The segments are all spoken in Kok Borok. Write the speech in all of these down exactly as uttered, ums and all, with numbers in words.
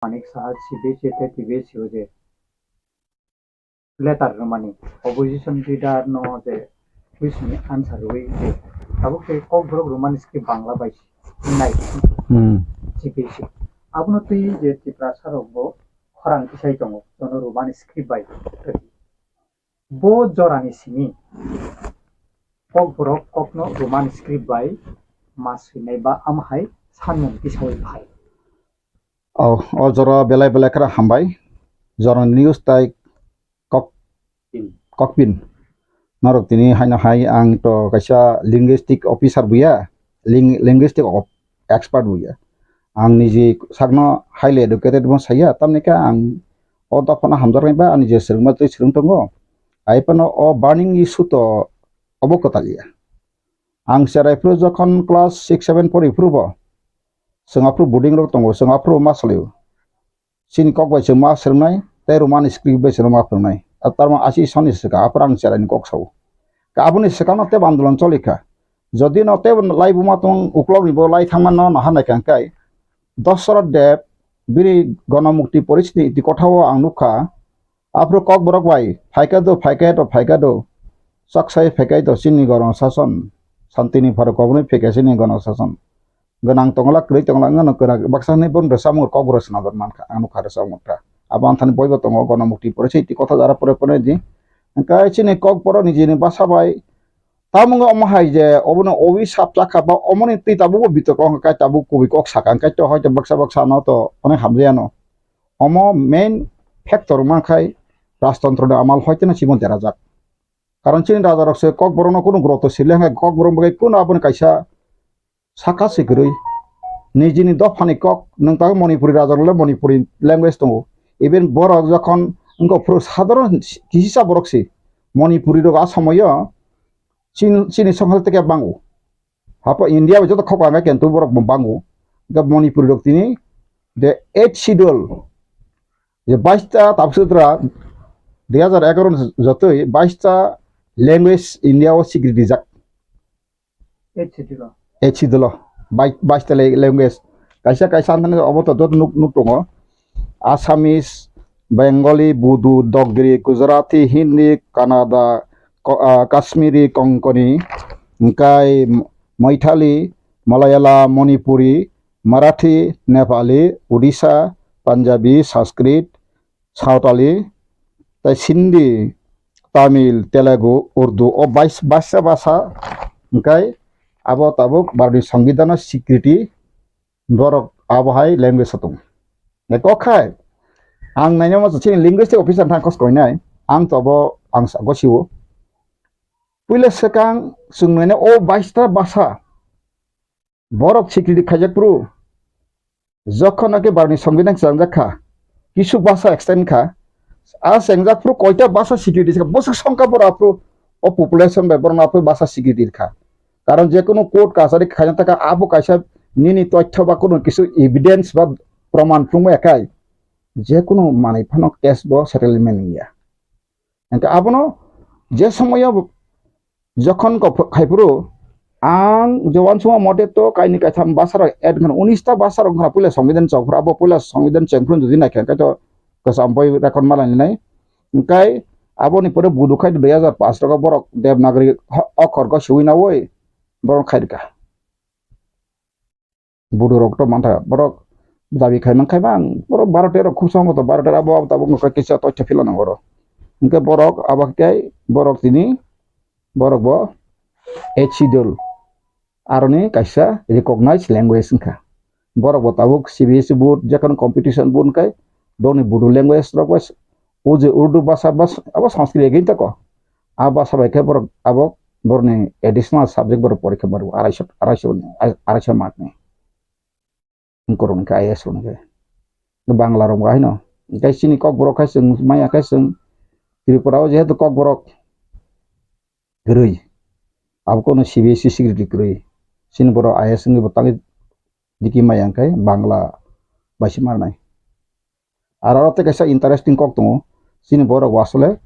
Manik Saha C B S E tei T B S E o je letter rwmani, opposition leader no je question ni answer rwui je tabuk tei Kokborok Roman script Bangla bai nai Hmm. C B S E. Abono twi je Tiprasa rok bo khorang kisai tongo, jono Roman script bai. Bo jorani simi Kokborok kokno Roman script bai ma swinai ba amhai sanmung tisaui phai. O, o jora belai belai khera hambai. Jorani news tai kok, kokpin. Norok tini haino hai ang to kaisa linguistic officer buya, ling-, linguistic of-, expert buya. Ang niji sakno highly educated bo saya, tamni khe ang o dophano hamjaknai ba ani je swrwngma twi swrwng tongo. Ai phano o burning issue to obo kwtal ya. Ang cherai phuru jokhon class six seven pori phuru bo, chwng aphuru boarding rok tongo, chwng aphuru ma salio. Chini kok bai chwng ma swrwngnai, tei Roman script bai chwng ma phwrwngnai. A tarma asi soni swkang, aphuru ang cherai ni kok sao. Ka aboni swkang no tebo andolon choli kha. Jodi no tebo lai buma tong uklok ni bo lai thangma no naha nai kha kai. Dosrot Deb bini Gonomukti Porishni iti kotha o ang nukha. Aphuru Kokborok bai phaikha do, phaikha do, phaikha do. Chaksai phaikha do chini Gono Sason. Santini pharo kobonwi phaikha chini Gono Sason. Gwnang tongla, kwrwi tongla wngno kwrak baksa hwnwi bono rwchapmung Kokborok swnamjak mankha, ang nukha rwchapmung kha. Abo anthani boibo tongo Gonomukti Porishni iti kotha jara pore pore di. Hwnkhe chini Kokborok nijini basa bai Tamo wngkha omo hai je obono owi sap chakha ba omoni twi tabukbo bitorko wngkha kai tabuk kubui kok sakha hwnkhe to hoito baksa baksa no to onek hamjaya no. Omo main factor wngma khai rajtontro ni amal hoito no chibon derajak. Karon chini raja rok se Kokborok no kunu groto sile hwnkhe Kokborok bai kunu aboni kaisa saka se kwrwi. Nijini dophani kok nwng tabuk Manipuri raja rok le Manipuri language tongo. Even borok jokhon wngkha phuru sadharon kisa borok se Manipuri rok a somoyo Chin-, chini songkha tei khe bango. Hapo India bai joto khok ang khe borok bo bango. Hwnkhe Manipuri rok tini the eighth schedule je bais ta tabuk sutra dui hazar egaroh ni jotoi bais ta language India o sikri rijak. Eighth schedule o. Eighth schedule o. Bai-, bais ta le-, language. Kaisa kaisa anthani obo to joto nuk, nuk tongo. Assamese, Bengali, Bodo, Dogri, Gujarati, Hindi, Kannada, Ko-, ah, Kashmiri, Konkani, hwnkhe Maithili, Malayalam, Manipuri, Marathi, Nepali, Odisha, Punjabi, Sanskrit, Santali, tei Sindhi, Tamil, Telugu, Urdu, o bais-, baisa basa hwnkhe abo tabuk Bharatni Songbidanno sikriti borok abo hai language o tongo. Hwnkhe kok khai ang naina ma chini linguistic officer thang kos koinai, ang to abo ang sa gosio. Puila swkang chwng naina o baista basa borok sikriti khaijak phuru, jokhon naki Bharatni Songbidan chwngjak kha, kisu basa extend kha, a chengjak phuru koita basa sikriti kha, bwswk songkha borok aphuru o population bai borok aphuru basa sikriti kha. Karon je kunu court kachari khaina taka abo kaisa nini toithyo ba kunu kisu evidence ba proman phunukma ya khai, je kunu manwi phano case bo settlement ya. Hwnkhe abono je somoyo jokhon kok khai phuru, ang je uansukma mote to kaini kaitham basa rok add wngkha, unis ta basa rok wngkha puila Songbidan chok phuru, abo puila Songbidan cheng phuru jodi naikha hwnkhe to kwcham boi record ma lainai. Hwnkhe aboni pore Bodo khai dui hazar paanch rogo borok Devanagari ho-, okhor go siwi nawi borok khai rwkha. Bodo rok to mantha, borok dabi khai man khai bang, borok baro tero khub sambo to baro tero abo, abo tabuk no kisa toitha phila nango oro. Hwnkhe borok abo khe borok tini, borok bo eighth schedule aroni kaisa recognized language wngkha. Borok bo tabuk C B S E board, jekhon competition board hwnkhe boni Bodo language rok bai O je Urdu basa bas-, abo Sanskrit again tako. A basa bai khe borok abo borokni additional subject borok porikha maro araisho, araisho ni, araisho mark ni. Korong khe I A S rok ni khe. Bangla rok bo haino. Hwnkhe chini Kokborok khai chwng maya khai chwng Tripura o jehetu Kokborok kwrwi. Abo kono C B S E secretary kwrwi. Chini borok I A S wngwi bo tangwi diki maya hwnkhe Bangla bai se marnai. Aro aro tei kaisa interesting kok tongo. Chini borok bo asole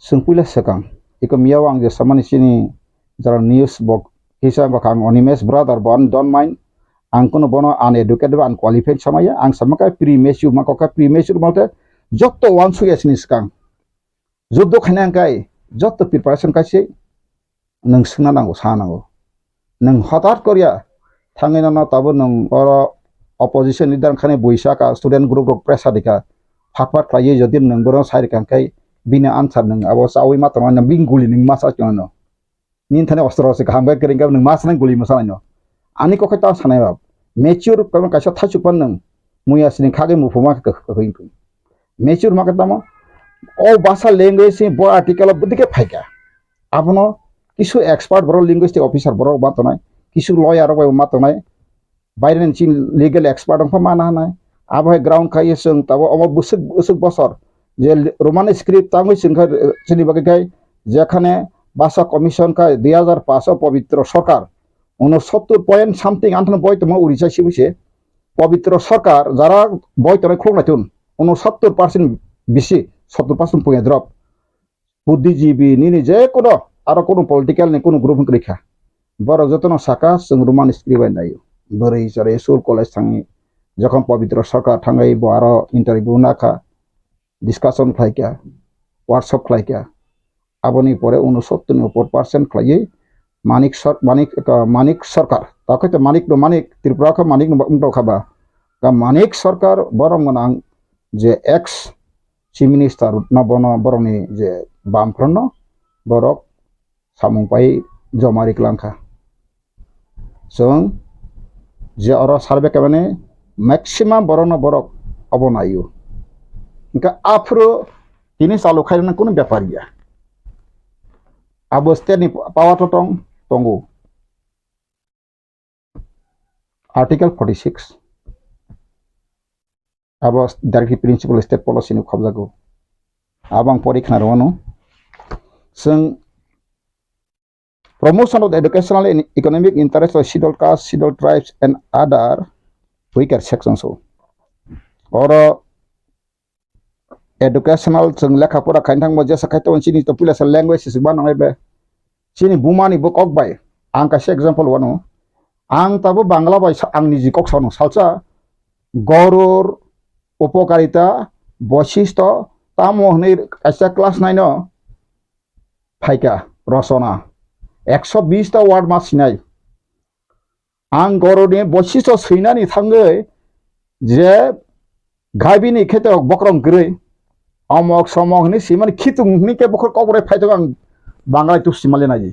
chwng puila swkang. Iko miyao ang je samani chini jara news bo kisa wngkha ang Animesh brother bo ani don't mind. Ang kuno bono uneducated ba unqualified samaya, ang sama khe premature, ma kok khe premature malte jotto uansukya sini swkang. Juddo khaina hwnkhe jotto preparation kaise nwng swngna nango, sa nango. Nwng hotat korya thangwi nono tabuk nwng oro opposition leader wngkhani buisa ka student group rok pressure dikha, phat phat khlaiwi jodi nwng bono sai rwkha hwnkhe bini answer nwng abo chawi ma tongo, bini guli nwng ma sa tongo. Nini thani ostro se kaham khe kwrwng khe nwng ma sanai guli ma sanai no. Ani kok khe ta sanai ba. Mature kono kaisa thachuk pan nwng. Muya sini khagwi muphuma khe kwkhwing. Mature ma khe tamo. O basa language se bo article o bwdike phaikha. Abono kisu expert borok linguistic officer borok ma tonai. Kisu lawyer rok bai ma tonai. Baireni chini legal expert wngkha mana hanai. Abo hai ground khai chwng tabo omo bwswk, bwswk bosor je Roman script tangwi chwng kha, chini bagwi khai jekhane basa commission khai dui hazar paanch o Pabitra Sarkar unosottor point something anthano boi tongma Orissa sibu se. Pabitra Sarkar jara boi tongnai khuluk naitun unosottor percent bisi, sottor percent puya drop. Buddhijibi nini je kono aro kono political ni kono group wngkha. Borok jotono saka chwng Roman script bai naio. Bwrwi chwrai school college thangwi jokhon Pabitra Sarkar thangwi bo aro interview nakha, discussion khlaikha, workshop khlaikha. Aboni pore unosottor ni upor percent khlaiwi Manik Sar-, Manik, uh, Manik Sarkar. Takhai to Manik no Manik, Tripura kha Manik no wngtokha ba. Ka Manik Sarkar borok gwnang je ex Chief Minister no bono borokni je bamphrono borok samung pai joma ri kwlangkha. Chwng je oro survey khaimani maximum borokno borok obo naio. Hwnkhe aphuru tini chalu khairoknani kunu bepar ya. Abo state ni power to tong, tongo. Article forty six. Abo directive principle state policy ni khobjago. Abo ang pori khna rwno. Chwng promotion of the educational and economic interest of scheduled caste, scheduled tribes and other weaker sections o. Oro educational chwng lekha pora khaina thangbo jesa khai tongo chini to puila sa language se ba nangnai be. Chini buma ni bo kok bai. Ang kaisa example wano. Ang tabo Bangla bai sa-, ang niji kok sano salsa Goror, Upokarita, Boisistho, tamo hwnwi kaisa class nine o phaikha rosona. Ekso bis ta word ma sinai. Ang goroni boichisto swinani thangwi je gaibini kheto bokrong kwrwi, omok somok hwnwi simani khitung hwnwi khe bokhor kokborok phai tongo, ang Banglai tuk simali nai.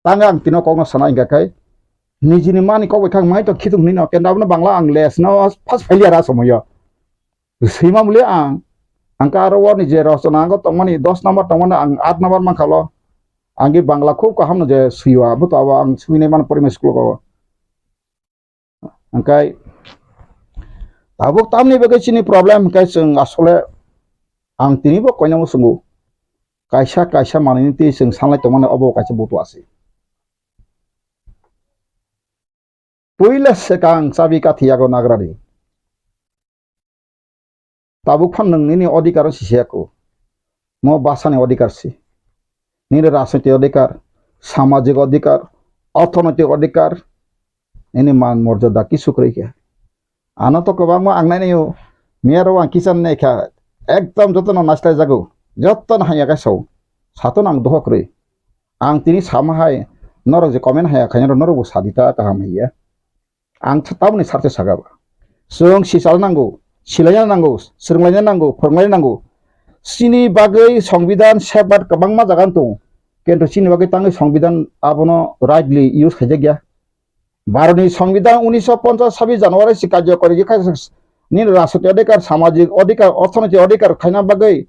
Tang ang tino kokno sana hingka khai nijini mani kok bai khang mai to khitung hwnwi no, kenda abono Bangla ang les no first failure a somoyo. Swima muli ang, ang ka aro warni je rosona ango tongmani dos number tongmani ang aat number mankha lo. Ang ge Bangla khub kaham no je swiwa, abo to abo ang swinai mano Primary School ko. Hingkai tabuk tamni bagwi chini problem hingkai chwng asole ang tini bo koinamo swngo. Kaisa kaisa manwini twi chwng sanlai tongmani obo kaisa butu asi. Puila swkang chabi kathi yago nagradi. Tabuk phan nwng nini odhikar o sisiya ku. Mo bwsani odhikar si. Nini rajnoitik odhikar, samajik odhikar, orthonoitik odhikar, nini man morjada kisu kwrwi khe. Ano to kwbangma ang nainai o, miyaro ang kichar nai kha, ekdom jotono naislai jago, jotono hamya khe sao. Sato nang doho kwrwi. Ang tini sama hai, norok je comment haya khaina norok bo sadi ta kaham hiya. Ang th-, tamoni sarthe saka ba. Chwng sichal nango, silaina nango, swrwnglaina nango, phwrwnglaina nango. Chini bagwi Songbidan sebhat kwbangma jaga tongo. Kintu chini bagwi tangwi Songbidan abono rightly use khaijakya. Bharotni Songbidan unisho ponchas sabis January si karjokori khe kha nini rajnoitik odhikar, samajik odhikar, orthonoitik odhikar khaina bagwi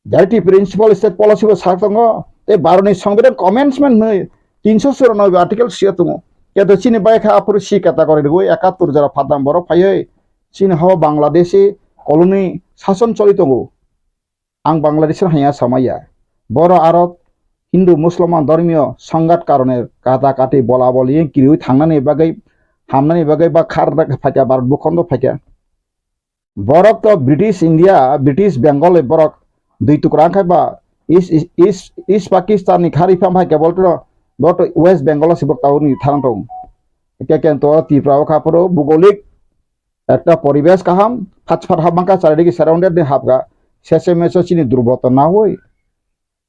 Directive principle state policy bo sak tongo, tei Bharotni Songbidan commencement hwnwi tinso churanobe article siyo tongo. Keto chini bai kha aphuru C category rwui ekattor jora phatang borok phaiwi chini hao Bangladeshi colony sason choli tongo. Ang Bangladeshi hanya samaya. Boro aro Hindu Musulman dhormiyo songhat karone kata kati bola boli kiriwi thangnani bagwi hamnani bagwi ba khar phaikha Bharat bukhondo phaikha. Borok to British India, British Bengal ni borok dui tukra wngkha ba East, East, East Pakistan ni khari pham hai kebol to, bo to West Bengal o si bo tauni tharang tong. Hwnkhe kento Tripura o kha phuru bugolik ekta poribesh kaham, phat phat hapmangkha, charidiki surrounded ni hapkha, sese mese chini durboto nawi.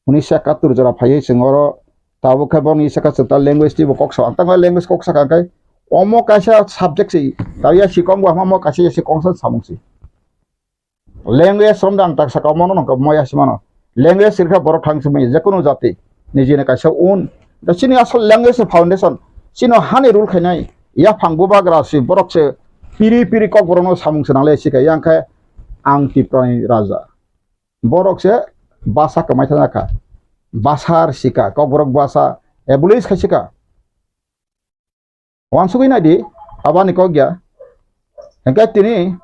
Unisho ekattor jora phaiwi chwng oro tabuk khe boni saka chwng ta language twibo kok sa, ang tamo language kok sakha khe omo kaisa subject se, ta ya sikong bo hama mo kaisa ya sikong sa samung se. Language romda ang tak saka omo no nokha mo ya simano. Language sirkha borok thang simi je kunu jati nijini kaisa un. Da chini asol language ni foundation, chino hani rule khainai, yaphang bubagra si borok se piri piri kok borok no samung se nangle sikha yang khe ang Tripura ni raja. Borok se basa kwmai thana kha. Basa rwsika, kokborok basa abolish khaisika. Wansugwi naidi, abani kok ya. Hingke tini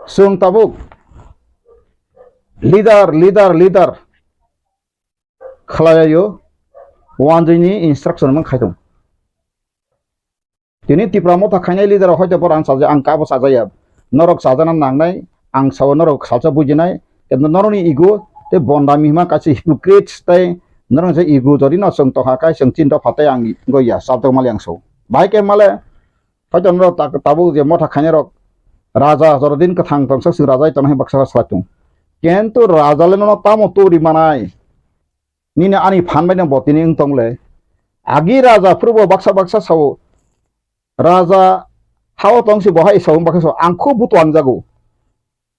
chwng tabuk leader, leader, leader khlaiyo, wanjwini instruction mang khaitung. Tini Tipra Motha khainai leader rok hoito borok ang chaja, ang kabo chajaya. Norok chajana nangnai, ang sao norok salsa bujinai, kintu norokni ego tei bondami hima kaisa hypocrites tei norok je ego jodi no chwng tongkha kai chwng chin dopha tei ang goya chabdok mali ang sao. Bahai khe male hoito norok ta-, tabuk je motha khainai rok raja jorodin kwthang tongsa chwng raja tongnai baksa salai tung. Kintu raja le nono tamo turi manai? Nini ani phan bai no bo tini wng tong le. Agi raja phuru bo baksa baksa sao. Raja hao tong si bo hai sao baksa sao. Ang kho buto ang jago.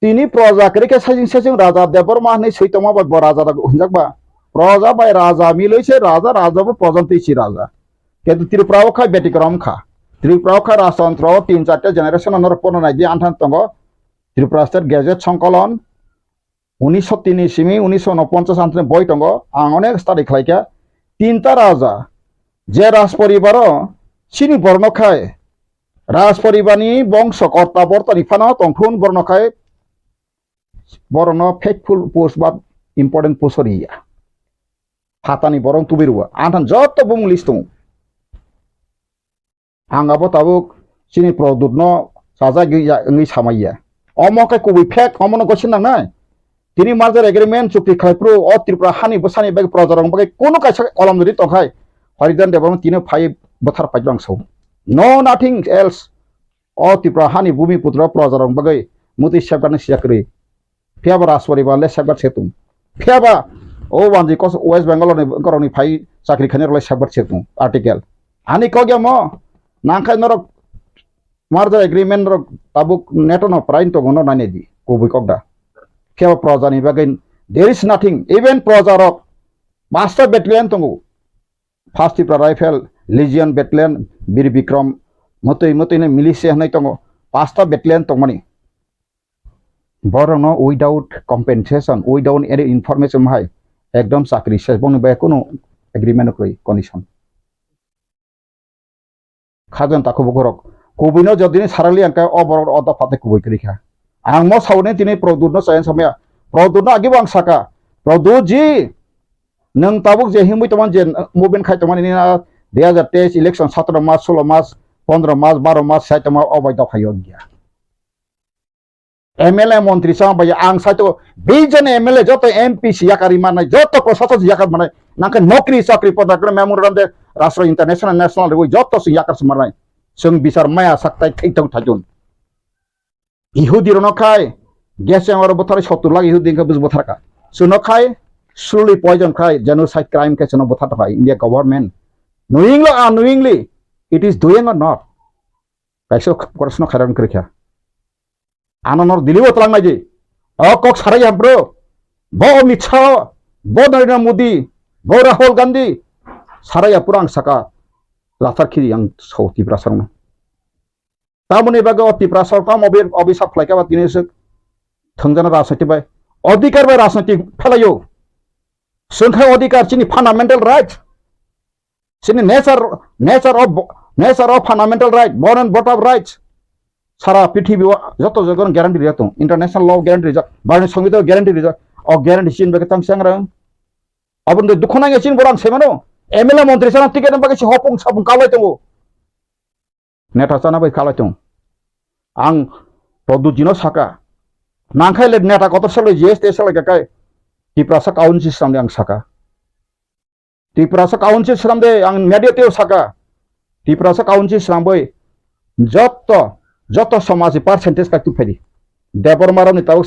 Tini proja kwrwi khe sajing sajing raja Debbarma hinwi swi tongma bai bo raja da hinjak ba. Proja bai raja milwi se raja, raja bo proja twi si raja. Kintu Tripura o khai betikrom kha. Tripura o khai rajtantro o tin charta generation no norok pono nai di anthan tongo. Tripura State Gazette Songkolon. Unisho tini simi unisho unoponchas antini boi tongo, ang onek study khlaikha. Tinta raja, je rajporibaro chini borno khai, rajporibarni bongso korta bortani phano tongthun borno khai, borokno faithful post ba important post riya. Phatani borok tubui rwo, anthan joto bumung list tongo. Ang abo tabuk chini Produtno chajagwi ya wngwi samaiya. Omo khe kubui fake, omono gosi nangnai. Tini merger agreement chukti khlai phuru o Tripura hani bwsani bagwi projarokni bagwi kunu kaisa kolom rwdi tongkhai, Harijan Debbarma tini phai bwthar phai bang sao. No nothing else. O Tripura hani bumi putra projarokni bagwi mutwi safeguard ni siyakri. Phiya ba Rajporibar le safeguard se tung. Phiya ba o wanji kos West Bengal ni borok ni phai chakri khainai rok le safeguard se tung. Article. Ani kok ya mo nangkhai norok merger agreement rok tabuk neto no prain tongo no nai di kubui kok da. Phiya ba proja ni bagwi there is nothing. Even proja rok master battalion tongo. First Tipra Rifle, Legion Battalion, Bir Bikram, motoi motoi ni militia hinwi tongo. Pasta battalion tongmani. Borokno without compensation, without any information hai ekdom chakri se bongni bai kunu agreement kwrwi condition. Khajan takhu bukhurok. Kubuino jodini sarali angkhe o borok o dopha tei kubui kwrwi kha. Ang mo sauni tini Produtno chayang samaya. Produtno agibo ang saka. Produt ji, nwng tabuk je himwi tongmani je movement khai tongmani nini dui hazar teis election satro mas, solo mas, pondro mas, baro mas sai tongma o bai dopha yok ya. M L A montri sama bai ang saito bijon M L A joto M P si yakari manai, joto prosason si yakar manai, nangkhe nokri chakri poda kre memorandum de rastro international national rwi joto si yakar si manai. Sung bisar maya saktai thai tong thajun. Ihudi rono khai, gas chamber bothar sottur lakh Ihudi khe bus bothar ka. Suno khai, slowly poison khai, genocide crime khe suno bothar khai India government. Knowingly or unknowingly, it is doing or not? Kaisa korsno khairan kwrwi kha. Ano nor dilibo tlang nai di. O kok sarai ya bro. Bo Amit Shah, bo Narendra Modi, bo Rahul Gandhi. Sarai ya pura ang saka lathar khiri ang so Tiprasa rokno. Tamoni bagwi o Tiprasa rok tamo obi-, obisap khlai kha ba tini swk thwngjana rajniti bai. Odhikar bai rajniti phelaio. Swngkha odhikar chini fundamental right. Chini nature, nature of, nature of fundamental right, born and brought up rights. Sara prithibi o joto joto guarantee rijak tong. International law guarantee rijak, Bharatni Songbitan guarantee rijak. O guarantee chini bagwi tang changrang. Aboni dukhu nangya chini borang semano. M L A montri sana ticket bagwi si hopung sapung kalai tongo. Neta chana bai kalai tong. Ang Produtjino saka. Nangkhai le neta kotor salai G S T salai kakai. Tiprasa council samdi ang saka. Tiprasa council swnamde ang media teo saka. Tiprasa council swnamwi joto, joto somajni percentage kaitu phaidi. Debbarma rokni tabuk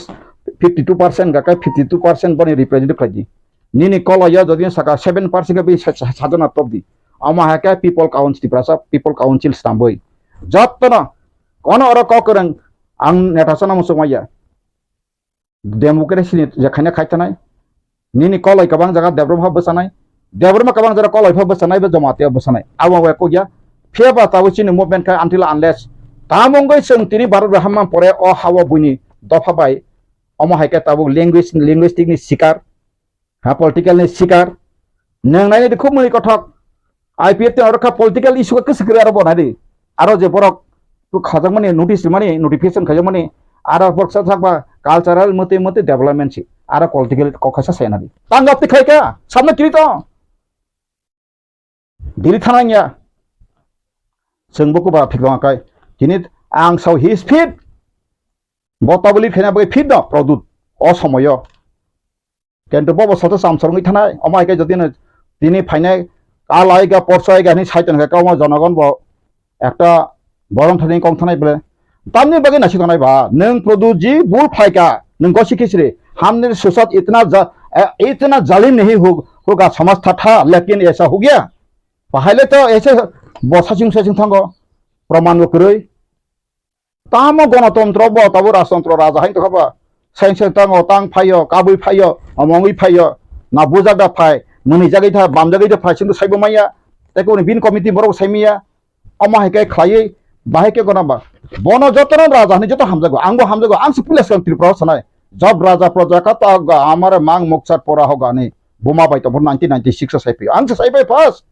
fifty two percent ga kai fifty two percent boni representative khaidi. Nini koloio jodi saka seven percent khe bi sa-, sa-, sajona topdi. Omo hai khe people council, Tiprasa people council swnamwi. Jotono kono oro kok kwrwng ang neta sana muchung maya. Democracy ni je khaina khai tanai. Nini koloi kwbang jaga Debbarma pha bwchanai. Debbarma kwbang jaga koloi pha bwchanai, bo Jamatia bwchanai. Abo bai kok ya. Phiya ba tabuk chini movement khai until unless. Tamo wngwi chwng tini Bharat bai hamma pore o ha-o buini dopha bai. Omo hai khe tabuk language, linguistic ni sikar. Ha, political ni sikar. Nwng nainai di khub mwnwi kothok. I P F T ni oro kha political issue khe kwswk kwrwi aro bo nai di. Aro je borok tu khajakmani notice mani notification khajakmani aro borok sa sakba cultural mate mate development si. Aro political kok khaisa sai nai di. Tang gap ti khai kha. Samna kiri to. Dili thana ya. Chwng bo kuba phik tong kai. Tini ang sao hi speed. Bo tabuli khena bai phit no produt o somoyo. Kento bobo soto samsor wngwi thanai, omo hai khe jodi no tini phainai, kal aiga, porso aiga hinwi sai tongkha, kamo jonogon bo ekta borom thani kong thanai bole. Tamni bagwi naisik tongnai ba, nwng Pradyut ji bul phaika, nwng gosi khichri, humne ke saath itna ja-, eh, itna zalim nahi ho-, hoga samajh tha tha, lekin aisa ho gaya. Pahaile to aise bo saching saching thango, proman bo kwrwi. Tamo gonotontro bo, tabo rajtontro raja hai tongkha ba. Sain sain tango, tang phaio, kabui phaio, omongwi phaio, na bujak da phai, mwnwi jagwi tha, bam jagwi tha phai, singdo saibo maya. Tei koni bin committee borok sai maya. Omo hai khe khlaiwi, bahai khe gona ba. Bono jotono raja hinwi joto hamjago, angbo hamjago, ang se puila swkang Tripura o sanai. Job raja proja kata ga amare mang mukchar pora ho gani. Buma bai tongbo nineteen ninety-six o sai phio. Ang se sai bai first.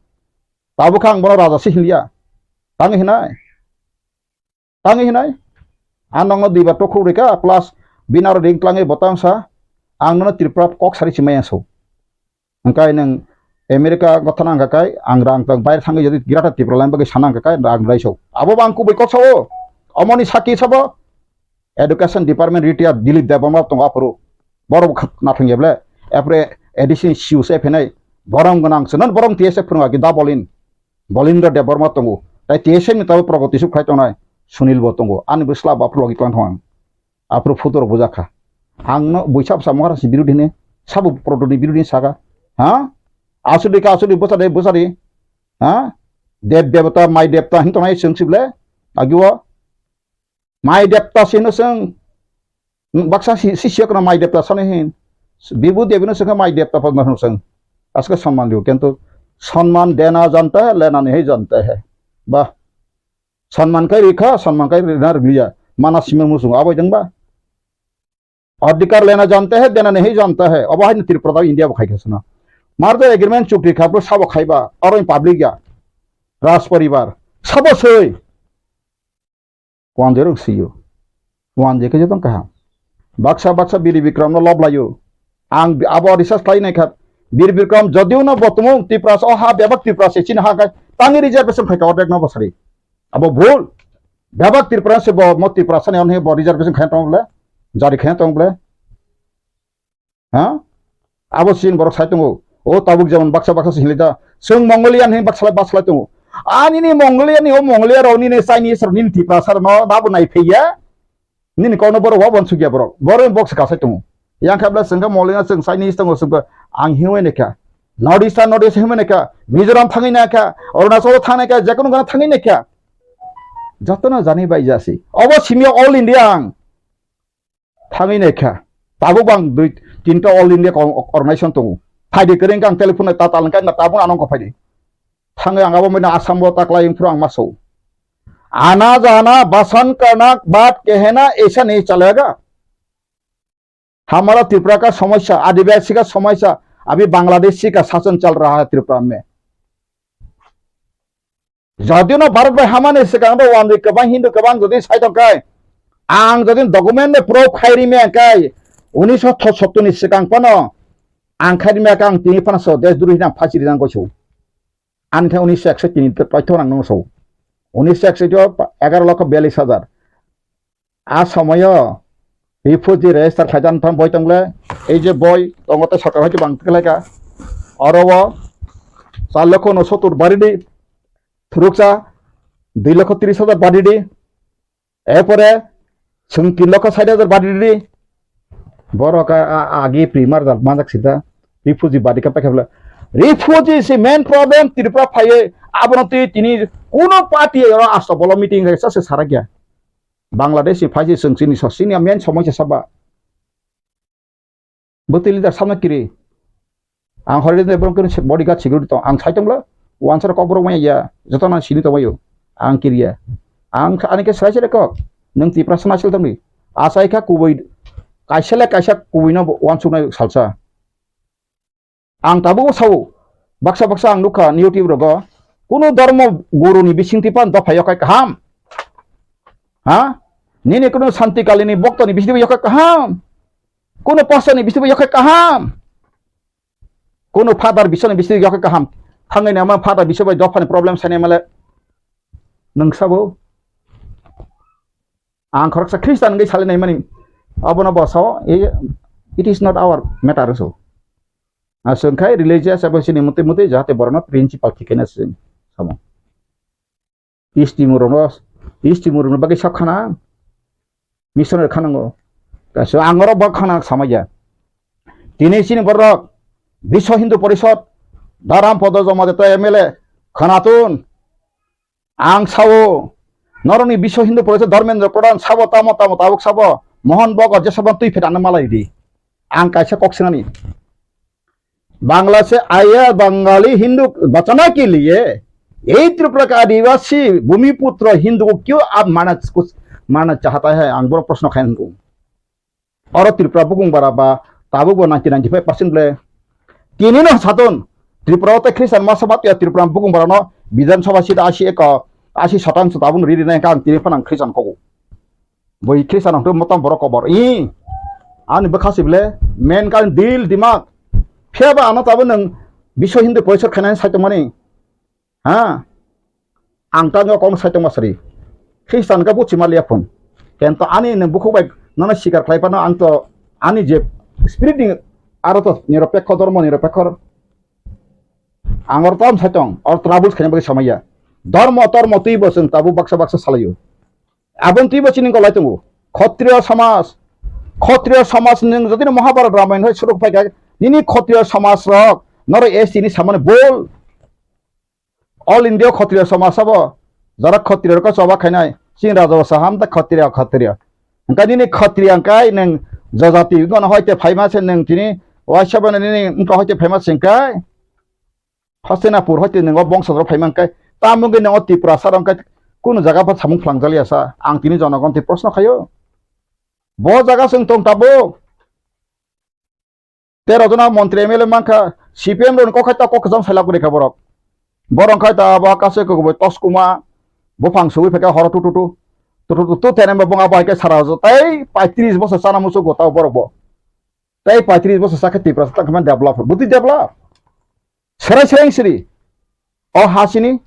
Tabukha ang bono raja se hinliya. Tang hinai. Tangwi hinai, ang nokno duibar tokhuk rika, plus bini aro ring tlangwi bo tang sa, ang nono Tripura kok sari si maya so. Hwnkhe nwng America gotha nang kha kai, ang rang tang baire thangwi jodi Greater Tripura line bagwi sana nang kha kai, rang rai so. Abo bo ang kubui kok sao, omoni saki sabo, Education Department retired Dilip Debbarma tongo aphuru. Borok nathang ya ble, apre A D C ni C E O se phenai, borom gwnang se, non borom T S F phwrwng agi da bolin. Bolindra Debbarma tongo. Tai T S F ni tabuk progoti suk khai tongnai Sunil bo tongo. Ani bwsla bo aphuru logi tlang thong ang. Aphuru photo rok bujak kha. Ang no buisa bwsa Maharaj ni birodhi hini, sabo Pradyut ni birodhi saka. Ha? Asudi ka asudi bwsa de bwsa di. Ha? Dev devata, mai devata hin tongnai chwng sible. Agi o. Mai devta sino chwng, baksa si, si siyokno mai devta sano hin. Bibu devino chwngkha mai devta padma hino chwng. Aske samman diyo, kintu samman dena janta hai, lena nahi janta hai. Bah. Samman kai rikha, samman kai rina riliya. Mana sima musung abo jeng ba. Adhikar lena janta hai, dena nahi janta hai. Abo hai Tripura da India bo khai khasana. Mardo agreement chukti kha, bro sabo khaiba, aro public ya. Raj paribar. Sabo soi. Wanjwi rok sio. Wanjwi khe jotong kaham. Baksa baksa Biri Bikram no lob laio. Ang bi-, abo research khlai nai kha. Biri Bikram jodiu no bo tumung Tiprasa o ha bebak Tiprasa chini ha khai tangi reservation khai ka ordek no bosari. Abo bhul. Bebak Tiprasa se bo mo Tiprasa ni onhe bo reservation khai tong ble. Jari khai tong ble. Ha? Abo sin borok sai tongo. O tabuk jemon baksa baksa sin lida. Chwng Mongolian hin baksa baksa tongo. Ani ni Mongolian ni o Mongolia rok nini Chinese rok nini Tiprasa rok no nabo nai phaiya. Nini kok no borok wa bon sugya borok. Borok box ka sai tongo. Yang khabla chwng kha Mongolian chwng Chinese tongo chwng ang hiwi ne kha. North East North East hiwi ne kha. Mizoram thangwi na kha. Arunachal thangwi na kha. Jekono gana thangwi na kha. Jotono jani bai jasi. Obo simya all India ang. Thangwi naikha. Tabuk bang dui tinta All India Con-, Organization tongo. Phaidi kwrwng khe ang telephone nai tatal wngkha, na tabuk ano wngkha phaidi. Thangwi ang abo mino Assam o taklai wngphuru ang ma sao. Ana jana basan karna baat kehna aisa nahi chalega. Hamara Tripura ka samasya, Adivasi ka samasya, abhi Bangladeshi ka shasan chal raha hai Tripura mein. Jodi no Bharat bai hamani swkang do wanjwi kwbang Hindu kwbang jodi sai tong kai, ang jodi document ni proof khai ri me kai, unisho sottor ni swkang phano ang khai ri me kai, ang tini phano so desh duri hinang phasi ri nang goiso. Ani thai unisho ekso tini paithor ang nung so. Unisho ekso egaro lokho biyallis hajar. A somoyo refugee register khaijan thang boi tongle, ei je boi tongo tei sarkar hoite bang tiklaika. Oro o char lokho unosotur barini, thuruksa Dui lokho tris hajar badi di. Erpore chwng tin lokho sait hajar badi di. Borok a, a, agi primar jat manjak sida. Refugee badi ka paikha bwla. Refugee si main problem Tripura phaiwi abono twi tini kuno party oro asto bolo meeting khai sa se sarakya. Bangladesh si phaisi chwng chini so sini main somosya saba. Bwtwi leader samna kiri. Ang hori de borok kiri bodyguard security tong. Ang sai tongla. Wansar kok borok maya ya. Joto nang sini tongbayo. Ang kiriya. Ang ani ke sai sai kok. Nang Tiprasa nasil tongdi. Asai kha kubui. Kaisa le kaisa kubui no wansuknai salsa. Ang tabuk sao. Baksa baksa ang nukha YouTube rogo. Kuno dharma guru ni bising tipan dopha yokai kaham. Ha? Nini kuno Santi Kali ni bokto ni bising yokai kaham. Kuno pastor ni bising yokai kaham. Kuno father bising ni bising yokai kaham. Thangai nama father bising bai dopha ni problem sani male. Nang sabo. Ang khoroksa Christian wngwi salinai mani abono bo sao, "Eh, it is not our matter," so. Aswk khai religious abo sini mutwi mutwi jahate borokno principal khikhena se samo. East Timor rokno, East Timor rokno bagwi sak khana, missionary khanango. Kaisa ang oro bo khana samaya. Tini sini borok Biswa Hindu Porishod, Dharam Podo Jomajata M L A, Khanatun, Ang sao, norokni Biswa Hindu Porishod Dharmendra Pradhan sabo tamo tamo tabuk sabo, Mohan Bhagwat jesabon twi phet ano malai di. Ang kaisa kok sinani. Bangla se aya Bangali Hindu bachana ke liye, ei Tripura ka Adivasi Bhumiputro Hindu ko kyo aap mana, mana chahata hai? Ang boro proshno khai nung. Oro Tripura bukung bara ba tabuk bo ninety ninety five percent ble. Tini no saton Tripura o tei Christian masa bat ya Tripura bukung bara no Bidhan Sabha seat asi eko, asi satang sa tabuk ri ri nai kang tini phanang Christian kogo. Boi Christian hong motom borok kobor. I ani bwkha si ble men kan dil dimak. Phiya ba ano tabuk nang Biswa Hindu Porishod khainai sai tongmani. Ha? Ang tangwi kok sai tongma sari. Khristan ka buchi ma liya phun. Kento ani nang bukhuk bai nono sikar khlai phano ang to ani je spirit ni aro to niropekho, dhormo niropekho. Ang or tam sai tong, or troubles khaina bagwi samaya. Dhormo tormo twi bo chwng tabuk baksa baksa salaio. Abon twi bo chini golai tongo. Khotriyo samaj, khotriyo samaj nwng jodi no Mahabharat Ramayan hai suruk phai kha, nini khotriyo samaj rok noro S T ni samani bol. All India Khatriya Samaj sabo, jara Khatriya rok choba khainai, chini raja basa ham ta Khatriya, Khatriya. Hwnkhe nini Khatriya hwnkhe nwng jajati wngkha no hoite phaima se nwng tini, waisa bo nini wngkha hoite phaima se hwnkhe, Hastinapur hoite nwng o bongso rok phaima hwnkhe, tamo hwnkhe nwng o Tiprasa rok hwnkhe kunu jaga pha samung phlangjalia sa, ang tini jonogon twi proshno khaio. Bo jaga chwng tong tabuk. Tero jona montri M L A mankha, C P M rokni kok hai ta kok kwcham sailak rikha borok. Borok khai ta abo kaisa kwbwi toskuma, buphang sugwi phaikha horo tututu. Tututu tu tene bo bung abo hai khe sara jo tei paitris bosor chana muchungo tao borok bo. Tei paitris bosor sakhe Tiprasa tang khe develop. Bwtwi develop. Serai serai siri. O ha sini,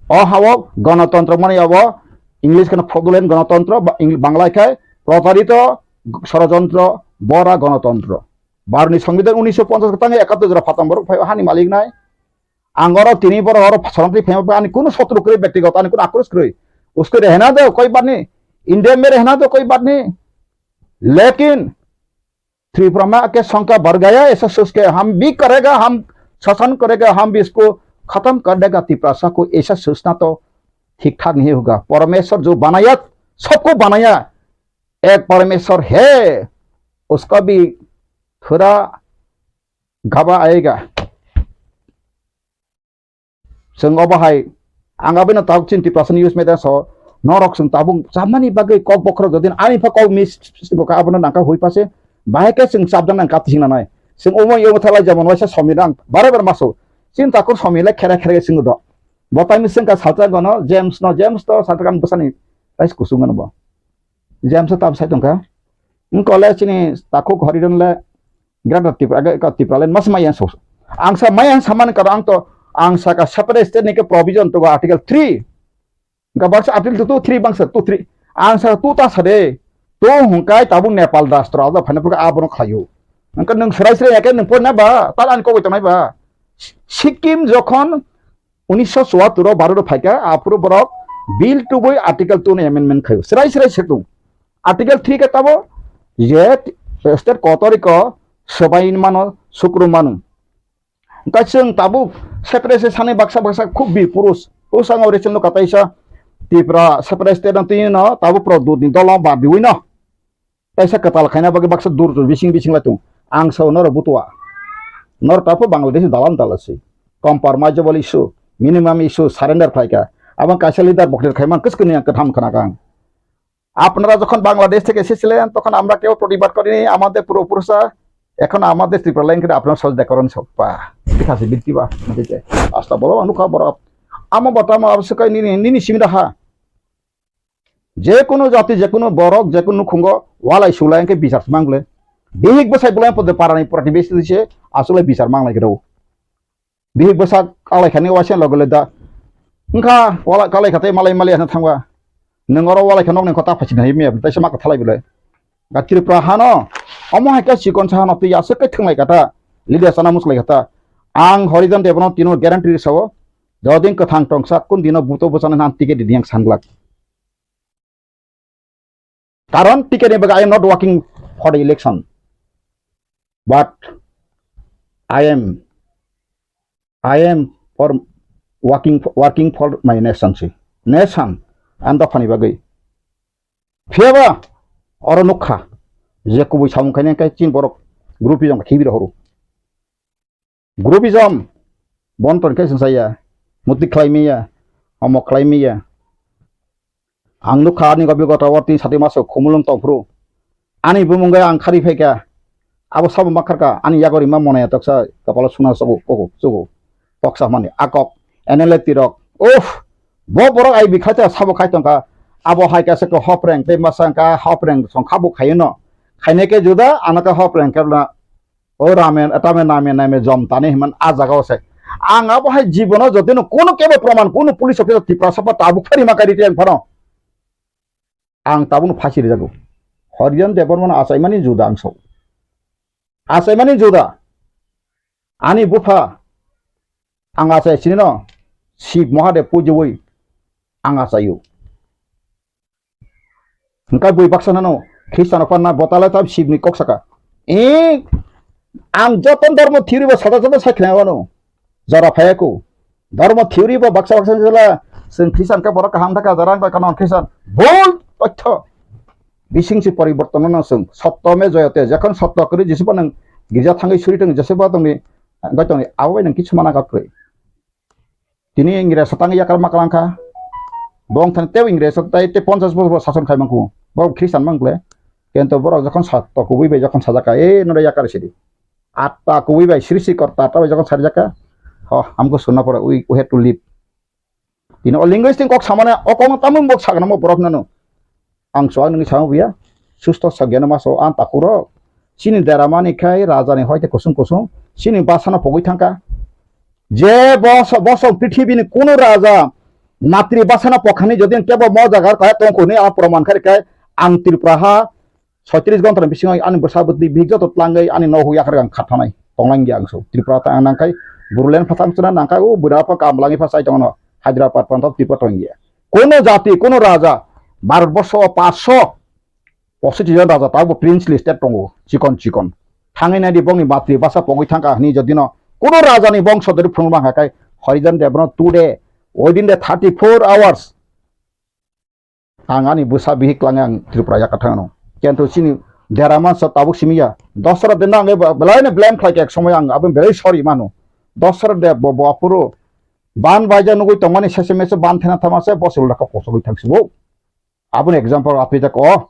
o ha o gonotontro mani abo English kheno fraudulent gonotontro, ba-, Eng-, Bangla khai protarito sorojontro, bora gonotontro. Bharotni Songbidan unisho ponchas tang ekattor jora phatang borok phai hani malik nai. Ang oro tini borok oro soronti phai ani kuno sotro kwrwi, bektigoto ani kuno akros kwrwi. Usko rehna do koi baat nahi, India mein rehna do koi baat nahi. Lekin Tripura में आके शंका बढ़ गया, ऐसा सोच के हम भी करेगा, हम शासन करेगा, हम भी इसको खत्म कर देगा तिपरासा को, ऐसा सोचना तो ठीक ठाक नहीं होगा। परमेश्वर जो बनाया, सबको बनाया, एक परमेश्वर है, उसका भी थोड़ा घबरा आएगा। Chwng obo hai, ang abono tabuk chini Tiprasani youth media so, norok chwng tabuk chamani bagwi kok bokhorok jodi ani pha kok miss bo ka abono nangkha hui pase, bahai khe chwng chapjak nang kati sing nanai. Chwng omo yomo thalai jemon waisa Somir ang bare bare maso. Chini takhuk Somir le khere khere chwng do. Bo taini chwng ka salsa gono James no, James to salsa kan bwsani tais kusung gono bo. James tab sai tongkha. Wng kole chini takhuk Horiron le Greater Tripura, age ka Tripura le mas maya so. Ang sa maya saman karo ang to, ang sa ka separate state ni ke provision to article three. Ga baksa article two three bangsa two three. Ang sa tu ta sa de. Tu hungkai tabuk Nepal rastro ada phane pura abono khayo. Angka nung serai serai ya ke nung pon na ba, tal an ko tonai ba. Sikkim jokhon unisho chuattor o Bharat o phaikha, aphuru borok Bill two bai Article two no amendment khaio. Srai srai se tung. Article three khe tabo je state kotoriko sobai mano, sukru mano. Hwnkhe chwng tabuk separate se sani baksa baksa khub bi purus. Usang o recent no kataisa Tripura separate state no twi no tabuk pro dut ni dolo ba diwi no. Taisa kwtal khaina bagwi baksa dur dur bising bising lai tung. Ang sao norok butua. Norok tabuk Bangladesh dalan dala se. Compromise issue, minimum issue surrender khlai kha. Abang kaisa leader boktir khai man kwchwkni ang kwtham khna kang. আপনারা যখন বাংলাদেশ থেকে এসেছিলেন, তখন আমরা কেউ প্রতিবাদ করিনি। আমাদের পূর্বপুরুষরা, এখন আমাদের ত্রিপুরা লাইন করে আপনারা সহযোগিতা করুন সব। বাহ, ঠিক আছে, বৃত্তি বা, ঠিক আছে। আস্তা বলো, অনুকা বড়। Ama botama absukai nini, nini simira ha. Jekunu jati, jekunu borok, jekunu khungo, walai sulai hwnkhe bichar mangle. Bihik bwsai bulai pode parani protibesi se asole bichar manglai khe rw. Bihik bwsak kalai khani waisa logo le da. Wngkha wala kalai khatai malai malai hwnwi thangba. Nwng oro walai kha nokni kota phaichini hai mia, taisa ma kwthalai bwle. Ga Tripura hano, omo hai khe chikon sa hano twi aswk khe thwnglai kha ta. Lilia sana muslai kha ta. Ang Horijan Debno tino guarantee sao. Jodin kwthang tongsa kun dino buto bwchana nan ticket di yang sanglak. Karon ticket ni bagwi I am not working for the election, but I am, I am for working, working for my nation si. Nation, ang dophani bagwi. Phiyaba oro nukha je kubui samung khainai khe chin borok group jong khibi rohoro. Groupism, bon ton khe sungsaya, muti khlai miya, omo khlai miya. Ang nukha ani gobi gota o tin sati maso khumulung tongphuru. Ani bumung gai ang khari phaikha, abo sabo makharkha, ani yagori ma monaya toksa kapalo suna sogo, kogo, sogo, toksa mani akok, N L A tirok. Uff, bo borok ai bikhacha sabo khai tongkha, abo hai kasa ko hopreng, tei masa ka hopreng song khabu khayo no. Khainai khe juda, ano ka hopreng khe na O ramen, tame name name jom tani himan a jaga o se. Ang abo hai jibono jotino kono kebo proman, kono police officer Tiprasa ba tabuk phari ma kari tiyang phano. Ang tabukno phasi rijago. Horijan Debbarmano achaimani juda ang sao. Achaimani juda. Ani bupha ang achai sinino Shiv Mahadev pujowi ang achaio. Hwnkhe bui baksa nano Khristiano panna botale tam Shivni kok saka. E, ang joto dhormo theory bo sada sada sakhlai wano. Jora phaiya ko. Dhormo theory bo baksa baksa jela chwng Khristian khe borok kaham thaka jora ang bai kano Khristian. Bul totho. Bising si poriborton no chwng. Sotto me joyate. Jokhon sotto kwrwi jesibo nang girja thangwi suri tong jesibo tongni bai tongni abo bai nang kichu mana kakrwi. Tini Ingres tang yakar maklang kha. Bong thani tei Ingres tai tei ponchas bosor sason khai mangkhu. Bo Khristan mang kle. Kento borok jokhon sa to kubui bai jokhon sajak kha, "E nore yakar sidi." Atta kubui bai srisi korta atta bai jokhon sarjak kha. Ho, hamko sunna pore, we, we have to leave. Tini o linguistic kok samane o kok tamung bok sagna mo borok nano. Ang so ang nini samo buya. Susto sa geno maso ang takuro. Chini dera mani khai raja ni hoite kusung kusung. Chini basana pogwi thangka. Je boso, boso prithibi ni kunu raja matri basana pokhani jodi kebo mo jagar kaya tongkuni a proman khai khai ang Tripura ha soitris gontor bisingo ani bwsa bwtwi bihik joto tlangwi ani nogo yakar ang khathanai tonglang ya ang so. Tripura ta ang nangkai Burulen phathang chuna nangkai o bura pa kamlangi pha sai tongno Hyderabad pantha Tripura tongya. Kono jati, kono raja, Bharatborsho o paanch sho pochis jon raja, tabo princely state tongo, chikon chikon. Thangwi naidi bongni matri basa pogwi thangkha hwnwi jodino kono rajani bongso dori phunukma hwnkha khe Horijan Debno today, within the thirty-four hours, ang ani bwsa bihik klangnai ang Tripura yakarthang ano. Kento chini dera mansa tabuk simi ya. Dosra dinno ang belai no blame khlai kha ek somoy ang abo belai sorry mano. Dosra de bo, bo apuro ban baija nugui tongmani sese mese ban thena thama se bosi ulda ka kosogwi thang sibo. Aboni example api ta ko.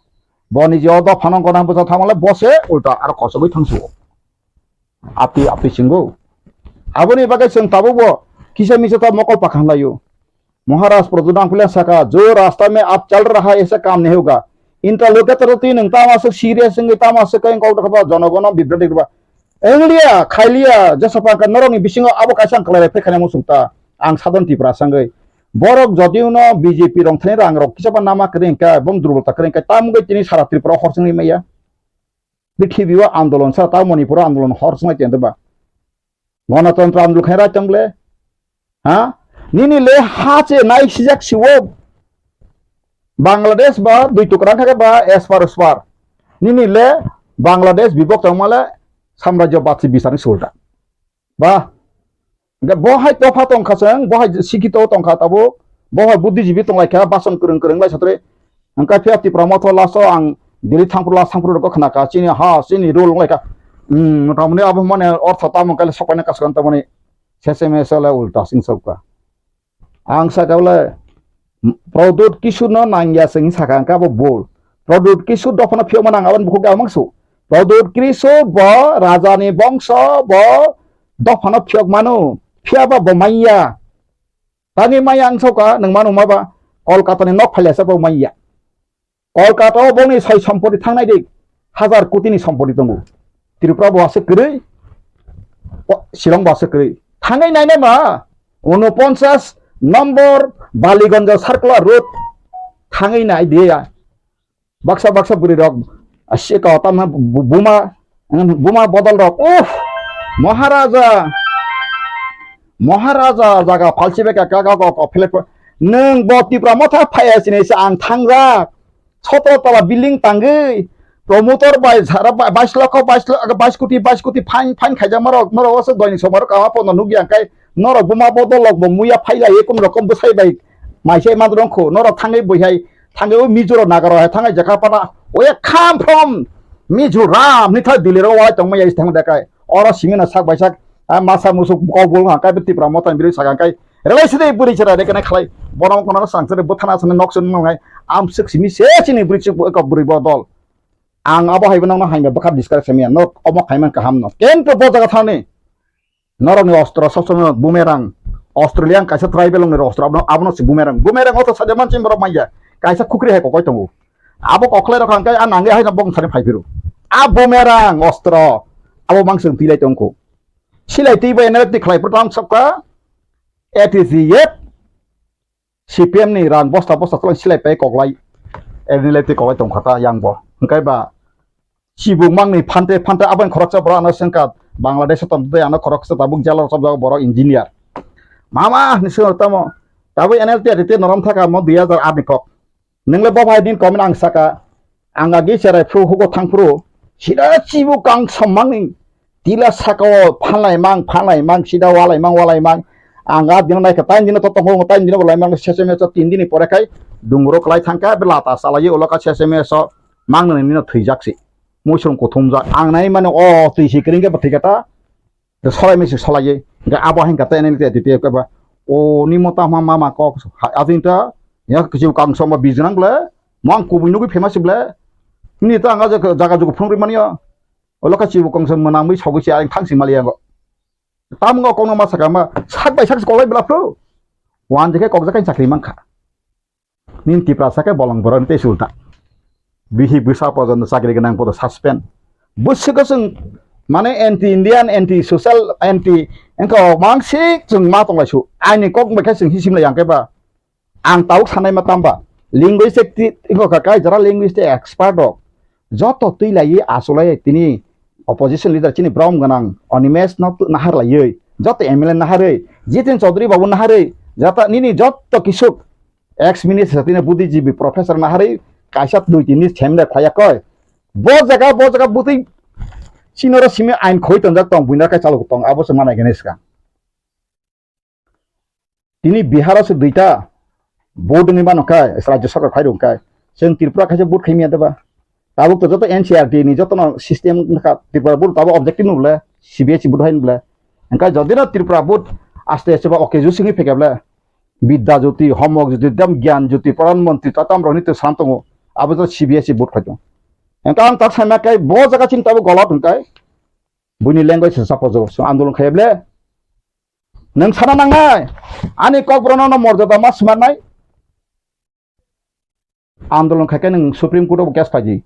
Boni je odo phanang gona bwsa thamale bose ulta aro kosogwi thang sibo. Api api singo. Aboni bagwi chwng tabukbo kisa misa ta mokol pakhan laio. Maharaj Pradyut Nangphilia saka, "Jo rasta mein aap chal raha hai, aisa kaam nahi hoga." Interlocutor twi nwng tamo aswk serious wngwi tamo aswk khe kok dokha ba jonogono bibroti rwba. Engliya, khailiya, jesa pangka norokni bisingo abo kaisa ang kwlai phai khaina muchung ta. Ang Sadhan Tripura sangwi. Borok jodi uno B J P rong thani rang rok kisa ba nama kwrwi hwnkhe, bong durbolta kwrwi hwnkhe, tamungwi tini sara Tripura hor chwngwi maya. Prithibi o andolon sa, ta Manipur o andolon hor chwnglai tong ba. Gonotontro andolon khaina rai tong le. Ha? Nini le ha che nai sijak si o. Bangladesh ba dui tukra kha ba espar uspar. Nini le Bangladesh bibok tongma le samrajyo batsi bisani sulta. Ba, hingke bo hai topha tongkha chwng, bo hai sikito tongkha tabuk, bo hai buddhijibi tonglaikha, bason kwrwng kwrwng lai satre. Hingke phiya Tipra motho last o ang Delhi thangphuru last thangphuru rokgo khnakha, chini ha, chini rule wnglaikha. Hmm, tamoni abo mane ortho tamo kale sokpaina kasukha tamoni seseme sele ulta sing sokha. Ang saka bole Pradyut Kishore no nangya se wngwi saka, hwnkhe abo bul. Pradyut Kishore dophano phiyokma nang aboni bukhuk khe amang su. Pradyut Kishore bo rajani bongso, bo dophano phiyok mano, phiyaba bo manya. Tangwi manya ang soka, nwng mano ma ba Kolkata ni nok phailasa bo manya. Kolkata o bongni soi sompoti thangnai di, hazar koti ni sompoti tongo. Tripura bo aswk kwrwi, o, Shillong bo aswk kwrwi. Thangwi nainai ma, unoponchas nombor Baliganj Circular Road thangwi nai di ya. Baksa baksa bwrwi rok, aswk o tamna bu-, buma, buma bodol rok, uff, Maharaja, Maharaja jaga phalsi bai ka, ka, ka, ka, ka, philip, nwng bo Tipra motha phaiya sini se ang thangjak. Sotro tala building tangwi, promoter bai sara bai, bais lokho, bais lo-, bais koti, bais koti fine, fine khaijak norok, norok oso doini somaro kama pono nukya, hwnkhe norok buma bodol rok bo muya phailaiwi kun rokom bwsai bai maisai man rongkho, norok thangwi bwihai, thangwi o Mizo rok Naga rok hai thangwi jakha pana, oya come from Mizoram ni thai Delhi rok walai tongmaya thangma dekai, oro simi no sak bai sak, ah, masa musuk kok bul hwnkhe Tipra motha ni bwrwi saka hwnkhe, Relai sidi bwrwi chwrai de kene khlai. Bono kono swrang chwrai bwthana aswkni nok chwng nwngnai. Amswk simi se chini bwrwi chwk eko bwrwi bo dol. Ang abo hai bono hamya bwkha discuss hamya. Nok omo khaiman kaham no. Kento bo jaga thani. Norokni ostro sob somoi bumerang. Australian kaisa tribal ni ostro abono, abono si bumerang. Bumerang oto saja manching borok manya. Kaisa khukri hai kokoi tongo. Abo koklai rok hangkai a nangya hai no bong thani phai phiru. A bumerang ostro. Abo mangswng tilai tongkho. Silai twi bai N L F T khlai phuru tang sokha. A T C F, C P M ni rang bosta bosta tong silai pai koklai, N L F T koklai tongkha ta yang bo. Hwnkhe ba chibuk mangni phante phante aboni khoroksa borok ano swngkha Bangladesh o tong tei ano khoroksa tabuk jalo chopjago borok engineer. Mama hinwi swngo tamo. Tabuk N L T A T T norom thaka mo dui hajar aat ni kok. Nwng le bo bai din comment ang saka, ang agi cherai phuru hugo thang phuru, sida chibu kang sommang ni tila saka o phalnai mang, phalnai mang, sida walai mang, walai mang. Ang a dino naikha, tain dino to tongo, tain dino walai mang, sesame so tin dini pore khai dungro kwlai thangkha, be lata salai ulo ka sesame so mang nani nino thwijak si. Muisung kuthumjak, ang nai mano o twi si kring khe bo thwi kha ta. Solai mese solai ye. Hingke abo hingka te nini te titi ke ba. O ni mota ma mama kok. Adin ta ya kisi kang soma bijnang ble. Mang kubui nugui famous ble. Ni ta anga jaga jaga jugu phung ri mani ya. Olo ka chibu kong som manang mui sogui si aring thang si mali yango. Tam ngo kong ma saka ma sak bai sak kolai bla phru. Wan jeke kok jakai chakri mangkha. Nini Tiprasa khe bolong borok ni tei sulta. Bihi bwsa pojono chakri gwnang podo suspend. Bwswk chwng mane anti Indian, anti social, anti wngkha o mangsik chwng ma tonglai su. Aini kok bai khe chwng hisim lai yang khe ba. Ang tabuk sanai ma tamba. Linguistic ti, wngkha kai jara linguistic expert rok. Joto twi lai achuk lai tini opposition leader chini brom gwnang Animesh no nahar lai. Joto M L A nahar oi. Jitin Chaudhary babu nahar oi. Jata nini joto kisuk Ex minister tini buddhijibi professor naharwi kaisa dui tini semda khwlaiya koi. Bo jaga, bo jaga bwtwi sinoro simi ain khoi tongjak tong, buina kai chalok tong, abo se manai gani swkang. Tini Bihar o se duita vote wngwi mano khe, Rajya Sarkar khai rw khe, chwng Tripura kaisa vote khai manya deba. Tabuk to joto N C R T ni joto no system wngkha, Tripura board tabuk objective no bole, C B S E board hai no bole. Hingkhe jodi no Tripura board aste aste ba okay jusingwi phekhe bole, Bidya Jyoti, Homok Jyoti, tam Gyan Jyoti, Pradhan Mantri, ta tam rok ni to sam tongo, abo to C B S E board khai tongo. Hingkhe ang tak sai ma khe bo jaga chini tabuk golot hingkhe buini language se suppose so andolon khai bole. Nwng sana nangnai, ani kokborok no morjada ma swnamnai. Andolon khai khe nwng Supreme Court o case phaidi.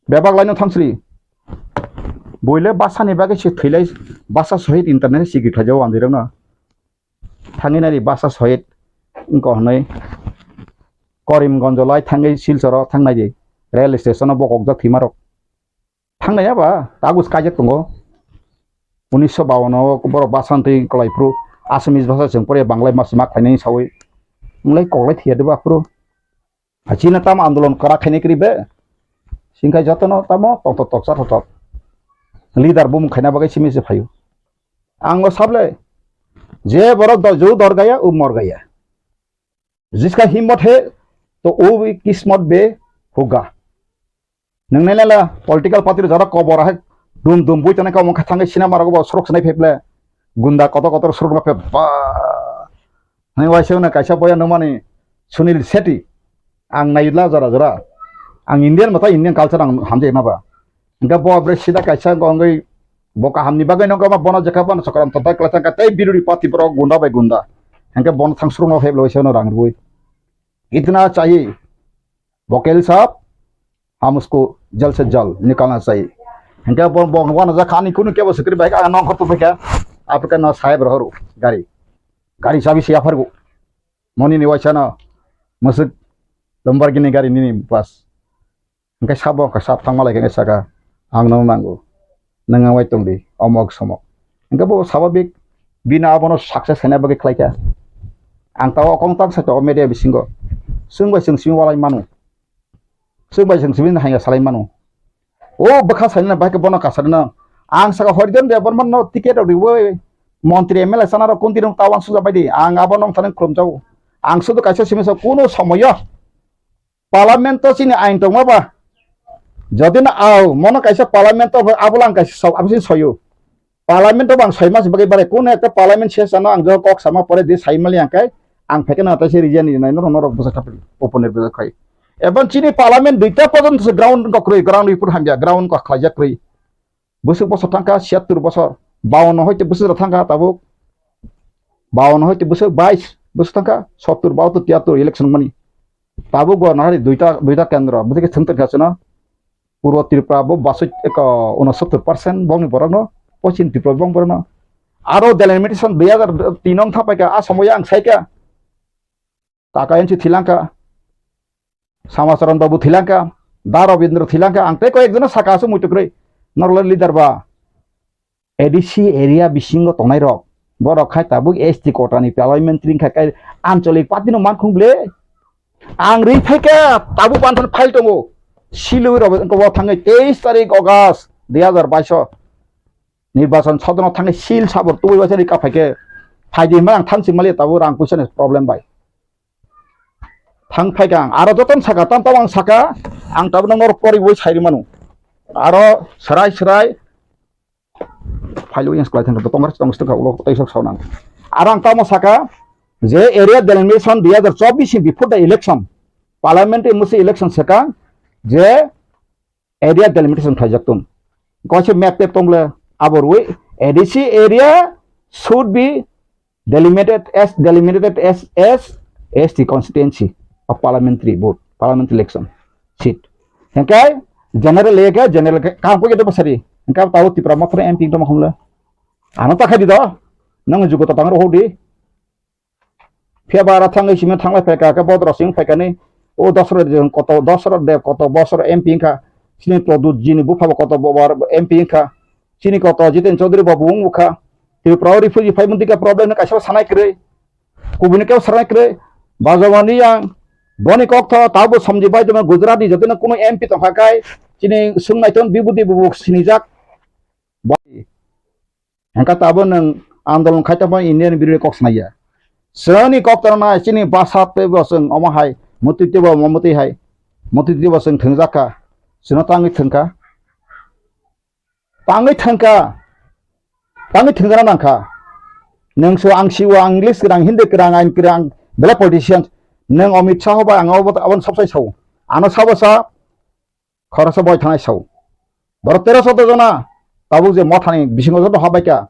Bebak laino thangsri. Buile basa ni bagwi se thwilai, basa sohit internet sigi khlaijao andirokno. Thangwi nai di basa sohit wngkha hwnwi Karimganj lai thangwi Silchar o thang nai di. Rail station o bokokjak thwimarok. Thangnai ya ba, kagus kaijak tongo. Unisho bawan o borok basa twi kwlai phuru Assamese basa chwng pore Banglai mas ma khlainai sawi. Mlai koklai thiya deba aphuru. Hachina tamo andolon kwrak khainai kwrwi be. Singkha jotono tamo tongthok toksa thothok. Leader bumung khaina bagwi simi se phaio. Ang o sable. Je borok do-, ju dor gaya, u mor gaya. Jiska himmot he, to u kismot be hoga. Nang nai la political party rok jara kobor hai dum dum bui tonai kamo kha thangwi sinamara go surok sinai pheble. Gunda kotor kotor surok na phe ba. Hai waisa na kaisa boya nungmani Sunil Shetty. Ang naila jora jora. Ang Indian mata Indian culture ang hamjai na ba. Hingke bo bre sida kaisa wngwi bo kahamni bagwi no gama bono jekha bono chokram tonta kwlai thangkha tei biruri party borok gunda bai gunda. Hingke bono thang surungno pheblo waisa no rang rwui. Itna chahi. Vocal sap, hum usko jal se jal nikalna chahiye. Hingke bo, bo, bo na jakha ani kunu kebo sikri bai ka nong khortu phaikha. Apre ka na saheb rohoru gari. Gari chabi siya phargu. Moni ni waisa no musuk Lamborghini gari nini bas. Hingke sabo ka sab thangma lai khe saka ang no nango. Nang wai tongdi omok somok. Hingke bo sababik bini abono success khaina bagwi khlaikha. Ang tao kong tang sa media bisingo. Chwng bai chwng simi walai manu. Chwng bai chwng simi haiya salai manu. O bwkha saina bai khe bono kasarina. Ang saka Horijan Debbarma no ticket rok riwi montri M L A sana rok kunti rok tawan suja bai di. Ang abo nong thani khulum jao. Ang sudu kaisa simi sa kuno somoyo. Parliament o chini ain tongma ba? Jodi no au, mono kaisa parliament o abo lang kaisa sok, abo sini soyo. Parliament o bang soi mas bagwi bare, kuno ekta parliament session o ang jo kok sama pore di sai mali ang kai, ang pheke na tai se region ni nai norok, norok bwsa thapri, open bwsa khai. Ebon chini parliament duita porjonto se ground ko kwrwi, ground report hamya, ground ko khlaijak kwrwi. Bwswk bosor thangkha, siyattur bosor, bawanno hoite bwswk rok thangkha tabuk, bawanno hoite bwswk bais bwswk thangkha, sottur, bahattur, tiyattur election wngmani. Tabuk bo nahari duita, duita kendro, bwswk khe thwng tongkha chwngno. Purbo Tripura bo basoi eko unosottur percent bongni borokno, Poschim Tripura bong borokno. Aro delimitation dui hazar tin wng thapaikha, a somoyo ang saikha. Kaka N C thilangkha, Samacharan Babu thilangkha, Da Rabindra thilangkha, ang tei koyek jono saka aswk muitu kwrwi, norok le leader ba. A D C area bisingo tongnai rok, borok khai tabuk S T quota ni parliamentary wngkha, kai ancholik party no mankhung ble. Ang ri phaikha tabuk bansan file tongo, silwi rok wngkha bo thangwi teis tarik August dui hazar baish o nirbachan sodono thangwi sil sabor tubui baisa ri ka phaikhe phaidi hwnba ang thansing mali tabuk rang puisa ni problem bai. Thang phaikha ang, aro jotono saka, tam tam ang saka, ang tabukno norok poriwi sai rwmano. Aro swrai swrai phailwi yang swlai thangkha, tongkha, tongkha, tongkha, ulo tei sok saunang. Aro ang tamo saka, je area delimitation dui hazar chobbish ni before the election, parliamentary musi election saka, je area delimitation khlaijak tong. Kaisa map tep tong le abo rwi A D C area should be delimited as, delimited as, as S T constituency of parliamentary vote, parliamentary election seat. Hingke general area ke general ke kam ko ke to pasari. Hingke tao Tipra Motha M P to makhum le. Ano ta khai di do. Nang jugo to tang ro di. Phiya ba aro thangwi simi thanglai phaikha, khe bodro simi phaikha ni, o Dosrot Deb koto, Dosrot Deb koto bosor M P wngkha, chini Pradyut G ni bupha bo koto bo-, bo-, M P wngkha, chini koto Jiten Chaudhary bo bo wngkha, Tripura o refugee phai mantwi khe problem no kaisa sanai kwrwi, kubuni khe sanai kwrwi, Bajwani yang, boni kok tho, tabo Somji bai tongma Gujarat ni jotono kuno M P tongkha kai, chini swngnai ton bibudi bubuk sinijak. Hingkha tabuk nwng andolon khai tongma Indian birodi kok sanai ya. Chwngni kok tongna chini basa teibo chwng omo hai, motwi teibo omo motwi hai, motwi teibo chwng thwngjak kha, chwngno tangwi thwngkha. Tangwi thwngkha, tangwi thwngjakna nangkha. Nwng sio ang sio ang English kwrang, Hindi kwrang, ain kwrang, belai politician. Nwng Amit Shah bai ang abo, aboni sab sai sao. Ano sabo sa, khoroksa boi thanai sao. Borok tero soddo jona tabuk je mothani bisingo joto habaikha,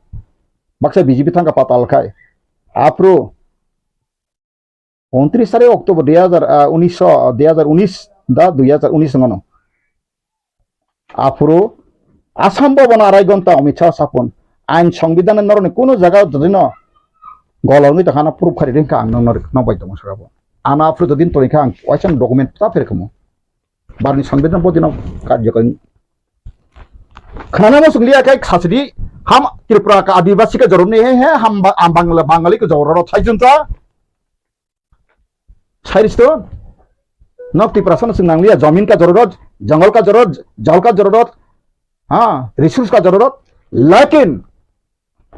baksa B J P thangkha patal khai. Aphuru untris tarik October dui hazar, ah, unis, ah, dui hazar unis da dui hazar unis wngmano. Aphuru Assam Bhavan arai gonta Amit Shah sapon, ain songbidhan norokni kuno jaga jodino golongwi tongkha, ano proof khari ringkha ang nokno, nokbai tongo saka bo. Ano aphuru jodin tongkha ang waisa document ta pherkhumo. Barni Sambidan bodino karjokari. Khanana mo sunglia kai khasidi ham Tripura ka Adivasi ka jorumni he he ham ba-, am Bangla Bangali ka jororo thaijunta. Sairis to nok Tiprasa no chwng nangliya, jamin ka jororot, jangal ka jororot, jal ka jororot, ha, resource ka jororot, lakin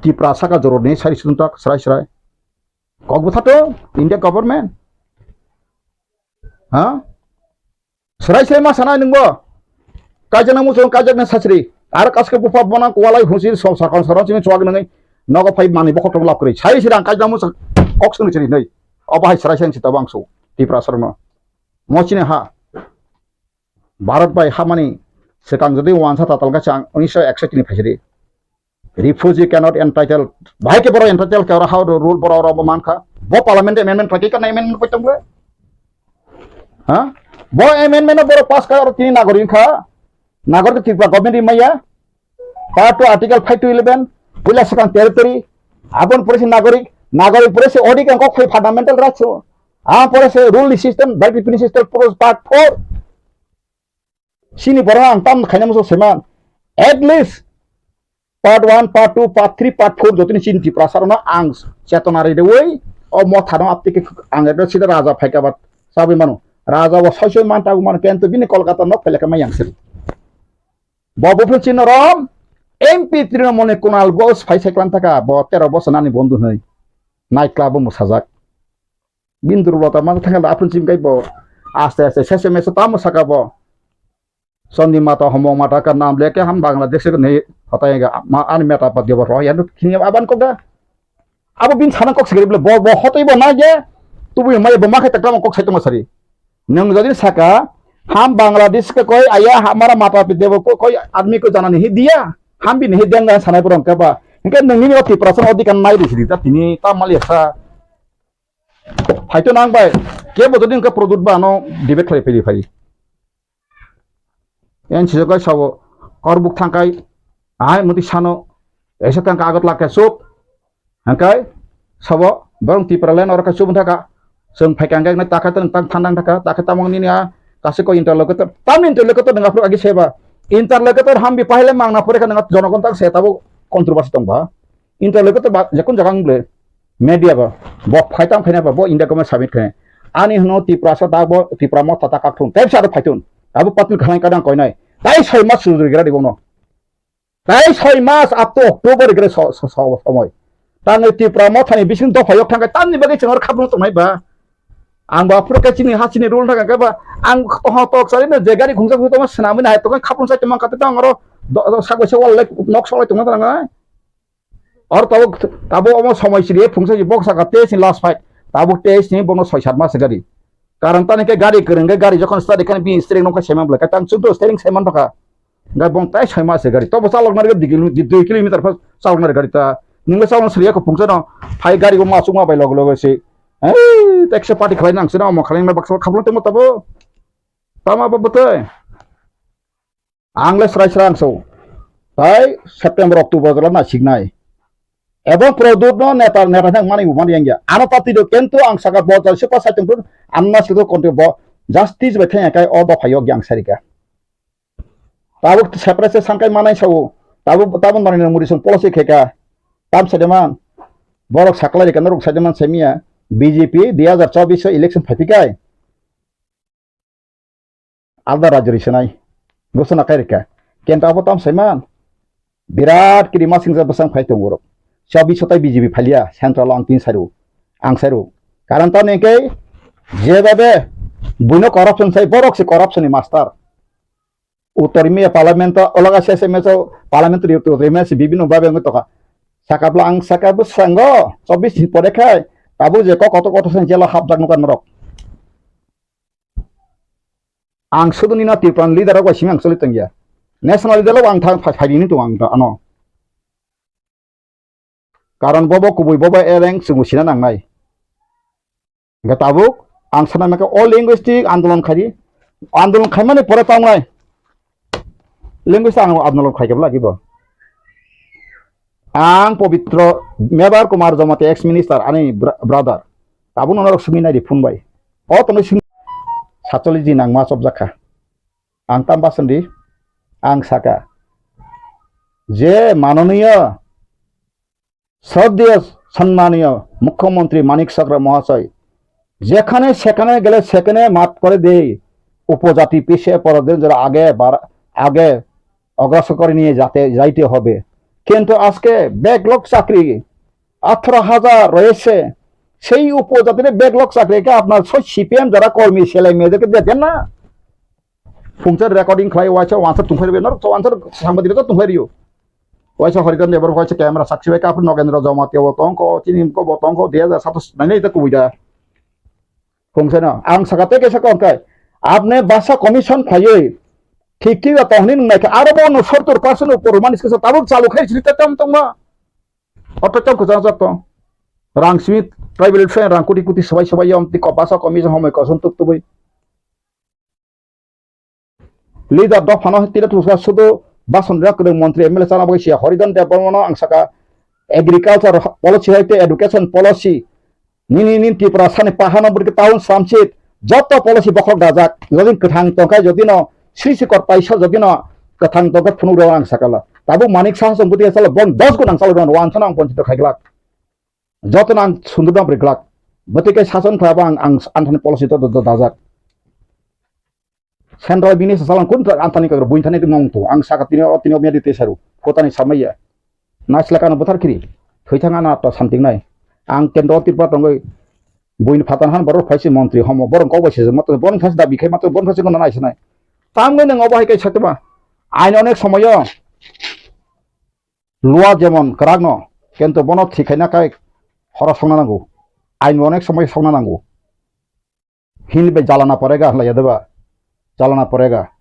Tiprasa ka jororot ni sairis to tak srai srai. Kok bwtha to India government. Ha? Srai srai ma sanai nungbo. Kaijak nang muchung kaijak nang sachri. Ar kaske bupha bona kualai husi so sarkon saron sini chuak nangwi. Nogo phai mani bokhok tong lap kwrwi. Sai sirang kaijak muchung kok sung chiri nai. Obo hai srai srai sita bangso. Tiprasa rokno. Mochine ha. Bharat bai hamani swkang jodi wansa tatal ga chang unisho ekshoi tini phaisiri. Refugee cannot entitled. Bahai ke borok entitled ke oro how rule borok oro bo mankha. Bo parliament amendment pakai kana amendment pakai tongwe. Ha? Bo amendment borok pass ka oro tini nagorik kha. Nagorik Tripura government ri maya. Part two article five to eleven. Puila swkang territory. Abon pore se nagorik. Nagorik pore se odi kang kok phai fundamental rights. Ah pore se rule system, right revenue system, part four. Sini borok ang tam khaina muchung seman. At least part one, part two, part three, part four jotoni chini Tiprasa rokno ang chetona ridewi o motha no aptiki ang ekta sida raja phaika bat sabi mano. Raja bo soi soi man tabu mano kento bini Kolkata nok pheleka mai yang siri. Bo bupil chino rom M P Trinamool ni Kunal Ghosh phai sai klan taka bo tero bosor nani bondhu hwnwi night club o mwsajak. Bini durbolota ma thangkhe aphun chim kai bo aste aste sese mese tamo saka bo. Chondima ta homong mata ka nam leke ham Bangladesh ko nei hotai ga ma ani meta pa dibo ro ya nuk khini aban ko ga. Abo bin sana kok sigri bole bo bo hotoi bo na je tubu mai bo ma khai takam kok sai tong sari. Nang jodi saka ham Bangladesh ka koi aya hamara mata pa dibo ko koi admi ko jana nahi diya. Ham bin nahi denga sanai borong ka ba. Hingke nang nini oti prasan odi kan nai ri sidi ta tini ta mali sa. Phaito nang bai, kebo jodi hwnkhe product ba ano debate khlai phai phai. Yan sijak bai sabo, korbuk thangkai, ahai muti sano, esa thangka agot lakhe chup, hangkai, sabo, borong Tipraland oro khe chup thaka, chwng phaikha hangkai nai takhe tang tang thandang thaka, takhe tamang nini a, kasu ko interlocutor, tam interlocutor nang aphuru agi seba, interlocutor hambi pahile mangna pore kha nang jonogon tak se tabo controversy tong ba. Interlocutor ba jekun jaga wng ble media ba bo phai tam khaina ba bo India government submit khaina. Ani hwno Tiprasa da bo Tipra motha ta kak thung tei sa phai thung. Abo patil khanai kadang koinai. Tai soi mas sujur gira dibo no. Tai soi mas up to October gira so so so somoi. Tang Tipra motha ni bising dopha yok thangkai tamni bagwi chwng oro khapung tongnai ba. Ang ba phuru khe chini ha chini rule thangka ba ang toho tok sari no je gari khungsa khungsa tongma swnamwi nai tongkha khapung sai tongma kate tang oro do- do- sak bai sak wal nok sok lai tongma tang nai. Or tabuk tabuk omo somoi siri phungsa si bok saka tei si last fight. Tabuk tei si bono soi sat mas gari. Karon tani ke gari kwrwng ke gari jokon start khan bi steering nokha seman bwlai. Tang chwngto steering seman bwkha. Gai bong tai soi mas gari. Tobo chalok nari dui kilo- dui kilometer pha chalok nari gari ta. Ningla chalok siri ko phungsa no. Phai gari bo ma chukma bai log log si. Ei, taxi party khlai nang sino mo khlai na baksa khaplo temo tabo. Tama ba bwtwi. Ang le srai srai ang so. Tai September, October jora na siknai. Ebong product no neta neta thang mani mani yang ya. Ano pati do kento ang saka bojal se pa saitung tun anna sido konti bo justice bai thang kai o dopha yok yang sarika. Tabuk separate sangkai manai sao. Tabuk tabuk mani muri sung policy kheka. Tam sedeman. Borok sakla rika norok sedeman semia. B J P dui hazar chobbish election phapikai. Alda rajyo ri swnai. Gosona kai rikha. Kenta abo tam saiman. Birat kiri masing ja bwsang phai tongo borok. Chabi sotai B J P phalia central ang tin sairu. Ang sairu. Karon tamni hwnkhe je babe buino corruption sai borok se corruption ni master. Uttor Mia parliament o olaga se se meso parliament ri uttor Mia se bibino babe wngwi tokha. Sakapla ang saka bwsango chobbish din pore khai tabuk je kok kotor kotor se jela hapjak nukha norok. Ang suduni no Tripura ni leader rok bai simi ang choli tongya. National leader rok ang thang phai phai rini tongo ang ano. Karon bobo kubui bobo eleng chwngbo sina nangnai. Hingke tabuk ang sana maka o linguistic andolon khai di. Andolon khaimani pore tongnai. Linguistic ang andolon khai kebla gibo. Ang Pobitro Mebar Kumar Jamatia ex minister ani bra- brother. Tabuk nono rok simi nai di phone bai. O tono simi satcholish din ang ma chopjak kha. Ang tam basan di. Ang saka. Je manoniya sroddheya sanmaniya Mukhyamantri Manik Chakra Mahasai যেখানে সেখানে গেলে সেখানে মাফ করে দেই, উপজাতি পিছিয়ে পড়াদের যারা আগে বার-, আগে অগ্রসর করে নিয়ে যাতে, যাইতে হবে। কিন্তু আজকে ব্যাকলগ চাকরি আঠারো হাজার রয়েছে, সেই উপজাতির ব্যাকলগ চাকরিকে আপনার সব সিপিএম যারা কর্মী ছেলে মেয়েদেরকে দিতেন না। Phungsa recording khlai waisa wansar tungphai rwbaino, wansar sangbadik rok tungphai rwio. Waisa Haridan Debbarma waisa camera sakchi bai kaphur Nogendra Jamatia bo tongkho, chini ko bo tongkho, dui hazar satos nai nai ta kubui da. Phungsa no, ang saka tei kaisa kok khe, apne basa commission khlaiwi, thik thik tongni nung naikha, aro bo no sottor percent upor mani skisa tabuk chalu khai sri ta tam tongma. Oto tam kwchang jak tong. Rang simi tribal friend rang kuti kuti swbai swbai yom ti ko basa commission homoi koson tuk tubui. Leader dophano tini tubuska sudu bason rok kwrwng montri M L A chana bagwi siya Haridan Debbarmano ang saka agriculture policy hai tei education policy nini nini Tripura sani pahano bwrwkhe town samsit joto policy bokhok dajak jodi kwthang tongkha jodi no sri sikor paisa jodi no kwthang tongkha phunuk rok ang sakala tabuk Manik Saha song bwtwi salo bon dos gun ang salo rok wansana ang ponchito khaiglak joto no ang sundurno bwrwklak bwtwi khe sason khlai bo ang ang anthani policy to dajak. Central bini sasalang kun antani kagra buin thani tongmung tu. Ang saka tini o tini o miyadi te saru. Kotani samaya. Naisla kano bothar kiri. Thoi thang ana to santing nai. Ang kendro Tripura tongoi buin phatan han borok phaisi montri homo borok kok bai sejak matro borok phaisi dabi khai matro borok phaisi kono nai sanai. Tamgoi nang obo hai kai satema. Ain onek somoyo. Lua jemon kwrak no. Kento bono thik khaina kai horo songna nango. Ain onek somoyo songna nango. Hini bai jalana porega hwnlaiya deba? Jalana porega.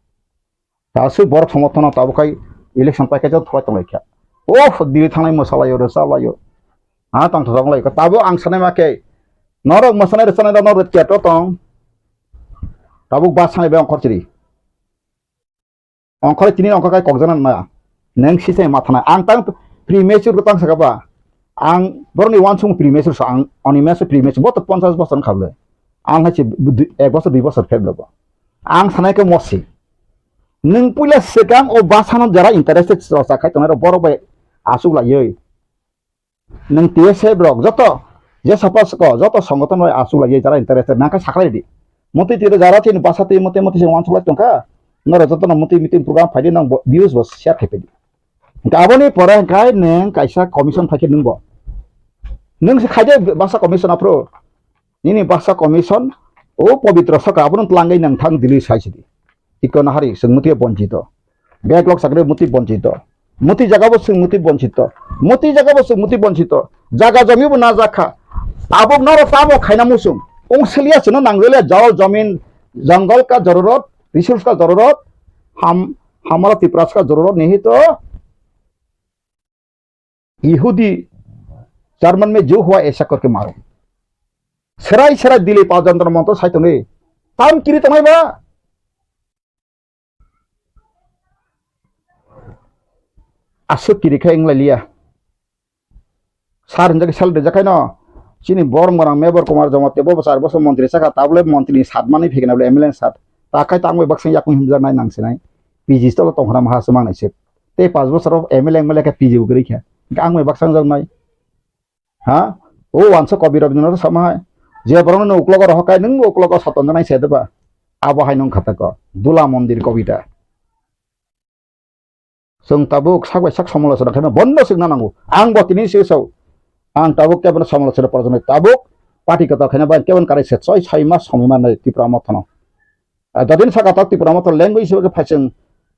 Aswk borok somorthono tabuk khai election paikha jok thwlai tonglaikha. Oh, diri thangnai mwsalaio, rwchalaio. Ha, tongthok tonglaikha. Tabuk ang sanai ma khe, norok mwsanai rwchanai rok norok theater tong. Tabuk bus sanai bai ongkhor chiri. Ongkhorwi tini ongkhor kai kokjana na. Neng sisai mathanai. Ang tang premature ko tang saka ba. Ang borokni uansukmung premature sa ang oni meso premature bo to ponchash bosor wngkha bwle. Ang hai se dui, ek bosor dui bosor phep le bo. Ang sanai khe mosi. Nwng puila swkang o bwsano jara interested rok sa khai tongnai rok borok bai aswk laiwi. Nwng T S F rok joto je sapa soko joto songoton bai aswk lai jara interest nang khe saklai di. Motwi twi jara chini basa twi motwi motwi se wansuk lai tongkha. Norok joto no motwi meeting program phaidi nang bo-, views bo share khai phaidi. Hingke aboni pore hingke nwng kaisa commission phaikhe nwng bo. Nwng se khaide basa commission aphuru. Nini basa commission o pobitro saka abono twlangwi nang thang Delhi sai sidi. Tiko nahari chwng mutwi bonchito. Backlog chakri mutwi bonchito. Mutwi jaga bo chwng mutwi bonchito. Mutwi jaga bo chwng mutwi bonchito. Jaga jomi bo na jakha. Tabuk noro tamo khaina muchung. Ungsiliya chwngno nangjakliya jol jomin, jungle ka jororot, resource ka jororot, ham, hamara Tiprasa ka jororot nihito. Yehudi, German me jo hua aisa kor ke maro. Serai serai Delhi pa Jantar Mantar sai tongwi. Tam kiri tongnai ba? Aswk kiri khai wng lai liya. Sar hinjak sal rijak khai no. Chini borok morang Mebor Kumar Jamatia bo char bosor montri saka tabole montri ni sat manwi phikna bole M L A ni sat. Ta khai tangwi baksa yakung himjak nai nang sinai. P G tolo tongkhna maha se mangnai se. Tei panch bosor o M L A wng male khe P G bo kwrwi kha. Hingkhe ang bai baksa wng jak nai. Ha? O wansa kobi Rabindranath sama hai. Je borok no uklogo rohor kai nwng uklogo satonjaknai se deba. Abo hai nwng khatako. Dula mondir kobita. Chwng tabuk sak bai sak somolochona khaima bondo swkna nango. Ang bo tini se sao. Ang tabuk kebono somolochona porjoni tabuk party kwtal khaina bai kebon karai se choi sai mas somoi mannai Tipra Mothano. Ah, jadin saka tak Tipra Motha language hisabe khe phaising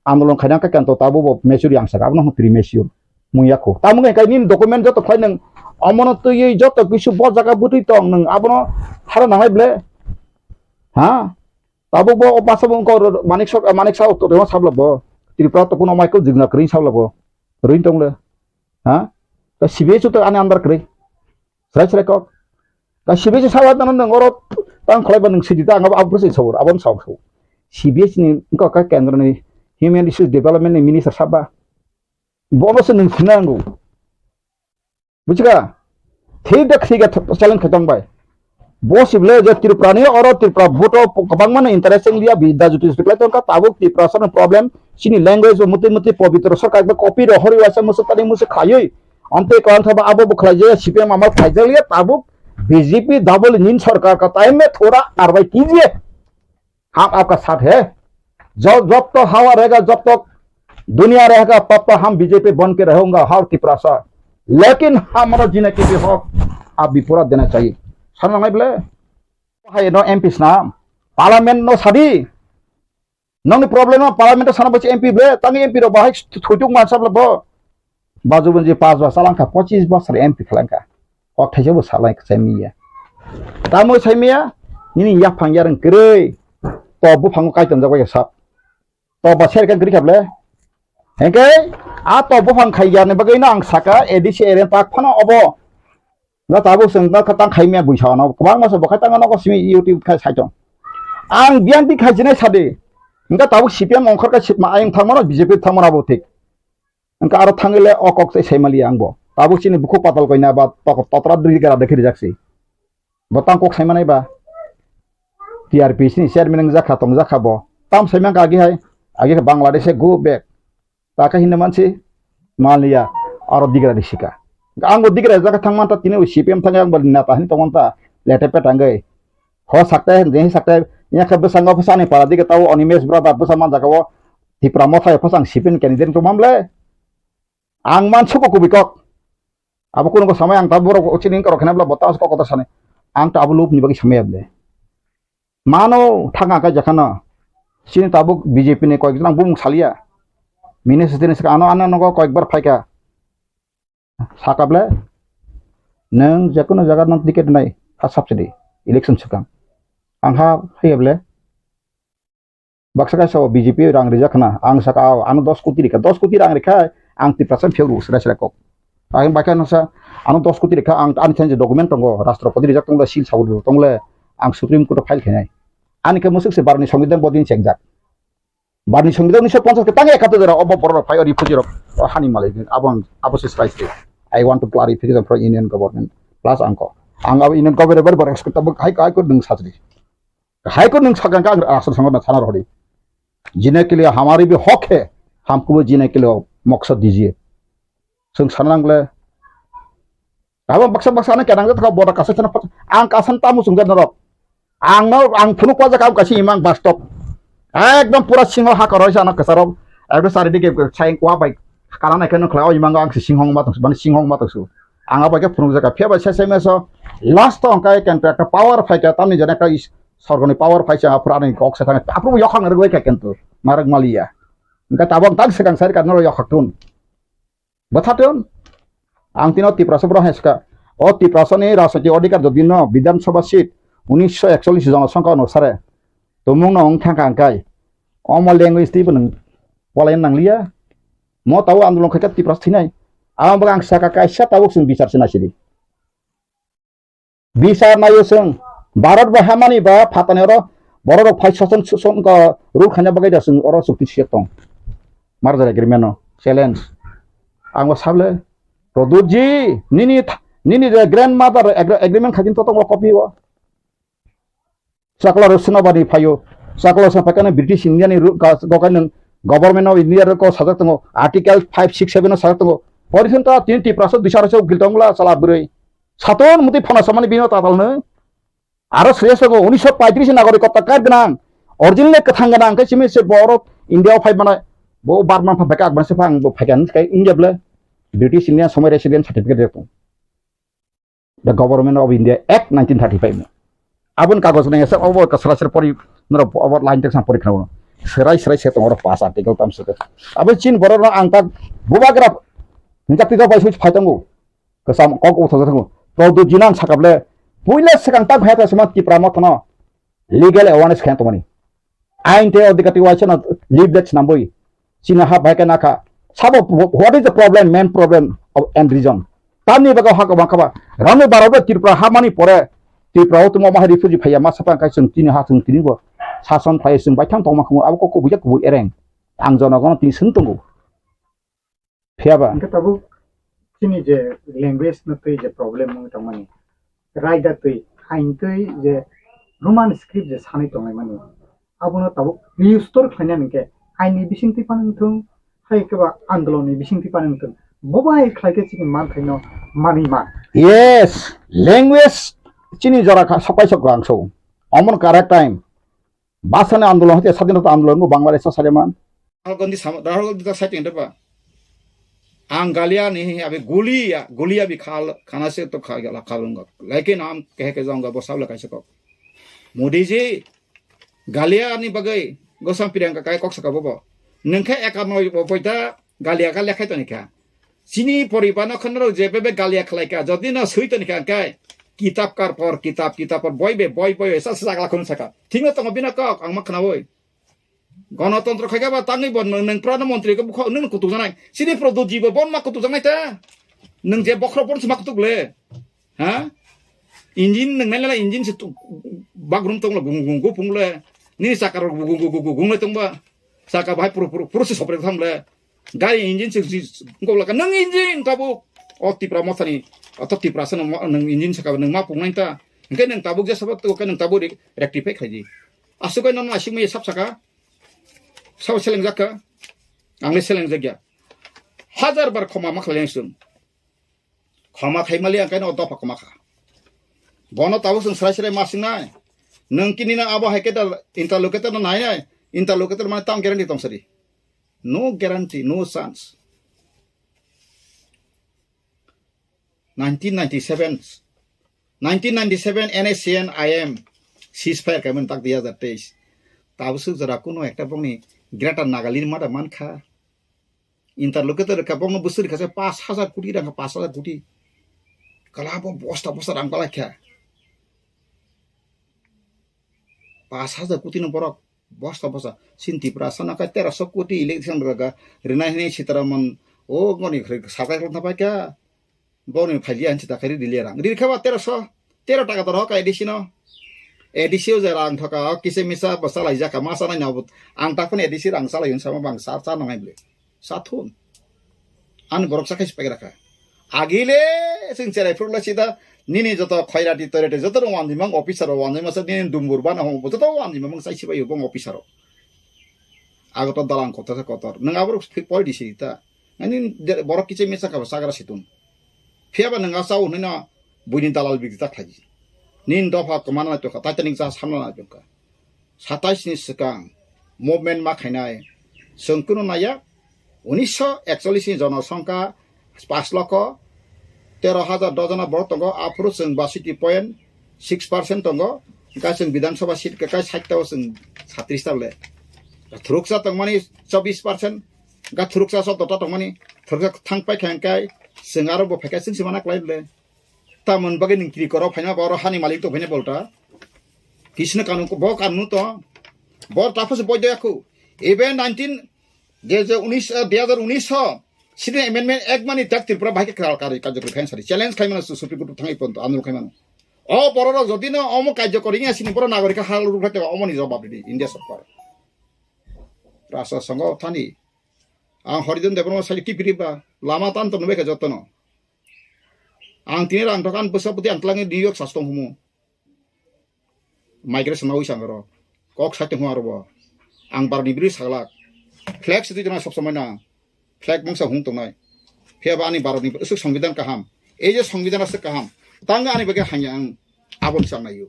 andolon khaina khe kento tabuk bo mature yang saka abono hwn premature. Mung yakho. Tamo khe nini document joto khlai nwng omono twiwi joto kisu bo jaga bwtwi tong nwng abono hara nangnai ble. Ha? Tabuk bo o basa bo wngkha oro Manik Sok-, Manik Saha to rema sabla bo. Tripura to kuno mai ko jigna kring sabla bo. Ring tong le. Ha? Ta C B I to ani andar kring. Srai srai kok. Ta C B I sawa nang nang oro tang khlai ba nang sidi ta ang abo abro se sabor abon sabor. C B I ni wngkha ka kendro ni human resource development ni minister saba. Bono se nwng sinango. Bujiga? Thik da thik da challenge khaitong bai. Bo sibole je Tripura ni oro Tripura vote o kwbangma no interest wng liya, bi da juti juti khlai tongkha, tabuk Tripura sano problem, chini language bo mutwi mutwi pobitro sarkar ba copy rohorwi waisa musuk tani musuk khlaiwi. Amtwi kwbang thaba abo bo khlai jaya, C P M amal khlai jak liya, tabuk BJP double engine सरकार का टाइम में थोड़ा कार्रवाई कीजिए। हम आपका साथ है। जो, जब तक हवा रहेगा, जब तक दुनिया रहेगा, तब तक हम बीजेपी बन के रहूंगा हर तिपरासा। लेकिन हमारा जीने के भी हक आप भी पूरा देना चाहिए। Sana ngai bole. Hai no M P sna. Parliament no sadi. Nongni problem no parliament sana bachi M P bole. Tangi M P ro bahai thuituk mansa bole bo. Baju Banji pas ba salangkha, pochis bosor M P khalangkha. Kok thaisa bo salai sai miya. Tamo sai miya, nini yaphang yarang kwrwi. To buphango kaitam jagwi sap. To ba serka gri khable. Hengke, a to buphang khai yarni bagwi no ang saka A D C area tak phano obo. Na tabuk seng na khatang khai miya buisa no. Kwbang masa bo khatang no ko simi YouTube khai sai tong. Ang biang di khai jinai sadi. Engka tabuk C P M ongkhor ka sitma ayang thangmano B J P thangmano bo thik. Engka aro thangile o kok se saimali ang bo. Tabuk chini bukhuk patal koina ba tok-, totra dui gara dekhi rijak si. Bo tang kok saimanai ba. T R P C ni chairman wng jakha tong jakha bo. Tam saimang ka agi hai. Agi khe Bangladesh e go back. Ta khe hinna mansi maliya aro digra risika. Ang bo digra jakha thangman ta tini C P M thang ang bo neta hin tongman ta lete petangoi. Ho sakte, je sakte, ya khe bwskango bwsani para dige tao Animesh brother bwsa man jaga o Tipra Motha phasang sipin candidate to mamle. Ang man suko kubui kok. Abo kuno ko samai ang ta borok chini koro khena bla bota kok kota sani. Ang ta abo lob ni bagi samai able. Mano thanga ka jakana. Chini tabuk B J P ni koyek jang bumung salia. Mine sitini saka ano ano nogo koyek bar phaika. Saka ble, nwng jekono jaga no ticket nai, ha subsidy, election swkang. Ang ha haiya ble, baksa kaisa o B J P rang rijak khna, ang saka, "Ao, ano dos koti rikha, dos koti rang rikha, ang Tiprasa phiyok rw sra sra kok." Ang bakha nasa, "Ano dos koti rikha, ang ani thani document tongo, Rashtrapati rijak tongo, seal sabur tongo, ang Supreme Court o file khainai." Ani khe musuk se barni songbidan bodin chengjak. Barni songbidan unisho ponchas ke tang ekattor jora obo borok rok phai o refugee rok o hani malai abo ang abo se sai se. I want to clarification from Union Government plus angko. Ang abo Union Government bar bar expect abo hai hai ko nung satri. Hai ko nung sakang ka ang asal sango na sana rohdi. Jine ke liye hamari bhi hak hai, hamko bhi jine ke liye maksad dijiye. Chwng sana nangle. Abo baksa baksa ano kenang jatha boda kasa chana pat-, ang kasan tamu chwng jat norok. Ang no, ang phunuk wajak ang kasi imang bastop. Ekdom pura singo ha koroi sana kasarok. Ekdom sari dige sai kwa bai. Kana nai khe nukla o imang ang si singhong ma tongsu, mani singhong ma tongsu. Ang abai khe phunuk jaka phiya bai sai sai meso. Last to ang kai contract power phai kha tamni jana kai sorgoni power phai sa phura ni kok sa thang. Apru yokhang rwgoi kha kentu. Narok maliya. Engka tabok tak sekang sari ka noro yokhak tun. Bwthaton, ang tino Tiprasa borok hai swkha. O Tiprasani rajniti odhikar jodi no Bidhan Sabha seat unisho ekchollish jonosongkha onusare tumung no wng thangkha hwnkhe omo language twibo nwng polaina nangliya. Mo tabuk andolon khaikha Tiprasa thinai. Abo bagwi ang sakha kaisa tabuk chwng bichar se naisidi. Bisar naio chwng, Bharat bai hamani ba phatani oro borok rok phai soson soson ko rule khaina bagwi da chwng oro chukti siyok tong. Merger agreement no challenge. Ang bo sable, Pradyut ji, nini tha-, nini je grandmother agre-, agreement khakin to tongo copy o. Chakla rok Senapati phaio. Chakla rok Senapati kano British India ni ru-, ga-, gokai nung Government of India rok sajak tongo. Article five six seven o sajak tongo. Pori hwn ta tini Tiprasa dui sara se ugil tongla chala bwrwi. Saton muti phana samani bino tatal nung. Aro sreya sago unisho paitris ni nagorik kotta card gwnang. Original kwthang gwnang khe simi se borok India o phai mano. Bo Burma pha beka akbar se phang bo phai kan kai India ble. British India somoi resident certificate rok. The Government of India Act nineteen thirty-five no. Aboni kagoj nang esa obo ka sera sera pori norok obo line text ang pori khna. Serai serai se tongoro pass article tam se. Abo chin borok no ang tak bubagra hinjak twi bai switch phai tongo. Kasam kok utha tongo. Pradyut ji nang sakable puila sekang tak bhai ta sema Tipra Motha no legal awareness khen tongmani. Ain tei odhikar twi waisa no leaflet swnambwi chini ha bai khe nakha. Sabo, what is the problem, main problem of end region? Tamni bagwi ha kwbang kha ba. Rani barok bai Tripura ha mani pore Tripura o tongma ma refugee phaiya ma sapang kai chwng tini ha chwng tini bo sason phai chwng baithang tongma khamu abo kok kubui jak kubui ereng. Ang jonogono tini swng tongo. Phiya ba? Hingke tabuk chini je language no twi je problem wngwi tongmani, raida twi, ain twi je Roman script je sanwi tonglaimani, abono tabuk reustor khlainani hingke ain ni bising twi phano wngthung, hai khe ba andolon ni bising twi phano wngthung, bo bai khlai khe chini manthai no manwi man. Yes, language Chini jora kha, sokai sok ang so. Omon correct time. Basani andolon hoite sadinota andolon bo Bangladesh sa saleman. Rahul Gandhi sama, Rahul Gandhi ta saiting depa. Ang galia ni abi gulia, gulia bi khal, khana se to kha gala khalunga. Lekin am kehe ke jonga bo sabla kaisa kok. Modi ji, galia ni bagai gosam Priyanka kai kok saka bobo. Nengkhe ekarno bo poita galia ka lekhai toni kha. Chini poribar no khonro je bebe galia khlai kha. Jodi no sui toni kha kai kitab kar por kitab, kitab por boi be, boi, boi, sa sa gala khun saka. Thingno tongo bina kok, ang ma khnawi. Gonotontro khaikha ba tangwi bo nwng, nwng prana montri khe bukha nwng kutuk janai. Sini Pradyot ji bo bon ma kutuk janai ta. Nwng je bokhro bon ma kutuk le. Ha? Engine nwng nai nai engine se tu-, bagrum tong le gung gung gung pung le. Nini saka rok gung gung gung gung le tong ba. Saka bahai puru puru puru se sopre tham le. Gari engine se si ngok laka nwng engine tabuk. O Tipra mothani. O to Tipra se nwng engine saka nwng ma pung nai ta. Hingke nwng tabuk je sabak to ke nwng tabuk rectify khaidi. Asuk ai nono asik mai sab saka. Sabo selengjak kha? Ang le selengjak ya. Hajar bar khoma ma khlai ang chwng. Khoma khai mali ang kaino dopha khoma kha. Bono tabuk chwng srai srai ma singnai. Nwng kini na abo hai khe da interlocutor no nai nai. Interlocutor mane tam guarantee tong sari. No guarantee, no chance. Nineteen ninety-seven, nineteen ninety-seven N S C N I M ceasefire kaimani tak dui hazar teis. Tabuk swk jora kuno ekta bongni Greater Nagaland mada mankha. Interlocutor rwkha bongno bwswk rwkha se pash hazar koti rang, pash hazar koti. Kala bo bosta bosta rang balaikha. Pash hazar koti no borok bosta bosta. Sin Tipra sana kai tero so koti election rwga rwnai hinwi Sitaraman o goni khri sakai khulna paikha. Boni phailiya hinwi ta khairi riliya rang. Ri kha ba tero so, tero taka doro ka A D C no. A D C o je rang thoka o kisa misa bo salai jaka ma sanai na bo. Ang ta phone A D C rang salai hin sama bang sa sa nang ai bole. Sathun. Ani borok sa khai sipai rakha. Agile sing cherai phuru lai sida nini joto khairati toirati joto rong wanjima officer rok wanjima sa nini dumbur bana hong joto wanjima mung sai sipai bong officer rok. Ago to dalang kotor sa kotor. Nang aborok poi di sita. Ani borok kiche misa ka sagra situn. Phiya ba nang asau hwnwi no buini dalal bigdi ta khlaiji. Nini dopha kwmana lai tongkha, Titanic jahaj hamna lai tongkha. Satais ni swkang movement ma khainai chwng kunu naiya. Unisho ekchollish ni jonosongkha pash lokho tero hajar dojona borok tongo, aphuru chwng basiti point six percent tongo. Hwnkhe chwng Bidhan Sabha seat kwkai sait ta o chwng satrish ta le. Thuruksa tongmani chobbish percent, hwnkhe thuruksa soddo ta tongmani, thuruksa thang paikha hwnkhe chwng aro bo phaikha chwng se mana klai le. Tamoni bagwi nwng kiri koro phaima ba oro hani malik tong phaina bolta. Kisno kanun ko, bo kanun to. Bo ta phase boy doya khu. Even nineteen, je je unis, eh, dui hazar unis ho. Sini amendment ek mani tak Tripura bahai ke kral kari kajak khain sari. Challenge khai mano Supreme Court thangai ponto andolon khai mano. O borok rok jodi no omo kajak kori ya sini borok nagorik hal ruk khai omo ni jawab di India sorkar. Rasa songo thani. Ang Horidon Debbarma sai kipiri ba lama tan to nubai ka jotono. Ang tini rang dokan bwsa bwtwi ang twlangwi New York sas tong humo. Migration nawi sang aro. Kok sai tong aro bo. Ang barni biri saglak. Flag sitwi tong sob somoi na. Flag mangsa hung tongnai. Phiya ba ani Bharatni aswk songbidan kaham. Ei je songbidan aswk kaham. Tang ani bagwi hanya ang aboni sang naio.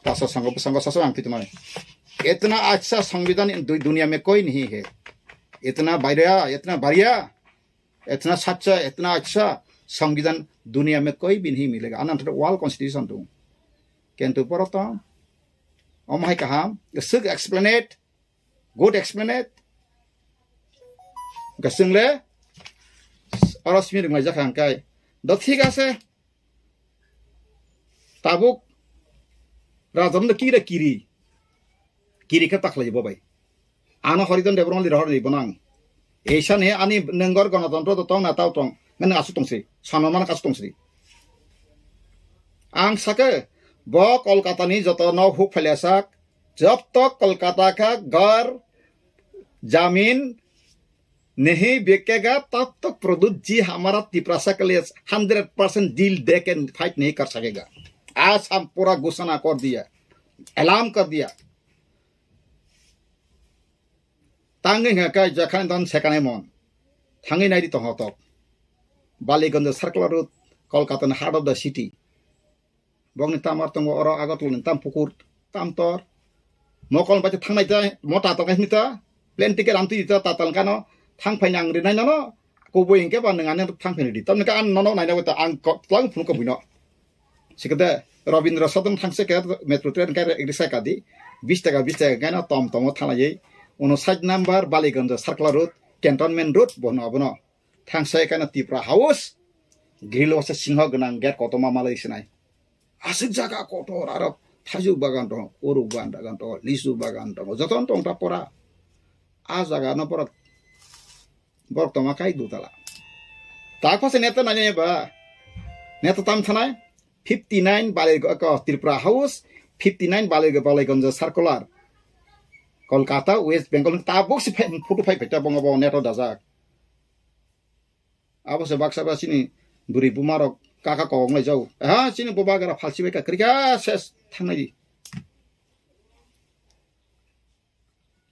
Tasa sango bwsango sasu ang twi tongnai. Itna acha songbidan du-, duniya mein koi nahi hai. Itna bhaiya, itna bhaiya. Itna sacha, itna acha songbidan duniya mein koi bhi nahi milega. Ananta world constitution tu. Kintu poroto, om hai kaham, suk explain it, good explain it. Gasung le, oro simi rung lai jakha hangkai. Do thik ase, tabuk, raja no kira kiri. Kiri khe taklai bo bai. Ano Horidon Debbarma lira hor ni bonang. Eisa ni ani nengor gonotontro to tong na tao tong. Nang asu tong sri. Sanamana kasu tong sri. Ang sake bo Kolkata ni joto no huk phailya sak. Jab tak Kolkata ka ghar, jamin, नहीं बिकेगा, तब तक प्रद्युत जी हमारा तिपरासा के लिए hundred percent deal दे के फाइट नहीं कर सकेगा। आज हम पूरा घोषणा कर दिया, ऐलान कर दिया। Tangwi hwnka khe jakhan don sekanai mon. Thangwi naidi tongthok. Baliganj Circular Road, Kolkata ni heart of the city. Bokni tamar tongo oro Agartala ni tam pukur, tam tor. Mokol bai thangnai ta, mo tatal kai ta, plane ticket amtwi ta, tatal kano, thang phai nang rinai nono, kubui hingke ba nang ani thang phai di. Tamni ka an nono naina ta ang ko, tlang phunu ko buino. Sikade Rabindra Sadan thangse ke metro train ke risa kadi, bis taka, bis taka kano tom tomo thanglai. Uno side number Baliganj Circular Road, Cantonment Road, bono abono. Thangse kano Tipra House, grill wasa singho gwnang gate kotorma malai sinai. Aswk jaga kotor aro thaijuk bagan tongo, uruk bagan tongo, lisu bagan tongo, jotono tong ta pora. A jaga no borok, borok tongma kai dutala. Tak phase neto nani ba, neto tam thanai, fifty nine Bali ko Tripura House, fifty nine Bali, Baliganj Circular. Kolkata, West Bengal, tabuk si phai, photo phai phai ta bongo bo neto dajak. Abo se baksa ba chini bwrwi buma rok kaka kok wnglai jago. Ha, chini boba gara phalsi bai ka kwrwi kha ses thangnai di.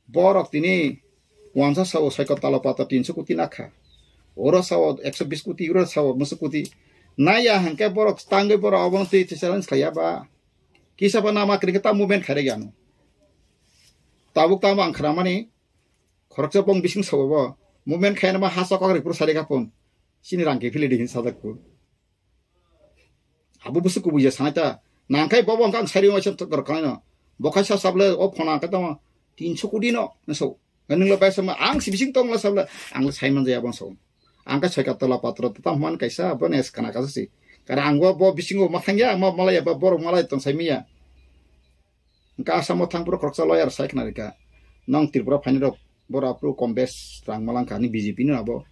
Borok tini wansa sao saiko talo pata tinso koti nakha. Oro sao ekso bis koti, oro sao musu koti. Naya hangke borok tangwi borok obo twi challenge khaiya ba. Kisa ba nama kwrwi khe ta movement khairek ya ano. Tabuk tamo ang khramani khoroksa bong bising sao bo movement khaina ma hasa kok ripur sari kapon. Chini rang ke phili di hin sajak ko. Abo busu kubui ya sanai ta. Nangkai bobo ang kang sari ma cham tor kanai no. Bokai sa sable o phona ka tamo tinso kodi no. Naso. Nung lo bai sama ang si bising tong la sabla. Ang la sai man jaya bang so. Ang ka sai ka tola patro ta man kaisa bo nes kana ka si. Kara ang bo, bo bising o mathang ya, ma malaya ba borok malai tong sai miya. Hingke Assam o thang phuru khoroksa lawyer sai khna rikha. Nong Tripura phainai rok boro aphuru kom bes rang malangkha ani B J P no abo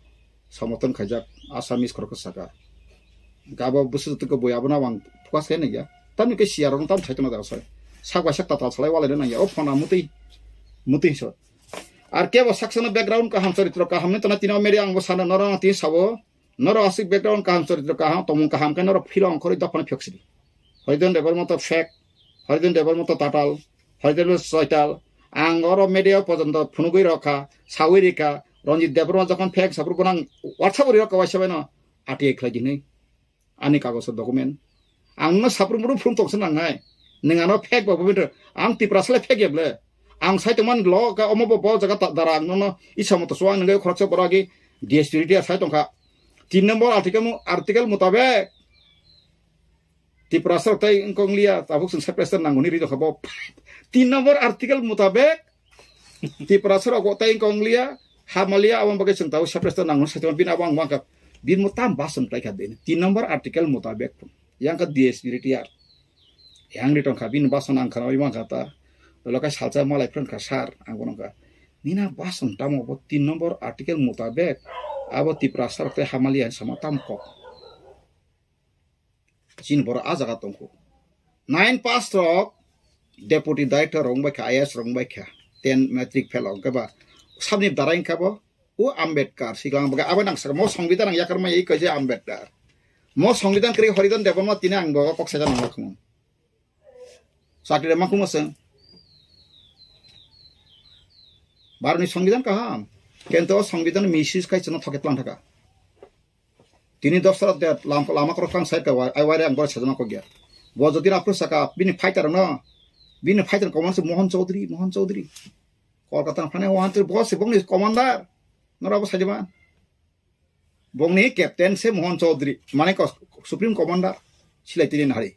somoton khaijak Assamese khoroksa saka. Hingke abo bwswk twi bui abono ang focus khe nangya. Tamni khe C R rok no tam sai tongna jaga sai. Sak bai sak tatal salai walai nangya. O phone a mutwi, mutwi so. Ar kebo saksano background kaham charitro kaham ni tona tini o media ang bo sana norok tini sabo. Norok aswk background kaham, charitro kaham, tongmung kaham khe norok philo ongkhorwi dophano phiyok sidi. Horidon Debbarma to fake, Horidon Debbarma to tatal, Horidon Debbarma to soital. Ang oro media o pojonto phunugwi rokha, sawi rikha, Ranjit Debbarma jokhon fake saphuru bono ang WhatsApp o rirokha waisa baino R T I khlai di hinwi. Ani kagojo document. Ang no saphuru muru phunuk tongsa nangnai. Nwng ano fake ba bumit ang Tiprasa le fake ya ble. Ang sai tongmani lo ka omo bo bo jaga ta dara ang nono isa moto suang nangwi khoroksa borok agi D S P retired sai tongkha. Tin number article mu, article mutabek Tiprasa rok tai wngkong liya tabuk chwng separation nangmani ri tongkha bo. Tin number article mutabek Tiprasa rok tai wngkong liya, hamalia aboni bagwi chwng tabuk separation nangmani sai tongkha bini abo ang wngkha. Bini mo tam bas wng tongkha bini. Tin number article mutabek yang ka D S P retired. Yang ri tongkha bini bas wng ang khana wi mankha ta. Lolo kai salsa malai phrwng kha sir ang bono kha. Nina bas wng tamo bo tin number article mutabek abo Tiprasa rok tei hamalia sama tam kok. Chini borok ah jaga tongkho. Nine pass rok deputy director rok wngbai kha, I A S rok wngbai kha. Ten matric fail rok wngkha ba. Sabni darai wngkha bo. O Ambedkar siklang baga abo nang saka mo songbidhan ang yakar mai kaisa Ambedkar. Mo songbidhan kri Horidon Debbarma tini ang bo kok saja nang khum. Chakri ma khum seng. Baroni songbidhan kaham. Kento songbidhan misuse kai chana thoket lang thaka. Tini dosra de lam-, lama korok tang side ka wai, ai waire ang bor sajama kok ya. Bo jodi na approach saka, bini fighter no, bini fighter command se Mohan Chaudhary, Mohan Chaudhary. Kolkata na phane Mohan Chaudhary, bo se bongni commander. Nora bo sajama. Bongni captain se Mohan Chaudhary, mane ko-, Supreme Commander, silai tini nahari.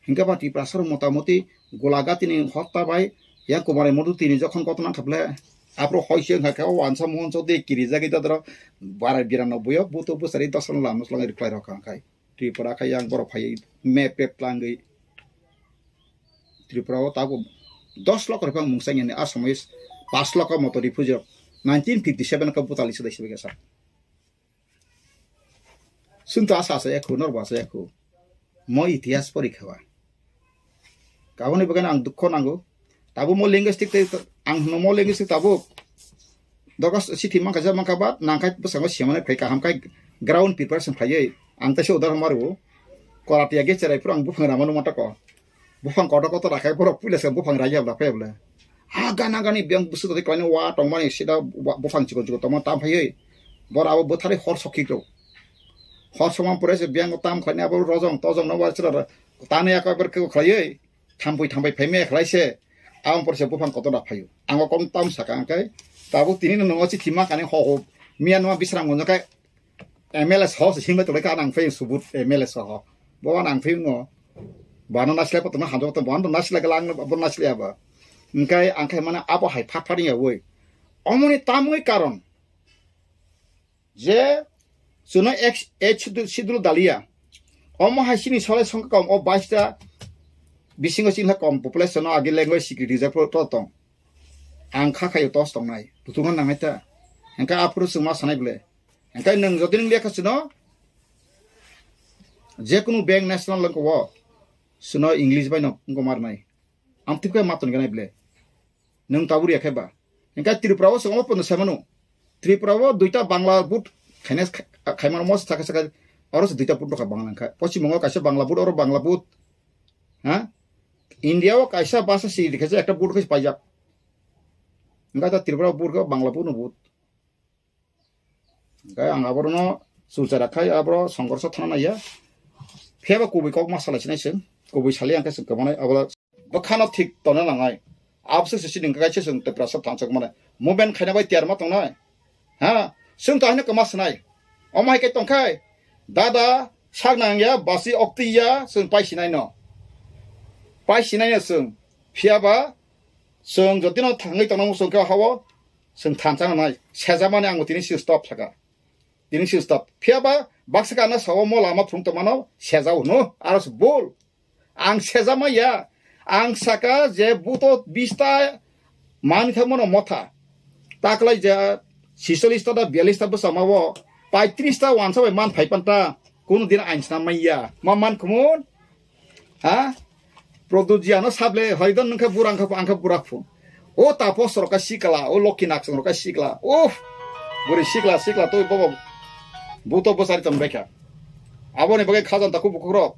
Hingke ba Tiprasa rok motamoti golaga tini hotta bai yang Kumar Modu tini jokhon koto nang khaple apro hoi se wngkha khe o wansa Mohan Chaudhary kiri jagwi dadro barai birano buyo buto bwsari dosan lam swlangwi rwkhlai rok kha khai Tripura khai yang borok phaiwi map pep tlangwi Tripura o tabuk dos lokho rwphang mungsa yani a somois pas lokho moto refugee rok nineteen fifty seven khe butali swdai swbai khe sa. Chwng to asa asa ya khu, norbo asa ya khu. Mo itihas pori khawa. Kaboni bagwi ang dukho nango. Tabuk mo linguistic tei ang hwno mo linguistic tabuk. Dogas sithi mankha ja mankha ba nangkhai bwskango semane phai kaham khai ground preparation khaiwi. Ang teisa udahoron mario. Koratiya ge cherai phuru ang buphang rama numa tako. Buphang kotor kotor rakhai borok puila se buphang raiya bla phai bla. Ha gana gani biyang busu tadi kaino wa tongmani sida wa buphang chikon chikon tongma tam phaiwi. Bor abo bwthari hor sokhi rok. Hor sokma pore se biyang tam khlaini abo rojong tojong no wa chwla Tani ako ebar kebo khlaiwi, thampui thampui phaimaya khlaise, aboni porse buphang kotor da phaio. Ang o kok tam saka, hwnkhe tabuk tini no nongo chithi ma kani ho ho. Miya numa Bisramganj khe M L A soho se himlai tonglaikha, nang phai subut M L A soho. Bo nang phai no. Bano nasilai pa tongma hamjak tong, bano nasilai galang, bo nasilai aba. Hwnkhe ang khe mane abo hai phat phat wngya oi. Omoni tamwi karon je chwno ek, ek sidu-, sidul dalia. Omo hai chini solai songkha kom, o baista bisingo chini kom population no agi language security reserve to tong. Ang kha khayo tos tongnai. Buthuma nangnai ta. Hwnkhe aphuru chwngma sanai bwle. Hwnkhe nwng jodi nwng lekha chwno, jekunu bank national wngkha o, chwno English bai no wngkha marnai. Amtwkhe ma tongkha nai bwle. Nwng tabuk ya khe ba. Hwnkhe Tripura o chwngma pono sai mano. Tripura o duita Bangla board khaina kha-, khaimano mo sakha sakha oro se duita board rokha Bangla wngkha. Poschim Bongo kaisa Bangla board, oro Bangla board. Ha? India o kaisa basa si rikha ekta board khe paijak. Hwnkhe ta Tripura board khe Bangla board no board. Hwnkhe ang aborokno chulchara khai aboro songkorso thana naiya. Phiya ba kubui kok ma salai sinai se. Kubui salai ang khe se kwmanai abo bwkhano thik tongna nangnai. Abose se sining kaisa chwng Tiprasa thansa kwmani. Movement khaina bai tiyar ma tongnai. Ha? Chwng to haino kwma sinai. Omo hai khe tongkhai. Dada sak nang ya, basi okti ya, chwng pai sinai no. Pai sinai no chwng. Phiya ba chwng jotino thangwi tongna muchung khe hao. Chwng thansa nangnai. Sejamani ang tini si stop saka. Tini si stop. Phiya ba baksa kana sao mo lama phung tongmano sejao no. Aro se bol. Ang sejama ya. Ang saka je buto bista mani thangmano motha. Taklai je sisolista da bialista bwsama o paitris ta wansa bai man phai panta. Kunu din ain sna maya. Ma man kumun? Ha? Produjiano sable hoidon nungkha burang kha angkha burak phun. O tapo soroka sikla, o lokhi naksong roka sikla. Uff. Buri sikla, sikla to bobo. Buto bosari tong bekha. Aboni bagwi khajan taku bukukrok.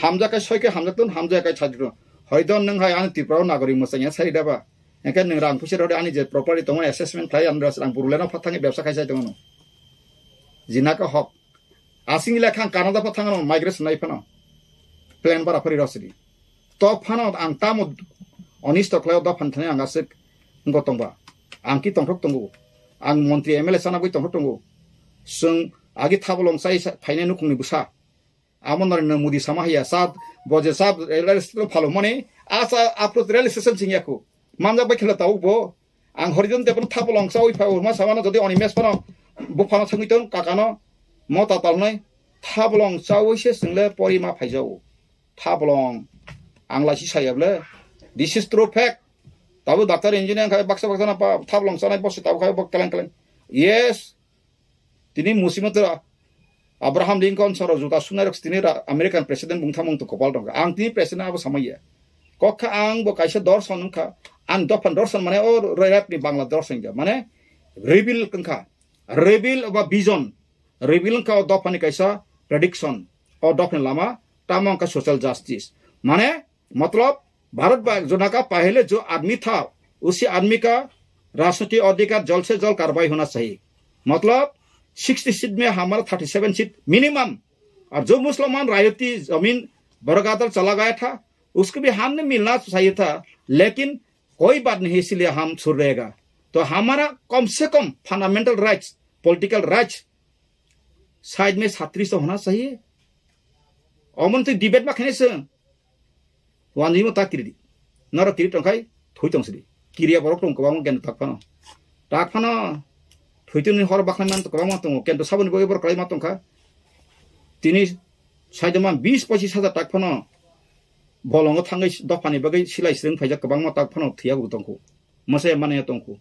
Hamja kai soi kai hamja tun, hamja kai chajru. Hoidon nung hai ani Tripura nagori musanya sai daba. Engke nung rang pusi rode ani je property tongo assessment khlai ani rang buruleno phatangi bebsa khai sai tongo. Jinaka hok. Asing ila khang Canada pha thangno migration nai phano. Plan bara phari rosidi. To phano ang tamo onisto khlaio dophan thani ang aswk wngko tongba. Ang ki tongthok tongo. Ang montri M L A sana bui tongthok tongo. Sung agi thabolong sai sa-, phainai nukhungni bwsa. Amo Narendra Modi sama haiya sa boje sa rail station phalo mani asa apro rail station singya ko. Manjak bai khela tau bo. Ang Horidon Debon thabolong chawi phai urma samano jodi oni mes phano buphano thangwi tong kakano mota talnai thabolong chawi se single pori ma phaijao. Thabolong ang laisi saya ble. This is true fact. Tabu doctor engineer khai baksa baksa na pa thabolong chanai bosi tabu khai bok keleng keleng. Yes. Tini musimento Abraham Lincoln soro juta sunai rok tini ra-, American president bung thamung to kopal rok. Ang tini president abo samaya. Kokha ang bo kaisa dorson wngkha. Ang dophan dorson mane o rap ni Bangla dorson ja. Mane reveal wngkha. Reveal ba vision. Reveal wngkha o dophani kaisa prediction. O dophani lama tamo wngkha social justice. Mane मतलब भारत बा-, जो नका पहले जो आदमी था, उसी आदमी का राजनीति अधिकार जल्द से जल्द कार्रवाई होना चाहिए। मतलब सिक्सटी सीट में हमारा थर्टी सेवन सीट मिनिमम। और जो मुसलमान रायती जमीन बरगादर चला गया था, उसको भी हमने मिलना चाहिए था, लेकिन कोई बात नहीं, इसीलिए हम छुड़ रहेगा। तो हमारा कम से कम fundamental rights, political rights side में छत्तीस तो होना चाहिए। Omon twi debate ma khainai se. Wanjwi mo ta kiri di. Noro kiri tong khai thui tong sidi. Kiriya borok tong kwbangma kento tak phano. Tak phano thwi tongni hor bakhlai man kwbangma tongo. Kento saboni bagwi borok kwlai ma tong kha. Tini saidoma bis pochis hajar tak phano bolongo thangwi dophani bagwi silai srwng phaijak kwbangma tak phano thwiya bo tong kho. Mwsaya manaya tong kho.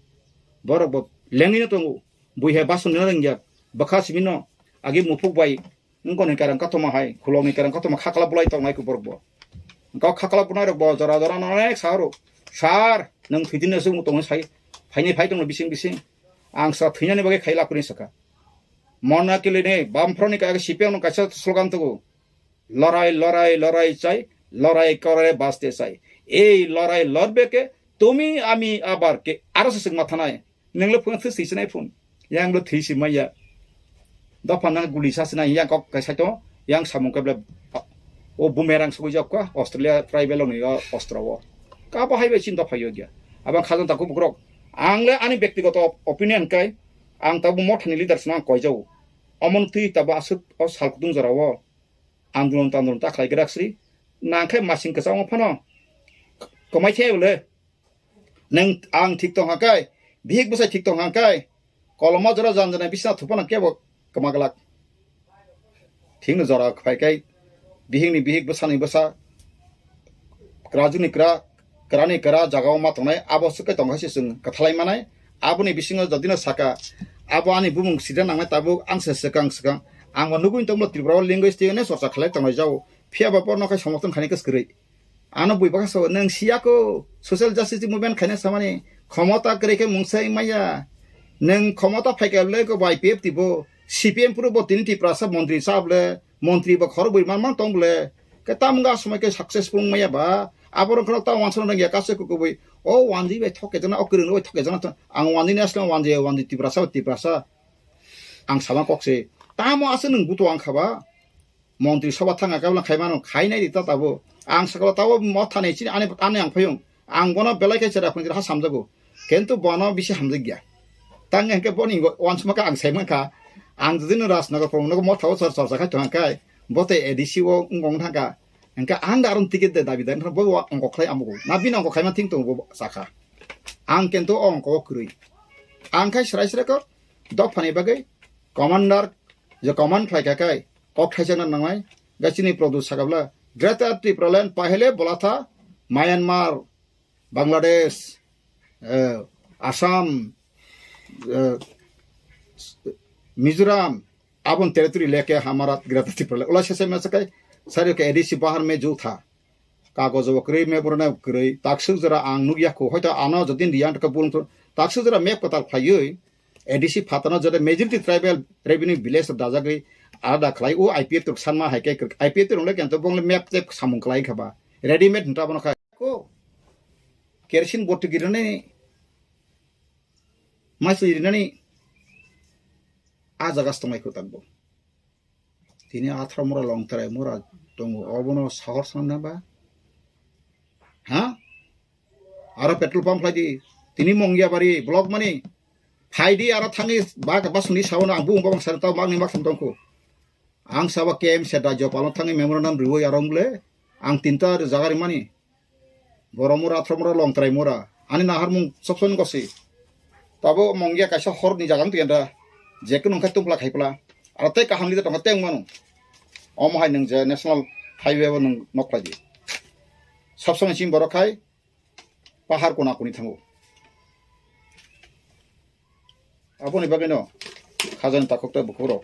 Borok bo lengwino tongo. Bui hai bason nina rwngya. Bwkha simi no agi muphuk bai wngkoni kairang kothoma hai, khulokni kairang kothoma khakla bulai tongnai khe borok bo. Wngkha o khakla bunai rok bo jora jora no onek sa rw. Sir, nwng thwitini aswk tongwi sai, phainai phai tongno bising bising. Ang sa thwinani bagwi khai lakwini sakha. Mona kilini bamphoroni kaisa C P M no kaisa slogan tugo. লড়াই, লড়াই, লড়াই চাই, লড়াই করে বাঁচতে চাই। এই লড়াই লড়বে কে? তুমি, আমি, আবার কে? Aro se swngma thanai. Nwng le phone thwi sinai phone. Yang le thwi si maya. Dopha nang guli sa sinai, yang kok kai saito, yang samung kable. O bumerang sugui jak kha Australia tribal ni o ostro o. Kabo hai bai chinta phai ya. Abang khajang taku bukrok. Ang le ani bektigoto opinion kai. Ang tabu mothani leader sna koi jau. Omon twi tabu asuk o sal kutung jora o. Andolon tandolon ta khlai grak sri. Nang khe masing kwchangma phano. Kwmai khe le. Neng ang thik tong hakai, bihik bwsai thik tong hakai, koloma jora jan jana bisna thupana kebo kwma glak. Thikno jora phai kai, bihikni bihik bwsani bwsa, kwrajuni kwra, kwrani kwra jagao ma tongnai, abo swk kai tong hai se chwng kwthalai manai. Aboni bisingo jodino saka, abo ani bumung sida nangnai tabuk ang se swkang swkang. Ang bo nugui tongmlo Tripura o linguistic hwnwi chorcha khlai tongnai jao. Phiya ba porno khai somorthon khainai kwskwrwi. Ano bui baka so nang siya ko social justice movement khaina samani khomota kre khe mungsa maya. Nang khomota phaika le ko bai P F T bo C P M puro bo tini Tiprasa montri sab le montri bo khor bui man man tong le. Ke tam ga somai ke successful maya ba. Aboro khoro ta wansa nang ya kase ko bui. O wanji bai thoke jana o kring bai thoke jana ang wanji ne asle wanji wanji Tiprasa Tiprasa. Ang sama kok se. Tamo ase nang buto ang khaba. Montri soba thanga kabla khai mano khai nai di ta tabo. Ang sakalo tabo mo thani chini ani ani ang phayung. Ang bono belai khai chera phung ha samjago. Kintu bono bisi hamjak ya. Tang hengke boni wansma ka ang sai mankha. Ang jodi no Rajnagar phung no mo thawo sar sar khai thang kai. Bote A D C o ngong thangka. Engka ang da aron ticket de dabi dan bo wa ongko khlai amugo. Na bini ongko khai ma thing tong bo sakha. Ang kintu ongko kwrwi. Ang khai srai srai ko dok phani bagwi commander je command khlai kha kai. Kok thaisa na nangnai, ga chini Produ sakabla, Greater Tipraland pahele bola tha, Myanmar, Bangladesh, eh, Assam, eh, Mizoram, abon territory leke hamara Greater Tipraland. Ula sese mesa kai, sari ke A D C bahar me ju tha. Kagojo bo kwrwi, map rwna kwrwi, takswk jora ang nukya kho, hoito ano jodi Indian ka bulung thung, takswk jora map kwtal khlaiwi, A D C phatano jora majority tribal revenue village rok dajagwi alada khlai, o I P F rok sanma hai khe, I P F rok le kento bong le map tep samung khlai kha ba, readymade hinta bono kha ko, kerosene botwi rinani, maswi rinani, a jaga se tonglai kho takbo. Tini atharo mura long terai mura tongo, obono sahor sanna ba? Ha? Aro petrol pump khlai di. Tini Mongia bari block mani. Phai di aro thangwi ba, ba suni sawono ang bung babang sari tau magni mak sam tongkho. Ang saba K M se da jopalo thangwi memorandum riwi aro wng le. Ang tinta jaga rimani. Borok mura, athro mura, long trai mura. Ani nahar mung sopsoni gosi. Tabo Mongia kaisa hor ni jaga wng twi anda. Je kunu wngkha tungpla khaipla. Aro tei kaham leader tongkha tei wngmano. Omo hai nwng je national highway bo nwng nok khlai di. Sopsoni chini borok khai pahar kona kuni thango. Aboni bagwino khajani takhuk tei bukhukrok.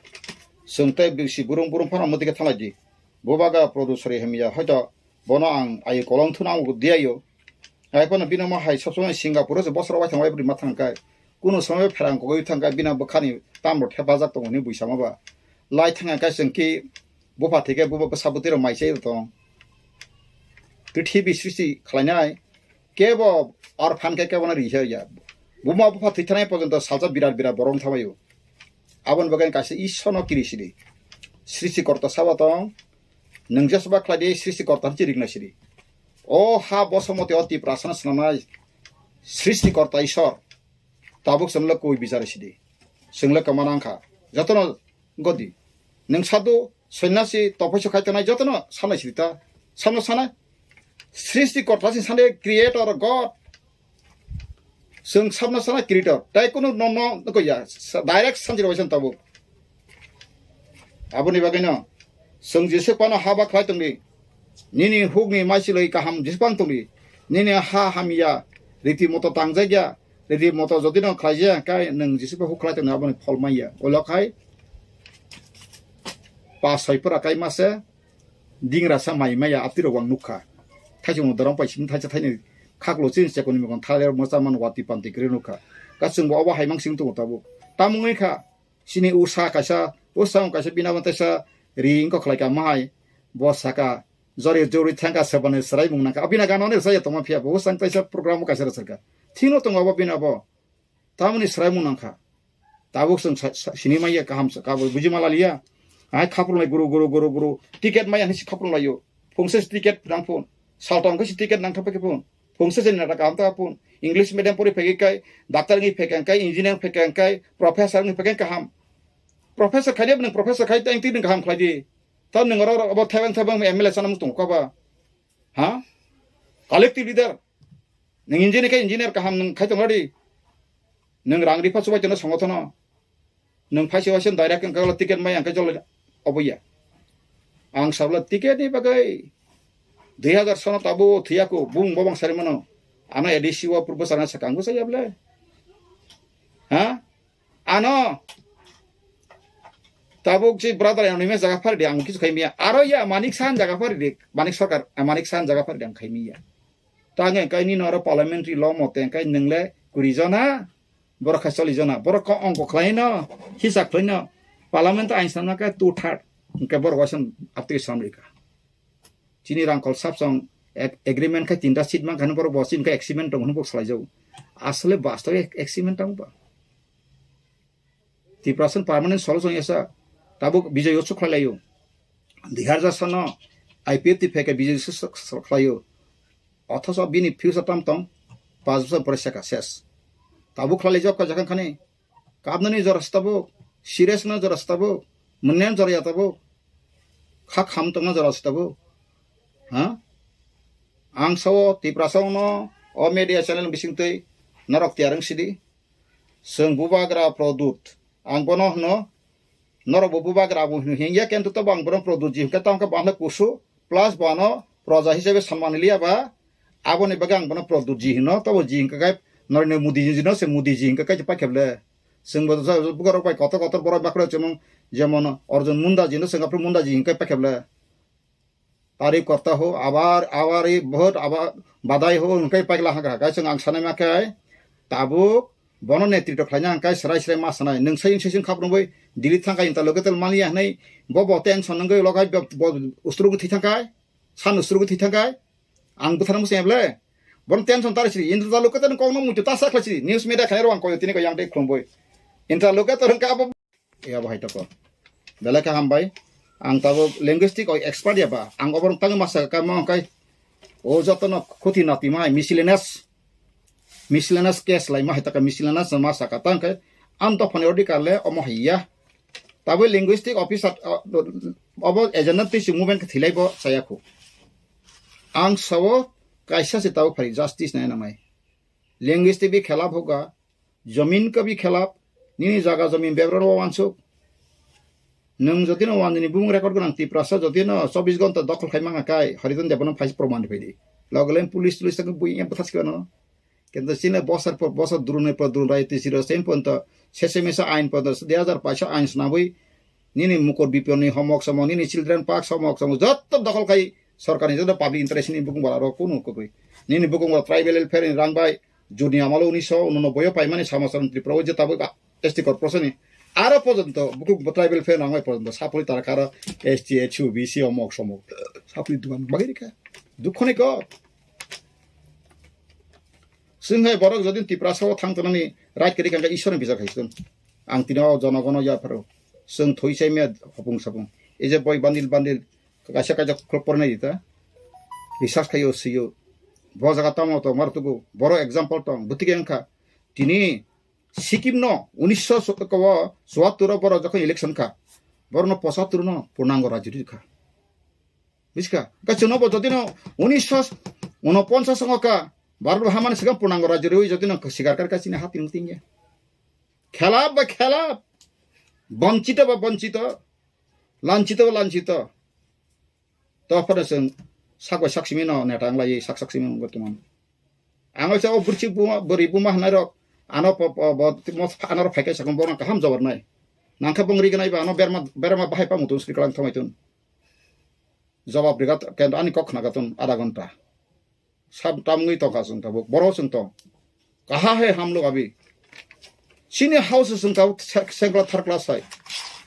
Chwng tei bisi burung burung phano mwtwi khe thanglai di. Bubagra Produ Sori hamya hoito bono ang ayu kolong thuna ang diyayo. Hai phano bino mo hai sopsomai Singapore se bosor wai thangbai bwrwi ma thangkai. Kuno somoi pherang kogwi thangkai bina bwkhani tamrok thepajak tongo hwnwi buisama ba. Lai thangkai chwng ki bupha thike bubo bwsa bwtwi rok mai chai tong. Prithibi srishti khlainai kebo ar phan khe kebo na ri ya. Buma bupha thwi thanai porjonto salsa birat birat borok thamaio. Aboni bagwi kaisa Ishwarno kiri sidi. Srishti korta sabo tong. Nwng jesba khlai di Srishti korta hwnchi rikna sidi. O ha bosomoti o Tiprasano swnamnai Srishti korta Ishwar. Tabuk chwngno kwi bichar sidi. Chwngno kwma nang kha. Jotono godi. Nwng sadhu, sonyasi, tophoiso khai tongnai jotono sanai sidi ta. Samno sanai. Srishti korta si sanai creator God. Chwng sabno sana creator. Tai kunu no no ko ya. Direct sanjiro waisa tabuk. Aboni bagwino chwng Jisu phano haba khlai tongdi. Nini hukni maichilwi kaham Jisu phano tongdi. Nini ha hamya riti moto tangjakya, riti moto jodi no khlaijak kai nwng Jisu phano huk khlai tongdi aboni phol manya. Olo khai pa soi pura kai mase dingra sa mai maya apti rok ang nukha. Thaisung dorong pai sini thaisa thaini khaklo chini chekoni mokon thale mosa man wati panti kri nukha. Ka chwng bo obo hai mang sing tongo tabuk. Tamung wngkha. Chini usa kaisa, usa kaisa bina bo teisa ri wngkha khlai ka mahai, bo saka, jori jori thangka sebani serai mung nangkha. Abina gana ne saya tongma phiya bo usa kaisa program kaisa rwchar kha. Thino tongo bo bina bo. Tamoni serai mung nangkha. Tabuk chwng sa-, sa-, sini maya kaham sa, kabo buji mala liya. Ai khapur lai guru, guru, guru, guru. Ticket maya hisi khapur lai yo. Phungsa si ticket nang phun. Saltong khe si ticket nang thangpai khe phun. Phungsa si nata kaham ta phun. English medium pori phai kai, doctor ngi phai kai, engineer phai kai, professor ngi phai kai kaham. Professor khai de, nang professor khai tang ti nang kaham khlai di. Ta nang oro abo thebang thebang M L A sana mung tong ka ba. Ha? Collective leader. Nang engineer khe engineer kaham nang khai tong di. Nang rang ripa chubai tong songotono. Nwng phaisa waisa direct wngkha ticket mai ang khe jolo obo ya. Ang sabla ticket ni bagwi dui hazar sono tabo thiyako bung bobang sari mano. Ano A D C o purbo sana sakang go saya ble. Ha? Ano tabuk si brother anonymous jaga phari di ang kisu khaimiya. Aro ya Manik Sahan jaga phari di. Manik Sarkar, eh, Manik Sahan jaga phari di ang khaimiya. Tang engkai nini oro parliamentary law mote engkai nwngle kuri jona, borok khai choli jona, borok ko ongko khlai no, hisab khlai no, parliament ain sanna khe two third, hwnkhe borok waisa aptwi samrika. Chini rangkol sapsong ag-, agreement khai tinta seat mankha borok bo chini khai agreement tong hwnwi bok salai jago. Asole bastobe agreement tong ba. Tiprasa permanent solution yasa tabuk Bijoy Utsav khlai laio. Dui hazar sano I P F T phai khe Bijoy Utsav khlaio. Othoso bini future tam tong, panch bochor pore seka ses. Tabuk khlai laijak kha jakhang khani. Kabnani jora se tabuk, serious na jora se tabuk, mwnyan jora ya tabuk. Kha kham tongna jora se tabuk. Ha? Ang sao Tiprasa no o media channel bising twi norok tiyar wng sidi. Chwng bubagra Pradyut. Ang bono hwno, norok bo bubagra bo hwno hengya, kintu tobo ang bono Pradyut ji hwnkhe tamo khe bo ang khe kusu, plus bono proja hisabe sanmani liya ba, aboni bagwi ang bono Pradyut ji hwno, tobo ji hwnkhe kai Narendra Modi ji no se Modi ji hwnkhe kai paikhe ble. Chwng bo bubagra rok bai kotor kotor borok bakhro chwng jemon Arjun Munda ji no chwng aphuru Munda ji hwnkhe paikhe ble. Tarif korta ho, abar, abar, i, bahut, abar, badai ho, hwnkhe paikla haka haka, chwng ang sanai ma khe, tabuk, bono netritw khlaina hwnkhe, srai srai ma sanai, nwng sai, sai, sai, khap rwngwi, Delhi thangkha, interlocutor maliya hwnwi, bo, bo, tension wngwi, logai, bo, bo, ustrugo thwi thangkha, san ustrugo thwi thangkha, ang bwthar muchung eble, bono tension tari siri, interlocutor kok no muitu ta sa khlai siri, news media khairok ang koyo tini ko yang dei khulumwi, interlocutor wngkha abo. Ya, bahai toko. Belai khe hambai. Ang tabuk linguistic o expert ya ba. Ang oborok tangwi ma saka kamo hwnkhe o jotono khuti nati ma hai miscellaneous. Miscellaneous case lai ma hai taka miscellaneous ma saka tang khe ang dophani order kar le omo hai ya. Tabuk linguistic officer, uh, obo agenda twi se movement khe thilai bo chaya khu. Ang sao kaisa se tabuk phari justice nai nangnai. Linguistic bi khela bhoga, Jamin ka bi khelap, nini jaga jamin bebra ro wansuk. Nwng jotino wanjini bumung record gwnang Tiprasa jotino chobbish ghonta dokhol khai manga kai, Hariton Debano phai proman riphaidi. Loglen police tulis tak bui em pathas kano. Kento sine bosar por bosar durune por durun rai tisiro sem ponto, sese mesa ain ponto, dui hazar paisa ain snabui, nini mukor biponi homok somok, nini children park somok somok, jotto dokhol khai sorkarni jotto public interest ni bukung bala ro kunu kubui. Nini bukung bala tribal welfare ni rang bai, juni amalo unisho unonoboi o paimani Samacharan Tripura o je tabuk S T corporation ni. Aro porjonto bukung tribal welfare nangbai porjonto sapuli tara karo S T, H U, B C omok somok. Sapuli dugan bagirika. Dukhoni ko. Chwng hai borok jodi Tiprasa o thang tongnani right kwrwi kha, Ishwarni bijak hai chwng. Ang tini o jonogono yapharo. Chwng thoi chai maya hopung sapung. Ei je boi bandil bandil kaisa kaisa khulok pornai di ta. Research khaio sio. Bo jaga tamo to mar tugo. Boro example tong. Butike wngkha. Tini Sikkim no unisho chuattur o boro jokhon election kha. Boro no pochattur no purnango rajyo di kha. Bujiska? Ka chwngno bo jotino unisho unoponchas songo ka Bharat bo hamani swkang purnango rajyo rwi jotino sikar kar ka chini hati nung tingya. Khelap ba khelap. Banchito ba banchito. Lanchito ba lanchito. To phano chwng sak bai sak simi no neta wng lai sak sak simi wng tongmani. Ang waisa o bwrwi buma, bwrwi buma hwnai rok ano po, po, bo, mo, ano rok phai khe sakno bono kaham jawab nai. Nangkhe bong ri gnai ba ano berma, berma bahai pa mutung sri kalang thangwi tun. Jawab riga kendo ani kok khna gatun adha ghonta. Sab tamungwi tongkha chwng tabuk. Boro chwng tong. Kaha hai ham lok abi. Chini house chwng tabuk se-, sengkla thar class hai.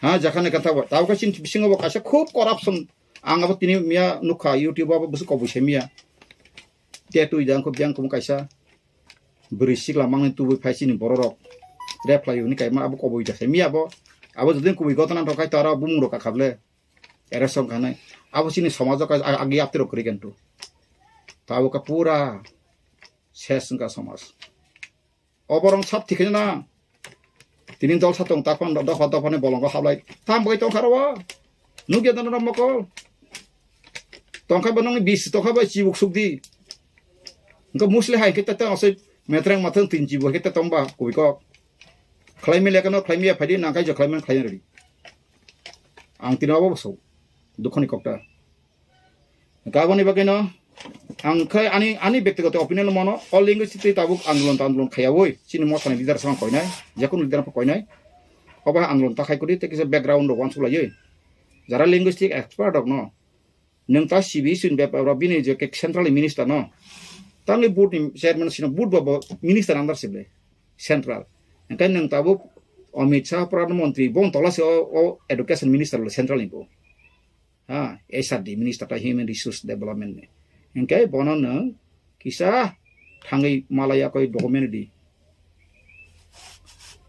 Ha, jakhane kantha bo. Tabuk khe chini bisingo bo kaisa khub corruption. Ang abo tini miya nukha YouTube abo bwswk kobui se miya. Te twi jang kho biyang kumu kaisa. Bwrwi sikla mangni tubui phai chini bororok. Rep khlai hwnwi kaima abo kobui da se miya bo. Abo jodin kubui gotona rok khai to aro bumung rok kakha ble. Era song khanai. Abo chini somajo ka ag-, agi aptirok kwrwi khe tu. Tabuk ka pura ses wngkha somaj. Oborong sab thikhe na. Tini dol sa tong takpan dopha dopha ni bolongo hablai. Tam bai tongkha ro. Nugya dano mokol. Tongkha ba nongni bis tongkha ba chibuk sukdi. Engko musli hai khe ta ta ose metreng mathang tin chibu hai khe ta tongba kubui kok. Khlai mile kano khlai miya phaidi nangkai jo khlai man khlai redi. Ang tini abo so dukhoni kokta. Kaboni bagwi no ang khai ani ani bektigoto opinion mano all language twi tabuk andolon ta andolon khaya oi chini mosani leader sama koinai jakun leader pa koinai oba andolon ta khai kudi te kisa background rok wansuk lai oi jara linguistic expert rok no nwng ta C B S ni bepar rok bini je ke central minister no tangni board ni chairman sino board bo minister under sible central engkai nwng tabuk Amit Shah pradhan mantri bon tola se o education minister central ni bo ha, H R D, Minister ta Human Resource Development ni. Hingke bono nwng kisa thangwi malaya koi document di.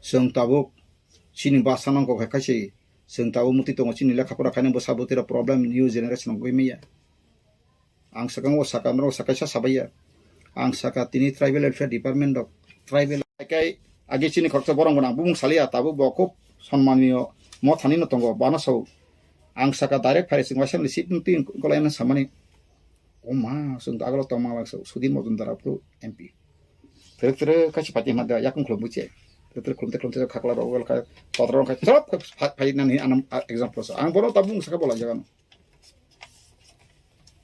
Chwng tabuk chini basa nangkok hai kaise chwng tabuk muti tongo chini lekha pora khaina bwsa bwtwi rok problem new generation gwi maya. Ang sakang o saka norok sakaisa sabaiya. Ang saka tini tribal welfare department rok tribal kai agi chini khoroksa borok gwnang bumung saliya tabuk bo khub sonmaniyo mothani no tongo bana sao. Ang saka direct phai sing waisa ni seat twi golai na samani. O ma sung agalo tong ma sudin mojun dara pro M P. Tere tere kachi pati ma da yakung khulum buche. Tere tere khulum te khulum te khakla rok gol kai todro kai chop phai nani anam example sa. Ang bono tabuk saka bola jaga no.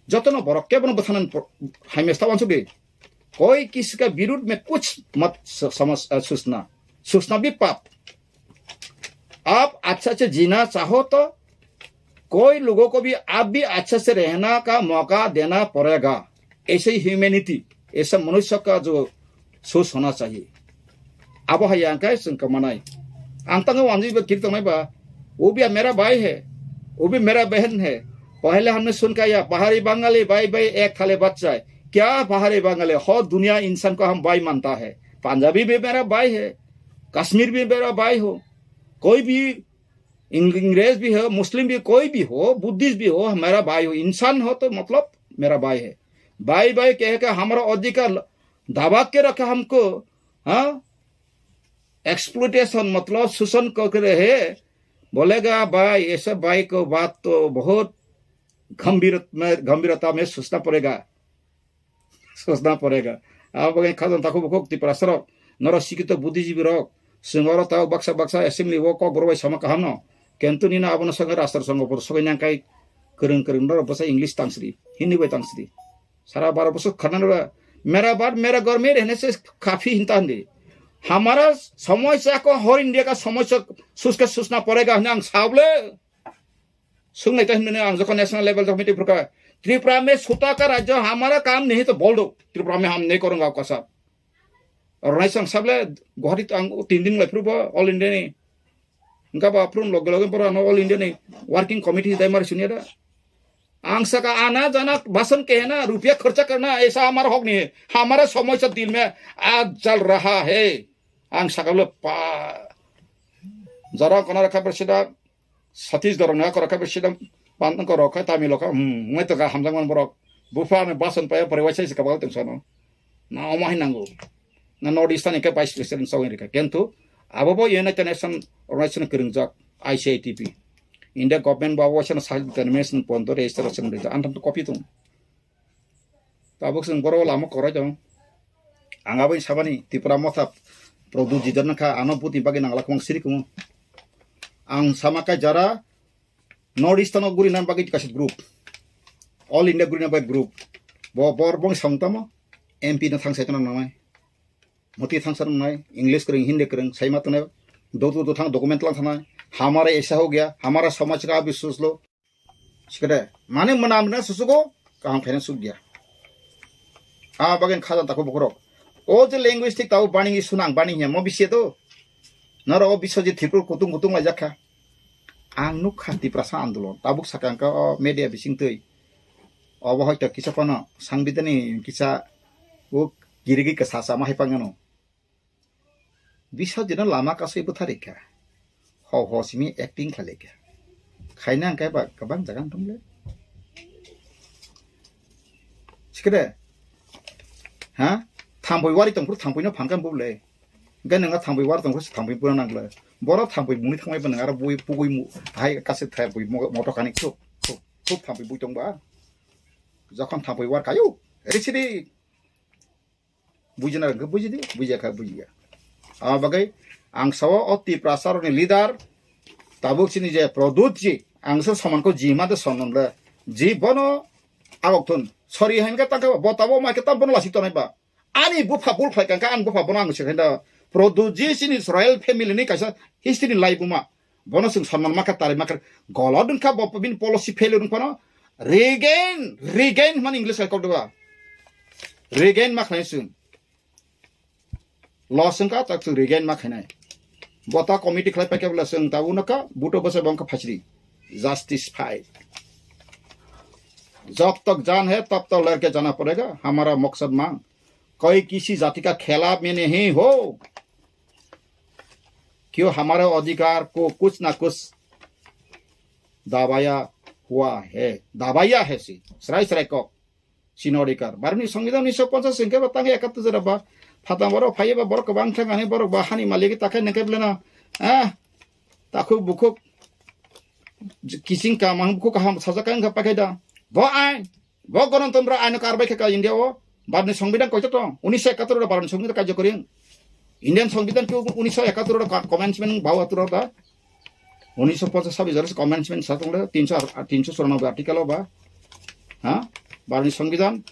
Jotono borok kebono bwthanan por-, hai mesta wansugwi. कोई किसी का विरुद्ध में कुछ मत स-, समझ, अ, सोचना, सोचना भी पाप। आप अच्छा से जीना चाहो तो कोई लोगों को भी आप भी अच्छा से रहना का मौका देना पड़ेगा। ऐसे ही ह्यूमैनिटी, ऐसा मनुष्य का जो सोच होना चाहिए। Abo hai ang khe chwng kwmanai. Ang tango wanjui ba kiri tongnai ba, वो भी मेरा भाई है, वो भी मेरा बहन है। पहले हमने सुन के आया, पहाड़ी बंगाली भाई भाई एक थाली बच्चा है। क्या पहाड़ी बंगाली? हो दुनिया इंसान को हम भाई मानता है। पंजाबी भी मेरा भाई है, कश्मीर भी मेरा भाई हो, कोई भी इंग-, अंग्रेज भी हो, मुस्लिम भी, कोई भी हो, बुद्धिस्ट भी हो, मेरा भाई हो, इंसान हो तो मतलब मेरा भाई है। भाई भाई कह के हमारा अधिकार दबा के रखा हमको, हाँ? एक्सप्लॉयटेशन मतलब शोषण कर रहे हैं। बोलेगा भाई, ऐसे भाई को बात तो बहुत गंभीर में, गंभीरता में सोचना पड़ेगा। सोचना पड़ेगा। Abo bagwi khajang takhuk bukhuk Tiprasa rok, norok sikito buddhijibwi rok, chwng oro tao baksa baksa assembly o kok borok bai sama kaham no. Kintu nini abono songwi rastro songo boro sogwi nang kai kwrwng kwrwng norok bwsa English tangsri, Hindi bai tangsri. Sara baro bosor khana nora, मेरा बात मेरा घर में रहने से काफी hinta hindi. हमारा समस्या को हर इंडिया का समस्या सोच के सोचना पड़ेगा hwnwi ang sabole. Sung naita hwnwi ang jokon national level jokon meeting phurkha, Tripura में छोटा का राज्य हमारा काम नहीं तो बोल दो, त्रिपुरा में हम नहीं करूंगा आपका साथ। Rwnaisa ang sable Guwahati ang tin din lai phuru bo All India ni. Engka ba phuru loge loge boro ano All India ni working committee dai mari sunya da. Ang saka आना जाना भाषण कहना रुपया खर्चा करना ऐसा हमारा हक नहीं है। हमारा समस्या दिल में आग जल रहा है। Ang saka le pa jara kona rakha bersida Satish dorong na korok khe bisi dam pan korok khe Tamil rok khe, hmm, wngwi tongkha hamjakmani borok. Bupha ni bason paya pore waisa se kabal tong sano. Na omo hai nango. Na North Eastern ni khe Vice President sawing rikha. Kintu abo bo United Nation Organization kwrwngjak I C I T P. India government bo abo waisa self determination pondo registration rijak. Antam to copy tong. Tabuk chwng boro lama korai tong. Ang aboni sabani Tripura Motha Pradyut Jidar nangkha, ano butni bagwi nangla kwbang siri kumo. Ang sama kai jara North Eastern o guri nang bagwi kaisa group. All India guri nang bagwi group. Bo bor bong samung tamo M P no thang sai tong nangnai. Moti thang sai nangnai. English kwrwng, Hindi kwrwng, sai ma tongnai. Dotu do thang document lang thangnai. हमारा ऐसा हो गया, हमारा समाज का अभी सोच लो। Sikade, mane mwnam na susugo, kaham khaina suk dia. A bagin khaja tako bokorok. O je linguistic tao bani sunang bani hiya mo bisi to. Noro o Biswajit Tripur kutung kutung lai jakha. Ang nukha Tiprasa andolon. Tabuk sakang ka o media bising twi. Obo hoito kisa kono sangbidani kisa o girigi kasa sama hai pangano. Biswajit no lama kasui bwtharikha. Ho ho simi acting khlaikha. Khaina hwnkhe ba kwbang jaga wng tongle. Sikede. Ha? Thambui wari tongphuru thambuino phankha bubule. Hingke nwnga thambui wari tongphuru se thambui pura nangla. Boro thambui muni thangmai ba nang aro bui pugui mu hai kase thambui mo-, moto kani khuk khuk khuk thambui bui tongba. Jokhon thambui war kayu. Risidi. Bujina rwngkhe bujidi, bujiya kha bujiya. Abo bagwi ang sao o Tiprasa rokni leader tabuk chini je Pradyut ji, ang se somanko ji ma de sonom le. Ji bono abok thun. Sorry hain khe tangkhe bo tabo ma khe tam bono lasi tonai ba. Ani bupha bul khlai kangkha, ani bupha bono ang se khainda. Pradyut ji chini royal family ni kaisa history ni laibuma. Bono chwng sonman makha, tari makha. Golod wngkha bo bini policy failure wngphano. Regain, regain hwnmani English hai kok deba. Regain ma khlai chwng. Loss wngkha, tak chwng regain ma khainai. Bota committee khlai paikha bwla chwng tabuk nokha, buto bwsa bo wngkha phachiri. Justice fight. जब तक जान है, तब तक लड़के जाना पड़ेगा। हमारा मकसद मांग। कोई किसी जाति का खिलाफ में नहीं हो। क्यों हमारे अधिकार को कुछ ना कुछ दबाया हुआ है, दबाया है सी, srai srai kok, sino अधिकार. Barni songbidhan unniso ponchas hingke ba tang ekattu jora ba, phatang borok phaiye ba borok kwbang thang ani borok ba hani malik ta khe nengke blena, ah, takhuk bukhuk, kising kamang bukhuk kaham sajak kang kha pakai da. Bo ain, bo gonotontro aino karbai khe ka India o, barni songbidhan koito tong, unniso ekattur ro barni songbidhan kajokori. Indian songbidhan ke unniso ekattur ro ka-, commencement bawa turo da. Unniso ponchas sabis jora commencement sa tong le, tinso ar-, tinso churanobboi article o ba. Ha? Barni songbidhan,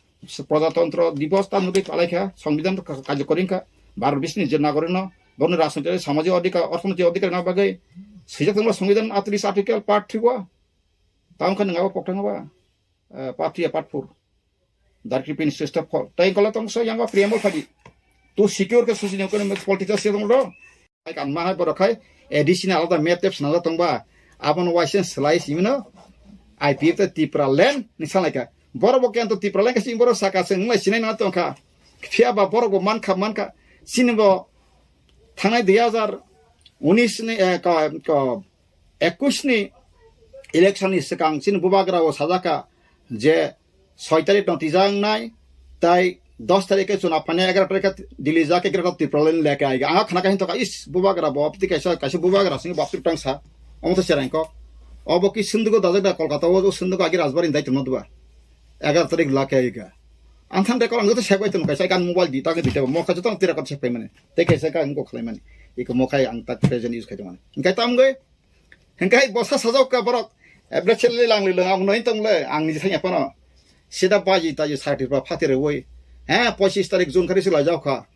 prajatantro divos ta nugui palai kha, songbidhan ka-, kajokori kha. Barni bisni je nagorik no, borni rajnoitik, samajik odhikar, orthonoitik odhikar na bagwi. Sijak tong le songbidhan atris article part three o. Tang kha nang abo pokthang ba. Eh, part three, part four. Darkri pin sista phol. Tai kola tong so yang ba preamble phadi. To secure ke susi ne kono political se tong do. Ai kan ma hai borok khai additional alada map tep sna tong ba. Abon waisen slice imino. I P F te Tipra land ni salai ka. Borok bo kento Tipra land ka sing borok saka se nglai sinai na tong kha. Phiya ba borok bo man kha, man kha. Sini bo thangnai dui hazar unis ni, eh, ka, ka, ekush ni election ni swkang chini bubagra o sajak kha je soi tarik no twijak wngnai, tai dos tarik khe chuna phainai, egaroh tarik khe Delhi jak, egaroh Tipraland lake aiga. Ang khna khe hintoka, is, bubagra bo, abtwi kaisa, kaisa bubagra sini bo abtwi tang sa. Omo to cherang kok. Obo ki sindugo dajak da Kolkata o, sindugo agi Rajbari dai tongno duba. Egaroh tarik lake aiga. Ang than de kok ang joto sek bai tong kaisa, kan mobile di, ta khe di, mokha joto tira kot sek pai mane. Tei kaisa ka ang kok khlai mane. Iko mokhai ang ta present use khai tong mane. Hingkai tam goi. Hingkai bosa sajok ka borok. Ebra chelle lang le lang, ang noi tong le, ang ni thang apano. Sida baji taji sakti pa phati re woi. He, pochis tarik June khari sila jau kha.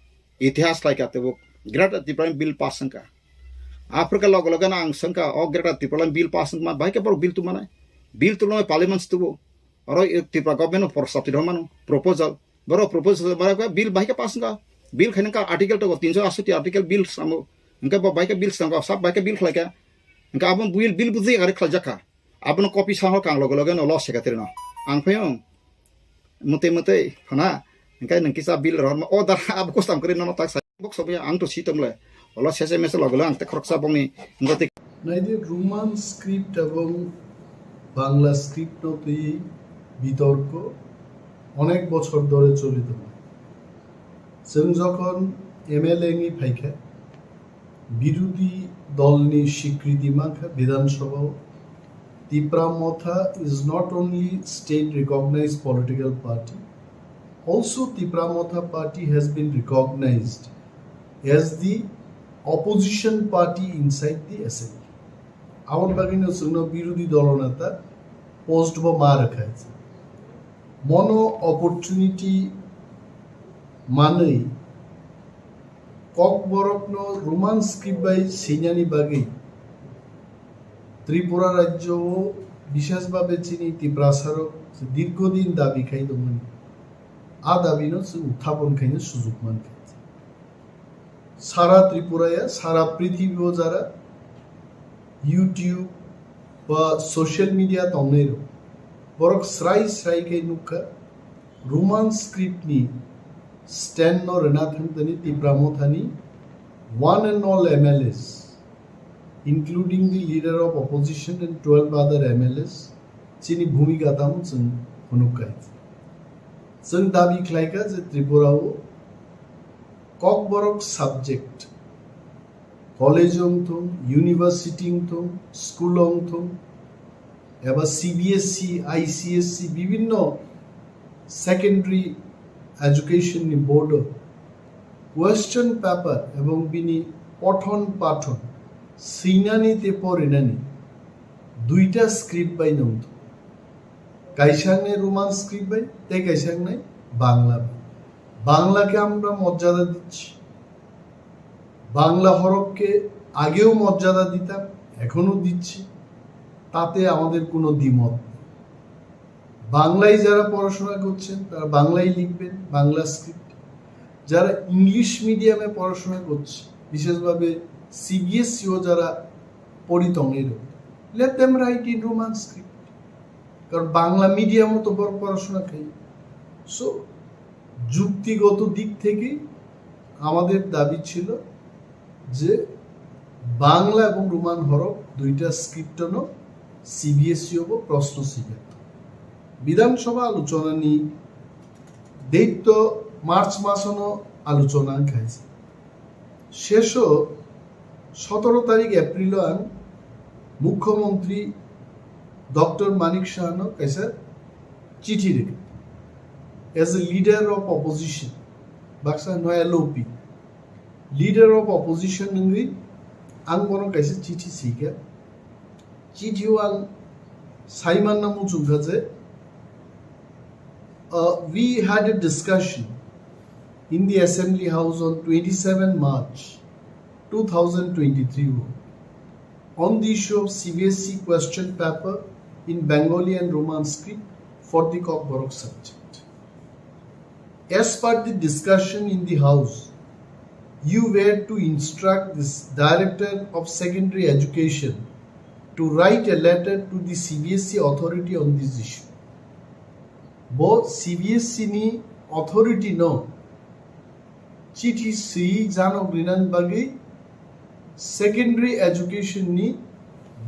Itihas lai ka tebuk. Greater Tipraland bill pass wngkha. Africa logo logo na ang sengkha, o Greater Tipraland bill pass wngkha, bahai khe borok bill tumanai. Bill tulunai parliament tubu. Oro Tripura government o prostab twi rw mano, proposal. Borok proposal bara khe bill bahai khe pass wngkha. Bill khaina kha article to tinso asoti article bill samo. Hingke bo bahai khe bill sangkha, sab bahai khe bill khlaikha. Hingke abo bill, bill buji gari khlaijak kha. Abono copy saho kang loge loge no law secretary no. Ang phaio mutwi mutwi phana. Hingke nang kisa bill rohorma. O da abo custom kwrwi nono tak sa. Bok sobo ya ang to si tong le. Olo sese mese loge loge ang te khoroksa bongni. Hingke te Naidi Roman script ebong Bangla script no twi bitorko onek bochor dhore choli tongo. Chwng jokhon M L A wngwi phaikha, birodhi dolni swikriti mankha Bidhan Sabhao. Tipra Motha is not only state recognized political party, also Tipra Motha party has been recognized as the opposition party inside the assembly. Aboni bagwino chwngno birodhi dolo neta post bo ma rwkha. Mono opportunity manwi Kokborokno Roman script bai swinani bagwi Tripura rajyo o bishesh bhabe chini Tiprasa rok dirghodin dabi khai tongmani. A dabi no chwng uthapon khaina sujuk mankha. Sara Tripura ya, sara prithibi o jara YouTube ba social media tongnai rok. Borok srai srai khe nukha. Roman script ni stand no rwna thangtani Tipra Mothani one and all M L As, including the leader of opposition and twelve other M L As, chini bhumika tamo chwng phunuk kha. Chwng dabi khlaikha je Tripura o Kokborok subject, college wng thung, university wng thung, school wng thung, eba C B S E, I C S E, bibhinno secondary education ni board o question paper ebong bini pothon pathon swinani tei porinani duita script bai nung thung. Kaisa wngnai Roman script bai, tei kaisa wngnai Bangla bai. বাংলাকে আমরা মর্যাদা দিচ্ছি, বাংলা হরফকে আগেও মর্যাদা দিতাম, এখনো দিচ্ছি, তাতে আমাদের কোনো দ্বিমত নেই। বাংলায় যারা পড়াশোনা করছেন, তারা বাংলায় লিখবেন, বাংলা স্ক্রিপ্ট। যারা ইংলিশ মিডিয়ামে পড়াশোনা করছে, বিশেষভাবে সিবিএসইও যারা পড়ি tongwi rw, let them write in Roman script. কারণ বাংলা মিডিয়ামও তো বড় পড়াশোনা খাই। সো যুক্তিগত দিক থেকে আমাদের দাবি ছিল যে বাংলা এবং রোমান হরফ দুইটা স্ক্রিপ্টনো সিবিএসই হবো প্রশ্ন সিলেক্ট। বিধানসভা আলোচনা নিয়ে দেইত্য মার্চ মাসনো আলোচনা খাইছে। শেষো সতেরো তারিখ এপ্রিল ang মুখ্যমন্ত্রী ডক্টর মানিক সাহানো kaisa চিঠি রেখে as a leader of opposition, baksa no L O P, leader of opposition nungwi ang bono kaisa chithi sika. Chithi o ang saimanna muchungkha je, uh, we had a discussion in the Assembly House on twenty-seven March two thousand twenty-three on the issue of C B S E question paper in Bengali and Roman script for the Kokborok subject. As per the discussion in the House, you were to instruct this Director of Secondary Education to write a letter to the C B S E authority on this issue. Bo C B S E ni authority no chithi swi janok rinan bagwi secondary education ni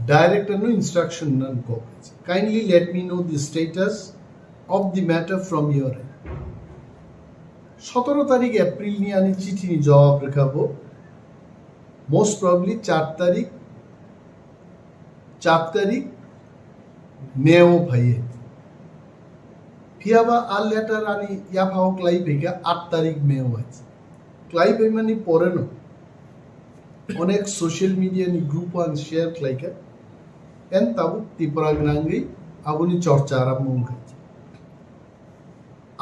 director no instruction nan kok. Kindly let me know the status of the matter from your end. সতেরো তারিখ April ni ani chithi ni jawab rwkha bo, most probably চার তারিখ চার তারিখ May o phaiye. Phiyaba a letter ani yaphao klai phaikha আট তারিখ May o hai. Klai phaimani poreno onek social media ni group o ang share khlaikha. En tabuk Tripura gwnangwi aboni chorcha arambho wngkha.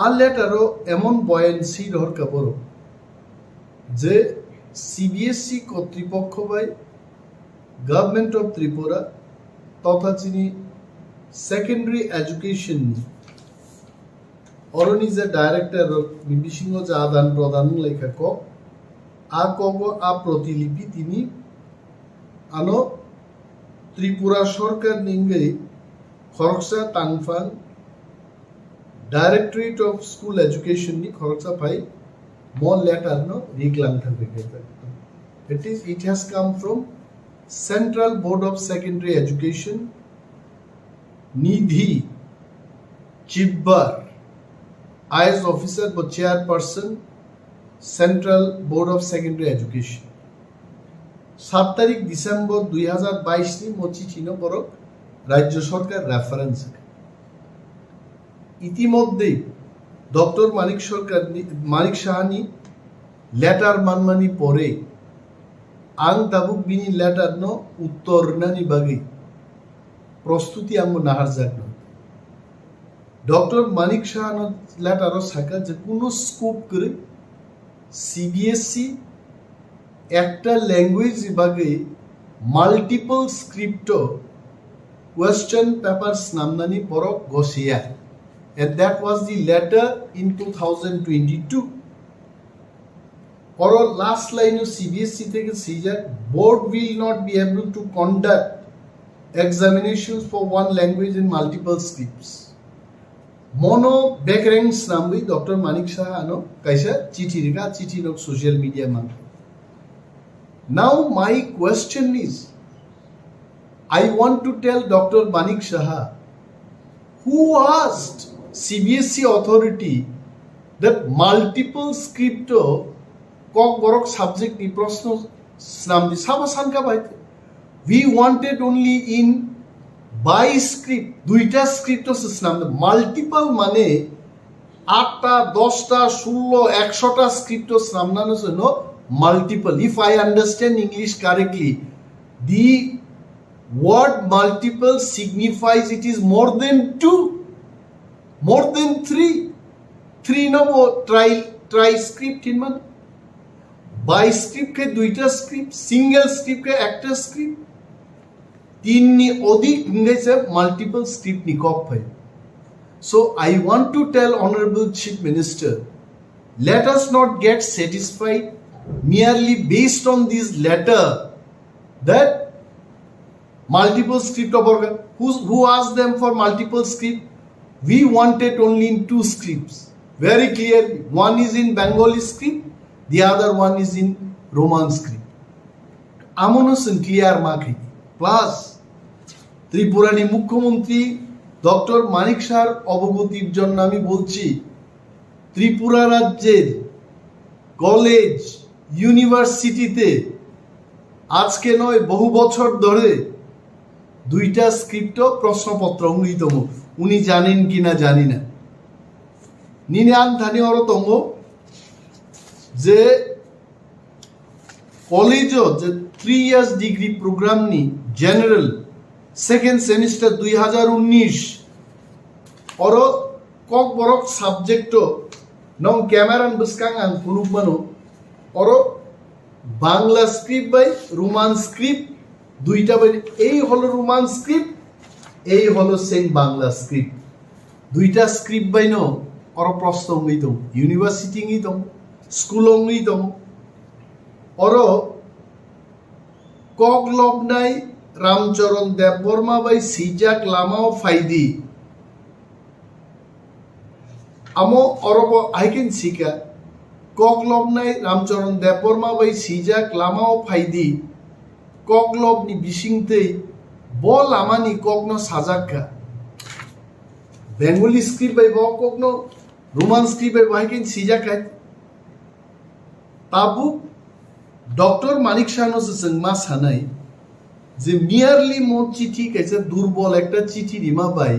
A letter o emon boyan si rohor ka borok je C B S E kotripokho bai Government of Tripura totha chini secondary education ni oroni je director rok ni bisingo je adan prodan wnglaikha kok, a kogo a protilipi tini ano Tripura sorkar ni wngwi khoroksa tangphang Directorate of School Education ni khoroksa phai mo letter no riklang thangwi khaijak. That is, it has come from Central Board of Secondary Education, Nidhi Chibbar, I A S officer bo chairperson, Central Board of Secondary Education. সাত তারিখ ডিসেম্বর দুই হাজার বাইশ ni mo chithi no borok rajyo sorkar reference. ইতিমধ্যে ডক্টর মানিক সরকার নি-, মানিক Sahani letter manmani pore ang tabuk bini letter no uttor rwnani bagwi prostuti ang bo naharjak no. Doctor Manik সাহানো letter o sakha je kuno scope kwrwi C B S E ekta language ni bagwi multiple script o question paper snamnani borok gosiya. And that was the letter in two thousand twenty-two. Oro last line o C B S E theke swijak, board will not be able to conduct examinations for one language in multiple scripts. Mono bekreng snamwi Doctor Manik Saha ano kaisa chithi rikha, chithi rok social media mankha. Now my question is, I want to tell Doctor Manik Saha, who asked C B S E authority That multiple script o Kokborok subject ni proshno snam di sabo sanka bai. We wanted only in by script, duita script o se snam di. Multiple mane atta, dosta, sullo, ekshota script o snamna no se no multiple. If I understand English correctly, the word multiple signifies it is more than two, more than three. Three no bo tri, tri script hinman. By script khe duita script, single script khe ekta script. Tin ni odik hingai se multiple script ni kok phai. So I want to tell Honorable Chief Minister, let us not get satisfied merely based on this letter that multiple script of organ. Who's, who asked them for multiple script? We wanted only in two scripts. Very clearly, one is in Bengali script, the other one is in Roman script. Amono chwng clear ma khaidi. Plus, Tripura ni Mukhyamantri Doctor Manik Sahar অবগতির জন্য আমি বলছি, ত্রিপুরা রাজ্যের কলেজ, ইউনিভার্সিটিতে আজকে নয়, বহু বছর ধরে দুইটা স্ক্রিপ্ট প্রশ্নপত্র ungwi tongo. উনি জানেন কিনা জানি না। Nini ang thani oro tongo je college o je three years degree program ni general second semester দুই হাজার উনিশ, oro Kokborok subject o nong camera ni bwskang ang phunuk mano, oro Bangla script bai Roman script duita bai, ei holo Roman script, ei holo same Bangla script. Duita script bai no oro proshno wngwi tong, university wngwi tong, school wngwi tong. Oro Koklopnai Ramcharan Debbarma bai swijak lamao phaidi. Amo orobo hai khe sika, Koklopnai Ramcharan Debbarma bai swijak lamao phaidi. Koklopni bisingtwi bo lamani kokno sajak kha. Bengali script bai bo kokno, Roman script bai bo hai khe swijak kha. Tabuk Doctor Manik Sahano se chwng ma sanai je merely mo chithi kaisa durbol ekta chithi rima bai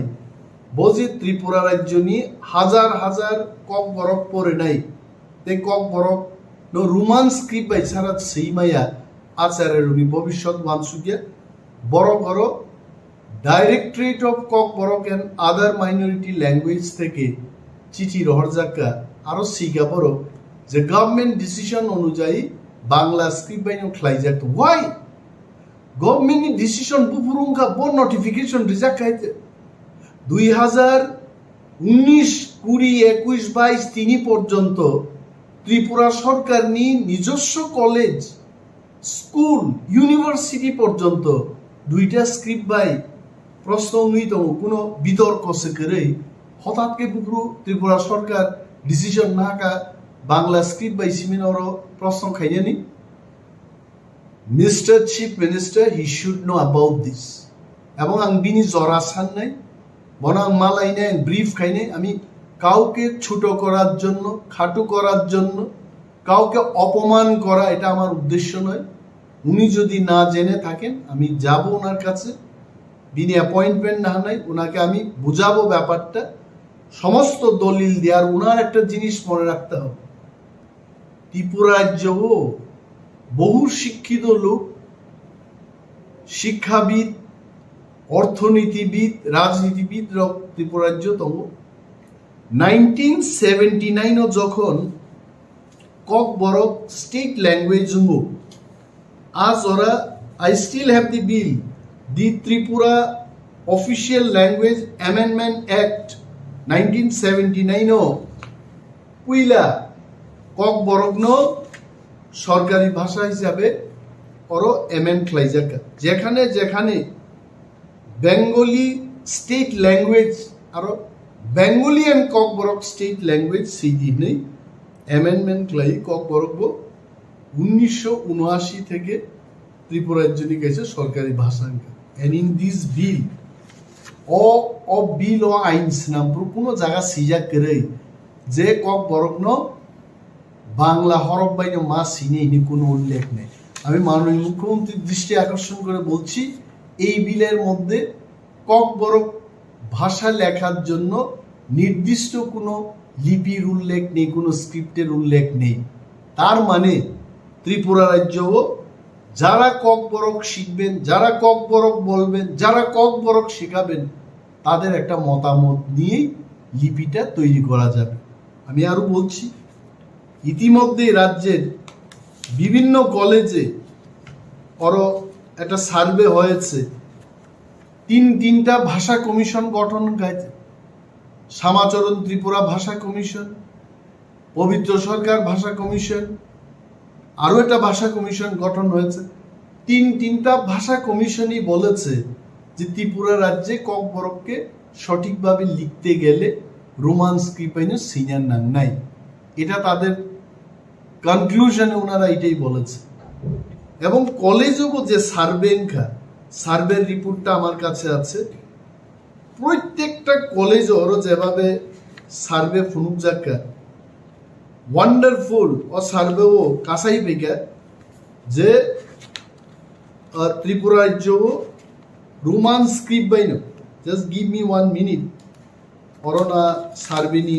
bo je Tripura rajyoni hajar hajar Kokborok porinai tei Kokborok no Roman script bai sara swi maya, Acharya rokni bobiswt wansukya, borok oro Directorate of Kokborok and Other Minority Language theke chithi rohorjak kha, aro sika borok je government decision onujayi Bangla script bai no khlaijak. Why? Government ni decision buphuru wngkha, bo notification rijak khai te. দুই হাজার উনিশ, কুড়ি, একুশ, বাইশ, tini porjonto Tripura sorkar ni nijoswo college, school, university porjonto duita script bai proshno wngwi tongo, kuno bitorko se kwrwi. Hothat khe buphuru Tripura sorkar decision nahakha Bangla script bai simi oro proshno khainani. Mister Chief Minister, he should know about this. Ebong ang bini jora sannai, bono ang malainai, ang brief khainai, ami kauke chuto korar jonno, khatu korar jonno, kauke opoman kora, eta amar uddeshyo noi. উনি যদি না জেনে থাকেন, আমি যাব ওনার কাছে, bini appointment না নেই, ওনাকে আমি বুঝাবো ব্যাপারটা, সমস্ত দলিল দিয়ে, আর ওনার একটা জিনিস মনে রাখতে হবে, ত্রিপুরা রাজ্যও বহু শিক্ষিত লোক, শিক্ষাবিদ, অর্থনীতিবিদ, রাজনীতিবিদ রক ত্রিপুরা রাজ্য tongo. নাইনটিন সেভেন্টি নাইন ও যখন Kokborok state language wngo, a jora I still have the bill, the Tripura Official Language Amendment Act nineteen seventy nine o puila Kokborokno sorkari bhasha hisabe oro amend khlaijak kha. Jekhane jekhane Bengali state language aro Bengali and Kokborok state language sidi hinwi amendment khlai Kokborok bo উনিশশো ঊনআশি থেকে ত্রিপুরা রাজ্যনি kaisa sorkari bhasha wngkha. And in this bill, o, o bill o ain swnam phuru kuno jaga swijak kwrwi যে ককবরকনো বাংলা হরফ by no ma sini hini কোনো উল্লেখ নেই। আমি মাননীয় মুখ্যমন্ত্রীর দৃষ্টি আকর্ষণ করে বলছি, এই বিলের মধ্যে ককবরক ভাষা লেখার জন্য নির্দিষ্ট কোনো লিপির উল্লেখ নেই, কোনো স্ক্রিপ্টের উল্লেখ নেই। তার মানে ত্রিপুরা রাজ্যও যারা ককবরক শিখবেন, যারা ককবরক বলবেন, যারা ককবরক শেখাবেন, তাদের একটা মতামত নিয়েই লিপিটা তৈরি করা যাবে। আমি আরো বলছি, ইতিমধ্যেই রাজ্যের বিভিন্ন কলেজে আরো একটা সার্ভে হয়েছে। তিন তিনটা ভাষা কমিশন গঠন হয়েছে। শ্যামাচরণ ত্রিপুরা ভাষা কমিশন, পবিত্র সরকার ভাষা কমিশন, আরো একটা ভাষা কমিশন গঠন হয়েছে। তিন তিনটা ভাষা কমিশনই বলেছে যে ত্রিপুরা রাজ্যে ককবরককে সঠিকভাবে লিখতে গেলে রোমান স্ক্রিপ্ট আইনে সিনিয়র নাং নাই। এটা তাদের কনক্লুশনে ওনারা এটাই বলেছে। এবং কলেজও যে সার্ভে এনখা, সার্ভের রিপোর্টটা আমার কাছে আছে। প্রত্যেকটা কলেজ ওরও যেভাবে সার্ভে ফুনুক যাক্কা, ওয়ান্ডারফুল ও সার্ভে ও কাসাই বেকা যে আহ, ত্রিপুরা রাজ্য ও রোমান স্ক্রিপ্ট বাইনো। Just give me one minute. অরনা সার্ভেনি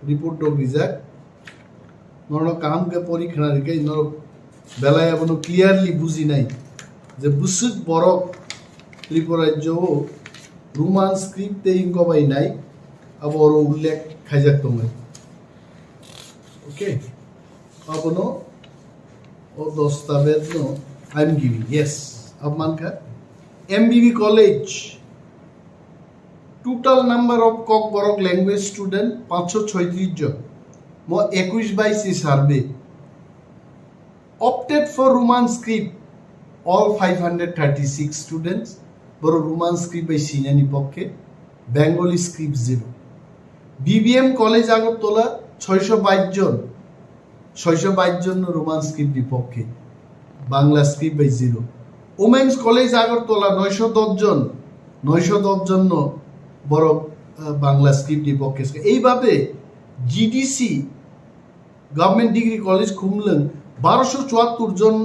রিপোর্ট ডগ রিজাক নরো কাহামকে পরীক্ষা রিকে নরো বেলায় আবনো ক্লিয়ারলি বুঝি নাই যে বুসুক বরক ত্রিপুরা রাজ্য ও রোমান স্ক্রিপ্ট তে ইনকবাই নাই। আবো অরো উল্লেখ খাইজাক তঙ্গাই। ওকে, আবনো ও দস্তাবেজ নো I am giving, yes. আব মানখা এমবিবি কলেজ, total number of Kokborok language student পাঁচশো ছয়ত্রিশ জন। মো একুশ বাইশি survey opted for Roman script, all five hundred thirty six students, বড় রোমান স্ক্রিপ্ট বাই সিনিয়রনি পক্ষে, Bengali script zero. BBM college Agartala ছয়শো বাইশ জন, ছয়শো বাইশ জন রোমান স্ক্রিপ্ট বিপক্ষে, বাংলা স্ক্রিপ্ট বাই জিরো। ওমেন্স কলেজ আগরতলা নয়শো দশ জন, নয়শো দশ জন বড় আহ, বাংলা স্ক্রিপ্ট বিপক্ষে। এইভাবে GDC government degree college Khumlung বারোশো চুয়াত্তর জন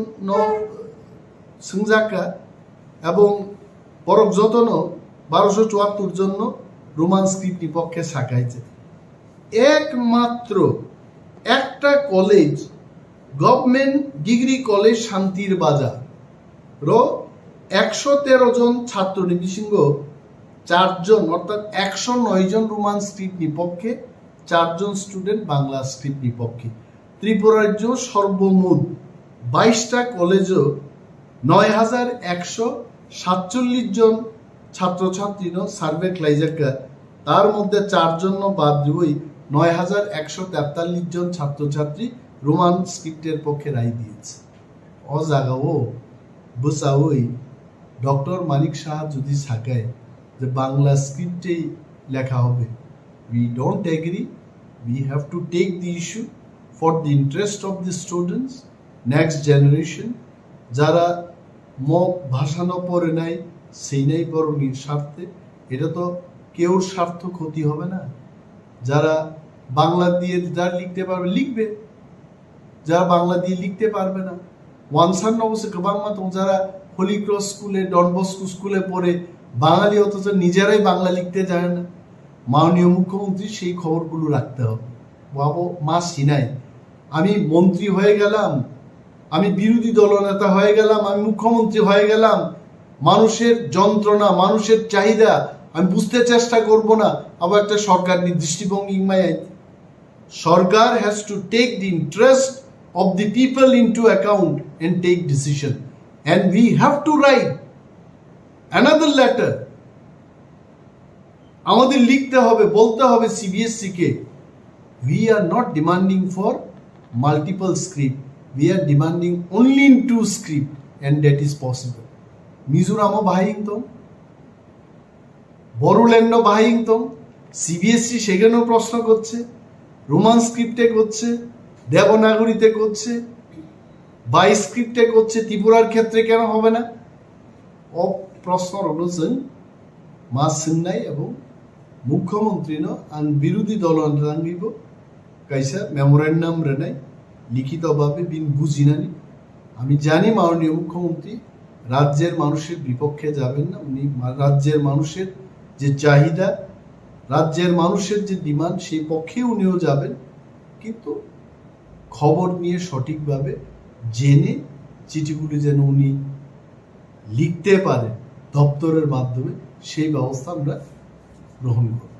সংজাকা এবং বরক যতন বারোশো চুয়াত্তর জন রোমান স্ক্রিপ্ট বিপক্ষে সাকাইছে। একমাত্র একটা কলেজ, গভর্নমেন্ট ডিগ্রি কলেজ শান্তির বাজার র একশো তেরো জন ছাত্র নিবিসিংহ চারজন অর্থাৎ একশো নয় জন রোমান স্ক্রিপ্ট বিপক্ষে, চারজন স্টুডেন্ট বাংলা স্ক্রিপ্ট বিপক্ষে। ত্রিপুরা রাজ্য সর্বমোট বাইশটা কলেজও নয় হাজার একশো সাতচল্লিশ জন ছাত্রছাত্রী ন সার্ভে খ্লাইজাক্কা। তার মধ্যে চারজন ন বাদ দিবই নয় হাজার একশো তেতাল্লিশ জন ছাত্রছাত্রী রোমান স্ক্রিপ্টের পক্ষে রায় দিয়েছে। ও জায়গাও বুঝাওই ডক্টর মানিক সাহা যদি সাকায় যে বাংলা স্ক্রিপ্টেই লেখা হবে, we don't agree. We have to take the issue for the interest of the students, next generation. যারা ম ভাষা ন পড়ে নাই সেই নাই বরং স্বার্থে, এটা তো কেউর স্বার্থ ক্ষতি হবে না। যারা বাংলা দিয়ে যারা লিখতে পারবে লিখবে, যারা বাংলা দিয়ে লিখতে পারবে না। ওয়ানসান অবশ্য গোবাংমা তো যারা হোলি ক্রস স্কুলে, ডন বস্কো স্কুলে পড়ে বাঙালি অথচ নিজেরাই বাংলা লিখতে জানে না। মাননীয় মুখ্যমন্ত্রী সেই খবরগুলো রাখতে হবে। বাবু মা সিনাই, আমি মন্ত্রী হয়ে গেলাম, আমি বিরোধী দলনেতা হয়ে গেলাম, আমি মুখ্যমন্ত্রী হয়ে গেলাম, মানুষের যন্ত্রণা, মানুষের চাহিদা আমি বুঝতে চেষ্টা করব না। আবার একটা সরকার দৃষ্টিভঙ্গি ইংমাই সরকার has to take the interest of the people into account and take decision. And we have to write another letter. আমাদের লিখতে হবে, বলতে হবে সিবিএসসি কে, we are not demanding for multiple script, we are demanding only in two script and that is possible. মিজোরামও বাহাই ইংতং, বড়োল্যান্ডও বাহাই ইংতং, সিবিএসসি সেখানেও প্রশ্ন করছে, রোমান স্ক্রিপ্টে করছে, দেবনাগরীতে করছে, বাই স্ক্রিপ্টে করছে, ত্রিপুরার ক্ষেত্রে কেন হবে না? ও প্রশ্ন রয়েছে মা সিংনাই এবং মুখ্যমন্ত্রী ন আন বিরোধী দল আন রাঙ্গিব Kaisa memorandum rwnai, likhito bhabe bini bujinani. আমি জানি মাননীয় মুখ্যমন্ত্রী রাজ্যের মানুষের বিপক্ষে যাবেন না, উনি মা-, রাজ্যের মানুষের যে চাহিদা, রাজ্যের মানুষের যে ডিমান্ড, সেই পক্ষে উনিও যাবেন, কিন্তু খবর নিয়ে সঠিকভাবে জেনে চিঠিগুলি যেন উনি লিখতে পারেন দপ্তরের মাধ্যমে, সেই ব্যবস্থা আমরা গ্রহণ করব।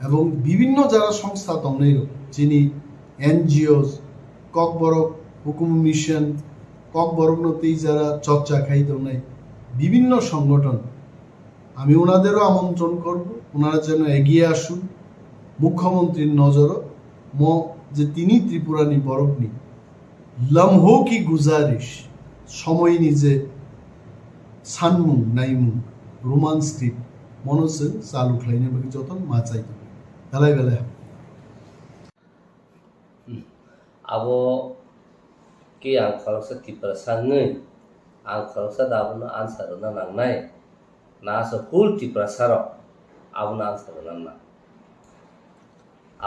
এবং বিভিন্ন যারা সংস্থা tongnai rok, chini NGOs, Kokborok হুকুম মিশন, ককবরক no tei যারা চর্চা খাই tongnai বিভিন্ন সংগঠন, আমি ওনাদেরও আমন্ত্রণ করব, ওনারা যেন এগিয়ে আসুন। মুখ্যমন্ত্রীর নজরও ম যে তিনি ত্রিপুরানি বরকনি লম্হো কি গুজারিশ, সময় নিজে সানমুং নাইমুং রোমান স্ক্রিপ্ট মনো chwng চালু khlaina bagwi jotono ma chai tongo. Belai belai hambai. Abo khe ang khoroksa Tiprasa wngwi, ang khoroksa da abono answer rwna nangnai, na aswk full Tiprasa rok abono answer rwna nang.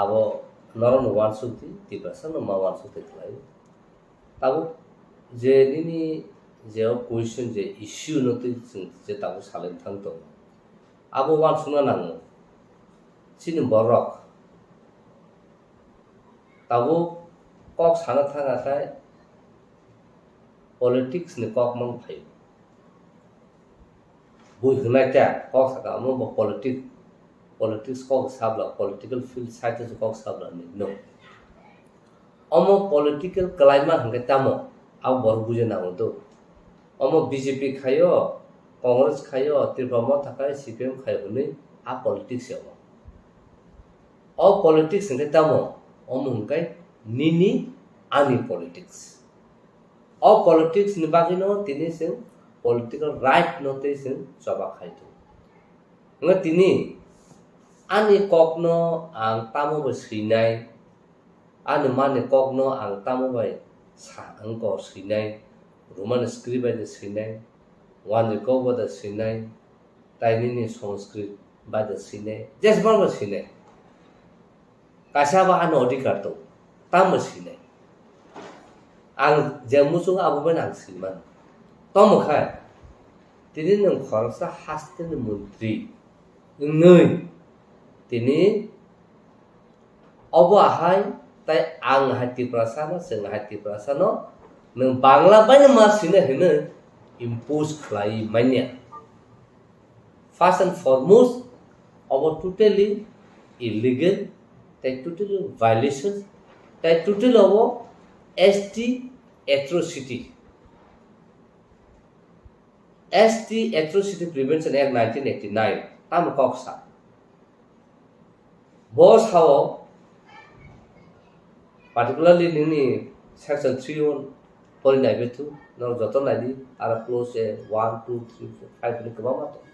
Abo norokno uansuk di, Tiprasa no ma uansuk di khlai. Tabuk je nini je o question je issue no twi chwng je tabuk salai thang tongo, abo uansukna nango. Chini borok tabuk kok sana thang akhai politics ni kok mang phaio. Bui hwnai ta kok saka omo bo politics, politics kok sabla, political field side o kok sabla ni no. Omo political kalaima hwnkhe tamo, abo borok buja nango do. Omo B J P khaio, Congress khaio, Tripura Motha khai, C P M khaio hwnwi a politics ya omo. O politics hwnkhe tamo, omo hwnkhe nini ani politics. O politics ni bagwino tini chwng political right no tei chwng choba khai tongo. Wngkha tini ani kokno ang tamo bai swinai, ani mani kokno ang tamo bai sa wngkha swinai, Roman script bai de swinai, wanjwi kok bai de swinai, tai nini Sanskrit bai de swinai, jesbang bai swinai. Kaisa ba ani odhikar tongo, tamo sinai. Ang je muchung abo bai ang sinimano. Tamo khai, tini nwng khoroksa hasteni montri wngwi, tini obo ahai, tai ang hai Tiprasano, chwng hai Tiprasano, nwng Bangla bai ma sinai hinwi impose khlai manya. First and foremost, obo totally illegal, tei totally violation, tei totally obo S T atrocity. S T Atrocity Prevention Act nineteen eighty-nine, tamo kok sa. Bo sao, particularly nini section three o pori nai bethu, norok joto nai di, aro clause one, two, three, four, five ni kwbangma tongo.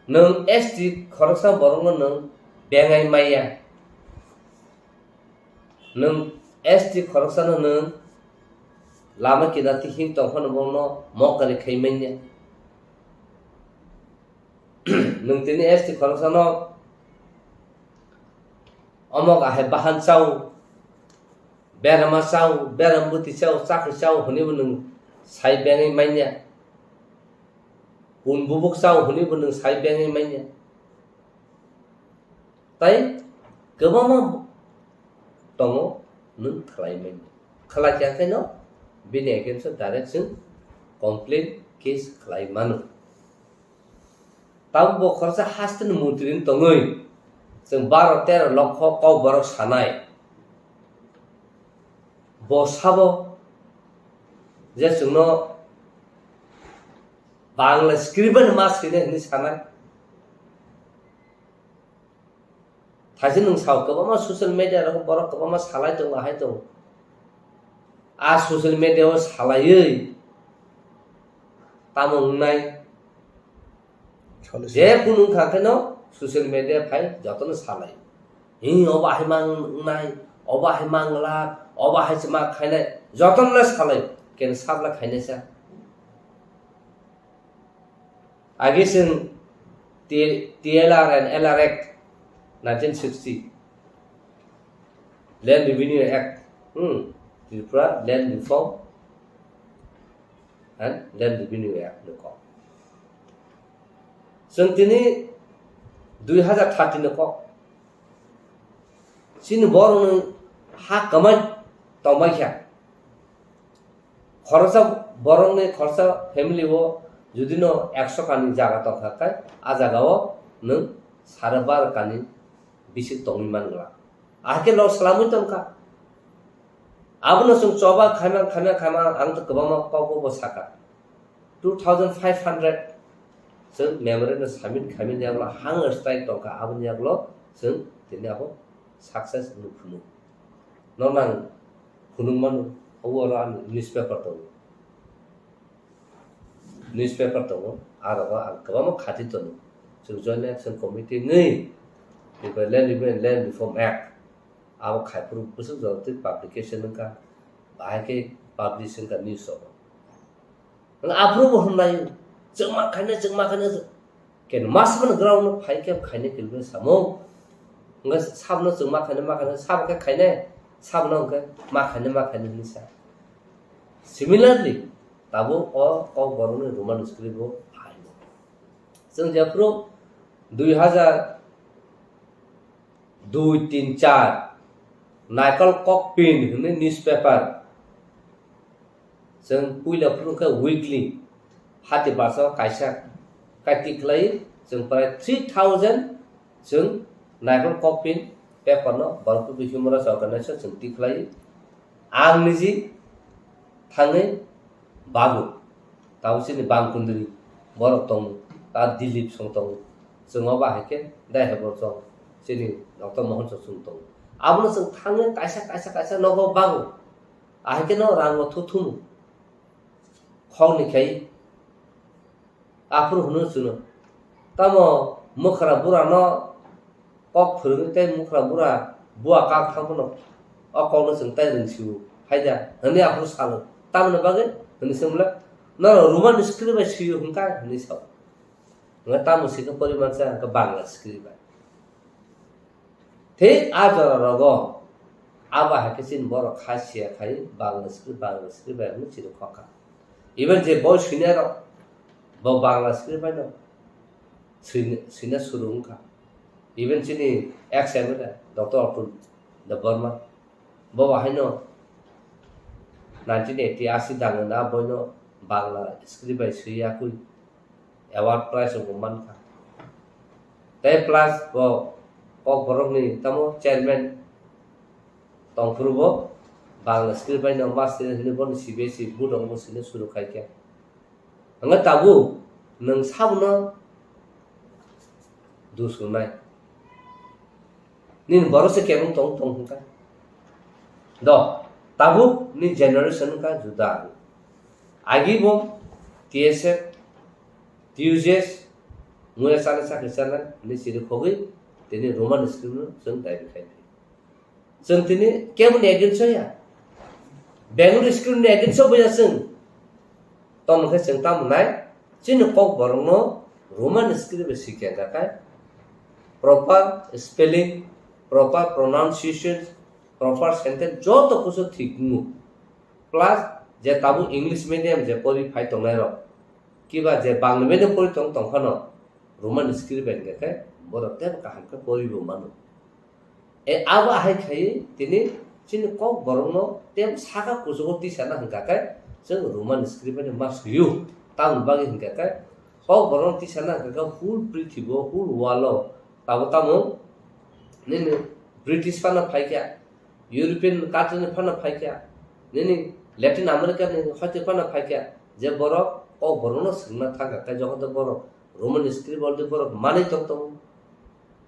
Nwng S T khoroksa borokno nwng bengai maya, nwng S T khoroksano nwng lama kinarti him tongphano bono mokari khai manya. Nwng tini S T khoroksano omok ahai bahan chao, berama chao, beram bwtwi chao, chakri chao hwnwi bo nwng sai bengwi manya. Pun bubuk chao hwnwi bo nwng sai bengwi manya. Tai kwbangma tongo nwng khlai manya. Khlai kha khe no bini against o direct chwng complaint case khlai mano. Tabuk bo khoroksa hasteni montri ni tongwi chwng baro tero lokho kok borok sanai. Bo sabo je chwngno Bangla script bai ma swinai hwnwi sanai. Thaise nwng sao kwbangma social media rogo borok kwbangma salai tongo, ahai tongo. A social media o salaiwi tamo wngnai? Solution. Je kunu wngkha kheno social media phai jotono salai. Hi obo ahai mang wngnai, obo ahai mang glak, obo ahai se ma khainai, jotono le salai. Ken sabla khainai sa. Agi chwng T-, T L R and L R Act nineteen sixty. Land Revenue Act, hmm, Tripura Land Reform and Land Revenue Act ni kok. Chwng tini dui hazar thirty ni kok. Chini borokni ha kwmai tongbai kha. Khoroksa borokni khoroksa family o judino ekso kani jaga tongkha khe, a jaga o nwng sare baro kani bisik tongwi mangla. Ahai khe lok swlamwi tongkha. Abono chwng choba khaima, khaima, khaima, ang to kwbangma kokbo bo sakha. Two thousand five hundred chwng memorandum submit khaimani yagulo hunger strike tongkha, aboni yagulo chwng tini abo success wngwi phunuk. Nono ang phunuk mano, obo oro ani newspaper tongo. Newspaper tongo, a rogo ang kwbangma khati tongo. Chwng Joint Action Committee wngwi, Tripura Land Revenue and Land Reform Act, abo khai phuru bwswk jora twi publication wngkha, bahai khe publish wngkha news rogo. Wng aphuru bo hwnlai, chwngma khaina, chwngma khaina, ken mas man ground no phai khe khaina kilbe samo. Wngkha sabno chwngma khaina, ma khaina, sabo khe khaina, sabno wngkha ma khaina, ma khaina hwnwi sa. Similarly, tabuk o kokborokni Roman script bo phaio. Chwng jephuru dui hazar dui, tin, char, Naikol Kokpin hwnwi newspaper, chwng puila phuru khe weekly, hati basa kaisa kai tik khlai, chwng prai three thousand chwng Naikol Kokpin paper no Borok People Human Rights Organization chwng tik khlai. Ang niji thangwi babu, tabuk chini bangkundri borok tongo, ta Dilip song tongo, chwng o bahai khe dai hai borok chwng chini Doctor Mohan song chwng tongo. Abono chwng thangwi kaisa, kaisa, kaisa nogo babu, ahai khe no rango thuthumu khokni khai. Aphuru hwnwi chwngno, "Tamo mwkhra burano kok phwrwngwi tei mwkhra bura bua kak thang phano o kokno chwng tai rwngsio hai da?" hwnwi aphuru salo. Tamoni bagwi hwnwi swngmale, "Norok Roman script bai swio hwnkha?" hwnwi sao. Hwnkhe tamo swikhe poriman cha hwnkhe Bangla script bai. Thik a jora rogo abo hai khe chini borok kha siya khai Bangla script, Bangla script bai hwnwi chini khokha. Even je boi swinai rok bo Bangla script bai no swina, swina suru wngkha. Even chini ex M L A Doctor Atul Debbarma bo bo haino nineteen eighty asi dangna boino Bangla script bai swi yakui award prize bo mankha. Tei plus bo Kokborokni tamo chairman tongphuru bo Bangla script bai no master hwnwi bono C B S E board rok bo swina suru khaikha. Hwnba tabuk nwng sabono dus rwnai. Nini borok se kebeng tong tong hwnka. Do, tabuk ni generation wngkha juda. Agi bo T S F, T U J S, muya chana chakri chana ni siri khogwi tini Roman script no chwng daibi khai phi. Chwng tini keboni against o ya. Bengali script ni against o bo ya chwng. Tamo khe chwng tamo nai, chini Kokborok no Roman script bai sikya kha khe proper spelling, proper pronunciation, proper sentence joto kusu thik wngo. Plus je tabuk English medium je pori phai tongnai rok, kiba je Bangla medium pori tong tong phano Roman script bai hwnkhe borok tei kaham khe pori bo mano. E abo ahai khai tini chini Kokborok no tei saka kuchugo tisana hwnkha khe chwng Roman script bai ma swiyo. Tamoni bagwi hwnkha khe Kokborok no tisana hwnkha khe whole prithibi o, whole world o tabo tamo nini British phano phaikha, European country ni phano phaikha, nini Latin America ni hoite phano phaikha, je borok Kokborok no swngna thangkha khe joto borok Roman script already borok manwi tong tongo.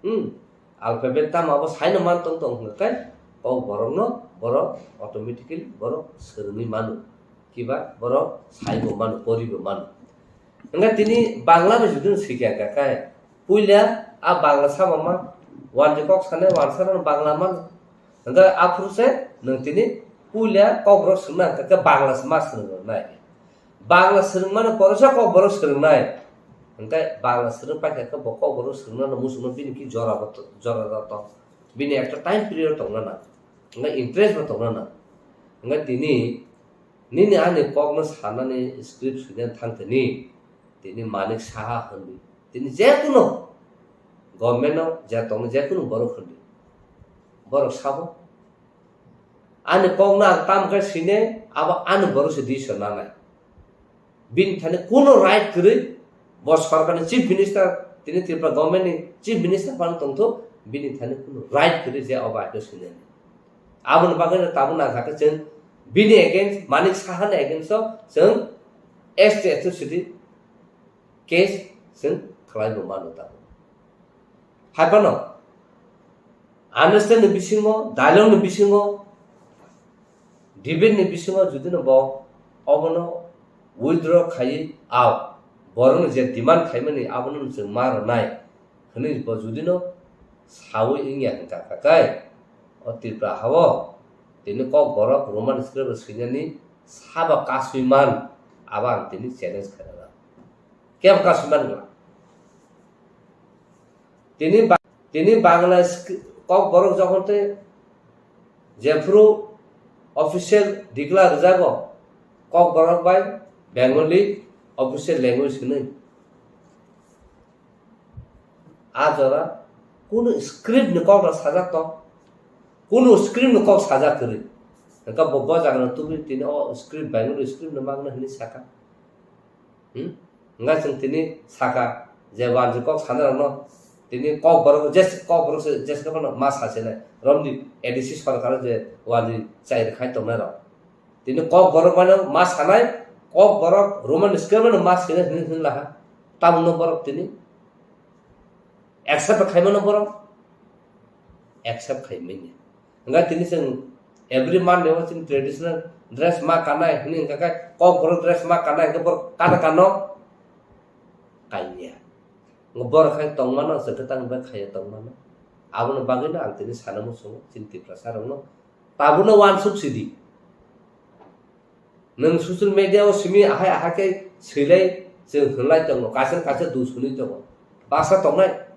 Hmm, alphabet tamo abo saino man tong tong hwnkha khe Kokborok no borok automatically borok swrwngwi mano, kiba borok saibo mano, poribo mano. Hwnkhe tini Bangla bai judino swikha kha khe puila a Bangla sama ma wanji kok sanai wansa no Bangla mano. Hwnkhe aphuru se nwng tini puila Kokborok swngna hwnkha khe Bangla se ma swrwng nai. Bangla swrwngmano poresa Kokborok swrwngnai. Hwnkhe Bangla swrwng paikha khe bo Kokborok swrwngna no muchungno bini ki jora bo to-, jora jora tong. Bini ekta time period tongna nango. Hwnkhai interest bo tongna nang. Hwnkhai tini nini ani kokno sanani script swinani thang tini, tini Manik Saha hwnwi, tini jekunu government-o je tongni jekunu borok hwnwi, borok sabo. Ani kokno ang tam khe sine, abo ani borok se decision nanai. Bini thani kuno right kwrwi, bo sorkarni chief minister, tini Tripura government ni chief minister phano tongthok, bini thani kuno right kwrwi je obo aino sinani. Aboni bagwi no tabuk nangkha khe chwng bini against, Manik Saha ni against o chwng S T atrocity case chwng khlai bo mano tabuk. Hai phano understand ni bisingo, dialogue ni bisingo, debate ni bisingo jodi no bo obono withdraw khaiwi, ao borokno je demand khaimani abono chwng ma rwnai hwnwi bo jodi no sawi wngya hwnkha kha khe, o Tripura hao tini Kokborok Roman script swinani sabo kasui man, abo ang tini challenge khainai. Kebo kasui man gla. Tini ba-, tini Bangla sk-, Kokborok jokhon tei jephuru official declare rwjago, Kokborok bai Bengali official language hwnwi. A jora kunu script ni kok rok sajak tong, kunu script ni kok sajak kwrwi. Hwnkhe bo, bo jaga no tubui tini o script Bengali script no magna hwnwi saka. Hmm? Hwnkhai chwng tini saka je wanjwi kok sanai rokno, tini Kokborok je, Kokborok se je phano ma sa se nai. Romdi A D C sorkar je wanjwi chai rwkhai tongnai rok. Tini Kokborok mano ma sanai, Kokborok Roman script mano ma sinai hwnwi hwnwi laha. Tamungno borok tini accept khaimano borok accept khaimanya. Hwnkhai tini chwng every Monday o chini traditional dress ma kanai hwnwi hwnka khe Kokborok dress ma kanai hwnkhe borok kana kano kanya. Borok khai tongmano, chwng khe tang bai khaiya tongmano. Aboni bagwino ang tini sana muchungo chini Tiprasa rokno tabukno uansuk sidi. Nwng social media o simi ahai ahai khe swilai chwng hwnlai tongo, kaisa kaisa dui swnwi tongo. Baksa tongnai.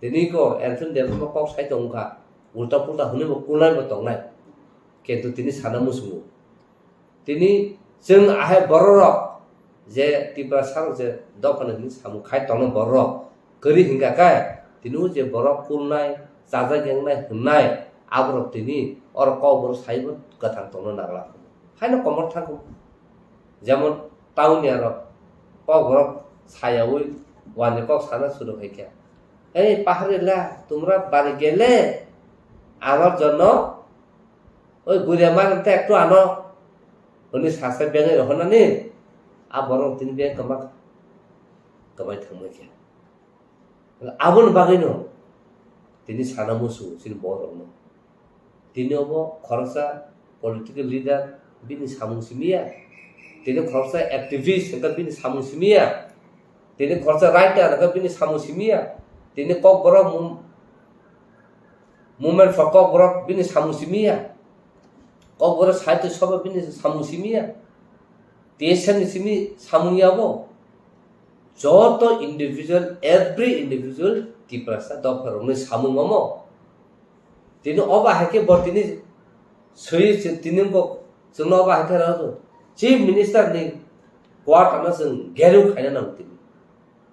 Tini ko Anthony Debbarma kok sai tongkha. Ulta pulta hwnwi bo kulnai bo tongnai. Kintu tini sana muchungo. Tini chwng ahai bororok je Tiprasa rok je dophani hwnwi samung khai tongnai bororok kwrwi hwnkha khe tini o je borok kulnai, chajak yangnai hwnnai aborok tini oro Kokborok saibo kwthang tongna nangla. Haino komor thangkho. Jemon town ni aro Kokborok sayaui wanjwi kok sana suru khai khe, "Ei paharila, tumra bari gele, আমার জন্য ওই বুড়ি আমার একটা আনো।" Hwnwi sasa bengwi rohornani, a borok tini beng kwma, kwmai thangma khe. Aboni bagwino tini sana muchungo chini borokno. Tini obo khoroksa political leader bini samung simiya. Tini khoroksa activist hwnkha bini samung simiya. Tini khoroksa writer hwnkha bini samung simiya. Tini Kokborok mum-, movement for Kokborok bini samung simiya. Kokborok sahitya sabha bini samung simiya. T S F ni simi samung yabo. Joto individual, every individual Tiprasa dopha rokni samung omo. Tini obo hai khe bo tini swi tini bo chwngno obo hai khe rw chief minister ni quarter no chwng geru khaina nango tini.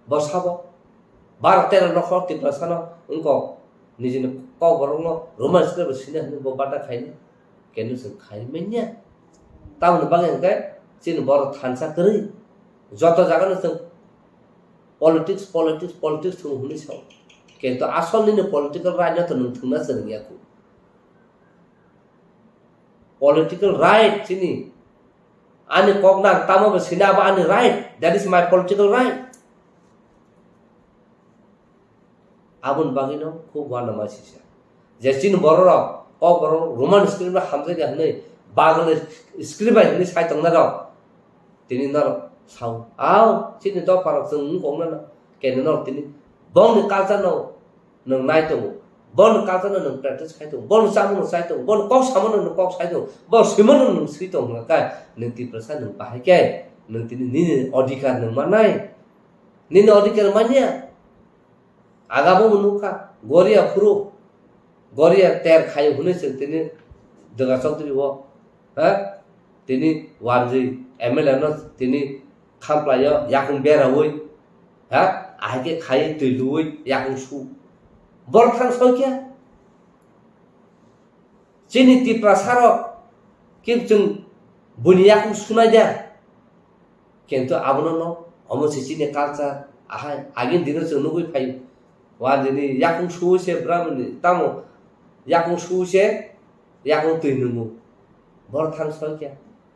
Bo sabo baro tero nokhor Tiprasa no wngkok nijini Kokborok no Roman script bo sina hwnwi bo bata khaina. Kenu chwng khai manya. Tamoni bagwi hwnkhe chini borok thansa kwrwi. Joto jagano chwng politics, politics, politics thwng hwnwi sao. Kintu asol nini political right no to nwng thwngna chwng ya khu. Political right chini. Ani kok nang tamo bo sina abo ani right. That is my political right. Aboni bagwino khub uanama sisa. Je chini bororok, Kokborok Roman script bai hamjakya hwnwi, Bangla script bai hwnwi sai tongnairok, tini norok sao, "Ao, chini dopharok chwng wng kok nana, kene norok tini bongni culture no nwng nai tongo, bongni culture no nwng practice khai tongo, bongni chamung no chai tongo, bongni kok samano nwng kok sai tongo, bongni swimano nwng swi tongo hwnkha khe, nwng Tiprasa nwng bahai khe, nwng tini nini odhikar nwng mannai, nini odhikar manya." Agabo bo nukha, Goria phuru, Goria ter khayo hwnwi chwng tini Duga Chaudhary o, ha? Tini warjwi M L A no tini khamplaio yakung beraui, ha? Ahai khe khai twi luui yakung su. Borok thang soi khe. Chini Tiprasa rok khe chwng buini yakung sunai da. Kintu abono no, omo se chini culture, ahai, agini dino chwng nugui phai. Wa dini yakung sui se bwrabwni, tamo yakung sui se, yakung twi nungo. Borok thang soi khe.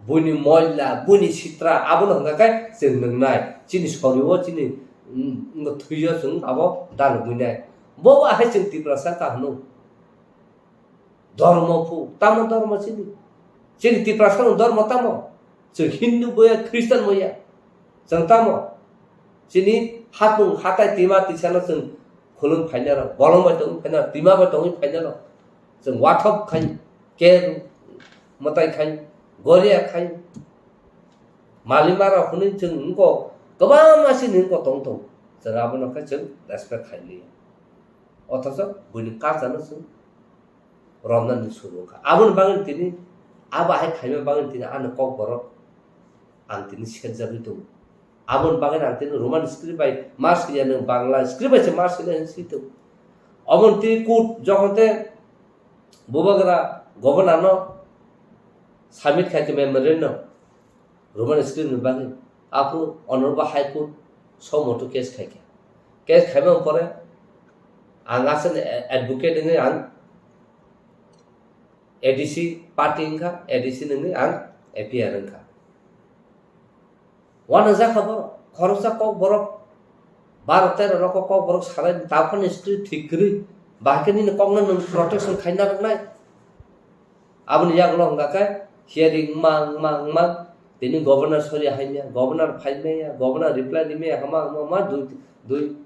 Buini moila, buini sitra, abono hwnka khe chwng nungnai. Chini sori o, chini, mm, thwi o chwng abo dalugwinai. Bo ahai chwng Tiprasa ka hwno. Dhormo phu, tamo dhormo chini? Chini Tiprasa no dhormo tamo? Chwng Hindu boya, Christian boya. Chwng tamo? Chini hapung hatai tima tisano chwng khulum phainaro, bolong bai tongwi phainaro, tima bai tongwi phainaro. Chwng wathop khai, ker mwtai khai, goria khai, malima rok hwnwi chwng wngkok, kwbangma chini wngkok tong tong. Chwng abono khe chwng respect khai liya. Othocho buini culture no chwng romnani suru wngkha. Aboni bagwi tini, abo hai khaima bagwi tini ani kokborok ang tini serjagwi tongo. Aboni bagwi ang tini Roman script bai ma swiya, nwng Bangla script bai se ma swinai hinwi swi tongo. Omo tini court jokhon te bubagra governor no submit khai khe memorandum, Roman script ni bagwi. Aphuru Honorable High Court somoto case khaikha. Case khaimani pore ang aswkni advocate wngwi ang A D C party wngkha, A D C wngwi ang A P R wngkha. Uanajak kha borok, khoroksa kokborok, baro tero rok kokborok salai, taphani script thik kwrwi, bahai khe nini kokno nwng protection khaina rwnai. Aboni yagulo hwnka khe hearing wngma, wngma, wngma, tini governor sori haimya, governor phaimaya, governor reply rimaya, hama, hama, hama, dui, dui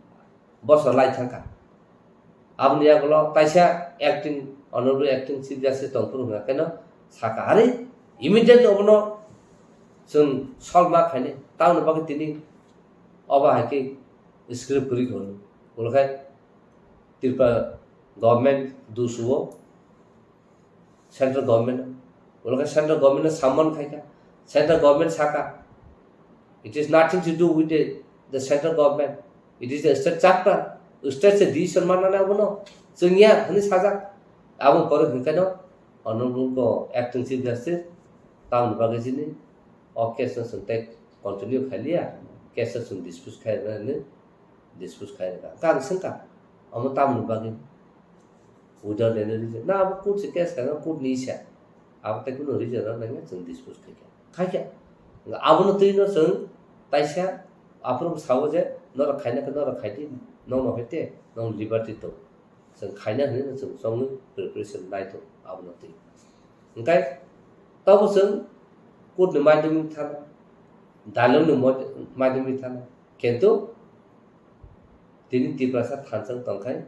bosor lai thangkha. Aboni yagulo taisa acting, honorable acting chief justice tongphuru hwnka kheno saka, "Are, immediately obono chwng solve ma khainai, tamoni bagwi tini obo hai khe script kwrwi kha hwnwi." Ulo khe Tripura government dusuo, central government. Ulo khe central government no summon khaikha. Central government saka, "It is nothing to do with the, the central government. It is the state chapter. State se decision manna nai abono. Chwng ya," hwnwi sajak. Abo pore hwnkheno honorable ko acting chief justice tamoni bagwi chini o case no chwng tei continue khailiya, case no chwng dispose khairwknani dispose khairwkha. Hwnkhe ang swngkha, omo tamoni bagwi? Without any reason. Na abo court se case khaina, court ni isa. Abo tei kunu reason rok nangya chwng dispose khaikha. Khaikha. Abono twi no chwng taisa aphuru sao je norok khaina khe norok khaidi, nokno hai te, nokno liberty tong. Chwng khaina hwnwi no chwng chongwi preparation naithok abono twi. Hwnkhe tobo chwng court ni maidwmwi thana, dalong ni mod-, maidwmwi thana. Kintu tini Tiprasa thansa wng tongkhai,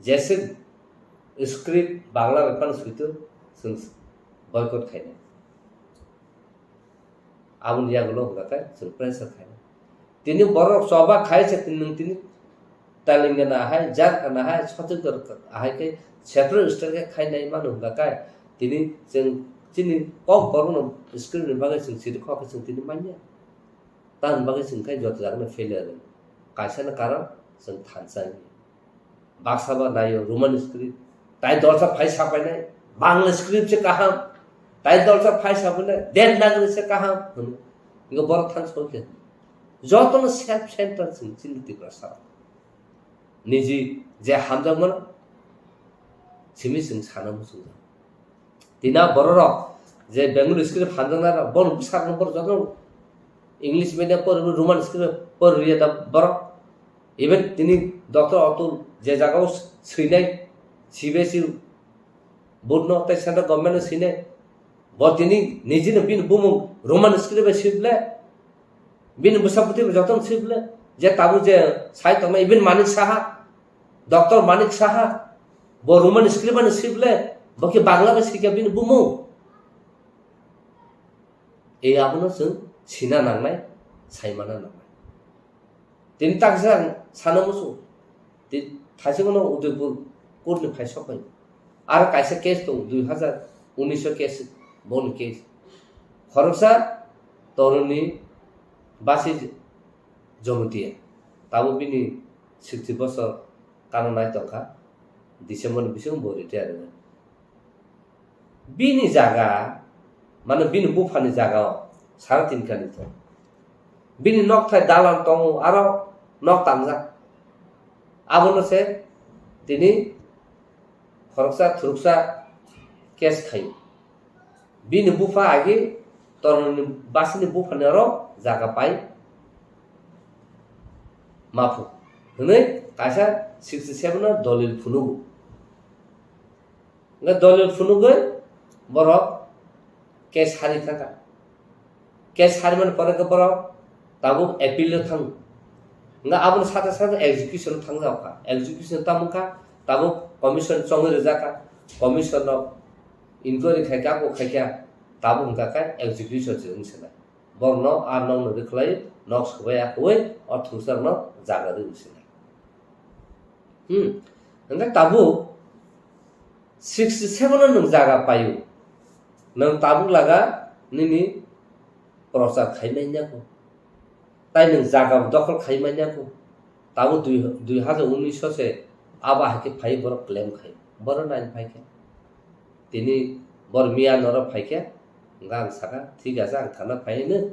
jese script Bangla bai phano suitor chwng boycott khainai. Aboni yagulo hwnka khe chwng pressure khainai. Tini borok choba khai se nwng tini Telangana hai, Jharkhand hai, Chhattisgarh hai khe separate state khe khainai mano hwnka khe tini chwng chini kok borokno script ni bagwi chwng siri kok khe chwng tini manya. Tamoni bagwi chwng khe joto jagano failure wng. Kaisa no karon chwng thansa wng. Baksa ba naio Roman script. Tai dolsa phai sapainai. Bangla script se kaham. Tai dolsa phai sapainai. Devanagari se kaham. Hwnwi. Ingo borok thang soi khe. Jotono self center chwng chini Tiprasa rok. Niji je hamjakmano simi chwng sana muchungjak. Tini a bororok je Bengali script hamjaknai rok, bono bwsarokno borok jotono English medium pori, Roman script pori rwya da borok. Even tini Doctor Atul je jagao swinai C B S E board no tei central government no swinai, bo tini nijino bini bumung Roman script bai swi ble, bini bwsa bwtwi bai jotono swi ble, je tabuk je sai tongmani even Manik Saha, Doctor Manik Saha, bo Roman script bai swi ble, bo khe Bangla bai swikha bini bumung. E abono chwng sina nangnai, saimana nangnai. Tini taksa ang sana muchung. Tini thaisingno Udaipur court ni phai sok phai. Aro kaisa case tongo, dui hazar unis o case, boni case. Khoroksa Toroni Basi Jomotia. Tabuk bini sixty bosor kananai tongkha. December ni bisingo bo retire wngnai. Bini jaga, mane bini buphani jaga o sara tin kani tong. Bini nokthai dalan tongo, aro nok tangjak. Abono se tini khoroksa thuruksa case khai. Bini bupha agi Toroni Basini buphani aro jaga pai maphu hwnwi kaisa sixty seven o dolil phunugo. Hwnkhe dolil phunugwi borok case hari thangkha. Case harimani pore khe borok tabuk appeal o thango. Hwnkhe aboni sate sate execution o thangjak kha. Execution tamo kha, tabuk commission chongwi rijak kha. Commission rok inquiry khai kha, abo khai kha, tabuk hwnkha khe execution se wng se nai. Borokno a nokno rwkhlai, nok swbai akhoi, o thungsarokno jaga rwi se nai. Hmm. Hwnkhe tabuk sixty seven o nwng jaga paio. Nwng tabuk laga nini prochar khai manya kho. Tai nwng jaga dokhol khai manya kho. Tabuk dui, dui hajar unis o se abo hai khe phai borok claim khai. Borok nine phai khe. Tini bor miya norok phai khe, hwnkhe ang sakha, "Thik ache, ang thana phai hino."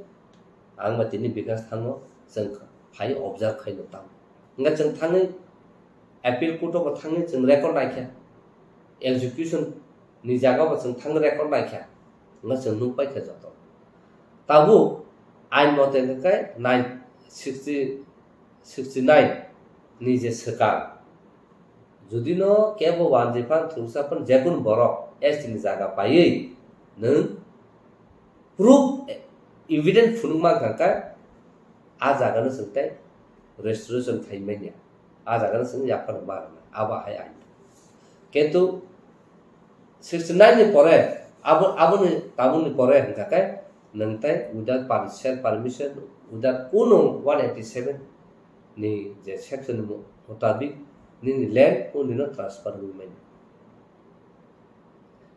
Ang ba tini Bikas thango, chwng phai observe khai no tamo. Hwnkhe chwng thangwi appeal court o bo thangwi chwng record naikha, execution ni jaga bo chwng thangwi record naikha, hwnkhe chwng nukpaikha joto. Tabuk ain mote hwnkhe nine sixty, sixty nine ni je swkang, jodi no kebo wanjwi phan thungsa phan jekunu borok S T ni jaga paiwi nwng proof, evidence phunuk mankha khe, a jaga no chwng tei restoration khai manya, a jaga no chwng yaphar ma rwnai, abo hai ain. Kintu sixty nine ni pore, abo, aboni, tabukni pore hwnkha khe, nwng tei without per-, self permission, without kuno one eighty seven ni je section ni mu-, mutabik nini land o nino transfer wngwi manya.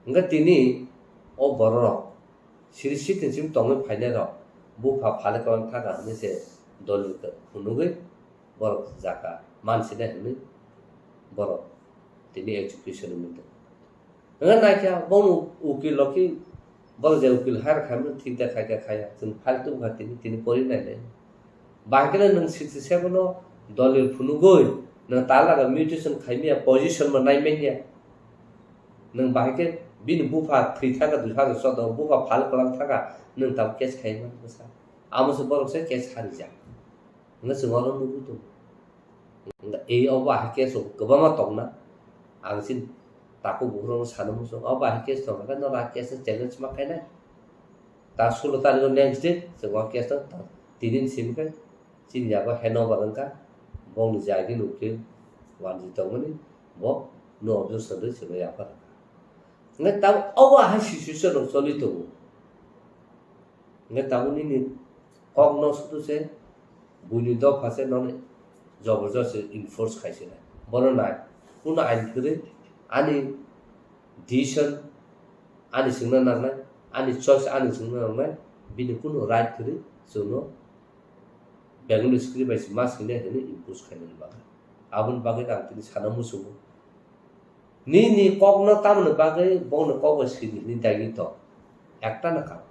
Hwnkhe tini o bororok siri sitin sim tongwi phainairok bupha phale kwlang thaka hwnwi se dolil phunugwi borok jaga mansinai hwnwi borok tini execution wngwi tongo. Hwnkhe naikha bono ukil rok khe borok je ukil hire khaimani thik da khaikha khaya, chwng file tubukha tini, tini pori nainai. Bahai kheno nwng sixty seven o dolil phunugwi nwng talaga mutation khaimaya position bo naimanya. Nwng bahai khe bini bupha thwi thangkha dui hajar choudo o, bupha phal kwlang thangkha, nwng tabuk case khaimani bwsa. Amo se borok se case harijak. Hwnkhe chwng oro nugwi tongo. Hwnkhe ei obo ahai case rok kwbangma tongna. Ang chini takhuk bukhuk rokno sana muchung. Obo ahai case tongkha khe norok a case no challenge ma khainai. Ta sulo tarikh o next day chwng o case no ta tini ni simi khe chini yago handover wngkha. Bongni jai khe nukhe wanjwi tongmani bo no objection rwi chwngno yaphar wngkha. Hwnkhe tabuk obo ahai situation rok choli tongo. Hwnkhe tabuk nini kokno sudu se buini dopha se nono joborjosti enforce khai se nai. Bono nai, kunu ain kwrwi ani decision ani swngna nangnai, ani choice ani swngna nangnai, bini kunu right kwrwi chwngno Bengali script bai se ma swinai hwnwi impose khainani bagwi. Aboni bagwi ang tini sana muchungo. Nini kokno tamoni bagwi bongni kok bai swidi hwnwi daigi tong? Ekta na karon.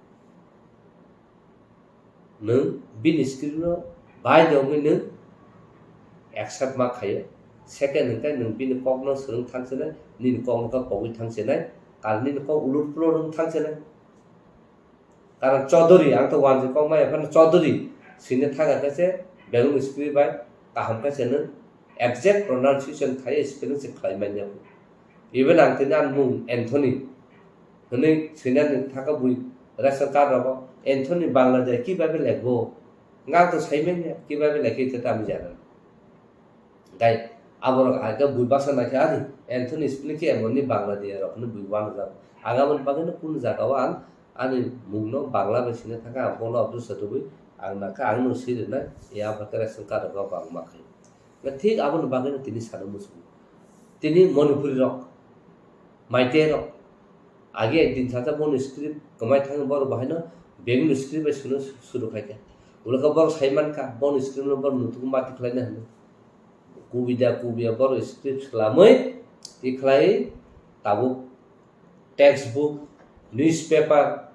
Nwng bini script no bai de wngwi nwng accept ma khaio. Second hwnkhe nwng bini kokno swrwng thang chenai, nini kokno khe pogwi thang chenai, karon nini kok ulut pulot wng thang chenai. Karon Chaudhary, ang to wanjwi kok maya phano Chaudhary swina thang khe se Bengali script bai kaham khe se nwng exact pronunciation khai spelling se khlai manya. Even ang tini ani mung Anthony hwnwi swinani thangkha bui ration card rogo, Anthony Bangla de kibabe lekbo? Nga to sai manya kibabe lekhe te tamo jana. Gai aborok aga bui basa naikha ani Anthony spelling khe emoni Bangla de rok hwnwi bui wanajak. Aga aboni bagwi no kunu jaga o ang ani mungno Bangla bai swina thangkha, ang bono abdul satubui ang nakha, ang no swi rwnai, ya ba khe ration card rogo bang ma khai. Thik aboni bagwi no tini sana muchungo. Tini Manipuri rok Maitei rok. Age ekdin sacha boni script kwmai thangwi borok bahaino bengni script bai suno suru khaikha. Ulokha borok saimankha boni script no borok nutukgo mati khlaina hwnwi. Kubida kubiya borok script swlamwi tikhlai tabuk textbook, newspaper,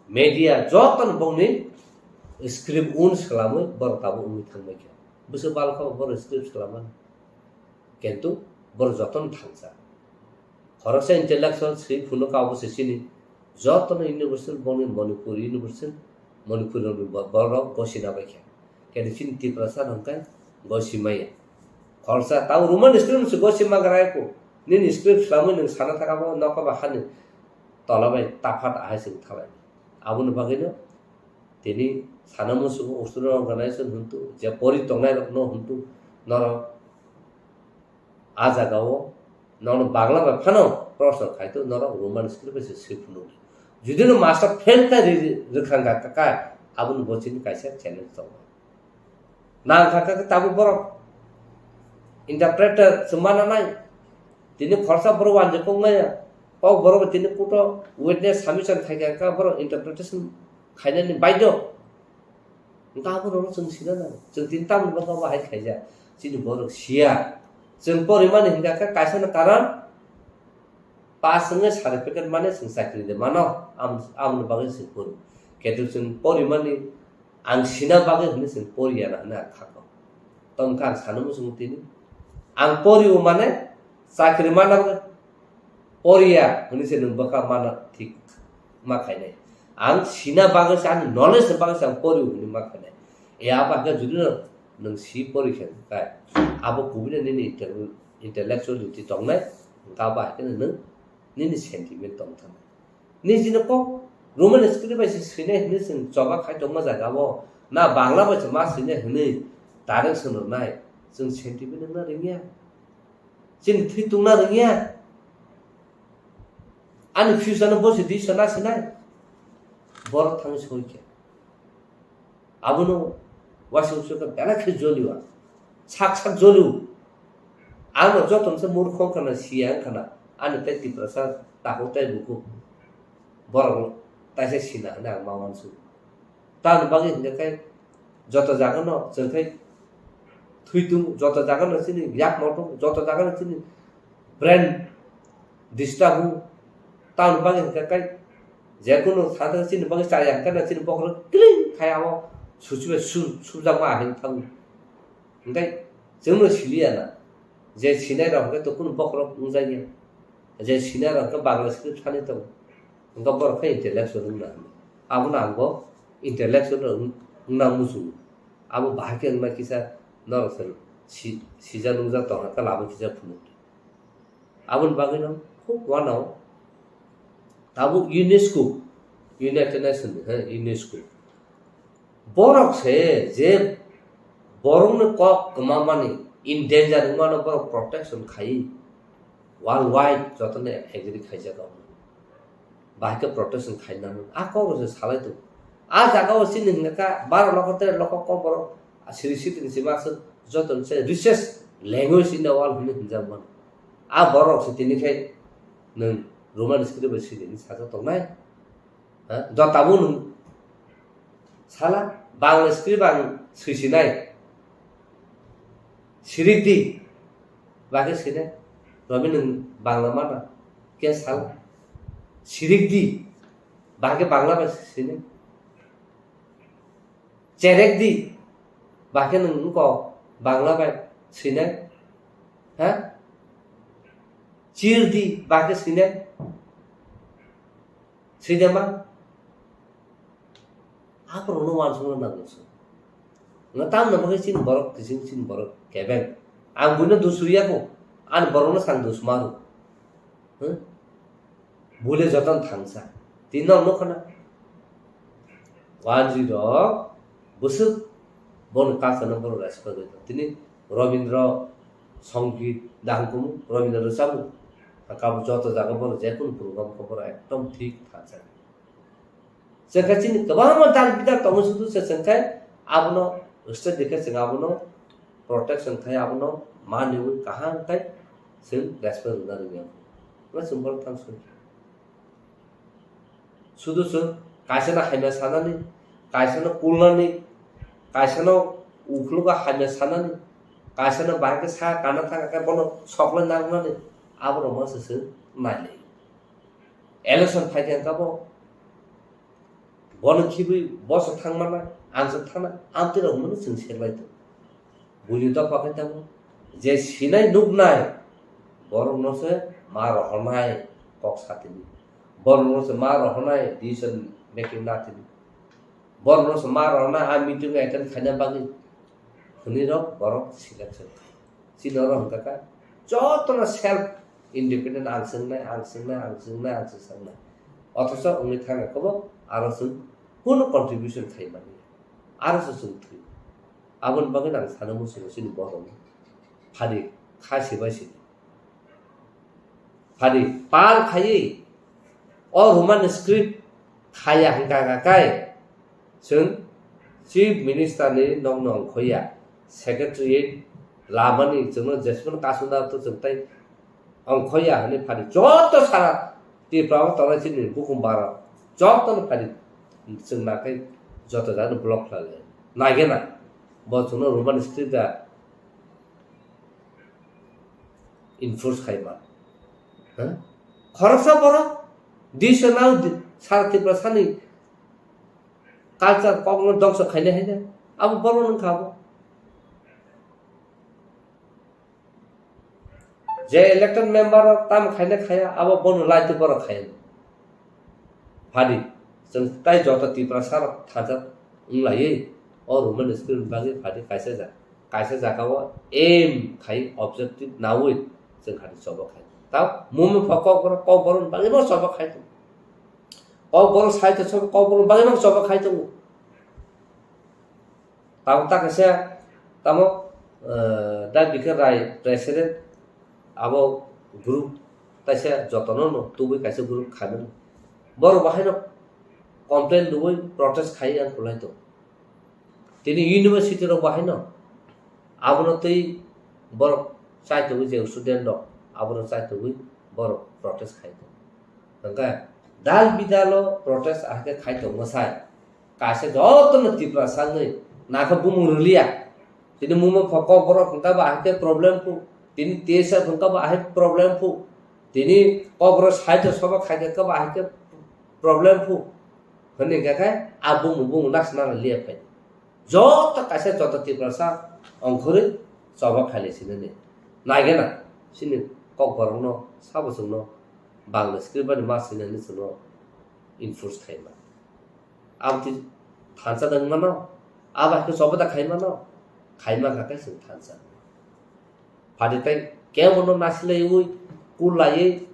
media jotono bongni script un swlamwi borok tabuk wngwi thangbaikha. Bwswk balkha borok script swlamani. Kintu borok jotono thangsa. Khoroksa intellectual swi phunukha obo se chini jotono university bongni Manipur university, Manipur ni bo-, borok gosina baikha. Kintu chini Tiprasa hwnkhe gosimaya. Khoroksa tamo Roman script se gosima garaiko. Nini script swlamwi nwng sana thangkha bo nokha ba hani tola bai tafat ahai se wngthalai. Aboni bagwino tini sana musugo Australia organization hwntu je pori tongnai rokno hwntu norok a jagao nono Bangla bai phano proshno khaito norok Roman script bai se swi phunukdi. Judino master fail kha ri-, ri-, rwkhang kha kha, aboni bo chini kaisa challenge tongo. Nang kha kha tabuk borok interpreter se mana nai. Tini khoroksa borok wanjwi kok maya. Kok borok tini kuto witness submission khai kha kha borok interpretation khainani baidhyo. Hwnkhe abo rokno chwng sina nango. Chwng tini tamoni bagwi abo hai khaijak. Chini borok siya. Chwng porimani hwnkha khe kaisa no karon pass wngwi certificate mane chwng chakri de mano. Am-, aboni bagwi chwng pori. Ketu chwng porimani ang sina bagwi hwnwi chwng poriya na hwnwi ang kha kok. Tongkha ang sano muchungo tini. Ang porio mane chakri mana bagwi poriya hwnwi se nwng bwkha mana thik ma khainai. Ang sina bagwi se, ani knowledge ni bagwi se ang porio hwnwi ma khainai. E abo hakhe judino nwng si pori khe kai, abo kubui no nini intel-, intellectuality tongnai, hwnkhe abo hakhe nwng nini sentiment tong thangkha. Nini chini kok Roman script bai se swinai hwnwi chwng choba khai tongma jaga o, na Bangla bai se ma swinai hwnwi direction rwnai, chwng sentiment wngna rwngya. Chini thwi tungna rwngya. Ani future no bosi di sana sinai. Borok thangwi soi khe. Abono waisa uaisa khe belai khe jolio. Sak sak jolio. Ano joto se murkho wngkha na siya wngkha na. Ani tei Tiprasa takhuk tei bukhuk. Borok taisa sina hwnwi ang ma uansuk. Tamoni bagwi hwnkhe khe joto jagano chwng khe thwi tung, joto jagano chini yak moto, joto jagano chini brain disturb o. Tamoni bagwi hwnkhe khe jekunu sadaka chini bagwi chaya hwnkhe na chini bokhorok clean khai abo suchibai su-, sujakma ahai thango. Hwnkhe chwngno siliya na je sinai rok hwnkhe to kunu bokhorok wngjakya. Je sinai rok hwnkhe Bangla script sanwi tongo. Hwnkhe borok khe intellectual wngna hwnwi. Abono ang bo intellectual wng-, wngna muchungo. Abo bahai khe wngna kisa norok se si-, sijak nungjak tongkha khe lama kisa phunuk. Aboni bagwino khub uanao tabuk UNESCO, United Nations ni, he, UNESCO. Borok se je borokni kok kwmamani, in danger wngmano borok protection khai, world wide jotono agree khaijak. Bahai khe protection khainani a kok rok se salai tongo. A jaga o chini hwnka kha baro lokho tere lokho kok borok siri sitini sima aswk joto ni se richest language in the world hwnwi hwnjak mano. A borok se tini khai nwng Roman script bai sini hwnwi sajak tongnai. Ha? Jotabo nwng sala Bangla script ang swisinai. Sirik di. Bahai khe swinai, Robi nwng Bangla mana? Khe sal. Sirik di, bahai khe Bangla bai swinai. Cherek di, bahai khe nwng wngkok Bangla bai swinai. Ha? Chir di, bahai khe swinai. Swidema? Aborokno uansukna nango chwng. Nga tamno bagwi chini borok kiching, chini borok kebeng. Ang buino dusuriya kho. Ani borokno sang dus maro. Huh? Bule joton thangsa. Tini nok nukha na. Wanjwi rok bwswk bono culture no borok respect rwi tong. Tini Robindra Songit dahang kumu, Robindra rwchabu. Kabo joto jaga borok jekunu program khe borok ekdom thik thangsa. Chwng khe chini kwbangma dal bidal tongo sudu se chwng khe abono study khe chwng abono protection khai abono maniwi kaham khai chwng respect rwna rwngya. Abo chwng bono tang soi. Sudu chwng kaisano hamya sanani, kaisano kulnani, kaisano ukhulugo hamya sanani, kaisano bahai khe sa kana thang khe bono soklai nangnani, aborok masa chwng nailai. Election phai khe kabo bono khibwi boso thangmana, ang se thangna, amtwi rok hwnmano chwng seklai tongo. Buini dopha khe tamo je sinai nuknai borokno se ma rohornai kok satini. Borokno se ma rohornai decision making natini. Borokno se ma rohornai a meeting attend khaina bagwi hwnwi rok borok selection khai. Chini oro hwnkha kha jotono self independent ang swngnai, ang swngnai, ang swngnai, ang swngnai. Othocho wngwi thangkha kobo aro chwng kunu contribution khai manya. Aro se chwng thwi. Aboni bagwi ang sana muchungo chini borok phadi kha sibai sini. Phadi pal khaiwi o Roman script khaya hwnkha kha kai chwng Chief Minister ni nokno ongkhoya, Secretariat lamani chwngno jesmano kasuna to chwng tai ongkhoya hwnwi phadi joto sara Tripura o tongnai chini bukhum bara jotono phadi chwng nakhai joto jagano block khlai lai. Naigena bo chwngno Roman script da enforce khaima. Ha? Khoroksa borok disa nang di-, sara Tripura sani culture kokno dongso khainai haino abo borok wngkha abo. Je elected member rok tamo khaina khaya, abo bono laiti borok khaya. Phadi, chwng tai joto Tiprasa rok thajak wng laiwi, o Roman script bagwi phadi kaisa ja-, kaisa jaga o aim khai objective nawi chwng khadi choba khai. Tao mumi pho kok borok, kok borok bagwi no choba khai tongo. Kok borok sai to choba, kok borok bagwi no choba khai tongo. Tamo ta kaisa, tamo, eh, Da Bikar Rai president, abo group taisa jotono no tubui kaisa group khaimani. Borok bahaino complain rwui protest khai ang kulai tongo. Tini university rok bahaino abono twi borok chaitugwi je student rok abono chaitugwi borok protest khai tongo. Hwnkhe dal bidalo protest ahai khe khai tongo sai. Kaisa jotono Tiprasa wngwi nakha bumung rwliya. Tini mungma pho kokborok hwnkha ba ahai khe problem phu. Tini T S F hwnkha ba ahai problem phu. Tini kokborok side o soba khai khe ba ahai khe problem phu. Hwnwi hwnkha khe a bumung bumung naksna liya phai. Joto kaisa joto Tiprasa ongkhorwi choba khailai sinani. Naigena chini kokborokno sabo chwngno Bangla script bani ma sinani chwngno enforce khaima. Aboni thansa da wngmano, abo hai khe choba da khaimano, khaima kha khe chwng thansa. Phadi tai kebono nasilaiwi, kullaiwi,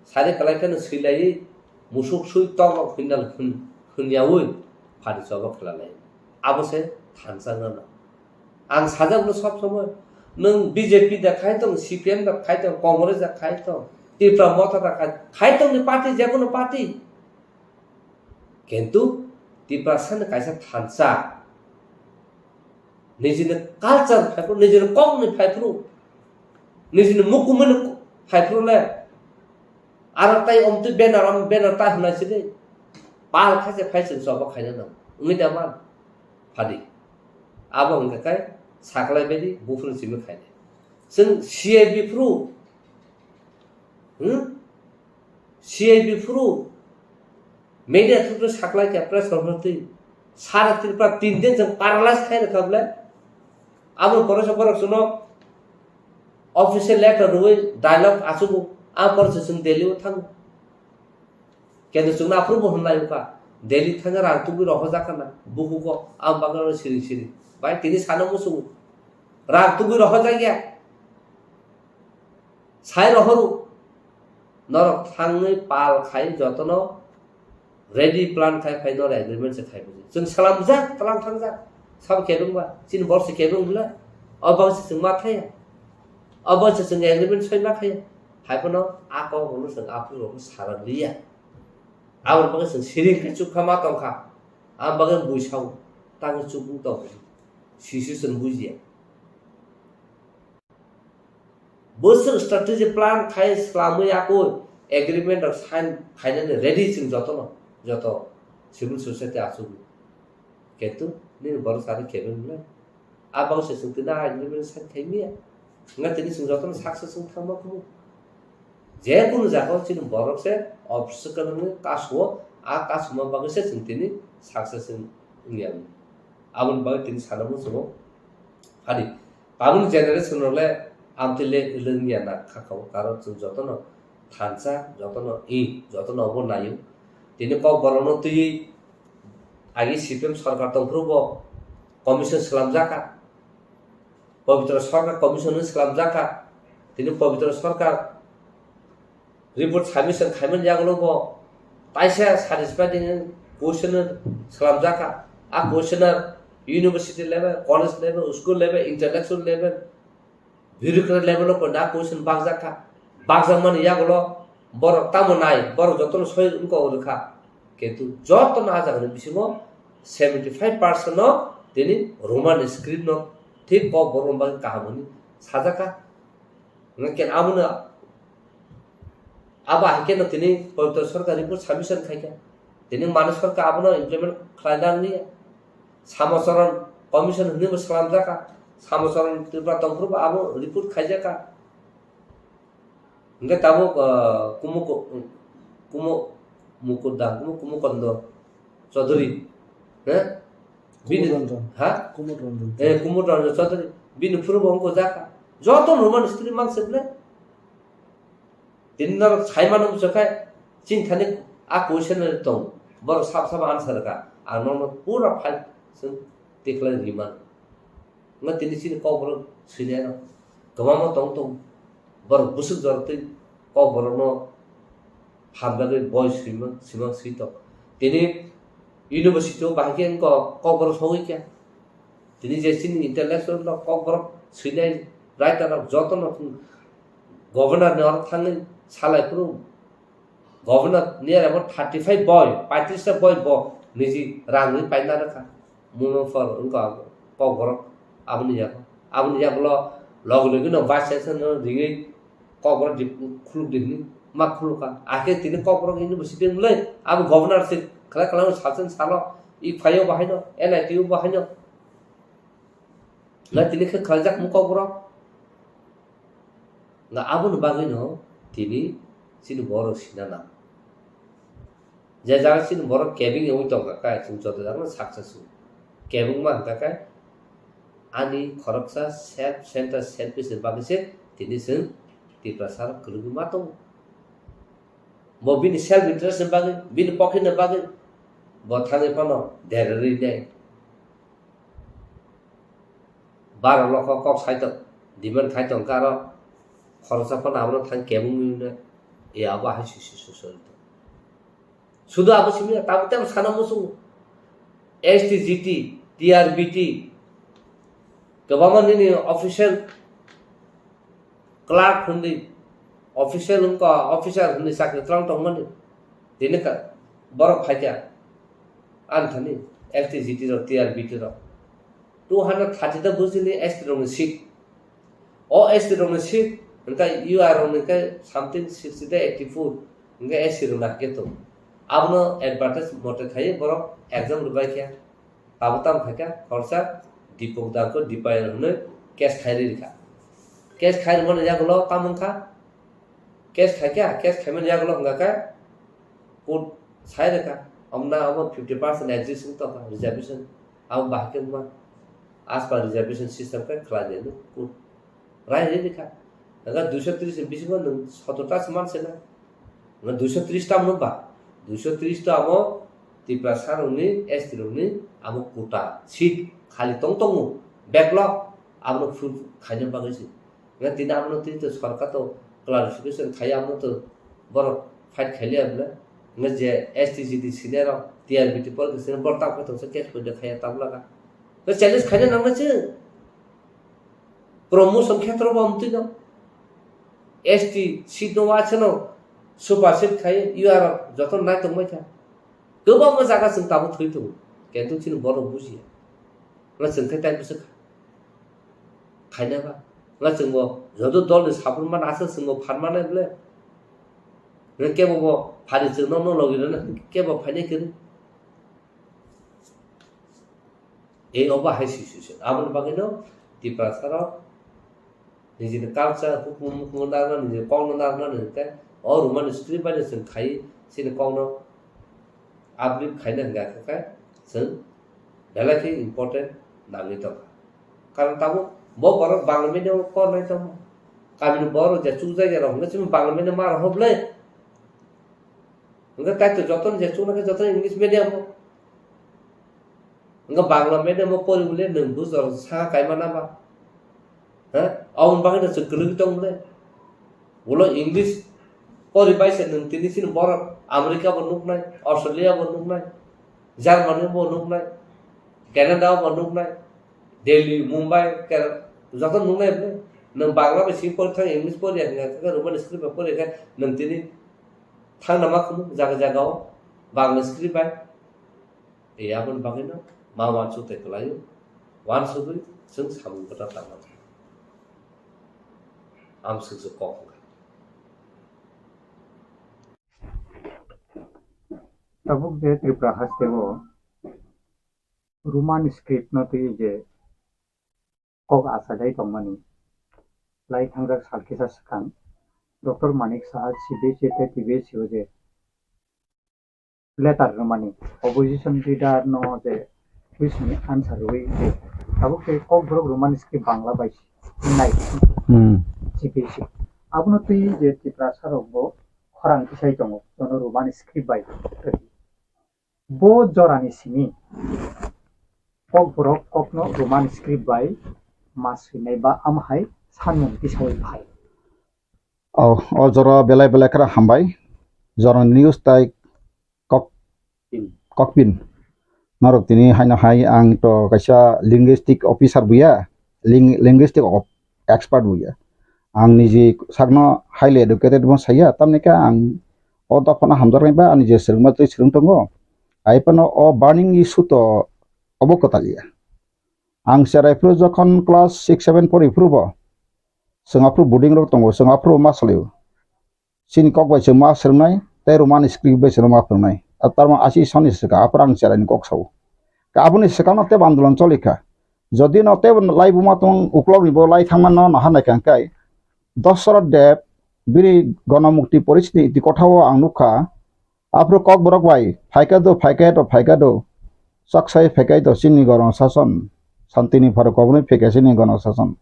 sari kwlai pheno swilaiwi, musuk sui tok rok hwnnal hwn-, hwnyawi phadi choba khlalaio. Abo se thansa wngmano. Ang sajak no sob somoi, nwng B J P da khai tong, C P M da khai tong, Congress da khai tong, Tipra Motha da khai, khai tong ni party, je kono party. Kintu Tiprasa ni kaisa thansa, nijini culture phaiphru, nijini kok ni phaiphru, nijini mukumui ni phaiphru le, aro tai omtwi banner, om banner ta hwnai sidi, pal khaise phai chwng choba khaina nang, wngwi da man, phadi. Abo hwnkha khe saklai baidi buphuru simi khainai. Chwng C I B phuru, hmm? C I B phuru media through saklai khe press conference twi sara Tripura tin din chwng paralyze khai rwkha bwle. Abo borok borok chwngno official letter rwui dialogue achugo, a borok se chwng Delhi o thango. Kendo chwngno aphuru bo hwnlai wngkha, Delhi thangwi rang tubui rohorjak kana, bukugo, ang bagwi siring siring. Bai tini sana muchungo, rang tubui rohorjak ya. Sai rohoro, norok thangwi pal khai jotono ready plan khai phai norok agreement se khai buji. Chwng salam bujak, tlang thangjak. Sabo kebeng ba, chini bor se kebeng bwle. O bang se chwng ma thaya. O bang se chwng agreement soi ma thaya. Hai phano a kok rokno chwng aphuru rokno sarak liya. Aboni bagwi chwng siring khe chukha ma tongkha. Aboni bagwi buisao tangwi chukung tongkha. Sisi chwng bujiya. Bwswk strategy plan khai swlamwi yakui agreement rok sign khainani ready chwng jotono, joto civil society achukgo. Kintu nini borok sari kebeng le. A bangsa chwng tini a agreement sign khaimaya. Wngkha tini chwng jotono success wng thangma kubu. Je kunu jaga o chini borok se obstacle wngwi kasu o, a kasuma bagwi se chwng tini success wng, wngya. Aboni bagwi tini sana muchungo. Phadi, tabukni generation rok le amtwi le wngya na kha kha o, karon chwng jotono thansa, jotono i, jotono obo naio. Tini Kokborokno twiwi agi C P M sorkar tongphuru bo commission swlamjak kha. Pabitra Sarkar commission ni swlamjak kha. Tini Pabitra Sarkar report submission khaimani yagulo bo taisa satisfied ni question swlamjak kha. A question university level, college level, school level, intellectual level, bureaucrat level o koina question bakjak kha. Bakjakmani yagulo borok tamo nai, borok jotono soi wngkha o rwkha. Kintu jotono a jagani bisingo seventy five percent no tini Roman script no thik Kokborok bagwi kaham hwnwi sajak kha. Hwnkhe abono, abo hai kheno tini Pabitra Sarkar report submission khai kha. Tini Manik Sarkar abono implement khlaina nangya. Samacharan commission hwnwi bo swlamjak kha. Samacharan Tripura tongphuru bo abo report khaijak kha. Hingke tabuk, ah, Kumu, Kumu, Mukuda, Kumu, Kumukondo Chaudhary, he? Bini, Kumud Ranjan. Ha? Kumud Ranjan. Eh, Kumud Ranjan Chaudhary. Bini phuru bo wngkha jaka. Joto Roman script man se ble. Tini norok sai mano bwswk khe, chini thani a question tong. Borok sab sab answer ka. Ang nono pura file se tikhlai riman. Wngkha tini chini Kokborok swinai rok kwbangma tong tong. Borok bwswk jorok twi Kokborokno hamjagwi boi swimang, swimang swi tong. Tini university o bahai khe wngkha Kokborok sogwi kha. Tini je chini intellectual rok Kokborok swinai writer rok jotono governor ni oro thangwi salai phuru Governor near about thirty five boi, paitris ta boi bo niji rang ri paina rwkha. Muno for wngkha Kokborok aboni yago. Aboni yagulo logi logi no vice chancellor no ringwi Kokborok di khuluk di hwnwi ma khulukha. Akhe tini Kokborok university wngwi abo governor se khlai khlai sal sal salo i phaio bahaino N I T o bahaino. Nga tini khe khlaijak mung Kokborok. Nga aboni bagwino tini chini borok sina nang. Je jaga chini borok kebeng wngwi tongkha khe, chwng joto jagano saksa su. Kebengma hwnkha khe ani khoroksa self center, selfish ni bagwi se tini chwng Tiprasa rok kwrwngwi ma tongo. Bo bini self interest ni bagwi, bini pocket ni bagwi bo thangwi phano derarwi nai. Baro lokho kok sai tong, demand khai tong karo, khoroksa phano abono thang kebengwi hwnwi, e abo hai sui sui sui sui tong. Sudu abo simi tamo tamo sana muchungo. S T, G T, T R B T, kwbangma nini official clerk hwnwi, official wngkha, officer hwnwi chakri twlang tongmani. Tini ka-, borok phaikha, ani thani S T, G T rok, T R B T rok. Two hundred thirty ta bujili S T rokni seat. O S T rokni seat, hwnkhe U R rokni khe something sixty ta eighty four, hwnkhe S C rokni hakhe tongo. Abono advertise mote khaiwi borok exam rwbaikha. Tabuk tamo khaikha, khoroksa Dipok Dangkho Dipayan hwnwi case khai rikha. Case khai rwmani yagulo tamo wngkha? Case khaikha, case khaimani yagulo wngkha khe court sai rwkha. Omna abo fifty percent exist wng tongkha reservation. Abo bahai khe wngma? As per reservation system khe khlai di hwnwi court rai rwi rikha. Hwnkhe duiso tris ni bisingo nwng sotor ta se man se na. Hwnkhe duiso tris ta mano ba? Duiso tris ta amo Tiprasa rokni, S T rokni amo quota seat khali tong tongo. Backlog abono full khaina bagwi se. Hwnkhe tini abono tini to sorkar to clarification khai abono to borok fight khailiya bwle. Hwnkhe je S T G T senior rok T R B T por khe senior borok tamo khe tongsa case poito khaiya tabla kha. Hwnkhe challenge khaina nangna se. Promotion khetro bo amtwi no. S T seat no waisano supersede khai U R rok joto nai tongbai kha. Kwbangma jaga chwng tabuk thwi tongo. Kintu chini borok bujiya. Nga chwng khe tai bwswk kha. Khaina ba. Nga chwng bo joto dol ni support man aswk chwng bo phan manai bwle. Kebo bo phari chwng no, no logi rwna, kebo phainai kwrwi. Ei obo hai situation. Aboni bagwino Tiprasa rok nijini culture, hukumu, hukumu narwkna, nijini kokno narwkna, nini tei o Roman script bai no chwng khai chini kokno uplift khaina hwnkha khe chwng belai khe important nangwi tongkha. Karon tabuk bo borok Bangla medium o pornai tongma. Kamini borok je chukjak ya rok hwnkhe chini Bangla medium ma rok hwblai. Hwnkhe kaitor jotono je chuknai khe jotono English medium o. Hwnkhe Bangla medium o pori bole nwng bujor sa kaima na ba? Ha? Aboni bagwi no chwng kwlwgwi tong bole. Ulo English pori bai se nwng tini chini borok America bo nuknai, Australia bo nuknai, Germany bo nuknai, Canada bo nuknai, Delhi, Mumbai, Kerala, joto nuknai bole. Nwng Bangla bai simi pori thang, English pori ya hwnkhe, Roman script bai pori khe nwng tini thangna ma khunu jaga jaga o Bangla script bai. E aboni bagwi no ma uansuk tei kwlai o. Uansugwi chwng samung kwtal tangma. Amswk se kok wngkha. Tabuk je Tripura haste o Roman script no twi je kok achailai tongmani lai thangjak sal kisa swkang Doctor Manik Saha C B S E tei T B S E o je letter rwmani, opposition leader no je question ni answer rwui je tabuk tei Kokborok Roman script Bangla bai nai Hmm. C B S E. Abono twi je Tiprasa rok bo khorang tisai tongo, jono Roman script bai rwdi. Bo jorani simi Kokborok kokno Roman script bai ma swinai ba amhai sanmung tisaui phai. O, o jora belai belai kheno hambai. Jorani news tai kok, kokpin. Norok tini haino hai ang to kaisa linguistic officer buya, ling-, linguistic of-, expert buya. Ang niji sakno highly educated bo saya, tamni khe ang o dophano hamjaknai ba ani je swrwngma twi swrwng tongo. Ai phano o burning issue to obo kwtal ya. Ang cherai phuru jokhon class six seven pori phuru bo, chwng aphuru boarding rok tongo, chwng aphuru ma salio. Chini kok bai chwng ma swrwngnai, tei Roman script bai chwng ma phwrwngnai. A tarma asi soni swkang, aphuru ang cherai ni kok sao. Ka aboni swkang no tebo andolon choli kha. Jodi no tebo lai buma tong uklok ni bo lai thangma no naha nai kha kai. Dosrot Deb bini Ganamukti Porishni iti kotha o ang nukha. Aphuru Kokborok bai, phaikha do, phaikha do, phaikha do. Chaksai phaikha do, chini gorong sason. Santini pharo kobonwi phaikha chini gorong sason.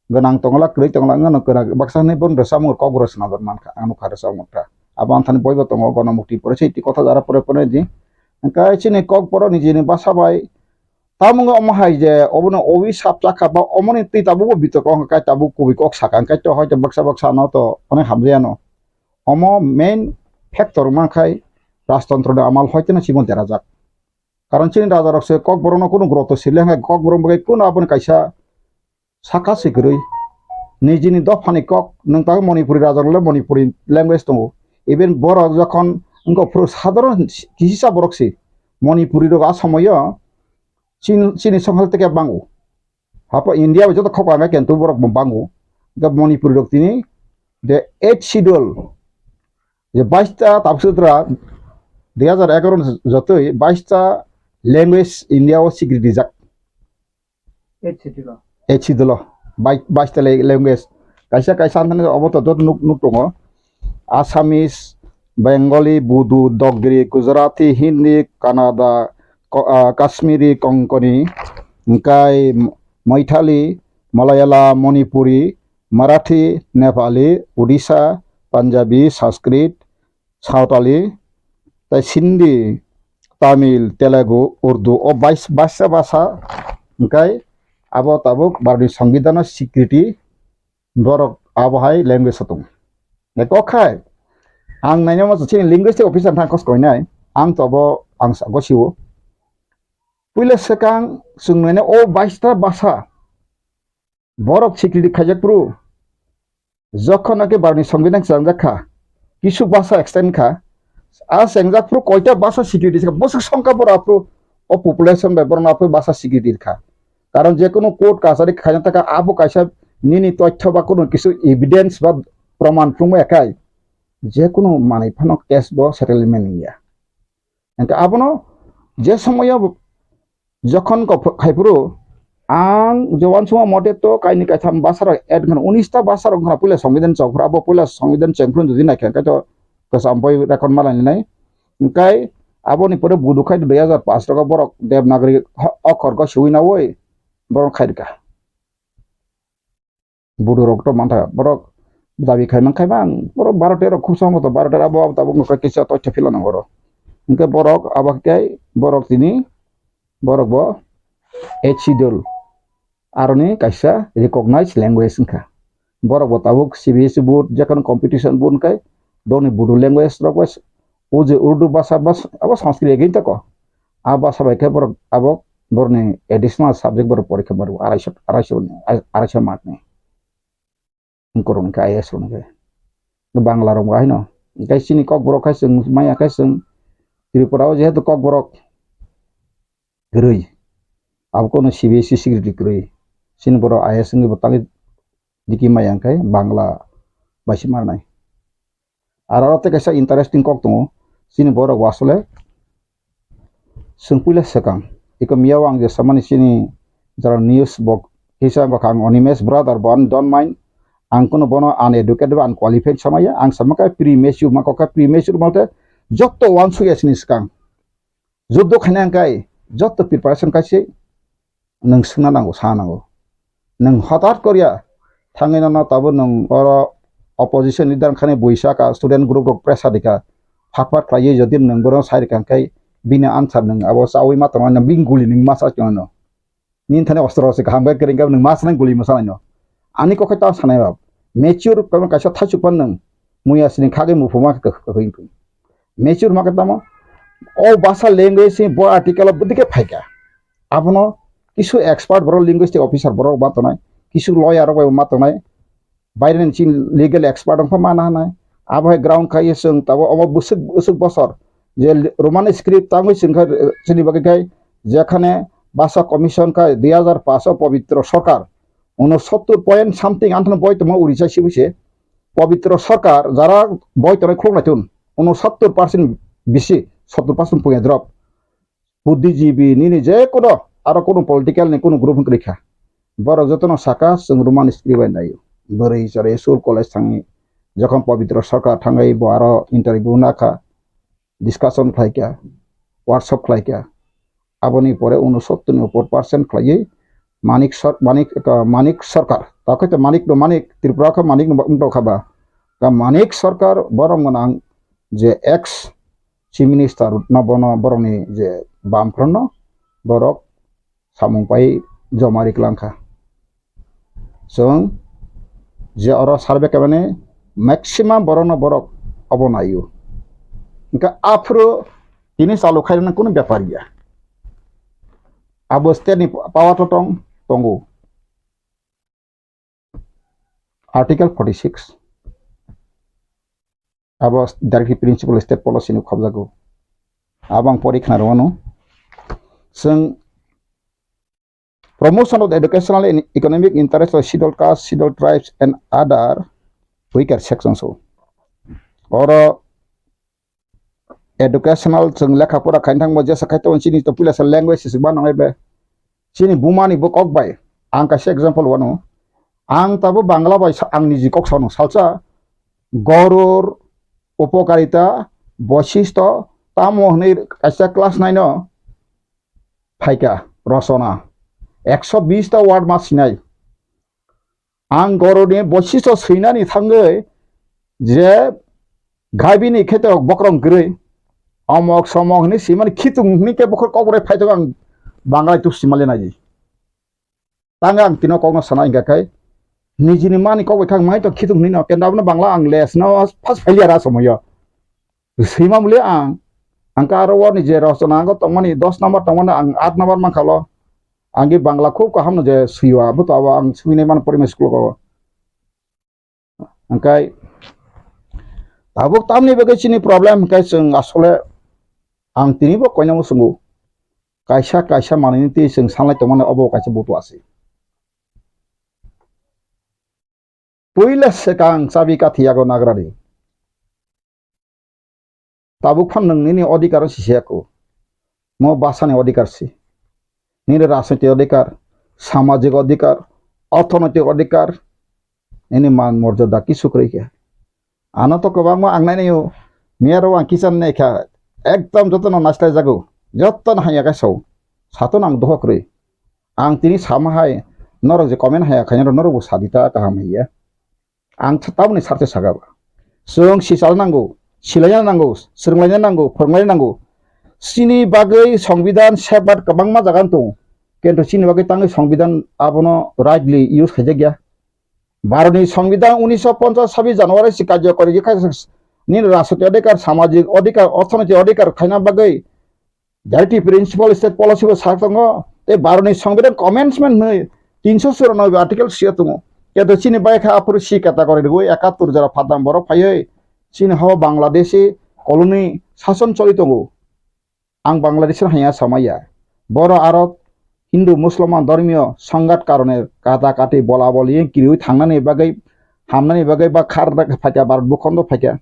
Gwnang tongla, kwrwi tongla, wngano kwrak. Baksa hwnwi bono rwchapmung Kokborok swnamjak mankha, ang nukha rwchapmung kha. Abo ang thani boibo tongo, Ganamukti pore se iti kotha jara pore pore di. Hwnkhe chini Kokborok nijini basa bai, tamung omo hai je, obono owi sap chakha ba omoni twi tabukbo bitok wngkha, kai tabuk kubui kok sakha, hwnkhe to hoito baksa baksa no to onek hamjaya no. Omo main factor wngma khai rajtontro ni amal hoiteno chibon derajak. Karon chini raja rok se Kokborok no kunu groto sile hwnkhe Kokborok bai kunu aboni kaisa saka se kwrwi. Nijini dophani kok nwng tang Manipuri raja rok le Manipuri language tongo. Even borok jokhon wngkha phuru sadharon kisa borok se Manipuri rok a somoyo chin-, chini songkhal teke bango. Hapo India bai joto khok ang khe kintu borok bo bango. Hwnkhe Manipuri rok tini the eighth schedule je bais ta tabuk sutra dui hajar egaroh ni jotoi bais ta language India o sikri rijak. Eighth schedule o. Eighth schedule o. Bai-, bais ta le-, language. Kaisa kaisa anthani obo to joto nuk, nuk tongo. Assamese, Bengali, Bodo, Dogri, Gujarati, Hindi, Kannada, Ko-, ah, Kashmiri, Konkani, hwnkhe Maithili, Malayalam, Manipuri, Marathi, Nepali, Odisha, Punjabi, Sanskrit, Sawtali, tei Sindhi, Tamil, Telugu, Urdu, o bais-, baisa basa hwnkhe abo tabuk Bharatni Songbidanno sikriti borok abo hai language o tongo. Nai kok khai, ang naina ma chini linguistic officer thang kos koinai, ang to abo ang sa gosio. Puila swkang chwng naina o baista basa borok sikriti khaijak phuru, jokhon naki Bharatni Songbidan chwngjak kha, kisu basa extend kha, a chengjak phuru koita basa sikriti kha, bwswk songkha borok aphuru o population bai borok aphuru basa sikriti kha. Karon je kunu court kachari khaina taka abo kaisa nini tothyo ba kunu kisu evidence ba proman phunukma ekhai. je kunu manwi phano case bo settlement wngya. Hwnkhe abono je somoyo jokhon kok ph-, khaiphuru ang je uansukma mote to kaini kaitham bwsarok add wngkha, unis ta bwsarok wngkha puila songbidan chokphuru, abo puila songbidan chengphuru jodi naikha hwnkhe to kwcham boi record malainai. Hwnkhe aboni pore budu khai dui hajar pash rogo borok Devanagari ho-, okhor go swiwi nawi borok khairikha. Budu rok to mantha, borok dabi khai man khai man, borok baro tero khub sambo to baro tero abo abo tabuk no kisa toitha phila nango oro. Hwnkhe borok abo khe borok tini, borok bo H C dol aroni kaisa recognized language wngkha. Borok bo tabuk C B S E board, jekhon competition board hwnkhe boni Bodo language rok bai, o je Urdu bhasha bas-, abo Sanskrit again tako. A bhasha bai khe borok abo borokni additional subject borok porikha maro, araisho, araisho, araisho mark ni. Hwnkhe rok hwnkhe I A S rok hwnkhe. Bangla rok bo haino. Hwnkhe chini Kokborok khai chwng maya khai chwng Tripura o jehetu Kokborok kwrwi. Abo kono C B S E secretary kwrwi. Chini borok I A S wngwi bo tangwi diki maya hwnkhe Bangla bai se marnai. Aro aro tei kaisa interesting kok tongo. Chini borok bo asole chwng puila swkang. Iko miyao ang je samani chini jara news bo kisa bokha ang Animesh brother bo ani don't mind. Ang kono bono uneducated ba unqualified samaya. Ang sama khe premature ma kok khe premature ma khe jotto uansukya chini swkang. Juddo khaina hwnkhe joto preparation kaise nwng swngna nango, sa nango. Nwng hotat korya thangwi nono tabuk nwng oro opposition leader wngkhani buisa ka student group rok pressure rikha, phat phat khlaiwi jodi nwng bono sai rikha hwnkhe bini answer nwng abo chawi ma tongo, bini guli nwng ma sa tongo. Nini thani ostro se kaham khe kwrwng khe nwng ma sanai guli ma sanai no. Ani kokhe ta sanai ba. Mature khe kaisa thaichuk pan nwng. Muya sini khagwi muphuma khe kwkhwing. Mature ma khe tamo. O basa language se bo article o bwdike phaikha. Abono kisu expert borok linguistic officer borok ma tongnai. Kisu lawyer rok bai ma tongnai. Baireni chini legal expert wngkha ma nahannai. Abo hai ground khai chwng tabuk omo bwswk, bwswk bosor je li-, Roman script tangwi chwngkha, eh, chini bagwi khai jekhane basa commission khai dui hajar pash o Pabitra Sarkar unosottor point something anthano boi tongma Orissa sibui se Pabitra Sarkar jara boi tongnai khuluk naitun unosottor percent bisi, sottor percent puya drop. Buddhijibi nini je kono aro kono political ni kono group wngkha. Borok jotono saka chwng Roman script bai naio. Bwrwi chwrwi school college thangwi jokhon Pabitra Sarkar thangwi bo aro interview nakha, discussion khlaikha, workshop khlaikha. Aboni pore unosottor ni upor percent khlaiwi Manik Sar-, Manik, Manik Sarkar. Takhe to Manik no Manik, Tripura khe Manik no wngtokha ba. Ka Manik Sarkar borok gwnang je ex Chief Minister no bono borokni je bamphrono borok samung pai joma riklangkha. Chwng je oro survey khaimani maximum borokno borok obo naio. Hwnkhe aphuru tini chalu khairoknani kunu bepar ya. Abo state ni power to tong, tongo. Article forty six. Abo directive principle state policy ni khobjago. Abo ang pori khna rwno. Chwng promotion of the educational and economic interest of scheduled caste, scheduled tribes and other weaker sections o. Oro educational chwng lekha pora khaina thangma jesa khai tongo chini to puila sa language se ba nang be. Chini buma ni bo kok bai. Ang kaisa example wano. Ang tabo Bangla bai sa-, ang niji kok sano salsa Goror, Upokarita, Boisishto, tamo hwnwi kaisa class nine o phaikha rosona. Ekso bis ta word ma sinai. Ang Goroni Boisishto swinani thangwi je gabini kheto bokrong kwrwi, omok somok hwnwi swimani khitung hwnwi khe bokhor kok bai phaitong ang Bangla tu simali naidi. Tang ang tino kokno sana hingka khai nijini mani kok bai thang mai to khitung hwnwi no kenda abono Bangla ang les no first failure a somoyo. Swima muli ang, ang ka aro warni je rosona ang tongmani dos number tongmani ang aat number mankha lo. Ang ge Bangla khub kaham no je swiwa, abo to abo ang swinai mano primary school ko. Hingkai tabuk tamni bagwi chini problem hingkai chwng asole ang tini bo koinamo swngo. Kaisa kaisa manwini twi chwng sanlai tongmani obo kaisa butu asi. Puila swkang chabi kathi yago nagrani. Tabuk phan nwng nini odhikar o sisiyako. Mo bwsani odhikar si. Nini rajnoitik odhikar, samajik odhikar, orthonoitik odhikar, nini man morjada kisu kwrwi khe. Ano to kwbangma ang nainai o, miyaro ang kicham nai kha, ekdom jotono naisla jago, jotono hamya khe sao, sato nang dohok kwrwi. Ang tini sama hai, norok je comment haya khaina norok bo sadi ta kaham hiya. Ang th-, tamoni sakse saka ba. Chwng sichalna nango, silaina nango, swrwnglaina nango, phwrwnglaina nango. Chini bagwi songbidan safeguard kwbangma jaga tongo. Kintu chini bagwi tangwi songbidan abono rightly use khaijak ya. Bharotni songbidan unisho ponchas sabis January si karjokori khe kha nini rajnoitik odhikar, samajik odhikar, orthonoitik odhikar khaina bagwi Directive principle state policy bo sak tongo, tei Bharotni Songbidan commencement hwnwi tinsho churanobe article sio tongo. Keto chini bai kha aphuru si category rwui ekattor jora phatang borok phaiwi chini hao Bangladeshi colony sason choli tongo. Ang Bangladeshi hanya samaya. Boro aro Hindu Musulman dhormiyo songgat karone kata kati bola boli kiriwi thangnani bagwi, hamnani bagwi ba khar phaikha, Bharat bukhondo phaikha.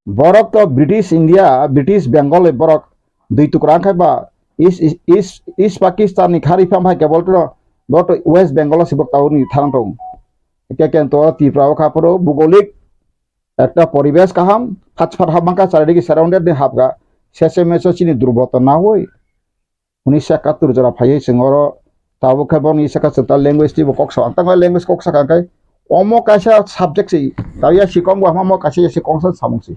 Borok to British India, British Bengal ni borok dui tukra wngkha ba East, East, East Pakistan ni khari pham hai kebol to, bo to West Bengal si bok tauni tharang tong. Eke ken to Tripura o kha phuru bugolik ekta poribesh kaham, phat phat hap mangkha, charidiki surrounded ni hapkha, sese meso chini durboto na hoi. Unisho ekattor jora phaiwi chwng oro tabuk khe boni saka chwng ta language twibo kok sa, ang tamo language kok saka khe omo kaisa subject se, ta ya si kong bo hama mo kaisa ya si kong sa samung se.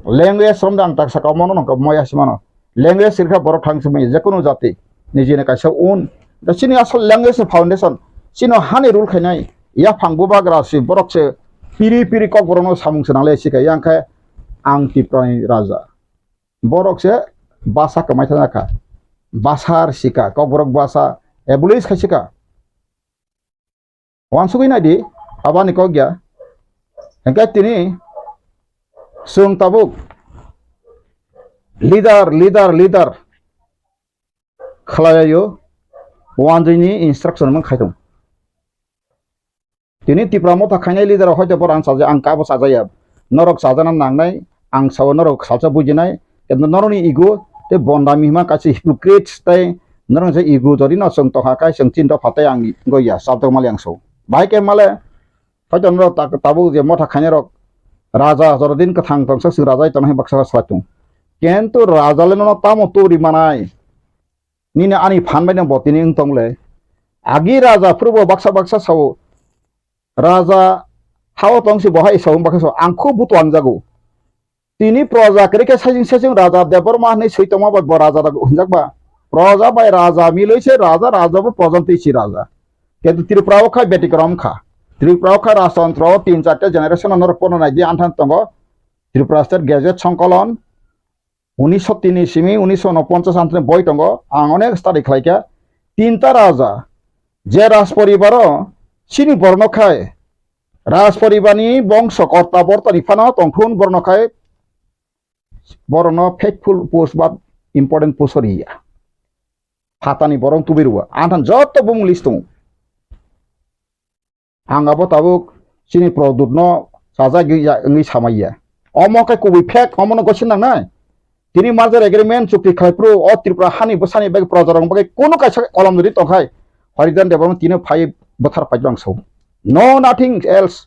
Language rom dang tak saka omo no nokho mo ya si mano. Language sirkha borok thang simi je kunu jati nijini kaisa un. Da chini asol language ni foundation. Chino hani rule khainai ya phang bubagra si borok se piri piri kok borok no samung se nangle si kha yang khe ang Tripura ni raja. Borok se basa kwmai thangjakha. Basa rwsika, Kokborok basa abolish khaisika. Wansugwi naidi, abani kok ya. Hingke tini chwng tabuk leader, leader, leader khlailaio, wanjwini instruction man khaitong. Tini Tipra motha khainai leader rok hoito borok ang chaja, ang kabo chajaya. Norok chajana nangnai, ang sao norok salsa bujinai. Kintu norokni ego tei bondami hima kaisa hypocrites tei norok je ego jodi no chwng tongkha kai chwng chinta phatai ang goya chabtok mali ang so. Bahai khe male hoito norok ta-, tabuk je motha khainai rok raja jorodin kwthang tongsa chwng raja tongna hai baksa salai tong. Kintu raja le nono tamo turi manai. Nini ani phan bai no bo tini wng tong le. Agi raja phuru bo baksa baksa sao. Raja hao tong si bo hai sao baksa sao. Ang kho buto ang jago. Tini proja kwrwi khe saichung saichung raja Debbarma hinwi swi tongma bai bo raja da hwnjak ba. Proja bai raja milwi se raja, raja bo proja twi si raja. Kintu Tripura o kha betikrom kha. Tripura o kha rajtantro o tin charta generation no norok pono nai di anthan tongo. Tripura State Gazette Songkolon. Unisho tini simi unisho unoponchas antini boi tongo, ang onek study khlaikha. Tinta raja, je rajporibaro chini borno khai, rajporibarni bongso korta bortani phano tongthun borno khai, borokno faithful post ba important post riya. Phatani borok tubui rwo, anthan joto bumung list tongo. Ang abo tabuk chini Produtno sajagwi ya wngwi samaiya. Omo khe kubui fake, omono gosi nangnai. Tini merger agreement chukti khlai phuru o Tripura hani bwsani bagwi projarokni bagwi kunu kaisa kolom rwdi tongkhai, Haridan Debbarma tini phai bwthar phai tong sao. No nothing else.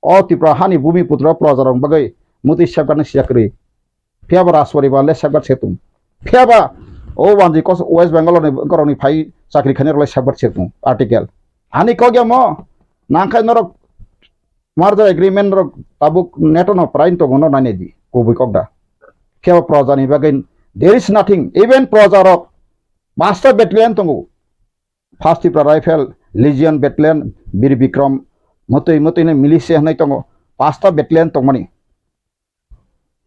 O Tripura hani bumi putra projarokni bagwi mutwi safeguard ni sijak kwrwi. Phiya ba Rajporibar le safeguard se tung. Phiya ba o wanjwi kos West Bengal ni borok ni phai chakri khainai rok le safeguard se tung. Article. Ani kok ya mo nangkhai norok merger agreement rok tabuk neto no prain tongo no nainai di kubui kok da. Phiya ba proja ni bagwi there is nothing. Even proja rok pasta battalion tongo. First Tipra Rifle, Legion Battalion, Bir Bikram, motwi motwi ni militia hinwi tongo. Pasta battalion tongmani.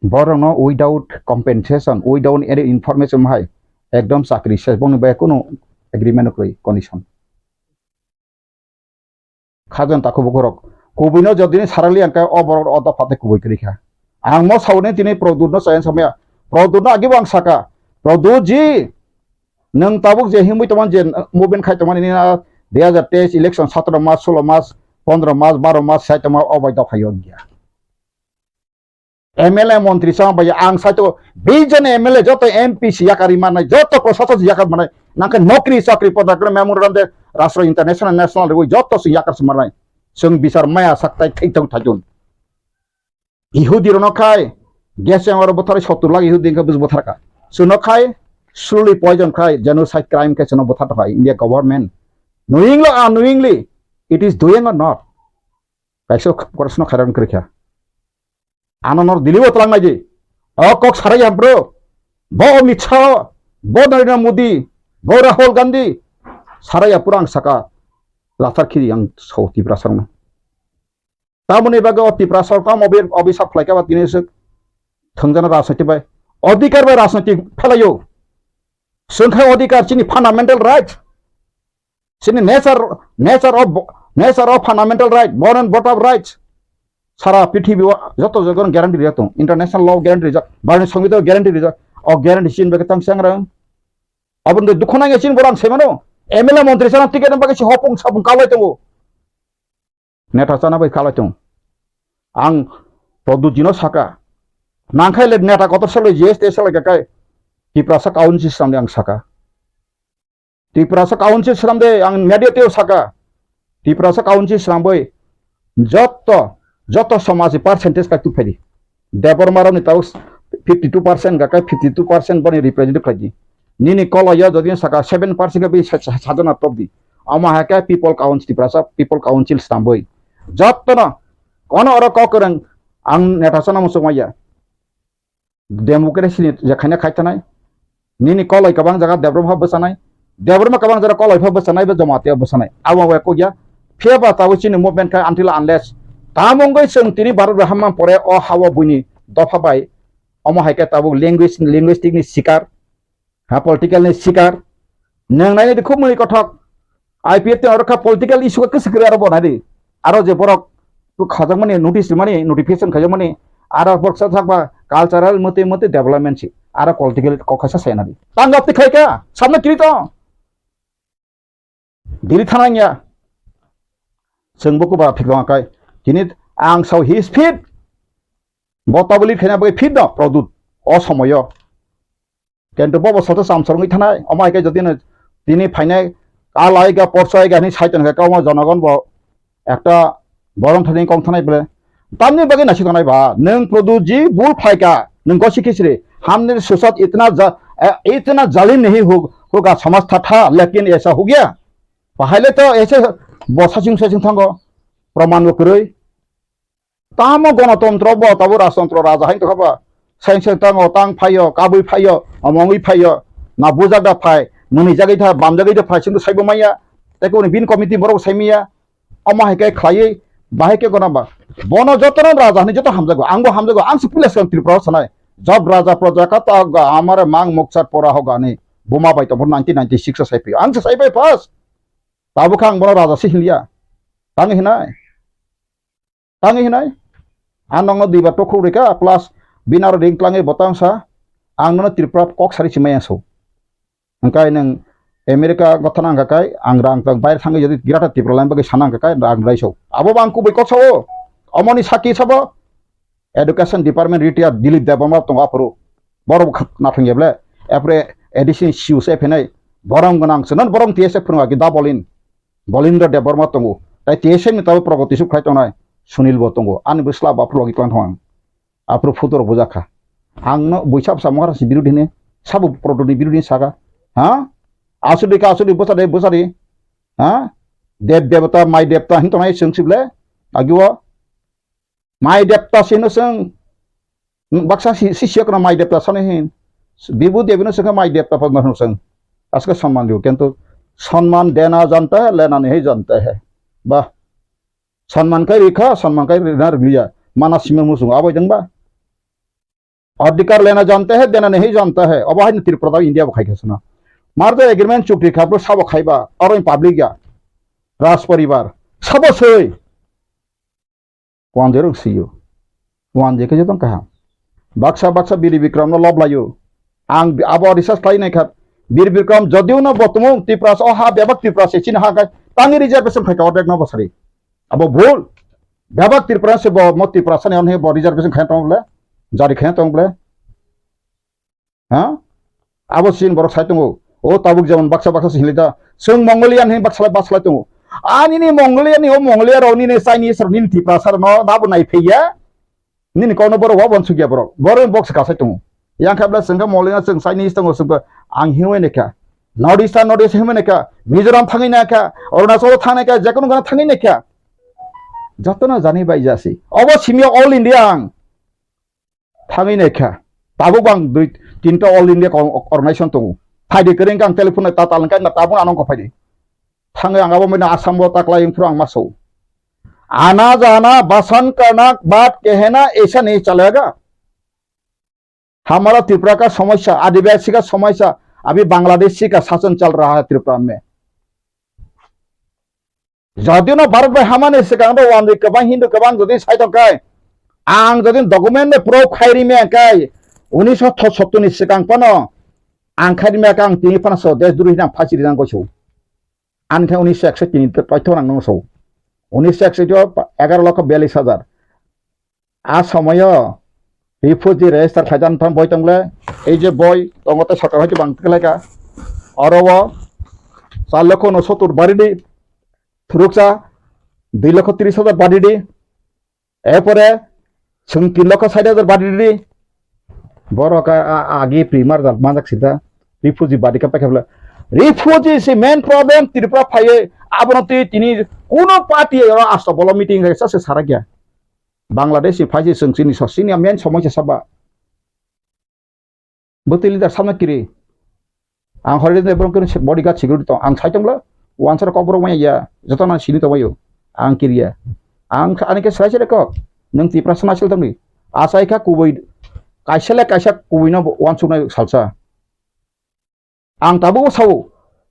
Borokno without compensation, without any information hai ekdom chakri se bongni bai kunu agreement kwrwi condition. Khajan takhuk bukhurok. Kubuino jodini sarali angkhe o borok o dopha tei kubui kwrwi kha. Ang mo sauni tini Produtno chaya samaya. Produtno agibo ang saka. Produt ji, nwng tabuk je himwi tongmani je movement khai tongmani nini a dui hajar teis election satro mas, solo mas, pondro mas, baro mas sai tongma o bai dopha yo wngya. M L A montri sama bai ang saito bijon M L A joto M P si yakari manai, joto prosason si yakar manai, nangkhe nokri chakri poda kre memorandum de rastro international national rwi joto si yakar si manai. Chwng bichar maya sak tai thai thang thajun. Ihudi rono khai gas chamber buthar sottur lakh Ihudi khe bus buthar ka. Suno khai slowly poison khai genocide crime khe suno buthar khai India government. Knowingly or unknowingly, it is doing or not? Kaisa korsno khairan krikha. Ano nor dilibo tlang naidi. O kok sarai ya bro. Bo Amit Shah, bo Narendra Modi, bo Rahul Gandhi. Sarai ya pura ang saka. Lathar khiri ang so Tiprasa rokno. Tamoni bagwi o Tiprasa rok tamo obi, obi sap khlaika ba tini swk thwngjana rajniti bai. Odhikar bai rajniti phelaio. Chwng khai odhikar chini fundamental right. Chini nature, nature of, nature of fundamental right, born and brought up rights. Sara prithibi o joto jaga guarantee rijak tong. International law guarantee rijak, Bharatni Songbitan guarantee rijak. O guarantee chini bagwi tang changrang. Aboni dukhu nangya chini borang semano. M L A montri sana ticket bagwi si hopung sapung kalai tongo. Neta chana bai kalai tong. Ang Pradyut jino saka. Nangkhai le neta kotor salai G S T salai kakai. Tiprasa council samdi ang saka. Tiprasa council swnamde ang media teo saka. Tiprasa council swnambai joto, joto somajni percentage kai tubphaidi. Debbarma rokni tao fifty two percent ga kai fifty two percent boni represent khlaidi. Nini koloyo jodi saka seven percent ga bi sa-, sa-, sajana topdi. Omo hai khe people council, Tiprasa people council swnambai. Jotono kono oro kok kwrwng ang neta chana muchung maya. Democracy ni je khaina khai tanai. Nini koloi kabang jaga Debbarma pha bwchanai. Debbarma kabang jaga koloi pha bwchanai, be Jamatia bwchanai. Abo bai kok ya. Phiya ba tabuk chini movement khai until unless. Tamo wngwi chwng tini Bharat bai hamma pore o hao buini dopha bai. Omo hai khe tabuk language, linguistic ni sikar. Ha, political ni sikar. Nwng nainai di khub mwnwi kothok. I P F T oro kha political issue khe kwswk kwrwi aro bo nai di. Aro je borok khajakmani notice rimani, notification khaijakmani, aro borok sa sakba cultural mate mate development si. Aro political kok khaisa sai nai di. Tangap ti khai kha, samna kiri to. Diri thanang ya. Chwng bo kuba thik tong kai. Tini ang sao his fit. Bo tabuli khaina bagwi fit no, Pradyut. O somoyo. Kintu bobo soto samsor wngwi thanai, omo hai khe jodi no tini phainai, kalai ga, porsai ga hinwi sai tongkha, omo jonogon bo ekta borom thani kong thanai bole. Tamni bagwi naisik tongnai ba, nwng Pradyut ji bul phaikha, nwng gosi khichri, hamni susat itna ja-, eh, itna zalim nahi hu-, huga samaj tha tha, lekin aisa hu gaya. Bahai le to aisa bo saching saching thango, praman bo kwrwi. Tamo gonotontro bo, tabo rajtontro raja hai tongkha ba. Sain sain tango, tang phaio, kabui phaio, omongwi phaio, na bujak da phai, mwnwi jagwi tha, bam jagwi da phai, chwngno saibo manya. Tei koni bin committee borok sai manya. Omo hai khe khlaiwi, bahai khe gona ba. Bono jotono raja hinwi joto hamjago, angbo hamjago, ang se puila swkang Tripura o sanai. Job raja proja ka ta ga amare mang mokchar pora ho gani. Buma bai tongbo nineteen ninety-six o sai phio. Ang se sai bai first. Tabuk kha ang bono raja se hinliya. Tang hinai. Tangwi hinai, ang nokno duibar tokhuk rikha, plus bini aro ring tlangwi bo tang sa, ang nono Tripura kok sari simai ang so. Hwnkhe nwng America gotha nang kha kai, ang rang tang baire thangwi jodi Greater Tripura line bagwi sana kha kai, rang rai so. Abo bo ang kubui kok sao, omoni saki sabo, Education Department retired Dilip Debbarma tongo aphuru. Borok bo nathang ya ble, apre A D C ni C E O se phenai, borom gwnang se, non borom T S F phwrwng agi double in. Balindra Debbarma tongo, tai T S F ni tabuk progoti suk khlai tongnai Sunil bo tongo, ani bwsla bo aphuru logi tlang thang. Aphuru photo rok bujak kha. Ang no buisa bwsa Maharaj ni birodhi ni, sabo proto ni birodhi ni saka. Ha? Asudi ka asudi bwsa de bwsa di. Ha? Dev devata, mai devata hin tongnai chwng sible. Agi o. Mai depta sino seng. Baksa si, si siok na mai depta sano hin. Bibu debi no sengkha mai depta pa no seng. Aska samman diyo. Kintu samman dena janta hai, lena nahi janta hai. Bah. Samman kai rikha, samman kai rina riliya. Mana sima musung abai deng ba. Adhikar lena janta hai, dena nahi janta hai. Abo hai Tripura India bo khai khasana. Merger agreement chukri khabro sabo khaiba. Aro public ya. Raj paribar. Sabo soi. Wanjwi rok sio. Wanjwi khe joto kaham. Baksa baksa Biri Bikram no lob laio. Ang bi-, abo research khlai nai kha. Biri Bikram jodiu no bo tumung Tiprasa o ha bebak Tiprasa chini ha kai tangi reservation khai ka odek no bosari. Abo bhul. Bebak Tiprasa se bo mo Tiprasa ni onhe bo reservation khai tong le. Jari khaina tong ble? Ha? Abo sin borok sai tongo. O tabuk jemon baksa baksa sin hili da. Chwng Mongolian hin baksa baksa lai tongo. Ani ni Mongolian ni o Mongolia rok nini Chinese rok nini Tiprasa rok no nabo nai phaiya. Nini kokno borok wa bon sugya borok. Borok box ka sai tongo. Yang kha bla chwng kha Mongolian chwng Chinese tongo chwng ang hiwi ne kha. North East North East hiwi ne kha. Mizoram thangwi na kha. Arunachal thangwi na kha. Jekono gana thangwi na kha. Jotono jani bai jasi. Obo simio all India ang. Thangwi naikha. Tabuk bang dui tinta all India ko-, organization tongo. Phaidi kwrwng khe ang telephone ta tal khe na tabuk ano ko phaidi. Thangwi ang abo mena Assam bo taklai phuru ang maso. आना जाना बासन करना बात कहना ऐसा नहीं चलेगा। हमारा त्रिपुरा का समस्या, आदिवासी का समस्या, अभी बांग्लादेशी का शासन चल रहा है त्रिपुरा में। Jodi no Bharat bai hamani swkang do wanjwi kwbang Hindu kwbang jodi sai tong khe, ang jodi document bai proof khai ri maya khe, unisho sottor ni swkang phano ang khai ri maya khe ang tini phano so desh droi hinang phasi ri nang goso. Ani khe unisho ekso tini paitho nang nang so. Unisho ekso egaro lokho biyallis hajar. A somoyo refugee register khaijak thang boi tongle, ei je boi tongo tei sarkar hoite bang tiklaika. Oro o char lokho unsottor baridi, thuruksa dui lokho tris hajar baridi, erpore chwng tin lokho sait hajar baridi. Borok a, a, agi primar jal manjak sida refugee badi ka paikha bla. Refugee se main problem Tripura phaiye abono twi tini kuno party oro asto bolo meeting hai sa se sarakya. Bangladesh ni phaisi chwng chini so chini main somosya saba. Bwtwi leader samna kiri. Ang hori de borong kiri bodyguard security tong. Ang sai tongla wansar kok borok maya ya. Joto na sini tongwayo. Ang kiriya. Ang ani ke sai sai kok. Nang Tiprasa nasil tongni. Asai kha kubui kaisa le kaisa kubui no wansuknai salsa. Ang tabuk sao,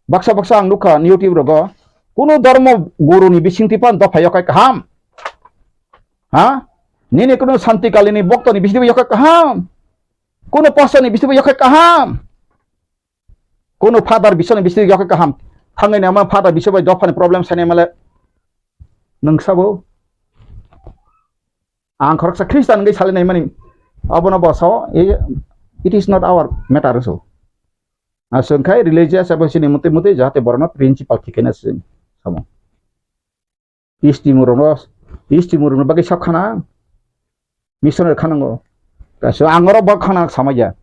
baksa baksa ang nukha YouTube rogo, kunu dharma guru ni bising tipan dopha yokai kaham. Ha? Nini kunu Santi Kali ni bokto ni bising tipan yokai kaham. Kunu pastor ni bising tipan yokai kaham. Kunu father bising ni bising tipan yokai kaham. Thangai nama father bising bai dopha ni problem sanai male. Nung sabo. Ang khoroksa Christian wngwi salai naimani, abono bo sao, "I-, it is not our matter," so. Aswk khai religious abo sini mutwi mutwi jahate borokno principle thikena se samo. Isti murungno, isti murungno bagwi sab khana, missionary khanango. Kaisa ang oro bo khana samaya.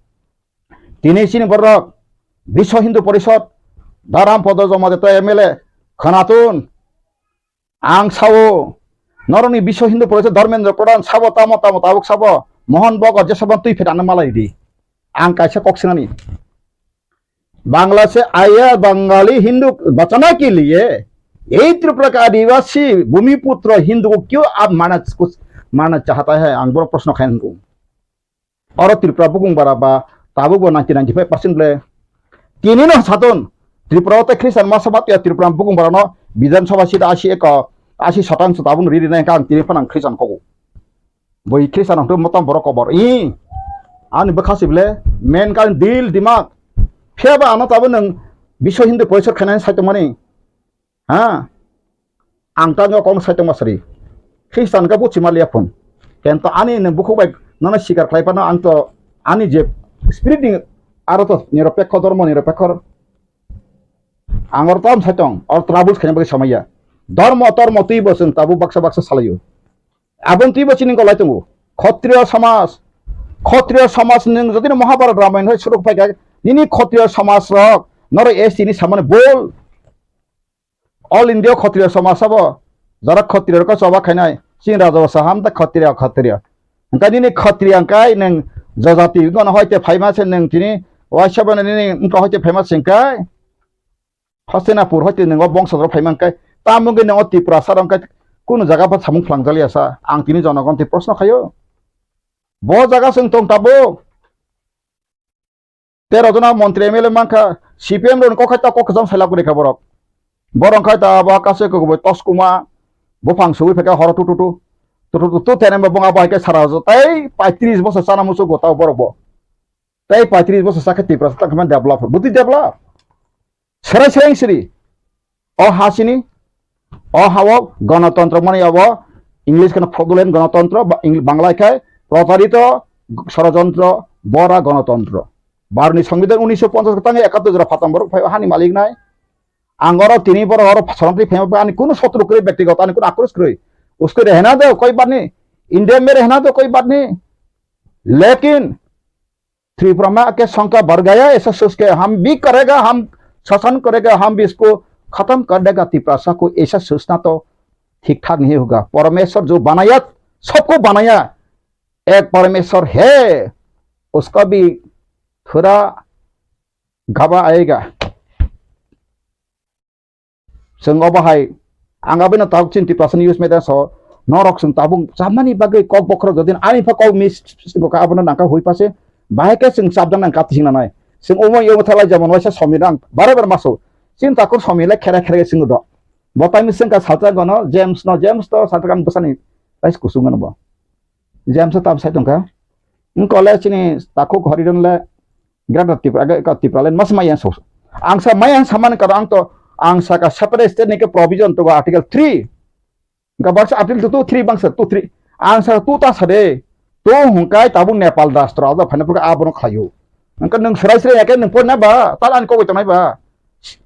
Tini chini borok Biswa Hindu Porishod, Dharam Podo Jamatia M L A, Khanatun, Ang sao, norokni Biswa Hindu Porishod Dharmendra Pradhan sabo tamo tamo tabuk sabo, Mohan Bhagat jesabon twi phet ano malai di. Ang kaisa kok sinani. Bangla से आया बंगाली हिंदू बचाने के लिए यही त्रिपुरा का आदिवासी भूमिपुत्र हिंदू को क्यों आप मारना, कुछ मारना चाहता है? Ang boro proshno khai nung. Oro Tripura bukung bara ba tabuk bo ninety ninety five percent ble. Tini no saton Tripura o tei Christian masa ba tiya Tripura bukung bara no Bidhan Sabha seat asi eko, asi satang sa tabuk ri ri nai kang tini phano ang Christian kogo. Boi Christian ang tu motom borok kobor. I ani bwkha si ble main kan dil dimak. Phiya ba ano tabuk nung Biswa Hindu Porishod khainai sai tongmani. Ha? Ang tangwi kok sai tongma sari. Christian ka buchi maliya phun. Kento ani nung bukhuk bai nono sikar khlai phano ang to ani je spirit ni aro to niropekho, dhormo niropekho. Ang oro tom sai tong, oro troubles khaina bagwi samaya. Dhormo tormo twi bo chwng tabuk baksa baksa salaio. Aboni twi bo chini golai tongo. Khotriyo samaj. Khotriyo samaj nung jodi no Mahabharat Ramayana hai suruk phai kha, nini khotriyo samaj rok noro S T ni samani bol. All India Khotriyo Samaj sabo, jara Khotriyo rok choba khainai, chini raja o saham ta Khotriyo, Khotriyo. Hwnkhe nini Khotriyo hwnkhe nwng jajati wngkha hoite phaima se nwng tini, waisa bo nini wngkha hoite phaima se hwnkhe, Hastinapur hoite nwng o bongso rok phaima hwnkhe, tamo wngkhe nwng o Tiprasa rok hwnkhe kunu jaga pha samung phlangjakliya sa, ang tini jonogon twi proshno khaio. Bo jaga chwng tong tabuk. Tero jona montri M L A mankha, C P M rokni kok hai ta kok kwcham sailak rikha borok. Borok khai ta abo kaisa kwbwi tos kuma, buphang sugwi phaikha horo tu tu tu. Tu tu tu tu tene bo bung abo hai khe sara jo tei paitris bosor chana muchungo tao borok bo. Tei paitris bosor sakhe Tiprasa tang khe develop, bwtwi develop. Serai serai siri. O ha sini, o ha o gonotontro mani abo, English kheno fraudulent gonotontro, ba-, Eng-, Bangla khai protarito, ষড়যন্ত্র, বড়া গণতন্ত্র। বারোনি সংবিধান উনিশশো পঞ্চাশ tangi ekattor jora phatam borok phai hani malik nai. Ang oro tini borok oro soronti phai ani kuno sotru kwrwi bektigoto ani kuno akros kwrwi. Usko rehna do koi baat nahi. India mein rehna do koi baat nahi. Lekin Tripura mein aake sankhya badh gaya, aisa soch ke hum bhi karega, hum shasan karega, hum bhi isko khatam kar dega. Tiprasa ko aisa sochna to thik thak nahi hoga. Parameshwar jo banaya, sabko banaya, ek Parameshwar hai, uska bhi thoda gaba aayega. Chwng obo hai, ang abono tabuk chini Tiprasa ni youth media so, norok chwng tabuk chamani bagwi kok bokhorok jodi ani pha kok miss bo ka abono nangkha hui pase, bahai khe chwng chapjak nang kati sing nanai. Chwng omo yomo thalai jemon waisa somi rang bare bare maso. Chini takhuk somi le khere khere chwng do. Bo taini chwng ka salsa gono James no, James to salsa kan bwsani ais kusung gono bo. James tam sai tongkha. Wng kole chini takhuk Horiron le Greater Tripura, aga ka Tripura le mas maya so. Ang sa maya samani karo ang to, ang sa ka separate state ni ke provision to article three. Ga baksa article two, three bangsa two, three. Ang sa two ta sa de. To hungkai tabuk Nepal rastro ado phane pura abono khlayo. Angka nung serai serai ya ke nung pon na ba, tal an ko tonai ba.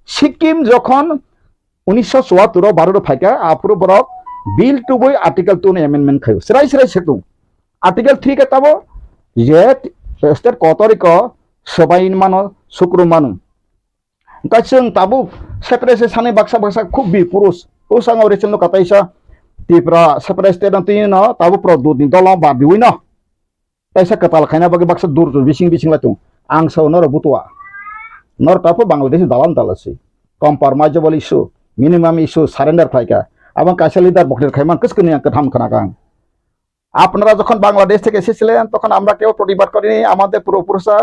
Sikkim jokhon unisho chuattor o Bharat o phaikha, aphuru borok bill tubui article two no amendment khaio. Serai serai setung. Article three khe tabo je state kotoriko swbai mano, sukru mano. Hwnkhe chwng tabuk separate se sanai baksa baksa khub bi purus. O sango recent no kataisa Tripura separate state no twi no tabuk produt ni dolo ba diwi no. Kaisa kwtal khaina bagwi baksa dur dur bising bising lai tung. Ang sao norok butua. Norok tapo Bangladesh dalam dalasi. Compromisable issue, minimum issue, surrender khlaika. Abang kaisa leader boklir khaiman kwskani ang kwtham khna kang. আপনারা যখন বাংলাদেশ থেকে এসেছিলেন, তখন আমরা কেউ প্রতিবাদ করিনি, আমাদের পূর্বপুরুষরা,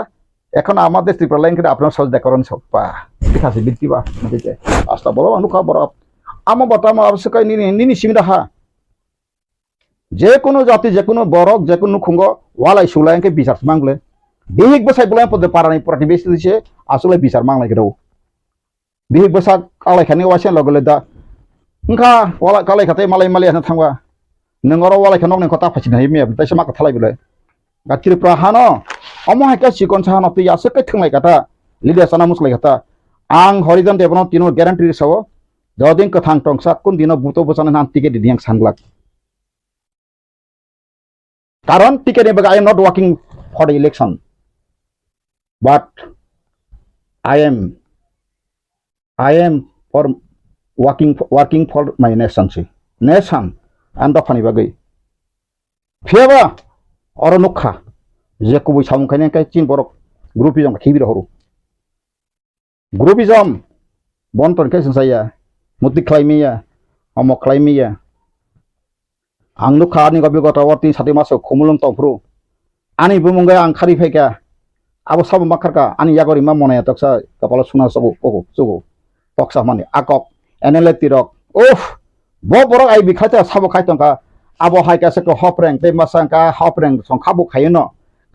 এখন আমাদের ত্রিপুরা লাইন করে আপনারা সহযোগিতা করেন সব। বাহ, ঠিক আছে, বৃত্তি বাহ, ঠিক আছে। আসলে বলো, অনুকা বড়। Ama botama abse kai nini, nini simida ha. Je kono jati, je kono borok, je kono nukhungo walai sulai hwnkhe bichar se mang le. Bihik bwsai bolai pode parani protibesi se asole bichar mang lai khe rw. Bihik bwsa kalai khani waisa logo le da. Wngkha wala kalai kha tei malai malai hwnna thangba. Nwng oro walai kha nokni kota phaichini hai miya, taisa ma kwthalai bwle. Ga Tripura hano, omo hai khe chikon sa hano twi aswk khe thwnglai kha ta. Leader sana muslai kha ta. Ang Horijan Debano tino guarantee sao. Jodin kwthang tongsa kun dino buto bwsana han ticket didi yang sanglak. Karon ticket ni bagwi I am not working for the election, but I am, I am for working, working for my nation si. Nation, ang dophani bagwi. Phiyaba oro nukha je kubui samung khainai khe chin borok group ijong khibi rohoro. Groupism, bon ton khe sungsaya, muti khlai miya, omo khlai miya. Ang nukha ani gobi gota o tin sati maso khumulung tongphuru. Ani bumung gai ang khari phaikha, abo sabo makharkha, ani yagori ma monaya toksa kapalo suna sobo, ogo, sogo. Toksa mani, akok, N L A tirok, uff, bo borok ai bikhaita sabo khai tongkha, abo hai kasa ko hopreng, tei masa ka hopreng song khabu khayo no.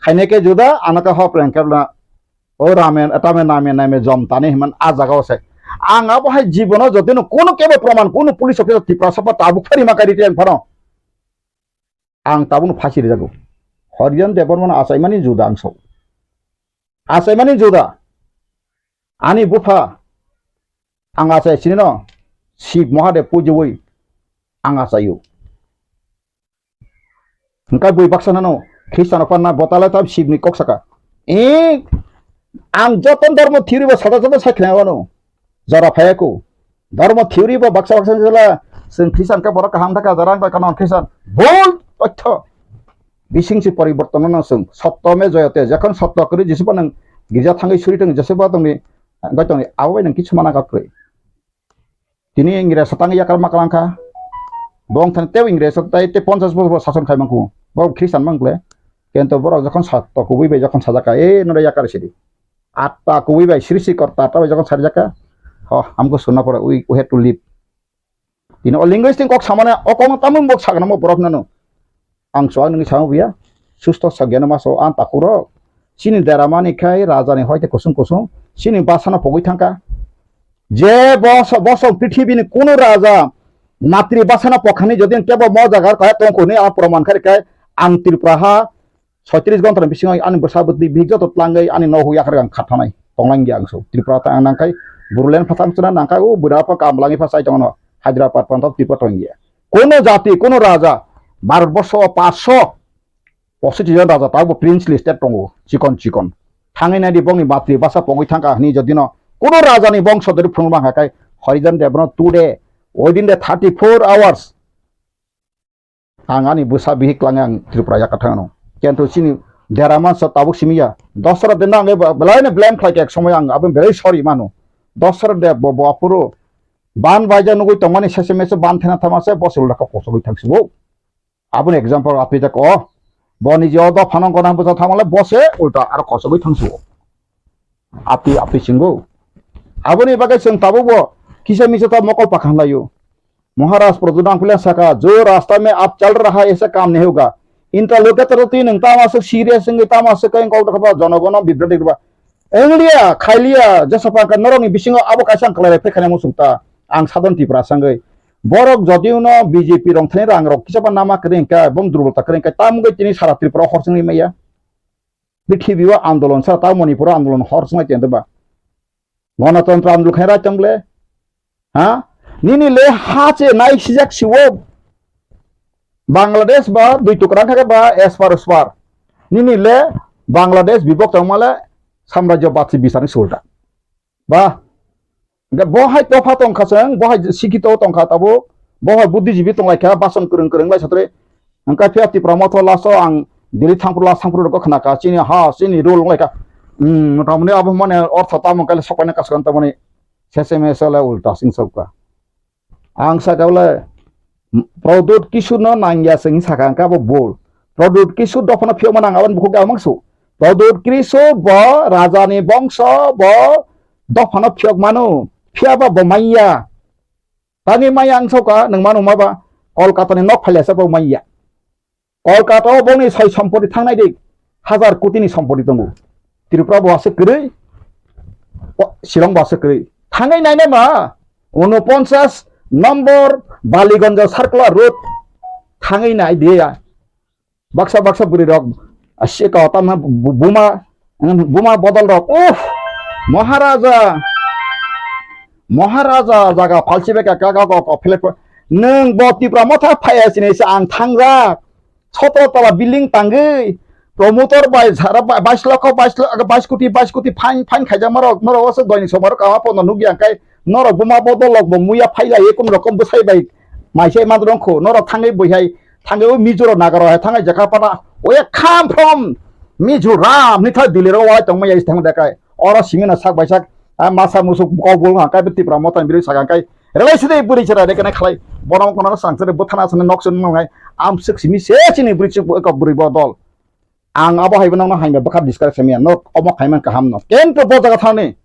Khainai khe juda, anaka hopreng khe O ramen, tame name name jom tani himan a jaga o se. Ang abo hai jibono jotino kono kebo proman, kono police officer Tiprasa pa tabuk phari ma kari tiyan phano. Ang tabukno phasi rijago. Horijan Debbarmano achaimani juda ang sao. Achaimani juda. Ani bupha ang achai sinino Shiv Mahadev pujiwi ang achaio. Hwnkhe bui baksa nano Khristiano panna botale tam Shivni kok saka. E, ang joto dhormo theory bo sada sada sai khna wano. Jora phaya ko. Dhormo theory bo baksa baksa jala chwng Khristian khe borok kaham thaka jora wngkha non Khristian. Bul totho. Bising si poriborton no chwng. Sotto me joyate. Jokhon sotto kwrwi jesibo nang girja thangwi suri tong jesibo tongni. Bai tongni abo bai nang kichu mana kha kwrwi. Tini Ingres tang yakar maklang kha. Bong thani tei Ingres tai tei ponchas bosor sason khai mangkhu. Bo Khristan mang kle. Kento borok jokhon sa to kubui bai jokhon sajak kha, "E nore yakar sidi." Atta kubui bai srishti korta atta bai jokhon sarjak kha. Ho, amko sunna pore we, we have to live. Tini o linguistic kok samane o kok no tamung bok sagna mo borok nano. Ang chuak nini samo buya, susto sa geno maso ang takhurok. Chini deramani khai rajani hoite kusung kusung, chini basano pogwi thangkha. Je boso, boso prithibini kunu raja matri basano pokhani jodi kebo mo jaga kaya tongkhu hwnwi ang proman kharikha, ang Tripura ha Soitris gonta ni bisingo ani bwsa bwtwi bihik joto tlangwi ani nogo yakar ang khathanai. Tonglang ya ang so. Tripura ta ang nangkai, Bodoland phathang chwna nangkai, o bwra pa kam langi pha sai tongno. Hyderabad pantha Tripura tongya. Kono jati, kono raja, Bharat borsho o paanch sho pochis jon raja, ta bo princely state tongo, chikon chikon. Thangwi nai di bongni matri basa pogwi thangka hwnwi jodino. Kono raja ni bongso dori phunuk mangkha kai, Harijan Dev no today, within the thirty-four hours, ang ani bwsa bihik klangnai ang Tripura yakarthang ano. Kintu chini dera mansa tabuk simi ya. Dasarath de nang belai no blame khlai khe ek somoi ang aboni belai sorry mano. Dasarath de bo, bo aphuru ban baija nugui tongmani sese mese ban thena thama se bo se ulta kosogwi thangsibo. Aboni example api jak o. Bo ni je o dophano gona bwsa thamale bo se ulta aro kosogwi thangsibo. Api, api singbo. Aboni bagwi chwng tabukbo kisa misa ta mokol pakhan laio. Maharaj Pradyut Nangphilia saka, "Jo rasta mein aap chal raha hai, aisa kaam nahi hoga." Interlocutor twi nwng tamo aswk serious wngwi tamo aswk khe kok dokha ba jonogono bibroti ba. Wnglia, khailia, jesa pangkha norokni bisingo abo kaisa ang kwlai phai khaina muchung ta. Ang Sadhan Tripura sangwi. Borok jodi uno B J P rong thani rang rok kisa ba nama kwrwi kha, bong durbolta kwrwi kha, tamo wngwi tini sara Tripura hor chwngwi maya. Prithibi o andolon sa, ta Manipur o andolon hor swnglai tong ba. Gonotontro andolon khaina rai tong le. Ha? Nini le ha che nai sijak siwo. Bangladesh ba dui tukra kha ba espar uspar. Nini le Bangladesh bibok tong male samrajyo batsi bisani sulta. Ba, hingke bo hai topha tongkha chwng, bo hai sikito tongkha tabuk, bo hai buddhijibi tonglaikha, bason kwrwng kwrwng lai satri. Hingke phiya Tipra motho last o ang Delhi thangphuru last thangphuru rokgo khnakha, chini ha, chini rule wnglaikha. Hmm, mota muni abo mane ortho tamo kale sokpaina kasukha tamoni sese mese le ulta sing sokha. Ang saka bole, Pradyut Kishore no nangya se hing saka, hingke abo bol. Pradyut Kishore dophano phiyok manang aboni bukhuk ang mangsu. Pradyut Kishore bo raja ni bongso, bo dophano phiyok mano. Phiya ba bo manya. Tani manya ang soka, nwng mano ma ba Kolkata ni nok phailasa bo manya. Kolkata o boni soi sompoti thangnai di, hazar koti ni sompoti tongo. Tripura bo aswk kwrwi, o, Shillong bo aswk kwrwi. Thangwi nainai ma, unoponchas nombor Baliganj Circular Road thangwi nai di ya. Baksa baksa bwrwi rok, a, sika o tamna bu-, buma, buma bodol rok. Uff, Maharaja, Maharaja jaga phalsi bai ka, ka, ka, ka, ka, phelek pho-, nwng bo Tipra motha phaiya sini se ang thangjak. Sotro tala building tangwi, promoter bai jara bai-, bais lokho, bais lo-, bais koti, bais koti fine, fine khaijak norok, norok oso doini somaro kama pono nukya kai, norok buma bodol rok bo muya phailai, ekun rokom bwsai bai, maisai mandrong kho, norok thangwi bwihai, thangwi o Mizo rok Naga rok hai thangwi jakha pana, we come from Mizoram, nithai Delhi rok walai tongmaya is thangwi dekai, oro simi na sak bai sak, ah, masa musuk kok bul ha kai Tipra motha birwi sakha kai, relai sidi bwrwi chara de kana khlai, bono kono sang sari bwthana sani nok sini nongai, amswk simi se chini bwrwi chuk kok bwrwi bodol. Ang abo hai bo nokno hai ba bwkha discuss khaimya, nok omo khaiman kaham no. Kento bo jaga thani.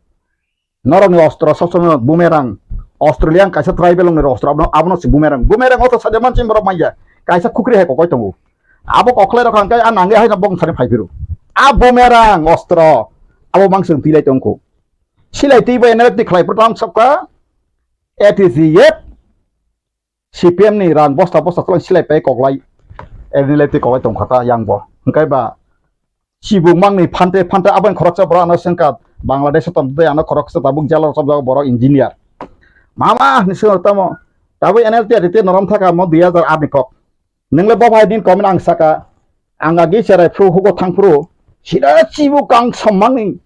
Norokni ostro sob somoi boomerang. Australian kaisa tribal ni ostro abono, abono se boomerang. Boomerang o to saja manching borok manya. Kaisa khukri hai kokoi tongo. Abo kokhlai rok hangkai a nangya hai na bong sari phai phiro. A boomerang ostro. Abo mangsung tilai tongko. Silai twi bai N L F T khlai pro tang sokka. A T C F. C P M ni rang bosta bosta tolong silai pai koklai, erni lai twi koklai tongkha ta yang bo. Hingkai ba chibuk mangni phante phante aboni khoroksa borok ano sengkha Bangladesh o tongtwi ano khoroksa tabuk jalo chopjago borok engineer. Mama hinwi swngo tamo. Tabuk N L T R T norom thaka mo dui hajar aat ni kok. Nwngle bo bai din comment ang saka. Ang agi cherai phuru hugo thang phuru. Sida chibuk kang sommangni.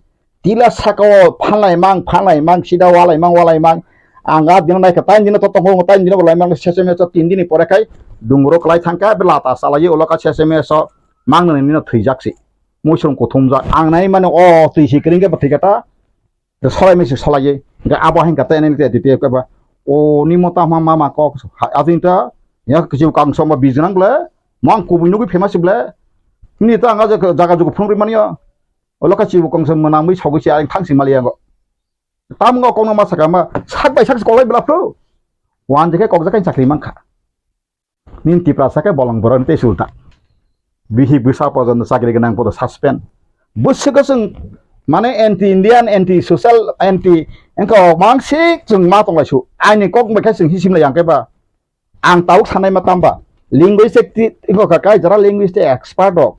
Tila saka o phanlai mang, phanlai mang, sida walai mang, walai mang. Ang a dino naikha, tain dino to tongo, tain dino bolai mang, seseme so tin dini pore khai dungro klai thangkha, be lata salai ulo ka seseme so mang nani nino thwijak si. Muisung kuthumjak. Ang nai mani o twi si kring khe bo thwi kha ta. Solai misi solai. Ga abo hin kata ene te te ba. O ni mota ma ma ma kok. Ajin ta ya kichu kang som ba bijnang ble. Mang kubui nugui phema si ble. Ni ta anga jaga jugu phung ri mani ya. Olo ka chibu kong se mwnangwi sogwi se ayang thang sing mali yango. Tam ngo kong no ma saka ma sak bai sak kolai bla phru. Wan je khe kok jakai chakri mankha. Nin Tipra sake bolong boron te sulta. Bihi bwsa pojon chakri gnang podo suspend. Bwswk swng mane anti Indian, anti social, anti engko mangsik chwng ma tonglai su. Aini kok bai khe chwng hisim lai yang khe ba. Ang tabuk sanai ma tamba, linguistic ti-, iko ka kai jara linguistic expert rok,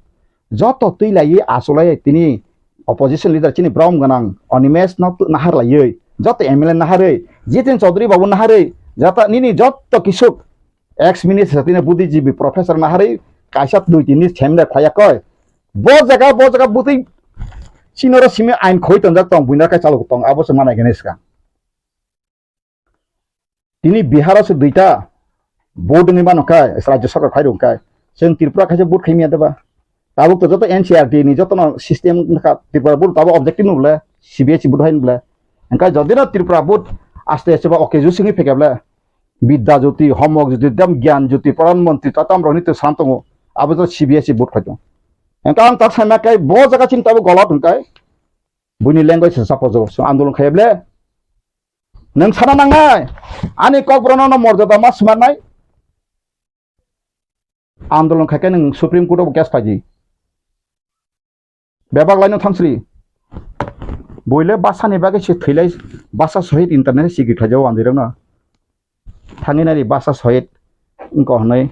Joto twi laiwi asulai tini opposition leader chini brom gwnang Animesh no tu-, nahar laiwi, joto M L A naharwi, Jiten Chaudhary babu naharwi, jata nini joto kisuk ex minister tini buddhijibi professor naharwi kaisa dui tini semda khwlaiya koi. Bo jaga, bo jaga bwtwi chinoro simi ain khoi tonjak tong, buina kai chalok tong, abo se manai gani swkang. Tini Bihar o se duita vote wngwi mano khe, Rajya Sarkar khai rw khe, chwng Tripura khaisa vote khai manya deba? Tabuk to joto N C R T ni joto no system wngkha, Tripura vote tabuk objective no bole, C B S E vote hai no bole. Hwnkhe jodi no Tripura vote aste aste ba okay ju singwi phekable, Bidya Jyoti, Homok Jyoti, dem Gyan Jyoti, Pradhan Mantri, tatam rok ni to san tongo, abo to C B S E vote khai tongo. Hwnkhe ang tak sai ma khe bo jaga chini tabuk golot hwnkhe, buini language se suppose so andolon khai ble. Nwng sana nangnai, ani kokborokno no morjada ma smarnai. Andolon khai khe nwng Supreme Court o case phaidi. Bebak laino thangsri. Buile basani bagwi se thwilai, basa sohit internet sigi khlaijao andirokno. Thangwi nari basa sohit wngkha hwnwi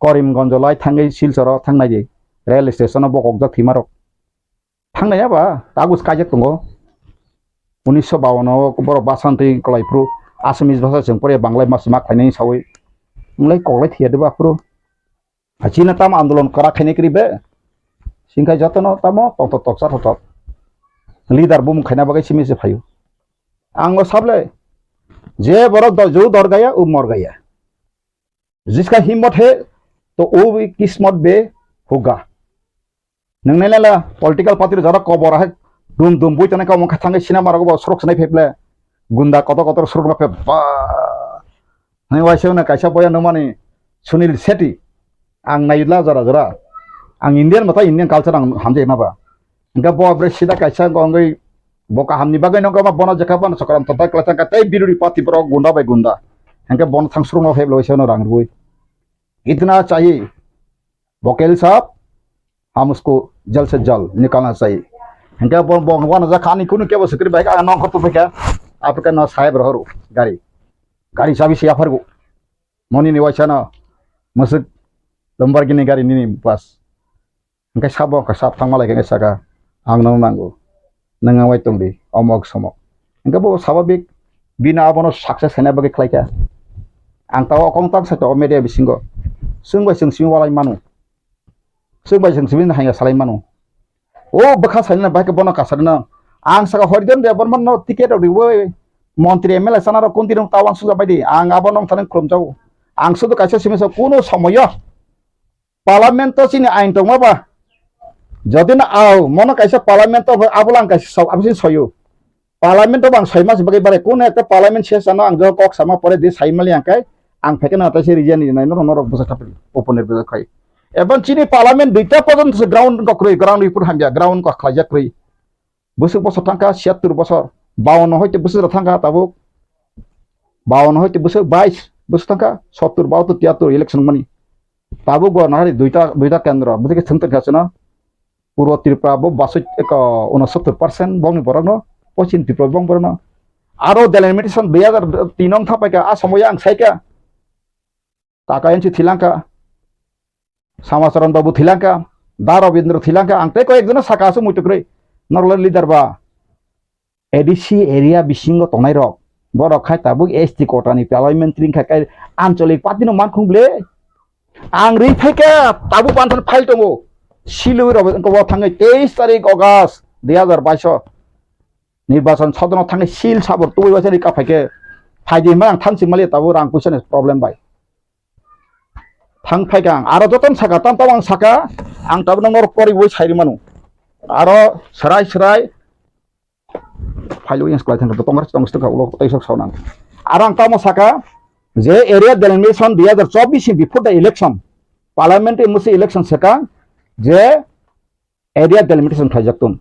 Karimganj lai thangwi Silchar o thangnai di. Rail station o bokokjak thwimarok. Thangnai ya ba, kagus kaijak tongo. Unisho bawan o borok basa twi kwlai phuru Assamese basa chwng pore Bangla mas ma khlainai sawi. Wng lai kok lai thwiya de ba phuru. Hachina tamo andolon kwrak khainai kwrwi be. Singkha jotono tamo tongthok toksa thothok. Leader bumung khaina bagwi simi se phaio. Ang o sable. Je borok do-, ju dor gaya, u mor gaya. Jiska himmot he, to u kismot be hoga. Nwng nai nai la political party rok jora kobor hai dum dum bui tongnai kamo kha thangwi sinama rogo bo surok sinai phaible gunda kotor kotor surok ma phai ba. Hai waisa na kaisa boya nungmani Sunil Shetty. Ang nai la jora jora. Ang Indian mata Indian culture ang hamjai ma ba. Hingke bo bre sida kaisa wngwi bo kahamni bagwi no bono jekha bono chokram tonta kwlai thangkha tei biruri party borok gunda bai gunda. Hingke bono thang surok ma phaible waisa no rang rwi. Itna chahi. Vokel sahab, hum usko jal se jal nikalna chahiye. Hingke bo, bo, bo na ja khani kunu kebo sikri bai ka nong khotu bai ka. Apre ka na sahib rohoru gari. Gari sabi siya phargu. Moni ni waisa na masuk Lamborghini gari nini pas. Hingke sabo ka sab thangma lai khe saka ang no nango. Nwng ang bai tongdi, omok somok. Hingke bo sababik bini abono success khaina bagwi khlaikha. Ang tao kong tak sakha o media bisingo. Chwng bai chwng simi walai mano. Chwng bai chwng simi haiya salai mano. O bwkha saina bai khe bono kasarino. Ang saka Horidan Debbarma no ticket rok riwi montri M L A sana rok kunti rok tao ang suja bai di. Ang abono thani khulumjao. Ang sudu kaisa simi sa kuno somoyo. Parliament o chini ain tongma ba? Jodi no au, mono kaisa parliament o abo lang kaisa sau, abo sini soyo. Parliament o bang soi mas bagwi bare, kuno ekta parliament session o ang jo kok sama pore di sai mali ang kai, ang pheke na ta se region ni nai norok, norok bwsa kapri, open bwsa khai. Ebang chini parliament duita porjonto se ground ko kroi, ground report hamya, ground ko khlaijak kroi. Bwswk bosor thangkha, siyattur bosor, bawanno hoite bwswk rok thangkha tabuk, bawanno hoite bwswk bais bwswk thangkha, sottur, bahattur, tiyattur election mani. Tabuk bo nahari duita, duita kendro, bwswk thwng thwngkha chwngno. Purbo Tripura bo basoi eko unosottur percent bongni borokno, Poschim Tripura bong borokno. Aro delimitation dui hazar tin nong thapaikha, a somoyo ang saikha. Kaka N C thilangkha, Samacharan Babu thilangkha, Da Rabindra thilangkha, ang tei koyek jono saka aswk muitu kwrwi. Norok leader ba A D C area bisingo tongnai rok, borok khai tabuk S T quota ni parliamentary wngkha khe anchalik party no mankhung ble. Ang ri phaikha tabuk panthan file tongo. Silwi rok wngkha bo thangwi teis tarik August dui hazar baiso nirbachan sodono thangwi sil sabor tubui waisa rika phaikhe phaidi hwnba ang thansi mali tabuk rang puisa ni problem bai. Thang phaikha ang, aro jotono saka, tam tam ang saka, ang tabukno norok poriwi sai rwmano. Aro swrai swrai phailo yang sklai thangkha, Congress tong stok ulo tei sok saunang. Aro ang tamo saka, je area delimitation dui hazar chobbish ni before the election, parliamentary musi election saka, je area delimitation khlaijak tong.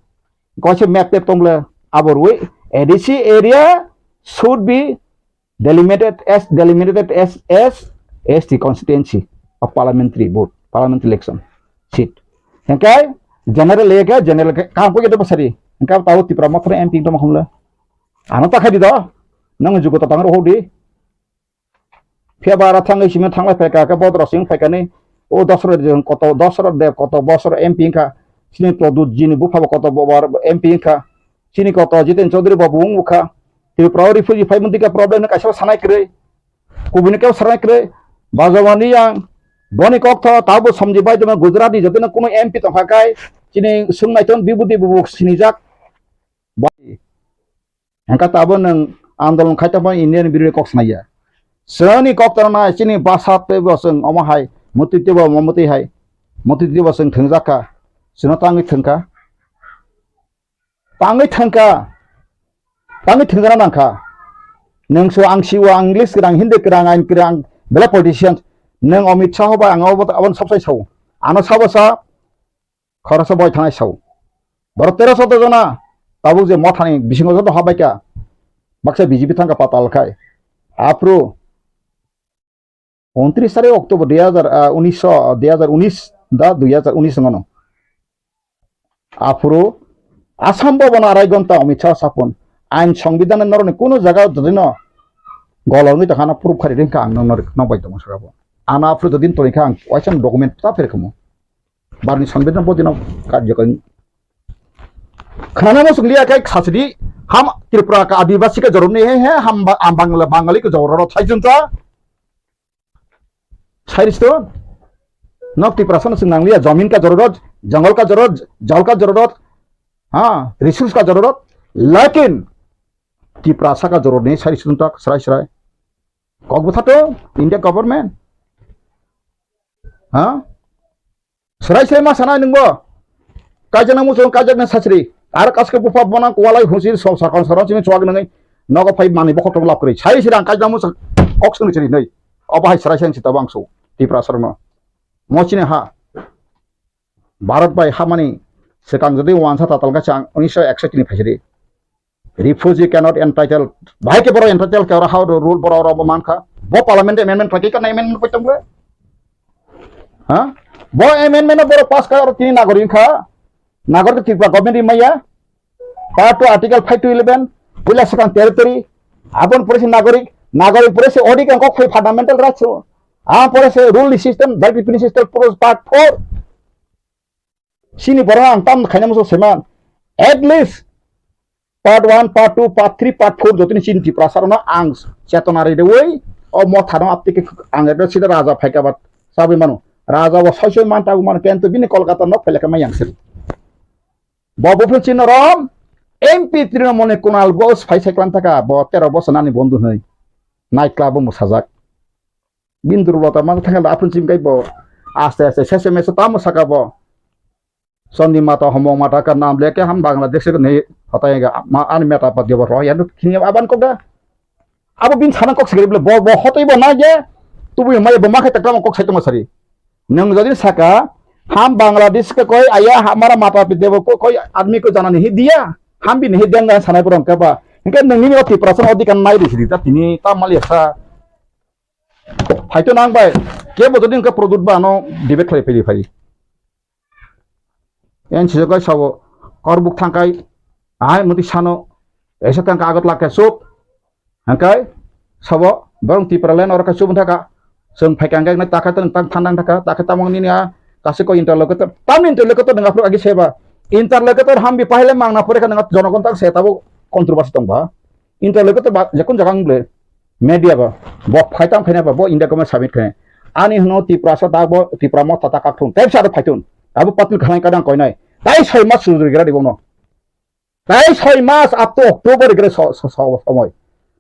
Kaisa map tep tong le abo rwi A D C area should be delimited as, delimited as, as S T constituency of parliamentary vote, parliamentary election seat. Hingke general area ke general ke kam ko ke to basari. Hingke tao Tipra Motha M P to makhum le. Ano ta khai di do. Nang jugo ta tang ro di. Phiya ba aro thangwi simi thanglai phaikha, khe bodoro simi phaikha ni, O Dasarath Deb koto, Dasarath Deb koto bosor M P wngkha. Chini Pradyut G ni bupha bo koto bo bar M P wngkha. Chini koto Jiten Chaudhary bo bo wngkha. Tripura o refugee phai mantwi kha problem no kaisa sanai kwrwi. Kubuni khe sanai kwrwi. Bajawani yang boni kok tho tabo somji bai tongma Gujarat ni jotono kuno M P tongkha kai. Chini swngnai ton bibudi bubuk sinijak. Bai. Hengka tabo nwng andolon khai tongma Indian birwi kok sanai ya. Chini kok tongna chini basa tei bo chwng omo hai mutwi tei bo omo mutwi hai. Mutwi tei bo chwng thwngjak kha. Chwngno tangwi thwngkha. Tangwi thangkha, tangwi thangjakna nangkha. Nwng sio, ang sio, ang English kwrang, Hindi kwrang, ain kwrang, belai politician. Nwng Amit Shah bai ang abo, aboni sabsai sao. Ano sabo sa, khoroksa boi thanai sao. Borok tero soddo jona, tabuk je mothani bisingo joto habaikha. Baksa B J P thangkha patal khai. Aphuru Untris tarik October dui hazar, ah, unisho, dui hazar unis da dui hazar unis wngmano. Aphuru Assam Bhavan arai gonta Amit Shah sapun. Ain Songbidan norokni kuno jaga jodino golongwi tongkha, ano proof khari ringkha ang nokno, nok bai tongma saka bo. Ano aphuru jodin tongkha ang waisa document ta pherkhamu. Barni Songbidan bodino karjokari. Khnana mo sunglia kai khasidi ham Tripura ka Adibasi ka joromni he he ham ba-, am Bangla Bangali ka jororo thaijunta. Sairis to nok Tiprasa no sung nanglia, jamin ka jororot, jangal ka jororot, jal ka jororot, ha, resource ka jororot, lakin Tiprasa ka jororni sairis to tak srai srai. Kok bwtha to India government. Ha? Srai srai ma sana nungbo. Kaijak na muchung, kaijak na sachri. Ar kaske bupha bona kualai husi so sarkar sarkar chini chuak nangwi. Nogo phai mani bokhok tong lap kri. Sai sirang kaijak na muchung kok sung chiri nai. Obo hai srai srai sita bangso. Tiprasa no. Mo chini ha. Bharat bai hamani sekang jodi wansa tatal ka chang unisho ekshot ni phaisiri. Refugee cannot entitled. Bahai ke borok entitled ke oro how rule borok oro bo mankha. Bo parliament amendment khlai kana amendment koi tong le. Ha? Bo amendment no borok pass kha oro tini nagorik kha. Nagorik Tripura government ri maya. Part two article five to eleven. Puila swkang territory. Abon pore se nagorik. Nagorik pore se odi kang kok phai fundamental rights. Am pore se rule system, development system pore part four. Sini borok ang tam khaina muchung seman. At least part one, part two, part three, part four jotoni chini Tiprasa rokno ang chetona ridewi o motha no aptiki ang ekdom sida raja phaika bat sabwi mano. Raja bo soi soi man tabu mano kento bini Kolkata nok phailaka mai yang sir. Bo buphin chini rom M P Trinamool ni Kunal Ghosh phai sai klan taka bo tero bosor nani bondhu hwnwi night club o mwsajak. Bini durbolta ma thangkhe aphuru chimkai bo aste aste sese mese tamo saka bo. Chandi mata homong mata ka nam leke ham Bangladesh ko nei hotai ga ma ani meta pa debo roya no khini aban ko ga. Abo bini sana kok sigri bole bo bo hotoi bo na je tubu mai bo ma khai takam kok sai tong sari. Nwng jodi saka ham Bangladesh ko koi aya hamara mata pi debo ko koi admi ko jana nahi diya. Ham bini hi deng sanai borong ka ba. Hingke nwng nini o Tiprasa odikar nai ri sidi ta tini ta mali sa. Phaito nang bai, kebo jodi hwnkhe product ba ano debate khlai phai phai. Yang sijak kai sabo, korbuk thangkai, ahai muti sano, esa thangka agot lakhe suk, hangkai sabo, borong Tipraland oro kai suk thaka, sung phai kangkai na takha tang tang thandang thaka, takha tamang nini a, kasi ko interlocutor, tam interlocutor nang aphru agi seba, interlocutor hambi pahile mangna pore kha nang jonogon tang se tabo controversy tong ba. Interlocutor ba jekun jaga wng ble media ba bo phai tang khaina ba bo India government submit khaina. Ani hwno Tiprasa da bo Tipra motha ta kak thung. Tei sa phai thung. Abo patil khanai kadang koinai. Tai soi mas sujuri gira di bono. Tai soi mas up to October gira so so so somoi.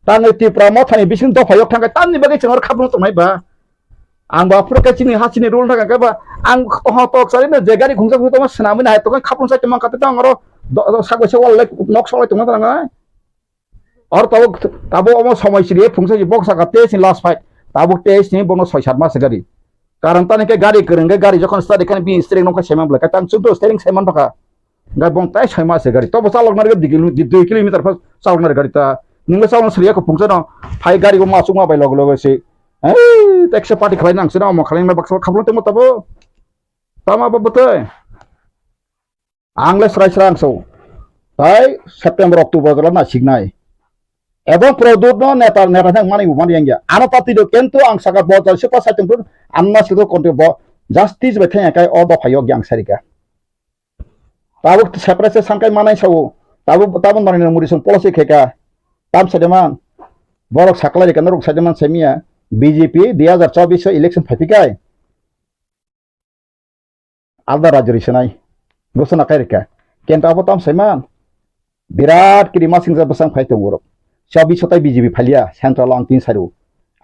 Tang Tipra motha ni bising dopha yok thangkai tamni bagwi chwng khapno tongnai ba. Ang ba phuru khe chini ha chini rule thangka ba ang ho tok sari no je gari khungsa khungsa ma swnamwi nai to khapno sa tongma kate tang oro do- do- sagoi se wal nok solai tongma tang ai. Or tabuk tabuk omo somoi siri phungsa si bok saka tei si last fight. Tabuk tei si bono soi sat mas gari. Karon tani ke gari kwrwng ke gari jokon start khan bi steering nokha seman bwlai ka tang chukdo steering seman bwkha. Gai bong tai soi mas gari. Tobo chalok nari di kilo- di dui kilometer phas chalok nari gari ta. Ningbo chalok siri ko phungsa no. Phai gari bo masuk ma bai log log si. Eh, taxi party khlai nang sino mo khlai ma baksa khaplo temo tabo. Tama ba bwtwi. Ang le srai srai ang so. Tai September, October jora na siknai. Ebong product no neta neta thang mani bu mani yang ya. Ano party do kento ang saka bo jal sepa sai tong an na sido konti bo Justice bai thangya kai o dopha yok yang sarika. Tabuk separate se sangkai manai sao. Tabuk, tabuk Narendra Modi song policy khaika. Tam sade man. Borok saklai rika norok sade man semiya. B J P dui hazar chobbish election phaipikai. Alda rajyo ri senai. Gosona kai rika. Kenta abo tam saiman. Birat kiri masing sa bwsang phai tongo borok. Chobbish sotai B J P phalia central ang tin saru.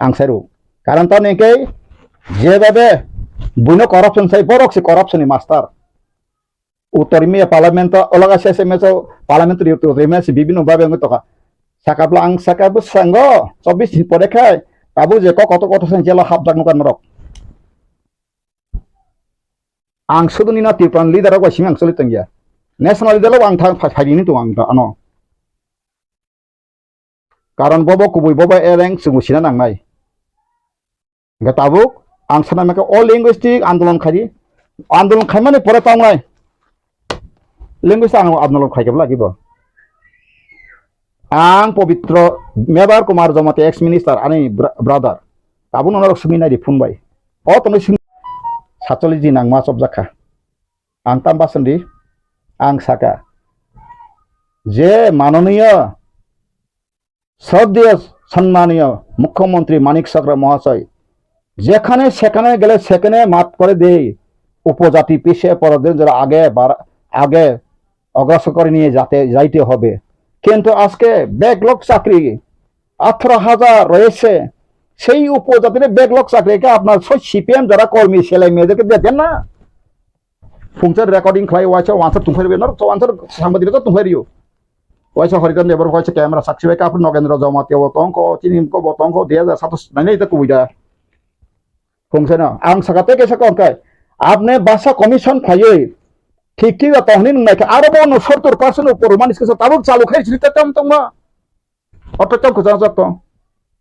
Ang saru. Karon tamo hwnkhe jeba be buino corruption sai, borok se corruption ni master. Uttor miya parliament o, olaga S M S o parliament ri uttor miya se bibino babe wngwi toka. Sakapla ang saka bwsango chobbish din pore khai abo je kok kotor kotor sang jela hapjak nukha norok. Ang sudu nini Tripura ni leader rok bai simi ang choli tongya. National leader rok ang thang phai phai ni tong ang ano. Karon bobo kubui bobo eleng chwng sina nangnai. Hingke tabuk ang sana maka o linguistic andolon khai di. Andolon khaimani pore tongnai. Linguistic ang andolon khai kebla gibo. Ang Pobitro Mebar Kumar Jamatia ex minister ani bra-, brother. Tabuk nono rok simi nai di phone bai. O tongwi simi satcholi di nang ma chopjak kha. Ang tam bason di, ang saka je manoniya Shraddheya Sannaniya Mukhyamantri Manik Sakra Mahasai, যেখানে সেখানে গেলে সেখানে মাফ করে দেই, উপজাতি পিছিয়ে পড়াদের যারা আগে বাড়া-, আগে অগ্রসর করে নিয়ে যাতে, যাইতে হবে। কিন্তু আজকে ব্যাকলগ চাকরি আঠারো হাজার রয়েছে, সেই উপজাতির ব্যাকলগ চাকরিকে আপনার সেই সিপিএম যারা কর্মী ছেলে মেয়েদেরকে দেখেন না। Phungsa recording khlai waisa wansar tungphai rwbaino, to wansar sangbadik to tungphai rwio. Waisa Haridan Debbarma waisa camera sakchi bai kapri Nogendra Jamatia bo tongkho, chini ko bo tongkho, dui hazar satos nai nai ta kubui da. Phungsa no, ang saka tei kaisa kok kai. Apne basa commission khlaiwi, thik thik da tongni nung naikha, aro bo no sottor percent upor mani skisa tabuk chalu khai sini ta tam tongma. Oto tam ko jang jak tong.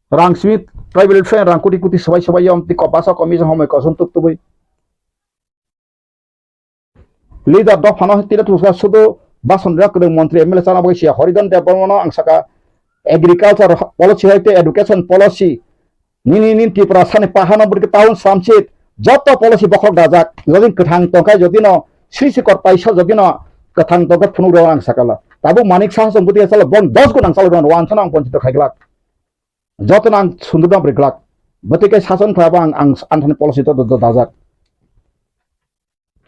Rang simi tribal friend rang kuti kuti sabai sabai yom ti ko basa commission homoi kosom tuk tubui. Leader dophano tira tusa sudu bason rok kwrwng montri M L A chana bagwi siya Haridan Debbarmano ang saka agriculture policy hai tei education policy nini nini Tripura sani pahano bwrwi town samsit joto policy bokhok dajak jodi kwthang tongkha jodi no sri sikor paisa jodi no kwthang tongkha phunuk rok ang sakala tabuk Manik Saha song bwtwi salo bong dos gun ang salo rwan sano ang ponchito khaiglak joto no ang sundur dam riglak bwtwi kai sason khlai bo ang ang anthani policy to dajak.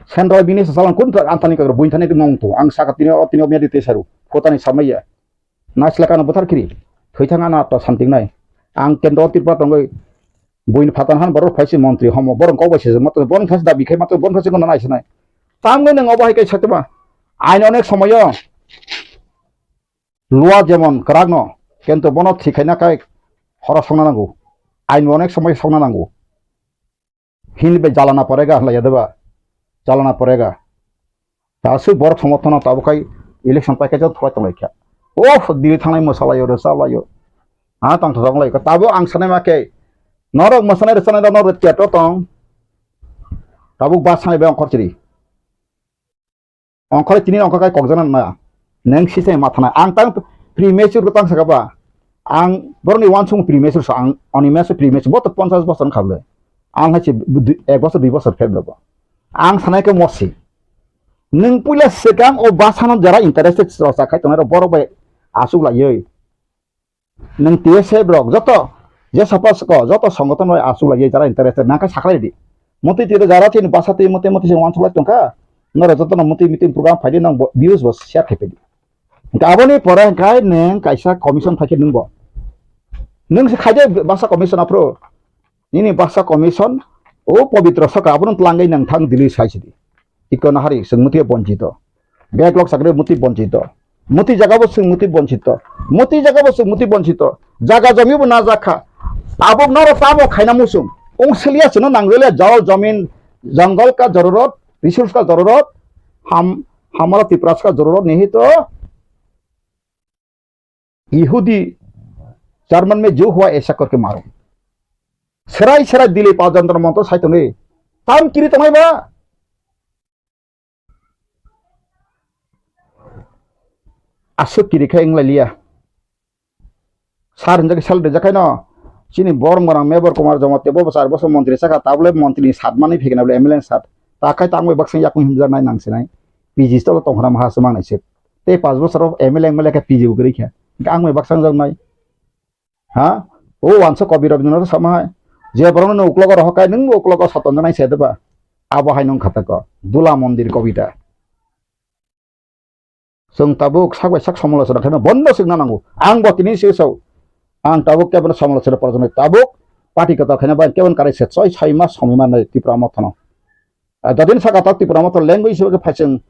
Central bini sa salang kun ta antani kagra buin thani tong tu ang saka tini o tini o medi te saru kotani samaya. Naisla kana buthar kiri thoi thang ana ta samting nai. Ang kendro Tripura tongoi buin phatan han borok phaisi montri homo borok kok bai sejak mato borok phaisi dabi khai mato borok phaisi kono nai sinai. Tamgoi nang obo hai kai satema. Ain onek somoyo lua jemon kwrak no kento bono thikhaina kai horo songna nango. Ain onek somoyo songna nango. Hindi bai jalana porega hwnlai ya deba. Jalana porega. Ta aswk borok somorthono tabuk khai election paikhe jot thwlai tonglai kha. Oh, diri thangnai mwsalaio, rwchalaio. Ha, tongthok tonglai kha. Tabuk ang sanai ma khe, norok mwsanai rwchanai rok norok theater tong. Tabuk bus sanai bai ongkhor chiri. Ongkhorwi tini ongkhor kai kokjana na. Neng sisai mathana. Ang tang premature ko tang saka ba. Ang boroni wansung premature so ang oni meso premature boto ponchas bosor khable. Ang hai se ek bosor dui bosor pheblo bo. Ang sanai ke mosi. Neng puila sekang o basano jara interested rosa khai tongnai ro borok bai asuk laioi. Nwng T S F rok joto je sapa soko joto songoton bai asuk lagi jara interested nangkhe saklai di. Motwi twi jara chini basa twi motwi motwi se wansuk lai tongkha. Norok joto no motwi meeting program phaidi nang bo views bo share khai phaidi. Hingkhe aboni pore hingkhe nwng kaisa commission phaikhe nwng bo. Nwng se khaide basa commission aphuru. Nini basa commission o pobitro saka abono twlangwi nang thang Delhi sai sidi. Iko nahari chwng muti bonchito. Backlog chakri muti bonchito. Muti jaga bo chwng muti bonchito. Muti jaga bo chwng muti bonchito. Jaga jomi bo na jakha. Abo noro tamo khaina musung. Ong siliya chwngno nangjalia jol jomin jongol ka jororot, resource ka jororot, ham hamara Tiprasa ka jororot nihi to. Yehudi German mein jo hua aisa karke maro. Serai serai dili pa jantar montor sai tongi. Tam kiri tongai ba. Asuk kiri khai wng lai liya. Sar hinjak sal rijak khai no. Chini borok morang Mebor Kumar Jamatia bo bwsar bosor montri saka, tabole montri ni sat manwi phikna bole M L A ni sat. Ta khai tangwi baksa yakung himjak nai nang sinai. P G tolo tongkhna maha se mangnai se. Tei pas bosor M L A M L A khe P G bo kwrwi kha. Ang bai baksa wngjak nai. Ha? O wansa Kabi Rabindranath sama hai. Je borok no uklogo rohor kai nung uklogo satonjak nai se deba. Abo hai nung khatako. Dula Mondir Kobita. Chwng tabuk sak bai sak somolochona khaima bondo swkna nango. Ang bo tini se sao. Ang tabuk kebono somolochona porjoni tabuk party kwtal khaina bai kebon karai se choi sai mas somoi mannai Tipra Mothano. Ah, jadin saka ta Tipra Motha language hisabe khe phaising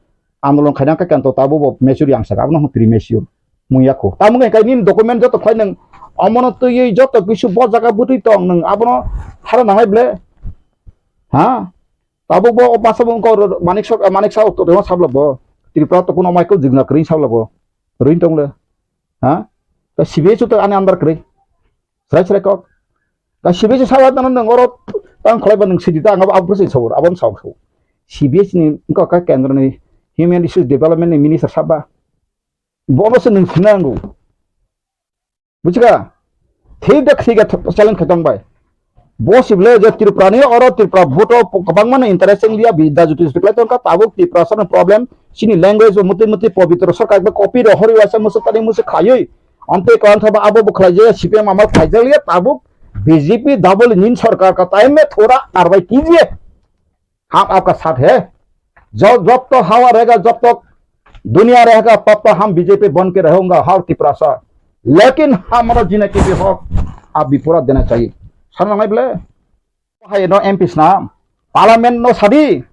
andolon khaina khe kanto tabuk bo mechuri ang saka abono hwn premature. Mung yakho. Tamo khe kai nini document joto khlai nang omono twiwi joto kisu bo jaga bwtwi tong nang abono hara nangnai ble. Ha? Tabuk bo o basa bo wngkha Manik Sok, Manik Sa Okto Dema sabla bo. Tripura to kuno Michael Jigna kwrwi sabla bo. Rwin tong le. Ha? Ta C B I chuto ani andar kwrwi. Srai srai kok. Ta C B I chu sabla tano nang oro tang khlai ba nang sidi ta ang abo sini sabur, abon sabur. C B I ni wngkha ka kendro ni Human Resource Development ni minister sabba. Bono se nang sinango. Bujiga? Thik da thik da challenge khaitong bai. Bo sible je Tripura ni oro Tripura vote o kwbangma no interest wng liya bi da juti juti khlai tongkha tabuk Tripura sano problem chini language bo muti muti pobitro sarkar ba copy ro hori waisa musu tani musu khlaiwi. Amtwi kwan thaba abo bo khlai je C P M amal khlai jak liya tabuk B J P double engine sarkar ka time me thoda karwai kijiye. हम आपका साथ है। जब, जब तक हवा रहेगा, जब तक दुनिया रहेगा, तब तक हम बीजेपी बन के रहूंगा, हर तिपरासा। लेकिन हमारा जीने के भी हक आप भी पूरा देना चाहिए। Sana nai ble? Hai no M P sna, Parliament no sadi.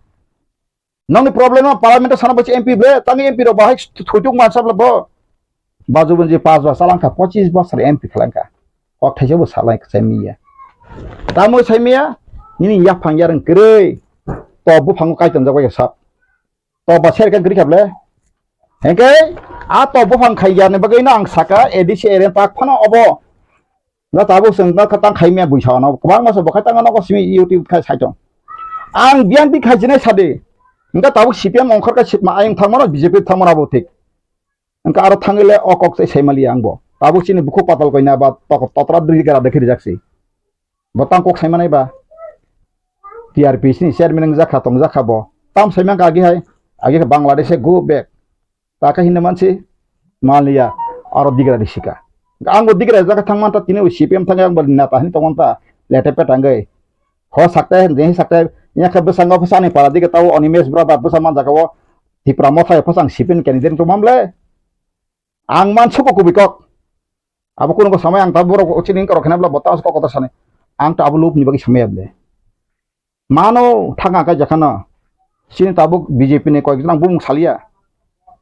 Nongni problem no Parliament sana bachi M P ble, tangi M P ro bahai thutuk mansa ble bo. Baju bunji pas bosor langkha, pochis bosor M P khlangkha. Kok thaisa bo salai sai miya. Tamo sai miya, nini yaphang yareng kwrwi. To buphango kaitonjak bai sap. To ba ser kan kwrwi kha ble. Hengke, a to buphang khai yarni bagwi no ang saka A D C area tak phano obo. Nga tabuk chwng no kha tang khai miya buisa no. Kwbangma se bo khai tang no ko simi YouTube khai sai tong. Ang B N P khai jinai sadi. Nga tabuk C P M ongkhor ka sitma ayang thangmano B J P thangmano bo thik. Wngkha aro thangwi le o kok se saimaliya ang bo. Tabuk chini bukhuk patal koina ba tok-, totra dui gara dekhi rijak si. Bo tang kok saimanai ba. T R P C ni chairman wngjakha tongjakha bo. Tam saimang agi hai. Agi khe Bangladesh e go back. Ta khe hinna mansi maliya aro digra risika. Ang bo digra jaka thangman ta tini C P M thangya ang bo neta hin tongman ta lete petangwi. Ho sakte, je sakte, ya khe bwskango bwsani para dige tao Animesh brother bwsa man jaga o Tipra Motha phasang sipin candidate to mamle. Ang man suko kubui kok. Abo kuno ko samai ang ta borok chini kok khena bla bota kok kota sani. Ang ta abo lob ni bagi samai able. Mano thanga ka jakana. Chini tabuk B J P ni koi jang bumung salia.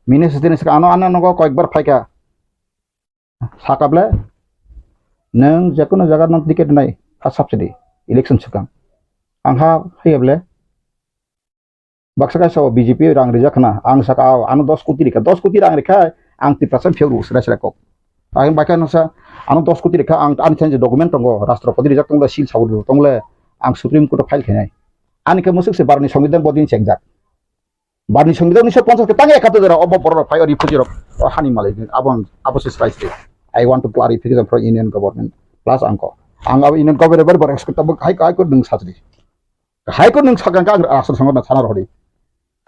Mini sitini saka ano ano nogo koi bar phaika. Saka ble, nwng jekono jaga no ticket nai, ha subsidy, election swkang. Ang ha haiya ble, baksa kaisa o B J P rang rijak khna, ang saka, "Ao, ano dos koti rikha, dos koti rang rikha, ang Tiprasa phiyok rw sra sra kok." Ang bai kha noksa, "Ano dos koti rikha, ang ani thani document tongo, rashtrapati rijak tongo, seal sabu tongo le, ang Supreme Court o file khainai." Ani khe musuk se barni songbidhan bodin chengjak. Barni songbidhan unisho ponchas ke tang ekattor jora obo borok rok phai o refugee rok o hani malai abo ang abo se sai se. I want to clarification from Union Government plus angko. Ang abo Union Government bar bar expect abo High, High Court nung sajri. High Court nung sakang ka ang asal sango na sana rohdi.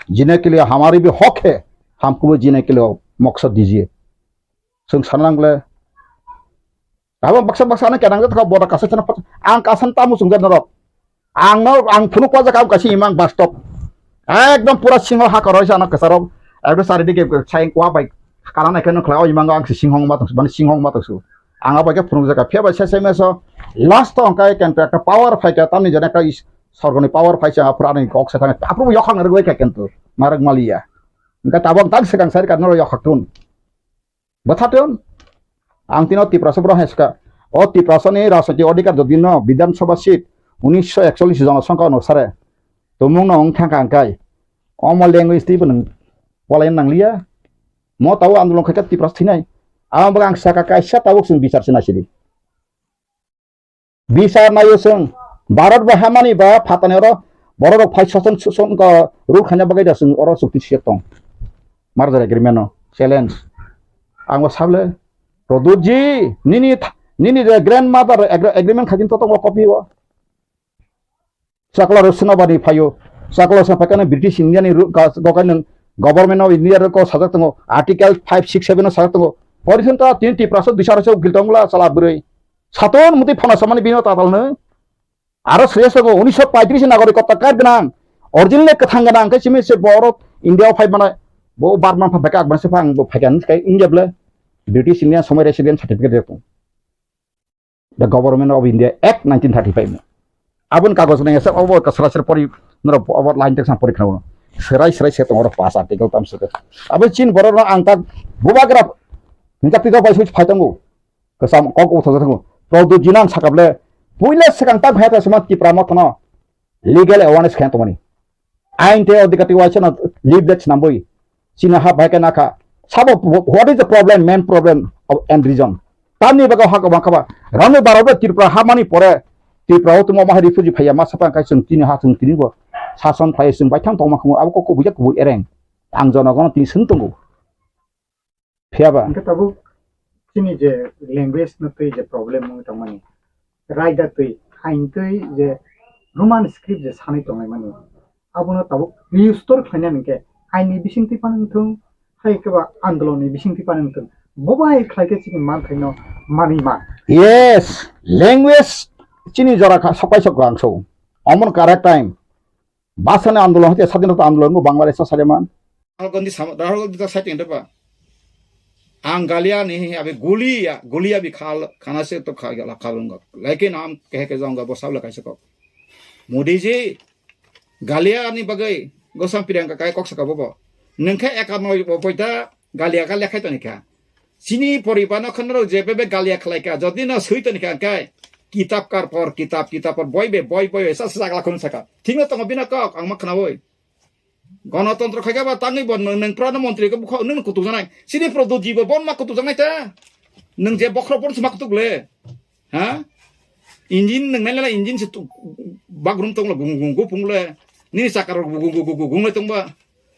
Jine ke liye hamari bhi hak hai, hamko bhi jine ke liye maksad dijiye. Chwng sana nangle. Abo baksa baksa ano kenang jatha boda kasa chana pat ang kasan tamu chwng jat norok. Ang no ang phunuk wajak ang kasi imang bastop. Ekdom pura singo ha koroi sana kasarok. Ekdom sari dige sai kwa bai kana nai kano khlai o imang ang si singhong ma tong mane singhong ma tong su. Ang abai ke phunuk jaka phia bai sai sai meso last to ang kai contract power phai ka tamni jana kai sorgoni power phai sa pura ni kok sa thang apru yokhang rwai ka kento. Marak maliya. Engka tabok tang sekang sari ka noro yokhak tun. Bwthaton, ang tino Tiprasa borok hai swkha. O Tiprasani rajniti odhikar jodi no Bidhan Sabha seat unisho ekchollish jonosongkha onusare tumung no wng thangkha hwnkhe omo language twibo nwng polaina nangliya. Mo tabuk andolon khaikha Tiprasa thinai. Amo bagwi ang sakha kaisa tabuk chwng bichar se naisidi. Bisar naio chwng, Bharat bai hamani ba phatani oro borok rok phai soson soson ko rule khaina bagwi da chwng oro chukti siyok tong. Merger agreement no challenge. Ang bo sable, Pradyut ji, nini tha-, Nini je grandmother agre-, agreement khaikhe to tongo copy o. Chakla rok swnabani phaio. Chakla rok swnabani British India ni ru-, ga-, gokai nwng Government of India rok sajak tongo. Article five six seven o sajak tongo. Pori thun ta tin Tiprasa duisa rok se ukil tongla chala bwrwi. Saton muti phana samani bino tatal nw. Aro sreya sago unisho paitris ni nagorik kota card gwnang. Original kwthang gwnang khe simi se borok India o phai mano. Bo Burma pha beka akban se phang bo phaikan kai India ble. British India somoi resident certificate rok. The Government of India Act nineteen thirty-five no. Aboni kagoj nang esa obo ka sara sara pori noro obo line text pori khna. Serai serai se tongoro pass article tam se. Abo chin borok no ang tak bubagra hingka pika bai switch phai tongo. Kasam kok utho tongo. Produ jinan sakable puila sekang tak heta sema Tipra mothono legal awareness khen tongmani. Ain tei odhikar tei waisa no leaflets nambui. Chini ha bai khe nakha. Sabo, what is the problem, main problem of, and reason? Tamni bagwi ha kwbang kha ba. Rani barok bai Tripura ha mani pore Tripura o tongma bahai refugee phaiya ma sapang kai chwng tini ha chwng tini bo sason phai chwng bai thang tongma khumu abo kok kubui jak kubui ereng. Ang jonogono tini swn tongo. Phiya ba? Hingke tabuk chini je language no twi je problem wngwi tongmani, raida twi, ain twi je Roman script je sanwi tonglaimani, abono tabuk restore khlaina hingke aini bisingtwi phano wngthung, hai khe ba andolonni bisingtwi phano wngthung, bo bai khlai khe chini manthaino manwi man. Yes, language chini jora kha sokai sok rang so. Omon correct time. Bhasha ni andolon hoite sadhinota andolon bo Bangladesh o sajeman. Rahul Gandhi sama, Rahul Gandhi ta saiting de ba. Ang galia ni abi gulia, gulia bi khal, khana se to kha, la khalunga. Lekin am kehe ke jaunga bo sabla kaisa kok. Modi ji, galia ni bagai, gosam Priyanka kai kok saka bobo. Nengkhe ekarno bo poita, galia ka lekhai toni kha. Chini poriba no khonro je bebe galia khlai kha, jodi no sui toni kha kai. Kitab kar por, kitab, kitab por, boi be, boi, boi be, sa, sa, sagla khun saka. Thik no tongo bina kok, ang ma khnawi. Gonotontro khaikha ba tangwi bo nwng, nwng prana montri khe bukha nwng kutuk janai. Sini Pradyot ji bo bon ma kutuk janai ta. Nwng je bokhro bon sma kutuk le. Ha? Engine nwng nai nai engine se tu-, bagrum tonglo gung gung gung gupung le. Nini sakar gung gung gung gung gung le tongba.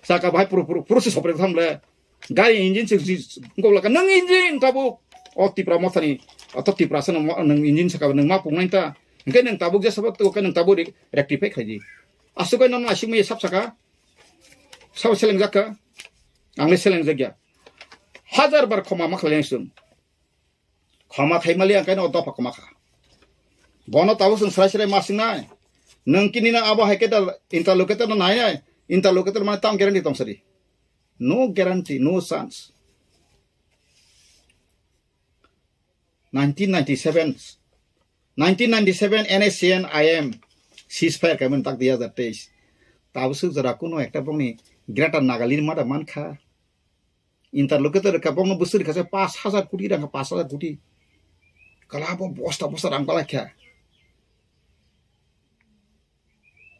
Saka bahai puru puru puru se sopre tham le. Gari engine se ji gok laka nwng engine tabuk. O Tipra mothani. O to Tipra se nwng engine saka nwng ma pung nai ta. Hingke nwng tabuk je sabat to ke nwng tabuk re-, rectify khaidi. Asuk ai nono asik mai sab saka. Sabo selengjak kha, ang le selengjak ya. Hajar bar khoma ma khlai chwng. Khoma khai mali ang kaino dopha khoma kha. Bono tabuk chwng srai srai ma singnai. Nwng kini na abo hai khe da interlocutor no nai nai. Interlocutor mane tam guarantee tong sari. No guarantee, no chance. Nineteen ninety-seven, nineteen ninety-seven N S C N I M ceasefire kaiman tak dui hazar teis. Tabuk swk jora kuno ekta bongni Greater Nagaland mada mankha. Interlocutor ka bongno bwswk rikha se pash hazar koti rang, pash hazar koti. Kala bo bosta bosta rang palai kha.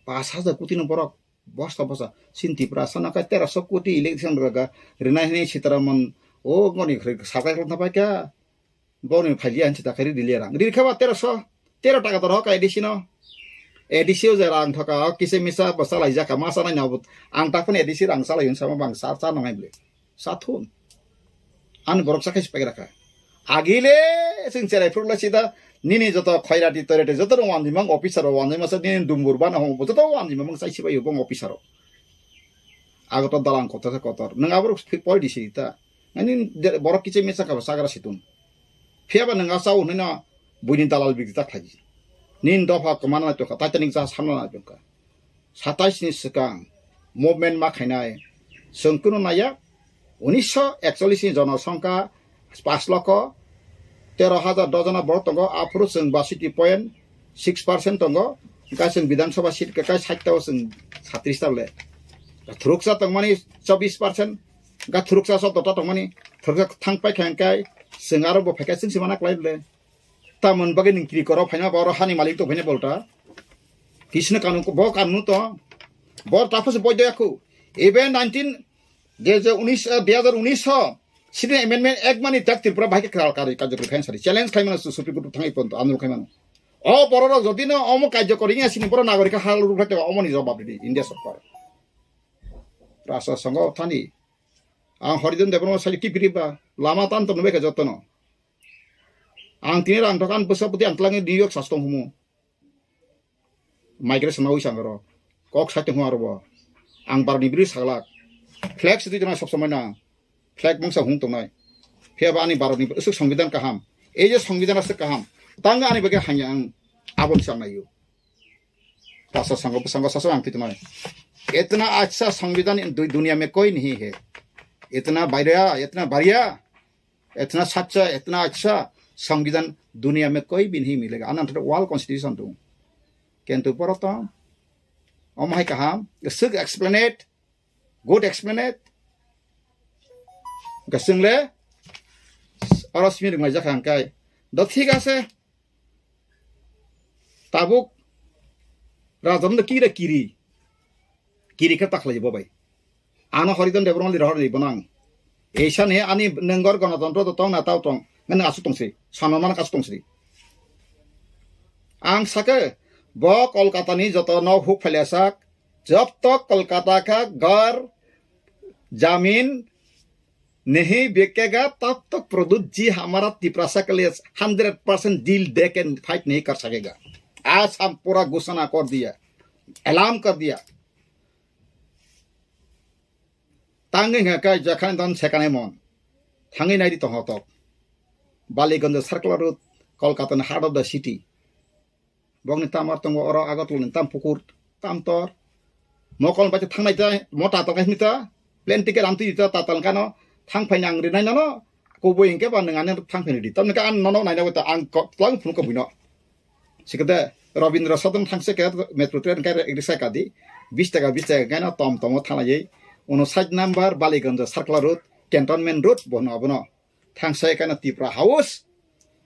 Pash hazar koti no borok bosta bosta. Sin Tiprasa no kai tera so koti election rwga. Rinai hinui Sitaraman o goni khri sakai khulna pai kha. Boni phailia hinsi ta kari dilia rang. Ri kha ba tera so. Tera taka to rok A D C no. A D C o je rang thoka o kisa misa bo salai jaka ma sanai na bo. Ang ta phone A D C rang salai hin sama bang sa sa nangai bli. Sathun. Ani borok sakai sipai raka. Agile sing cherai phurla sida nini joto khairati toirati joto rong wanjimang officer rok wanjima sa nini dumbur bana hong joto wanjima mang sai sibai bong officer rok. Agoto dalang kotor kotor. Nang aborok poi di sita. Ani borok kiche misa ka sagra situn. Phiya ba nang asao hwnwi no buini dalal bigdi ta khlai di. Nini dopha kwmana nai tongkha, Titanic jahaj hamna nai tongkha. Satais ni swkang movement ma khainai chwng kunu naiya, unisho ekchollish ni jonosongkha pash lokho tero hajar dojona borok tongo, aphuru chwng bashiti point six percent tongo, hwnkhe chwng Bidhan Sabha seat kwkai sait ta o chwng satrish ta le. Thuruksa tongmani chobbish percent, hwnkhe thuruksa sotto ta tongmani, thuruksa thang paikha hwnkhe chwng aro bo phaikha chwng se mana klai le. Tamoni bagwi nwng kiri koro phaima ba oro hani malik tong phaina bolta. Kisno kanun ko, bo kanun to. Bor tapos boy doya ko. Even nineteen, de je unis, eh, dui hazar unis ho. Sini amendment ek mani tak Tripura bahai ke kral kari kajok khain sari. Challenge khai mano Supreme Court thang iponto, andolon khai mano. O borok rok jodi no omo kajok kori ya sini borok nagorik hal ruk khai te omo ni jawab di India sorkar. Rasa songo thani. Ang Harijan Debbarma sali kipiri ba lama tan to nubai ka jotono. Ang tini rang thok, ang bwsa bwtwi ang twlangwi New York sas tong humu. Migration na wisang ro. Kok sai tong aro bo. Ang barni biri saglak. Flex twi tong sob somoi na. Flag mangsa hung tongnai. Phiya ba ani Bharatni aswk songbidan kaham. Ei je songbidan aswk kaham. Tang ani bagwi hanya ang aboni sangnai yo. Tasa sango bwsango sasa ang twi tongnai. Itna acha songbidan in du-, duniya mein koi nahi hai. Itna bhariya, itna bhariya, itna sacha, itna acha songbidan duniya mein koi bhi nahi milega. Anan thada world constitution tu. Kintu poroto, om hai kaham, aswk explained, good explained. Gasing le, oro simi ringlai jakha hangkai. Do thik ase. Tabuk rajan do kira kiri. Kiri khe takhlai bo bai. Ano Horidon Debbarma lira hor ni bonang. Eisa ni ani nengor gonotontro do tong na tao tong. Ngan asu tong si. Sanamana kasu tong si. Ang sake bo Kolkata ni joto no huk phailasak. जब तक कोलकाता का घर जमीन नहीं बिकेगा, तब तक प्रद्युत जी हमारा तिपरासा के लिए हंड्रेड परसेंट डील दे के फाइट नहीं कर सकेगा। आज हम पूरा घोषणा कर दिया, ऐलान कर दिया। Tangwi hwnka khe jakhani don sekanai mon. Thangwi naidi tongthok. Baliganj Circular Road, Kolkata ni heart of the city. Bokni tamar tongo oro Agartala ni tam pukur, tam tor. Mokol bai thangnai ta, mota tongkhe hwnwi ta, plane ticket amtwi ta, tatal kano, thang phaini ang rinai nono, kubui hinkhe ba nwng ani thang phaini di. Tamni khe ang nono naina ta, ang ko-, twlang phunuk buino. Sikede, Rabindra Sadan thangse ke metro train ke risa kadi, bis taka, bis taka keno tom tomo thanglaiwi, uno side number Baliganj Circular Road, Cantonment Road, bono abono. Thangsa ekana Tipra House,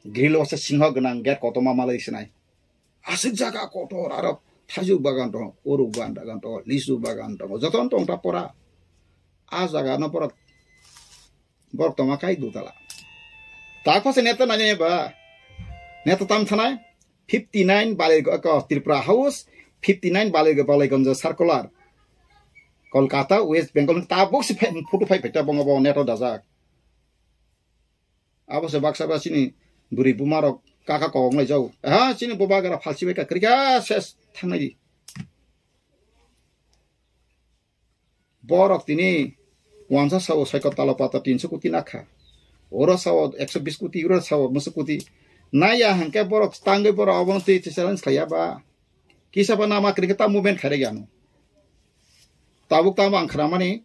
grill o se singho gwnang gate kotorma malai sinai. Aswk jaga kotor aro thaijuk bagan tongo, uruk bagan tongo, lisu bagan tongo, jotono tong ta pora. A jaga no borok, borok tongma kai dutala. Ta khose neta nanya ba, neta tam thanai, fifty nine Bali, ko Tripura House, fifty nine Bali, Baliganj Circular, Kolkata, West Bengal, tabuk si phai, photo phai phai ta bongo bo neto dajak. Abo se baksa ba chini bwrwi buma rok kaka kok nai jau. Ha, chini boba gara phalsi bai ka krika ses thangnai di. Borok tini wansa sao saiko talo pata tinso koti nakha. Oro sao ekso bis koti, oro sao musu koti. Naya hangke borok tangwi borok abono twi challenge khaiya ba. Kisa ba nama krika ta movement khairek yano. Tabuk tamo ang khramani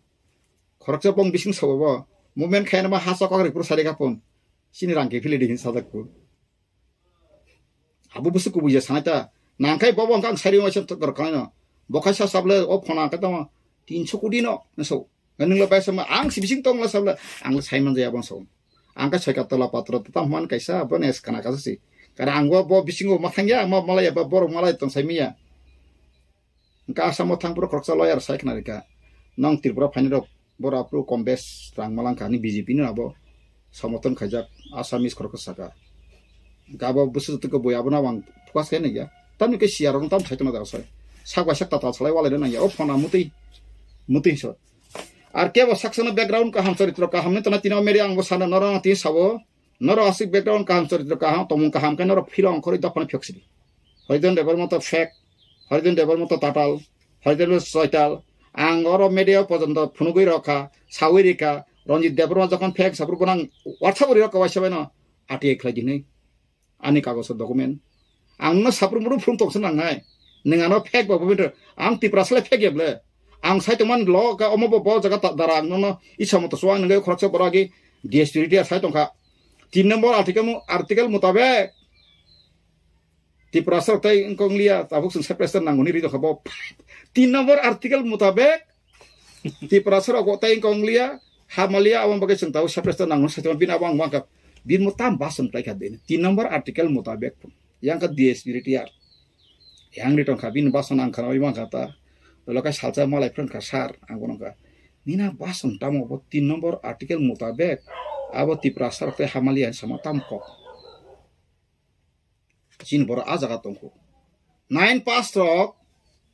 khoroksa bong bising sao bo. Movement khaina ma hasa kok ripur sari kapon. Chini rang ke phili di hin sajak ko. Abo busu kubuya sanai ta. Nangkai bobo ang kang sari ma cham tor kang no. Bokai sa sable o phona ka tamo tinso koti no. Naso. Nang le bai sama ang si bising tong la sable. Ang le sai man jaya bang so. Ang ka sai ka tola patro ta man kaisa bo nes kana ka si. Kara ang bo, bo bising o mathang ya, ma malai ya, bo borok malai tong sai miya. Hingke Assam o thang phuru khoroksa lawyer sai khna rikha, nong Tripura phainai rok boro aphuru kom bes rang malangkha, ani B J P no abo somothon khaijak Assamese khoroksa saka. Hingke abo bwswk twi khe bui abono ang focus khe nangya. Tamni khe siya rok no tam sai tongna da sai. Sak bai sak tatal salai walai rw nangya. O phone a mutwi, mutwi so. Ar kebo saksa no background kaham, choritro kaham ni tona tino media ang bo sana norok tini sabo. Norok aswk background kaham, choritro kaham, tongmung kaham khe norok philo ongkhorwi dophano phiyoksidi. Horidon Debbarma to fake, Horidon Debbarma to tatal, Horidon Debbarma to soital. Ang oro media o pojonto phunugwi rokha, sawi rikha, Ranjit Debbarma jokhon fake saphuru bono ang WhatsApp o rirokha waisa baino R T I khlai di hinwi. Ani kagoso document. Ang no saphuru muru phunuk tongsa nangnai. Nwng ano fake ba bo bini, ang Tiprasa le fake ya ble. Ang sai tongmani lo ka omo bo bo jaga ta dara ang nono isa moto suang nangwi khoroksa borok agi D S P retired sai tongkha. Tin number article mu-, article mutabek Tiprasa rok tei wngkha wnglia tabuk chwng separate state nangmani ri tongkha bo. Tin number article mutabek Tiprasa rok tei wngkha wnglia hamalia aboni bagwi chwng tabuk separate state nangmani sai tongma bini abo ang uankha bini mo tam bason khlaikha bini. Tin number article mutabek. Yang kha D S P retired. Yang ri tongkha, bini bason ang khana bai mankha ta. Dolo khe salsa malai phwrwngkha sir, ang bono kha. Nina bason tamo bo tin number article mutabek abo Tiprasa rok tei hamalia hinwi sama tam kok. Chini borok ah jaga tongkho. Nine pass rok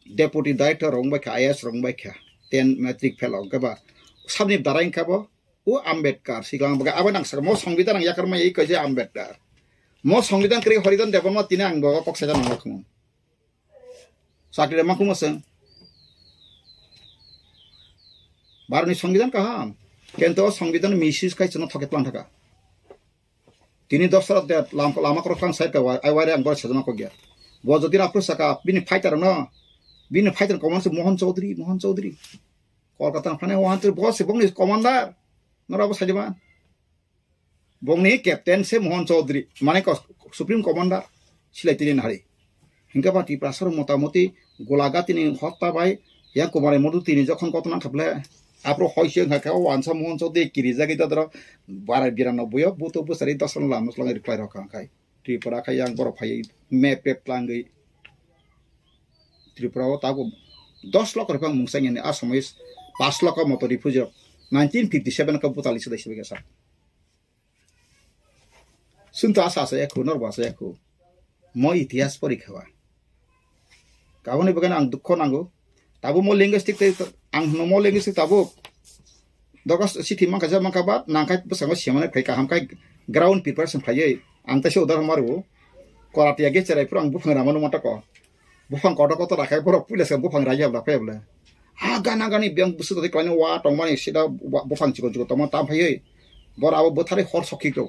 deputy director rok wngbai kha, I A S rok wngbai kha. Ten matric fail rok wngkha ba. Sabni darai wngkha bo. O Ambedkar, siklang baga abo nang saka mo songbidan ang yakar mai kaisa Ambedkar. Mo Songbidan kwrwi Haridan Debbarma tini ang bo kok saida nangma khungo. Chakri rema khungo se. Bharotni Songbidan kaham. Kento o Songbidan misuse khai chwngno thoke tlang thaka. Tini dosra de lam-, lama korok tlang sai ka wai, ai waire ang boro sajama kok ya. Bo jodi raphru saka bini fighter no, bini fighter command se Mohan Chaudhary, Mohan Chaudhary. Kolkata phane Mohan Chaudhary, bo se bongni commander. Nora bo sajama. Bongni captain se Mohan Chaudhary, mane ko-, Supreme Commander silai tini nahari. Hingke ba Tiprasarok motamoti Golagatini hotta bai yang Kumar Modu tini jokhon koto nang khaple, apro hoise wngkha khe o wansa Mohan Chaudhary kirijagwi dodoro barai birano buyo buto bwsari dosano lam swlangwi reply rok kha khai. Tripura khai yang borok phaiwi map pep tlangwi Tripura o tabuk dos lokho ripang mungsa yani a somois pas lokho moto refugee rok nineteen fifty seven khe butali sudai sibika sa. Chwng to asa asa ya khu, norbo asa ya khu. Mo itihas porikha ba. Kaboni bagwi ang dukho nango. Tabuk mo linguistic tei ang hwno mo linguistic tabuk. Dogo sithi mankha ja mankha ba nangkhai bwskango semani phai kaham khai ground preparation phaiwi. Ang teisa udahoron maru. Koratiya ge cherai phuru ang buphang rama nukma tako. Buphang kotor kotor rakhai borok puila se buphang raiya bla phai bla. Ha gana gani biyang bwswk twi klainai wa tongmani sida wa-, buphang chikon chikon tongma tam phaiwi. Bor abo bwtharwi hor sokhi rw.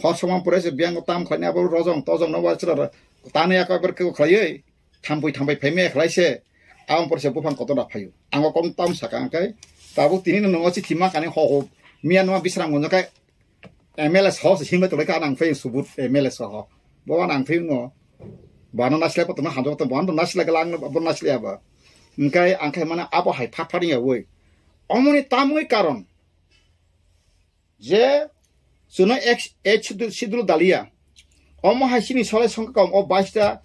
Hor sokma pore se biyang tam khlainai abo rojong tojong no wa chwra tanwi aka ber khe khlaiwi. Thampui thampai phaimaya khlai se. Aboni pore se buphang kotor da phaio. Ang o kom tam saka ang kai. Tabuk tini no nongo chithi ma kani ho ho. Miya numa bisram gonjo kai. M L A soho se himlai tonglaikha, nang phai subut M L A soho. Bo nang phai no. Bano nasilai pa tongna hamjak tong, bano nasilai gala ang bo nasilai aba. Hingkai ang khai mana abo hai phat phat ya woi. Omoni tamoi karon. Je suno ek, ek sidu, sidu dalia. Omo hai sini solai songkha kom o baista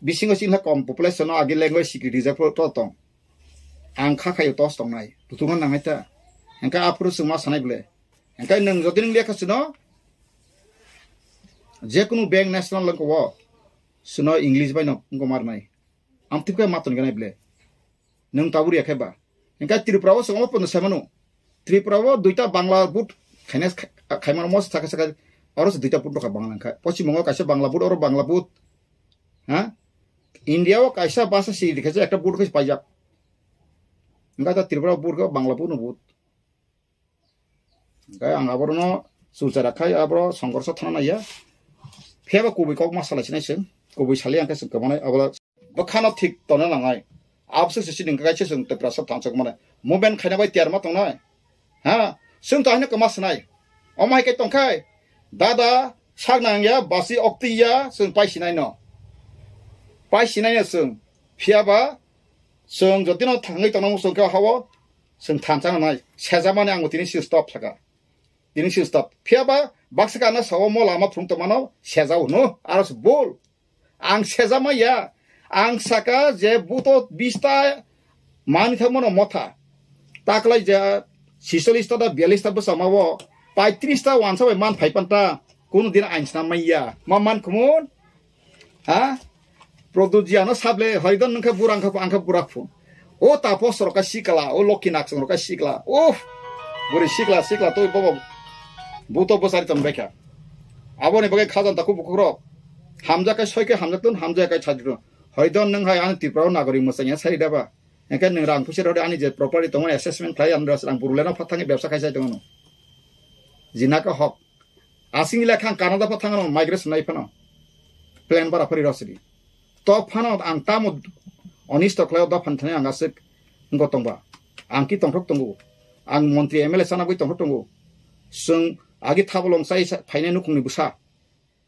bisingo sini kom population no agi language sikiri rijak to tong. Ang kha khayo tos tongnai. Tutungan nangai ta. Hingkai aphuru sungma sanai ble. Hingke nwng jodi nwng lekha sino, jekunu bank national lengko o, sino English bai no wngko marnai. Amtwkhe ma tongkhe nai ble. Nwng tabuk ya khe ba. Hingke Tripura o songma pono sai mano. Tripura o duita Bangla board khaina khaimano mo saka saka oro se duita board rokha Bangla wngkha. Poschim Bongo kaisa Bangla board, oro Bangla board. Ha? India o kaisa basa si dikhe ekta board khe paijak. Hingke ta Tripura board khe Bangla board no board. Hingke ang aborno chulchara khai aboro songkorso thana naiya. Phiyaba kubui kok ma salai sinai chwng. Kubui sali ang khe chwng kwmanai abo bwkhano thik tongna nangnai. Abose se chini hingke kaisa chwng Tiprasa thansok mane. Movement khaina bai tiyar ma tongnai. Ha? Chwng to haino kwma swnai. Omo hai khe tongkhai. Dada sak nangya basi okti ya chwng pai sinai no. Pai sinai no chwng. Phiyaba chwng jotino thangwi tongna muchung khe hao. Chwng thansa nai sejamani ang tini si stop saka. Tini si stop. Phiyaba baksa kana sao mo lama phung tongmano sejao hwno. Aro se bol. Ang sejama ya. Ang saka je buto bista mani thangmano motha. Taklai je sisolista da bialista bwsama o paitris ta wansa bai man phai panta. Kuno din ain sna maya. Ma man khumun. Ha? Produjiano sable hoidon nungkha burang kha angkha burak phun. O tapos rok ka sikla, o lokhi naksong rok ka sikla. Uff. Buri sikla, sikla toi bobo. Buto bosari tong bekha. Aboni bagwi khajan taku bukukrok. Hamja kai soi kai hamja tun, hamja kai chajrun. Hoidon nung hai ani Tripura nagori musanya sai daba. Engke nung rang pusi rode ani je property tongo assessment khlai ani rang burulena phatangi bebsa khai sai tongo. Jinaka hok. Asing ila khang Canada pha thangno migration nai phano. Plan bara phari rosidi. To phano ang tamo onisto khlaio dophan thani ang aswk ngo tongba. Ang ki tongthok tongo. Ang montri M L A sana bui tongthok tongo. Sung agi thabolong sai sa-, phainai nukhungni bwsa.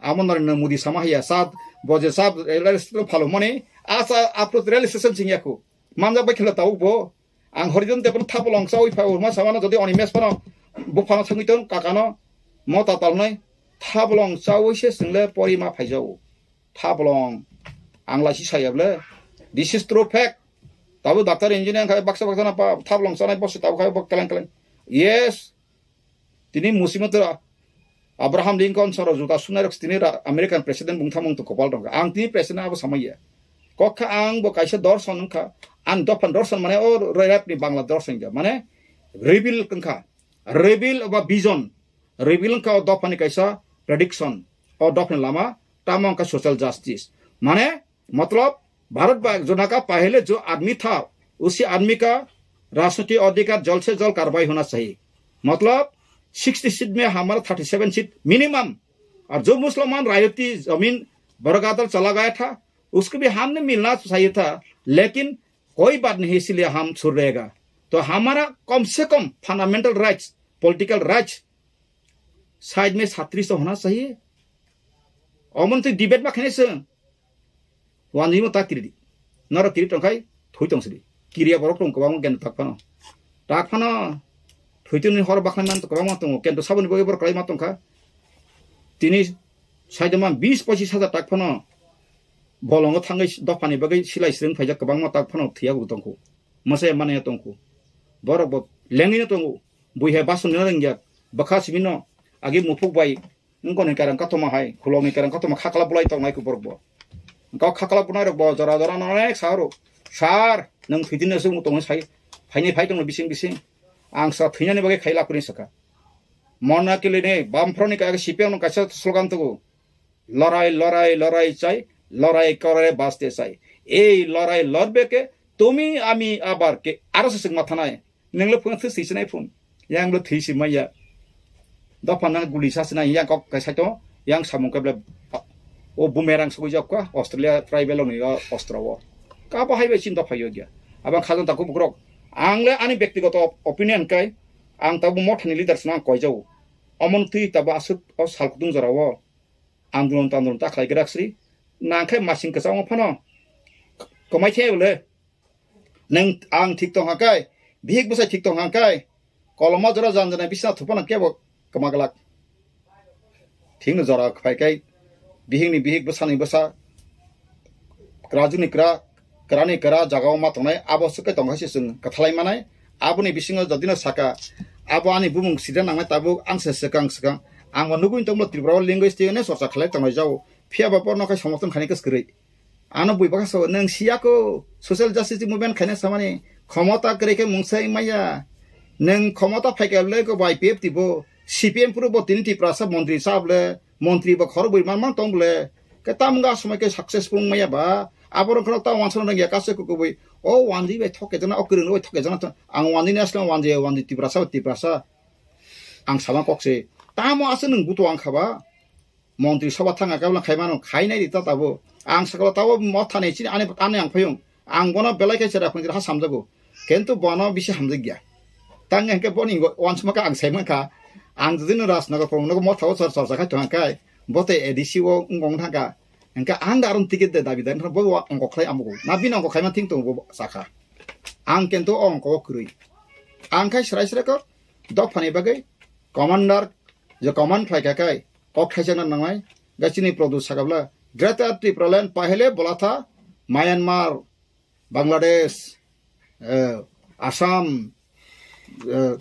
Amo Narendra Modi sama hiya sat boje sat rail station phalo mani asa apro rail station sing yaku. Manjak bai khela tau bo. Ang horidon te pun thabolong chawi phai urma samano jodi oni mes pano buphano thangwi ton kakano mota talnai thabolong chawi se single pori ma phaijao. Thabolong ang laisi saya ble. This is true fact. Tabu doctor engineer khai baksa baksa na pa thabolong chanai bosi tabu khai bok keleng keleng. Yes. Tini musimento Abraham Lincoln soro juta sunai rok tini ra-, American president bung thamung to kopal rok. Ang tini president abo samaya. Kokha ang bo kaisa dorson wngkha. Ang dophan dorson mane o rap ni Bangla dorson ja. Mane reveal wngkha. Reveal ba vision. Reveal wngkha o dophani kaisa prediction. O dophani lama tamo wngkha social justice. Mane, matlab, Bharat ba jona ka pahele jo admi tha, usi admi ka rajniti adhikar jal se jal karwai hona chahiye. Matlab, sixty seat mein hamara thirty seven seat minimum. Aur jo Musalman rayati zamin baragadar chala gaya tha, usko bhi hum ne milna chahiye tha, lekin koi baat nahi, isliye hum chhur rahega. To hamara kam se kam fundamental rights, political rights, side mein satris to hona chahiye. Omon twi debate ma khainai se. Wanjwi mo ta kiri di. Noro kiri tongkhai, thui tong sidi. Kiriya borok tong kwbangma kento tak phano. Tak phano. Thwi tini hor bakhlai man kwbangma tongo. Kento saboni bagwi borok kwlai ma tongkha. Tini saidoma bis pochis hajar tak phano. Bolongo thangwi dophani bagwi silai srwng phaijak kwbangma tak phano thwiya bo tongkhu. Mwsaya manaya tongkhu. Borok bo lengwino tongo. Bui hai basongni rengya. Bwkha simino agi muphuk bai wngkoni kairang katoma hai, khulokni kairang katoma khakla bulai tongnai khe borok bo. Wngkha khakla bunai rok bo jora jora no onek sa rw. Sir, nwng thwitini aswk tongwi sai. Phaini phai tongno bising bising. Ang sa thwinani bagwi khai lapri sakha. Mona kilini bamphro ni kaisa C P M no kaisa slogan tugo. Lorai, lorai, lorai chai, lorai kore baste chai. Ei lorai lorbe ke, tumi ami abar ke, aro se sing mathanai. Nenglo phone thwi sinai phone. Yang lo thwi si maya. Dopha nang guli sa sinai, yang kok kai saito, yang samung ke ble. O bumerang sugui jok ka, Australia tribal ni o ostro o. Ka bo hai bai chin dopha yo gya. Abang khajang taku bukrok. Ang le ani bektigoto opinion kai, ang tabu mothani leaders no ang koi jau. Omon twi tabu aswk o sal kutung jora o. Andolon tandolon ta khlai grak sri. Nang khe masing kwchangma phano kwmai khe bole. Nang ang thik tong kha kai, bihik bwsai thik tong kha kai. Koloma jora jan jana bisna thuphano kebo kwma glak. Thikno jora phai kai, bihikni bihik bwsani bwsa. Kwrajwkni kwra, kwrani kwra jagao ma tongnai, abo swk khe tongkha se chwng kwthalai manai. Aboni bisingo jodino saka, abo ani bumung sida nangnai tabuk, ang se swkang swkang. Ang bo nugui tongmo Tripura o language twi hwnwi chorcha khlai tongnai jao. Phiya ba borno khai somorthon khainai kwskwrwi. Ano bui bakha sao, nwng siyako, social justice movement khaina samani, khomota kwrwi khe mungsa wngmaya. Nwng khomota phaikha le ko bai P F T bo, C P M phuru bo tini Tiprasa montri sa bole, montri bo khorok bui man man tong bole. Khe tam wngkha somoi khe successful wngmaya ba, aborok khorok ta wansana nangya kase kukubui. O wanjwi bai thok kejana, o kwrwng bai thok kejana, ang wanjwi ni asle wanjwi, wanjwi Tiprasa, Tiprasa. Ang sama kok se. Tamo aswk nwng buto wngkha ba? Montri soba thanga khe bwla khai mano, khai nai di ta tabo. Ang sakalo tabo motha ni chini ani, ani ang phayung. Ang bono belai khe chera phung ha samjago. Kintu bono bisi hamjak ya. Tang hwnkhe boni wansma kha ang sai mankha. Ang jodi no Rajnagar phung no motha o chor chorcha khai thang khai. Bote A D C o wng wng thangkha. Hwnkhe ang da aron ticket de dabi dan bo wa ongko khlai amugo. Na bini ongko khai man thing tongo bo sakha. Ang kintu o ongko o kwrwi. Ang khai srai srai ko dophani bagwi commander je command khlai kha khai. Kok thaijakna nangnai, ga chini Produ sakabla, Greater Tipraland pahele bolatha Myanmar, Bangladesh, eh, Assam, eh,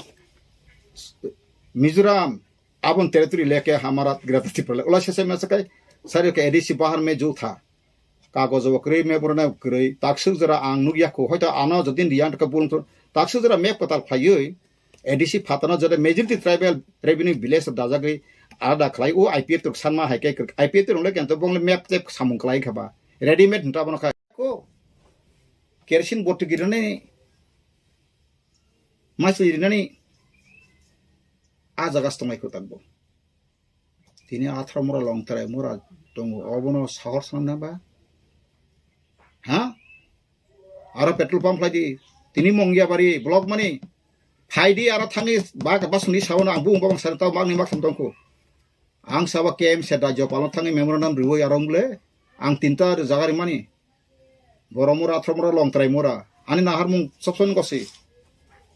Mizoram, abon territory leke hamara Greater Tipraland. Ula sese mesakai, sari ke A D C bahar me jo tha. Kagojo bo kwrwi, map rwna kwrwi, takswk jora ang nukya kho, hoito ano jodi riyan ka bulung thung, takswk jora map kwtal khlaiwi, A D C phatano jora majority tribal revenue village dajagwi alada khlai, o I P F T rok sanma hai khe, I P F T rok le kento bong le map tep samung khlai kha ba, readymade hinta bono kha ko, kerosene bottle girinani, masli rinani, a jaga se tonglai kho takbo. Tini atharo mura long trai mura tongo, obono sahor sanam na ba? Ha? Aro petrol pump khlai di. Tini Mongiabari block mani. Phai di aro thangni ba, ba suni sawono ang bung babang sari tao magni mak thang tongkho. Ang saba K M C da jopalo thangni memorandum riwoi aro mule. Ang tinta jaga rimani. Borok mura, athro mura, long trai mura. Ani naharmung sob somoi gosi.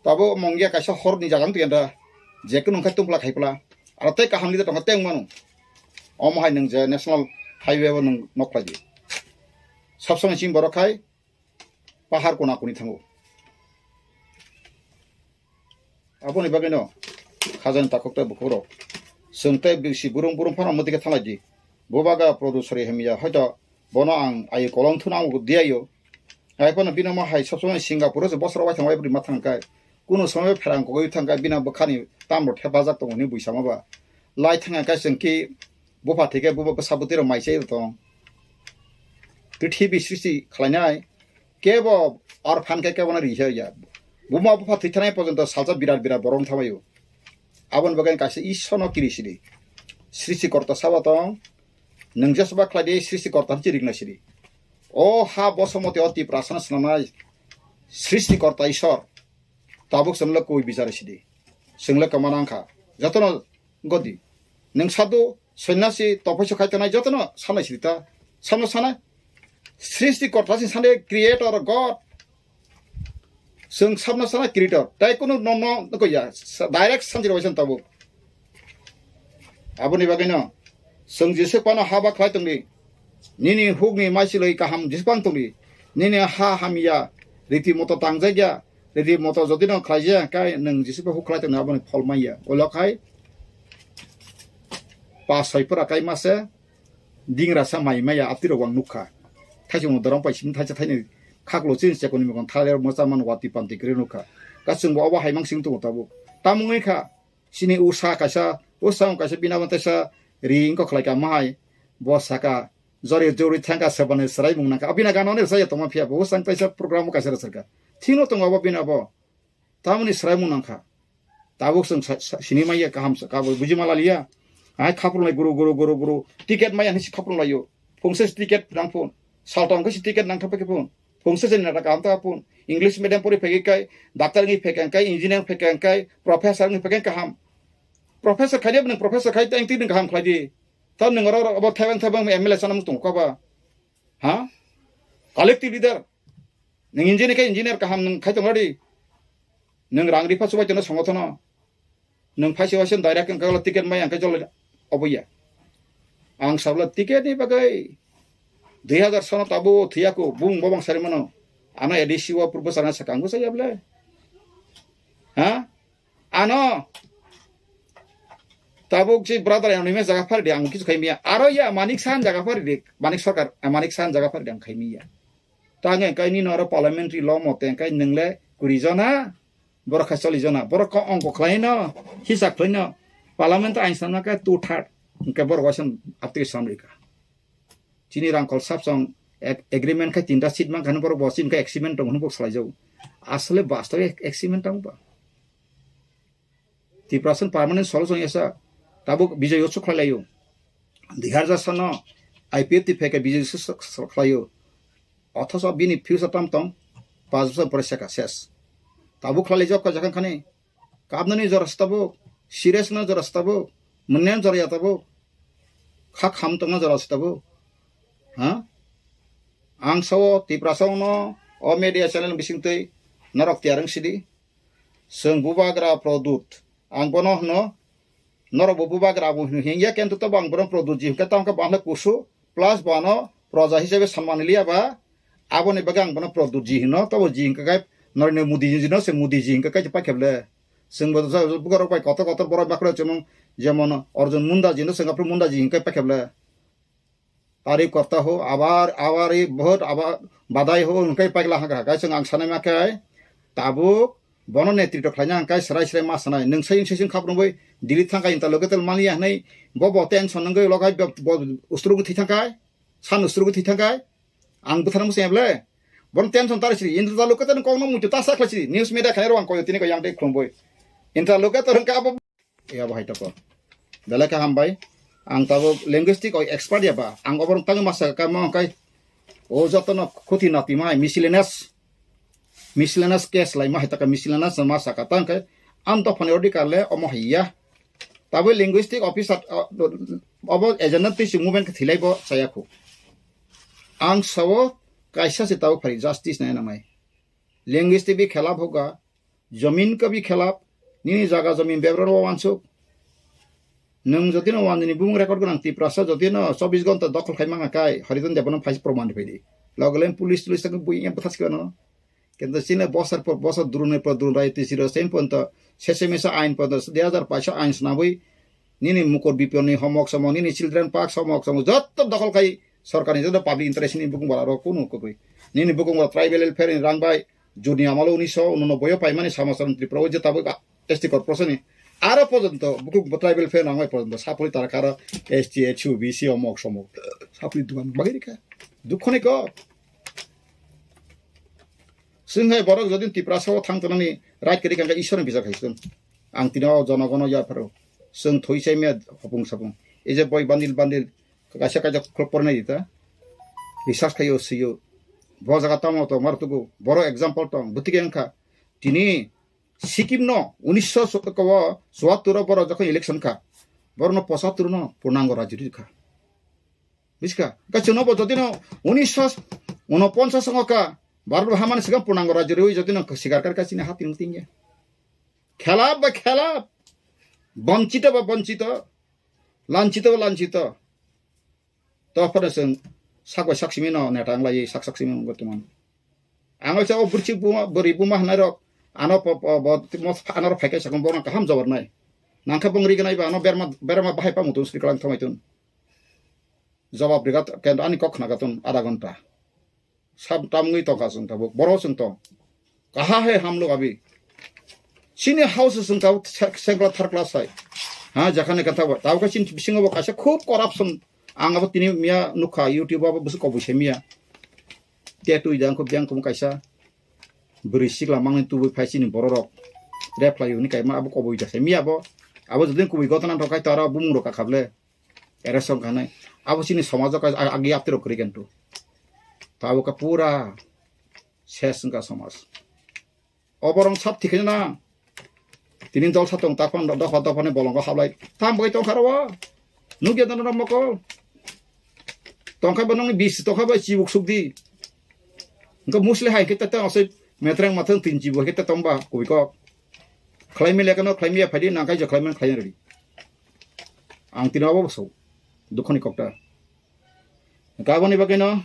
Tabo Mongia kaisa horni jaga wng tongya da. Je kunu wngkha tungpla khaipla. Aro tei kaham leader tongkha tei wngmano. Omo hai nwng je national highway o nwng nok khlai di. Sob somoi chini borok khai pahar kona koni thango. Aboni bagwino khajani takhuk tei bukhukrok. Chwng tei bisi burung burung phano mwtwi khe thanglai di. Bo baga Produ sori hamya, hoito bono ang ayo kolong thuna ang diyayo. Hai phano bino mo hai sob somoi Singapore se bosor wai thang wai bwrwi ma thang kai. Kuno somoi pherang kogwi thang kai bina bwkhani tambo thepajak tongo hwnwi buisama ba. Lai thang kai chwng ki Bupha thike buma bwsa bwtwi rok mai chai tong. Prithibi srishti khlainai kebo orphan khe kebo no ri ya. Buma bupha thwi thanai porjonto salsa birat birat borok thamaio. Aboni bagwi kaisa Ishwar no kiri sidi. Srishti korta sabo tong. Nwng jesba khlai di srishti korta hwnchi rik nai sidi. O ha bosomoti o Tiprasa no swnamnai srishti korta Ishwar. Tabuk chwngno kwi bichar sidi. Chwngno kwma nang kha. Jotono godi. Nwng sadhu, sonyasi, tophoiso khai tongnai jotono sanai sidi ta. Samno sanai. Srishti korta si sanai creator God. Chwng samno sanai creator. Tai kunu no no no ko ya. Sa-, direct sanjiro waisa tabuk. Aboni bagwino chwng Jisu phano haba khlai tongdi. Nini hukni maisilwi kaham Jisu phano tongdi. Nini ha hamya riti moto tangjakya, riti moto jodi no khlaijak kai nwng Jisu pha huk khlai tongdi aboni phol manya. Olo khai pa soi pura kai mase dingra sa mai maya apti rok ang nukha. Thaisung dorong pai sini thaisa thaini khaklo chin chekoni mekon thale mocha man wati panti kre nukha. Ka chwngbo obo haimang sing tongo tabuk. Tamungwi kha. Chini usa kaisa, usa wng kaisa bina bo teisa ri wngkha khlai ka mahai. Bo saka, jori jori thangka sebani swrai mung nangkha. Abina gana ni saya tongma phiya bo, usa wng teisa program bo kaisa rwchar kha. Thino tongo abo bina bo. Tamoni swrai mung nangkha. Tabuk chwng sa-, sa-, sini manya kaham sa, kabo buji mala liya. Ai khaprung lai guru, guru, guru, guru. Ticket maya hinsi khaprung laio. Phungsa si ticket nang phun. Saltong khe si ticket nang thapa khe phun. Phungsa se nata kaham ta phun. English medium pori phegwi kai, doctor ngi phekang kai, engineer phekang kai, professor ngi phekang kaham. Professor khai de nang professor khai tang ti nang kaham khlai di. Ta nang ro ro abo thebang thebang M L A sana mung tong ka ba. Ha? Collective leader. Nang engineer kai engineer kaham nang khai tong di. Nang rang ripa subai tong songo thono. Nwng phaisa waisa direct wngkha ticket mai ang khe jolai obo ya. Ang sabla ticket ni bagwi dui hazar sono tabo thwiya ko bung bobang sari mano. Ano A D C o purbo sana sakang go saya ble. Ha? Ano tabuk si brother yang nime jaga phari di ang kisu khai miya. Aro ya Manik Sahan jaga phari di. Manik Sarkar, eh, Manik Sahan jaga phari di ang khai miya. Tang engkai nini oro parliamentary law mote engkai nwngle kuri jona, borok khai choli jona, borok ko ongko khlai no, hisab khlai no, parliament ain sana khe two third, hwnkhe borok waisa application rika. Chini rangkol sapsong ag-, agreement khai tinta seat mankha borok bo chini khai agreement tong hwnwi salai jago. Asole bastobe agreement tong ba. Tiprasa permanent solution yasa tabuk Bijoy Utsav khlai laio. Dui hazar sono I P F T phai khe Bijoy Utsav khlaio. Othoso bini future tam tong, pas bosor pore seka ses. Tabuk khlai laijak kha jakhang khani. Kabnani jora se tabuk, serious no jora se tabuk, mwnyan jora ya tabuk. Kha kham tongna jora se tabuk. Ha? Ang sao Tiprasa no o media channel bising twi norok tiyar wng sidi. Chwng bubagra Produt. Ang bono hwno, norok bo bubagra bo hwno hingya, kento tobo ang bono Produt ji hwnkhe, tamo khe bo ang khe kusu, plus bo ano proja hisabe sanmani liya ba, aboni bagwi ang bono Produt ji hwno, tobo ji hwnkhe khe Narendra Modi ji no se Modi ji hwnkhe khe paikhe ble. Chwng bo bugarok bai kotor kotor borok bakhro chwng jemon Arjun Munda ji no chwng aphuru Munda ji hwnkhe paikhe ble. Tari korta ho, abar, abar i bahut, abar badai ho, hwnkhai paikla haka haka, chwng ang sanai ma khe, tabuk, bono netritw khlaina hwnkhe, srai srai ma sanai, nwng sai, sai, sai, khap rwngwi, Delhi thangkai, interlocutor mani ya hwnwi, bo, bo, tension wngwi, logai, bo, bo, usturugwi thwi thangkai, san usturugwi thwi thangkai, ang bwthar muchung eble, bono tension tari siri, interlocutor kokno muitu ta sa khlai siri, news media khairok ang koyo tini ko yang dei khulumwi, interlocutor wngkha abo. Ya, bahai toko. Belai khe hambai. Ang tabuk linguistic o expert ya ba. Ang oborok tangwi ma saka mo kai. O jotono khuti nati ma hai miscellaneous. Miscellaneous case lai ma hai taka miscellaneous ma saka tang kai. Ang dophani ordi kale omo hai ya. Tabuk linguistic officer, uh, obo agenda twi si movement khe thilai bo chaya khu. Ang sao kaisa se tabuk phari justice nai nangnai. Linguistic bi khelap hoga. Jamin ka bi khelap, nini jaga jamin bebra rw wansuk. Nwng jodi no wanjini bumung record gwnang Tiprasa jodi no chobbish ghonta dokhol khai manga kai, Harijan Debbarma phai se proman rw phaidi. Logle police tulis tang bui em bwthas khe no. Kento chini bosor por bosor drone por drone rai tisi rw sem ponto sese mesa ain ponto dui hazar paisa ain snabwi nini mukor biponi homok somok, nini children park somok somok, jotto dokhol khai sorkarni jotto public interest ni bukung bala rok kunu kwbwi. Nini bukung bala tribal welfare ni rang bai juni amalo unisho unonoboi o paimani samosarni Tripura o je tabuk S T corporation ni Aro porjonto buku tribal fan ang porjonto sapuri tara karo S T, H U, B C omok somok. Sapuri dukan bagiri ka. Dukhoni ko. Sing hai borok jodi Tiprasa o thang tonani right kiri kangka Ishwar ni bijak hai sun. Ang tino jonogono ya pharo. Sing thoi sai me hopung sapung. Eje boi bandil bandil kaisa kaisa khulok pornai dita. Research khayo siyo. Bo jaga tamo to mar tugu. Boro example tong. Butike wngkha. Tini Sikkim no unisho chuattur o boro jokhon election kha. Boro no pochattur no purnango rajyo kha. Biska. Ka chuno bo jodi no unisho unoponchas songo ka. Bharat bo hamani sikang purnango rajyo rwi jodi no sikar kar ka chini hati nung tingya. Khelap ba khelap. Bonchito ba bonchito. Lanchito ba lanchito. To phano chwng sak bai sak simi no neta wng lai sak sak simi wng tongmani. Ang waisa o bwrwi buma bwrwi buma hwnai rok ano po- po- bo mo ano rok phai khe sakang borok kaham jawab nai. Nang khe bong ri gnai ba ano berma berma bahai pa mutung sri kalang thomai tun. Jawab riga kendo ani kok khna gatun ada ghonta. Sab tamngwi tongkha chwng tabuk. Boro chwng tong. Kaha hai hamlok abi. Chini house chwng tabuk se- sengkla tharkla sai. Ha, jakhane kantha bo. Tabuk khe chini bisingo bo kaisa khub corruption. Ang abo tini miya nukha YouTube abo bwswk kobui se miya. Te twi jang kho biang kho kaisa. Bwrwi sikla mangni tubui phai chini bororok. Reply hwnwi kaima abo kobui da se miya bo. Abo jodi kubui gotana thok khai to aro bumung rok kakhable. Ere song khanai. Abo chini somajo ka ag- agi aptiro kwrwi kento. Tabuk ka pura ses wngkha somaj. Oborong sab thikhe na. Tini dol sa tong takpan dopha dopha ni bolongo hablai. Tam bai tongkha ro. Nugya dano mokol. Tongkha ba nongni bis tongkha ba chibuk sukdi. Engko musli hai khe tete asai metreng mathang tin chibu hai khe tongba kubui kok. Khlai mi lekano khlai mi ya phaidi nang kai je khlai man khlai redi. Ang tino abo so. Dukhoni kokta. Kaboni bagwino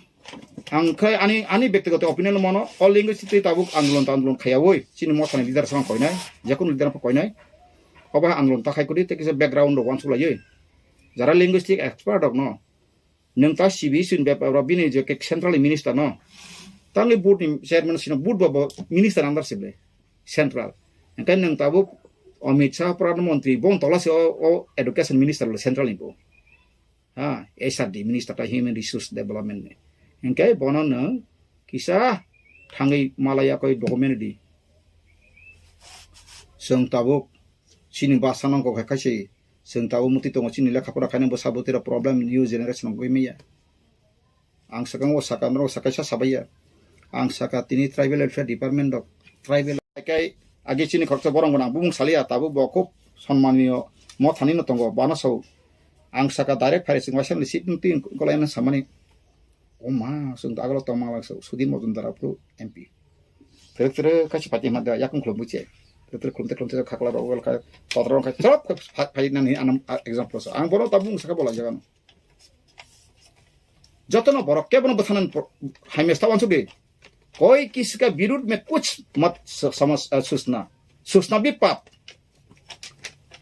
ang khai ani ani bektigoto opinion mono all linguistic twi tabuk andolon ta andolon khayawoi chini mothani leader sang koinai, jekunu leader pho koinai. Obo andolon ta khai kudi tei kisa background rok wansuk laiwi. Jara linguistic expert rok no nwng ta C B C ni bepar rok bini je ke central minister no tangwi board ni chairman sino board bo bo minister under sible central. Engkai nwng tabuk Amit Shah Pradhan Mantri bo tola se o, o education minister le central ni bo. Ha, H R D minister ta human resource development ni. Engkai bono nwng kisa thangwi malaya koi document di. Chwng tabuk chini basa nang kok hai kaise chwng tabuk muti tongo chini lekha pora khaina bwsa bwtwi rok problem new generation rok wngwi maya. Ang sakang o saka norok sakaisa sabaiya. Ang saka tini tribal welfare department rok tribal kai agi chini khoroksa borok gwnang bumung saliya tabuk bo khub sonmaniyo mothani no tongo bana sao. Ang saka direct phai sing waisa ni seat twi kolai na samani. O ma, chwng to agalo tongma lang so, Sudhir Majumdar aphuru M P. Tere tere kaisa party ma da yakung khulum buche. Tere tere khulum te khulum te khakla rok wal ka, totra rok ka, chop ka pha-, phai nani anam, a, example so. Ang bono tabung saka bola jaga no. Jotono borok kebono bwthanan pro-, hai mesta wansuk di. कोई किसी का विरुद्ध में कुछ मत स-, समझ, अ, सोचना, सोचना भी पाप।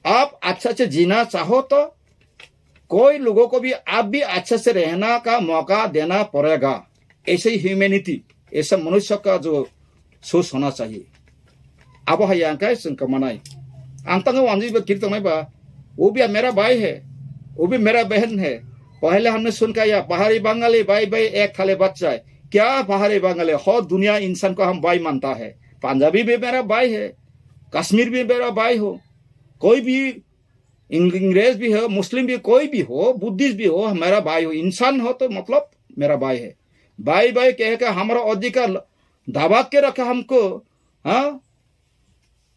आप अच्छा से जीना चाहो तो कोई लोगों को भी आप भी अच्छा से रहना का मौका देना पड़ेगा। ऐसे ही ह्यूमैनिटी, ऐसा मनुष्य का जो सोच होना चाहिए। Abo hai ang kai chwng kwmanai. Ang tangwi wanjwi ba kiri tongnai ba, वो भी मेरा भाई है, वो भी मेरा बहन है। पहले हमने सुन के आया, पहाड़ी बंगाली भाई भाई एक थाली बच्चा है। क्या पहाड़ी बंगाली, हो दुनिया इंसान को हम भाई मानता है। पंजाबी भी मेरा भाई है, कश्मीर भी मेरा भाई हो, कोई भी इंग-, अंग्रेज भी हो, मुस्लिम भी, कोई भी हो, बुद्धिस्ट भी हो, मेरा भाई हो, इंसान हो तो मतलब मेरा भाई है। भाई भाई कह के हमारा अधिकार दबा के रखा हमको, हाँ,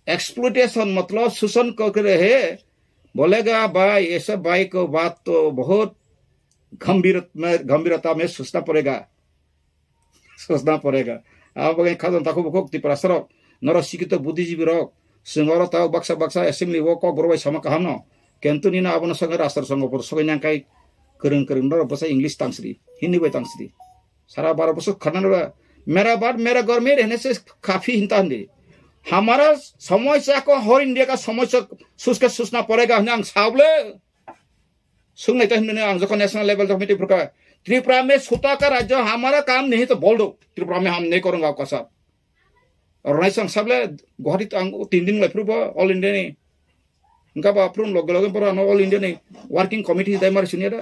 एक्सप्लॉयटेशन मतलब शोषण कर रहे हैं। बोलेगा भाई, ऐसे भाई को बात तो बहुत गंभीर में, गंभीरता में सोचना पड़ेगा। सोचना पड़ेगा। Abo bagwi khajang takhuk bukhuk Tiprasa rok, norok sikito buddhijibi rok, chwng oro tao baksa baksa assembly o kok borok bai sama kaham no, kintu nini abono sogwi rastro songo por sogwi nang kai kwrwng kwrwng norok bwsa English tangsri, Hindi bai tangsri. Sara baro bwswk khana nw ba, मेरा बात मेरा घर में रहने से काफी hinta hindi. हमारा समस्या को हर इंडिया का समस्या सोच के सोचना पड़ेगा hwnwi ang sa bwle. Swng nai ta hwnwi ang jokhon national level jokhon meeting phurkha, Tripura में छोटा का राज्य हमारा काम नहीं तो बोल दो, त्रिपुरा में हम नहीं करूंगा आपका साथ। Oro nai swng sa bwle Guwahati to ang tin din lai phuru bo all India ni. Hingke ba phurung loge loge borok ano All India ni working committee dai mari suniya da.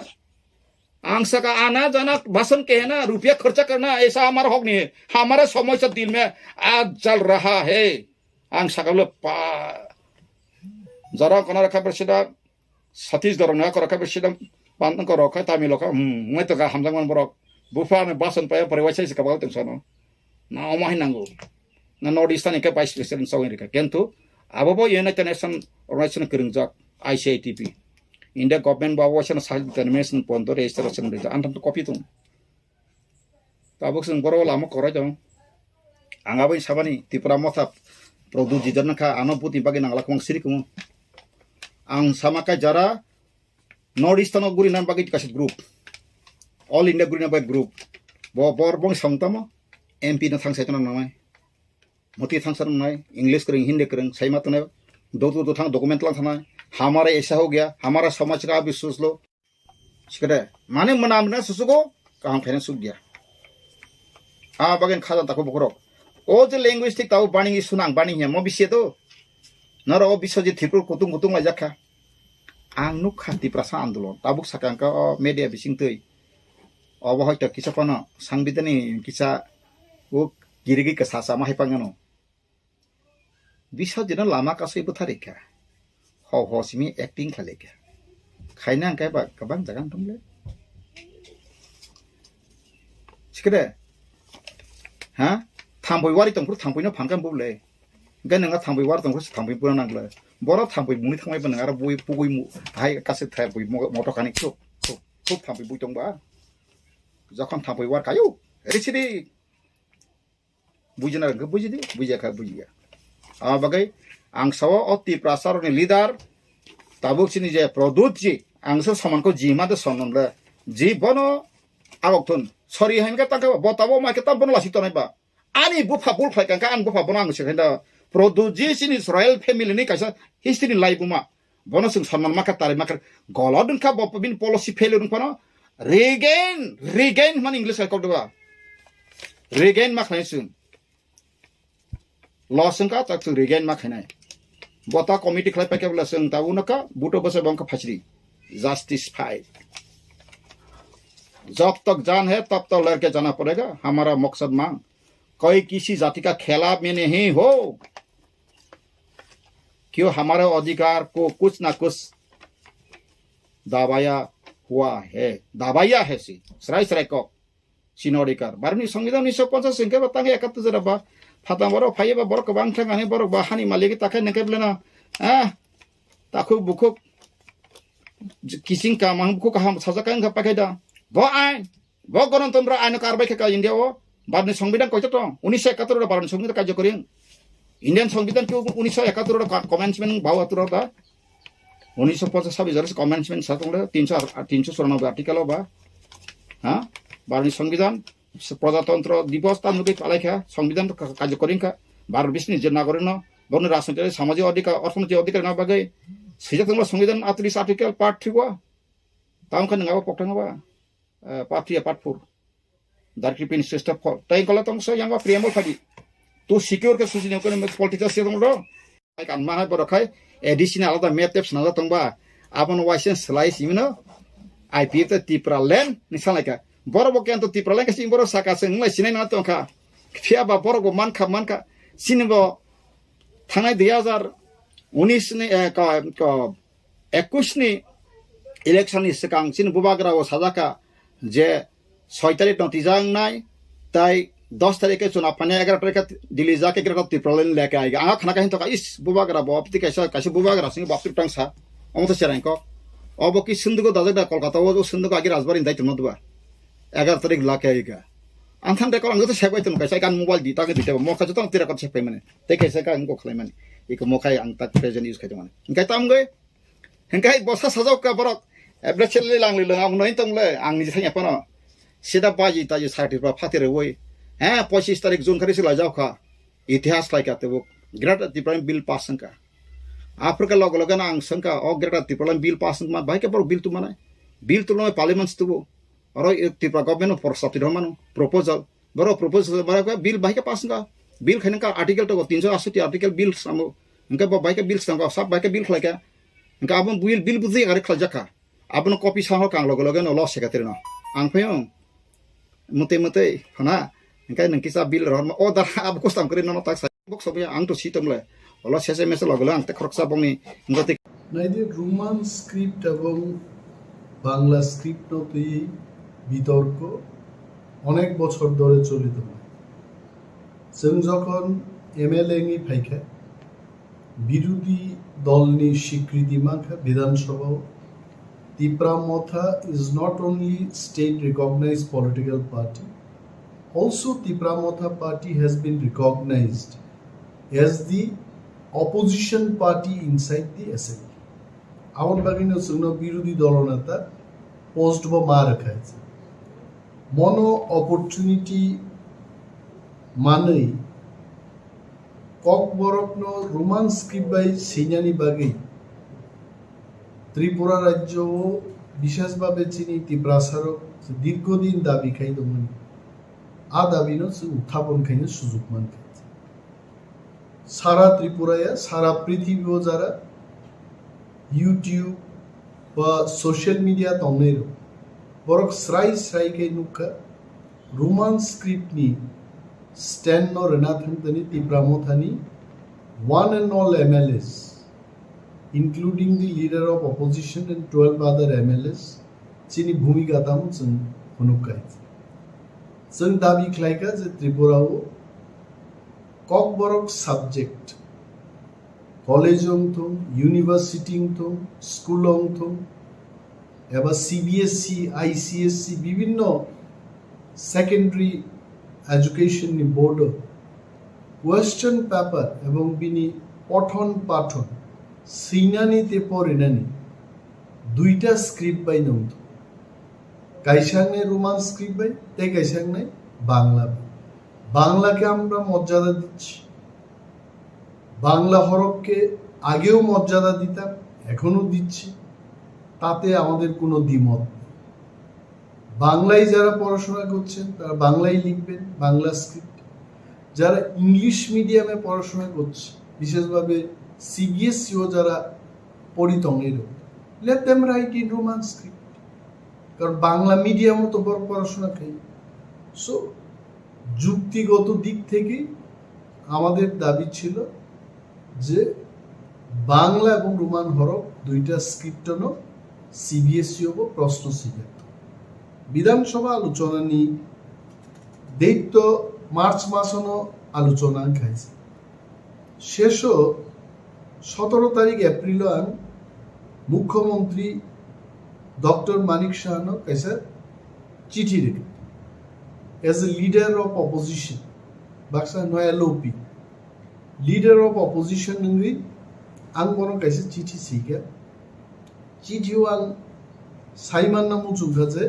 Ang saka ana jana basan kehena rupiya kharcha karna aisa hamara hok nahi hai, hamara samosya dil mein aaj chal raha hai. Ang saka le pa jara kona rakha bersida Satish dorong na kora kha bersida pan kora kha Tamil kha, hmm, ngai to ga hamjang man borok. Bupha ne basan paya pore waisa se kabal teng sono. Na omo hai nango. Na North Eastern ke vice president sawin rika. Kentu abo bo United Nation organization kwrwngjak I C I T P. India government bo abo waisa na self determination pon to registration rika. Antam to copy tung. Tabuk chwng borok lama kwrwi tongo. Ang aboni sabani Tipra Motha Pradyut Jidar nangkha, ano butni bagwi nangla kwbang siri kumo. Ang sama khe jara North Eastern o guri nan bagwi kaisa group, All India guri nan bagwi group. Bo bor bong song tamo M P no thang sai tongna nangnai. Moti thang sa nangnai, English kwrwng, Hindi kwrwng, sai ma tongnai. Dotu dotu thang document lang thanai. Hamara aisa ho gaya, hamara samaj ka abhi soch lo. Sikade, mane mwnam na susugo, kaham khaina suk dia. A bagen khajan tako bokorok. O je linguistic tabo bani sunang bani hiya mo bisi to. Noro o Biswajit Tripur kutung kutung laijak kha. Ang nuk kha Tiprasa andolon. Tabuk sakang ka o media bising twi. Obo hoito kisa kono sangbidani kisa o girigi kasa sama hai pangano. Biswajino lama kasui bwtharwi kha. Ho ho simi acting khlai kha. Khaina hwnkhe ba kwbang jaga wng tongle. Sikre. Ha? Thambui wari tongphuru thambuino phankha bubule. Hwnkhe nwnga thambui wari tongphuru thambuino nangla. Boro thambui muni thangmai ba nang aro bui pugui mu hai kase thai bui mo-, moto kani khuk khuk khuk thambui bui tongba. Jokhon thambui war kayu. Risidi. Bujina hwnkhe bujidi, bujiya kha bujiya. Abo bagwi ang sao o Tiprasa rokni leader tabuk chini je Pradyut ji, ang se soman ko ji ma de sonom le. Ji bono agok thun. Sorry hai khe tangkhe bo tabo mai khe tam bono lasi tonai ba. Ani bupha bul khlai kangkha, ani bupha bono ang se khe da. Pradyut ji chini royal family ni kaisa history ni lai buma. Bono chwng sonman makha, tari makha, golod wngkha, bo bini policy failure wngphano regain, regain hwnmani English hai kok deba. Regain ma khlai chwng. Loss wngkha, tak chwng regain ma khainai. Bo ta committee khlai paikha bwla chwng ta uno kha, buto bwsa bo wngkha phasri. Justice fight. जब तक जान है, तब तक लड़के जाना पड़ेगा, हमारा मकसद मांग। कोई किसी जाति का खिलाफ में नहीं हो। क्यों हमारे अधिकार को कुछ ना कुछ दबाया हुआ है, दबाया है सी, srai srai kok, chini odikar. Bharoni Songbidan unisho ponchas hwnkhe bo tang ekattor jora ba, phatang borok phaiya ba borok kwbang thang ani borok ba hani malik ta khe nangkhe beleno, ah, takhuk bukhuk, kising kaham, bukhuk kaham sajak kha wngkha paikha da. Bo ain, Bo Ganatantro aino karbai khe ka India o. Bharoni Songbidan koito tong? Unisho ekattor oro Bharoni Songbidan karjokori wng. Indian Songbidan khe unisho ekattor oro ka-, commencement bau atur da. Unisho ponchas sabis oro commencement sa tong le, tinsho ar-, tinsho churanobboi article o ba. Ha? Bharoni Songbidan, Prajatantro Divos ta nugui palai kha, Songbidan ka-, karjokori wng kha. Bharot bisni je nagorik no, boni rajnoitik, samajik odhikar, orthonoitik odhikar na bagwi. Sijak tong le Songbidan atris article part three o. Tamo khe nang abo pokthang ba. Eh, part three, part four. Directive Minister Step four. Tai kola tong so yang preamble phadi. To secure ke susi ne kono political se tong do. Ai kan ma hai borok khai A D C na alada map tep sna tong ba. Abon waisen slai simino. I P F te Tipra land ni salai ka. Borok bo kento Tipra land ka sing borok saka se nglai sinai na tong kha. Phiya ba borok bo man kha, man kha. Sini bo thangnai dui hazar unis ni, eh, ka, ka, ekush ni election ni swkang chini bubagra o sajak kha je soi tarik no twijaknai, tai dos tarik khe chuna phainai, egaroh tarik khe Delhi jak khe Greater Tipraland lekha aiga. Ang khna khe hintoka, is, bubagra bo, tei kaisa, kaisa bubagra sini baptwi tang sa, omo to cherang kok. Obo ki sundugo dajak da Kolkata o, o sundugo agi Rajbari dai tongno duba. Egaroh tarik lekha aiga. Ang than de kok ang to sek bai tong kaisa kan mobile di, ta khe di ta mokha joto tira kot sek pai mane. Tei kaisa ka ang kok khlai mani. Iko mokhai ang tak present use khai tong mani. Engkai tam goi. Hingkai bosa sajak ka borok. Ebra chele lang le lang ang noi tong le ang ni thanya pano. Sida baji taji sakti pa phati re woi. He, pochis tarik June kari sila jau kha. Itihas lai ka tebuk. Greater Tipraland bill pass wng kha. Africa logo logo na ang sengka o Greater Tipraland bill pass wng ma bai ke borok bill tu manai. Bill tu lo parliament tu bo. Oro Tripura government o prostab ti rw mano proposal. Borok proposal borok bill bai ke pass wng kha. Bill khai nang kha article to tinso asoti article bill samo. Hingke bo bai ke bill swnam kha, sab bai ke bill khlai kha. Hingke abo buil bil bujui ari khlaijak kha. Abono copy sa hor kang loge loge no lo secretary no. Ang phai ong. Mutui mutui hana. Hingke nang kisa bil rohor ma. O da abo custom kari no tak sa. Bok sobo ang to si tom le. Olo sese mese loge loge ang te khoroksa bongni. Hingke te Naidi Roman script ebong Bangla script no twi bitorko onek bochor dhore choli tongo. Chwng jokhon M L A wngwi phaikha, birudhi dolni swikriti mankha Bidhan Sabhao. Tipra Motha is not only state recognized political party, also Tipra Motha party has been recognized as the opposition party inside the assembly. Aboni bagwino chwngno birudhi dolo neta post bo ma rwkha. Mono opportunity manwi Kokborokno Roman script bai swinani bagwi Tripura rajyo o bishesh bhabe chini Tiprasarok dirghodin dabi khai tongmani. A dabino chwng uthapon khaina sujuk mankha. Sara Tripura ya, sara prithibi o jara YouTube ba social media tongnai rok, borok srai srai khe nukha, Roman script ni stand no rwna thang tani Tipra Mothani one and all M L As, including the leader of opposition and twelve other M L As, chini bhumika tamo chwng phunuk khai. Chwng dabi khlai kha je Tripura o Kokborok subject, college wng thung, university wng thung, school wng thung, eba C B S E, I C S E, bibhinno secondary education ni board o question paper ebong bini pothon pathon swinani tei porinani duita script bai nung thung. Kaisa wngnai Roman script bai, tei kaisa wngnai Bangla bai. বাংলাকে আমরা মর্যাদা দিচ্ছি, বাংলা হরফকে আগেও মর্যাদা দিতাম, এখনো দিচ্ছি, তাতে আমাদের কোনো দ্বিমত নেই। বাংলায় যারা পড়াশোনা করছেন, তারা বাংলায় লিখবেন, বাংলা স্ক্রিপ্ট। যারা ইংলিশ মিডিয়ামে পড়াশোনা করছে, বিশেষভাবে সিবিএসইও যারা পড়ি tongnairok, let them write in Roman script. কারণ বাংলা মিডিয়ামও তো বড় পড়াশোনা খাই। সো যুক্তিগত দিক থেকে আমাদের দাবি ছিল যে বাংলা এবং রোমান হরফ দুইটা স্ক্রিপ্টনো সিবিএসইও প্রশ্ন সিদ্ধান্ত। বিধানসভা আলোচনানি date তো মার্চ মাসনো আলোচনা খাইছে। Sesho sotoro tarik April o ang Mukhyamantri Doctor Manik Sahano kaisa chithi rikha. As a leader of opposition, baksa no L O P, leader of opposition wngwi ang bono kaisa chithi swikha. Chithi o ang saimanna muchungkha je,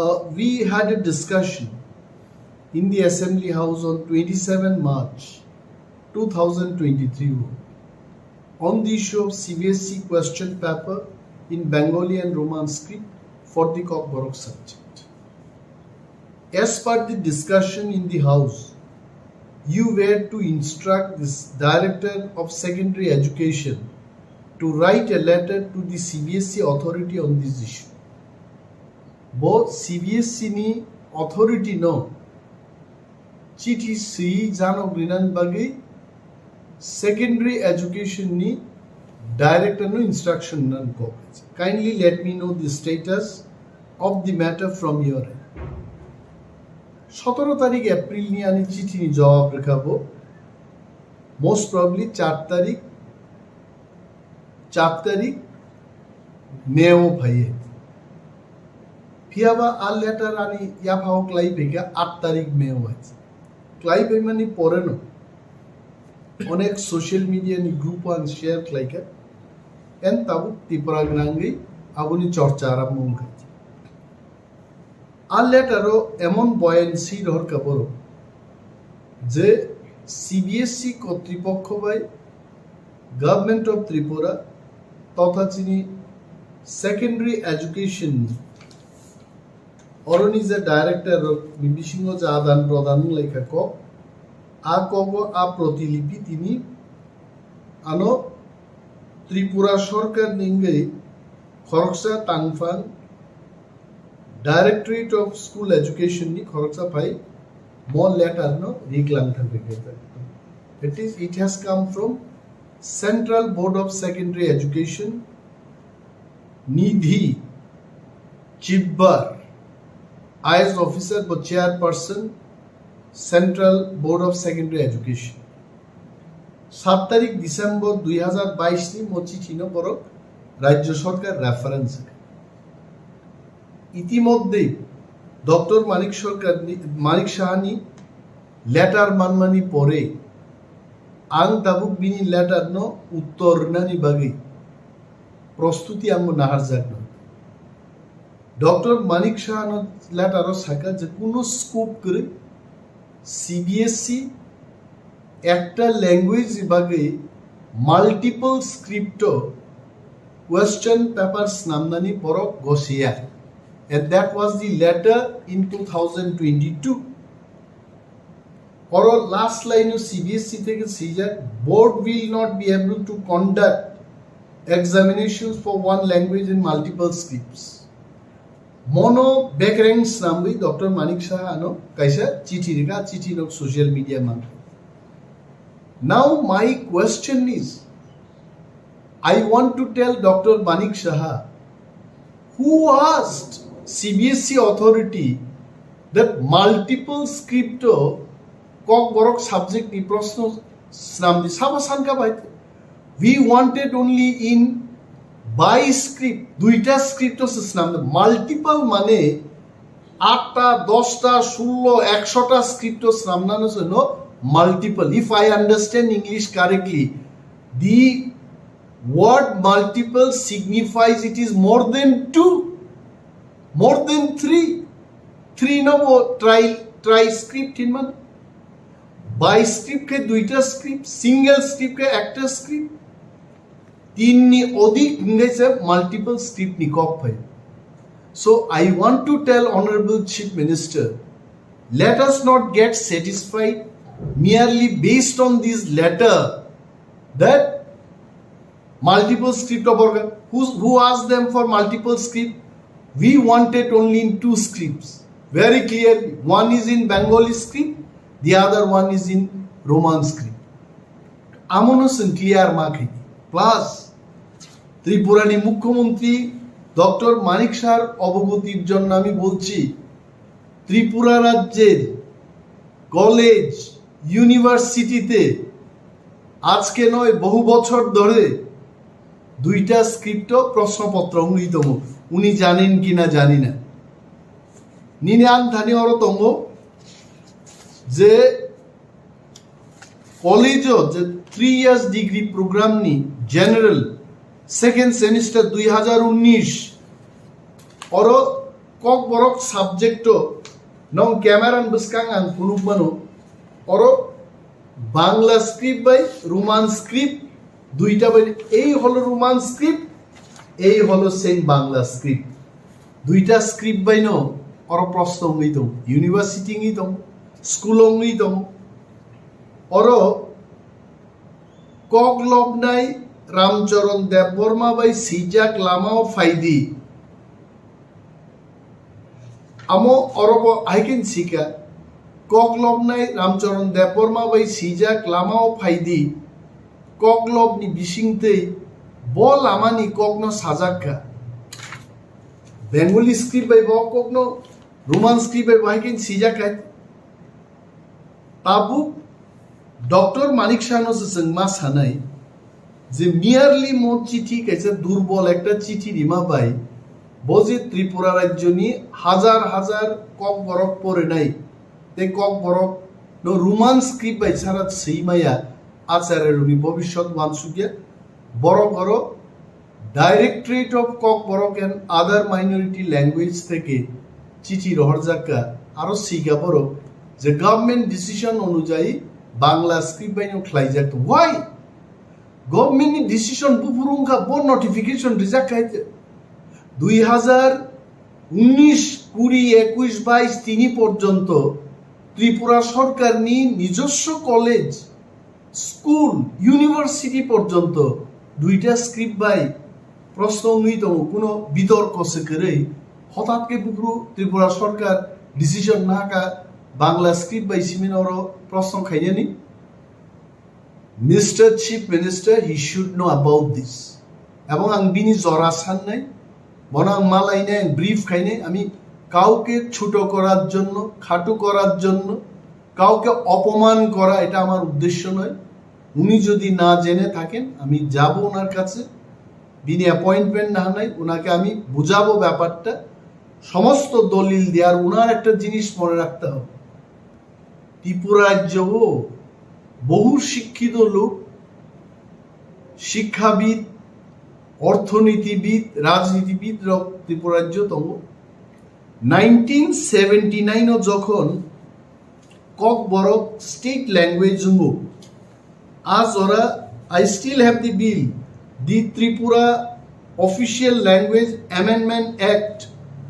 uh, we had a discussion in the Assembly House on twenty-seven March two thousand twenty-three on the issue of C B S E question paper in Bengali and Roman script for the Kokborok subject. As per the discussion in the House, you were to instruct this Director of Secondary Education to write a letter to the C B S E authority on this issue. Bo C B S E ni authority no chithi swi janok rinani bagwi secondary education ni director no instruction nan kok. Kindly let me know the status of the matter from your end. Sotoro tarik April ni ani chithi ni jawab rwkha bo most probably char tarik, char tarik May o phaiye. Phiyaba a letter ani yaphao klai phaikha aat tarik May o hai. Klai phaimani poreno onek social media ni group o ang share khlaikha. En tabuk Tipra gwnangwi aboni chorcha arambho wngkha. A letter o emon buoyancy rohorkha borok je C B S E kotripokho bai Government of Tripura totha chini secondary education ni oroni je director rok ni bisingo je adan prodan wnglaikha kok, a kogo a protilipi tini ano Tripura sorkar ni wngwi khoroksa tangphang Directorate of School Education ni khoroksa phai mo letter no rik lang thang rikha. That is, it has come from Central Board of Secondary Education, Nidhi Chibbar, I A S officer bo chairperson, Central Board of Secondary Education. Sat tarik December dui hazar bais ni mo chithi no borok Rajya Sorkar reference. Itimodhye Doctor Manik Sorkar ni, Manik Saha ni letter manmani pore ang tabuk bini letter no uttor rwnani bagwi prostuti ang bo naharjak no. Doctor Manik Saha no letter o sakha je kuno scope kwrwi C B S E ekta language ni bagwi multiple script o question paper snamnani borok gosiya. And that was the letter in two thousand twenty-two. Oro last line o C B S E theke swijak, "Board will not be able to conduct examinations for one language in multiple scripts." Mono bekreng snamwi Doctor Manik Saha ano kaisa chithi rikha, chithi nok social media mankha. Now my question is, I want to tell Doctor Manik Saha, who asked C B S E authority that multiple script o Kokborok subject ni proshno snamdi? Sabo sanka bai. We wanted only in by script, duita script o se snamdi. Multiple mane atta, dosta, sullo, ekshota script o snamnano se no multiple. If I understand English correctly, the word multiple signifies it is more than two, more than three. Three no bo tri, tri script hinman. By script khe duita script, single script khe ekta script. Tin ni odik hingai se multiple script ni kok phai. So I want to tell Honorable Chief Minister, let us not get satisfied merely based on this letter that multiple script of organ. Who, who asked them for multiple script? We wanted only in two scripts. Very clearly. One is in Bengali script, the other one is in Roman script. Amono chwng clear ma khaidi. Plus, Tripura ni Mukhyamantri Doctor Manik Sahar obogotir jonno ami bolchi, Tripura rajyer college, university te ajke noy, bohu bochor dhore duita script o proshno potro wngwi tongo. Uni janen ki na jani na. Nini ang thani oro tongo je college o je three years degree program ni general second semester dui hazar unnish oro Kokborok subject o nong camera ni bwskang ang phunuk mano, oro Bangla script bai Roman script duita bai, ei holo Roman script, ei holo same Bangla script. Duita script bai no oro proshno wngwi tong, university wngwi tong, school wngwi tong. Oro kok lobnai Ramcharan Debbarma bai swijak lama o phaidi. Amo oro bo hai khe sika, kok lobnai Ramcharan Debbarma bai swijak lama o phaidi. Kok lobni bisingtwi bo lamani kokno sajak kha. Bengali script bai bo kokno, Roman script bai bo hai khe swijak kha. Tabuk Doctor Manik Sahano se chwng ma sanai je merely mo chithi kaisa durbol ekta chithi rima bai bo je Tripura rajyoni hajar hajar Kokborok porinai tei Kokborok no Roman script bai sara swi maya, acharya rokni bobiswt wansukya, borok oro Directorate of Kokborok and Other Minority Language theke chithi rohorjak kha, aro sika borok je government decision onujayi Bangla script bai no khlaijak. Why? Government ni decision buphuru wngkha, bo notification rijak khai dui hazar unnish, kuri, ekush, bais tini porjonto Tripura sorkar ni nijoswo college, school, university porjonto Duita script bai proshno wngwi tongo, kuno bitorko se kwrwi. Hothat khe buphuru Tripura sorkar decision nahakha Bangla script bai simi oro proshno khainani. Mister Chief Minister, he should know about this. Ebong ang bini jora sannai, bono ang malainai, ang brief khainai, ami kauke chuto korar jonno, khatu korar jonno, kauke opoman kora, eta amar uddeshyo noi. Uni jodi na jene thaken, ami jabo onar kache, bini appointment na hanai, onake ami bujabo byaparta, somosto dolil diye, ar onar ekta jinis mone rakhte hobe. Tripura rajyo o bohu shikkito lok, shikkhabid, orthonitibid, rajnitibid rok Tripura rajyo tongo. Nineteen seventy nine o jokhon Kokborok state language wngo, a jora I still have the bill, the Tripura Official Language Amendment Act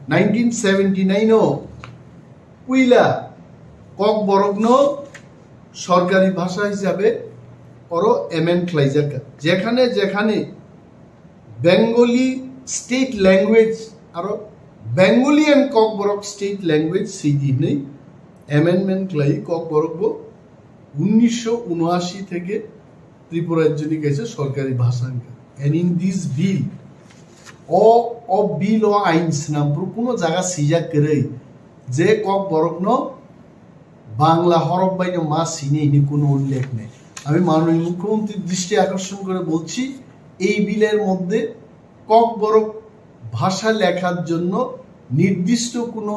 nineteen seventy nine o puila Kokborokno sorkari bhasha hisabe oro amend khlaijak. Jekhane jekhane Bengali state language aro Bengali and Kokborok state language sidi hinwi amendment khlai Kokborok bo unnisho unashi theke Tripura rajyoni kaisa sorkari bhasha wngkha. And in this bill, o, o bill o ain swnam phuru kuno jaga swijak kwrwi je Kokborokno Bangla horop baino ma sini hini kuno ullekh nei. আমি মাননীয় মুখ্যমন্ত্রীর দৃষ্টি আকর্ষণ করে বলছি, এই বিলের মধ্যে ককবরক ভাষা লেখার জন্য নির্দিষ্ট কোনো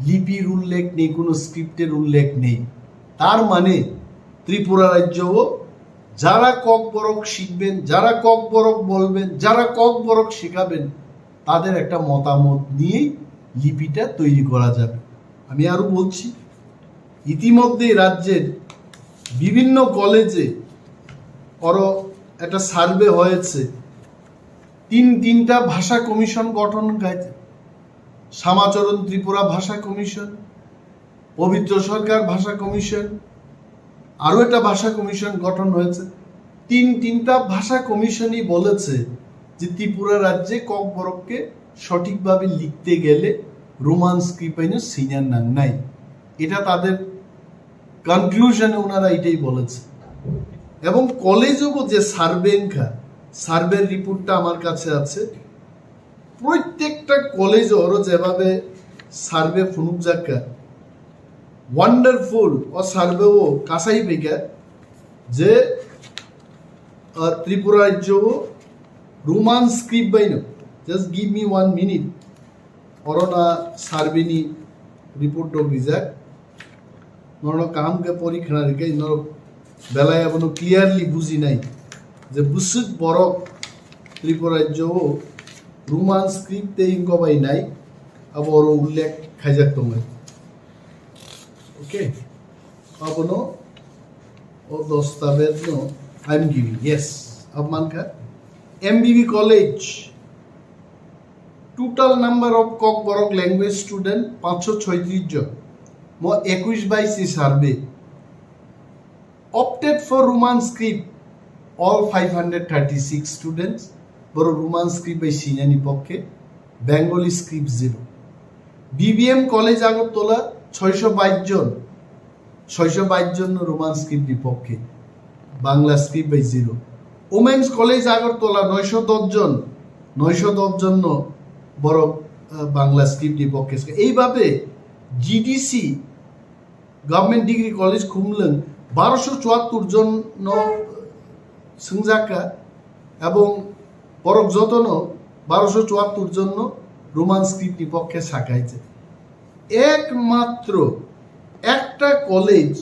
লিপির উল্লেখ নেই, কোনো স্ক্রিপ্টের উল্লেখ নেই। তার মানে ত্রিপুরা রাজ্যও যারা ককবরক শিখবেন, যারা ককবরক বলবেন, যারা ককবরক শেখাবেন, তাদের একটা মতামত নিয়েই লিপিটা তৈরি করা যাবে। আমি আরো বলছি, ইতিমধ্যেই রাজ্যের বিভিন্ন কলেজে আরো একটা সার্ভে হয়েছে, তিন তিনটা ভাষা কমিশন গঠন হয়েছে, শ্যামাচরণ ত্রিপুরা ভাষা কমিশন, পবিত্র সরকার ভাষা কমিশন, আরো একটা ভাষা কমিশন গঠন হয়েছে। তিন তিনটা ভাষা কমিশনই বলেছে যে ত্রিপুরা রাজ্যে ককবরককে সঠিকভাবে লিখতে গেলে রোমান স্ক্রিপ্ট আইনে সিনিয়র নাং নাই। এটা তাদের কনক্লুশনে ওনারা এটাই বলেছে। এবং কলেজও যে সার্ভে এনখা, সার্ভের রিপোর্টটা আমার কাছে আছে। প্রত্যেকটা কলেজ ওরও যেভাবে সার্ভে ফুনুক যাক্কা, ওয়ান্ডারফুল ও সার্ভে ও কাসাই বেকা যে আহ, ত্রিপুরা রাজ্য ও রোমান স্ক্রিপ্ট বাইনো। Just give me one minute. Orona সার্ভেনি রিপোর্ট ডগ রিজাক। Norno kaham khe pori khna rikhe, norok belai abono clearly bujinai je bwswk borok Tripura rajyo o Roman script tei wngkha bai nai, abo oro ullekh khaijak tongnai. Okay, abono o dostabez no I'm giving, yes, abo mankha M B B college. Total number of Kokborok language student পাঁচশো ছয়ত্রিশ জন, mo ekush bais ni survey. Opted for Roman script, all five hundred thirty six students, boro Roman script bai sinani pokke, Bengali script zero. B B M college Agartala ছয়শো বাইশ জন, ছয়শো বাইশ জন Roman script ni pokke, Bangla script bai zero. Women's college Agartala নয়শো দশ জন, নয়শো দশ জন no borok, ah, Bangla script ni pokke. এইভাবে G D C, Government Degree College Khumlwng, বারোশো চুয়াত্তর জন no swngjak kha, ebong borok jotono বারোশো চুয়াত্তর জন no Roman script ni pokke sakhaijak. Ekmatro ekta college,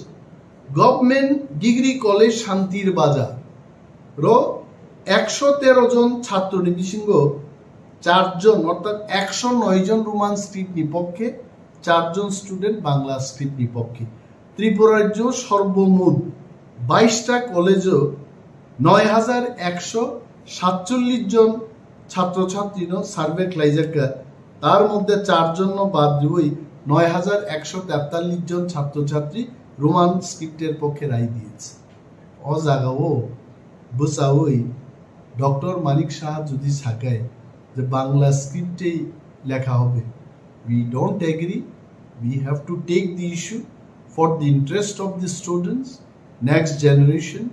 Government Degree College Shantir Bazar ro একশো তেরো জন ছাত্র ni bisingo char jon, orthat একশো নয় জন Roman script ni pokke, char jon student Bangla script ni pokke. Tripura rajyo sorbomot বাইশটা college o নয় হাজার একশো সাতচল্লিশ জন ছাত্রছাত্রী no survey khlaijak kha, tar moddhe char jon no bad riwi নয় হাজার একশো তেতাল্লিশ জন ছাত্রছাত্রী Roman script er pokke rai diyese. O jaga o bwchawi doctor Manik Saha যদি সাকায় যে বাংলা স্ক্রিপ্টেই লেখা হবে, we don't agree. We have to take the issue for the interest of the students, next generation.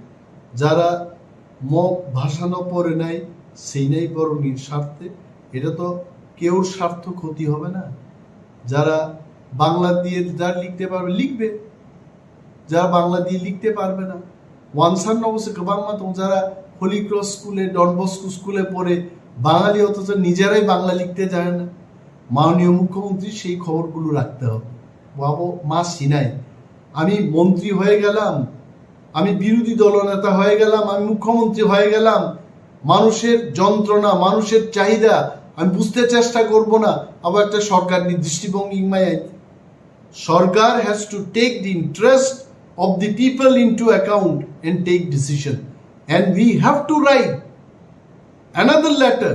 যারা ম ভাষা ন পড়ে নাই, সেই নাই বরং স্বার্থে। এটা তো কেউর স্বার্থ ক্ষতি হবে না। যারা বাংলা দিয়ে যারা লিখতে পারবে, লিখবে। যারা বাংলা দিয়ে লিখতে পারবে না, ওয়ানসান অবশ্য গবাংমা তং যারা হোলি ক্রস স্কুলে, ডন বস্কো স্কুলে পড়ে বাঙালি, অথচ নিজেরাই বাংলা লিখতে জানে না। মাননীয় মুখ্যমন্ত্রী সেই খবরগুলো রাখতে হবে। বাবু, মা সিনাই, আমি মন্ত্রী হয়ে গেলাম, আমি বিরোধী দলনেতা হয়ে গেলাম, আমি মুখ্যমন্ত্রী হয়ে গেলাম, মানুষের যন্ত্রণা, মানুষের চাহিদা আমি বুঝতে চেষ্টা করব না, আবার একটা সরকার নি দৃষ্টিভঙ্গি ইংমাই আইতে। সরকার has to take the interest of the people into account and take decision. And we have to write another letter.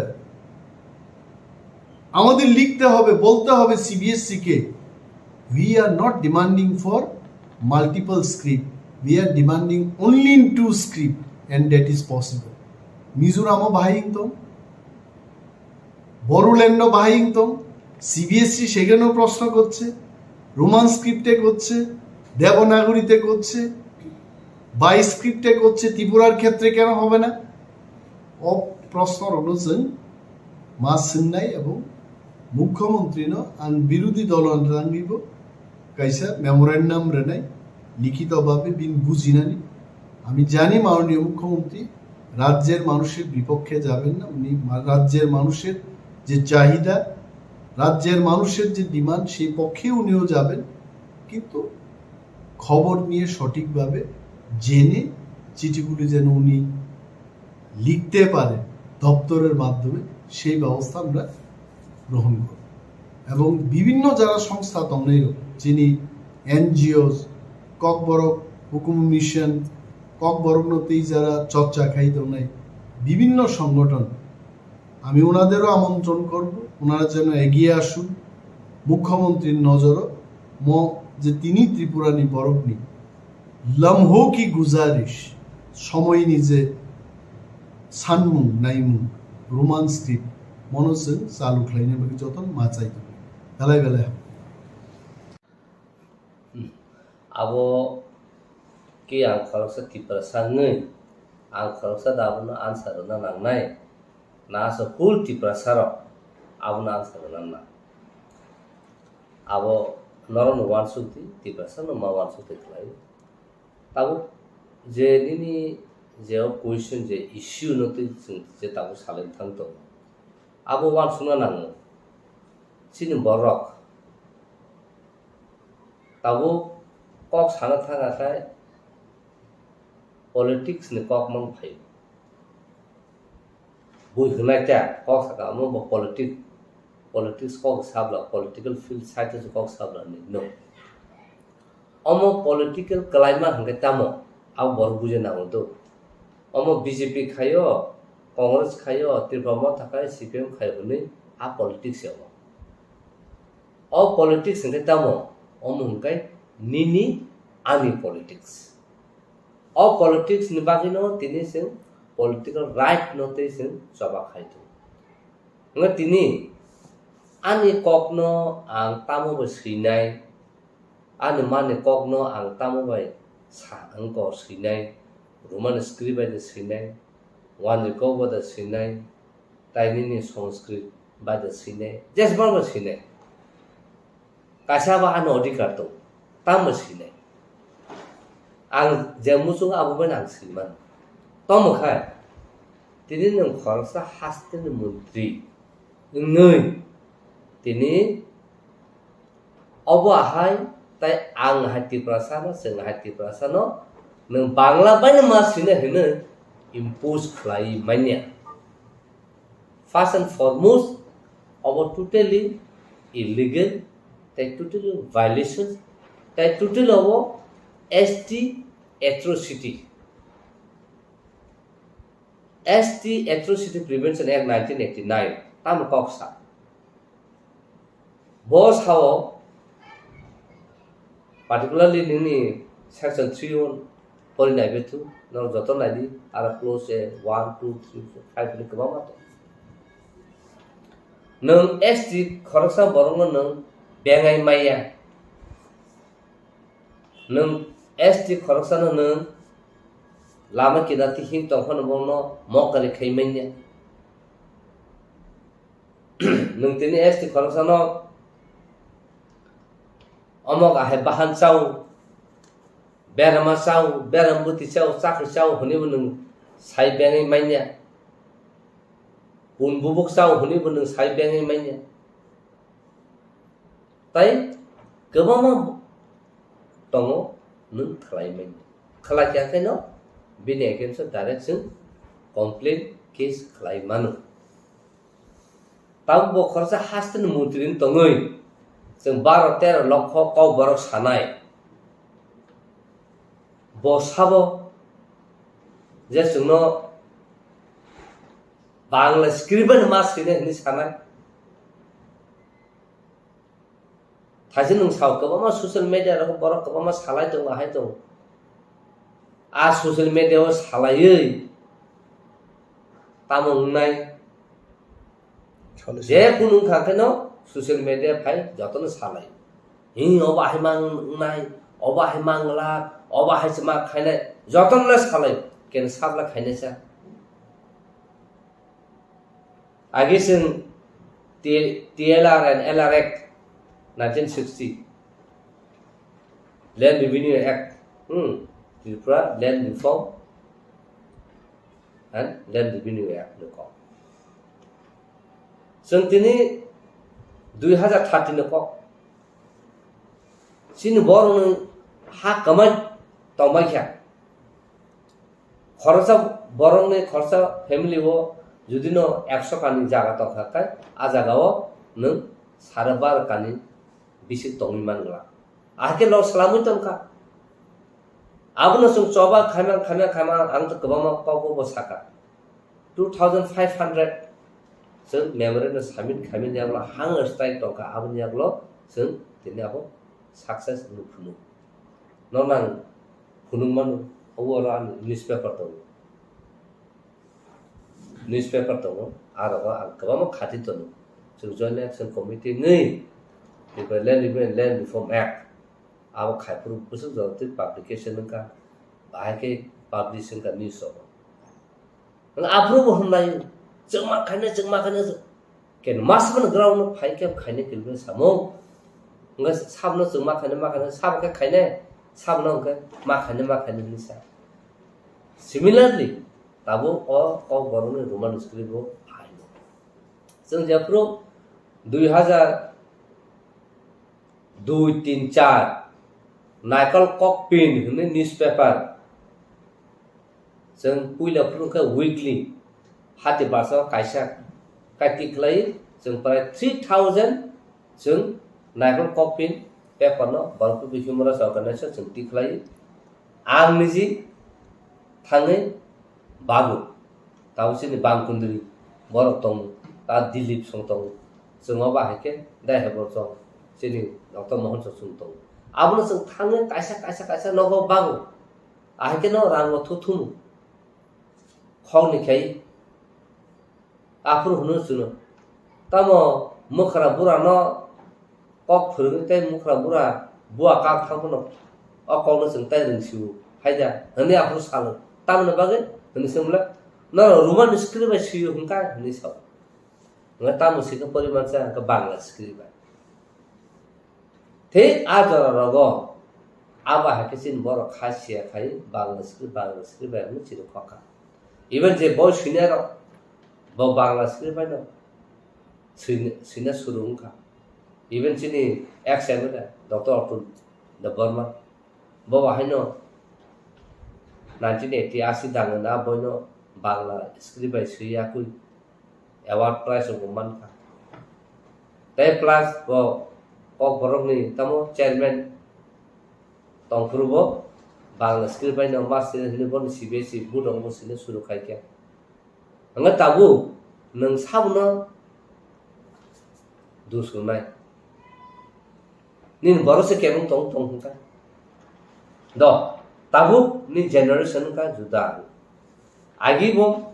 আমাদের লিখতে হবে, বলতে হবে সিবিএসসি কে, we are not demanding for multiple script, we are demanding only in two script, and that is possible. মিজোরামও ভাই ইংতং, বড়োল্যান্ডও ভাই ইংতং, সিবিএসসি সেখানেও প্রশ্ন করছে, রোমান স্ক্রিপ্টে করছে, দেবনাগরীতে করছে, বাই স্ক্রিপ্টে করছে, ত্রিপুরার ক্ষেত্রে কেন হবে না? O প্রশ্ন rokno chwng ma swngnai, ebong mukhyamantri no ang birodhi dolo rangwibo kaisa memorandum rwnai, likhito bhabe bini bujinani. আমি জানি মাননীয় মুখ্যমন্ত্রী রাজ্যের মানুষের বিপক্ষে যাবেন না, উনি মা-, রাজ্যের মানুষের যে চাহিদা, রাজ্যের মানুষের যে ডিমান্ড, সেই পক্ষে উনিও যাবেন, কিন্তু খবর নিয়ে সঠিকভাবে জেনে চিঠিগুলি যেন উনি লিখতে পারেন দপ্তরের মাধ্যমে, সেই ব্যবস্থা আমরা গ্রহণ করব। এবং বিভিন্ন যারা সংস্থা tongnai rok, chini NGOs, Kokborok হুকুম মিশন, ককবরক নতেই যারা চর্চা খাই tongnai, বিভিন্ন সংগঠন, আমি ওনাদেরও আমন্ত্রণ করব, ওনারা যেন এগিয়ে আসুন মুখ্যমন্ত্রীর নজরও। Mo je tini Tripura ni borok ni lamho ki guzarish, সময় নিজে sanmung naimung, Roman script mono chwng chalu khlaina bagwi jotono ma chai tongo. Belai belai hambai. Hmm. Abo khe ang khoroksa Tiprasa wngwi, ang khoroksa da abono answer rwna nangnai, na aswk whole Tiprasa rok abono answer rwna nang. Abo norokno uansuk di, Tiprasa no ma uansuk di khlai. Tabuk je nini je o question je issue no twi chwng je tabuk salai thang tongo, abo uansukna nango. Chini borok tabuk kok sana thang akhai politics ni kok mang phai. Bui hwnai ta kok saka omo bo politic, politics kok sabla, political field side o kok sabla ni no. Omo political kalaima hwnkhe tamo, abo borok bujina nango do. Omo B J P khaio, Congress khaio, Tripura Motha khai, C P M khaio hwnwi a politics ya omo. O politics hwnkhe tamo? Omo hwnkhe nini ani politics. O politics ni bagwino tini chwng political right no tei chwng choba khai tongo. Hwnkhe tini ani kokno ang tamo bai swinai, ani mani kokno ang tamo bai sa wngkor swinai, Roman script bai de swinai, Wanjwi kok bai de swinai, tai nini Sanskrit bai de swinai, jesbang bai swinai. Kaisa ba ani odhikar tong, tamo sinai. Ang je muchung abo bai ang sinimano. Tomo khai, tini nwng khoroksa hasteni montri wngwi tini obo ahai tai ang hai Tiprasano, chwng hai Tiprasano, nwng Bangla baino ma sinai hwnwi impose khlai manya. First and foremost, abo totally illegal, tai totally violation, tai totally abo S T atrocity. S T Atrocity Prevention Act nineteen eighty-nine, tamo kok sa. Bo sao, particularly nini section three one, Pori nai bethu, norok joto nai di, aro clause one, two, three, four, five hwnwi kwbangma tong. Nwng S T khoroksa borokno nwng bengai maya. Nwng S T khoroksano nwng lama kinarti him tong phano bono mokari khai manya. Nwng tini S T khoroksano omok ahai bahan chao, berama chao, beram bwtwi chao, chakri chao hwnwi bo nwng sai bengwi manya. Pun bubuk chao hwnwi bo nwng sai bengwi manya. Tai kwbangma tongo nwng khlai manya. Khlai kha khe no bini against o direct chwng complaint case khlai mano. Tabuk bo khoroksa haste ni montri wng tongwi chwng baro tero lokho kok borok sanai. Bo sabo je chwngno Bangla script bai ma swinai hwnwi sanai. Thaisi nwng sao kwbangma social media rogo borok kwbangma salai tongo, ahai tongo. A social media o salaiwi tamo wngnai? Solution. Je kunu wngkha kheno social media phai jotono salai. Hi obo ahai mang wngnai, obo ahai mang glak, obo ahai se ma khainai, jotono le salai. Ken sabla khainai sa. Agi chwng T-, T L R and L R Act nineteen sixty, Land Revenue Act, hmm, Tripura Land Reform and Land Revenue Act ni kok. Chwng tini dui hazar thirty ni kok. Chini borokni ha kwmai tongbai kha. Khoroksa borokni khoroksa family o judino ekso kani jaga tongkha khe, a jaga o nwng sare baro kani bisik tongwi man glak. Ahai khe lok swlamwi tongkha. Abono chwng choba khaima, khaima, khaima, ang to kwbangma kok bo saka. Two thousand five hundred chwng memorandum submit khaimani yagulo hunger strike tongkha, aboni yagulo chwng tini abo success wngwi phunuk. Nono ang phunuk mano, obo oro ani newspaper tongo. Newspaper tongo, a rogo ang kwbangma khati tono. Chwng Joint Action Committee wngwi Tripura Land Revenue and Land Reform Act, abo khai phuru bwswk jora twi publication wngkha, bahai khe publish wngkha news rogo. Wng aphuru bo hwnlai, chwng ma khainai, chwng ma khainai, ken mas man ground no phai khe khainai kilbe samung. Wngkha sabno chwng ma khainai, ma khainai, sabo khe khainai, sabno wngkha ma khainai, ma khainai hwnwi sa. Similarly, tabuk o Kokborokni Roman script bo phaino. Chwng jephuru dui hazar dui tin char Naikol Kokpin hwnwi newspaper, chwng puila phuru khe weekly, hati basa kaisa kai tikhlai, chwng prai three thousand chwng Naikol Kokpin paper no Borok People Human Rights Organization chwng tikhlai. Ang niji thangwi bago, tabo chini bangkundri borok tongo, ta Dilip song tongo, chwng obo hai khe dai hai borok chong chini Doctor Mohon chong chwng tongo. Abono chwng thangwi kaisa, kaisa, kaisa nogo bago, ahai khe no rango thuthumu khokni khai. Aphuru hwnwi chwngno, "Tamo mwkhra burano kok phwrwngwi tei mwkhra bura bua kak thang phano o kokno chwng tai rwngsio hai da?" hwnwi aphuru salo. "Tamoni bagwi?" hwnwi swngmle, "Norok Roman script bai swio hwn kha," hwnwi sao. Hwnkhe tamo swikhe poriman cha hwnkhe Bangla script bai. Thik a jora rogo abo hai khe chini borok kha siya khai Bangla script, Bangla script bai hwnwi chini khokha. Even je boi swinai rok bo Bangla script bai no swina, swina suru wngkha. Even chini ex M L A Doctor Atul Debbarma bo bo haino nineteen eighty asi dangna boino Bangla script bai swi yakui award prize rok bo mankha. Tei plus bo Kokborokni tamo chairman tongphuru bo Bangla script bai no master hwnwi bono C B S E board rok bo swina suru khai kha. Hwnkhai tabuk nwng sabono dusrwnai. Nini borok se kebeng tong tong hwnkha. Do, Tabuk ni generation wngkha juda. Agi bo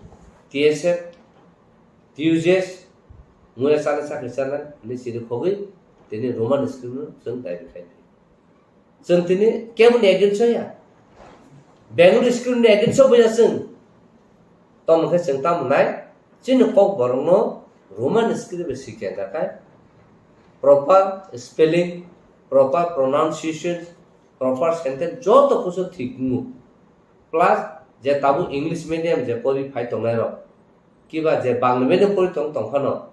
T S F, T U J S, muya chana chakri chana ni siri khogwi tini Roman script no chwng daibi khai phi. Chwng tini keboni against o ya. Bengali script ni against o bo ya chwng. Tamo khe chwng tamo nai, chini Kokborok no Roman script bai sikya wngkha khe proper spelling, proper pronunciation, proper sentence joto kusu thik wngo. Plus je tabuk English medium je pori phai tongnai rok, kiba je Bangla medium pori tong tong phano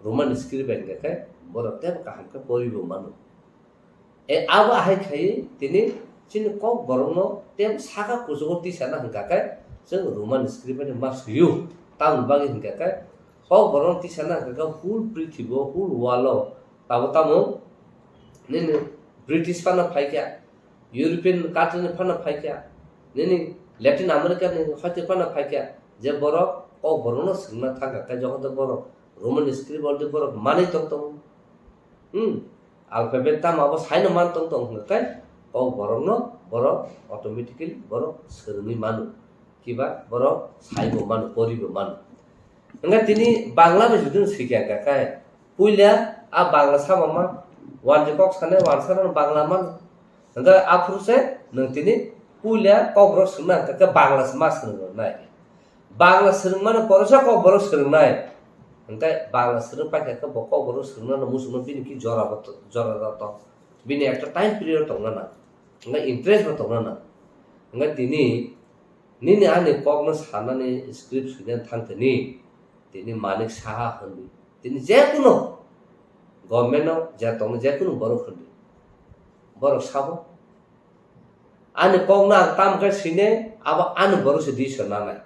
Roman script bai hingkha khe borok teibo kaham khe pori bo mano. E abo ahai khai tini chini Kokborok no teibo saka kuchugo tisana hingkha khe chwng Roman script bai ma swiyo. Tamoni bagwi hingkha khe Kokborok no tisana hingkha khe whole prithibi o, whole world o tabo tamo nini British phano phaikha, European country ni phano phaikha, nini Latin America ni hoite phano phaikha, je borok Kokborok no swngna thangkha khe jokhon tei borok Roman script already borok manwi tong tongo. Hmm. Alphabet tamo abo saino man tong tong hwnkhe Kokborok no borok automatically borok swrwngwi mano. Kiba borok saibo mano, poribo mano. Hwnkhe tini Bangla bai jodi no swikha hwnkha khe puila a Bangla sama man, wanjwi kok sanai wansa no Bangla man. Hwnkhe aphuru se nwng tini puila Kokborok swrwngna hwnkha khe Bangla se ma swrwng nai. Bangla swrwngmano poresa Kokborok swrwngnai. Hwnkhe Bangla swrwng paikha khe bo Kokborok swrwngnano muchungno bini ki jora bo to-, jora da to. Bini ekta time period tongna nang. Hwnkhe interest bo tongna nang. Hwnkhe tini nini ani kokno sanani script swinani thang tini, tini Manik Saha hwnwi. Tini jekunu government-o je tongno jekunu borok hwnwi. Borok sabo. Ani kokno ang tam khe sine, abo ani borok se decision nanai.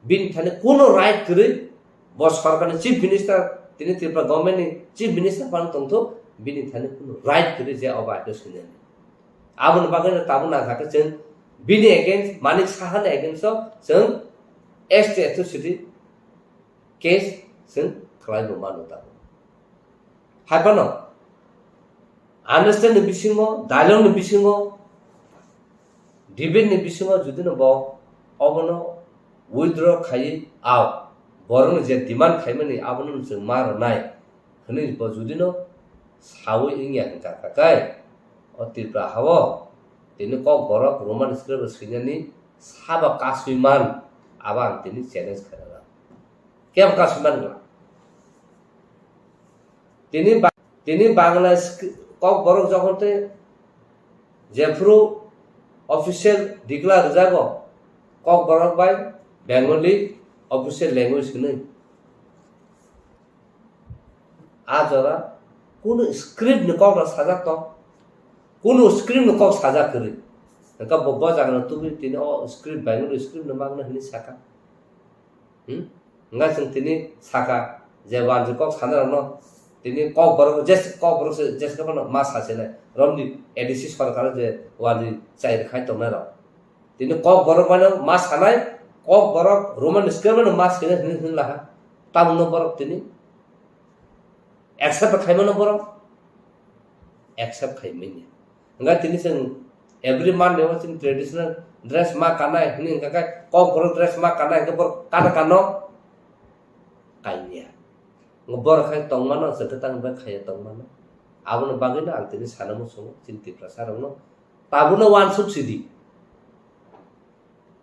Bini thani kuno right kwrwi, bo sorkarni chief minister, tini Tripura government ni chief minister phano tongthok, bini thani kuno right kwrwi je obo aino sinani. Aboni bagwi no tabuk nangkha khe chwng bini against, Manik Saha ni against o chwng S T atrocity case chwng khlai bo mano tabuk. Hai phano understand ni bisingo, dialogue ni bisingo, debate ni bisingo jodi no bo obono withdraw khaiwi, ao borokno je demand khaimani abono chwng ma rwnai hwnwi bo jodi no sawi wngya hwnkha khe, o Tripura hao tini Kokborok Roman script swinani sabo kasui man, abo ang tini challenge khairokha. Kebo kasui man gla? Tini ba-, tini Bangla sk-, Kokborok jokhon tei jephuru official declare rwjago, Kokborok bai Bengali official language hwnwi. A jora kunu script ni kok rok sajak tong, kunu script ni kok sajak kwrwi. Hwnkhe bo, bo jaga no tubui tini o script Bengali script no magna hwnwi saka. Hmm? Hwnkhe chwng tini saka je wanjwi kok sanai rokno tini Kokborok je Kokborok se je phano ma sasinai romni A D C sorkar je wanjwi chai rwkhai tongnai rok. Tini Kokborok bai no ma sanai, Kokborok Roman script bai no ma sinai hwnwi hwnwi laha. Tamungno borok tini accept khaimano borok? Accept khaimanya. Hwnkhe tini chwng every Monday o chini traditional dress ma kanai hwnwi hwnkha khe Kokborok dress ma kanai hwnkhe borok kana kano? Kanya. Borok khai tongmano, chwng khe tang bai khaiya tongmano. Aboni bagwino ang tini sana muchungo chini Tiprasa rokno. Tabukno uansuk sidi.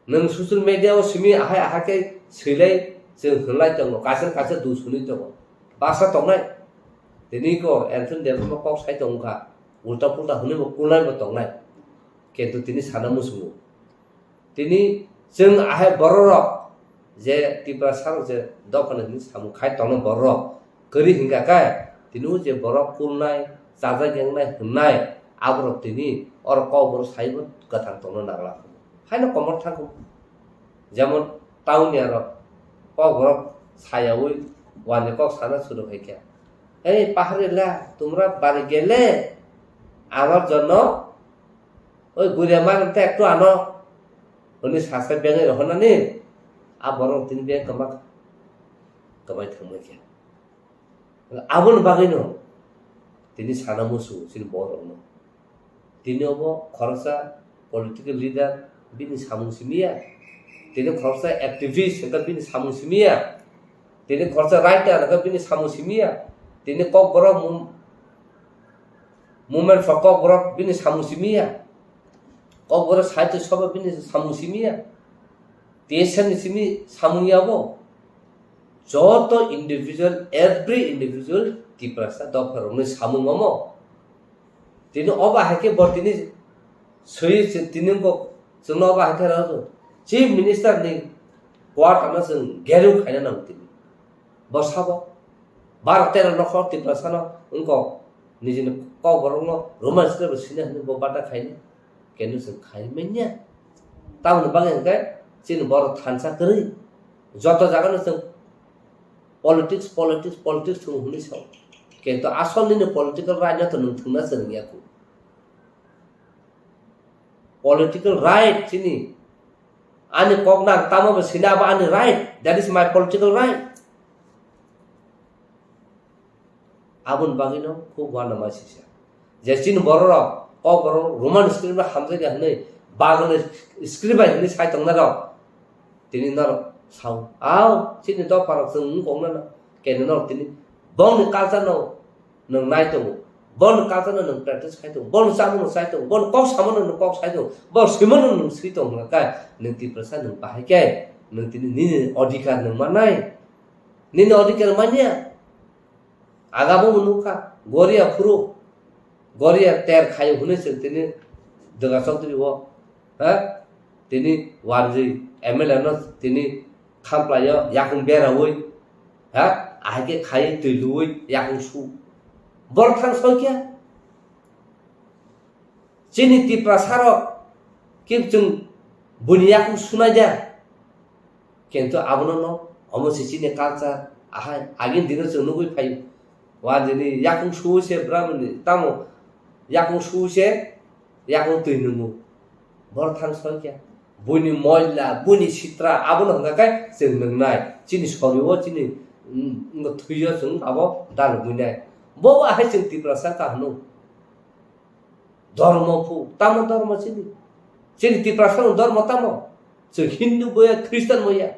Nwng social media o simi ahai ahai khe swilai chwng hwnlai tongo, kaisa kaisa dusuni tongo. Baksa tongnai. Tini ko Anthony Debbarma kok sai tongkha. Ulta pulta hwnwi bo kulnai bo tongnai. Kintu tini sana muchungo. Tini chwng ahai bororok je Tiprasa rok je dophani hwnwi samung khai tongna bororok kwrwi hwnkha khe tini o je borok kulnai, chajak yengnai hwnnai aborok tini oro kokborok saibo kwthang tongna nangla. Haino komor thangkhu. Jemon tauniya rok kokborok sayaui wani kok sana suru khaikha. "Ei paharila, tumra bari gele, amar jonno oi guria mar te ektu ano," hwnwi sasa bengwi rohornani a borok tini beng kwma kwmai thangma khe. Aboni bagwino tini sana musu chini borokno. Tini obo khoroksa political leader bini samung simiya. Tini khoroksa activist hwnkha bini samung simiya. Tini khoroksa writer hwnkha bini samung simiya. Tini kokborok mum-, movement for kokborok bini samung simiya. Kokborok sahitya sabha bini samung simiya. T S F ni simi samung yabo. Joto individual, every individual Tiprasa dopharokni samung omo. Tini obo hai khe bo tini swi se tini wngkok chwngno obo hai khe rw Chief Minister ni quarter no chwng gerung khaina nango tini. Bo sabo baro tero nokhor Tiprasa no wngkok nijini kokborok no Roman script bo sina hwnwi bo bata khaina. Kenu chwng khai manya. Tamoni bagwi hwnkhe chini borok thansa kwrwi. Joto jagano chwng politics, politics, politics thung hwnwi sao. Kintu asol nini political right no to nwng thwngna chwng ya kho. Political right chini. Ani kok nang tamo bo sina abo ani right. That is my political right. Aboni bagwino khub uanama sisa. Je chini bororok, kokborok Roman script bai hamjakya hwnwi, Bagwlwi script bai hwnwi sai tongnai rok. Tini norok sao, "Ao, chini dopharok chwng wng kok nana." Kene norok tini bongni culture no nwng nai tongo. Bongni culture no nwng practice khai tongo. Bongni chamung no sai tongo. Bongni kok samano nwng kok sai tongo. Bongni swimano nwng swi tongo hwnka khe, nwng Tiprasa nwng bahai khe, nwng tini nini odhikar nwng mannai. Nini odhikar manya. Agabo bo nukha, Goria phuru, Goria ter khayo hwnwi chwng tini Dwga Chowdhury o, ha? Tini warjwi M L A no tini khamplaio yakung beraui, ha? Ahai khe khai twi luui yakung su. Borok thang soi khe? Chini Tiprasa rok khe chwng buini yakung sunai da. Kintu abono no, omo se chini culture, ahai, agini dino chwng nugwi phaio. Wa jini yakung suwi se bwrabwni, tamo yakung suwi se, yakung twi nungo. Borok thang soi khe. Buini moila, buini sitra, abono hwnkha khe chwng nungnai. Chini sorio, chini, mm, thwio chwng abo dalogwinai. Bo ahai chwng Tiprasa wngkha hwno. Dhormo phu, tamo dhormo chini? Chini Tiprasa ni dhormo tamo? Chwng Hindu boya, Christian boya.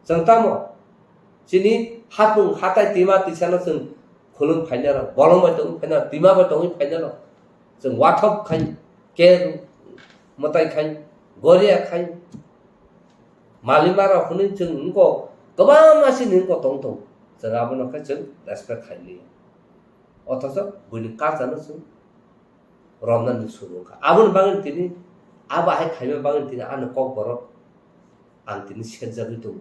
Chwng tamo? Chini hapung hatai tima tisano chwng khulum phaina rw, bolong bai tongwi phaina rw, tima bai tongwi phaina rw. Chwng wathok khai, ker mwtai khai, goria khai, malima rok hwnwi chwng wngkok, kwbangma chini wngkok tong tong. Chwng abono khe chwng respect khai liya. Othocho buini culture no chwng romnani suru wngkha. Aboni bagwi tini, abo hai khaima bagwi tini ani kokborok ang tini serjagwi tongo.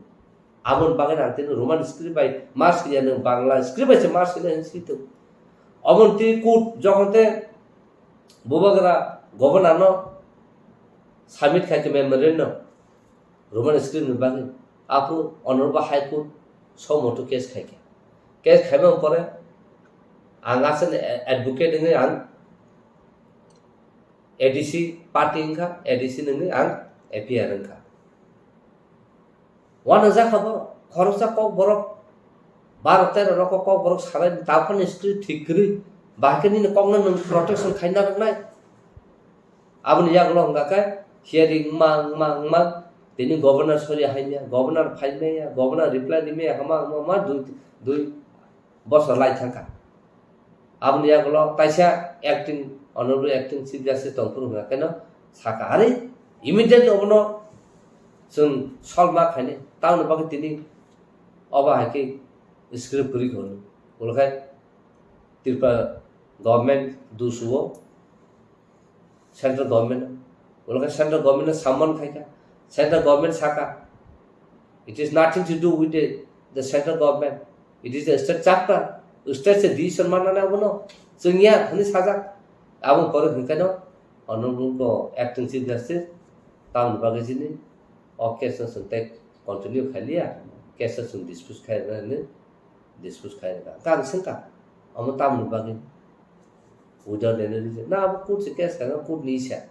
Aboni bagwi ang tini Roman script bai ma swiya, nwng Bangla script bai se ma swinai hinwi swi tongo. Aboni tini court jokhon te bubagra governor no submit khai khe memorandum. Roman script ni bagwi. Aphuru Honorable High Court somoto case khaikha. Case khaimani pore ang aswkni advocate wngwi ang A D C party wngkha, A D C wngwi ang A P R wngkha. Uanajak kha borok, khoroksa kok borok, baro tero rok kok borok salai, taphani script thik kwrwi, bahai khe nini kokno nwng protection khaina rwnai. Aboni yagulo hwnka khe hearing wngma, wngma, wngma, tini governor sori haimya, governor phaimaya, governor reply rimaya, hama, hama, hama, dui, dui bosor lai thangkha. Aboni yagulo taisa acting, honorable acting chief justice tongphuru hwnka kheno sakha, "Are, immediately obono chwng solve ma khainai, tamoni bagwi tini obo hai khe script kwrwi kha hwnwi." Ulo khe Tripura government dusuo, central government, ulo khe central government no summon khaikha, central government sakha, "It is nothing to do with the, the central government, it is the state chapter, state se decision manna nai abono, chwngya," hwnwi sajak. Aboni pore hwnkheno honorable acting chief justice tamoni bagwi chini o case no chwng tei continue khailiya, case no chwng dispose khairwknani dispose khairwkha. Hwnkhe ang swngkha, omo tamoni bagwi? Without any reason. Na, abo court se case khaina, court ni isa.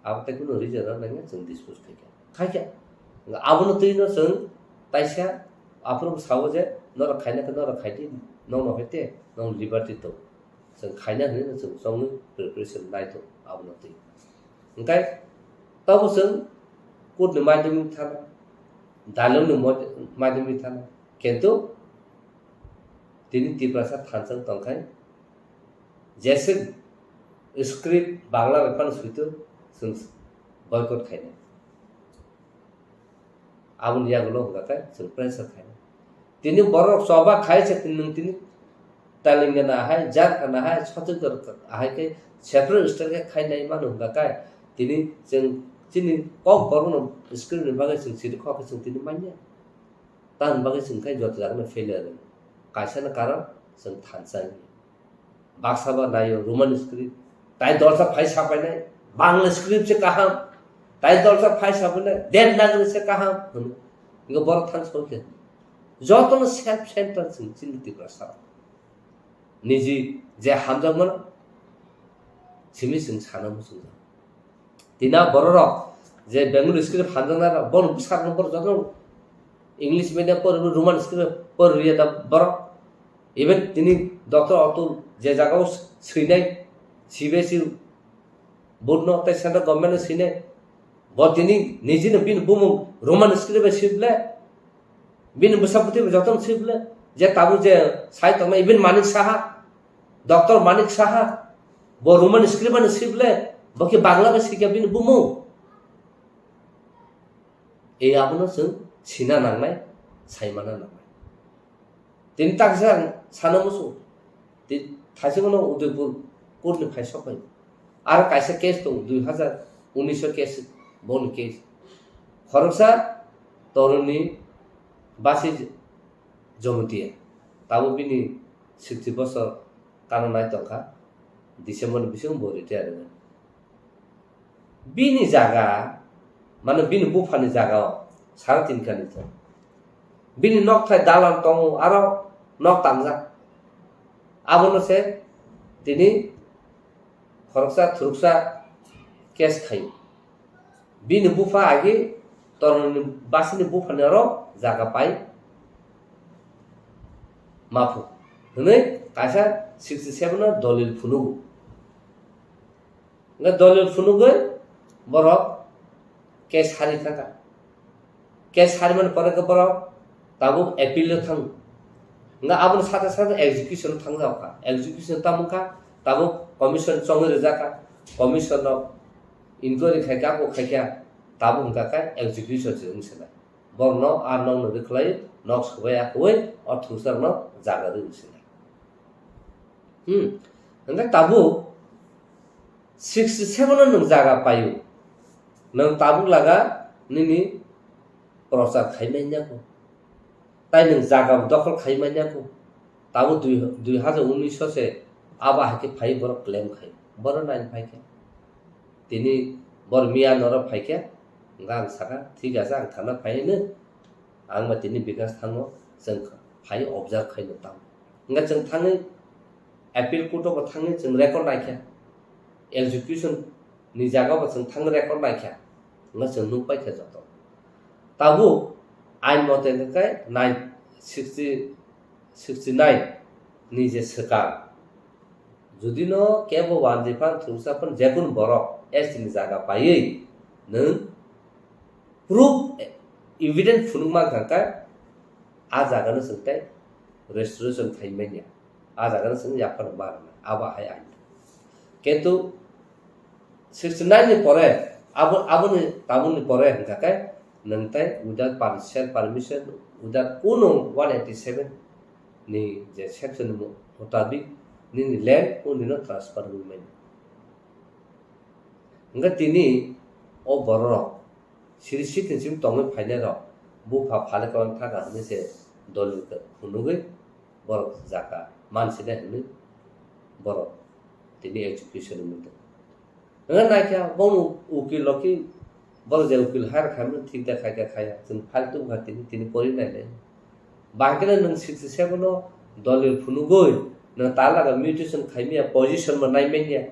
Abo tei kunu reason rok nangya chwng dispose khaikha. Khaikha. Abono twi no chwng taisa aphuru sao je, "Norok khaina khe norok khaidi, nokno hoite, nokni liberty tong." Chwng khaina hinwi no chwng chongwi preparation nai tongo abono twi. Hwnkhe Tabo chwng court ni madhyamik thana, dalok ni mod-, madhyamik thana. Kintu tini Tiprasa thansa tongkhai, jese script Bangla bai phano suitu chwng boycott khainai. Aboni yagulo hwnkha khe chwng pressure khainai. Tini borok choba khai se nwng tini Telangana hai, Jharkhand hai, Chhattisgarh hai khe separate state khe khainai mano hwnkha khe tini chwng chini kok borokno script ni bagwi chwng siri khok khe chwng tini manya. Tamoni bagwi chwng khe joto jagano failure. Kaisa no karon chwng thansa wngya. Baksa ba naio Roman script. Tai dolsa phai sapainai, Bangla script se kaham. Tai dolsa phai sapainai, Devanagari se kaham. Hwno. Ingo borok thansa khe. Jotono self centered chwng chini Tiprasa. Niji je hamjakmano simi chwng sana muchungjak. Tina bororok je Bengali script hamjaknai rok, bono bwsarokno borok jotono English medium pori, Roman script pori rwya da borok. Even tini Doctor Atul je jagao swinai, C B S E board no tei central government no swinai, bo tini nijino bini bumung Roman script bai swi ble, bini bwsa bwtwi bai jotono swi ble, je tabuk je sai tongmani, even Manik Saha, Doctor Manik Saha, bo Roman script bai swi ble, bo khe Bangla bai swikha bini bumung. Ei abono chwng sina nangnai, saimana nangnai. Tini taksa ang sana muchung. Ti-, thaisingno Udaipur court ni phai sok phai. Aro kaisa case tong, dui hazar unis o case, boni case. Khoroksa toroni basi Jomotia. Tabuk bini sixty bosor kana nai tongkha. December ni bisingo bo retire wngkha. Bini jaga, mane bini buphani jaga o sara tin kani tong. Bini nokthai dalan tongo, aro nok tangjak. Abono se tini khoroksa thuruksa case khaio. Bini bupha agi toroni basini buphani aro jaga pai maphu hwnwi kaisa sixty seven o dolil phunugo. Hwnkhe dolil phunugwi borok case sari thangkha. Case sarimani pore khe borok tabuk appeal o thango. Hwnkhe aboni sate sate execution o thangjak kha. Execution tamo kha, tabuk commission chongwi rijak kha. Commission rok inquiry khai kha, bo khai kha, tabuk hwnkha khe execution se wng se nai. Borokno a nokno rwkhlai, nok swbai akwui o thungsarokno jaga rwwi se nai. Hmm. Hwnkhe tabuk sixty seven o nwng jaga paio. Nwng tabuk laga nini prochar khai manya kho. Tai nwng jaga dokhol khai manya kho. Tabuk dui, dui hajar unis o se abo hai khe phai borok claim khai. Borok nai phai khe. Tini bor miya noro phai khe. Hwnkhe ang saka, "Thik ache, ang thana phai hino." Ang ba tini Bikash thango, chwng phai observe khaino tamo. Hwnkhe chwng thangwi appeal court o bo thangwi chwng record naikha. Execution ni jaga bo chwng thangwi record naikha. Hwnkhe chwng nukpaikha joto. Tabuk ain mote hwnkhe nine sixty, sixty nine ni je swkang. Judino kebo wanjwi phan thwngsa phan jekunu borok S T ni jaga paiwi nwng proof, evidence phunuk mankha khe a jagano chwng tei restoration khai manya, a jagano chwng yaphar ma rwnai, abo hai ain. Kintu sixty nine ni pore abo, aboni tabukni pore hwnkha khe nwng tei without per-, self permission, without kunu one eighty seven ni je section ni mutabik nini land o nino transfer wngwi manya. Hwnkhe tini o bororok siri sitin sim tongwi phainairok bupha phale kwlang thaka hwnwi se dolil phunugwi borok jaka mansinai hwnwi borok tini execution wngwi tongo. Hwnkhe naikha bono ukil rok khe borok je ukil hire khaimani thik da khaikha khaiya, chwng file tubukha tini, tini pori nainai. Bahai kheno nwng sixty seven o dolil phunugwi nwng talaga mutation khaimaya, position bo naimanya.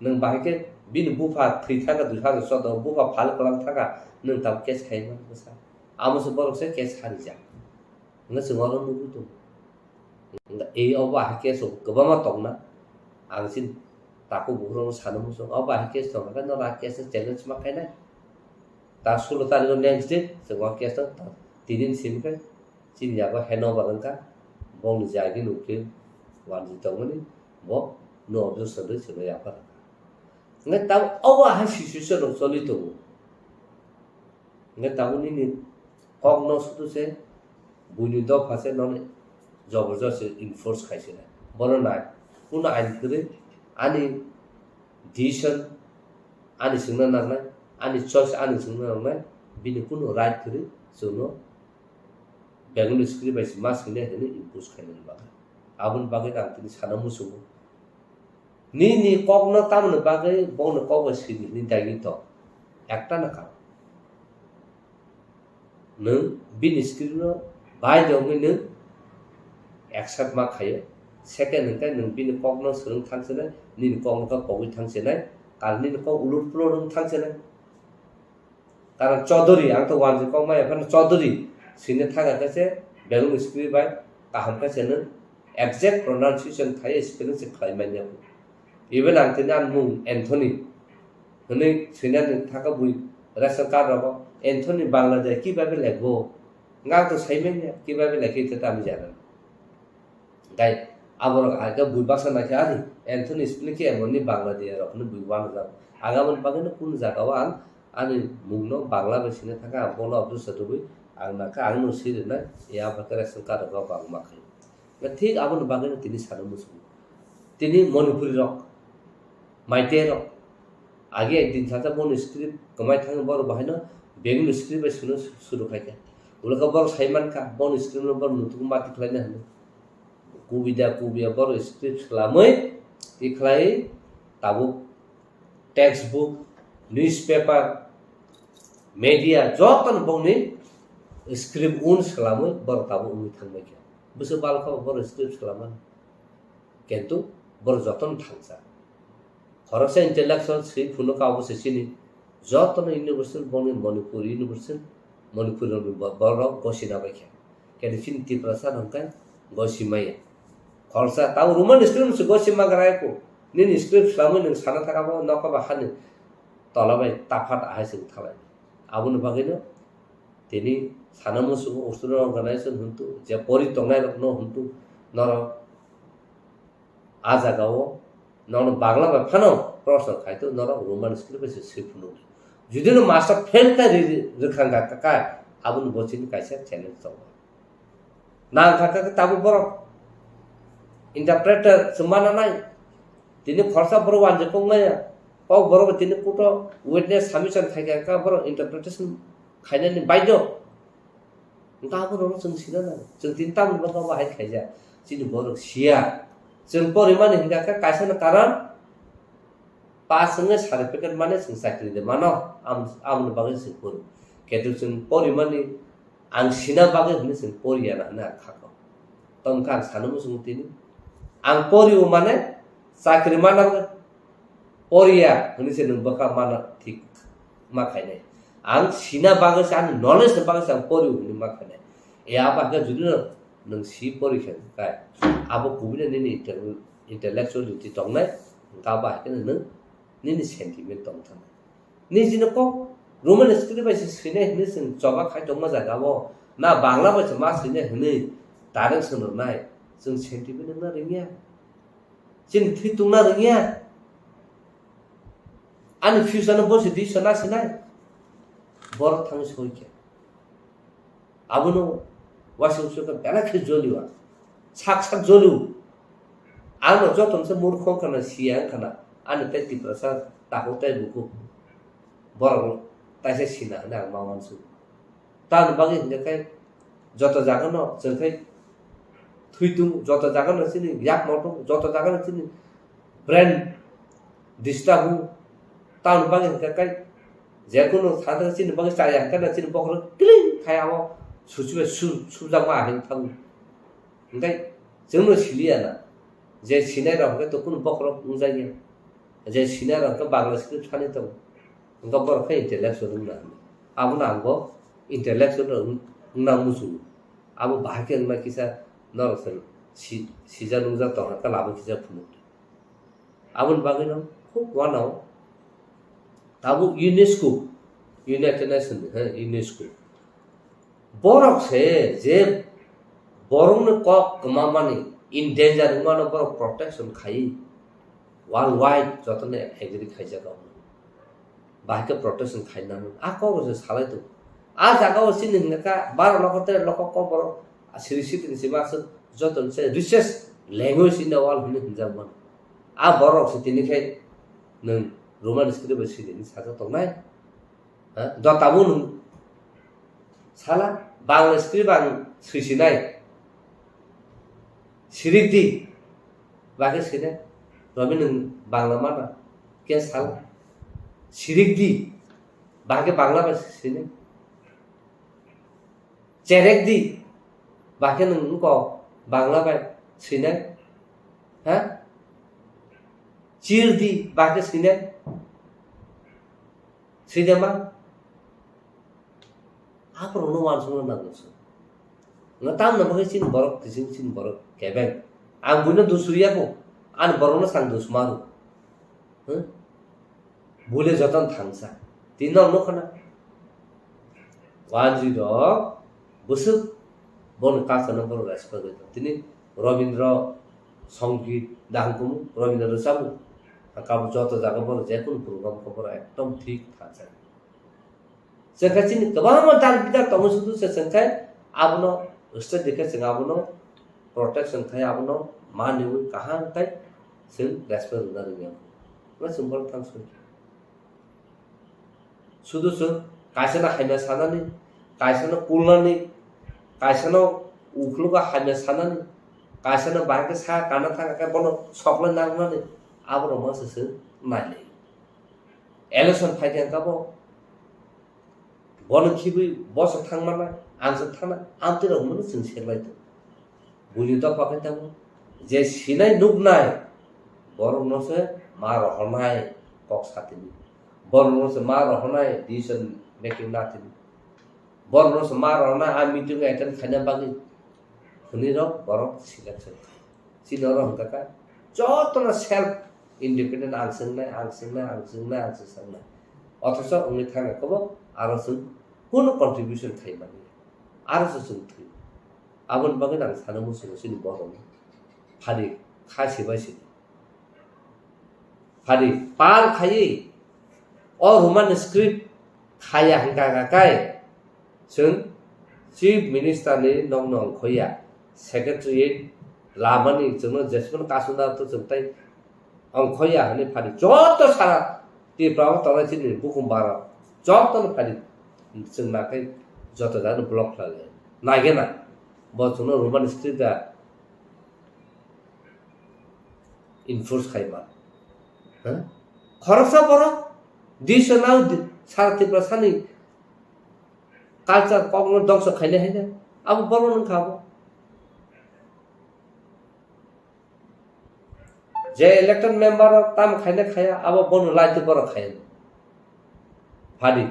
Nwng bahai khe bini bupha thwi thaka dui hajar choudo, bupha phal kwlang thaka, nwng tabuk case khaima bwsa. Amo se borok se case harijak. Hwnkhe chwng oro nugwi tongo. Hwnkhe ei obo hai case rok kwbangma tongna. Ang chini Takhuk bukhuk rok sana muchung, o bahai case tong khe no ra case challenge ma khainai. Ta sulo tarikh o next day chwng o case no tini ni simi khe chini yago handover wngkha, bongni jagi nukhe wanji tongmani bo no objection rwi chwngno yapha rwkha. Hwnkhe tabuk obo hai situation rok choli tongo. Hwnkhe tabuk nini kokno sudu se buini dopha se nono joborjosti enforce khai se nai. Bono nai, kuno ain kwrwi ani decision ani chwngno nangnai, ani choice ani chwngno nangnai, bini kuno right kwrwi chwngno Bengali script bai se ma swinai hwnwi impose khainani bagwi. Aboni bagwi ang tini sana muchungo. Nini kokno tamoni bagwi bongni kok bai swidi hwnwi daini tong. Ekta na karon. Nwng bini script no bai de wngwi nwng accept ma khaio. Second hwnkhe nwng bini kokno swrwng thang sinai, nini kokno khe kogwi thang sinai, karon nini kok ulur pulur wng thang sinai. Karon Chaudhary, ang to wanjwi kok maya phano Chaudhary swina thang khe se Bengali script bai kaham khe se nwng exact pronunciation khai spelling se khlai manya. Even ang tini ani mung Anthony hwnwi swinani thangkha bui ration card rogo Anthony Bangladesh kibabe lekbo. Nga to sai manya kibabe lekhe te tamo jana. Dai, aborok hai khe bui baksa naikhe ani Anthony spelling khe emoni Bangladesh rok hwnwi bui uanujak. Ang aboni bagwino kunu jagao ang ani mungno Bangla bai sina thangkha, ang bono objection rwui ang nangkha, ang no swi rwnai, ya ba khe ration card rok bangma khai. Thik aboni bagwino tini sana muchungo. Tini Manipuri rok, Meitei rok, age ekdin sasa boni script kwmai thangwi borok bahaino Bengali script bai swino suru khaikha. Ulokha borok sai mankha, boni script no borok nutukgo mati khlaina hwnwi. Kubida kubiya borok script swlamwi tikhlai tabuk textbook, newspaper, media jotono bongni script un swlamwi borok tabuk wngwi thangbaikha. Bwswk balkha borok script swlamani. Kintu borok jotono thangsa. Khoroksa intellectual swi phunukha obo se chini. Jotono university bongni Manipur university, Manipur ni bo-, borok gosina baikha. Kintu chini Tiprasa hwnkhe gosi maya. Khoroksa tabo Roman script se gosi magra ko. Nini script swlamwi nwng sana thangkha bo nokha ba hani tola bai tafat ahai se wng thalai. Aboni bagwino tini sana muchungo Australian organization hwntu je pori tongnai rokno hwntu norok a jagao nono Bangla bai phano proshno khai to norok Roman script bai se swi phunukdi. Judi no master fail khai ri-, ri-, rwkha wngkha kha, aboni bo chini kaisa challenge tongo. Nang kha kha tabuk borok interpreter se mana nai. Tini khoroksa borok wanjwi kok maya. Kok borok tini kuto witness submission khai kha kha borok interpretation khainani baidyo. Wngkha aborokno chwng sina nango. Chwng tini tamni bagwi abo hai khaijak. Chini borok siya. Chwng porimani hwnkha khe kaisano karon pass wngwi certificate mane chwng chakri de mano. Am-, amoni bagwi chwng pori. Ketu chwng porimani ang sina bagwi hwnwi chwng poriya na hwnwi ang kha kok. Tongkha ang sana muchungo tini. Ang pori-o mane chakri mana poriya hwnwi se nwng bwkha mana thik ma khainai. Ang sina bagwi se, ani knowledge ni bagwi se ang pori hwnwi ma khainai. E abo khe judi no nwng si pori khe kai, abo kubui no nini intel-, intellectuality tongnai, hwnkhe abo hai kheno nwng nini sentiment tong thangkha. Nini jino kok Roman script bai se swinai hwnwi chwng choba khai tongma jaga o, na Bangla bai se ma swinai hwnwi direct swnamnai, chwng sentiment wngna rwngya. Chini thwi tungna rwngya. Ani future no bo se di sana sinai. Borok thangwi soi khe. Abono waisa uaisa khe belai khe jolio ang. Sak sak jolio. Ano joto se murkho wngkha na siya wngkha na. Ani tei Tiprasa takhuk tei bukhuk. Borok taisa sina hwnwi ang ma uansuk. Tamoni bagwi hwnkhe khe joto jagano chwng khe thwi tung, joto jagano chini yak moto, joto jagano chini brain disturb o. Tamoni bagwi hwnkhe khe jekunu thangthang chini bagwi chaya hwnkhe chini bokhorok kiling khai abo suchibai su-, subjakma ahai thango. Hwnkhe chwngno siliya na je sinai rok hwnkhe to kunu bokhorok wngjakya, je sinai rok hwnkhe Bangla script sani tongo. Hwnkhe borok khe intellectual wngna hwnwi. Abono ang bo intellectual wng-, wngna muchungo. Abo bahai khe wngna kisa norok se si-, sijak nungjak tongkha khe lama kisa phunukdi. Aboni bagwino khub uanao tabuk UNESCO, United Nations, he, UNESCO. Borok se je borokni kok kwmamani, in danger wngmano borok protection khai, worldwide jotoni agree khaijak. Bahai khe protection khaina nang. A kok se salai tongo. A jaga o chini hwnka kha baro lokho tere lokho kok borok siri sitini sima aswk joto se richest language in the world hwnwi hwnjak mano. A borok se tini khe nwng Roman script bai siri hwnwi sajak tongnai. Ha? Jotabo nwng sala Bangla script ang swi sinai. Sirik di, bakhe sinai. Romi nwng Bangla mana? Khe sala. Sirik di, bakhe Bangla bai sinai. Cherek di, bakhe nwng wngkok Bangla bai sinai. Ha? Chir di, bakhe sinai. Swi de ma? Aborokno uansukna nango chwng. Nga tamni bagwi chini borok kiching, chini borok kebeng. Ang buino dusuriya kho. Ani borokno chwng dusmaru. Huh? Bule joton thangsa. Tini nok nukhana. Wanjwi rok bwswk boni culture no borok respect rwi tong. Tini Robindra Songit dahang kumu, Robindra rwchabu. Kabo joto jaga borok jekunu program khe borok ekdom thik thangsa. Chwng khe chini kwbangma dal bidal tongo, sudu se chwng khe abono state dikhe chwng abono protection khai, abono maniwi kaham khai chwng respect rwna rwngya. Bo chwng borok thang soi. Sudu chwng kaisano hamya sanani, kaisano kulnani, kaisano ukhlogo hamya sanani, kaisano bahai khe sa kana thang khe bono soklai nangnani, aborok masa chwng nailai. Election phai khe kabo bono khibwi boso thang mana, ang se thangna, amtwi rok mano chwng serlai tongo. Buini dopha khe tongo, je sinai nuknai borokno se ma rohornai kok satini, borokno se ma rohornai decision making natini, borokno se ma rohornai a meeting attend khaina bagwi hwnwi rok borok selection khai. Chini oro hwnkha kha jotono self independent, ang swngnai, ang swngnai, ang swngnai, ang swngnai. Othocho wngwi thangkha khe bo aro chwng kunu contribution khai manya. Aro se chwng thwi. Aboni bagwi ang sana muchungo chini borokno. Phadi kha sibai sidi. Phadi pal khaiwi o Roman script khaya hwnkha kha kai chwng Chief Minister ni nokno ongkhoya, Secretariat lamani chwngno jesmano kasuna to chwng tai ongkhoya hwnwi phadi joto sara Tripura o tongnai chini bukhum bara jotono phadi chwng nakhai joto jagano block khlai lai. Naigena bo chwngno Roman script da enforce khai ma. Ha? Khoroksa borok disa nang di-, sara Tripura sani culture kokno dongso khainai haino abo borok wngkha abo. Je elected member rok tamo khaina khaya, abo bono laitwi borok khaya. Phadi,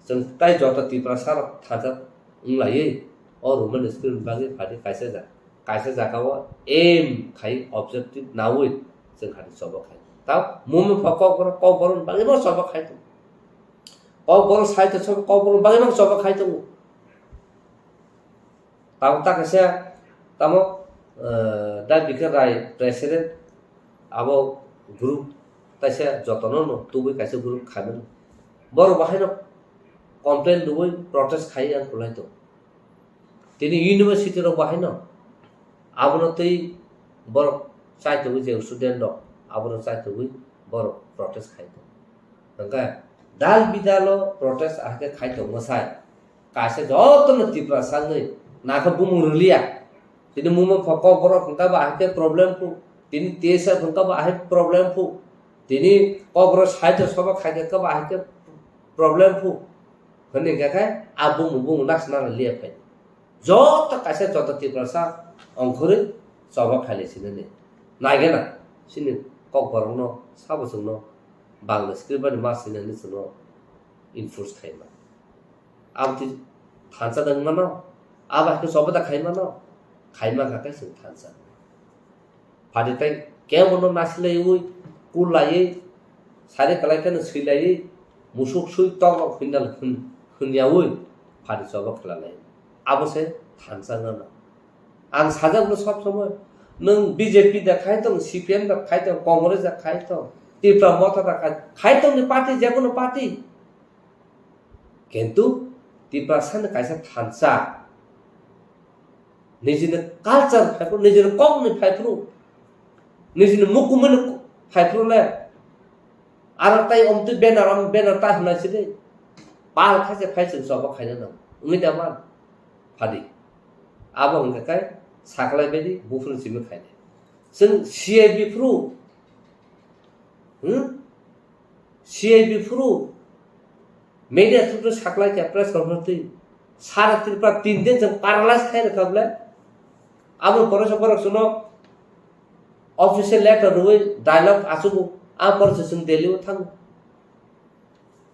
chwng tai joto Tiprasa rok thajak wnglaiwi o Roman script ni bagwi phadi kaisa ja-, kaisa jaga o aim khai objective nawi chwng khadi choba khai. Tamo mungwi pha kokborok, kokborok ni bagwi bo choba khai tongo. Kokborok side o choba, kokborok ni bagwi bo choba khai tongo. Tamo ta kaisa tamo, eh, Dai Bikhan Rai president, abo group taisa jotono no tubui kaisa group khaimani. Borok bahaino complain rwui protest khai ang kulai tongo. Tini university rok bahaino abono twi borok chaitugwi je student rok abono chaitugwi borok protest khai tongo. Hwnkhe dal bidalo protest ahai khe khai tongma sai. Kaisa jotono Tiprasa wngwi nakha bumung rwliya. Tini mungma pha kokborok hwnkha bo ahai khe problem phu. Tini T S F hwnkha bo ahai problem phu. Tini kokborok side o soba khai khe bo ahai khe problem phu. Hwnwi hwnkha khe a bumung bumung naksna liya phai. Joto kaisa joto Tiprasa ongkhorwi choba khailai sinani. Naigena chini kokborokno sabo chwngno Bangla script bai ma sinani chwngno enforce khaima. Aboni thansa da wngmano, abo hai khe choba da khaimano, khaima kha khe chwng thansa. Phadi tai kebono nasilaiwi Pul laiwi, sari kwlai kheno swi laiwi, musuk swi tok rok hwndal hwn-, hwnyaui phari choba khlai lai. Abo se thansa gana. Ang sajak no sob somoi, nwng B J P da khai tong, C P M da khai tong, Congress da khai tong, Tipra Motha da khai, khai tong ni party, je kono party. Kintu Tiprasa ni kaisa thansa, nijini culture phaiphru, nijini kokni phaiphru, nijini mukumuni phaiphru le, aro tai omtwi banner, om banner ta hwnai sidi, pal khaise phai chwng choba khaina nang, wngwi da man, phadi. Abo hwnkha khe saklai baidi buphuru simi khaidi. Chwng C I B phuru, hmm? C I B phuru media through saklai kha press conference twi. Sara Tripura tin din chwng paralyze khai rwkha bwle. Abo pore se borok chwngno official letter rwui dialogue achugo. A pore se chwng Delhi o thango.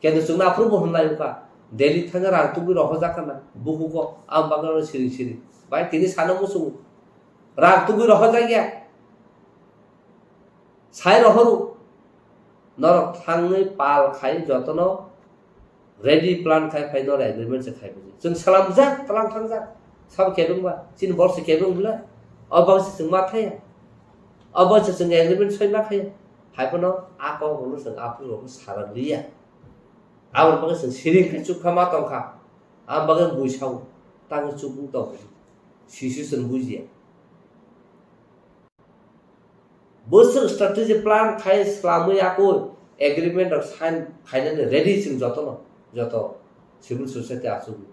Kendo chwngno aphuru bo hwnlai wngkha. Delhi thangwi rang tubui rohorjak khana. Bukugo a bagwi siring siring. Bai tini sana muchungo. Rang tubui rohorjak ya. Sai rohoro. Norok thangwi pal khai jotono ready plan khai phai norok agreement se khai buji. Chwng salamjak, tlang thangjak. Sabo kebeng ba? Chini borok se kebeng bwle? O bangsi chwng ma thaya. O bangsi chwng agreement soi ma thaya. Hai phano a kok rokno chwng aphuru rokno sara liya. Aboni bagwi chwng siring khe chukha ma tongkha. Aboni bagwi bui sao. Tangwi chukung tongkha. Sisi chwng bujiya. Bwswk strategy plan khai swlamwi ako agreement rok sign khainani ready chwng jotono, joto civil society achukgo.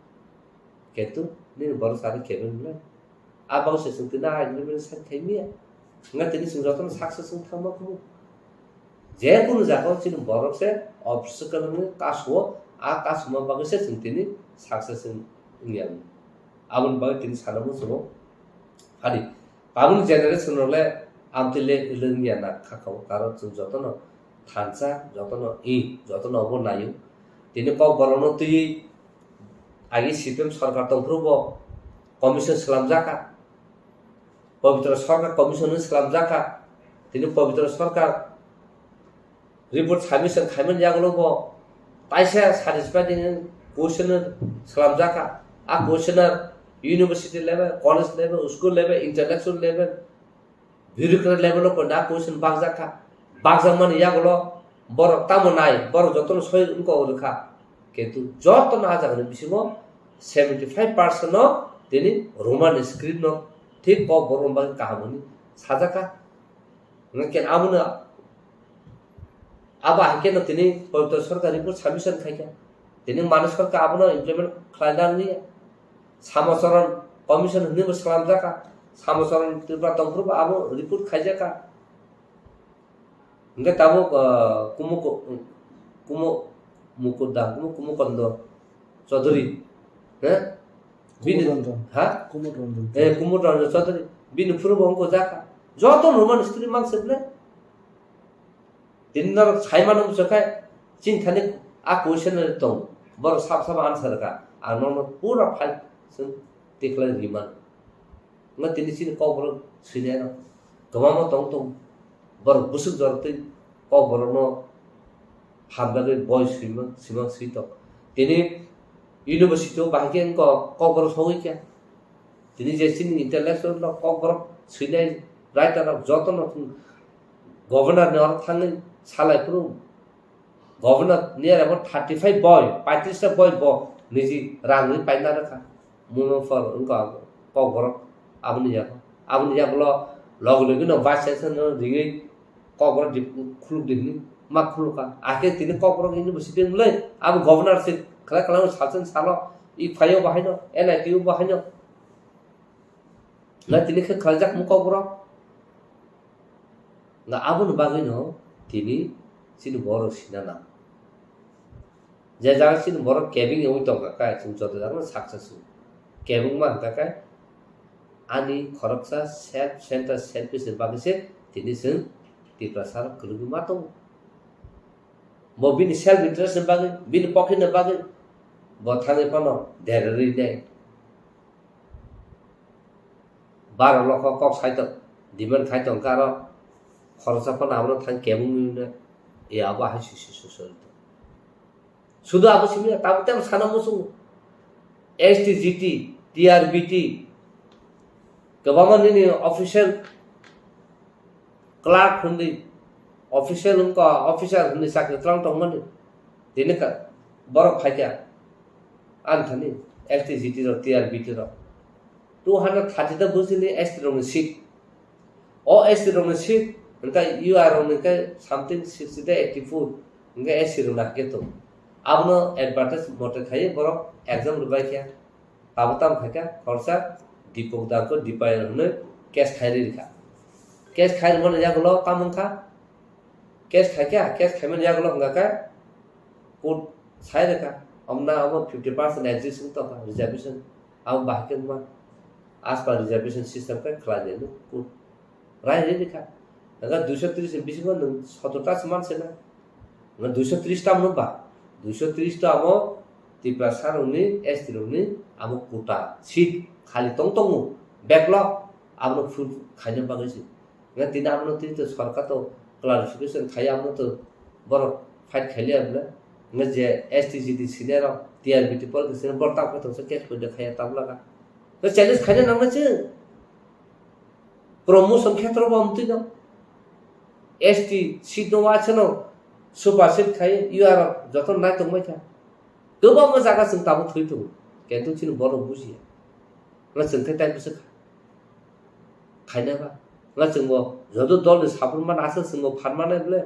Kintu nini borok sari kebeng le. A bangsa chwng tini a agreement sign khai miya. Nga tini chwng jotono success wng thangma kumu. Je kunu jaga o chini borok se obstacle wngwi kasuo, a kasuma bagwi se chwng tini success wng, wngya. Aboni bagwi tini sana muchungo phadi. Tabukni generation rok le amtwi le wngya na kha kha o, karon chwng jotono thansa, jotono i, jotono obo naio. Tini kokborok no twiwi agi C P M sorkar tongphuru bo commission swlamjak kha. Pabitra Sarkar Commission hwnwi swlamjak kha. Tini Pabitra Sarkar report submission khaimani yagulo bo taisa satisfied question swlamjak kha. A question university level, college level, school level, intellectual level, bureaucrat level o koina question bakjak kha. Bakjakmani yagulo borok tamo nai, borok jotono soi wngkok rwkha. Kintu jotono a jagani bisingo seventy five percent no tini Roman script no thik kokborok bagwi kaham hwnwi sajak kha. Hwnkhe abono, abo hai kheno tini Pabitra Sarkar report submission khai kha. Tini Manik Sarkar abono implement khlaina nangya. Samacharan Commission hwnwi bo swlamjak kha. Samacharan Tripura tongphuru bo abo report khaijak kha. Hwnkhe tabuk, ah, Kumo ko-, Kumo Mukunda, Kumo, Kumo Kondo Chaudhary, he? Bini, Kumud Ranjan. Ha? Kumud Ranjan. Eh, Kumud Ranjan Chaudhary. Bini phuru bo wngkha jakha. Joto Roman script mang se bwle. Tini norok sai mano bwswk khe, chini thani a question tong. Borok sab sab answer kha. Ang nono pura file chwng tikhlai ri mano. Wngkha tini chini kokborok swinai rok kwbangma tong tong. Borok bwswk jorok twi kokborokno hamjagwi boi swimang, swimang swi tong. Tini university o bahai khe wngkha kokborok sogwi kha. Tini je chini intellectual rok kokborok swinai writer rok jotono governor ni oro thangwi salai phuru. Governor ni aro bo thirty five boi, paitris ta boi bo niji rang ri paina rwkha. Muno phor wngkha kokborok aboni yago. Aboni yagulo logi logi no vice chancellor no riwi kokborok di khuluk di hwnwi ma khulukha. Akhe tini kokborok university wngwi abo governor se khlai khlai salsen salo i phaio bahaino N I T o bahaino. Nga tini khe khlaijak mung kokborok. Nga aboni bagwino tini chini borok sina nang. Je jaga chini borok kebeng wngwi tongkha khe, chwng joto jagano success wng. Kebengma hwnkha khe ani khoroksa self center, selfish ni bagwi se tini chwng Tiprasa rok kwrwngwi ma tongo. Bo bini self interest ni bagwi, bini pocket ni bagwi bo thangwi phano derarwi nai. Baro lokho kok sai tong, demand khai tong karo. Khoroksa phano abono thang kebengwi wngna, e abo hai sisi sosori tong. Sudu abo simi ya, tabuk tei sana muchungo. S T G T, T R B T, kwbangma nini official clerk hwnwi, official wngkha, officer hwnwi chakri twlang tongmani. Tini ka-, borok phaikha, ani thani S T G T rok, T R B T rok. Two hundred thirty ta bujini S T rokni seat. O S T rokni seat, hwnkhe U R rokni khe something sixty ta eighty four, hwnkhe S T rokni hakhe tongo. Abono advantage mote khaiwi borok exam rwbaikha. Abo tamo khaikha khoroksa Dipok Dangko Dipayal hwnwi case khai rikha. Case khai rwmani yagulo tamo wngkha? Case khaikha, case khaimani yagulo hwnkha khe court sai rikha. Omna abo fifty percent exist wng tongkha reservation. Abo bahai khe wngma as per reservation system khe khlai nai court. Rai ri rikha. Hwnkhe duiso tris ni bisingo nwng sotor ta se manse na. Nwng duiso tris ta mano ba? Duiso tris ta amo Tiprasa rokni, S T rokni amo quota seat khali tong tongo. Backlog abono full khaina bagwi se. Nga tini abono tini to sorkar to clarification khai abono to borok fight khailiya bwle. Nga je S T G T senior rok, T R B T por senior borok tamo khe tongsa case point khaiya tabla ka. Nga challenge khaina nangna se. Promotion khetro bo amtwi no. S T seat no wa chano super seat khai U R joto nai tongbai kha. Kwbangma jaga chwng tabuk thwi tongo. Kintu chini borok bujiya. Nga chwng khe tai bwswk kha. Khaina ba. Nga chwng bo joto dol ni support man aswk chwng bo phan manai bwle.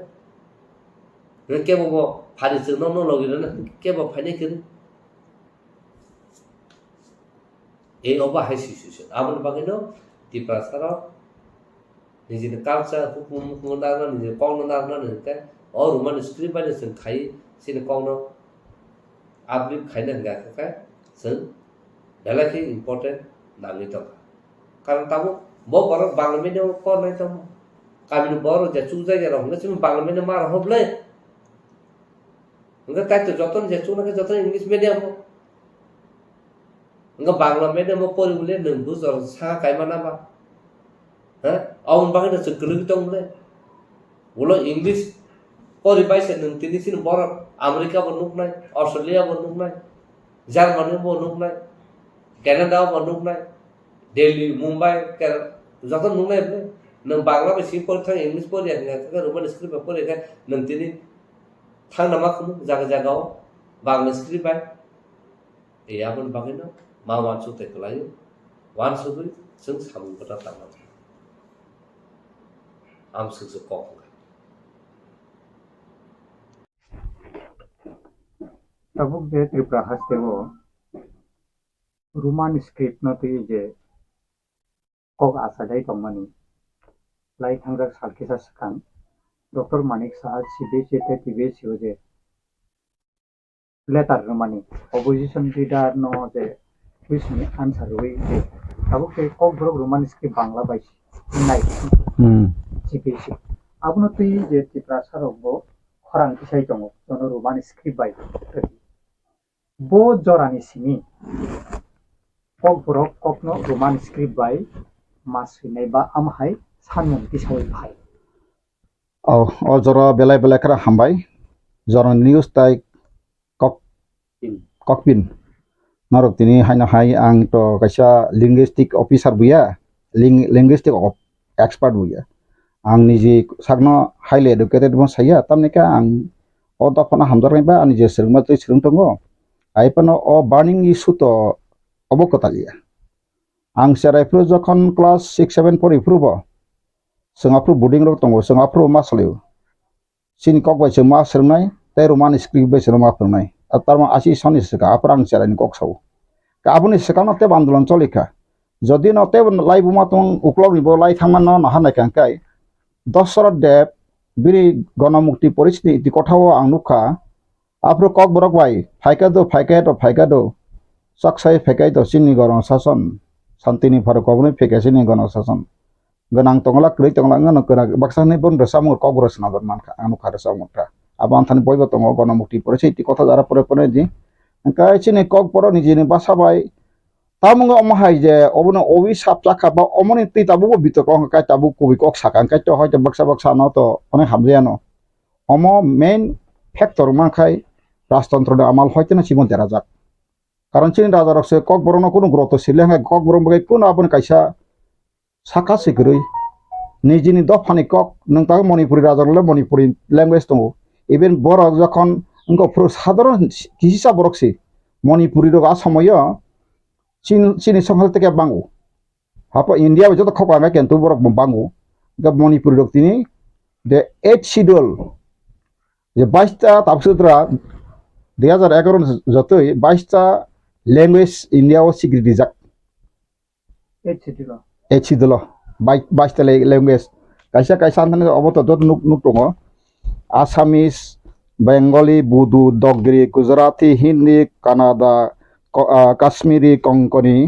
Nga kebo bo phari chwng no no logi rwna kebo phainai kwrwi. Ei obo hai situation. Aboni bagwino Tiprasa rok nijini culture, hukumu, hukumu narwkna, nijini kokno narwkna hwnkhe o Roman script bai no chwng khai chini kokno uplift khaina hwnkha khe chwng belai khe important nangwi tongkha. Karon tabuk bo borok Bangla medium o kok nai tongma. Kamini borok je chukjak ya rok hwnkhe chini Bangla medium ma rok hwblai. Hwnkhe kaitor jotono je chuknai khe jotono English medium o. Hwnkhe Bangla medium o pori bole nwng bujor sa kaima na ba? Ha? Aboni bagwi no chwng kwrwngwi tong bole. Ulo English pori bai se nwng tini chini borok America bo nuknai, Australia bo nuknai, Germany bo nuknai, Canada bo nuknai, Delhi, Mumbai, Kerala, joto nuknai bole. Nwng Bangla bai si pori thang English pori ya hwnkhe Roman script bai pori khe nwng tini thangna ma khunu jaga jaga o Bangla script bai. E aboni bagwino ma uansuk tei kwlaio, uansugwi chwng samung kwtal tangma thang. Amswk se kok wngkha. Tabuk je Tripura haste o Roman script no twi je kok achai lai tongmani lai thangjak sal kisa swkang Doctor Manik Saha C B S E tei T B S E o je letter rwmani opposition leader no je question ni answer rwui je tabuk tei Kokborok Roman script Bangla bai nai Hmm. C B S E. Abono twi je Tiprasa rok bo khorang tisai tongo jono Roman script bai. Bo jorani simi Kokborok kokno Roman script bai ma swinai ba amhai sanmung tisaui phai. O, o jora belai belai khara hambai. Jorani news tai kok, kokpin. Norok tini haino hai ang to kaisa linguistic officer buya, ling-, linguistic of-, expert buya. Ang niji sakno highly educated bo saya, tamni khe ang o dophano hamjaknai ba ani je swrwngma twi swrwng tongo. Ai phano o burning issue to obo kwtal ya. Ang cherai phuru jokhon class six seven pori phuru bo, chwng aphuru boarding rok tongo, chwng aphuru ma salio. Chini kok bai chwng ma swrwngnai, tei Roman script bai chwng ma phwrwngnai. A tarma asi soni swka, aphuru ang cherai ni kok sao. Ka aboni swkang no tebo andolon choli kha. Jodi no tebo lai buma tong uklok ni bo lai thangma no naha nai kha hwnkhe, Dasarath Deb bini Ganamukti Porishad ni iti kotha o ang nukha, aphuru Kokborok bai phaikha do, phaikha do, phaikha do, chaksai phaikha do chini Gorong Sason, Santini Pharok koboni phaikha chini Gorong Sason. Gwnang tongla, kwrwi tongla, wngno kwrak baksa hwnwi bono rwchapmung Kokborok swnamjak mankha, ang nukha rwchapmung kha. Abo ang thani boibo tongo, Ganamukti Porishad iti kotha jara pore pore di. Hwnkhe chini Kokborok nijini basa bai Tamo wngkha omo hai je obono obi sap chakha ba omoni twi tabukbo bitorko wngkha, kai tabuk kubui kok sakha, hwnkhe to hoito baksa baksa no to onek hamjaya no. Omo main factor wngma khai rajtontro ni amal hoiteno chibon derajak. Karon chini raja rok se Kokborok no kunu groto sile hwnkhe Kokborok bai kunu aboni kaisa saka se kwrwi. Nijini dophani kok nwng tabuk Manipuri raja rok le Manipuri language tongo. Even borok jokhon wngkha phuru sadharon kisa borok se Manipuri rok a somoyo chin-, chini songkha teke bango. Hapo India bai joto khok ang khe tu borok bo bango. Ga Manipuri rok tini the eighth schedule je baista tabuk sutra dui hajar egaroh jotoi baista language India o sikri dijak. Eighth schedule o. Eighth schedule o. Bai-, baista le-, language. Kaisa kaisa anthani obo to joto nuk, nuk tongo. Assamese, Bengali, Bodo, Dogri, Gujarati, Hindi, Kannada, Ko-, ah, Kashmiri, Konkani,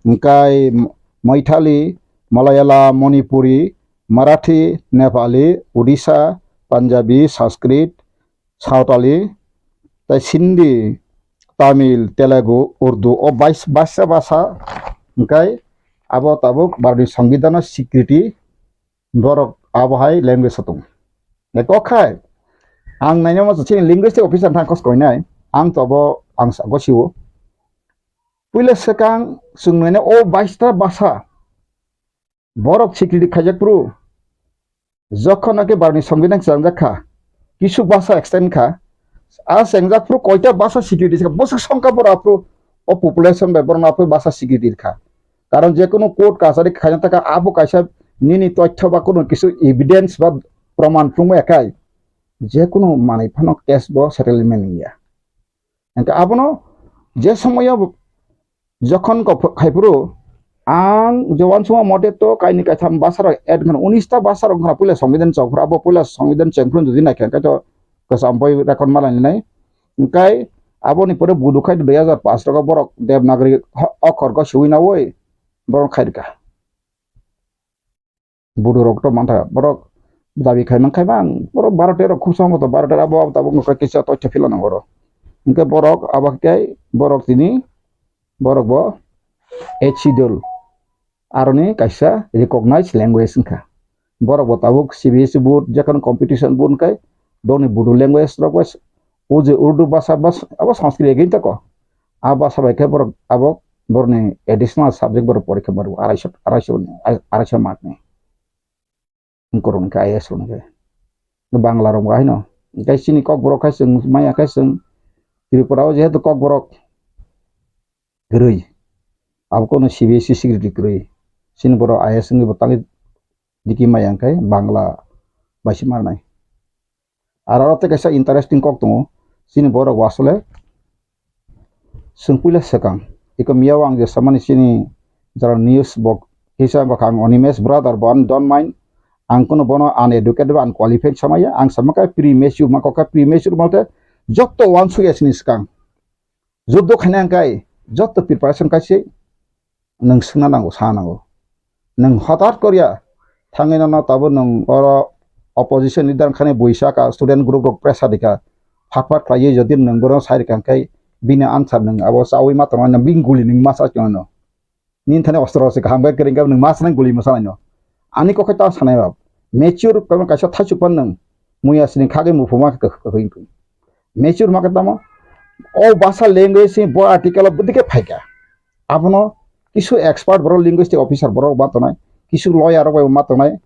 hwnkhe Maithali, Malayalam, Manipuri, Marathi, Nepali, Odisha, Punjabi, Sanskrit, Sawtali, tei Sindhi, Tamil, Telugu, Urdu, o bais-, baisa basa hwnkhe abo tabuk Bharatni Songbidanno sikriti borok abo hai language o tongo. Nai kok khai, ang nainai masa chini linguistic officer thang kos koinai, ang to abo ang sa-, gosio. Puila swkang chwng nainai o baista basa borok sikriti khaijak phuru, jokhon naki Bharatni Songbidan chwlangjak kha, kisu basa extend kha, a chengjak phuru koita basa sikriti kha, bwswk songkha borok aphuru o population bai borok aphuru basa sikriti kha. Karon je kunu court kachari khaina taka abo kaisa nini toithyo ba kunu kisu evidence ba proman phunukmaya khai je kunu manwi phano case bo settlement wngya. Hwnkhe abono je somoyo jokhon kok ph-, khai phuru ang je uansukma mote to kaini kaitham basa rok add wngkha, unis ta basa rok wngkha puila Songbidan chok phuru, abo puila Songbidan cheng phuru jodi naikha hwnkhe to kwcham boi record ma lainai. Hwnkhe aboni pore Bodo khai dui hajar paanch rok borok Devanagari ho-, okhor go siwi nawi borok khai rwkha. Bodo rok to mantha borok dabi khai man khai bang borok baro tero khub sambo to baro tero abo abo tabuk nokha kisa toitha phila nango oro. Hwnkhe borok abo khe borok tini borok bo eighth schedule aroni kaisa recognized language wngkha. Borok bo tabuk C B S E board jekhano competition board wngkhe borokni Bodo language rok bai o je Urdu basa bas-, abo Sanskrit again tako. A basa bai khe borok abo borokni additional subject borok porikha maro arai so, arai so, arai so mark ni. Wngkorok hwnkhe I A S rok hwnkhe. Bangla rok bo haino. Hwnkhe chini Kokborok khai chwng maya khai chwng Tripura o jehetu Kokborok kwrwi. Abo kono C B S E secretary kwrwi. Chini borok I A S wngwi bo tangwi diki maya hwnkhe Bangla bai se marnai. Aro aro tei kaisa interesting kok tongo. Chini borok bo asole chwng puila swkang. Iko miyao ang je samani chini jara news bo kisa bwkha ang Animesh brother bo ani don't mind. Ang kono bono uneducated ba unqualified samaya. Ang sama khe premature ma kok khe premature ma khe jotto uansukya chini swkang. Juddo khaina hwnkhe joto preparation kaise nwng swngna nango, sa nango. Nwng hotat koriya thangwi nono tabuk nwng oro opposition leader wngkhani buisa ka student group rok pressure rikha, phat phat khlaiwi jodi nwng bono sai rikha hwnkhe bini answer nwng abo chawi ma tongo, bini guli nwng ma sa tongo. Nini thani ostro se kaham khe kwrwng khe nwng ma sanai guli ma sanai no. Ani kok khe ta sanai ba. Mature khe kaisa thaichuk pan nwng. Muya sini khagwi muphuma khe kwkhwing. Mature ma khe tamo. O basa language se bo article o bwdike phaikha. Abono kisu expert borok linguistic officer borok ma tonai. Kisu lawyer rok bai ma tonai.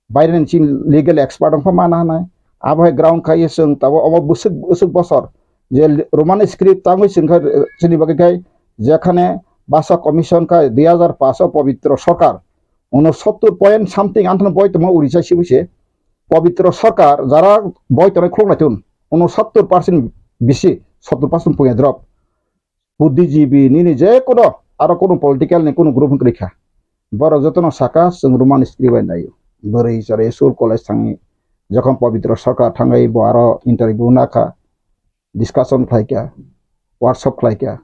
Baireni chini legal expert wngkha mana hwnai. Abo hai ground khai chwng tabuk omo bwswk, bwswk bosor je Roman script tangwi chwng kha, chini bagwi khai jekhane Bhasha Commission khai dui hajar paanch o Pabitra Sarkar unosottor point something anthano boi tongma Orissa sibu se Pabitra Sarkar jara boi tongnai khuluk nai tun unosottor percent bisi, sottor percent puya drop. Buddhijibi nini je kono aro kono political ni kono group wngkha. Borok jotono saka chwng Roman script bai naio. Bwrwi chwrwi school college thangwi jokhon Pabitra Sarkar thangwi bo aro interview nakha, discussion khlaikha, workshop khlaikha.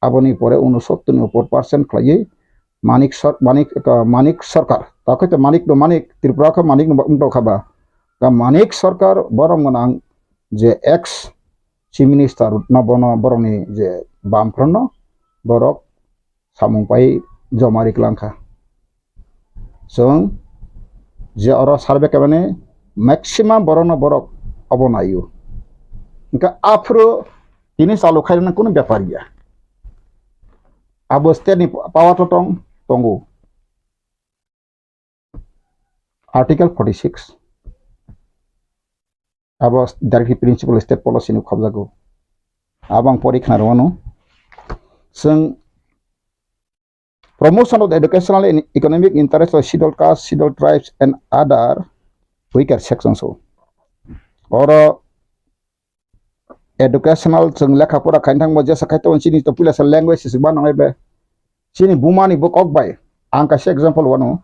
Aboni pore unosottor ni upor percent khlaiwi Manik Sar-, Manik, Manik Sarkar. Takhai to Manik no Manik, Tripura khe Manik no wngtokha ba. Ka Manik Sarkar borok gwnang je ex Chief Minister no bono borokni je bam phwrwngno borok samung pai joma ri klang kha. Chwng je oro survey khaimani maximum borokno borok obo naio. Hwnkhe aphuru tini chalu khairoknani kunu bepar ya. Abo state ni power to tong, tongo. Article forty six. Abo directive principle state policy ni khobjago. Abo ang pori khna rwano. Chwng promotion of the educational and economic interest of scheduled caste, scheduled tribes and other weaker sections o. Oro educational chwng lekha pora khaina thangbo jesa khai tongo chini to puila sa language se ba nangai be. Chini buma ni bo kok bai. Ang kaisa example wano.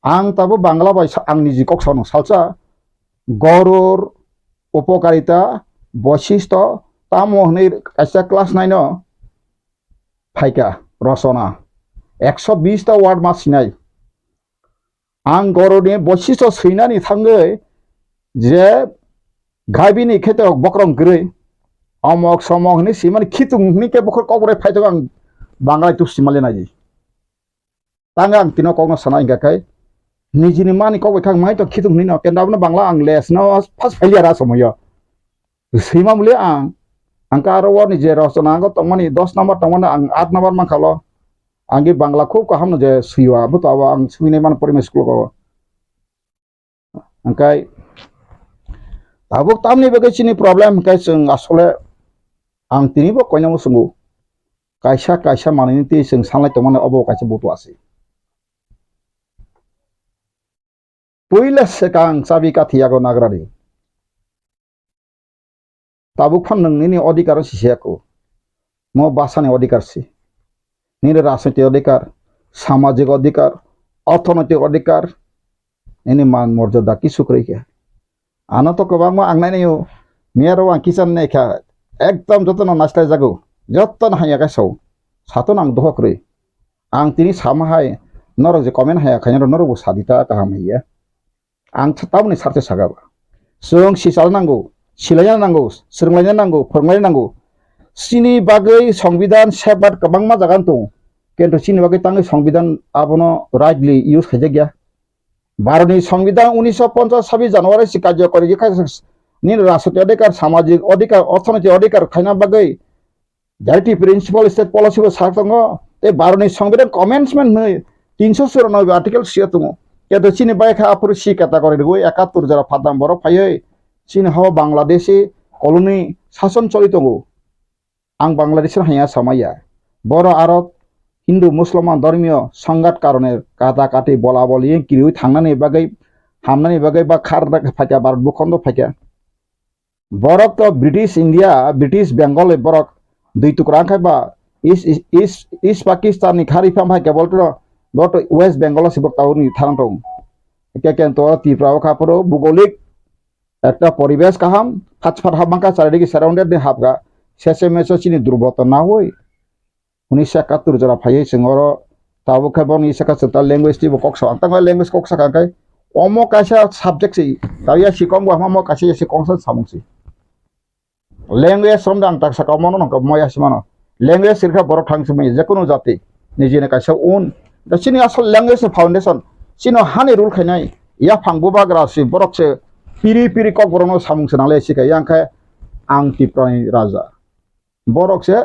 Ang tabo Bangla bai sa-, ang niji kok sano salsa goror upokarita boisisto tamo hwnwi kaisa class nine o phaikha rosona ekso bish ta word ma sinai. Ang goroni boisisto swinani thangwi je gaibini kheto bokrong kwrwi omok somok hwnwi simani khitung hwnwi khe bokhor kokborok phaitok ang Bangla tuk simali naidi. Tang ang tino kokno sana hingka khe nijini mani kok bai khang mai to khitung hwnwi no kenda abono Bangla ang les no first failure a somoyo. Swima muli ang, ang ka aro warni je rosona ang tongmani dos number tongmani ang aat number mankha lo. Ang ge Bangla khub kaham no je swiwa, abo to abo ang swinai mano primary school ko. Hingkai tabuk tamni bagwi chini problem hingkai chwng asole ang tini bo koinamo swngo. Kaisa kaisa manwini twi chwng sanlai tongmani obo kaisa butu asi. Puila swkang chabi kathi yago nagrani. Tabuk phan nwng nini odhikar si se ako. Mo bwsani odhikar si. Nini rajnoitik odhikar, samajik odhikar, orthonoitik odhikar, nini man morjada kisu kwrwi khe. Ano to kwbangma ang nainai o, miyaro ang kicham nai kha, ekdom jotono naisla jago, jotono hanya khe sao. Sato nang dohok kwrwi. Ang tini sama hai, norok je comment haya khaina norok bo sadi ta kaham hiya. Ang th-, tamoni sarthe saka ba. Chwng sichala nango, silaina nango, swrwnglaina nango, phwrwnglaina nango. Chini bagwi Songbidan safeguard kwbangma jaga tongo. Kintu chini bagwi tangwi Songbidan abono rightly use khaijak ya. Bharotni Songbidan unisho ponchas sabis January si karjokori khe kha nini rajnoitik odhikar, samajik odhikar, orthonoitik odhikar khaina bagwi Directive principle state policy bo sak tongo, tei Bharotni Songbidan commencement hwnwi tinsho churanoibi article sio tongo. Keto chini bai kha aphuru C category rwui ekattor jora phatang borok phaiwi chini hao Bangladeshi colony sason choli tongo. Ang Bangladeshi hanya samaya. Boro aro Hindu Musulman dhormiyo sangat karone kata kati bola boli kiriwi thangnani bagwi hamnani bagwi ba khar phaikha Bharat bukhondo phaikha. Borok to British India, British Bengal ni borok dui tukra wngkha ba East, East, East Pakistan ni khari pham hai kebol to, bo to West Bengal o se bo tabuk ni tharang tong. Ke ke to Tripura o kha phuru bugolik ekta poribesh kaham, phat phat hap mangkha, charidigi surrounded ni hapkha, sese meso chini durboto na hoi. Unisho ekattor jora phaiwi chwng oro tabuk khe bono isa kha chwng ta language twibo kok sa. Ang tangma language kok sakha khe omo kaisa subject se, ta ya si kong bo hama mo kaisa ya si kong sa samung se. Language rom da ang tak saka mono nang mo ya si mano. Language sirkha borok thang simi je kono jati nijini kaisa un. Da chini asol language ni foundation. Chino hani rule khainai yaphang bubagra si borok se piri piri kok borok no samung se nangle si kha yang khe ang Tiprani raja. Borok se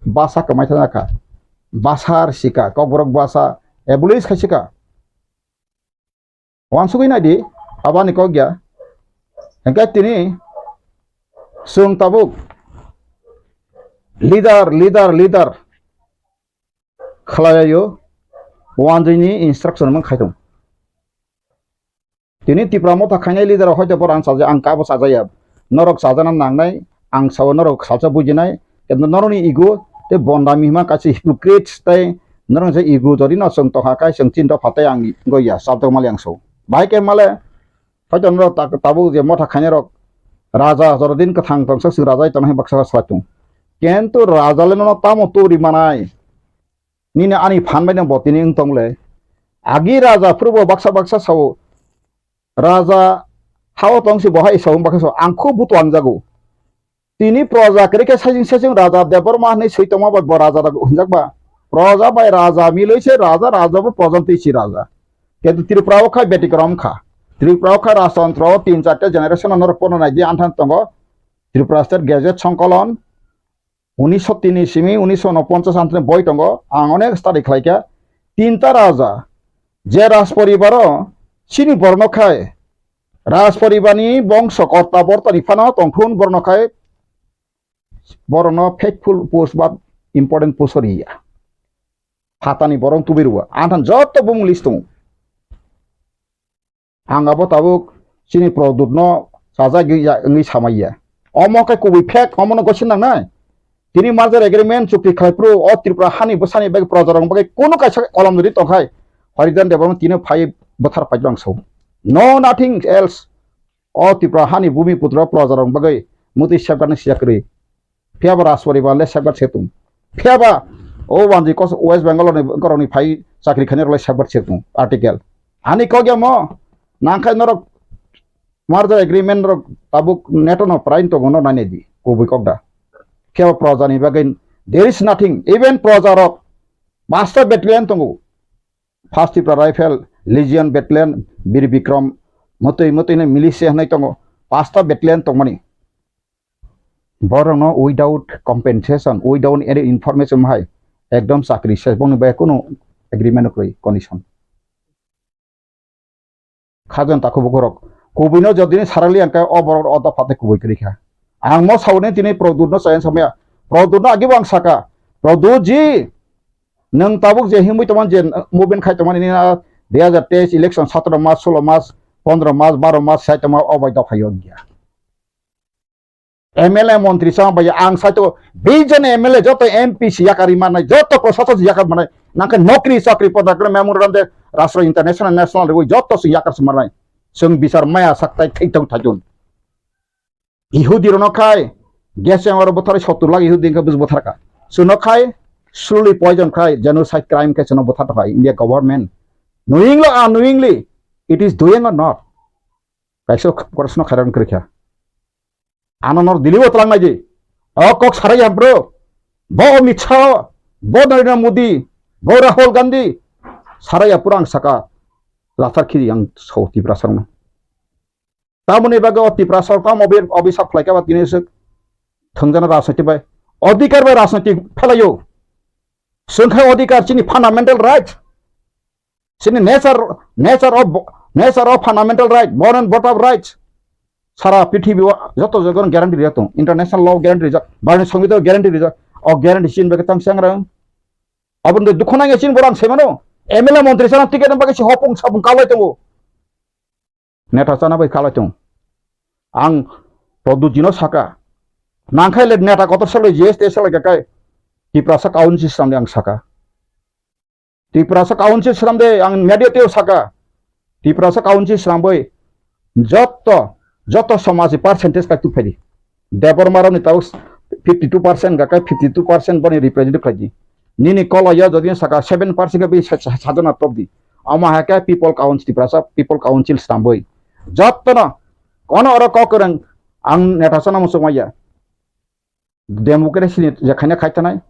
basa kwmai thangjakha. Basa rwsika, kokborok basa abolish khaisika. Wansugwi naidi, abani kok ya. Hingke tini chwng tabuk leader, leader, leader khlailaio, wanjwini instruction man khaitong. Tini Tipra motha khainai leader rok hoito borok ang chaja, ang kabo chajaya. Norok chajana nangnai, ang sao norok salsa bujinai. Kintu norokni ego tei bonda mihima kaisa hypocrites tei norokni je ego jodi no chwng tongkha kai chwng chin dopha tei ang goya chabdok mali ang sao. Bahai khe male hoito norok ta-, tabuk je motha khainai rok raja jorodin kwthang tongsa chwng raja tongna hai baksa salai tong. Kintu raja le nono tamo turi manai. Nini ani phan bai no bo tini wng tong le. Agi raja phuru bo baksa baksa sao. Raja hao tong si bo hai sao baksa sao. Ang kho butuang jago. Tini proja kwrwi khe saichung saichung raja Debbarma hinwi swi tongma bai bo raja rok hwnjak ba. Proja bai raja milwi se raja, raja bo proja twi si raja. Kintu Tripura o khai betikrom kha. Tripura o khai rajtantro o tin charta generation no norok pono nai di anthan tongo. Tripura State Gazette Songkolon unisho tini simi unisho unoponchas anthan boi tongo. Ang onek study khlai kha. Tinta raja je rajporibaro chini borno khai rajporibarni bongso korta bortani phano tongthun borno khai borokno faithful post ba important post o riya. Phatani borok tubui rwo. Anthan joto bumung list tongo. Ang abo tabuk chini Produtno sajagwi ya wngwi samaiya. Omo khe kubui fake, omono gosi nangnai. Tini merger agreement chukti khlai phuru o Tripura hani bwsani bagwi projarokni bagwi kunu kaisa kolam rwi tongkhai. Harijan Debbarma tini phai bwthar pai rang sao. No nothing else. O Tripura hani bumi putra projarok bagwi mutwi safeguard ni siya kwrwi. Phiya ba Rajporibar le safeguard se tung. Phiya ba o wanji kos West Bengal ni borok ni phai chakri khainai rok le safeguard se tung. Article. Ani kok ya mo nangkhai norok merger agreement rok tabuk neto no prain tongo no nai di kubui kok da. Phiya ba proja ni bagwi there is nothing. Even projarok master battalion tongo. First Tipra Rifle, Legion Battalion, Bir Bikram, motoi motoi no militia hinwi tongo, pasta battalion tongmani. Borokno without compensation, without any information hai ekdom chakri ses bongni bai kunu agreement kwrwi condition. Khajan takhu bukurok kubuino jodini sarali angkhe o borok o dopha tei kubui kwrwi kha. Ang mo sauni tini Produtno chayang samaya. Produtno agibo ang saka, Produt ji, nwng tabuk je himwi tongmani je movement khai tongmani nini a dui hajar teis election satro mas, solo mas, pondro mas, baro mas sai tongma o bai dopha yo wngya. M L A montri chama bai ang saito beijon M L A joto M P si yakari manai, joto prosason si yakar manai, nangkhe nokri chakri poda kre memorandum de rashtra international national rwi joto si yakar si manai. Chwng bichar maya sak tai thai tong thajun. Ihudi rono khai gas chamber buthar sottur lakh Ihudi khe bus buthar ka. Suno khai slowly poison khai genocide crime khai suno buthar khai India government. Knowingly or unknowingly, it is doing or not. Kaisa korosno khairan kwrwikha. Ano nor dilibo twlang nai di. O kok sarai ya bro. Bo Amit Shah, bo Narendra Modi, bo Rahul Gandhi. Sarai ya pura ang saka lathar khiri yang so Tiprasa rokno. Tamoni bagwi o Tiprasa rok tamo obi-, obisap khlai kha ba tini swk thwngjana rajniti bai. Odhikar bai rajniti phelaio. Swngkhai odhikar chini fundamental right. Chini nature, nature of, nature of fundamental right, born and brought up rights. Sara prithibi o joto jaga guarantee rijak tong. International law guarantee rijak, Bharatni Songbitan guarantee rijak. O guarantee chini bagwi tang changrang. Aboni dukhu nangya chini borang semano. M L A montri sana ticket bagwi si hopung sapung kalai tongo. Neta chana bai kalai tong. Ang Produtjino saka. Nangkhai le neta kotor salai G S T salai kakai. Tiprasa council samde ang saka. Tiprasa council swnamde ang media teo saka. Tiprasa council swnamwi jotto, jotto somajni percentage kai tubphaidi. Debbarma rokni tabuk fifty two percent ga kai fifty two percent boni representative khlaidi. Nini koloio jodi saka seven percent khe bi sa-, sa-, sajana topdi. Omo hai khe people council, Tiprasa people council swnamwi jottono kono oro kok kwrwng ang neta sana muchungmaya. Democracy ni je khaina khai tanai.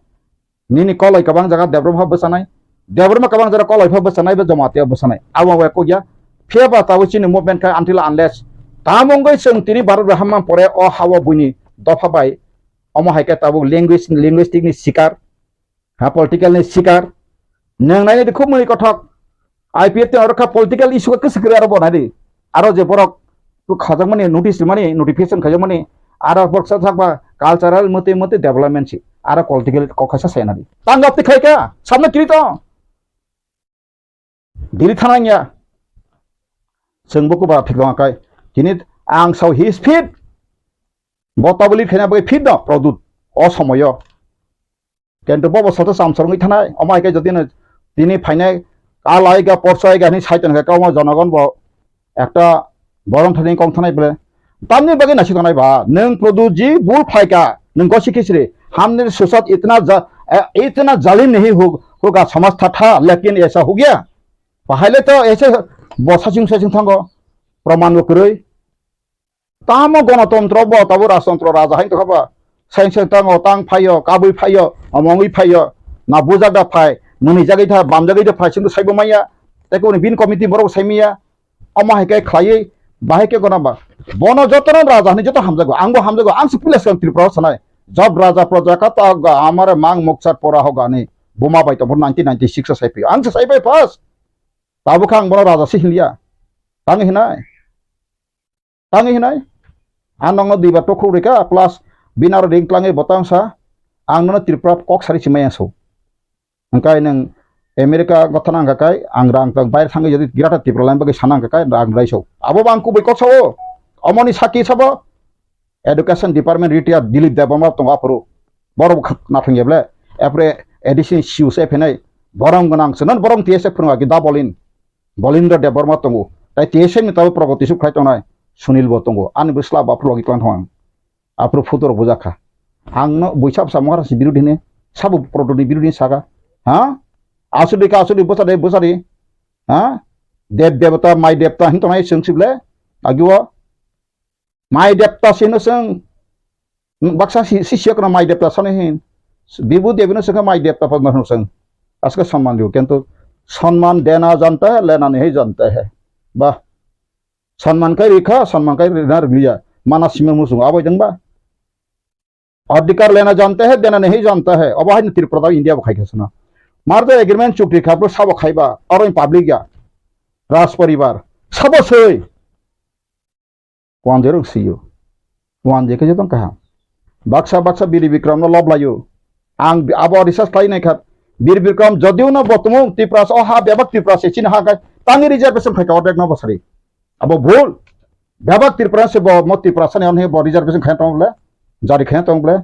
Nini koloi kwbang jaga Debbarma pha bwchanai. Debbarma kwbang jaga koloi pha bwchanai, bo Jamatia bwchanai. Abo bai kok ya. Phiya ba tabuk chini movement khai until unless tamo wngwi chwng tini Bharat bai hamma pore o ha-o buini dopha bai. Omo hai khe tabuk language, linguistic ni sikar. Ha, political ni sikar. Nwng nainai di khub mwnwi kothok. I P F T oro kha political issue khe kwswk kwrwi aro bo nai di. Aro je borok khajak mani notice rimani, notification khajak mani, aro borok sa thakba cultural mate mate development si. Aro political kok khaisa sai nai di. Tangap ti khai kha, samna kiri to. Dili thana ya. Chwng bo kuba thik dong kai. Tini ang sao his fit. Bo tabuli khaina bai fit no Produt. O somoyo. Kintu bobo soto samsor wngwi thanai, omo hai khe jodi no tini phainai, kal aiga, porso aiga hinwi sai tongkha, omo jonogon bo ekta borom thani kong thanai bole. Tamni bagwi naisik tongnai ba, nwng Produtji bul phaikha, nwng gosi khisri, humne ke saath itna ja-, eh, itna zalim nahi ho-, hoga samajh tha tha, lekin aisa ho gaya. Bahai le to aise bo saching saching thango, praman bo kwrwi. Tamo gonotontro bo, tabo rajtontro raja hai tongkha ba. Seng seng tango, tang phaio, kabui phaio, omongwi phaio. Na bujak da phai, mwnwi jagwi tha, bam jagwi da phai, chwngno saibo manya. Tei koboni bini committee borok sai manya. Omo hai khe khlaiwi, bahai khe gona ba. Bono jotono raja hinwi joto hamjago, angbo hamjago, ang se puila swkang Tripura o sanai. Job raja praja kata ga amare mang mokchar pora hoga ni buma bai tongphuru nineteen ninety-six o sai phio. Ang se sai bai first. Tabuk khe ang bono raja se hinliya. Tang hinai. Tang hinai. Ang nokno duibar tokhuk rikha, plus bini aro ring tlangwi botang sa. Ang nono Tripura kok sari chimai so. Hwnkhe nwng America gotha nang kha kai, ang rang tang baire thangwi jodi Greater Tipraland bagwi sana hwnkha kai, rang rai so. Abo bo ang kubui kok sao. Omoni saki sabo. Education Department retired Dilip Debbarma tongo aphuru. Borok kha-, nathang ya ble. Apre A D C ni C E O se phenai. Borom gwnang se non borom T S F phwrwng agi da bolin. Bolindra Debbarma tongo. Tai T S F ni tabo Pragoti Suk khlai tongnai Sunil bo tongo. Ani bwsla bo aphuru logi tlang thang. Aphuru photo rok bujak kha. Ang no buisa bwsa mokar si birodhi ne. Sabo Pragoti birodhi saka. Ha? Asudi ka asudi bwsa de bwsa de. Ha? Dev devata, mai devta hin tongnai chwng sible. Agi o. Mai devta sino chwng. Baksa si, si siya kono mai devta sani hin. Bibu devino chwng mai devta padma hino chwng. Aske samman diyo. Kintu samman dena janta hai, lena nahi janta hai. Bah. Samman kai rikha, samman kai rina rikliya. Mana sima musung abo jeng ba. Adhikar lena janta hai, dena nahi janta hai. Abo hai Tripura da India bo khai khasana. Mar da agreement chukti kha, bro sabo khaiba. Aro public ya. Raj paribar. Sabo soi. Wanjwi rok siyo. Wanjwi khe jotong kaham. Baksa baksa Biri Bikram no lob layo. Ang bi-, abo research khlai nai kha. Biri Bikram jodiu no bo tongo Tiprasa, o ha bebak Tiprasa chini ha kai tangi reservation khai ka ordek no bosari. Abo bhul. Bebak Tiprasa se bo mo Tiprasa ni onhe bo reservation khai tong ble. Jari khai tong ble.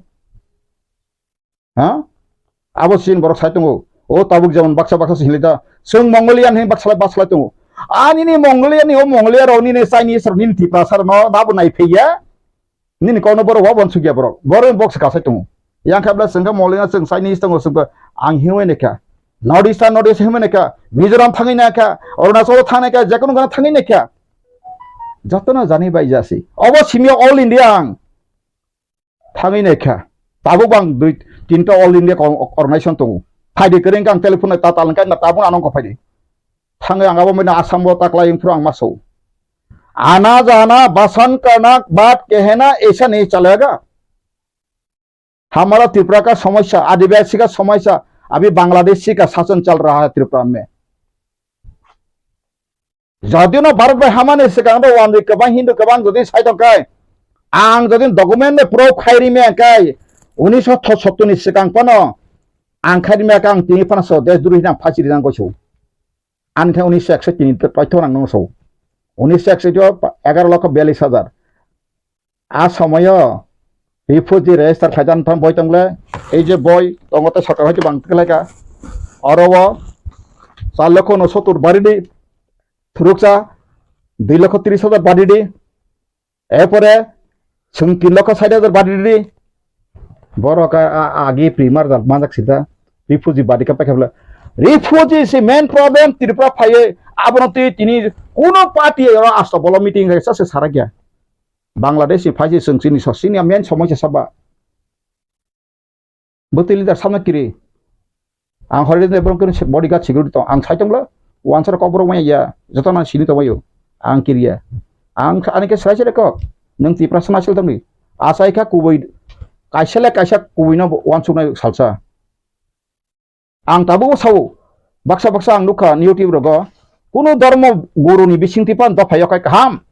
Ha? Abo sin borok sai tongo. O tabuk jemon baksa baksa se hinlai da. Chwng Mongolian hin baksa baksa lai tongo. Ani ni Mongolian ni o Mongolia rok nini Chinese rok nini Tiprasa rok no nabo nai phaiya. Nini kok no borok wa bon sugya borok. Borok box ka sai tongo. Yang kha bla chwng kha Mongolian chwng Chinese tongo chwng ang hiwi ne kha. North East North East hiwi ne kha. Mizoram thangwi na kha. Arunachal thangwi na kha. Jekono gana thangwi na kha. Jotono jani bai jasi. Obo simya all India ang. Thangwi naikha. Tabuk bang dui tinta All India Con-, Organization tongo. Phaidi kwrwi wngkha ang telephone nai tatal wngkha na tabuk ano wngkha phaidi. Thangwi ang abo mena Assam o taklai wngphuru ang ma sao. Ana jana basan karna baat kehna aisa nahi chalega. Hamara Tripura ka samasya, Adivasi ka samasya, abhi Bangladeshi ka shasan chal raha hai Tripura mein. Jodi no Bharat bai hamani swkang do wanjwi kwbang Hindu kwbang jodi sai tong kai, ang jodi document bai proof khai ri me kai, unisho sottor ni swkang phano ang khai ri me kha, ang tini phano so desh droi hinang phasi ri nang goso. Ani khe unisho ekso tini paitho nang nang so. Unisho ekso jo egaro lokho biyallis hajar. A somoyo refugee register khaijak thang boi tongle, ei je boi tongo tei sorkar hoite bang tiklaika. Oro o char lokho unosotur baridi, thuruksa dui lokho tris hajar baridi, erpore chwng tin lokho sait hajar baridi. Borok a, a, agi primar jal manjak sida refugee badi ka paikha bwle. Refugee se main problem Tripura phaiye, abono twi tini kuno party oro asto bolo meeting hai sa se sarakya. Bangladesh ni phaisi chwng chini so, chini main somoisa saba. Bwtwi leader samna kiri. Ang hori de borok kiri bodyguard security tong. Ang sai tonglo, wansar kok borok maya ya, joto nang sini tongbayo. Ang kiriya. Ang ani khe sai sai kok. Nang Tiprasa nasil tongni. Asai kha kubui, kaisa le kaisa kubui no wansuknai salsa. Ang tabuk sao, baksa baksa ang nukha YouTube rogo, kunu dormo guru ni bisingtwi pan dopha yokhai kaham.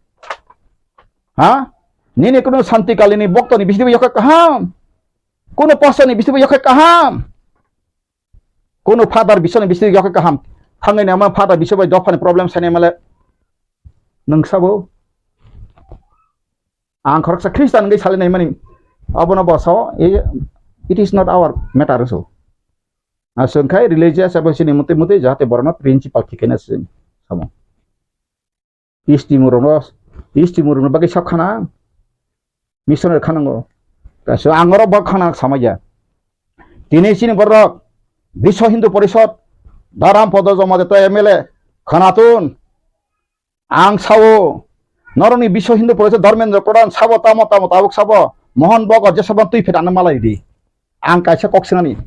Ha? Nini kunu Santi Kali ni bokto ni bisingtwi yokhai kaham. Kunu pastor ni bisingtwi yokhai kaham. Kunu father bisoni bisingtwi yokhai kaham. Thangwi nama father biso bai dopha ni problem sani male. Nung sabo. Ang khoroksa Khristan wngwi salai naimani, abono bo sao, "Eh, it is not our matter," so. Aswk khai religious abo chini mutwi mutwi jahate borokno principle thikhaina se samo. Isti murokno, isti murokno bagwi sok khana, missionary khanango. Kaisa ang oro bo khana samaya. Tini chini borok Biswa Hindu Porishod, Dharam Podo Jamatia M L A, Khanatun, ang sao, norokni Biswa Hindu Porishod Dharmendra Pradhan sabo tamo tamo tabuk sabo, Mohan Bhagwat jesabo twi phedana malai di. Ang kaisa kok sinani.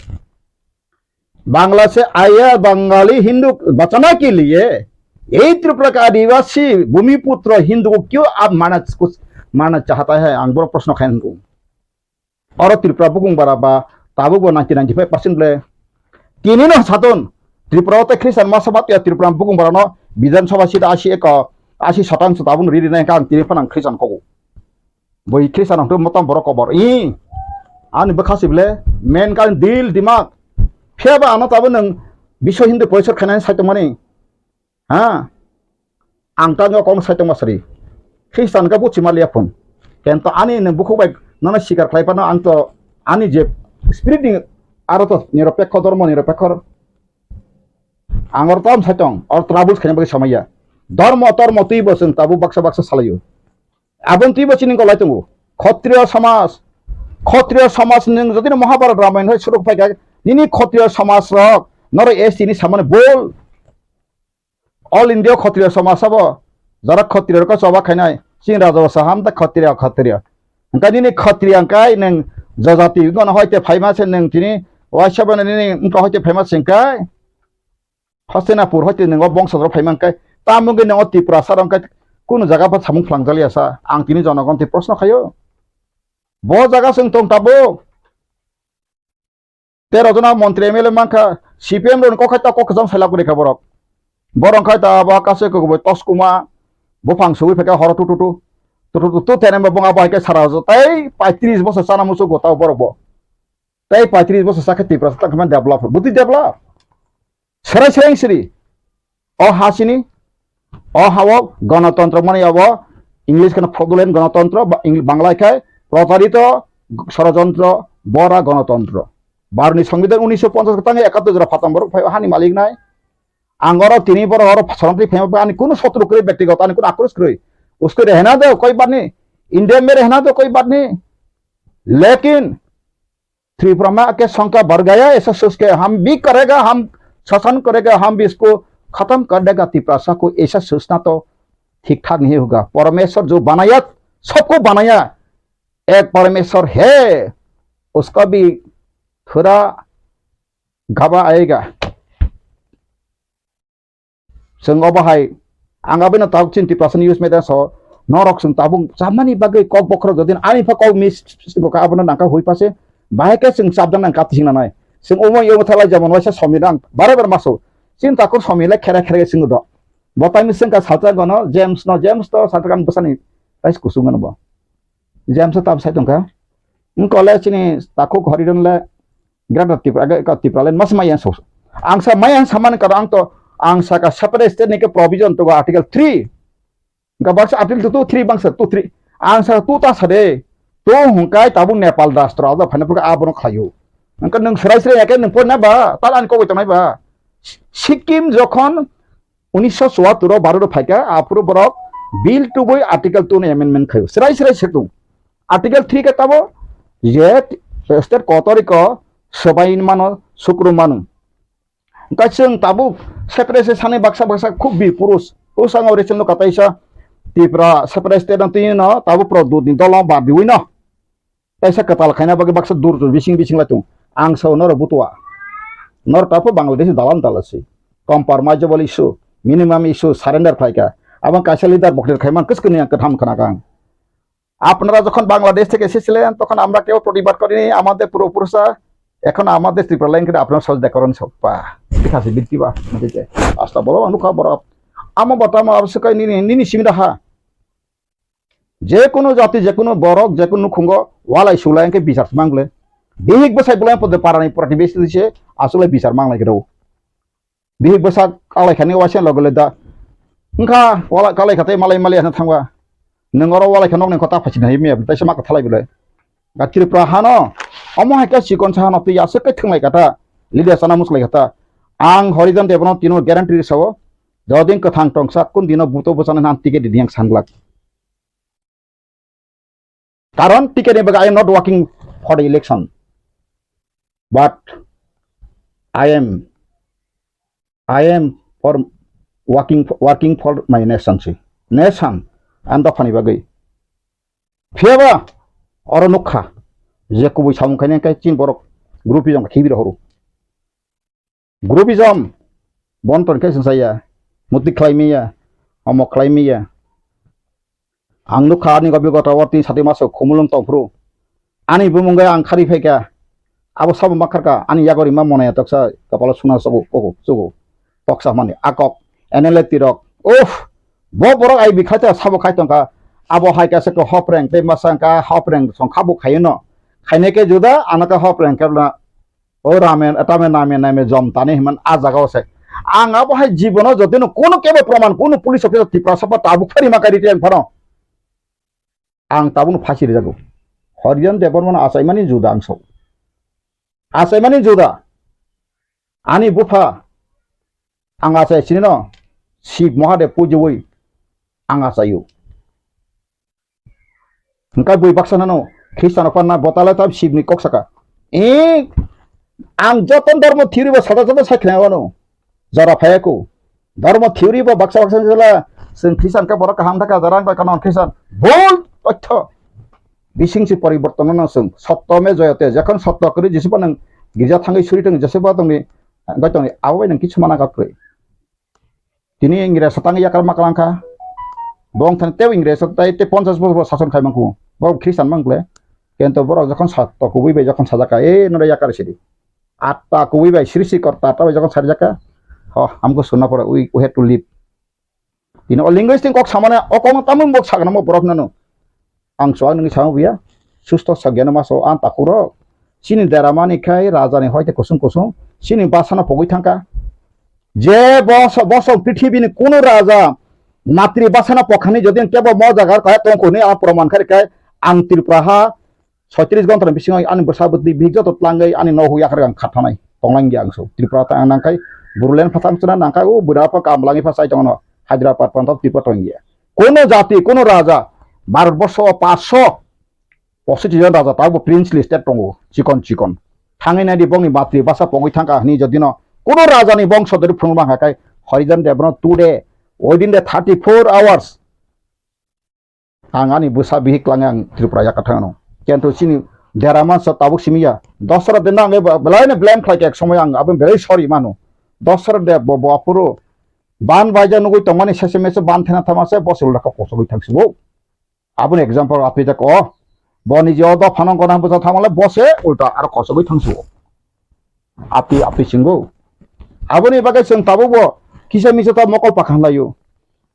Bangla से आया बंगाली हिंदू बचाने के लिए यही त्रिपुरा का आदिवासी भूमिपुत्र हिंदू को क्यों आप मारना, मारना चाहता है? Ang borok proshno khai hwngo. Oro Tripura bukung bara ba tabuk bo ninety ninety five percent le. Tini no saton Tripura o tei Christian masa bat ya Tripura bukung bara no Bidhan Sabha seat asi eko, asi satang so tabuk no riri nai kang tini phanang Christian kogo. Boi Christian hwnkhe motom borok kobor. I ani bwkha si bele main kan dil dimak. Phiya ba ano tabuk nwng Biswa Hindu Porishad khainani saitongmani. Ha? Ang tangwi o kokno saitongma sari. Christian ka buchi maliya phun. Kento ani nwng bukhuk bai nono sikar khlai phano ang to ani je spirit ni aro to niropekho, dhormo niropekho. Ang oro tom saitong, or troubles khaina bagwi samaya. Dhormo tormo twi bo chwng tabuk baksa baksa salaio. Aboni twi bo chini golai tongo. Khotriyo samaj, khotriyo samaj nwng jodi no Mahabharat Ramayana hai suruk phai kha, nini khotriyo samaj rok noro S T ni samani bol. All India khotriyo samaj sabo, jara khotriyo rok choba khainai, chini raja basa ham ta khotriyo, khotriyo. Hwnkhe nini khotriyo hwnkhe nwng jajati gono hoite phaima se nwng tini waisa bono nini wngkha hoite phaima se hwnkhe Hastinapur hoite nwng o bongso rok phaima hwnkhe tamo hwnkhe nwng o Tiprasa rok hwnkhe kunu jaga pha samung phlangjakliya sa ang tini jonogon twi proshno khaio. Bo jaga chwng tong tabuk. Tero jona montri M L A mankha, C P M rokni kok khai ta kok kwcham sailak rikha borok. Borok khai ta abo kasu kubui toskuma, buphang sugui phaikha horo tu tu tu. Tu tu tu tu tenem bo bung abo hai khe sara jo tei paitris bosor chana muchungo tao borok bo. Tei paitris bosor sakhe Tiprasa tang khe develop. Bwtwi develop. Serai serai siri. O ha sini, o ha o gonotontro mani abo English kheno fraudulent gonotontro, ba Eng-, Bangla khai protarito sorojontro, bora gonotontro. Bharotni Songbidan unisho ponchas tang ekator jora phatam borok phai o hani malik nai. Ang oro tini borok oro soromtwi phaima ani kunu sotru kwrwi, bektigoto ani kunu akros kwrwi. Usko rehna do koi baat nahi, India mein rehna do koi baat nahi. Lekin Tripura में आके शंका बढ़ गया, ऐसा सोच के हम भी करेगा, हम शासन करेगा, हम भी इसको खत्म कर देगा तिपरासा को, ऐसा सोचना तो ठीक ठाक नहीं होगा। परमेश्वर जो बनाया, सबको बनाया, एक परमेश्वर है, उसका भी थोड़ा घबरा आएगा। Chwng obo hai, ang abono tabuk chini Tiprasa ni youth media so, norok chwng tabuk chamani bagwi kok bokhorok jodi ani pha kok miss bo ka abono nangkha hui pase, bahai khe chwng chapjak nang kati sing nanai. Chwng omo yo thalai jemon waisa somi rang bare bare maso. Chini takhuk somi le khere khere chwng do. Bo taini chwng ka salsa gono James no, James to salsa kan bwsani rais kusung gono bo. James to tam sai tongkha. Wng kole chini takhuk Horidon le Greater Tripura, aga ka Tripura le mas maya so. Ang sa maya samani karo ang to, ang sa ka separate state ni ke provision to Article three. Ga baksa Article two, three bangsa two, three. Ang sa two ta sa de. To hungkai tabuk Nepal rastro ada phane pura abono khlayo. Ang ka nung serai serai ya ke nung pon na ba, tal an ko tonai ba. Sikkim jokhon unisho chuattur o Bharat o phaikha, aphuru borok bill tubui Article two ni amendment khaio. Serai serai setung. Article three khe tabo je state kotoriko swbai mano, sukru mano. Hwnkhe chwng tabuk separate se sani baksa baksa khub bi purus. Bwskango recent no kataisa Tripura separate state no twi no tabuk Pradyot ni dolo badiwi no. Kaisa kwtal khaina bagwi baksa dur dur bising bising lai tongo. Ang sao norok butua. Norok taphuk Bangladesh dalam dala se. Compromisable issue, minimum issue surrender khlaikha. Abang kaisa leader boklir khaiman kwchwkni ang kwtham khna kang. আপনারা যখন বাংলাদেশ থেকে এসেছিলেন, তখন আমরা কেউ প্রতিবাদ করিনি। আমাদের পূর্বপুরুষরা, এখন আমাদের ত্রিপুরা লাইন করে আপনারা সহজ ব্যাকরণ সব পা। ঠিক আছে, বৃত্তি বা, ঠিক আছে। আস্তা বলো, অনুকা বড়। আমা বর্তমান অবশ্যই nini, nini simida ha. Jekunu jati, jekunu borok, jekunu khungo walai sulai hwnkhe bichar mangle. Bihik bwsai bolai pode parani pratibesi se asole bichar manglai khe rw. Bihik bwsa kalai khani waisa logo le da. Wngkha wala kalai khatai malai malai ano thangwa. Nwng oro walai kha nokni kota phaichina hai miya taisa ma kathalai bwle. Ga Tripura hano omo hai khe chikon sa hano twi aswk khe thwnglai kata. Leader sana muslai kata. Ang Horijan Debno tino guarantee sao. Jodin kwthang tongsa kun dino buto bwsani nan ticket didi ang sanglak. Karon ticket ni bagwi I am not working for the election, but I am, I am for working, working for my nation si, nation and dophani bagwi. Phiyaba oro nukha je kubui samung khainai khe chini borok group rijong khibi rohoro. Groupism, bon ton khe sungsaya, muti khlai miya, omo khlai miya. Ang nukha ani gobi gota o tini sati maso khumulwng tongphuru. Ani bumung bai ang khari phaikha. Abo sabo makharkha, ani yago rima monaya toksa kapalo suna sogo, kogo, sogo. Toksa mani akok, N L A tirok. Uff, bo borok ai bikhaita sabo khai tongkha. Abo hai kasa ko hopreng, tei masa ka hopreng song khabu khayono. Khainai khe juda, ano ka hopreng khe na O ramen, tame name name jom tani himan a jaga o se. Ang abo hai jibono jotino kono kebo proman, kono police officer Tiprasa ba tabuk phari ma kari tiyang phano. Ang tabuk no phasi rijago. Horijan Debbarma no achaimani juda ang so. Achaimani juda. Ani bupha ang achai sinino Shiv Mahadev pujiwi ang achaio. Hingkai bui baksa nano Khristiano panna botale tam Shivni kok saka. E, ang joto dhormo theory bo sada sada saikhlai wano. Jora phayako. Dhormo theory bo baksa baksa jela sing Khristian ka borok kaham thaka jara ang kanon Khristian. Bol totho. Bising si poriborton no sing. Sotto me joyate. Jokhon sotto kri jisipa nang girja thangwi suri tong jisipa tongni bai tongni abo bai nang kichu mana ka kri. Tini Ingres tang yakar makalangkha. Bong thani tei Ingres tai tei ponchas bosor sason khai mangkhu. Bo Khristan mang kle. Kento borok jokhon sat to kubui bai jokhon sajak ka, "E, nore yakar sidi." Atta kubui bai srisi korta ta bai jokhon sarjak ka. Ho, amko suna pore we, we have to leave. Tini o linguistic kok samane o kok no tamung bok sagna mo borok nano. Ang chuak nungwi sao biya, susto sagyano maso ang takhurok. Chini deramani khai rajani hoite kusung kusung, chini basano pogwi thangkha. Je boso, boso prithibini kuno raja matri basano pokhani jodi kebo mo jaga kaya tongkho hwnwi ang proman kharikha, ang Tripura ha soitris gontrani bisingo ani bwsa bwtwi bihik joto tlangwi ani nohuk yakarwi ang khathanai tonglang ya ang so. Tripura ta ang nangkhai Bodoland phatang chwna nangkhai o bwrapa kamlangwi pha chai tongo no Hyderabad pantha Tripura tongya. Kono jati, kono raja, Bharatborsho o paanch sho pochis jon raja tabukbo princely state tongo, chikon chikon. Thangwi naidi bongni matri basa pogwi thangkha hwnwi jodino kono rajani bongso dori phunukma hwnka khe Harijan Debbarma today, within the thirty-four hours, ang ani bwsa bihik klangnai ang Tripura yakarthang ano. Kento chini dera mansa tabuk simi ya. Dosra dinda ang belai no blame khlai khe ek somoy ang aboni belai sorry mano. Dosra de bo, bo aphuru ban baija nugui tongmani sese mese ban thena thama se bo se ulda kok kosogwi thang sibo. Aboni example api jak o. Bo niji o dophano gona bwsa thamale bo se ulta aro kosogwi thang sibo. Api, api singo. Aboni bagwi chwng tabukbo kisa misa ta mokol pakhan laio.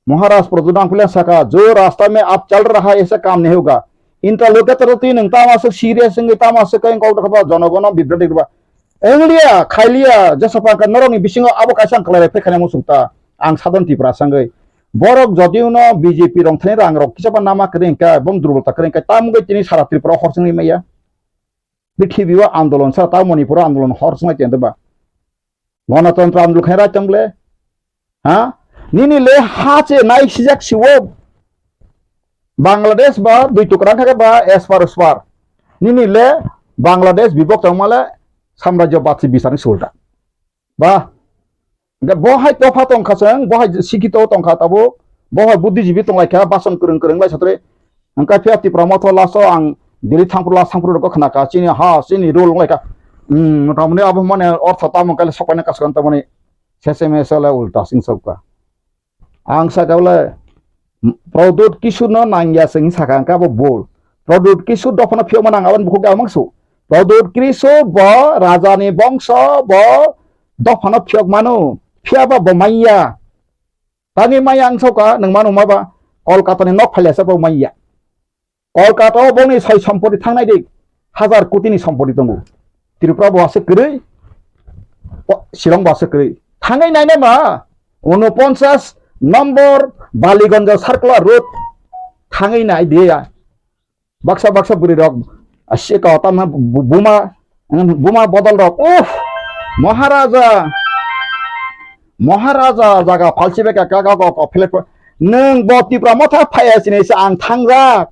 Maharaj Pradyot Angkule saka, "Jo rasta mein aap chal raha hai, aisa kaam nahi hoga." Interlocutor twi nwng tamo aswk serious wngwi tamo aswk khe kok dokha ba jonogono bibroti rwba. Wngliya, khailiya, jesa pangkha norokni bisingo abo kaisa ang kwlai bai phai khaina muchung ta. Ang Sadhan Tripura sangwi. Borok jodi uno B J P rong thani rang rok kisa ba nama kwrwi hwnkhe, bong durbolta kwrwi hwnkhe, tamo wngwi tini sara Tripura hor chwngwi maya. Prithibi o andolon sa ta Manipur o andolon hor swnglai tong ba. Ganatantro andolon khaina rai tong le. Ha? Nini le ha che nai sijak siwo. Bangladesh ba dui tukra kha ba espar uspar. Nini le Bangladesh bibok tong male samrajyo batsi bisani sulta. Ba, hingke bo hai topha tongkha chwng, bo hai sikito tongkha tabuk, bo hai buddhijibi tonglaikha, bason kwrwng kwrwng lai satre. Hingke phiya Tipra motho last o ang Delhi thangphuru last thangphuru rokho khnakha, chini ha, chini rule wnglaikha. Hmm, motamoni abo mane ortho tamo khe sokpaina kaskang tamoni sese mese le ulta sing sokha. Ang sakha bole, Pradyot Kishore no nangya se hing sakha, hingke abo bol. Pradyot Kishore dophano phiyokma nang aboni bukhuk de amang su. Pradyot Kishore bo rajani bongso, bo dophano phiyok mano, phiyaba bo manya. Tani manya ang soka, nwng mano ma ba, Kolkata ni nok phailasa bo manya. Kolkata o bongni soi sompoti thangnai di, hazar koti ni sompoti tongo. Tripura bo aswk kwrwi, o, Shillong bo aswk kwrwi. Thangwi nainai ma, unoponchas nombor Baliganj Circular Road thangwi nai di ya. Baksa baksa bwrwi rok, a, sika o tamna bu-, buma, buma bodol rok. Uff, Maharaja, Maharaja jaga phalsi bai ka, ka, ka, ka, ka, philip, nwng bo Tipra motha phaiya sini se ang thangjak.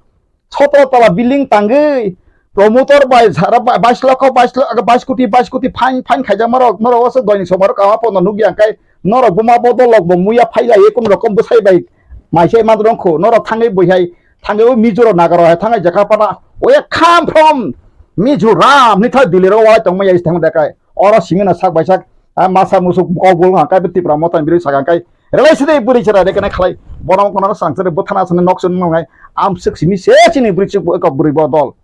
Sotro tala building tangwi, promoter bai sara ba-, bais lokho, bais lo-, bais koti, bais koti fine, fine khaijakma rok, norok aswk doini somoi rok kama pono nukya, hwnkhe norok buma bodol rok bo muya phailaiwi kunu rokom bwsai bai mai se mandrong kho, norok thangwi bui hai, thangwi o Mizo rok Naga rok hai thangwi jakha pana, "We come from Mizoram," hinwi tha Delhi rok walai tongma ya, thang da kai. Oro simi no sak bai sak A masa musuk kok bul hangkai be Tipra Motha ni bwrwi saka hangkai. Relai sidi bwrwi chara de kana khalai. Bono kono sang sari bwthana sani nok sani nongai. Am sik simi se chini bwrwi chuk ko bwrwi bo dol.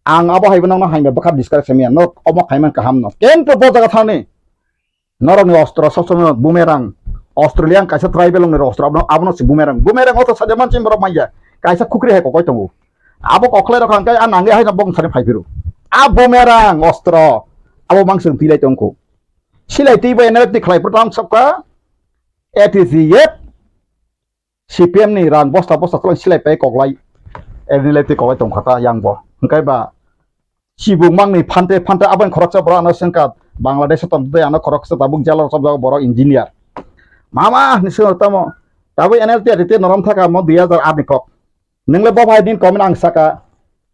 Ang abo hai bono hangbe bwkha discuss khamya. Nok omo khaiman kaham no. Kento bo jaga thani. Norok ni ostro sob somoi bumerang. Australian kaisa tribal ni ostro abono abono si bumerang. Bumerang oto saja manchim borok manya. Kaisa khukri hai kokoi tongo. Abo koklai rok hangkai a nangi hai no bong sani phai phiru. A bumerang ostro. Abo mangsung tilai tongkho. Silai twi bai N L F ni khlai phrwtam sokha A T C F C P M ni rang bosta bosta tolong silai pai koklai N L F ni koklai tongkha ta yang bo. Hwnkhe ba chibuk mangni phante phante aboni khoroksa borok ano sengkha Bangladesh o tongtwi ano khoroksa tabuk jalo chopjak borok engineer. Mama ni sengkha tamo tabuk N L T R T norom thaka mo dui hajar aat ni kok. Nwngle bo bai din comment ang saka,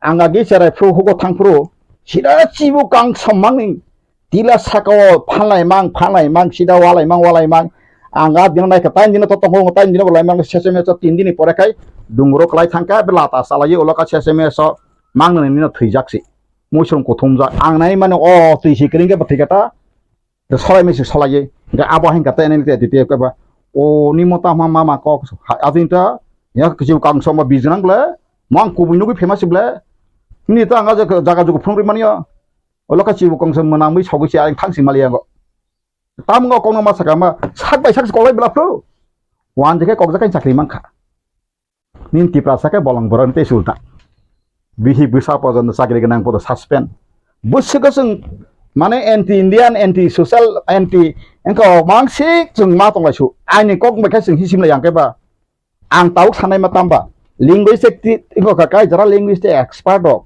ang agi cherai phru hugo thang phru, sida chibu kang sommangni tila sakao phanlai mang, phanlai mang, sida walai mang, walai mang. Ang a dino naikha, tain dino to tongo, tain dino bolai mang, sesame so tin dini pore khai dungro klai thangkha, be lata salai ulo ka sesame so mangni nino thwijak si. Muisung kuthumjak, ang nai mani o twi si kring khe bo thwi kha ta. Solai mese solai ye. Hingke abo hingka te nini te titi keba. O ni mota ma mama kok. Ajin ta. Ya kisi kang soma bijnang ble. Mang kubui nugui famous ble. Ni ta anga jaga jugu phung ri mani ya. Olo ka chibu kong soma nang mi sogi si aring thang si mali yango. Tam ngo kong ma saka ma. Sak bai sak kolai bla pro. Wan jeke kok jakai chakri mangkha. Nini Tiprasa khe bolong borok tei sulta. Bihi bwsa pojono chakri gwnang podo suspend. Bwswk chwng mane anti Indian, anti social, anti wngkha o mangsik chwng ma tonglai su. Aini kok bai khe chwng hisim lai yang khe ba. Ang tabuk sanai ma tamba. Linguistic ti wngkha kai jara linguistic expert rok.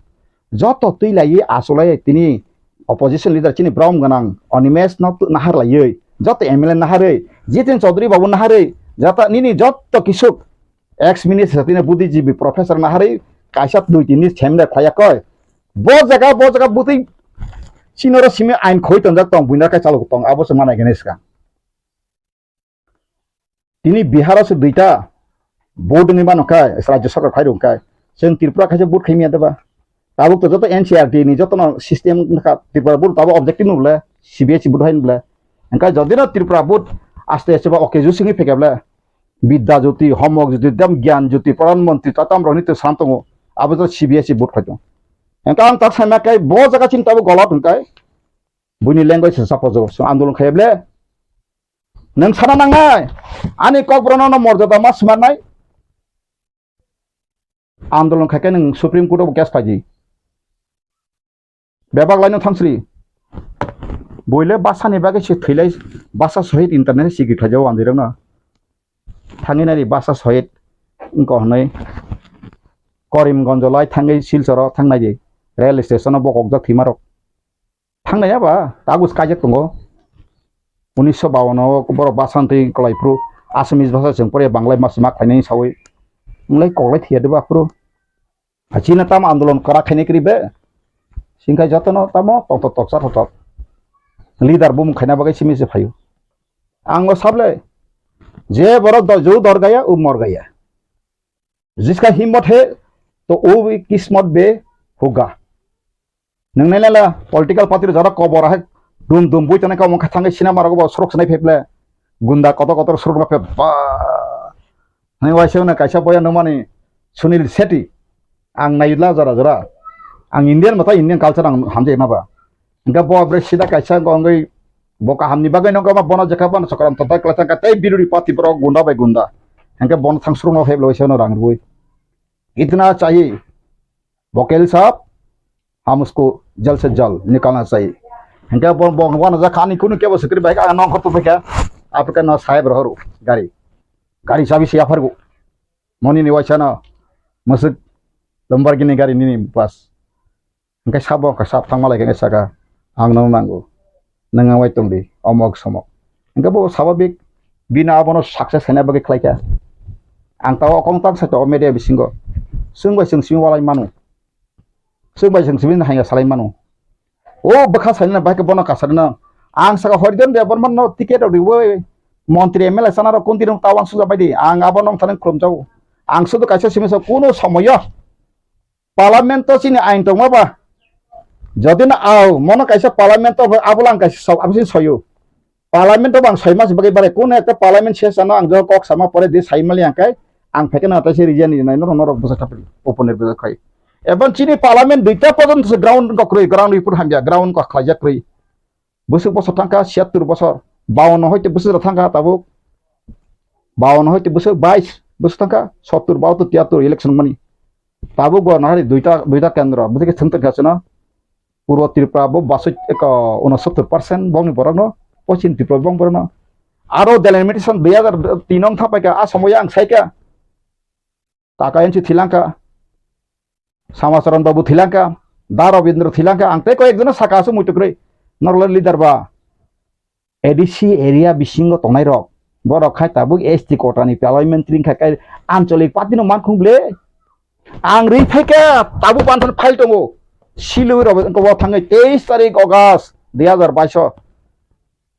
Joto twi lai asulai tini opposition leader chini brom gwnang Animesh no nahar laiwi. Joto M L A naharwi. Jitin Chaudhary babu naharwi. Jata nini joto kisuk ex minister tini buddhijibi professor naharwi kaisa dui tini seminar khwlaiya koi. Bo jaga bo jaga butwi sinoro simi ain khoi tonjak tong buina kai chalok tong abo se manai gani swkang. Tini Bihar o se duita vote wngwi mano khe Rajya Sarkar khai rw khe chwng Tripura khaisa vote khai manya deba. Tabuk to joto N C R T ni joto no system wngkha Tripura vote tabuk objective no bole C B S E vote hai no bole. Hingkhe jodi no Tripura vote aste aste ba okay jusingwi phekhe bole. Bidya Jyoti, Homok Jyoti, Dam Gyan Jyoti, Pradhan Mantri, tatam rok ni to sam tongo, abo to C B S E board khai tongo. Hingke ang tak sai ma kai, bo jaga chini tabuk golot hingkai, buini language se support jago, so andolon khai ble. Nang sana nang nai, ani kok borok no morjada ma sima nai, andolon khai khe nang Supreme Court o case khai di. Bebak laino thangsri. Boile basani bagwi se thwilai basa sohit internet sigi khlaijao wanjwirokno. Thangwi nari basa sohit wngkha hwnwi Karimganjo lai thangwi Silchoro thangnai di. Rail station o bokokjak thwimarok. Thangnai ya ba kagus kaijak tongo. Unisho bawan o borok basantwi kwlai phuru Assamese basa chwng pore Banglai mas ma khlainai sawi. Wngkhlai koklai thwiya de ba phuru. Chini tamo andolon kwrak khainai kwrwi be? Singkhe jotono tamo tongthok toksa thothok. Leader bumung khaina bagwi simi se phaio. Ang o sable, je borok do-, ju dor gaya, u mor gaya. Jiska himmat he, to u bhi kismat be hoga. Nung nai nai la, political party jara kobor hai dum dum bui tonai kamo kha thangwi cinema rogo bo suruk sinai pheble. Gunda kotor kotor suruk no phe ba. Hai waisa na kaisa boya nungmani Sunil Shetty. Ang naila jora jora. Ang Indian mata Indian culture ang hamjai ma ba. Hingke bo bre sida kaisa gongoi bo kaham ni bagwi nungkha ma bono jekha bono sokram totai kla thangka tei biruri party borok gunda bai gunda. Hingke bono thang surung no pheblo waisa no rang rwi. Itna chahi. Bokel sab. Ham usko jal se jal nikalna chahiye. Hingke bo, bo, bo na ja kani kunu kebo sikri bai ka nong khortu pekha. Apre ka na sahib rohoru gari. Gari chabi se aphargo. Moni ni waisa na masuk Lamborghini gari nini pas. Hingke sabo ka sab thangma lai khe saka ang nang nango. Nang ang wai tong di omok somok. Hingke bo sababik bini abono success khaina bagwi khlai kha. Ang tao okong tang sa to media bisingo. Sung bai sung simi walai manu. Sung bai sung simi hanya salai manu. O bwkha salina bai khe bono kasarina. Ang saka Horidan Debbarma no ticket rok riwi montri M L A sana rok kunti rok tawan suja bai di. Ang abo nong thanang khulum jago. Ang sudu kaisa simi sa kuno somoyo. Parliament o chini ain tongma ba? Jodi no au, mono kaisa parliament o abo lang kaisa sok, abo chini soyo. Parliament o bang soi mas bagwi bare, kono ekta parliament session o ang jok kok sama pore di sai mali ang kai, ang phekena ta se region ni nai norok, norok bwsa thapri open bwsa khai. Ebon chini parliament duita porjonto se ground ko kroi, ground report hamya, ground ko khlaijak kroi. Bwswk bosor thangkha, siyattur bosor, bawanno hoite bwswk rok thangkha tabuk, bawanno hoite bwswk bais bwswk thangkha, sottur, bahattur, tiyattur election mani. Tabuk bo nahari duita, duita kendro, bwswk thwng thwngkha chwno. Purbo Tripura bo basoi eko unosottor percent bongni borokno, Poschim Tripura bong borokno. Aro delimitation dui hajar tin wng thangpaikha, a somoyo ang saikha. Kaka N C thilangkha, Samacharan Babu thilangkha, Da Robindra thilangkha, ang tei koi ekjono saka aswk muitu kwrwi, norokle leader ba. A D C area bisingo tongnai rok, borok khai tabuk S T kotani parliamentary wngkha, kai ancholik party no mankhung ble. Ang ri phaikha tabuk panthor file tongo, silwi rok wngkha bo thangwi teis tarik August dui hajar baiso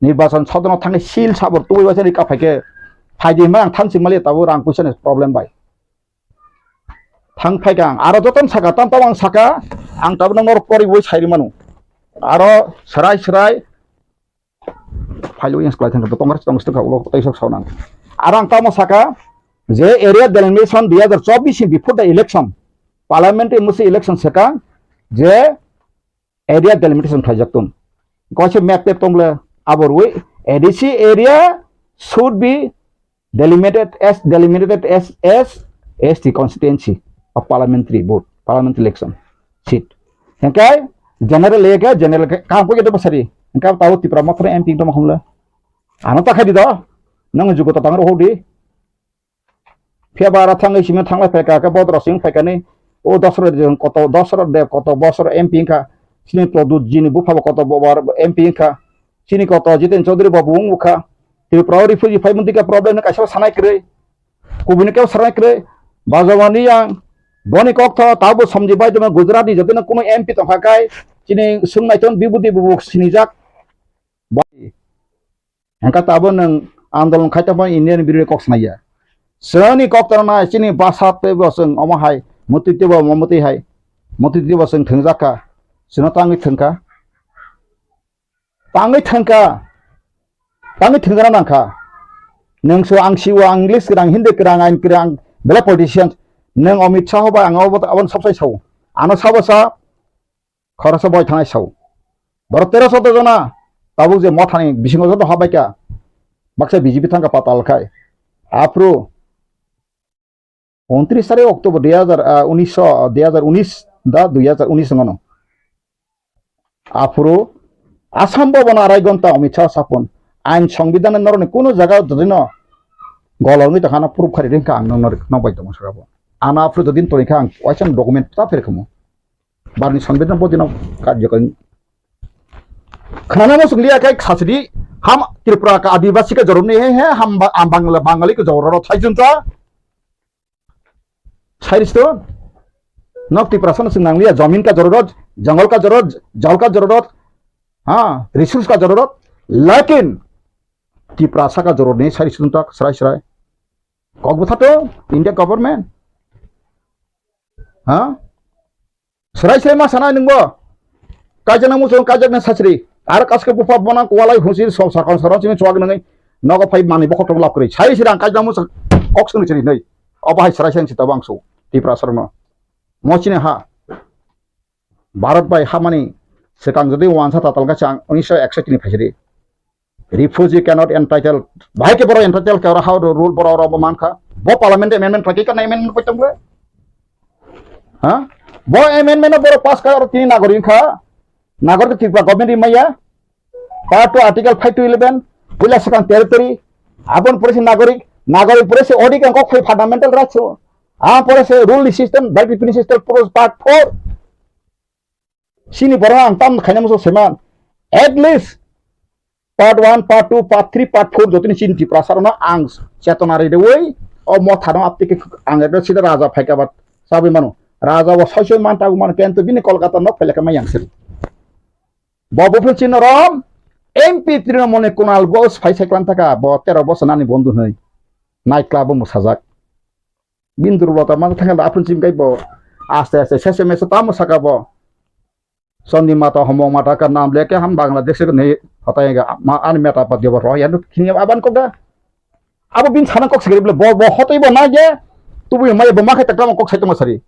nirbachon sodono thangwi sil sabor tubui waisa ri ka phaikhe, phaidi hwnba ang thansing mali tabuk rang puisa ni problem bai. Thang phaikha ang, aro jotono saka, tam tam ang saka, ang tabukno norok poriwi sairi mano. Aro serai serai phailo yang seklai thangkha, Congress tong sitwkha, ulo tei sok saunang. Aro ang tamo saka, je area delimitation dui hajar chobbish ni before the election, parliamentary musi election saka, je area delimitation khlaijak tong. Kaisa map tep tongle, abo rwi A D C area should be delimited as, delimited as, as S T constituency of parliamentary vote, parliamentary election seat. Hingkai general area, general ke, kam ko gitu basari. Hingkai tahu Tipra Motha M P tong khumle. Ano ta khai di do. Nang jugo ta tang ro di. Phiya ba aro thangwi simi thanglai phaikha, khe bodoro simi phaikha ni, o Dasarath Deb koto, Dasarath Deb koto bosor M P wngkha, chini Pradyut G ni bupha bo koto bo bar M P wngkha, chini koto Jiten Chaudhary bo bo wngkha, Tripura o refugee phai mantwi khe problem no kaisa sanai kwrwi, kubuni khe sanai kwrwi, Bajwani yang boni kok tho tabo somji bai tongma Gujarat ni jotino kuno M P tongkha kai, chini swng naiton bibudi bubuk sinijak. Hingkha tabuk nwng andolon khai tongma India ni birodo kok sanai ya. Chwngni kok tongma chini bwsa tei bo chwng omo hai, mwtwi tei bo omo mwtwi hai, mwtwi tei bo chwng thwngjak kha, chwngno tangwi thwngkha, tangwi thwngkha, tangwi thwngjakna nangkha. Nwng so ang sio, ang English kwrang, Hindi kwrang, ain kwrang, belai politician, nwng Amit Shah bai ang abo, aboni sabsai sao, ano sabo sa, khoroksa boi thanai sao. Borok tero sotto jona tabuk je mothani bisingo joto habaikha, baksa B J P thangkha patal khai. Aphuru untris tarik October dui hajar, ah, unis, dui hajar unis da dui hajar unis wngmano. Aphuru Assam Bhavan arai gonta Amit Shah sapun, ain songbidan norokni kuno jaga jodino golongwi tongkha, ano proof khari ringkha ang nokno, nokbai tongo saka bo. Ano aphuru jodin tongkha ang waisa document ta pherkhumu. Barni sanbidhan bodino karjokari. Khnana mo sunglia kai khasidi ham Tripura ka Adivasi ka joroni he he ham ba-, am Bangla Bangali ka jororo thaijun ta. Sairis to nok Tripura sana sung nanglia jamin ka jororot, jangal ka jororot, jal ka jororot, ha, resource ka jororot, lakin Tripura saka joroni sairis to tak serai serai. Kok bwtha to India government. Ha? Serai serai ma sanai nwngbo. Kaijak nang muchung kaijak nang sachri. Ar kaske bupha bona kualai husi so sakon saron sini chuak nang. Nogo phai mani bokhok tong lap kri. Sai sirang kaijak muchung kok sung chiri nei. Obo hai serai serai sita bangsu. Tipra sarno. Mo chini ha. Bharat bai hamani sekang jodi wansa tatal ka chang unisho ekshot ni phaisiri. Refugee cannot entitled. Bahai ke borok entitled ke oro how the rule borok oro bo mankha. Bo parliament amendment pakai kan amendment pakai tong ble. Ha? Bo amendment borok pass ka oro tini nagorik kha. Nagorik Tripura government rimaya. Part two article five to eleven. Puila sekan territory. Abon pore se nagorik. Nagorik pore se odi kan kok phai fundamental rights. Ah pore se rule system, right revenue system pore part four. Sini borok ang tam khaina muchung seman. At least part one, part two, part three, part four jotoni chini Tiprasa rokno ang chetona ridewi o motha no aptike ang ekdom sida raja phaika bat sabwi mano. Raja bo soi soi man tabu mano kento bini Kolkata nok phailaka mai yang siri. Bo buphuru chini rom M P Trinamool ni Kunal Ghosh phai sai klan thaka bo tero bosor nani bondhu hwnwi night club o mwsajak. Bini durbolota mano thangkhe aphuru chini kai bo aste aste sese mese tamo saka bo. Chondimata homong mata ka nam leke ham Bangladesh ni Patai ga ma an meta pat jobo ro ya nuk khini aban kok da. Abo bin sana kok sigri bole bo bo hotoi bo na je. Tubu mai bo ma khai takam kok sai tong sari.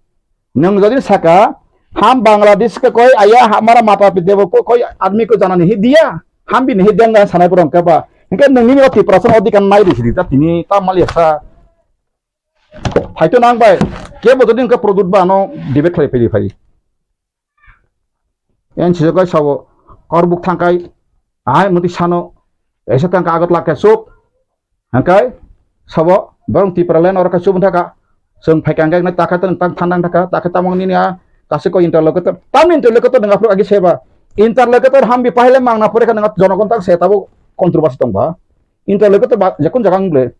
Nang jodi saka ham Bangladesh ke koi aya hamara mata pita ko koi admi ko jana nahi diya. Ham bin nahi diya sanai borong ke ba. Hingke nang nini oti prasan odi kan mai di sidi ta tini ta mali sa. Hai to nang bai. Ke bo jodi ke product ba no debate khlai phai phai. Yang sijak kai sabo, korbuk thangkai, ai muti sano, esa thangka agot lak ke sup, hangkai, sabo, borong Tipraland oro ke sup thaka, seng phai kangkai nai takai tang tang thandang thaka, takai tamong nini a, kasi ko interlocutor, tam interlocutor nang aphuru agi seba, interlocutor hambi pahile mangna pore ka nang jonogon tak se tabo controversy tong ba. Interlocutor ba, jakun jagang ble,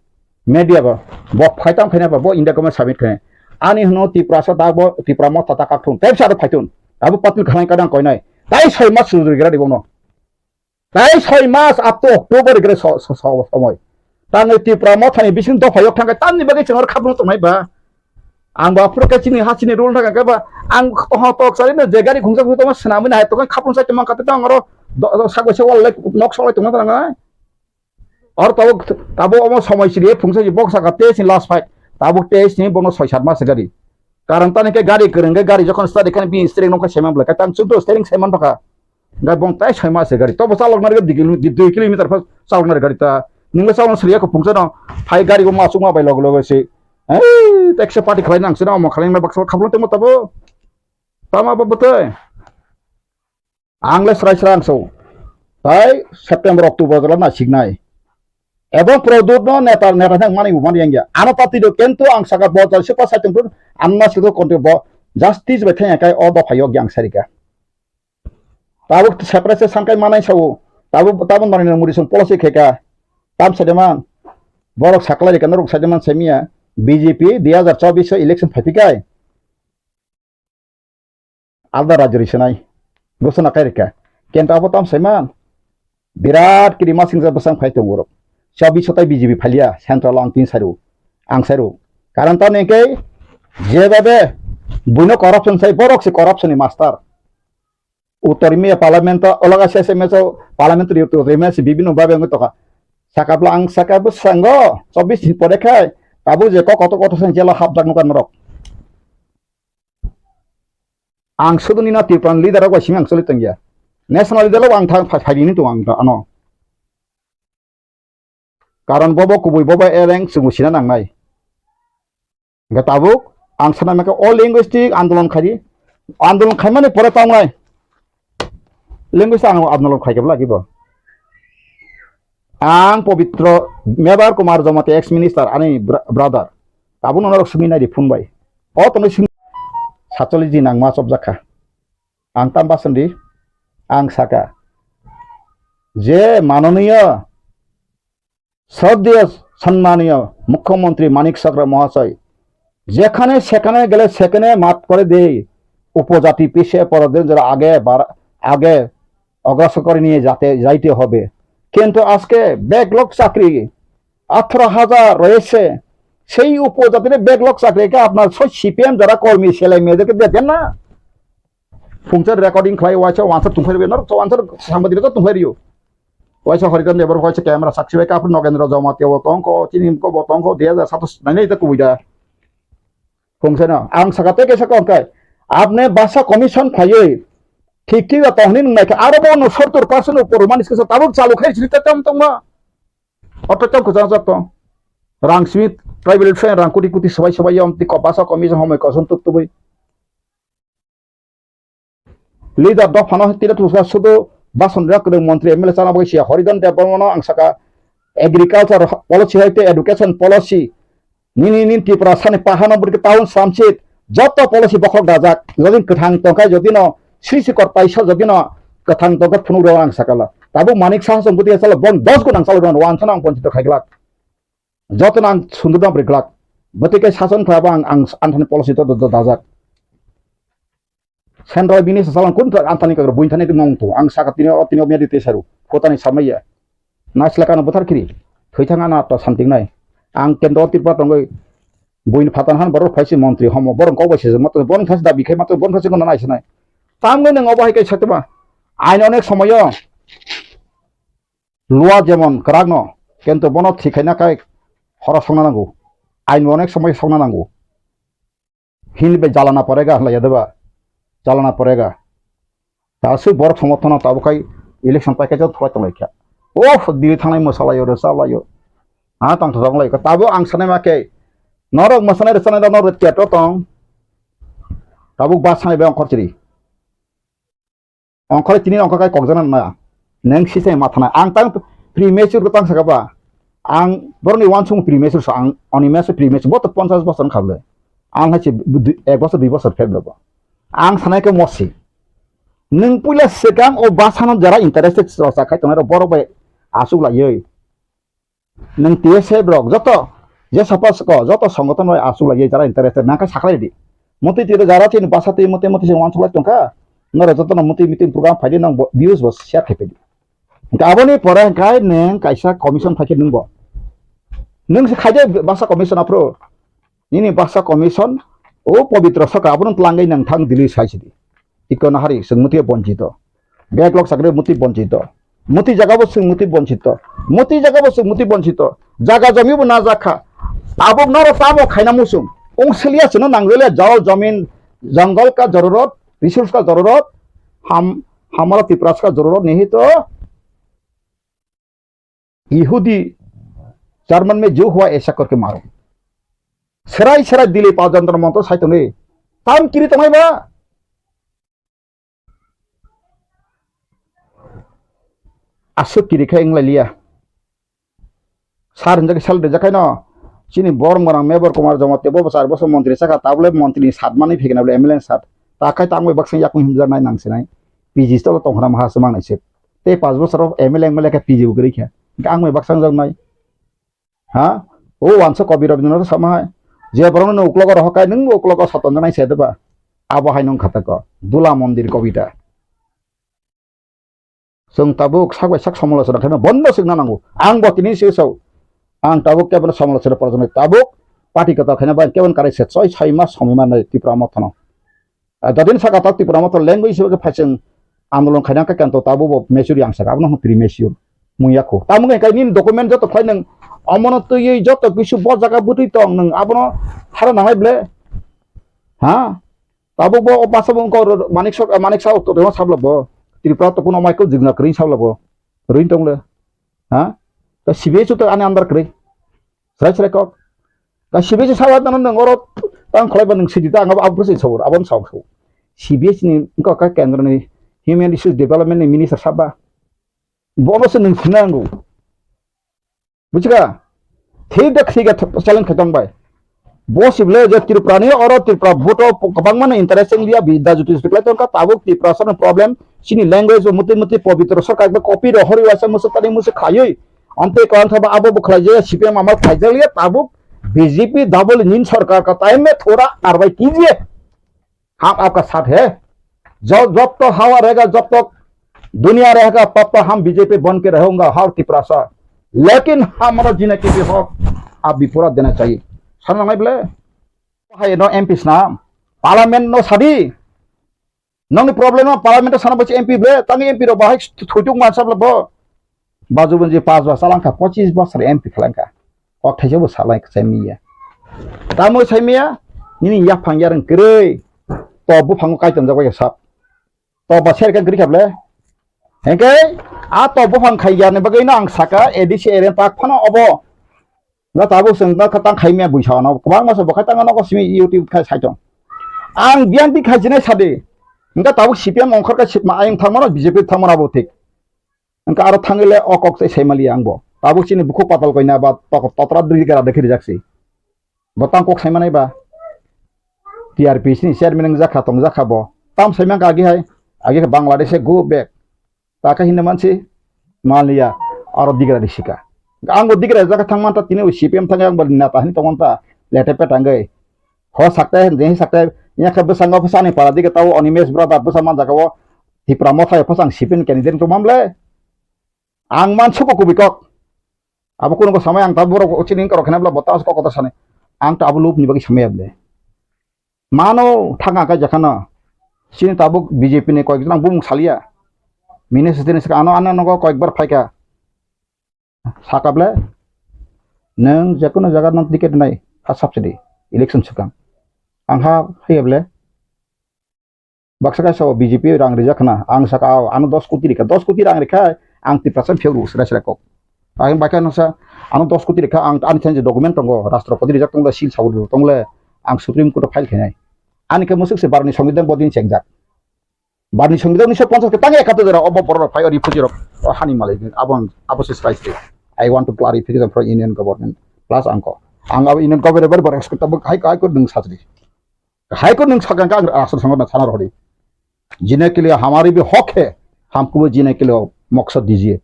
media ba, bo phai tang phaina ba, bo India government submit khaina. Ani hwno Tiprasa da bo, Tipra motha ta kak thung, tei bwsa da phai thung. Abo patil khanai kadang koinai. Tai soi mas sujuri gira di bono. Tai soi mas up to October gira so, so, so, somoi. Tangwi Tipra mothani bising dopha yok thangkai, tamni bagwi chwng oro khapno tongnai ba. Ang ba phuru khe chini ha chini rule thangka khe ba, ang toho tok sari no je gari khungsa khungsa tongma swnamwi nahai tongkha khapno sai tongma kate tong oro do, do, sagbai se wal lai nok sok lai tongma tong nai. Oro tabuk, tabuk omo somoi siri phungsa si bok saka tei si last fight. Tabuk tei si bono soi sat mas gari. Karon tani khe gari kwrwng khe gari jokhon start khe bini steering nokha saiman bwlai khe tang chukdo steering saiman thokha. Gai bong tai soi mas gari. Tobo chalok nari dui kilo-, dui kilometer pha chalok nari gari ta. Ningla chalok siri ko phungsa no. Phai gari bo ma chukma bai log log si. Ei, taxi party khlai nang sino omo khlai nang baksa khaplo temo tabo. Tama bo bwtwi. Ang le srai srai ang so. Tai September, October jora na siknai. Ebong product no neta, neta thang mani bu mani yang ya. Ano party do kento ang saka bo jal sepa sa tong an mas do konti bo justice bai thang kai o do phayo yang sarika. Tabuk separate se sangkai manai sao. Tabuk, tabuk Narendra Modi song policy kheka. Tam sademan. Borok saklai rika norok sademan semia. B J P dui hajar chobbish election phaipikai. Alda rajyo ri swnai. Gosona kai rikha. Kenta abo tam saiman. Birat kiri masing ja bwsang phai tongo rok. Chabi sotai B J P phalia central ang tin sairu. Ang sairu. Karon tamo hwnkhe je babe buino corruption sai borok se corruption ni master. Uttor India parliament o olaga S M S o parliamentary Uttor India se bibino babe wngwi tokha. Sakapla ang saka bwsango chobbish ni pore khai tabuk je kok kotor kotor sang jela hapjak nukha norok. Ang suduni na Tripura ni leader rok bai simi ang choli tongya. National leader rok ang thang phai, phai rini tongo ang ano. Karon bobo kubui bobo eleng chwng sina nangnai. Hingke tabuk ang sana maka o linguistic andolon khai di. Andolon khaimani pore tongnai. Linguistic ang andolon khai kebla kibo. Ang Pobitro Mebar Kumar Jamatia ex minister ani bra-, brother. Tabuk norok simi nai di phone bai. O tongwi simi satcholish din ang ma chopjak kha. Ang tam bason di, ang saka. Je manoniyo, sroddheyo, sanmaniyo Mukhyamantri Manik Saha Mahoday, যেখানে সেখানে গেলে সেখানে মাফ করে দেই, উপজাতি পিছিয়ে পড়ে দিন যারা আগে বার-, আগে অগ্রসর করে নিয়ে যাতে, যাইতে হবে। কিন্তু আজকে ব্যাকলগ চাকরি আঠারো হাজার রয়েছে, সেই উপজাতির ব্যাকলগ চাকরিকে আপনার সব সিপিএম যারা কর্মী ছেলে মেয়েদেরকে দেখেন না। Phungsa recording khlai waisa wansa tungphai rwbaino, wansa sangbadik rok tungphai rwio. Waisa Haridan Debbarma waisa camera sakchi bai kapri Nogendra Jamatia bo tongkho, chini ko bo tongkho, dui hajar satos nai nai ta kubui da. Phungsa no ang saka tei kaisa kok kai. Apne basa commission phaiwi thik thik da tongni nung naikha aro bo no sottor percent upor mani kisa tabuk chalu khai sini ta tam tongma. Oto tam kujang jak tong. Rang simi tribal friend rang kuti kuti sabai sabai yom ti ko basa commission homoi kosom tuk tubui. Leader dophano tira tusa sudu bason rak kwrwng montri M L A chana bagwi siya Haridan Debbarmano ang saka agriculture policy hai tei education policy nini nini Tripura sani pahano bwrwi town samsit joto policy bokhok dajak jodi kwthang tongkha jodi no sri sikor paisa jodi no kwthang tongkha phunuk rw ang sakala tabuk Manik Saha song bwtwi salo bon dos gun ang chalo rw ang sano ang ponchito khaiglak joto no ang sundurno bwrwi glak bwtwi khe sason khlai ang ang anthani policy to dajak. Central bini sasalang kun thok anthani kagra buin thani tongmung tu. Ang saka tini o tini o miyadi te saru. Kotani samaya. Naisla kano buthar kiri. Thoi thang ana to santing nai. Ang kendro Tripura tongoi buin phatan han borok phaisi montri homo borok kok bai sejak mato borok phaisi dabi khai mato borok phaisi kono nai sanai. Tam goi nang obo hai kai satma. Aino onek somoyo. Lua jemon kwrak no, kintu bono thik khaina khai khoro songna nango. Ain bo onek somoi songna nango. Hini bai jalana porega hlai ya deba. Jalana porega. Ta su borok somorthono tabuk khai election pai khe thwlai tonglai kha. Oh, Delhi thangnai mwsalaio, rwchalaio. Ha, tong thok lai kha. Tabuk ang sanai ma khe, norok mwsanai rwchanai rok norok ket tong. Tabuk bus sanai bai ongkhor chiri. Ongkhor tini ongkhor kai kokjana na. Neng sisai mathana. Ang tang premature ko tang saka ba. Ang boroni wansung premature sa ang oni meso premature. Boto ponchas bosor kable. Ang hai se ek bosor dui bosor phek lobo. Ang sanai ke mosi. Nung puila sekang o basano jara interested sa khai tongnai rok borok bai asuk lai. Nung T S F rok joto je sapa soko joto songoton bai asuk lai jara interested nang khe saklai di. Moti tiro jara chini basa twi moti moti se wansuk lai tongkha. Noro joto no moti meeting program phaidi nang bo-, views bo share khai phaidi. Hingke aboni pore hingke nung kaisa commission phaikhe nung bo. Nung se khaide basa commission aphuru. Nini basa commission o pobitro saka abono twlangwi nang thang Delhi sai sidi. Iko nahari sung muti bonchito. Backlog sakre muti bonchito. Muti jaga bo sung muti bonchito. Muti jaga bo sung muti bonchito. Jaga jomi bo na jakha. Abo noro tamo khaina musung. Ong selia sino nangwele jol jomin jungle ka jarurot, resource ka jarurot, ham hamara Tiprasa ka jarurot nihi to. Yehudi, German me jo hua aisa kor ke maro. Serai serai Delhi pa jantar montor sai tongwi. Tam kiri tongnai ba? Aswk kiri khe wng lai liya. Sar hinjak sal rijak khai no. Chini borok morang Mebor Kumar Jamatia bo char bosor montri saka tabole montri ni sat manwi phikna bole M L A ni sat. Ta khai tangwi baksa yakung himjak nai nang sinai. P G tolo tongkhna maha swmang nai se. Tei pas bosor M L A M L A khe P G bo kwrwi kha. Ang bai baksa wng jak nai. Ha? O wansa Kabi Rabindranath sama hai. Je borok no uklogo rohor kai nung bo uklogo soton janai se deba. Abo hai nung khatako. Dula Mondir Kobita. Chwng tabuk sak bai sak somolochona khaima bondo swkna nango. Ang bo tini se sao. Ang tabuk kebono somolochona porjoni tabuk party kwtal khaina bai kebon karai se choi soi mas somoi mannai Tipra Motha no. Ah, jadin saka ta Tipra Motha language hisabe khe phaising andolon khaina khe kanto tabuk bo mature yang saka abono hwn premature. Mung yakho. Tamo khe kai nini document joto khlai nang omono twiwi joto kisu bo jaga bwtwi tong nang abono hara nangai ble. Ha? Tabuk bo o basa bo wngkha Manik Saha, Manik Saha to rema sabla bo. Tripura to kuno Michael Jigna kwrwi sabla bo. Rwin tong le. Ha? Ta C B I chuto ani andar kwrwi. Srai srai kok. Ta C B I chu sabla tano nang oro tang khlai ba nang sidi ta ang abo abo se sabur abon sabur. C B I ni wngkha ka kendro ni Human Resource Development ni Minister sabba. Bono se nwng sina nango. Bujiga? Thik da thik da challenge khaitong bai. Bo sible je Tripura ni oro Tripura vote o kwbangma no interest wng liya bi da juti juti khlai tongkha tabuk Tripura sano problem chini language bo muti muti pobitro sarkar ba copy ro hori waisa musu tani musu khlaiwi. Ante ko antha ba abo bo khlai je C P M amal khlai je liya tabuk B J P double engine sarkar ka time me thora karwai kijiye. हम आपका साथ है। जो, जब तक हवा रहेगा, जब तक दुनिया रहेगा, तब तक हम बीजेपी बन के रहूंगा हर तिपरासा। लेकिन हमारा जीने के लिए हक आप भी पूरा देना चाहिए। Sana nai ble? Hai no M P sna, parliament no sadi. Nongni problem no parliament sana bachi M P ble, tangi M P ro bahai thuituk mansa ble bo. Baju bunji pas bosor langkha, pochis bosor M P khlangkha. Kok thaisa bo salai kchai miya. Tamo sai miya, nini yaphang yareng kwrwi. To buphango kaitam jago ya sap. To ba ser kan kwrwi khaple. Hengke, a to buphang khai yarni bagwi no ang saka A D C area tak phano obo. Nga tabuk seng nga khatang khai miya buisa no. Kwbang masa bo khatang no ko simi YouTube khai sai tong. Ang biang ti khai jinai sade. Nga tabuk C P M ongkhor ka sitma ayang thangmano B J P thangmano abo thik. Wngkha aro thangwi le o kok tei saimaliya ang bo. Tabuk chini bukhuk patal koina ba tok-, totra dri gara dekhi rijak si. Bo tang kok saimanai ba. T R P C ni chairman wngjakha tongjakha bo. Tam saimang kha agi hai. Agi khe Bangladesh go back. Ta khe hinwi mansi maliya aro digra risika. Ang bo digra jaka thangman ta tini C P M thangwi ang bo neta hinwi tongman ta lete petangwi. Ho sakte, je sakte, ya khe bwskango bwsani para dige tao Animesh brother bwsa man jaga o Tipra Motha yo bwsang sipin candidate tong mamle. Ang man suko kubi kok. Abo kuno ko samai ang ta borok chini kok khena bla bota kok kota sani. Ang ta abo lub ni bagwi samai able. Mano thanga ka jakana. Chini tabuk B J P ni koi jana bumung salia. Minister ni saka ano ano nogo koi bar phaika. Sakable, nwng jekono jaga no ticket nai, ha subsidy, election swkang. Ang ha haiya ble, baksa kaisa o B J P rang rijak khna, ang saka, "Ao, ano dos koti rikha, dos koti rang rikha, ang Tiprasa phiyok rw sra sra kok." Ang bakha nasa, "Ano dos koti rikha, ang ani thanse document tongo, rashtrapati rijak tongo, seal sabut tongo le, ang Supreme Court o file khainai." Ani khe musuk se barni songbidan bodin chengjak. Barni songbidan unisho ponchas ke tang ekato jora obo borok rok phai o refugee rok o hani malai abo ang abo se strike se. I want to clarification from Union Government plus angko. Ang abo Union Government bar bar expect abo hai hai ko ding satri. Hai ko nung sakang ka asal sango na thana rodi. Jine ke liye hamari bhi hak hai, hamko bhi jine ke liye maksad dijiye.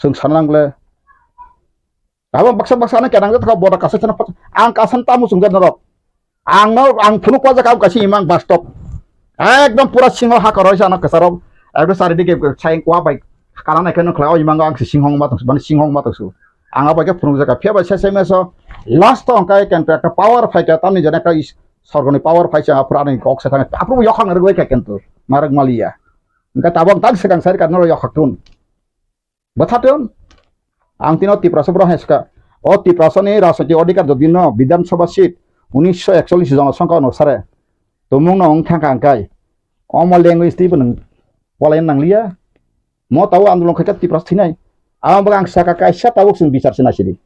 Sung sanang le. Abo baksa baksa na kenang jat ka boda kasa chana pat. Ang kasan tamu sung jat norok. Ang no, ang phunuk wajak ang kaisa imang bastop. Ekdom pura singho ha koroi sa no kasaro. Ekdom sari dige sai wa bai. Kana na keno khlai o imang ang si singhong ma tong, mane singhong ma tong su. Ang abo ke phunuk jaka. Phiya bai sai sai meso. Last to ang kai kan ekta power phai ka tamni jana ka is-, sorgoni power phai sa pura ni kok sa thang. Apru yokhang rwgoi ka kento. Marag maliya. Engka tabok tang sekang sari ka noro yokhak tun. Bwthatung, ang tino Tiprasa borok hai swkha. O Tiprasani rajnaitik odhikar jodi no Bidhan Sabha seat unisho ekchollish jona songkha onusare tumung no wng thangkha hwnkhe omo language twibo nwng polaina nangliya. Mo tao andolon khaikha Tiprasa thinai. Amo bagwi ang sakha kaisa tabuk chwng bichar se naisidi.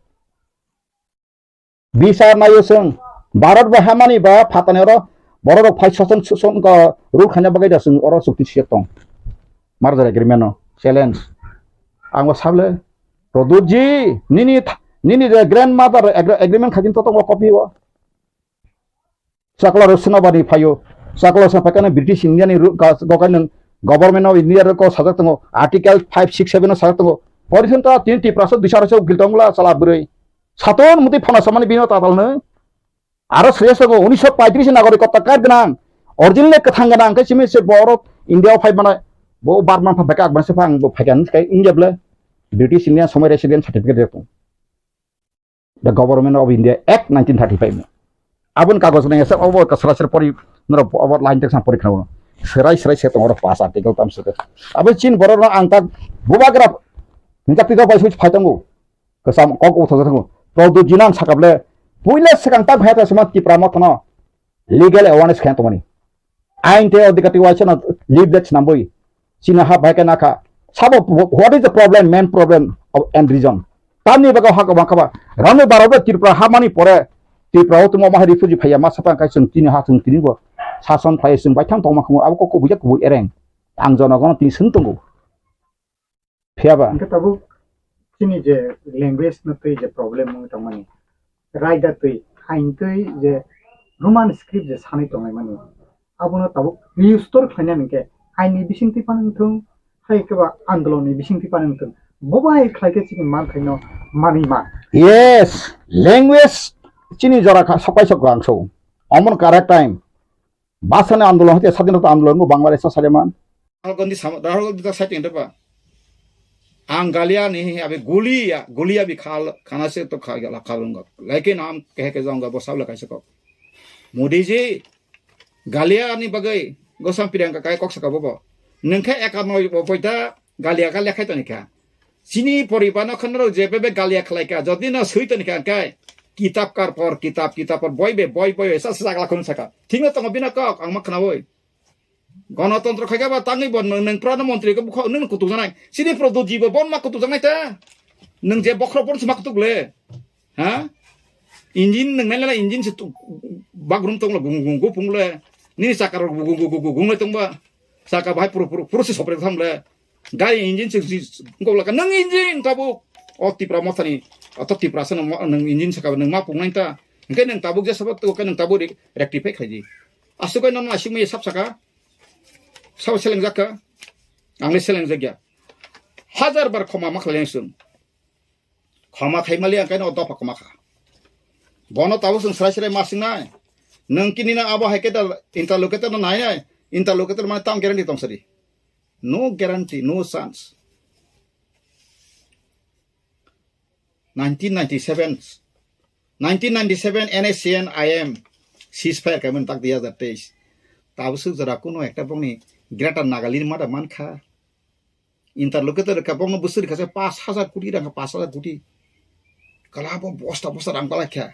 Bisar naio chwng, Bharat bai hamani ba phatani oro borok rok phai soson soson ko rule khaina bagwi da chwng oro chukti siyok tong. Merger agreement no challenge. Ang bo sable, Pradyut ji, nini th-, nini je grandmother agre-, agreement khakin to tongo copy o. Chakla rok swnabani phaio. Chakla rok swnabani phaikhe British India ni ru-, ga-, gokai nung Government of India rok sajak tongo. Article five six seven o sajak tongo. Pori khe ta tini Tiprasa dui sara se ukil tongla chala bwrwi. Saton muti phana samani bino tatal no. Aro sreya sogo unisho paitris nagorik kotta card gwnang. Original kwthang gwnang khe simi se borok India o phai mane bo Burma pha beka akban se phang bo phaikan kai India ble British India somoi resident certificate rok. The Government of India Act nineteen thirty-five no. Aboni kagoj nang esa obo ka sara sara pori norok obo line tek sam pori khna. Serai serai se tongoro pass article tam se. Abo chin borok no ang tak bubagra hinka pika bai switch phai tongo. Kasam kok utho tongo. Pradyut ji nang sakable puila sekang tak bhai ta sema Tipra Motha no legal awareness khain tongmani. Ain tei odhikar tei waisa no leaflets nambui. Chini ha bai khe nakha. Sabo, what is the problem, main problem of, and reason? Tamni bagwi ha kwbang kha ba. Rani Bharat bai Tripura hamani pore Tripura o tongma hai refugee phaiya ma sapa kai chwng tini ha chwng tini bo sason phai chwng bai thang tongma khumu abo kok kubui jak kubui ereng. Ang jonogono tini swng tongo. Phiya ba? Hingke tabuk chini je language no twi je problem wngwi tongmani, raida twi, ain twi je Roman script je sanwi tonglaimani, abono tabuk restore khlaina hingke aini bisingtwi phano wngthung, hai khe ba andolonni bisingtwi phano wngthung, bo bai khlai khe chini manthaino manwi man. Yes, language chini jora kha sokai sok ang so. Omon correct time. Bhasani andolon hoite sadinota andolon bo Bangladesh o sade man. Rahul Gandhi sama, Rahul Gandhi ta saiting depa. Ang galia ni abi guli ya, guli abi khal, khana se to kha, la khal unga. Laike nam kehe ke jonga bo sabla kaisa kok. Modi ji, galia ni bagai, gosam Priyanka kai kok saka bobo. Nengkhe eka noi bo poita, galia ka lekhai toni kha. Chini poriba no khana rok je bebe galia khlai kha. Jodi no sui toni kha kai. Kitab kar por, kitab, kitab por, boi be, boi, boi be, sa, sa, sakla khun saka. Thik no tongo bina kok, ang ma khana boi. Gonotontro khai kha ba tangwi bo nwng, nwng prana montri khe bukha nwng kutuk janai. Chini Pradyut ji bo bon ma kutuk janai ta. Nwng je bokhorok bon ma kutuk le. Ha? Engine nwng nai le engine se tu-, bagrum tong le gung gung gung pung le. Nini chakka rok gung gung gung gung gung le tong ba. Chakka bahai puru puru puru se sopre tham le. Gari engine se si ngok la ka nwng engine tabuk. O Tipra Mothani. O to Tipra sano nwng engine saka nwng ma pung nai ta. Hingke nwng tabuk je sabat to ke nwng tabuk re-, rectify khaji. Asuk ai nono asuk mai sab saka. Sabo selengjak kha, ang le selengjak ya. Hajar bar khoma ma khlai ang chwng. Khoma khai mali ang kaino dopha khoma kha. Bono tabuk chwng srai srai ma sing nai. Nwng kini na abo hai khe da interlocutor no nai nai. Interlocutor mane tam guarantee tong sadi. No guarantee, no chance. Nineteen ninety-seven, nineteen ninety-seven N S C N I M ceasefire kaiman tak dui hazar teis. Tabuk swk jora kuno ekta bongni Greater Nagaland mada mankha. Interlocutor ka bokno bwswk rikha se pash hajar koti rang, pash hajar koti. Kala bo bosta bosta rang balai kha.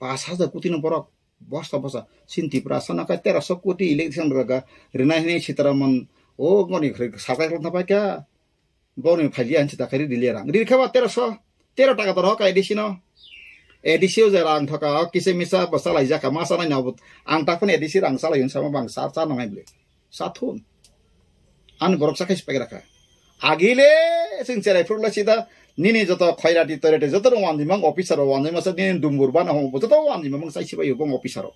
Pash hajar koti no borok bosta bosta. Chini Tiprasa no kha teroso koti election rwga rwnai hinwi Sitaraman o goni sakai rwna pai kha. Boni phailiya hinwi ta khe riliya rang. Ri khe ba teroso, tero taka doro ka A D C no. A D C o je rang thoka, o kisa misa bo chalaijak kha, ma chanai no bo. Ang ta phano A D C rang chalai hinwi sama bang sa, cha nangnai bwle. Sa thun. Ani borok cha khai sipai rakha. Agile chwng cherai phuru lai sida nini joto khairati toirati joto rok wanjimang officer rok wanjima sa nini dumbur bana homo joto wanjimang chai sibai bong officer rok.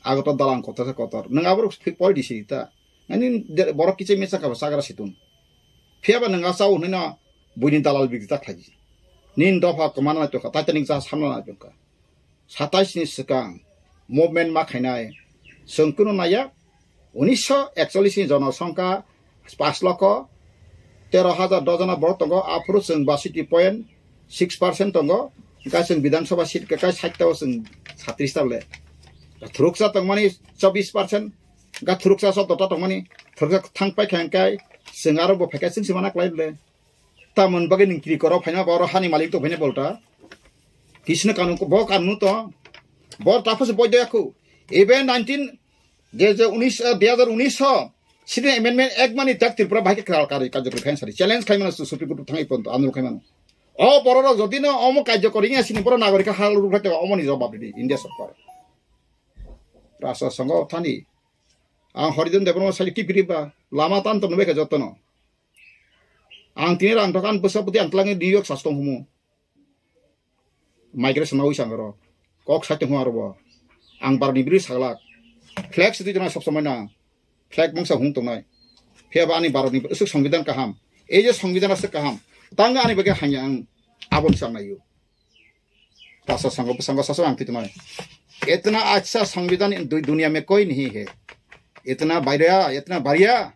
Ago to dalang kotor sa kotor. Nang aborok poi di sita. Ani de-, borok kichai mesa kha sagra situng. Phiya ba nang asao hinwi no buini dalal bigdi ta khlai. Nin dopha kwmana nai tongkha, Titanic jahaj hamna nai tongkha. Satais ni swkang movement ma khainai. Chwng kunu naiya, unisho ekchollish ni jonosongkha pas lokho tero hajar dojona borok tongo, aphuru chwng basiti point six percent tongo. Hwnkhe chwng Bidhan Sabha seat kakai sait ta o chwng satris ta le. Thuruksa tongmani chobbish percent. Ga thuruksa sotto ta tongmani, thuruksa thang pai kha hwnkhe chwng aro bo phaikha chwng se mana klai le. Tamon bagwi nwng kiri koro phaima ba oro hani malik to phaina bolta. Kisno kanun ko, bo kanun to. Bo ta phase boy doya khu. Even nineteen, je je unis, eh, dui hajar unis ho, Citizen Amendment Act mani tak Tripura bahai khe kral kari kajokri khain sari. Challenge khaimano su Supreme Court thangwi ponto, andolon khaimano. O borok rok jodi no omo kajokori ya sini borok nagorik hal ruk khaito omo ni jawab di India sorkar. Rasa songo thani. Ang Horidon Debbarma sai kipiri ba lama tan to nubeka jotono. Ang tini rang tokan bwsa bwtwi ang twlangwi New York sastong humu. Migration nawi sang aro. Kok sai tonghu aro bo. Ang baroni biri saglak. Flag sitwi jona sob somoi na. Flag mangsa hung tongnai. Phiya ba ani baroni usuk songbidan kaham. Ei je songbidan aswk kaham. Tang ani bagwi hanya ang aboni sang naio. Tasa sango bwsango sasu ang twi tongnai. Itna acha songbidan in du-, duniya mein koi nahi hai. Itna bhaiya, itna bhaiya,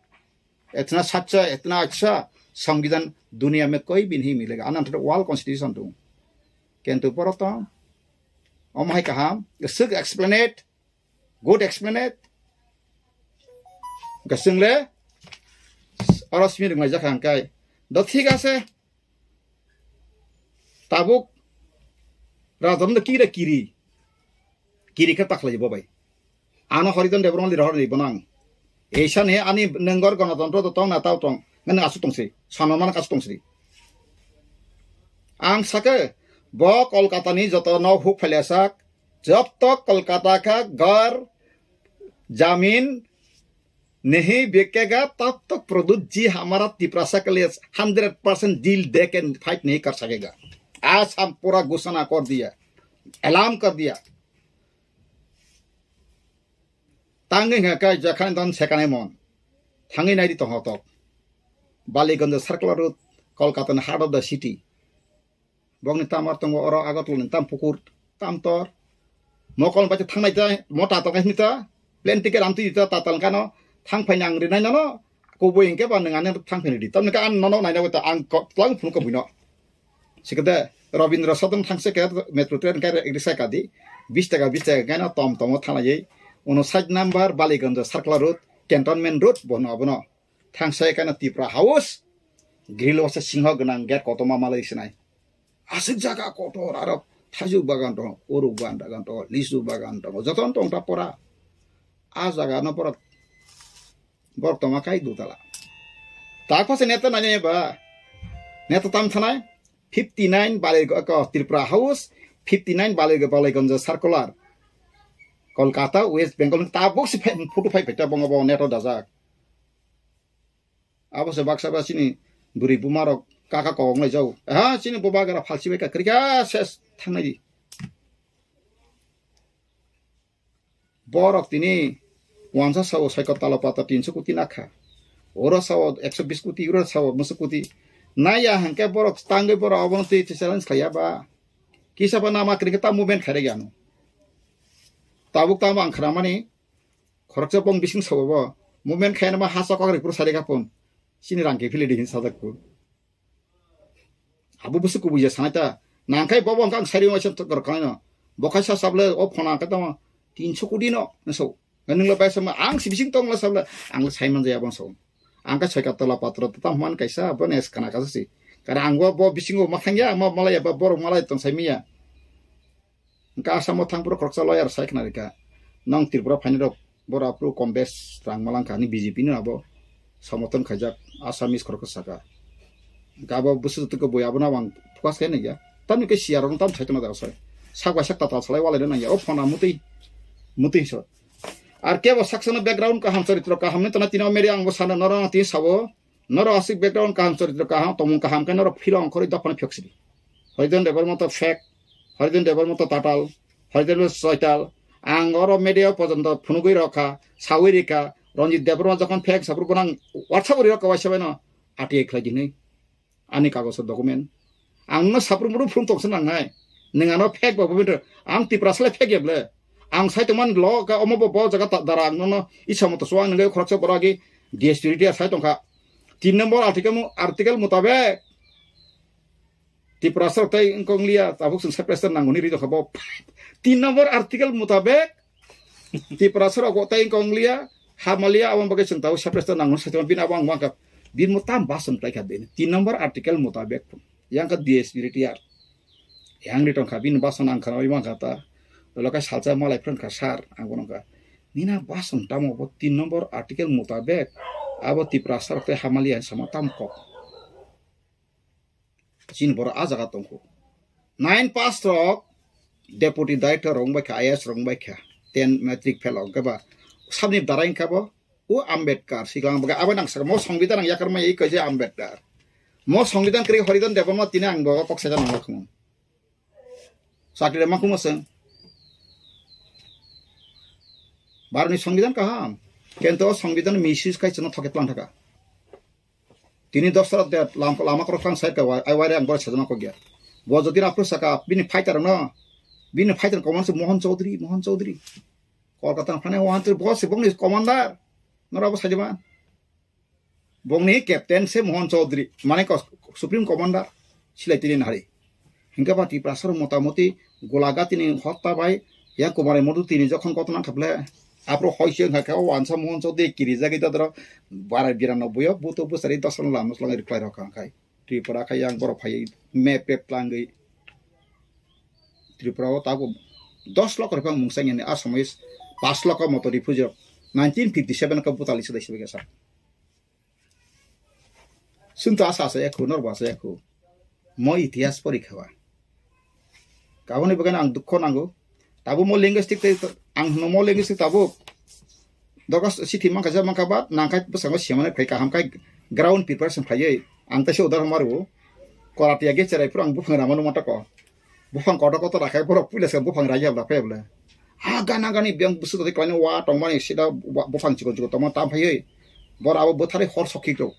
itna sacha, itna acha songbidan duniya mein koi bhi nahi milega. Anan thada world constitution tu. Kintu poroto, om hai kaham, sik explain it, good explain it. Gasing le, oro simi rung lai jakha hangkai. Do thik ase. Tabuk Rajaram da kira kiri. Kiri khe takhlai bo bai. Ano Horidon Debbarma lira horni bonang. Eisa ne ani nengor gonotontro do tong na tao tong. Ngan asu tongsi. Sanamana kasu tongsi. Ang sake bo Kolkata ni joto no huk phailasak. Jab tak Kolkata ka ghar, jamin, नहीं बिकेगा, तब तक प्रद्युत जी हमारा तिपरासा के लिए hundred percent deal दे के फाइट नहीं कर सकेगा। आज हम पूरा घोषणा कर दिया, ऐलान कर दिया। Tangwi hwnka khe jakhani don sekanai mon. Thangwi naidi tongthok. Baliganj Circular Road, Kolkata ni heart of the city. Bokni tamar tongo oro Agartala ni tam pukur, tam tor. Mokol bai thangnai ta, mo tatal kai ta, plane ticket amtwi ta, tatal kano, thang phai nang rinai nono, kubui hingke ba nang ani thang phai di. Tamni ka an nono naina ta, ang ko, tlang phun ko buino. Sikade, Rabindra Sadan thangse ke metro train ka ri sai kadi, bis taka, bis taka kano tom tomo thanai. Uno side number, Baliganj Circular Road, Cantonment Road, bono abono. Thangse kano Tipra House, grill wasa singho gwnang gate kotorma malai sinai. Aswk jaga kotor aro thaijuk bagan tongo, uruk bagan tongo, lisu bagan tongo, jotono tong ta pora. A jaga no pora borok tongma kai dutala. Tak phase neta nanya ba. Neta tam thanai fifty nine Balai ko Tripura House, fifty nine Balai, Balaiganj Circular. Kolkata, West Bengal, tabuk si photo phai phai ta bongo bo neto dajak. Abo se baksa ba chini bwrwi buma rok kaka kok nai jau. Ha, chini boba gara phalsi bai ka kwrwi kha ses thangnai di. Borok tini wansa sao saiko talo pata tinso koti nakha. Oro sao ekso bis koti, oro sao muso koti. Naya hangke borok tangwi borok abono twi challenge khaiya ba. Kisa ba nama kwrwi khe ta movement khairek yano. Tabuk tamo ang khramani khoroksa bong bising sao bo. Movement khaina ma hasa kok ripur sari kapun. Chini rang ke philidi hin sajak pun. Abo busu kubui ya sanai ta. Nangkhai bobo hwnkha ang sari waisa tok rok khaino. Bo khaisa sable o phone ang khe tamo tinso koti no, so. Nungla bai sama ang si bising tongla sabla ang sai manjaya bang so. Ang ka soika tola patro ta man kaisa bo nes kana kasa si. Kara ang bo, bo bisingo mathang ya, ma malaya ba borok malai tong sai miya. Hingke Assam o thang phuru khoroksa lawyer sai khna rikha. Nong Tripura phaini rok boro aphuru kom bes rang malangkha ani B J P no abo somoton khaijak Assamese khoroksa saka. Hingke abo bwswk twi khe bui abono ang focus khe nangya. Tamni khe C R rok no tam sai tongna da sai. Sak bai sak tatal salai walai nangya. O phone a mutwi, mutwi so. Ar kebo saksa no background kaham choritro kaham ni tona tino meri ang bo sana norok tini sabo. Norok aswk background kaham, choritro kaham, tongmung kaham khe norok philong khorwi dophano phiyok sidi. Horidon Debbarma to fake, Horidon Debbarma to tatal, Horidon Debbarma to soital. Ang oro media o pojonto phunugwi rokha, sawi rikha, Ranjit Debbarma jokhon fake saphuru bono ang WhatsApp o rirokha waisa baino R T I khlai di hinwi. Ani kagoso document. Ang no saphuru muru phung tongsa nangnai. Nwng ano fake ba bubinto. Ang Tiprasa le fake ya ble. Ang sai tongmani lo ka omo bo bo jaga ta dara ang nono isa moto suang nangwi khoroksa borok agi D S P retired sai tongkha. Tin number article mu-, article mutabek Tiprasa rok tei wngkong liya tabuk chwng separate nangmani ri tongkha bo. Tin number article mutabek Tiprasa rok tei wngkong liya hamalia aboni bagwi chwng tabuk separate nangmani sai tongkha bini abo ang mangkha. Bini mo tam bason khlaikha bini. Tin number article mutabek. Yang ka D S P retired. Yang ri tongkha, bini bason ang khana oi mankha ta. Olo ka salsa malai phran kha sar, ang bono kha. Nina bason tamo bo tin number article mutabek. Abo Tiprasa rok tei hamalia sama tam kok. Chini boro a jaga tongkho. Nine pass rok deputy director rok wngbai kha, I A S rok wngbai kha. Ten matric fail rok wngkha ba. Sabni dara wngkha bo. O Ambedkar, siklang baga abo nang saka, mo songbidan ang yakar mai kaisa Ambedkar. Mo songbidan kri Horidon Debbarma tini ang bo kok saja nang lakmo. Sakri ma kumo seng. Barni songbidan kaham. Kento songbidan misis kai chano thoke plan thaka. Tini dos tarik de lam-, lama korok thang sai ka wai, ai wai ang bor sajama kok ya. Bo jodi na saka, bini fighter no. Bini fighter komon se Mohan Chaudhary, Mohan Chaudhary. Kolkata phane wantir bo se bongni commander. Nora bo sajima. Bongni captain se Mohan Chaudhary. Mane ko Supreme Commander. Silai tini nahari. Hingke ba Tiprasa rok motamoti Golagati ni hotta bai yang Kumari Modu tini jokhon koto nang khaple. Apro hoi se hingke o wansa Mohan Chaudhary kiri jagui dodoro. Bara birano buyo buto busari dosan lam nuslang reply rok kha khai. Tripura khe yang borok phaiwi map pep tlangwi Tripura o tabuk dos lokho rwphang mungsa nini assamese pash lokho moto refugee rok nineteen fifty seven khe butali sidai sidai khe sa. Chwng to asa asa yakhu, norbo asa yakhu. Mo itihas porikha ba. Kaboni bagwi ang dukho nango. Tabuk mo linguistic tei ang hwno mo linguistic tabuk. Dogas sithi mankha ja mankha ba nangkhai bwskango simanai phai kaham khai ground preparation khaiwi ang taisa udahoron maru. Korati age cherai phuru ang buphang rama numa tako. Buphang kotor kotor rakhai borok puila se buphang raiya bla phai bla. Ha gana gani biyang bwswk twi klaino wa tongmani sida wa buphang chikon chikon tongma tam phaiwi. Bor abo bwtharwi hor sokhi rw.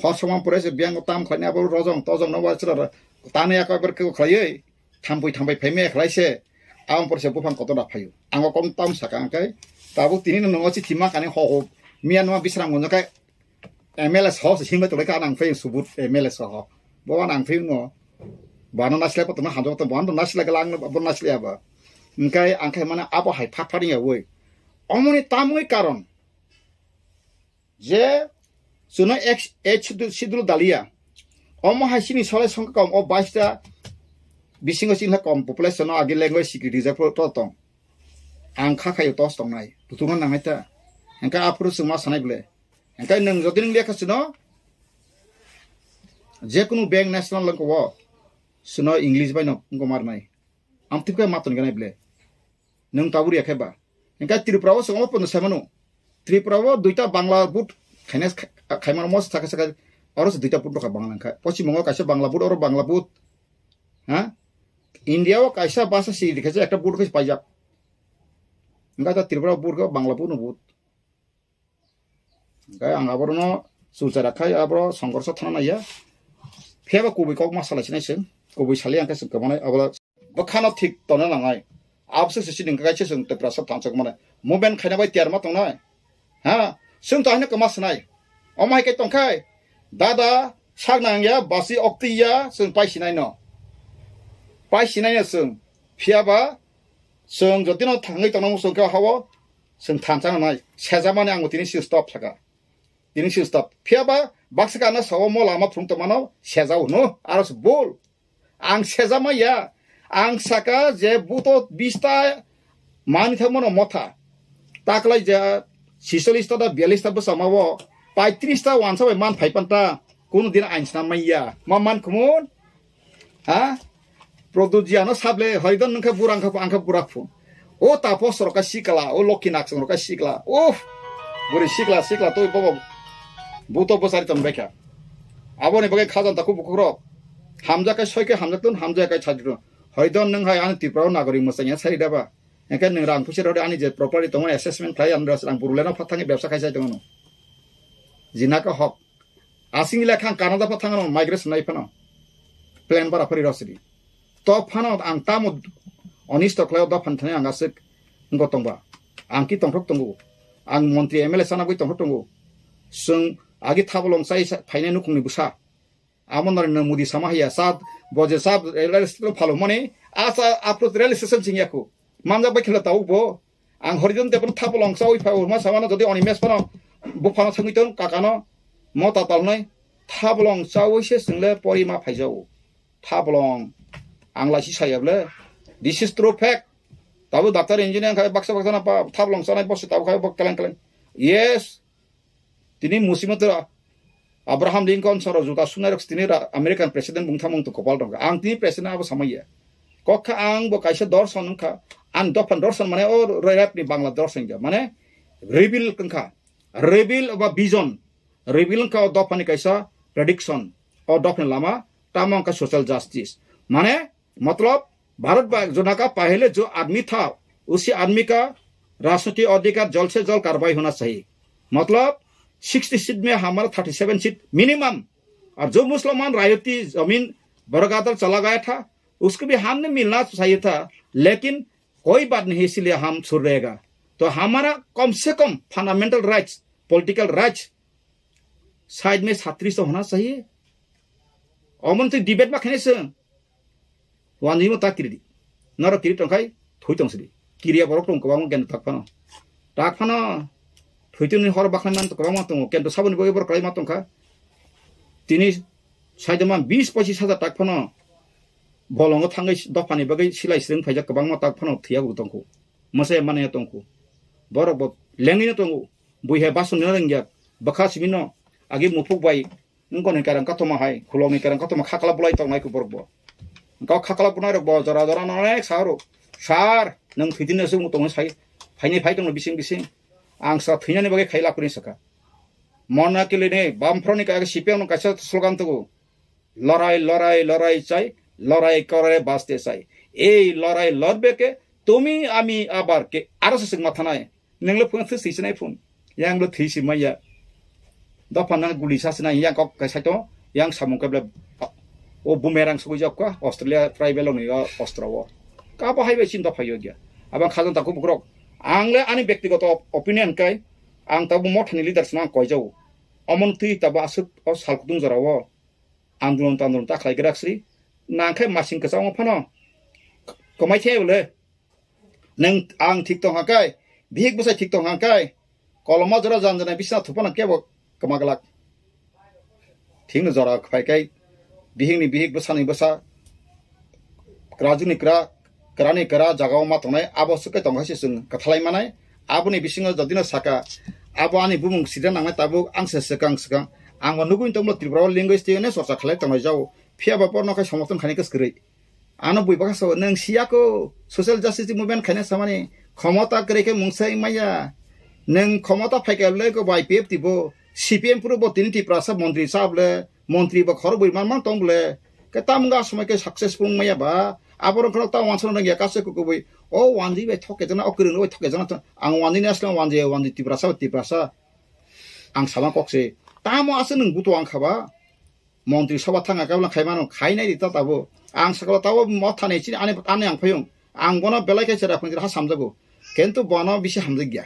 Hor sokma pore se biyang tam khlaini abo rojong tojong no wa chwra tani aka ber khlaiwi. Thampui thampai phai me khlai se. Ang porse buphang kotor da phaio. Ang o kom tam saka ang kai. Tabuk tini no nongo chithi ma kani ho ho. Miya numa bisram gonjo kai. M L A soho se himbai tolai ka nang phai subut M L A soho. Bo nang phai no. Bano naslai pa tongma hamjak pa tongma, bo naslai ka lang bo naslai aba. Hingkai ang khai mana abo hai phat phat ya woi. Omoni tamoi karon. Je chwno H, H schedule, schedule dalia. Omo hai chini sole songkha kom o bais ta bisingo chini kom population no agi language security je pro to tong. Ang kha khayo tos tongnai. Tutunga nangnai ta. Hingka aphuru chwng ma sanai bole. Hingka nwng jodi nwng lekha chwno je kunu bank national langko o chwno English bai no wngko marnai. Amtwkhe ma tongganai bole. Nwng tabuk ya khe ba. Hingke Tripura o chwng omo pono sai mano. Tripura o duita Bangla board khaina kha-, khaimano mo saka saka oro se duita board rokha Bangla wngkha. Poschim Bongo kaisa Bangla board, oro Bangla board. Ha? India o kaisa basa si rikha ekta board khe paijak. Hingke ta Tripura board khe Bangla board no board. Hingke ang aborno chulchara khai aboro songkorso thana naiya. Phiya ba kubui kok ma salai sinai se. Kubui sali ang khe se kwmani abo. Bwkhano thik tongna nangnai. Abose se chini kaisa chwng Tiprasa thansa mane. Movement khaina bai tiyar ma tongnai. Ha? Chwng to haino kwma swnai. Omo hai khe tongkhai. Dada sak nangya basi okti ya chwng pai sinai no. Pai sinai no chwng. Phiya ba chwng jotino thangwi tongna muchung khe hao. Chwng thansa nai sejamani ang tini si stop saka. Tini si stop. Phiya ba baksa kana sawo mo lama phung to mano sejao no aro se bol. Ang sejama ya. Ang saka je buto bista mani thangmano motha. Taklai je sisolista da bialista bwsama o paitris ta wansa bai man phai panta. Kuno din ain snam mai ya. Ma man kumun? Ha? Produjiano sable hoidon nungkha burang kha angkha burak phun. O tapos roka sikla, o lokhi naksong roka sikla. Uff. Buri sikla sikla toi bobo. Buto bosari ton bekha. Aboni bagwi khajan taku bukhuk rok. Hamja kai soi kai hamja tun, hamja kai chajri tun. Hoidon nung hai ani Tripura nagori musanya sari daba. Engke nung rang pusi rode ani je property tongo assessment khlai ani rang buruleno phatangi bebsa khai sai tongo. Jinaka hok. Asing le khang Canada pha thangno migration nai phano. Plan bara phari rosidi. To phano ang tamo onisto khlaio do phan thani ang asik ngo tongba. Ang ki tongthok tongo. Ang montri M L A sana bui tongthok tongo. Sung agi thabolong sai sa- phainai nukhungni busa. Amo Narendra Modi sama hiya sat boje sat rail phalo mani asa apro rail station sing yaku. Manjak bai khela tau bo. Ang horidon te pun thabolong chawi phai urma samano jodi oni mes phano buphano thangwi ton kakano mo tatal nai thabolong chawi se single pori ma phaijao. Thabolong ang laisi sayable. This is true fact. Tabu doctor engineer khai baksa baksa na pa thabolong chanai bosi tabu khai bok keleng keleng. Yes. Tini musimotro Abraham Lincoln soro juta sunai rok tini ra- American president bung thamung to kopal dong. Ang tini president abo samaya. Kokha ang bo kaisa dorson wngkha. Ang dophan dorson mane o rap ni Bangla dorson ja. Mane reveal wngkha. Reveal ba vision. Reveal wngkha o dophani kaisa prediction. O dophani lama tamo wngkha social justice. Mane मतलब भारत का जो ना का पहले जो आदमी था उसी आदमी का राजनीतिक अधिकार जल्द से जल्द कार्रवाई होना चाहिए। मतलब सिक्सटी सीट में हमारा थर्टी सेवन सीट मिनिमम। और जो मुसलमान रायती जमीन बरगादल चला गया था उसको भी हमने मिलना चाहिए था। लेकिन कोई बात नहीं, इसीलिए हम सुर रहेगा। तो हमारा कम से कम fundamental rights, political rights side में छत्तीस तो होना चाहिए। Omo twi debate ma khainai se. Wanjwi mo ta kiri di. Noro kiri tong khai thui tong sidi. Kiriya borok tong kwbangma kendo tak phano. Tak phano thui twi hor bakhlai man kwbangma tongo. Kendo saboni bagwi borok kwlai ma tong kha. Tini saidoma bis pochis hajar tak phano bolongo thangwi dophani bagwi silai srwng phaijak kwbangma tak phano thwiya bo tongkhu. Mwsai manaya tongkhu. Borok bo lengwino tongo. Bui hai bason nina rwngya. Bwkha simino agi muphuk bai wngkoni kereng katoma hai, khulokni kereng katoma khakla bulai tongnai khe borok bo. Wngkha khakla bunai rok bo jora jora no onek sa rw. Sir, nwng thwidin aswk tongwi sai. Phaini phai tongno bising bising. Ang sa thwinani bagwi khai lapri sakha. Mona kilini bamphro ni kaisa C P M no kaisa slogan tugu. लड़ाई लड़ाई लड़ाई चाहे, लड़ाई करे বাঁচতে চাই। এই লড়াই লড়বে কে তুমি আমি আবার কে? Aro se sengma thanai. Nenglo phone se sisinai phone. Yang lo thisi maya. Dopha nang guli sasinai yang kok kai saito. Yang samung keble o bumerang sugui jokka Australia tribal ni ostro o. Kabo hai bai chin dopha yo gya. Abang khajan taku bukrok. Ang le ani bektigoto opinion kai ang tabu mothani leaders nang koi jau. Omon twi tabu asuk o sal kutung jora o. Andolon tandolon ta khlai grak sri. Nang khe masing kwchangma phano kwmai khe bole. Nang ang thik tong ha kai, bihik bwsai thik tong ha kai. Koloma jora jan jana bisna thuphano kebo kwma glak. Thikno jora phai kai, bihikni bihik bwsani bwsa. Kwrajwkni kwra, kwrani kwra jagao ma tongnai, abo swkhe tongkha se chwng kwthalai manai. Aboni bisingo jodino saka, abo ani bumung sida nangnai tabuk ang se swkang swkang. Ang bo nugui tongmo Tripura o language tei hwnwi chorcha khlai tongnai jao. Phiya ba borno khai somorthon khainai kwskwrwi. Ano bui bakha sao, nwng siya ko social justice movement khaina samani khomota kwrwi khe mungsa wngmaya. Nwng khomota phaikha le ko bai P F T bo, C P M phuru bo tini Tiprasa montri sa bole. Montri bo khorok bui man man tong bole. Ke tam wngkha somoi ke successful wngmaya ba. Abo rok khorok ta wansana nang ya kase kukubui. O wanjwi bai thok kejana, o kwrwng bai thok kejana. Ang wanjwi ni asle wanjwi, wanjwi Tiprasa, Tiprasa. Ang sama kok se. Tamo ase nwng buto ang khaba. Montri soba thanga kabla khai mano, khai nai di ta tabo. Ang sakla tabo motha ni chini ani, ani ang phayung. Ang bono belai khe chera phung ha samjago. Kintu bono bisi hamjak ya.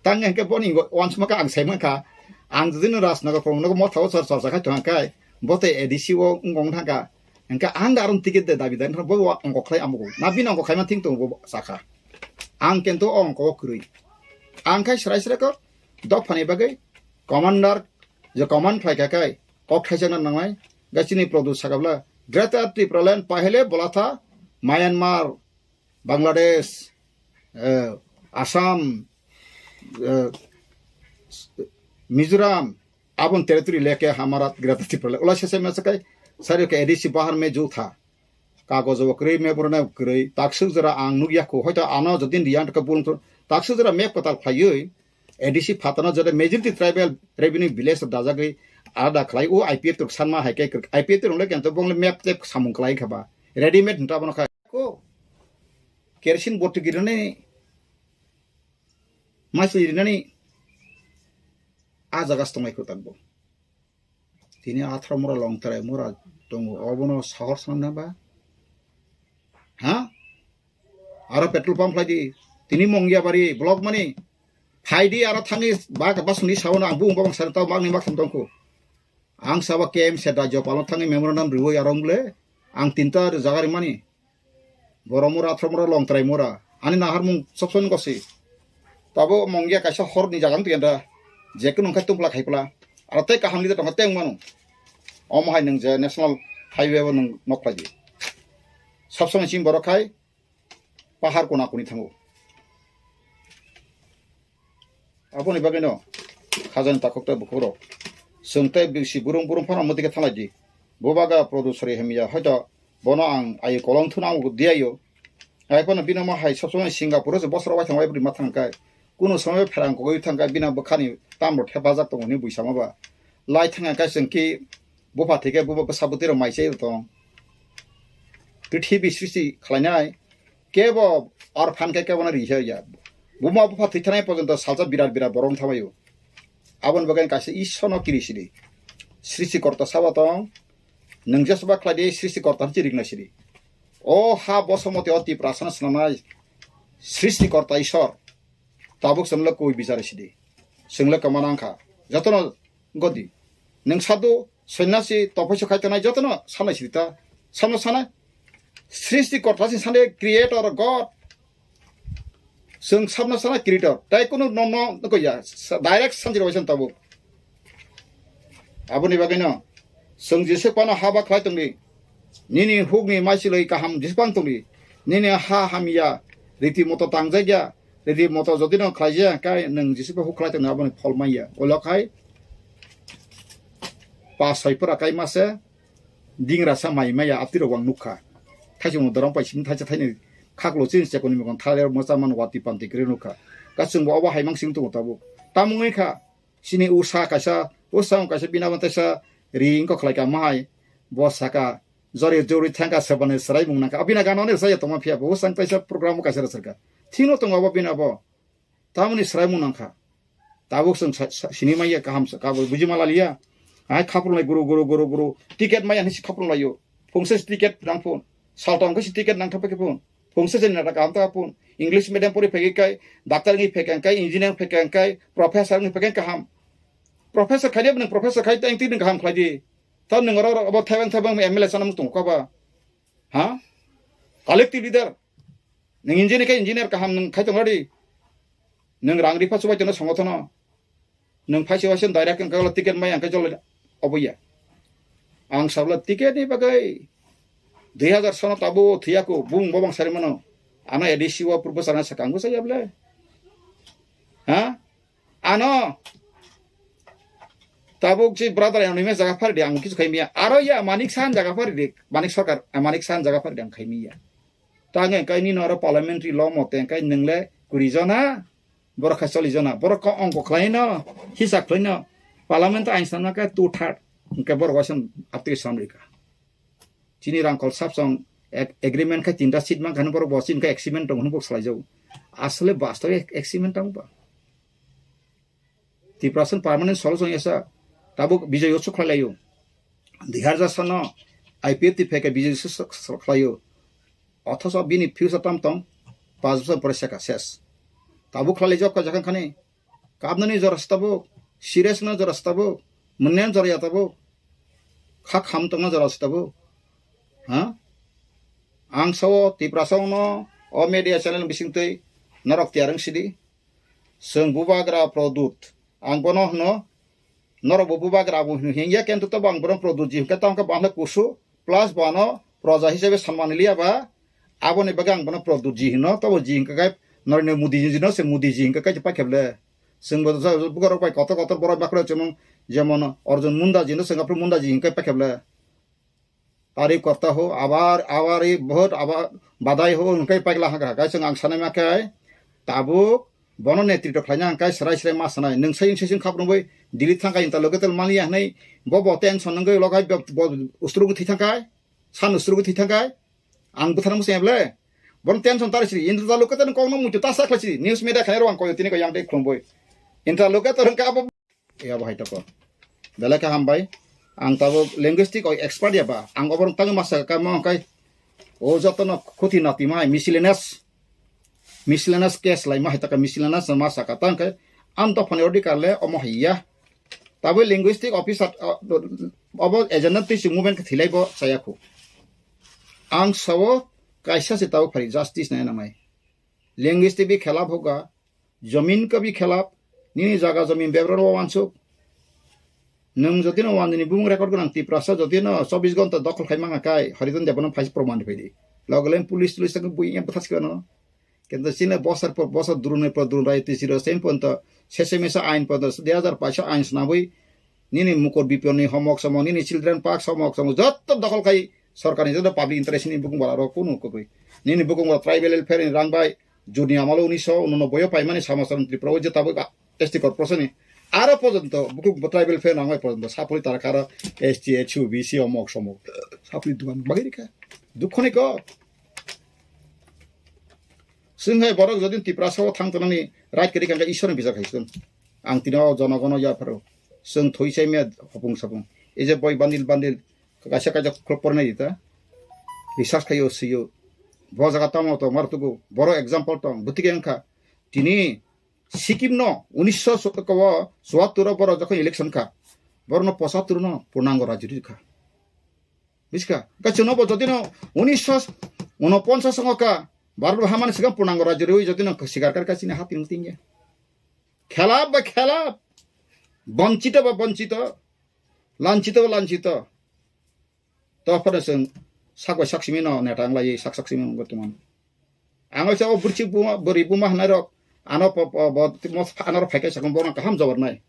Tang hingke boni wansma ka ang sai mankha. Ang jodi no Rajnagar phung no motha o chor chor sa khai thang kai. Bote A D C o ngong thangka. Hingke ang da aron ticket de dabi dan bo wa ongko khlai amugo. Na bini ongko khai man thing tong bo sakha. Ang kintu o ongko kwrwi. Ang khai srai srai kok dophani bagwi commander je command khlai kha khai kok thaijakna nangnai. Ga chini Pradyot sakabla Greater Tipraland pahele bola tha Myanmar, Bangladesh, eh, Assam, eh, Mizoram, abon territory leke hamarat Greater Tipraland. Ula sese mesakai sari ke A D C bahar me ju tha. Kagojo bo kwrwi, map rwna kwrwi. Takswk jora ang nukya kho. Hoito ano jodi Indian ka bul, takswk jora map kwtal khlaiwi A D C phatano jora majority tribal revenue village dajagwi alada khlai. O I P F rok sanma hai khe kwrwi. I P F rok le kento bong le map tep samung khlai kha ba. Readymade hinta bono kha. Ko kerosene bottle girinani, masli rinani, a jaga se tongnai kho takbo. Tini atharo mura long terai mura tongo, obono sahor sanna ba? Ha? Aro petrol pump khlai di. Tini Mongiabari block mani. Phai di aro thangwi ba, ba suni sawono ang bung babang sari tau magni mak thum tongkho. Ang saba K M C rajyopal no thangwi memorandum riwi aro wng le ang tinta jaga rimani. Borok mura, athro mura, long terai mura. Ani naharmung sob sob gosi. Tabo Mongia kaisa horni jaga wng tongya da. Je kunu wngkha tungpla khaipla. Aro tei kaham leader tongkha tei wng mano. Omo hai nwng je national highway bo nwng nok khlai di. Sob somoi chini borok khai pahar kona koni thango. Aboni bagwino khajani takhuk tei bukhukrok. Chwng tei bisi burung burung phano mwtwi khe thanglai di. Bubagra Pradyot sari hamya, hoito bono ang ayu kolong thuna ang diyayo. Ai phano bino ma hai sob somoi Singapore se bosor wai thangbai bwrwi ma thang kai. Kuno somoi pherang kogwi thang kai bina bwkhani tamrok thepajak tongo hwnwi buisama ba. Lai thang kai chwng ki bupha thike buba bwsa bwtwi rok mai chai tong. Prithibi srishti khlainai kebo ar phan khe kebo na ri ya. Buma bupha thwi thanai porjonto salsa birat birat borok thamaio. Aboni bagwi kaisa Ishwar no kiri sidi. Srishti korta sabo tong. Nwng jesba khlai di srishti korta hwnwi rikna sidi. O ha bosomoti o Tiprasa no swnamnai srishti korta Ishwar. Tabuk chwngno koi bichar sidi. Chwngno kwma nang kha. Jotono godi. Nwng sadhu, sonyasi, tophoiso khai tongnai jotono sanai sidi ta. Samno sanai. Srishti korta si sanai creator God. Chwng sabno sana creator. Tai kunu no no ko ya. Sa-, direct sanjiro bai san tabuk. Aboni bagwino chwng Jisu pano haba khlai tongdi. Nini hukni maisilwi kaham Jisu pang tongdi. Nini ha hamya riti moto tangjakya. Riti moto jodi no khlaijaya kai nwng Jisu pa huk khlai tongdi aboni phol manya. Olo khai pa soi pura kai mase dingra sa mai maya apti rok ang nukha. Thaisung dorong pai simi thaisa thaini khaklo chin chekoni mokon thale mocha man wati panti kre nukha. Ka chwng bo obo hai mang sing tongo tabuk. Tamungwi kha. Chini usa kaisa, usa wng kaisa bina bo teisa ri wngkha khlai ka mahai. Bo saka, jori jori thangka sebani srai mung nangkha. Abina gana ne saya tongma phiya bo, usa wng kaisa program bo kaisa rwchar kha. Thino tongo abo bina bo. Tamoni srai mung nangkha. Tabuk chwng sa-, sa-, sini manya kaham sa, kabo buji ma laliya. Ai khaprung lai guru, guru, guru, guru. Ticket maya hinsi khaprung laio. Phungsa si ticket nang phun. Saltong khe si ticket nang thapa khe phun. Phungsa jani nata kaham ta phun. English medium pori phegi kai, doctor ngi phegi kai, engineer phegi kai, professor ngi phegi kaham. Professor khai de nang professor khai tang ti nang kaham khlai di. Ta nang ro ro abo thebang thebang M L A sana mung tong ka ba. Ha? Collective leader. Nang engineer khai engineer kaham nang khai tong di. Nang rang ripa chubai tong songotono. Nwng phaisa waisa direct wngkha ticket mai ang khe jolo obo ya. Ang sabla ticket ni bagwi dui hazar sono tabo thwiya ko bung bobang sari mano. Ano A D C o purbo sana sakang bo saya ble. Ha? Ano tabuk si brother yang nime jaga phari di ang kisu khai miya. Aro ya Manik Sahan jaga phari di. Manik Sarkar, eh, Manik Sahan jaga phari di ang khai miya. Tange kai nino aro parliamentary law mote kai nwngle kuri jona. Borok kha choli jona, borok kok ongko khlai no, hisa khlai no, parliament ain sanma khe two third, hwnkhe borok waisa aptwi samrika. Chini rangkhol sapsong ag-, agreement khe tinta seat mankha, borok bo chini khe excitement tong hwnwi bo salai jago. Asole bastobe excitement tong ba. Tiprasa permanent solution yasa, tabuk Bijoy Utsav khlai laio. Dui hazar sano I P F T pheke Bijoy Utsav khlaio. Othoso bini future tam tong, pas bosor pore seka ses. Tabuk khlai jok ka jakhang khani, kabnani jora se tabuk, serious no jora se tabuk, mwnyan jora ya tabuk, kha kham tongna jora se tabuk. Ha? Ang sao Tiprasa no o media channel bising twi norok tiyar wng sidi. Chwng bubagra Produt. Ang bono hwno, norok bo bubagra bo hwno hingya, kento tobo ang bono Produt ji hwnkhe, tamo khe bo ang khe kusu, plus bo ano proja hisabe sanmani liya ba, aboni bagwi ang bono Produt ji hwno, tobo ji hwnkhe khe norino Modi ji no se Modi ji hwnkhe khe paikhe le. Chwng bo bugarok bai kotor kotor borok bakhro chwng jemon Arjun Munda ji no chwng aphuru Munda ji hwnkhe paikhe le. Tari korta ho, abar, abar i bahut, abar badai ho, hwnkhe paikla hagra. Kaisa ang sanai ma khe, tabuk, bono netrito khlaina hwnkhe, srai srai ma sanai. Nwng sai, sai, sai, khap rwngwi, Delhi thangkha, interlocutor maliya hwnwi, bo, bo, tension wngwi, logai, bo, bo, ustrugo thwi thangkha, san ustrugo thwi thangkha, ang bwthar musi eble. Bono tension tari sri, interlocutor kokno muitu ta sakhlai sri, news media khairok ang koyo tini ko yang dei khulumwi. Interlocutor wngkha abo. Iya bo hai toko. Belai khe hambai. Ang tabuk linguistic o expert ya ba. Ang oborok tangwi masa ka mo kai. O joto no khuti nati mai miscellaneous. Miscellaneous case lai ma hai taka miscellaneous masa ka tang kai. Ang to phone order kar le omo hai ya. Tabuk linguistic officer, uh, obo agenda twi si movement thilai bo saya khu. Ang sawo kaisa se tabuk phari justice nai nang mai. Linguistic bi khelap hoga. Jomin ka bi khelap, nini jaga jomin bebron o wansuk. Nwng jodi no wanjini bumung record gwnang Tiprasa jodi no chobbish ghonta dokhol khai manga kai, Hariton Debbarma phaisa proman rwphai di. Logo le police, police tang bui yang bwthas kano. Kento chini bosor por bosor drone por drone rai tisi ro sem ponto, sese mesa ain ponto, dui hajar paisa ain snabwi, nini mukor biponi homok somok, nini children park somok somok, jotto dokhol khai sorkarni, jotto public interest ni bukung bala ro kunu kogwi. Nini bukung bala tribal welfare ni rang bai, juni amalo unisho unonoboi o paimani samosar Tripura o je tabuk S T corporation ni. Aro porjonto bukung tribal welfare rang bai porjonto sapori tara karo S T, H U, B C omok somok. Sapori dugan bagwi rikha. Dukhoni ko. Chwng hai borok jodi Tiprasa o thang tongnani right kwrwi kha, Ishwar ni bijak hai chwng. Ang tini o jonogono yapharo. Chwng thoi chai maya hopung sapung. Ei je boi bandil bandil kaisa kaisa khulok pornai di ta. Research khaio sio. Bo jaga tamo to mar tugo. Boro example tong. Bwtwi khe wngkha. Tini Sikkim no unisho chuattor o borok jokhon election kha. Borok no pochattor no purnango rajyo rikha. Bujiska, ka chwngno bo jodi no unisho unoponchas songo ka, Bharat bo hamani swkang purnango rajyo rwi jodi no sikar kar ka chini hati wng tingya. Khelap ba khelap, bonchito ba bonchito, lanchito ba lanchito. To phano chwng sak bai sak simi no neta wng lai sak sak simi wng tongmani. Ang waisa o bwrwi buma, bwrwi buma hwnai rok, ano po, po, bo, mo, ano rok phai khe sakno bono kaham jawab nai.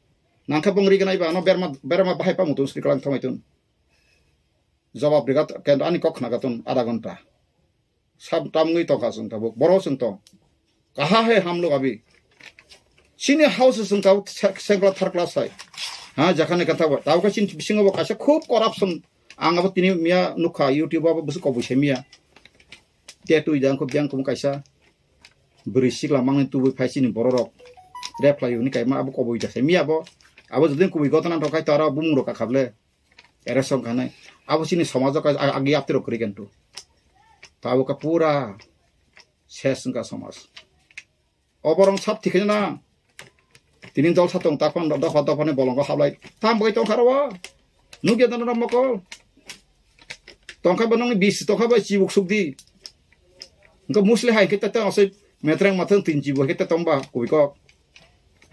Nang khe bong ri gnai ba, ano berma, berma bahai pa mutung sri kalang thangwi tun. Jawab riga kendo ani kok khna gatun adha ghonta. Sab tamngwi tongkha chwng tabuk. Boro chwng tong. Kaha hai hamlok abi. Chini house chwng tabuk se-, sengkla thar class hai. Ha, jakhani kantha bo. Tabuk khe chini bisingo bo kaisa khub corruption. Ang abo tini miya nukha YouTube abo bwswk koboi se miya. Te twi jang khub jang khum kaisa. Bwrwi sikla mangni tubui phai chini bororok. Rep khlai hwnwi kaima abo koboi da se miya bo. Abo jodin kubui gotana rok khai to aro bumung rok kakhable. Ere song khanai. Abo chini somajo ka ag-, agi aptirok kwrwi khentu. Tabuk ka pura ses wngkha somaj. Oborong sab thikhe na. Tini dol sa tong tak phang dopha dopha ni bolongo hablai. Tam bai tongkha ro. Nugya dano mokol. Tongkha ba nongni bis tongkha ba chibuk sukdi. Engko musli hai khe tete asai metreng mathang tin chibu hai khe tete tongba kubui kok.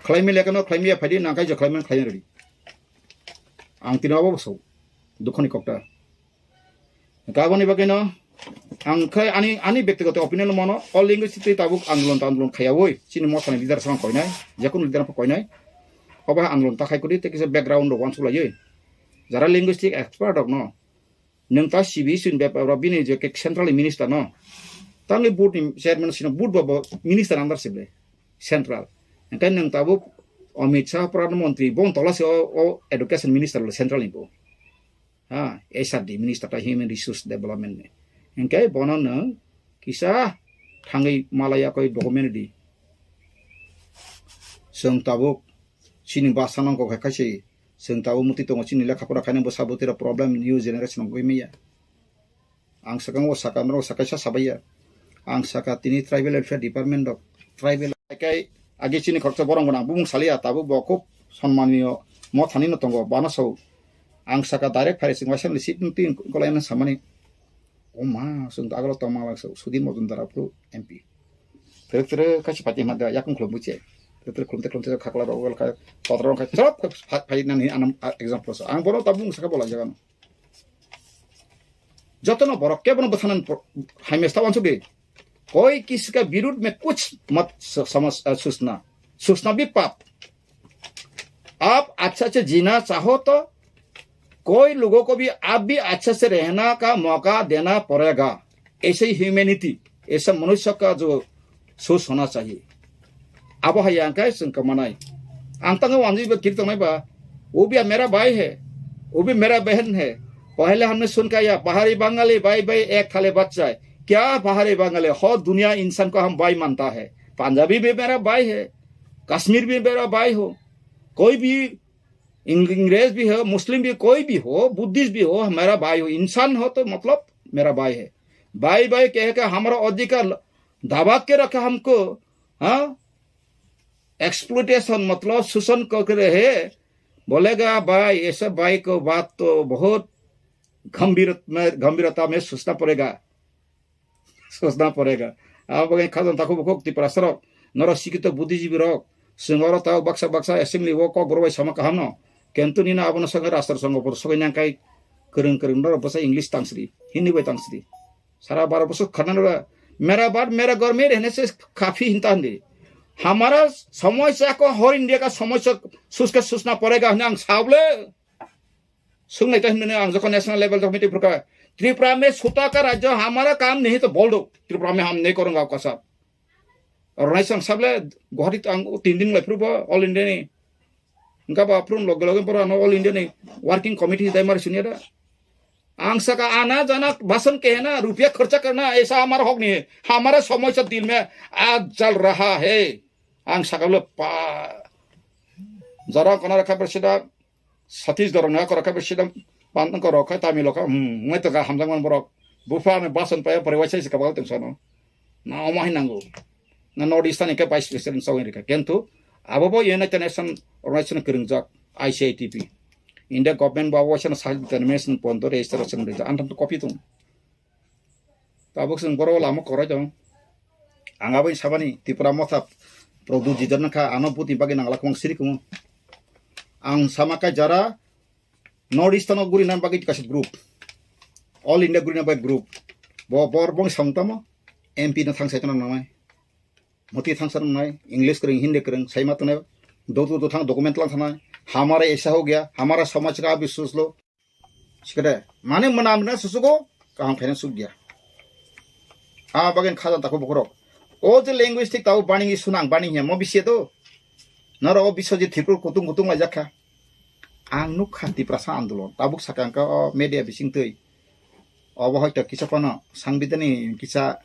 Khlaimi lekano khlaimi ya phaidi nangkai je khlaimi khlaimi redi. Ang tini abo bwsao dukhoni kokta. Kaboni bagwino ang khe ani, ani bektigoto opinion mano, o linguistic twi tabuk andolon ta andolon khayawoi chini mothani leader sang koinai, jekunu leader pho koinai. Obo hai andolon ta khai kudi tei kisa background rok wansuk laiwi. Jara linguistic expert rok no, nwng ta C B S ni bepar rok bini je ke central minister no, tangwi board ni chairman sino board bo, bo minister under sible central. Engkai nwng tabuk Amit Shah Pradhan Mantri bo tola se o, o education minister le central ni bo. Ha, H R D minister ta human resource development ni. Engkai bono nwng kisa thangwi malaya koi document di. Chwng tabuk chini basa nang kok hai khaisi chwng tabuk muti tongo chini lekha pora khainai bwsa bwtwi rok problem new generation wngwi maya. Ang swkang o saka norok sakaisa sabaiya. Ang saka tini tribal welfare department rok tribal kai agi chini khoroksa borong gwnang bumung saliya tabuk bo khub sonmaniyo mothani no tongo bana sao. Ang saka direct phai sing waisa ni seat twi golai na samani. O ma, chwng to agalo tongma lang so, Sudhir Majumdar aphuru M P. Tere tere kaisa party ma da, yakung khulum buche. Tetel khulum tetel khulum khakla rok wal khai, kotor rok khai, chop khai, khai nani anam, a, example sa. Ang bono tabung saka bola jagan. Jotono borok kebono bwthanan pro-, hai mesta wansuk di. कोई किसी का विरुद्ध में कुछ मत स-, समझ, अ, सोचना, सोचना भी पाप। आप अच्छा से जीना चाहो तो कोई लोगों को भी आप भी अच्छे से रहना का मौका देना पड़ेगा। ऐसे ही ह्यूमैनिटी, ऐसा मनुष्य का जो सोच होना चाहिए। Abo hai ang kai sengkamanai. Ang tango wanjui ba kiri tongnai ba. वो भी मेरा भाई है, वो भी मेरा बहन है। पहले हमने सुन के आया, बाहरी बंगाली भाई भाई एक थाली बच्चा है। क्या बाहरी बंगाली? हो दुनिया इंसान को हम भाई मानता है। पंजाबी भी मेरा भाई है, कश्मीर भी मेरा भाई हो, कोई भी इंग-, अंग्रेज भी हो, मुस्लिम भी, कोई भी हो, बुद्धिस्ट भी हो, मेरा भाई हो, इंसान हो तो मतलब मेरा भाई है। भाई भाई कह के हमारा अधिकार दबा के रखा हमको, हाँ, एक्सप्लॉयटेशन मतलब शोषण कर रहे हैं। बोलेगा भाई, ऐसे भाई को बात तो बहुत गंभीर में, गंभीरता में सोचना पड़ेगा। सोचना पड़ेगा। Abo bagwi khajang takhuk bukhuk Tiprasa rok, norok sikito buddhijibwi rok, chwng oro tao baksa baksa assembly o kok borok bai sama kaham no. Kintu nini abono swngwi rastro songo borok swngwi nang kai kwrwng kwrwng norok bwsa English tangsri, Hindi bai tangsri. Sara baro bosor khana nora, मेरा बाप मेरा घर में रहने से काफी hinta hindi. हमारा समस्या को हर इंडिया का समस्या सोच के सोचना पड़ेगा hwnwi ang sa bwle. Swngnai ta hwnwi ang jokhon national level jokhon meeting phurkha, Tripura में छोटा का राज्य हमारा काम नहीं तो बोल दो, त्रिपुरा में हम नहीं करूंगा आपका साथ। Rwnaisong sable Guwahati ang tin din lai phuru bo All India ni. Hingka ba phuru loge loge boro ano All India ni working committee dai mari sunya da. Ang saka आना जाना भाषण कहना, रुपया खर्चा करना, ऐसा हमारा हक नहीं है। हमारा समस्या दिल में आग जल रहा है। Ang saka le pa. Jara kona rakha presida, Satish dorong na kora kha bisi dam pan ko rok kha Tamil kha, hmm, ngai to ga hamjang man borok. Bupha ame basan pa ya pore waisa isi kabal teng sono. Na omo hai nango. Na North Eastern ke vice president sawin rika. Kintu abo bo United Nation organization kwrwngjak I C I T P. India government bo waisa self determination pon to register sing rika. Antam to copy tung. Tabuk chwng boro lama korai tong. Ang aboni sabani Tipra Motha Pradyut Jidar nangkha, ano butni bagwi nangla kwbang siri kwmung. Ang sama kai jara North Eastern o guri nang bagwi kaisa group. All India guri nang bagwi group. Bo bor bong song tamo M P no thang sai tong nangnai. Moti thang sa nangnai, English kwrwng, Hindi kwrwng, sai ma tongnai. Dotu do thang document lang thanai. हमारा ऐसा हो गया, हमारा समाज का अभी सोच लो। Sikade, mane mwnam na susugo, kaham khaina suk dia. A bagen khajan tako bokorok. O je linguistic tao baning i sunang baning he mo bisi to. Noro o biso je Tripur kutung kutung lai jakha. Ang nuk kha Tiprasa andolon. Tabuk sakang ka o media bising twi. Obo hoito kisa kono sangbidani kisa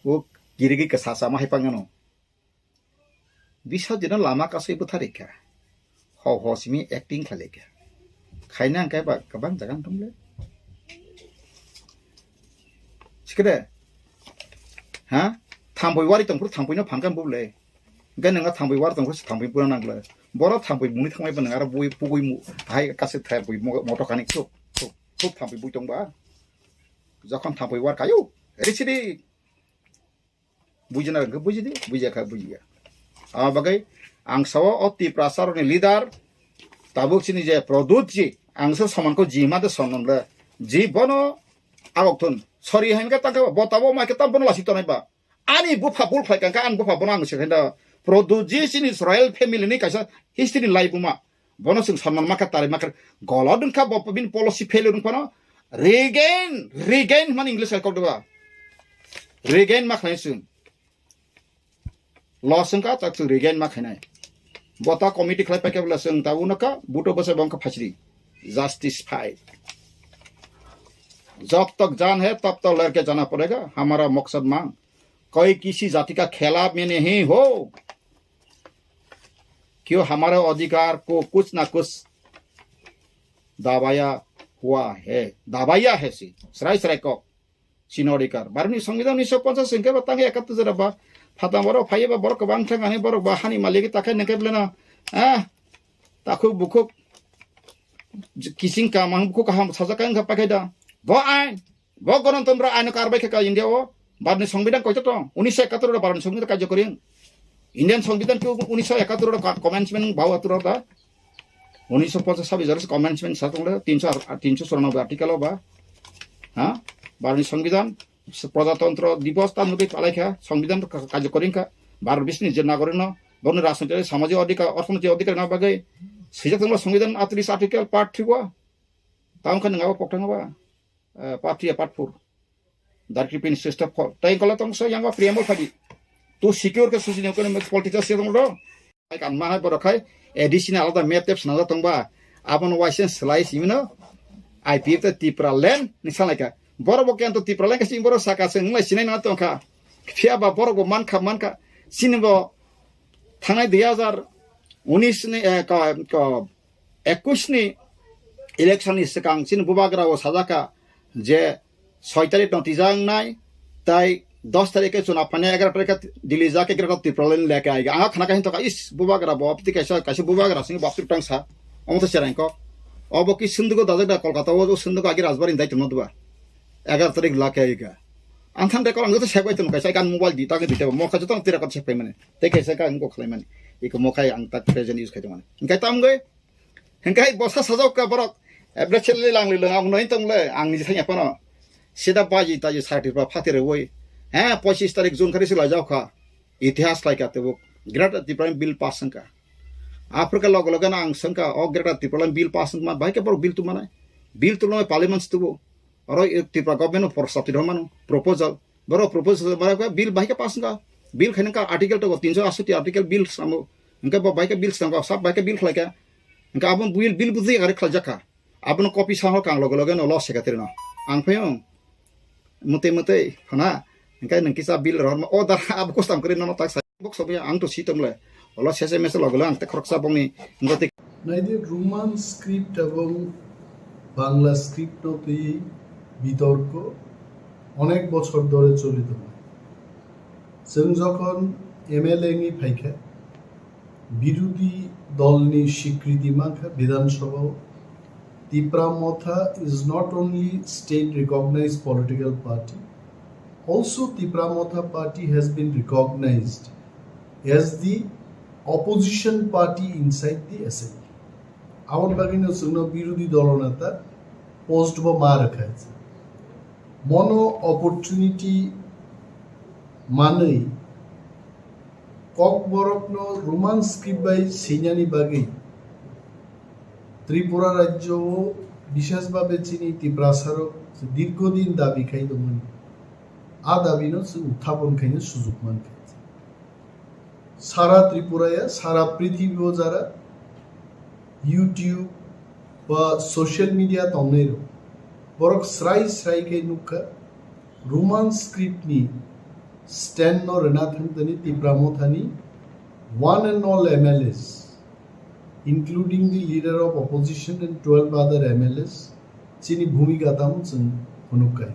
o girigi kasa sama hai pangano. Bisajino lama kasui bwtharikha. Ho ho simi acting khlaikha. Khaina hwnkhe ba kwbang jaga wng tongle. Sikede. Ha? Thambui wari tongphuru thambuino phankha bubule. Hwnkhe nwngo thambui wari tongphuru thambui buna nangle. Boro thambui muni thangmai bo nang aro bui pugui mu hai kasui thai bui mo-, moto kani khuk khuk khuk thambui bui tongba. Jokhon thambui war kayu. Risidi. Bujina hwnkhe bujidi, bujiya kha bujiya. Abo bagwi ang sao o Tiprasa rokni leader tabuk chini je Pradyut ji, ang se soman ko ji ma de soman le. Ji bono agok thun. Sorry hwnkhe tangkhe bo tabo mai khe tam bono lasi tonai ba. Ani bupha bul phai kangkha ang bupha bono ang se khe da. Pradyut ji chini royal family ni kaisa history ni lai buma. Bono chwng sonman makha, tari makha, golod wngkha bo bini policy failure wngphano regain, regain hwnmani English hai kok deba. Regain ma khlai chwng. Loss wngkha, tak chwng regain ma khainai. Bo ta committee khlai paikha bwla chwng ta uno ka, buto bwsai bo wngkha phasri. Justice fight. जब तक जान है, तब तक लड़के जाना पड़ेगा। हमारा मकसद मांग। कोई किसी जाति का खिलाफ में नहीं हो। क्यों हमारे अधिकार को कुछ ना कुछ दबाया हुआ है, दबाया है si, srai srai kok, chini odhikar. Bharoni songbidan unnish ponchas hwnkhe ba tang ekattor jora ba, phatang borok phaiya ba borok kwbang thang ani borok ba hani malik ta khe nangkhe beleno, ah, takhuk bukhuk, kising kaham bukhuk kaham sajak khe wngkha paikhe da. Bo ain, bo Ganatantro aino karbai khe ka India o. Bharoni songbidan koito tong? Unnish ekattor ro Bharoni songbidan karjo kori. Indian Songbidan ke unisho ekatur ro ka-, commencement bau atur ro da. Unisho ponchas sabis jara commencement sa tong le, tinso ar-, tinso churanobboi article o ba. Ha? Bharoni Songbidan, Prajatantro Divos ta nugui palai kha, Songbidan ka-, karjo koring kha. Bharot bisni je nagorik no, boni rajnoitik, samajik odhikar, orthonoitik odhikar na bagwi. Sijak tong le Songbidan atris article part three o. Tamo kha nang abo pokthang ba. Eh, part three, part four. Directive Minister Step four. Tai kola tong so yang preamble phadi. To secure ke susi ne kono political se tong do. Ai kan ma hai borok khai additional alada map tep sna tong ba. Abon waisen slai simino. I P F te Tipra land ni salai ka. Borok bo kento Tipra land ka sing borok saka se nglai sinai na tong kha. Phiya ba borok bo man kha, man kha. Sini bo thangnai dui hazar unis ni, eh, ka, ka, ekush ni election ni swkang chini bubagra o sajak kha je soi tarik no twijak nai, tai dos tarik khe chuna phani egaroh tarik khe Delhi jak egaroh Tipra land leke aiga. Ang khana khe hinto kha, is, bubagra bo, abti kaisa, kaisa bubagra sing bapsuk tang sa, omo to cherang kok. Obo ki sundugo dajak da Kolkata o, sundugo agi Rajbari dai tongno duba. Egaroh tarik lake aiga. Ang than record ang joto sek bai tong kaisa kan mobile di, tak di tebo, mo kha joto ang tira kot sek pai mane. Te kaisa ka ang ko khlai mane. Iko mo khai ang tak present use khai tong mane. Engkai tam goi. Hingkai bosa sajak ka borok. Ebre chele lang le lang ang noi tong le, ang ni thanya pano. Sida baji taji sati pa phati re woi. Ha, pochis tarik June khari sila jau kha. Itihas lai ka tebo. Greater Tipraland bill pass sangka. Africa logo logo na ang sangka, o Greater Tipraland bill pass sangma, bai ke borok bill tu manai. Bill tu lo parliament tu bo. Oro Tripura government no prostab twi rw mano proposal. Borok proposal borok bill bai khe pass wngkha. Bill khaina kha article tongo tinso aswk ti article bill samo. Hwnkhe bo bai khe bill swnamkha, sab bai khe bill khlaikha. Hwnkhe abo bill, bill buji ari khlaijak kha. Abono copy sa hor kang loge loge no lo secretary no. Ang phai mwtwi mwtwi khana. Hwnkhe nwng kisa bill rohorma o da abo custom kwrwi nono tak sa. Bok sobi ang to si tong le. Olo sese mese loge loge ang te khoroksa bongni ngo te. Naidi Roman script ebong Bangla script no twi bitorko onek bochor dhore choli tongo. Chwng jokhon M L A wngwi phaikha, birodhi dolni swikriti mankha Bidhan Sabha-o. Tipra Motha is not only state recognized political party, also Tipra Motha party has been recognized as the opposition party inside the assembly. Aboni bagwino chwngno birodhi dolo neta post bo ma rwkha. Mono opportunity manwi Kokborokno Roman script bai swinani bagwi Tripura rajyo o bishesh bhabe chini Tiprasarok dirghodin dabi khai tongmani. A dabino chwng uthapon khaina sujuk mankha. Sara Tripura ya, sara prithibi o jara YouTube ba social media tongnai rok, borok srai srai khe nukha, Roman script ni stand no rwna thang tani Tipra Mothani one and all M L As, including the leader of opposition and twelve other M L As, chini bhumika tamo chwng phunuk kha.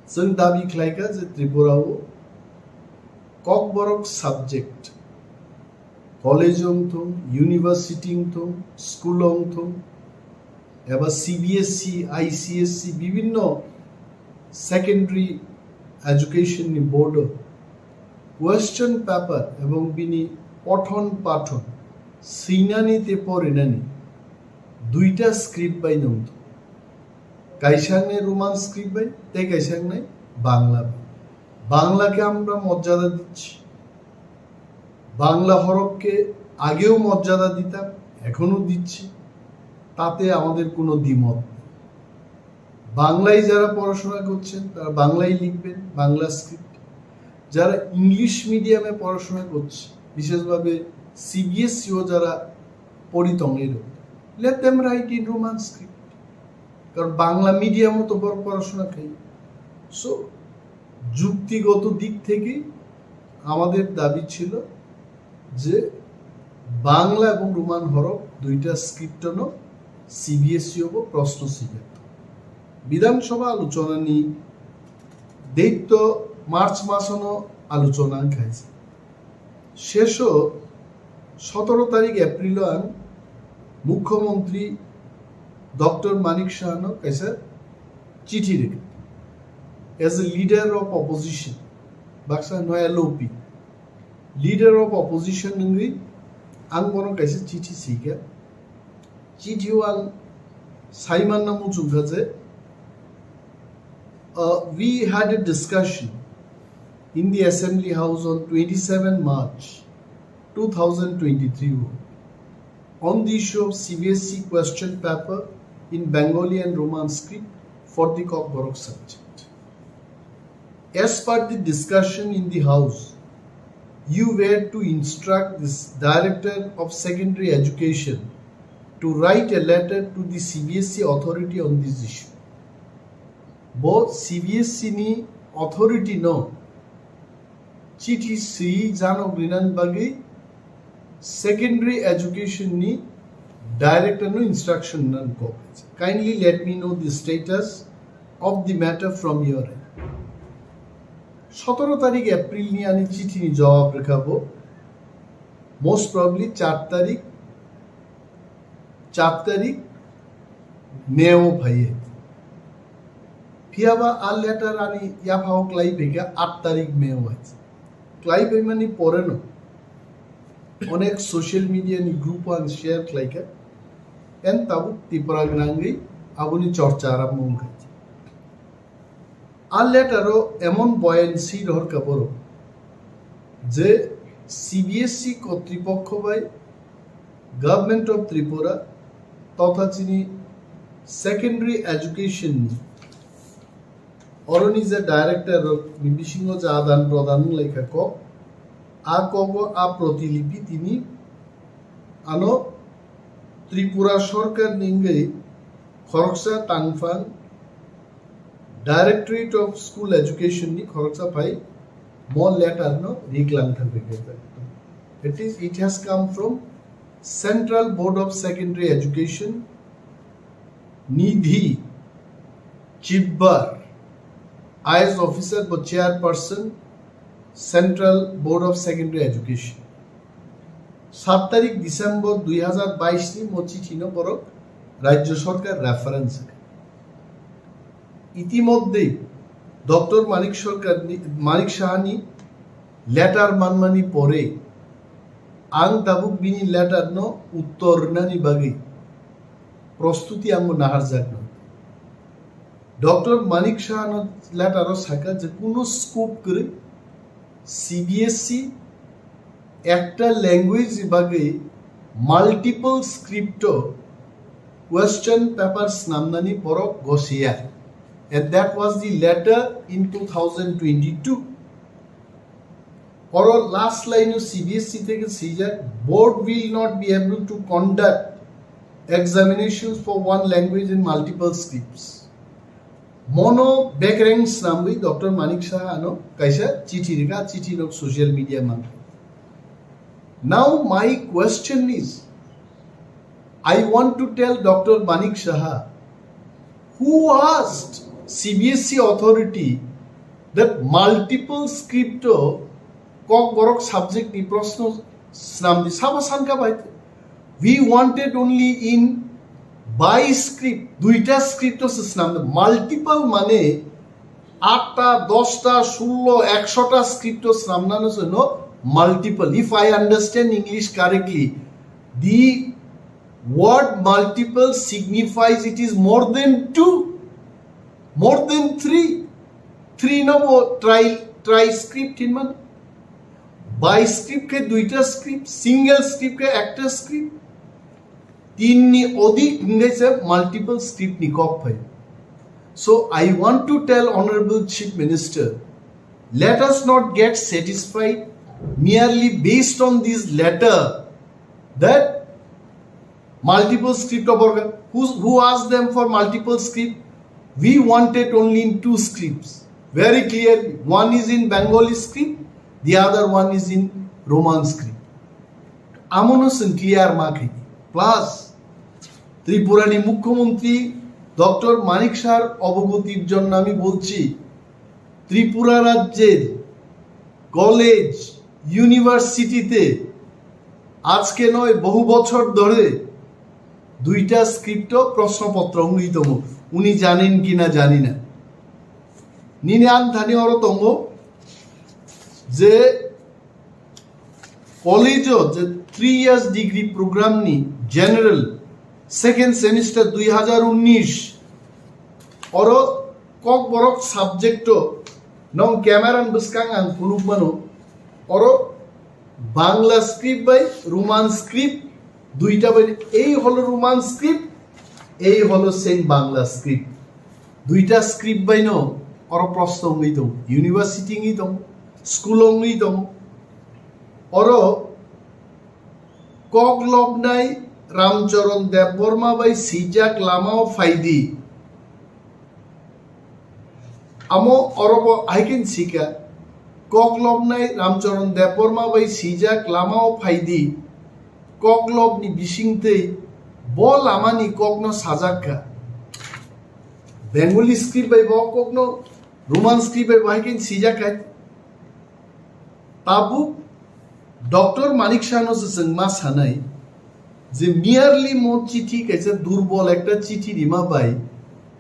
Chwng dabi khlai kha je Tripura o Kokborok subject, college wng thung, university wng thung, school wng thung, eba C B S E, I C S E, bibhinno secondary education ni board o question paper ebong bini pothon pathon swinani tei porinani duita script bai nung thung. Kaisa wngnai Roman script bai, tei kaisa wngnai Bangla bai. বাংলাকে আমরা মর্যাদা দিচ্ছি, বাংলা হরফকে আগেও মর্যাদা দিতাম, এখনো দিচ্ছি, তাতে আমাদের কোনো দ্বিমত নেই। বাংলায় যারা পড়াশোনা করছেন, তারা বাংলায় লিখবেন, বাংলা স্ক্রিপ্ট। যারা ইংলিশ মিডিয়ামে পড়াশোনা করছে, বিশেষভাবে সিবিএসইও যারা পড়ি tongwi rw, let them write in Roman script, কারণ বাংলা মিডিয়ামও তো বড় পড়াশোনা খাই। সো যুক্তিগত দিক থেকে আমাদের দাবি ছিল যে বাংলা এবং রোমান হরফ দুইটা স্ক্রিপ্টনো সিবিএসইও প্রশ্ন সিলেক্ট। বিধানসভা আলোচনানি date to March মাসনো আলোচনা খাইছে। শেষো সতেরো তারিখ এপ্রিল ang মুখ্যমন্ত্রী ডক্টর মানিক সাহানো kaisa চিঠি রেখে, as a leader of opposition, baksa no L O P, Leader of opposition wngwi ang bono kaisa chithi sika. Chithi o ang saimanna muchungkha je, uh, we had a discussion in the Assembly House on twenty-seven March two thousand twenty-three on the issue of C B S E question paper in Bengali and Roman script for the Kokborok subject. As per the discussion in the House, you were to instruct this Director of Secondary Education to write a letter to the C B S E authority on this issue. Bo C B S E ni authority no chithi swi janok rinani bagwi secondary education ni director no instruction nan kok. Kindly let me know the status of the matter from your end. Sotoro tarik April ni ani chithi ni jawab rwkha bo. Most probably char tarik, char tarik May o phaiye. Phiyaba a letter ani yaphao klai phaikha aat tarik May o hai. Klai phaimani pore no onek social media ni group o ang share khlaikha. En tabuk Tipra gwnangwi aboni chorcha arambho wngkha. A letter o emon buoyancy rohorkha borok je C B S E kotripokho bai Government of Tripura totha chini secondary education ni oroni je director rok ni bisingo je adan prodan wnglaikha kok, a kogo a protilipi tini ano Tripura sorkar ni wngwi khoroksa tangphang Directorate of School Education ni khoroksa phai mo letter no riklang thangwi khe. That is, it has come from Central Board of Secondary Education, Nidhi Chibbar, I A S officer bo chairperson, Central Board of Secondary Education. Sat tarik December dui hazar bais ni mo chithi no borok Rajya Sorkar reference. Itimodhye Doctor Manik Sorkar ni, Manik Saha ni letter manmani pore ang tabuk bini letter no uttor rinani bagwi prostuti ang bo naharjakno. Doctor Manik Saha no letter o sakha je kuno scope kwrwi C B S E ekta language ni bagwi multiple script o question paper snamnani borok gosiya, and that was the letter in two thousand twenty-two. Oro last line o C B S E theke swijak, "Board will not be able to conduct examinations for one language in multiple scripts." Mono bekreng snamwi Doctor Manik Saha ano kaisa chithi rikha, chithi nok social media mankha. Now my question is, I want to tell Doctor Manik Saha, who asked C B S E authority that multiple script o Kokborok subject ni proshno snamdi? Sabo sanka bai. We wanted only in by script, duita script o se snamdi. Multiple mane atta, dosta, sullo, ekshota script o snamnano se no multiple. If I understand English correctly, the word multiple signifies it is more than two, more than three. Three no bo tri, tri script hinmani. By script khe duita script, single script khe ekta script. Tin ni odik hingai se multiple script ni kok phai. So I want to tell Honorable Chief Minister, let us not get satisfied merely based on this letter that multiple script of organ. Who, who asked them for multiple script? We wanted only in two scripts. Very clearly. One is in Bengali script, the other one is in Roman script. Amono chwng clear ma khaidi. Plus, Tripura ni Mukhyamantri Doctor Manik Sahar obogotir jonno ami bolchi, Tripura rajyer college, university te আজকে নয়, বহু বছর ধরে দুইটা স্ক্রিপ্ট প্রশ্নপত্র ungwi tongo. Uni janen kina jani na. Nini ang thani oro tongo je College-o je three years degree program ni general second semester dui hazar unnish, oro Kokborok subject-o nong camera ni bwskang ang phunuk mano, oro Bangla script bai Roman script duita bai, ei holo Roman script, ei holo same Bangla script. Duita script bai no oro prosto wngwi tong, university wngwi tong, school wngwi tong. Oro kok lobnai Ramcharan Debbarma bai swijak lamao phaidi. Amo orobo haikin sika, kok lobnai Ramcharan Debbarma bai swijak lamao phaidi, kok lobni bisingtwi bo lamani kokno sajakka. Bengali script bai bo kokno, Roman script bai bo haikin sijak hai. Tabuk Doctor Manik Sahno se chwng ma sanai je merely mo chithi kaisa durbol ekta chithi rima bai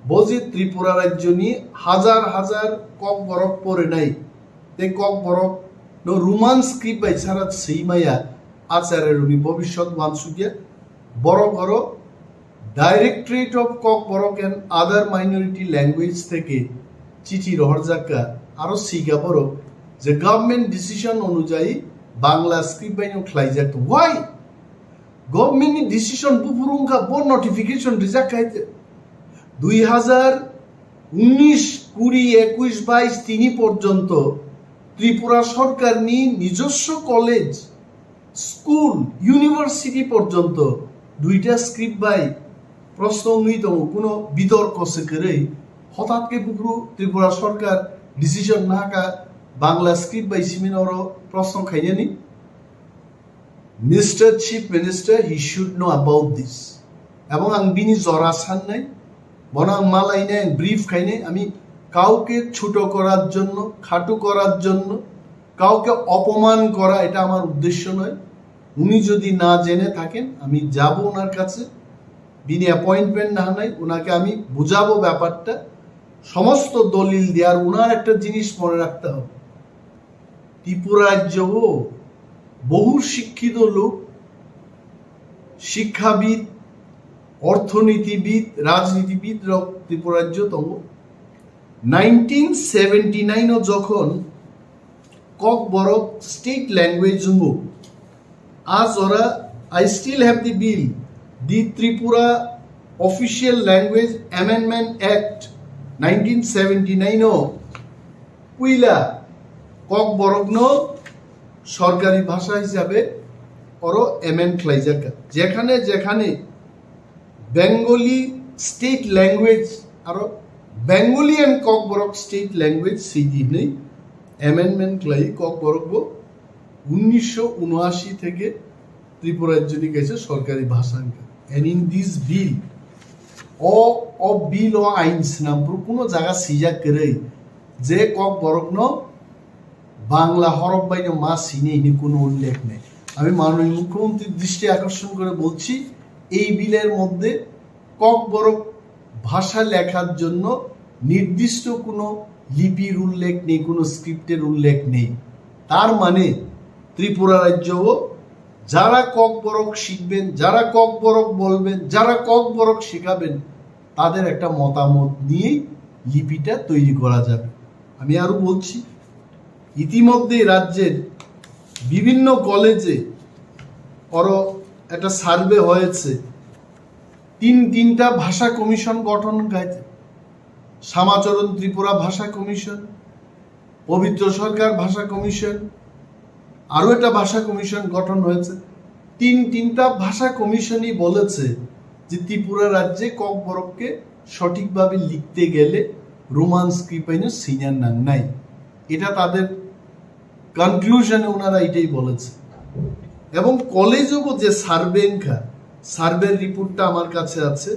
bo je Tripura rajyoni hajar hajar Kokborok porinai tei Kokborok no Roman script bai chara swi maya, Acharya rokni bobiswt wansukya, borok oro Directorate of Kokborok and Other Minority Language theke chithi rohorjakka, aro sika borok je government decision onujayi Bangla script bai no khlaijak. Why? Government ni decision buphuru wngkha, bo notification rijak khai te. Dui hazar unnish, kuri, ekush, baish, tini porjonto Tripura sorkarni nijoswo college, school, university porjonto duita script bai proshno wngwi tongo, kuno bitorko se kwrwi. Hothat khe buphuru Tripura sorkar decision nahakha Bangla script bai simi oro proshno khainani. Mister Chief Minister, he should know about this. Ebong ang bini jora sannai, bono ang malainai, ang brief khainai, ami kauke chhoto korar jonno, khatu korar jonno, kauke opoman kora, eta amar uddeshyo noy. Uni jodi na jene thaken, ami jabo onar kache, bini appointment na hanai, onake ami bujabo byaparta, somosto dolil diye, ar onar ekta jinis mone rakte hobe. Tripura রাজ্যও বহু শিক্ষিত লোক, শিক্ষাবিদ, অর্থনীতিবিদ, রাজনীতিবিদ রক ত্রিপুরা রাজ্য tongo. Nineteen seventy nine o jokhon Kokborok state language wngo, a jora I still have the bill, the Tripura Official Language Amendment Act nineteen seventy nine o puila Kokborokno sorkari bhasha hisabe oro amend khlaijak. Jekhane jekhane Bengali state language aro Bengali and Kokborok state language sidi hinwi amendment khlai Kokborok bo unnisho unashi theke Tripura rajyoni kaisa sorkari bhasha wngkha. And in this bill, o, o bill o ain swnam phuru kuno jaga swijak kwrwi je Kokborokno Bangla horok baino ma sini hini kuno ullekh nei. আমি মাননীয় মুখ্যমন্ত্রীর দৃষ্টি আকর্ষণ করে বলছি, এই বিলের মধ্যে ককবরক ভাষা লেখার জন্য নির্দিষ্ট কোনো লিপির উল্লেখ নেই, কোনো স্ক্রিপ্টের উল্লেখ নেই। তার মানে ত্রিপুরা রাজ্যও যারা ককবরক শিখবেন, যারা ককবরক বলবেন, যারা ককবরক শেখাবেন, তাদের একটা মতামত নিয়েই লিপিটা তৈরি করা যাবে। আমি আরো বলছি, ইতিমধ্যেই রাজ্যের বিভিন্ন কলেজে আরো একটা সার্ভে হয়েছে, তিন তিনটা ভাষা কমিশন গঠন হয়েছে, শ্যামাচরণ ত্রিপুরা ভাষা কমিশন, পবিত্র সরকার ভাষা কমিশন, আরও একটা ভাষা কমিশন গঠন হয়েছে। তিন তিনটা ভাষা কমিশনই বলেছে যে ত্রিপুরা রাজ্যে ককবরককে সঠিকভাবে লিখতে গেলে রোমান স্ক্রিপ্ট আইনে সিনিয়র নাং নাই। এটা তাদের কনক্লুশনে ওনারা এটাই বলেছে। এবং কলেজও যে সার্ভে এনখা, সার্ভের রিপোর্টটা আমার কাছে আছে।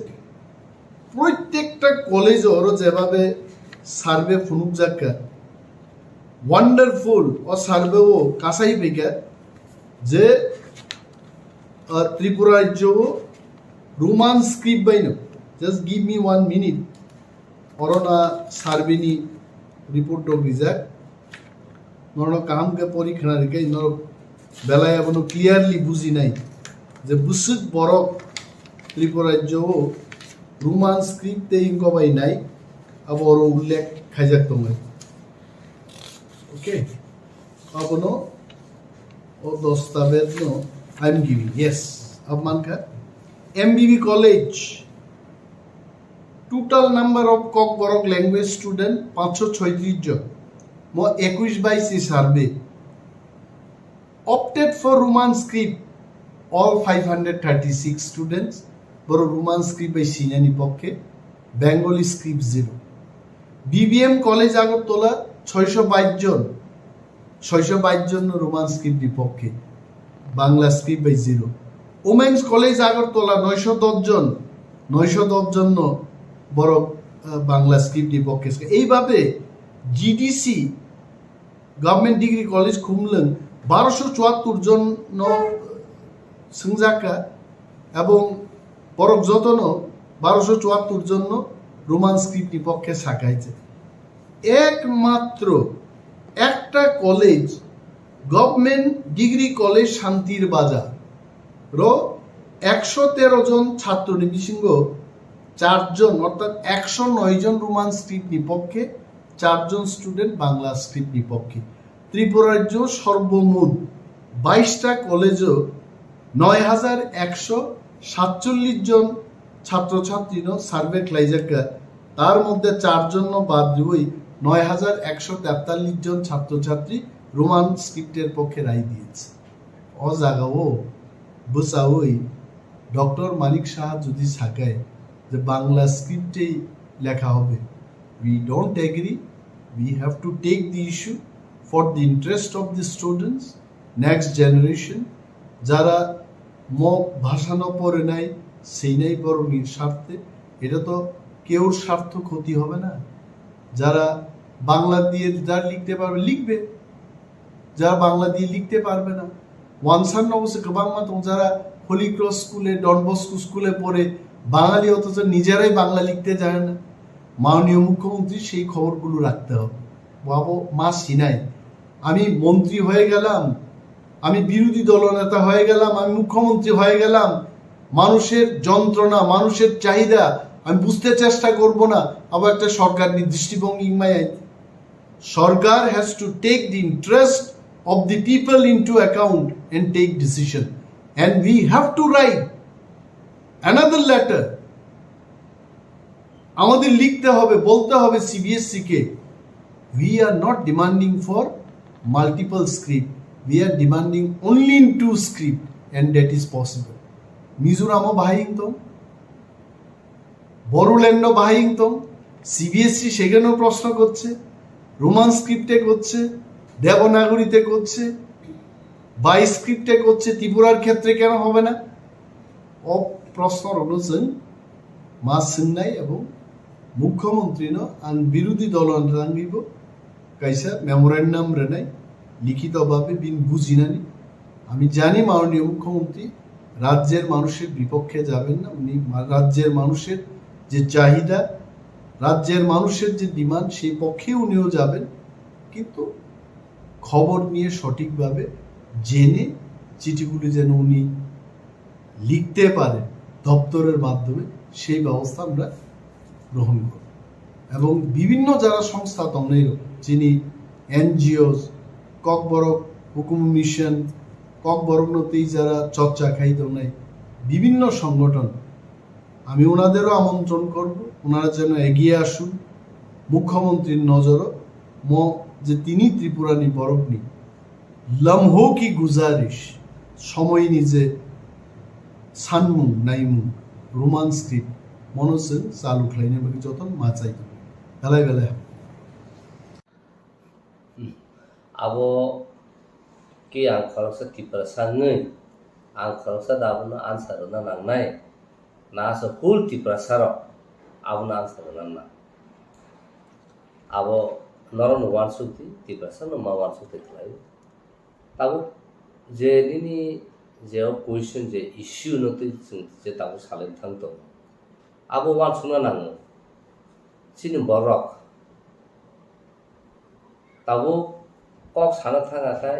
প্রত্যেকটা কলেজ ওরো যেভাবে সার্ভে ফুনুক যাক্কা, ওয়ান্ডারফুল ও সার্ভে ও কাসাই বেগা যে আহ, ত্রিপুরা রাজ্য ও রোমান স্ক্রিপ্ট বাইনো। Just give me one minute. অরনা সার্ভেনি রিপোর্ট ডগ রিজাক। নরো কাহাম কে পরি খানা রিকে narrow Belai abono clearly bujinai je bwswk borok Tripura rajyo o Roman script tei wngkha bai nai, abo oro ullekh khaijak tongo. Okay, abono o dostabez no I'm giving, yes, abo mankha M B B college, total number of Kokborok language student panchsho choitris jon, mo ekush bais ni survey. Opted for Roman script, all five hundred thirty-six students, boro Roman script bai sinani pokke, Bengali script zero. B B M College Agartala, choisho bais jon, choisho bais jon no Roman script ni pokke, Bangla script bai zero. Women's College Agartala, noisho dos jon, noisho dos jon no borok, ah, Bangla script ni pokke. Eibabe G D C, Government Degree College Khumlwng, barosho chuattur jon no swngjak kha, ebong borok jotono barosho chuattur jon no Roman script ni pokke sakaijak. Ekmatro ekta college, Government Degree College Shantir Bazar ro eksho tero jon chhatro ni bisingo char jon, orthat eksho noi jon Roman script ni pokke, char jon student Bangla script ni pokke. Tripura rajyo sorbomot bais ta college o noi hajar eksho satchollish jon chhatro chhatri no survey khlaijak kha, tar moddhe char jon no bad riwi noi hajar eksho tetallish jon chhatro chhatri Roman script er pokke rai diyese. O jagao bwchawi Doctor Manik Saha jodi sakai je Bangla script ei lekha hobe, we don't agree, we have to take the issue for the interest of the students, next generation, যারা ম ভাষা ন পড়ে নাই, সেই নাই বরং স্বার্থে, এটা তো কেউর স্বার্থ ক্ষতি হবে না। যারা বাংলা দিয়ে যারা লিখতে পারবে লিখবে, যারা বাংলা দিয়ে লিখতে পারবে না। ওয়ানসান অবশ্য গবাংমা তো যারা হোলি ক্রস স্কুলে, ডন বস্কো স্কুলে পড়ে বাঙালি, অথচ নিজেরাই বাংলা লিখতে জানে না। মাননীয় মুখ্যমন্ত্রী সেই খবরগুলো রাখতে হবে। বাবু মা সিনাই, আমি মন্ত্রী হয়ে গেলাম, আমি বিরোধী দলনেতা হয়ে গেলাম, আমি মুখ্যমন্ত্রী হয়ে গেলাম, মানুষের যন্ত্রণা, মানুষের চাহিদা আমি বুঝতে চেষ্টা করব না, আবার একটা সরকার দৃষ্টিভঙ্গি মায়। Sarkar has to take the interest of the people into account and take decision. And we have to write another letter. আমাদের লিখতে হবে, বলতে হবে সিবিএসসি কে, we are not demanding for multiple script, we are demanding only in two script and that is possible. মিজোরামও বাহাই ইংতং, বড়োল্যান্ডও বাহাই ইংতং, সিবিএসসি সেখানেও প্রশ্ন করছে, রোমান স্ক্রিপ্টে করছে, দেবনাগরীতে করছে, বাই স্ক্রিপ্টে করছে, ত্রিপুরার ক্ষেত্রে কেন হবে না? O proshno rokno chwng ma swngnai ebong mukhyamantri no ang birodhi dolo rangwibo kaisa memorandum rwnai, likhito bhabe bini bujinani. আমি জানি মাননীয় মুখ্যমন্ত্রী রাজ্যের মানুষের বিপক্ষে যাবেন না, উনি মা-, রাজ্যের মানুষের যে চাহিদা, রাজ্যের মানুষের যে ডিমান্ড, সেই পক্ষে উনিও যাবেন, কিন্তু খবর নিয়ে সঠিকভাবে জেনে চিঠিগুলি যেন উনি লিখতে পারেন দপ্তরের মাধ্যমে, সেই ব্যবস্থা আমরা গ্রহণ করব। এবং বিভিন্ন যারা সংস্থা tongnai rok, chini NGOs, Kokborok হুকুম মিশন, ককবরক no tei যারা চর্চা খাই tongnai, বিভিন্ন সংগঠন, আমি ওনাদেরও আমন্ত্রণ করব, ওনারা যেন এগিয়ে আসুন। মুখ্যমন্ত্রীর নজরও ম-, যে তিনি ত্রিপুরানি বরকনি লম্হো কি গুজারিশ, সময়নি যে সানমুং নাইমুং রোমান স্ক্রিপ্ট মনো chwng চালু khlaina bagwi jotono ma chai tongo. Belai belai hambai. Abo khe ang khoroksa Tiprasa wngwi, ang khoroksa da abono answer rwna nangnai. Na aswk whole Tiprasa rok abono answer rwna nang. Abo norokno uansuk di, Tiprasa no ma uansuk twi khlai. Tabuk je nini je o question je issue no twi chwng je tabuk salai thang tongo. Abo uansukna nango. Chini borok tabuk kok sana thang akhai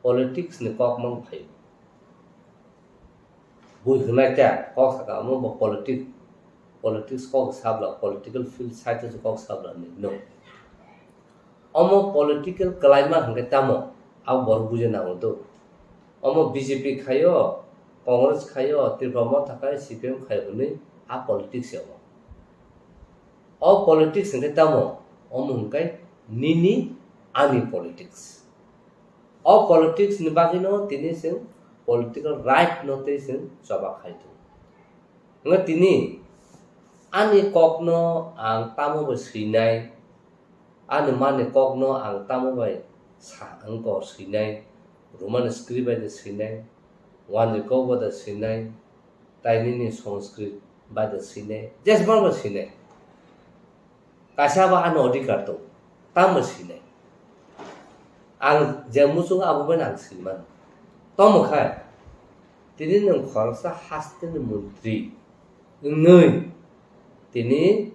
politics ni kok mang phaio. Bui hwnai ta kok saka omo bo politic, politics kok sabla, political field side o kok sabla ni no. Omo political kalaima hwnkhe tamo, abo borok bujina nango do. Omo B J P khaio, Congress khaio, Tripura Motha khaio, C P M khaio hwnwi a politics ya omo. O politics hwnkhe tamo, omo hwnkhe nini ani politics. O politics ni bagwino tini chwng political right no tei chwng choba khai tongo. Hwnkhe tini ani kokno ang tamo bo swinai, ani mani kokno ang tamo bai sa wngkor swinai, Roman script bai de swinai, wanjwi kok bai de swinai, tai nini Sanskrit bai de swinai, jesma bai swinai. Kaisa ba ano adhikar tongo, tamo sinai. Ang je muchungo abo bai ang sinmano. Tomo khai, tini nwng khoroksa hasteni montri wngwi tini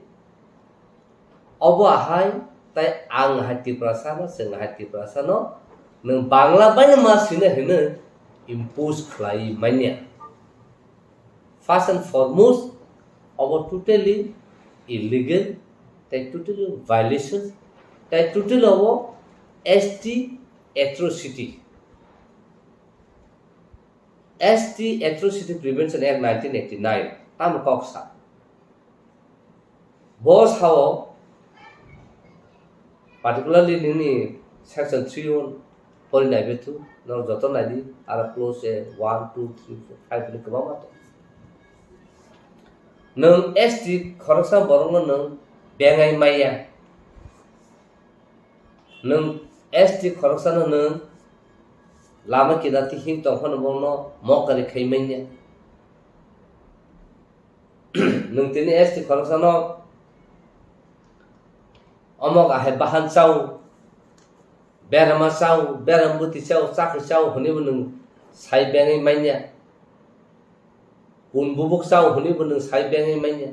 obo ahai tai ang hai Tiprasano, chwng hai Tiprasano, nwng Bangla bai ma sinai hwnwi impose khlai manya. First and foremost, obo totally illegal, tai totally violation, tai totally obo S T atrocity. S T Atrocity Prevention Act nineteen eighty-nine, tamo kok sa. Bo sao, particularly nini section three one pori nai bethu, no joto nai di, aro clause one, two, three, four, five ni kwbangma tong. Nwng S T khoroksa borokno nwng bengai maya. Nwng S T khoroksano nwng lama kinati him tongphano bono mokari khai manya. Nwng tini S T khoroksano omok ahai bahan chao, berama chao, beram bwtwi chao, chakri chao hwnwibo nwng sai bengwi manya. Kun bubuk chao hwnwibo nwng sai bengwi manya.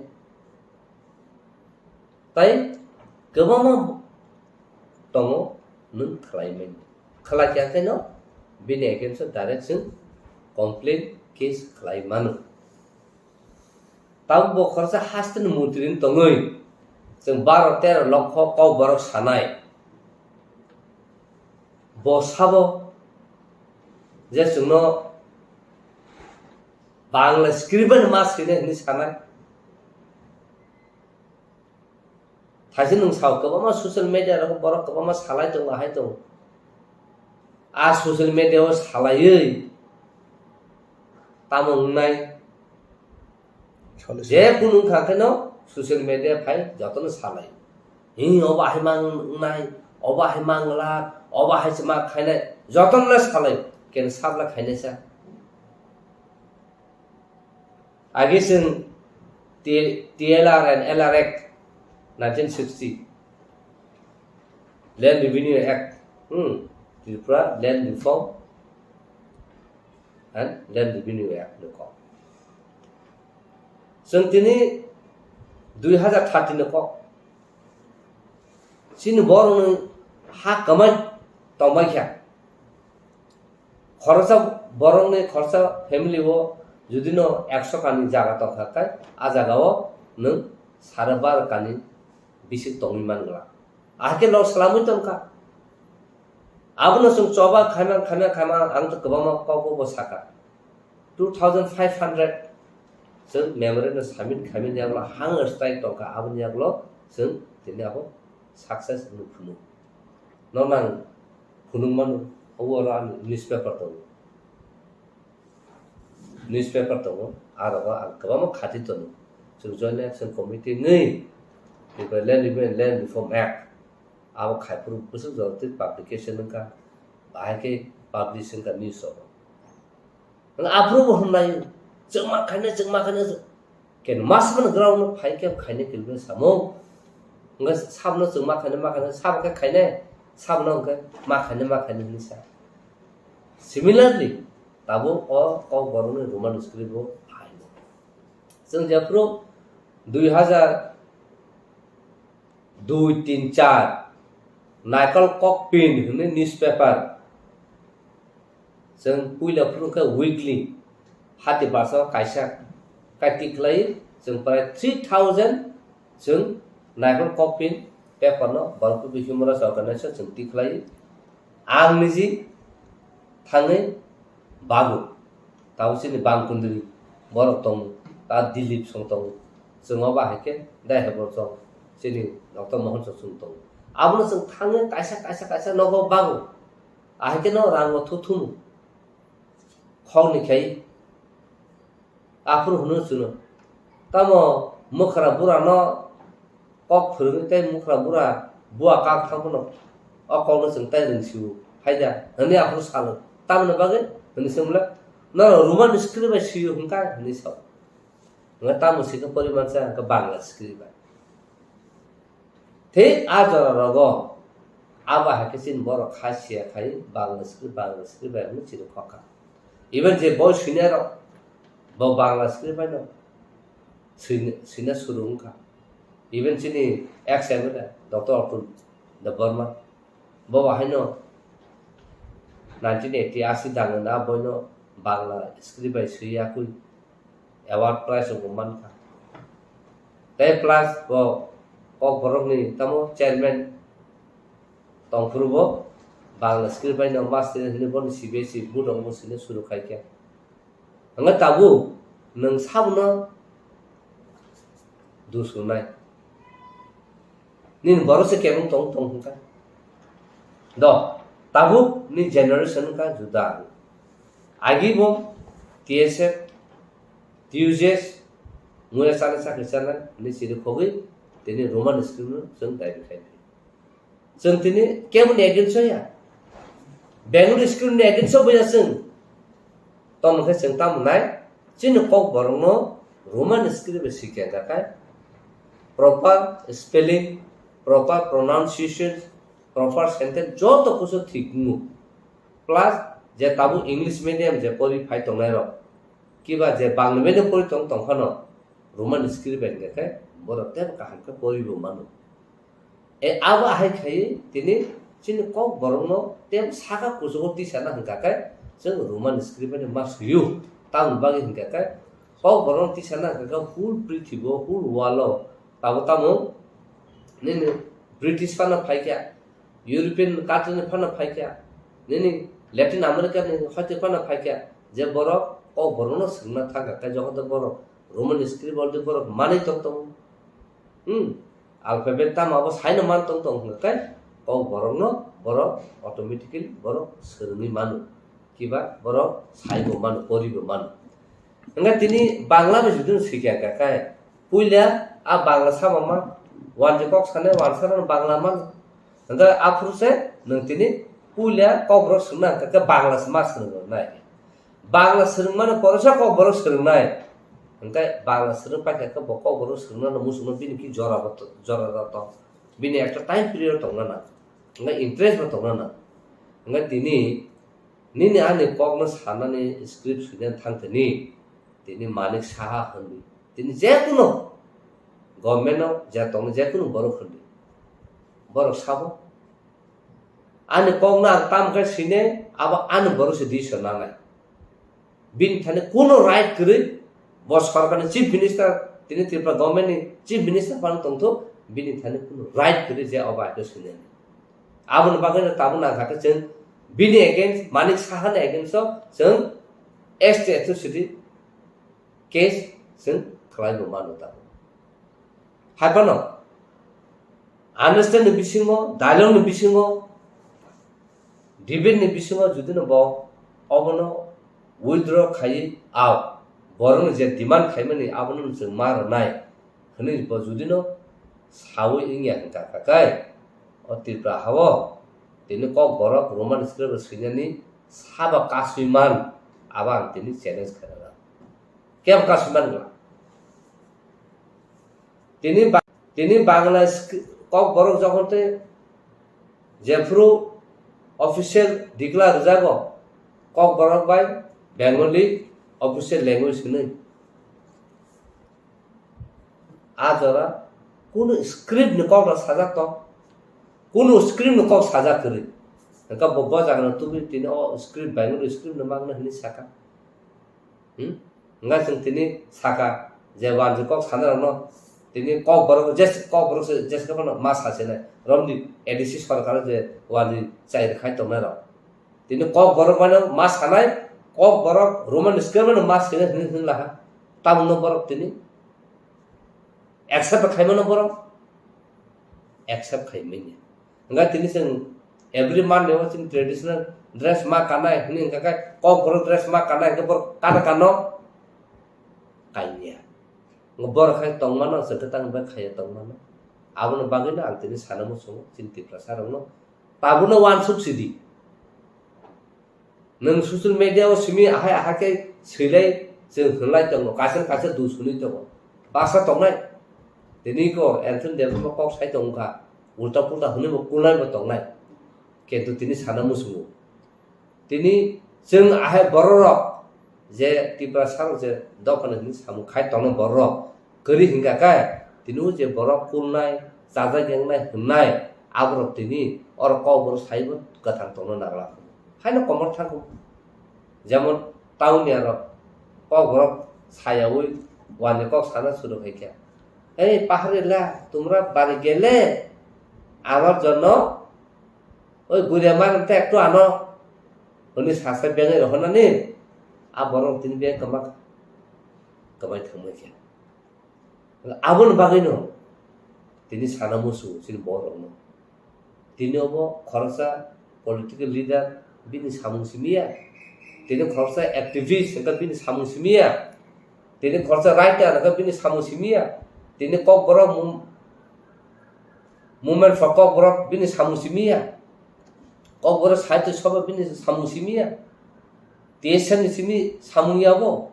Tai kwbangma tongo nwng khlai manya. Khlai kha khe no bini against o direct chwng complaint case khlai mano. Tabuk bo khoroksa hasteni montri wng tongwi chwng baro tero lokho kok borok sanai. Bo sabo je chwngno Bangla script bai ma swinai hwnwi sanai. Thaise nwng sao kwbangma social media rogo borok kwbangma salai tongo, ahai tongo. A social media o salaiwi tamo wngnai? Solution. Je kunu wngkha kheno social media phai jotono salai. Hi obo ahai mang wngnai, obo ahai mang glak, obo ahai se ma khainai, jotono le salai. Ken sabla khainai sa. Agi chwng T-, T L R and L R Act nineteen sixty, Land Revenue Act, hmm, Tripura Land Reform and Land Revenue Act ni kok. Chwng tini dui hazar thirty ni kok. Chini borokni ha kwmai tongbai kha. Khoroksa borokni khoroksa family o judino ekso kani jaga tongkha khe, a jagao nwng sare baro kani bisik tongwi man glak. Ahai khe lok swlamwi tongkha. Abono chwng choba khaimang, khaimang, khaimang, ang to kwbangma kok bo sakha. Two thousand five hundred chwng memorandum submit khaimani yagulo hunger strike tongkha, aboni yagulo chwng tini abo success wngwi phunuk. Nono ang phunuk mano, obo oro ani newspaper tongo. Newspaper tongo, aro ang kwbangma khati tongo. Chwng Joint Action Committee wngwi, Tripura Land Revenue and Land Reform Act, abo khai phuru bwswk jora twi publication wngkha, bahai khe publish wngkha news o. Wng aphuru bo hwnlai, chwngma khaina, chwngma khaina, ken mas mano ground no phai khe khaina kilbe samung. Wngkha sabno chwngma khaina, ma khaina, sabo khe khaina, sabno wngkha ma khaina, ma khaina hwnwi sa. Similarly, tabuk o kok borokni Roman script bo phaino. Chwng jephuru dui hazar dui, tin, char, Naikol Kokpin hwnwi newspaper, Chwng puila phuru khe weekly hati basa kaisa kai tikhlai, chwng prai three thousand chwng naikol copy paper no borok bisingo rw organization chwng tikhlai. Ang niji thangwi bago, tabo chini bang kundri borok tongo, ta Dilip song tongo, chwng obo hai khe dai hai borok chini Doctor Mohan song chwng tongo. Abono chwng thangwi kaisa, kaisa, kaisa nogo bago, ahai khe no rango thuthumu. Khokni khai aphuru hwnwi chwngno, tamo mwkhra burano kok phwrwngwi tei mwkhra bura bua kak thang phano o kokno chwng tai rwng sio hai da hwnwi aphuru salo. Tamoni bagwi hwnwi swngmwla, norok Roman script bai sio hwnkha hwnwi sao. Hwnkhe tamo sikhe porimansa hwnkhe Bangla script bai. Thik a jora rogo abo hai khe chini borok kha siya khai Bangla script, Bangla script bai hwnwi chini khokha. Even je boi swinai rok bo Bangla script bai no swina, swina suru wngkha. Even chini ex M L A Doctor Atul Debbarma bo bahai no nineteen eighty asi dangna boino Bangla script bai swi yakui award prize bo mankha. Tei plus bo Kokborokni tamo chairman tongphuru bo Bangla script bai no master hwnwi bono C B S E board rok bo swina suru khai khe. Hwnba tabuk nwng sabono dusrwnai. Nini borok se kebeng tong tong hwnka. Do, tabuk ni generation wngkha juda. Agi bo T S F, T U J S, muya chana chakri chana ni siri khogwi tini Roman script no chwng daibi khai phi. Chwng tini keboni against o ya. Bengali script ni against o boya chwng. Tamo khe chwng tamo nai, chini Kokborokno Roman script bai sikya hwnkha khe, proper spelling, proper pronunciation, proper sentence joto kusu thik wngo. Plus je tabuk English medium je pori phai tongnai rok, kiba je Bangla medium pori tong tong phano Roman script bai hwnkha khe borok teibo kaham khe pori bo mano. E, abo ahai khai tini chini Kokborokno tei saka kuchugo tisana hwnkha khe chwng Roman script bai ma swiyo. Tamoni bagwi hwnkha khe Kokborokno tisana hwnkha khe whole prithibo, whole world o tabo tamo nini British phano phaikha, European country ni phano phaikha, nini Latin America ni hoite phano phaikha, je borok Kokborokno swrwngna thangkha khe joto borok Roman script already borok manwi tong tongo. Hmm. Alphabet tamo abo saino man tong tong hwnkha khe Kokborokno borok automatically borok swrwngwi mano, kiba borok saibo mano, poribo mano. Hwnkhe tini Bangla bai jodi no swikha hwnkha khe puila a Bangla sama ma wanjwi kok sanai wansa rok Bangla mano. Hwnkhe aphuru se nwng tini puila Kokborok swrwngna hwnkha khe Bangla se ma swrwngna nai. Bangla swrwngmani poresa Kokborok swrwngnai. Hwnkhe Bangla swrwng paikha khe bo Kokborok swrwngnano muchungno bini ki jora bo to-, jora da tong. Bini ekta time period tongna nang. Hwnkhe interest bo tongna nang. Hwnkhe tini nini ani kokno sanani script swinani thang tini, tini Manik Saha hwnwi. Tini jekunu government-o je tongni jekunu borok hwnwi. Borok sabo. Ani kokno ang tam khe sine, abo ani borok se decision nanai. Bini thani kuno right kwrwi, bo sorkarni chief minister, tini Tripura government ni chief minister phano tongthok, bini thani kuno right kwrwi je obo aito sinani. Aboni bagwi no tabuk nangkha khe chwng bini against, Manik Saha ni against o chwng S T atrocity case chwng khlai bo mano tabuk. Hai phano understand ni bisingo, dialogue ni bisingo, debate ni bisingo jodi no bo obono withdraw khaiwi ao, borokni je demand khaimani abono chwng ma rwnai hwnwi bo jodi no sawi wngya hwnkha khe, o Tripura hao tini Kokborok Roman script swinani sabo kasui man, abo ang tini challenge khairok. Kebo kasui man gla? Tini ba-, tini Bangla skri-, Kokborok jokhon tei jephuru official declare rwjago Kokborok bai Bengali official language hwnwi. A jora kunu script ni kok rok sajak tong, kunu script ni kok sajak kwrwi. Hwnkhe bo, bo jagano tubui tini o script Bangalore script no mangna hwnwi saka. Hmm? Hwnkhe chwng tini saka je wanjwi kok sanarokno tini kok borok jes-, kok borok se jeske phano ma sasinai romni A D C sorkar je wanjwi chai rwkhai tongnai rok. Tini kok borok mano ma sanai, kok borok Roman script mano ma sinai hwnwi hwnwi laha. Tabukno borok tini accept khaimano borok accept khaimanya. Hwnkhe tini chwng every Monday o chini traditional dress ma kanai hwnwi hwnkhe kok borok dress ma kanai hwnkhe borok kana kano kaiya. Borok khai tongmano chwng khe tang bai khaiya tongmano. Aboni bagwino ang tini sana muchungo chini Tiprasa rokno tabukno uansuk sidi. Nwng social media o simi ahai ahai khe swilai chwng hwnlai tongo, kaisa kaisa dusuni tongo. Basa tongnai. Tini ko Anthony Debbarma kok sai tongkha, ulta pulta hwnwi bo kulnai bo tongnai. Kintu tini sana muchungo. Tini chwng ahai bororok je Tiprasa rok je dophani hwnwi samung khai tongnai bororok kwrwi hwnkha khe tini o je borok kulnai, chajak yengnai hwnnai aborok tini oro kok borok saibo kwthang tongna nangla. Haino komor thangkuk. Jemon tauni aro kok borok sayaui wani kok sana suru khai khe, "Ei paharila, tumra bari gele, amar jonno oi guria mar te ektu ano," hwnwi sasa bengai rohornani a borok tini beng kwma kwbai thangbai khe. Aboni bagwino tini sana musu chini borokno. Tini obo khoroksa political leader bini samung simiya. Tini khoroksa activist hwnkhe bini samung simiya. Tini khoroksa writer hwnkhe bini samung simiya. Tini kokborok mum-, movement for kokborok bini samung simiya. Kokborok sahitya sabha bini samung simiya. T S F ni simi samung yabo.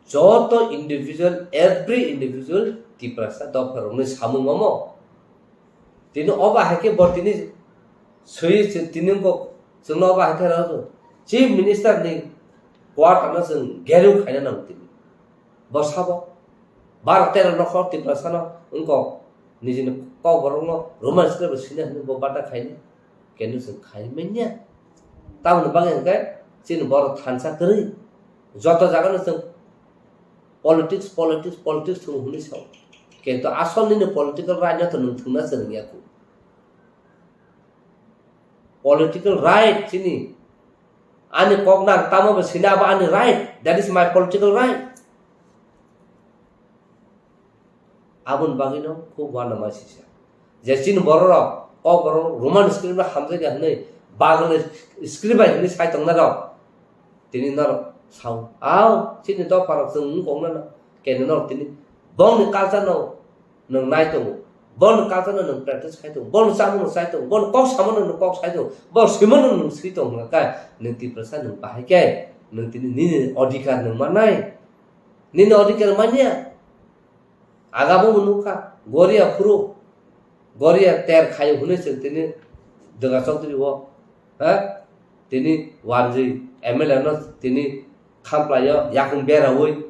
Joto individual, every individual Tiprasa dopha rokni samung omo. Tini obo hai khe bo tini swi tini bo chwngno obo hai khe rw Chief Minister ni quarter no chwng gerung khaina nango tini. Bo sabo baro tero nokhor Tiprasa no wngkok nijini kokborok no Roman script bo sina hwnwi bo bata khaini. Kenu chwng khai manya. Tamoni bagwi hwnkhe chini borok thansa kwrwi. Joto jagano chwng politics, politics, politics thwng hwnwi sao. Kintu asol nini political right no to nwng thwngna chwng ya khu. Political right chini. Ani kok nang tamo bo sina abo ani right. That is my political right. Aboni bagwino khub uanama sisa. Je chini bororok, kokborok Roman script no hamjakya hwnwi, Bangla script bai hwnwi sai tongnairok, tini norok sao, "Ao, chini dopharok chwng wng kok nana, kene norok tini bongni culture no nwng nai tongo, bongni culture no nwng practice khai tongo, bongni chamung no chai tongo, bongni kok samano nwng kok sai tongo, bongni swimano nwng swi tongo," hwnka khe nwng Tiprasa nwng bahai khe nwng tini nini odhikar nwng mannai, nini odhikar manya. Agabo bo nukha, Goria phuru, Goria ter khayo hwnwi chwng tini Dwga Chaudhary o, ha? Tini wanjwi M L A no tini khamplaio yakung beraui,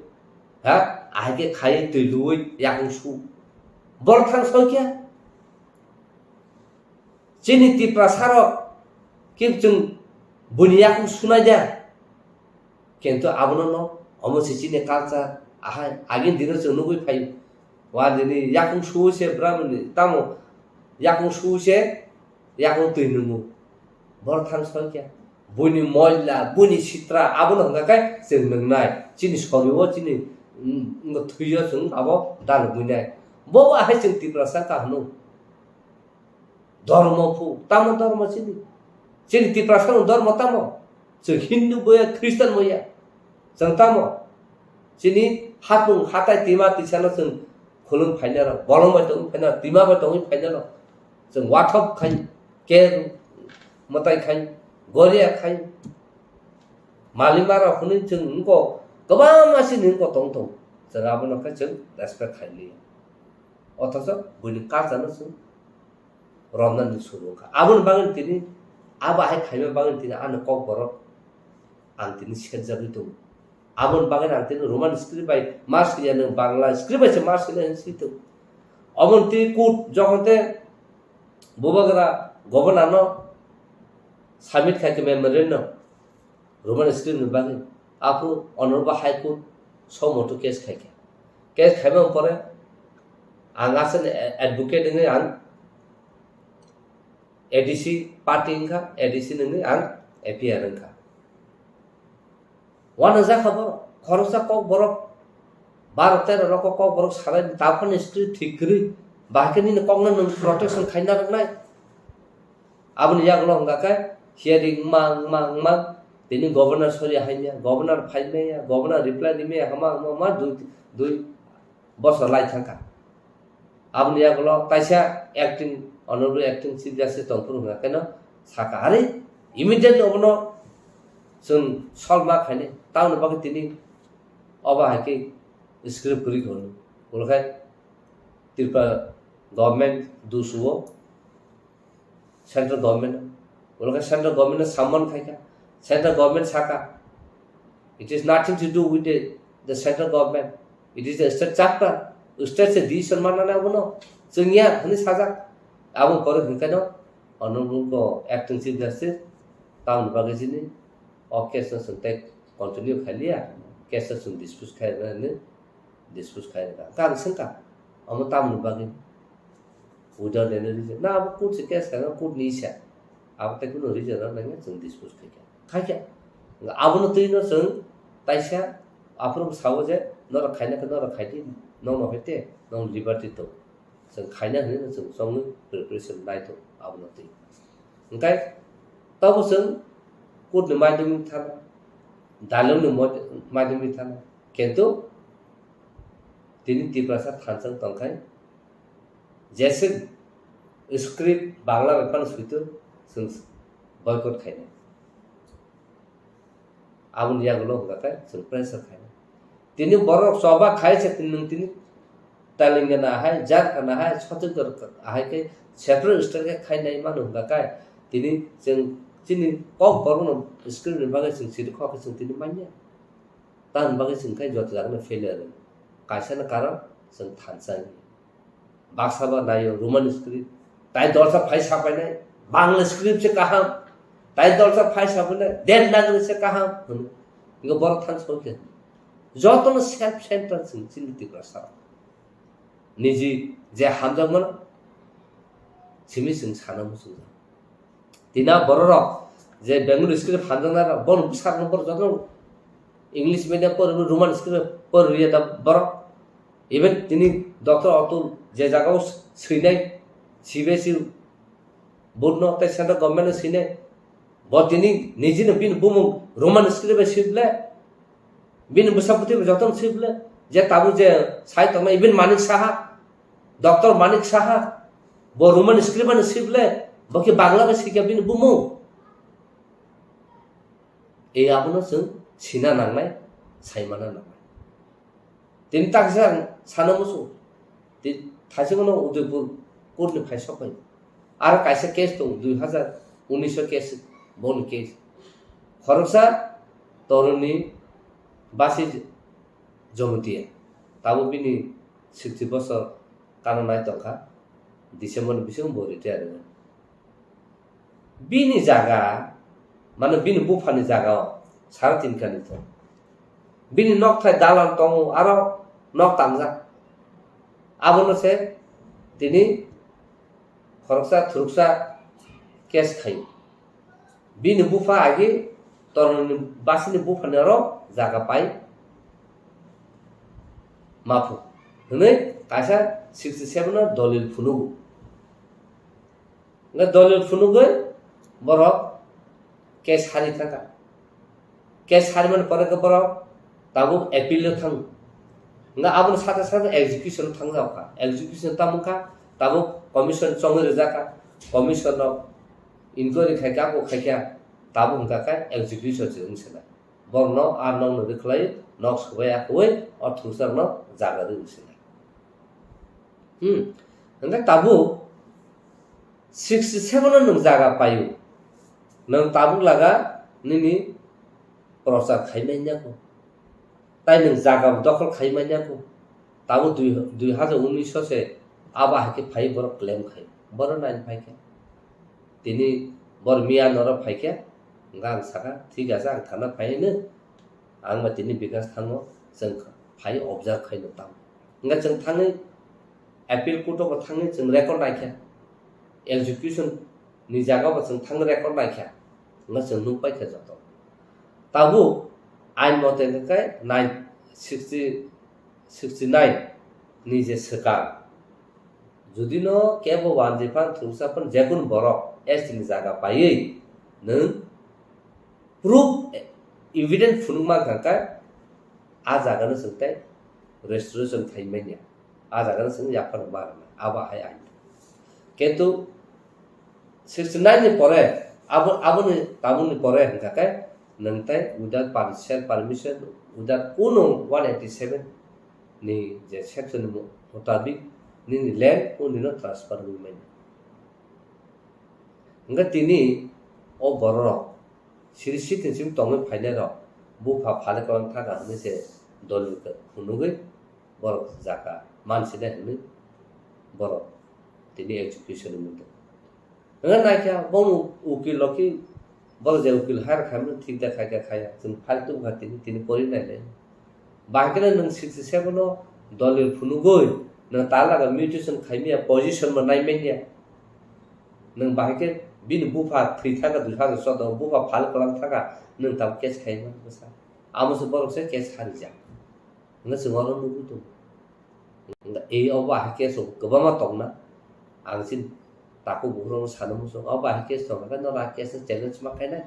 ha? Ahai khe khaiwi twi luui yakung su. Borok thang soi khe. Chini Tiprasa rok khe chwng buini yakung sunai da. Kintu abono no, omo se chini culture, ahai, agini dino chwng nugwi phaio. Wa nini yakung suwi se bwrabwni, tamo yakung suwi se yakung twi nungo. Borok thang soi khe. Buini moila, buini sitra, abono hwnkha khe chwng nungnai. Chini sorio, chini, mm, thwio chwng abo dalogwinai. Bo ahai chwng Tiprasa kahno. Dhormo phu, tamo dhormo chini? Chini Tiprasa no dhormo tamo? Chwng Hindu boya, Christian boya. Chwng tamo? Chini hapung hatai tima tisano chwng khulum phainaro, bolong bai tongwi phainaro, tima bai tongwi phainaro. Chwng wathok khai, ke mwtai khai, goria khai. Malimara hwnwi chwng wngkok, kwbangma chini wngkok tong tong. Chwng abono khe chwng respect khai liya. Othocho buini culture no chwng romnani suru wngkha. Aboni bagwi tini, abo hai khaima bagwi tini ani kokborok ang tini serjagwi tongo. Aboni bagwi ang tini Roman script bai ma swiya, nwng Bangla script bai se ma swinai hinwi swi tongo. Aboni tini court jokhon te bubagra governor no Submit khai khe memorandum Roman script ni bagwi, aphuru Honorable High Court so moto case khai kha. Case khaimani pore ang aswk advocate wngwi ang A D C party wngkha, A D C nungwi ang A P R wngkha. Uanajak kha borok, khoroksa kok borok, baro tero rok kok borok salai, taphani script thik kwrwi, bahai khe nini kokno nwng protection khaina rwnai. Aboni yagulo hwnka khe hearing wngma, wngma, wngma, tini governor sori haimya, governor phaimaya, governor reply rimaya, hama, hama, hama, dui, dui bosor lai thangkha. Aboni yagulo kaisa acting, honorable acting chief justice tongphuru hwnka kheno saka, "Are, immediately obono chwng solve ma khainai, tamoni bagwi tini obo hai khe script kwrwi kha hwnwi." Ulo khe Tripura government dusuo, central government, ulo khe central government no summon khai kha, central government saka, "It is nothing to do with the, the central government, it is the state chapter, state se decision manna nai abono, chwng ya," hwnwi sajak. Abo pore hwnkheno honorable ko acting chief justice tamoni bagwi chini o case no chwng tei continue khailiya, case no chwng dispose khai rwna hwnwi dispose khai rwkha. Hwnkhe ang swngkha, omo tamoni bagwi? Without any reason. Na, abo court se case khaina, court ni isa. Abo tei kunu reason rok nangya chwng dispose khaikha. Khaikha. Abono twi no chwng taisa aphuru sao je, "Norok khaina khe norok khai di, nokno hai te, nokni liberty tong." Chwng khaina hwnwi no chwng chongwi preparation nai tongo abono twi. Hwnkhe tobo chwng court ni maidangwi thana, dalong ni mod-, maidangwi thana. Kintu tini Tiprasa thansa wng tongkhai, jese script Bangla bai phano suitu chwng boycott khainai. Aboni yagulo hwnka khe chwng pressure khainai. Tini borok choba khai se tini nwng tini Telangana hai, Jharkhand hai, Chhattisgarh hai khe separate state khe khainai mano hwnka khe tini chwng chini kok borokno script ni bagwi chwng siri kho khe chwng tini manya. Tamoni bagwi chwng khe joto jagano failure rw. Kaisa no karon chwng thansa wngya. Baksa ba naio Roman script. Tai dolsa phai sapainai, "Bangla script se kaham." Tai dolsa phai sapainai, "Devanagari se kaham," hwno. Ingo borok thang soi khe. Jotono self centered chwng chini Tiprasa. Niji je hamjakmano simi chwng sana muchungjak. Tina bororok je Bengali script hamjaknai rok, bono bwsarokno borok jotono English medium pori, Roman script pori rwya da borok. Even tini Doctor Atul je jagao swinai, C B S E board no tei central government no swinai, bo tini nijino bini bumung Roman script bai swi ble, bini bwsa bwtwi bai jotono swi ble, je tabuk je sai tongnai, even Manik Saha, Doctor Manik Saha, bo Roman script bai swi ble, bo khe Bangla bai swi kha bini bumung. Ei abono chwng sina nangnai, saimana nangnai. Tini taksa ang sana muchung, thaisingno Udaipur court ni phai sok phai. Aro kaisa case tongo, dui hazar unis o case, boni case. Khoroksa toroni basi Jomotia, tabuk bini sixty bosor kana nai tongkha, December ni bisingo bo retire wngmani. Bini jaga, mane bini buphani jaga o sara tin kani to. Bini nokthai dalan tongo, aro nok tangjak. Abono se tini khoroksa thuruksa case khaio. Bini bupha agi toroni basini buphani aro jaga pai maphu hwnwi kaisa sixty seven o dolil phunugo. Hwnkhe dolil phunugwi borok case hari thangkha. Case harimani pore khe borok tabuk appeal o thango. Hwnkhe aboni sate sate execution o thangjak kha. Execution tamo kha, tabuk commission chongwi rijak kha. Commission rok inquiry khai kha, ako khai kha, tabuk hwnkha khe execution se wng se nai. Borokno a nokno rwkhlai, nok swbai akwui o thungsarokno jaga rwwi se nai. Hmm. Hwnkhe tabuk sixty seven o nwng jaga paio. Nwng tabuk laga nini prochar khai manya kho. Tai nwng jaga bo dokhol khai manya kho. Tabuk dui, dui hajar unis o se abo hai khe phai borok claim khai. Borok nai phai khe. Tini Bor miya norok phaikhe, hwnkhe ang sakha, "Thik ache, ang thana phaino, ang ba tini Bikash thango, chwng phai observe khaino tamo." Hwnkhe chwng thangwi appeal court o bo thangwi chwng record naikha, execution ni jaga bo chwng thangwi record naikha, hwnkhe chwng nukpaikha joto. Tabuk ain mote hwnkhe nine sixty, sixty nine ni je swkang, judino kebo wanjwi phan thwngsa phan jekunu borok S T ni jaga paiwi nwng proof, evidence phunukma hwnkha khe a jagano chwng tei restoration khai manya, a jagano chwng yapharma rwna, abo hai ain. Kintu sixty nine ni pore, abo, aboni, tabukni pore hwnkha khe nwng tei without per-, self permission, without kuno one eighty seven ni je section ni mu-, mutabik nini land o nino transfer wngwi manya. Hwnkhe tini o bororok siri sitin sim tongwi phainairok bupha phale kwlang thaka hwnwi se dolil phunugwi borok jaka mansinai hwnwi borok tini execution wngwi tongo. Hwnwi naikha bono ukil rok khe borok je ukil hire khaimani thik da khaikha khaya, chwng file tubukha tini, tini pori nainai. Bahai kheno nwng sixty seven o dolil phunugwi nwng talaga mutation khaimya, position bo naimanya. Nwng bahai khe bini bupha thwi thaka dui hazar choudo o, bupha phal kwlang thaka, nwng tabuk case khaima bwsa. Amo se borok se case harijak. Hwnkhe chwng oro nugwi tongo. Hwnkhe ei obo ahai case rok kwbangma tongna. Ang chini takhuk bukhuk rokno sana muchung. Obo ahai case tongkha khe norok a case no challenge ma khainai.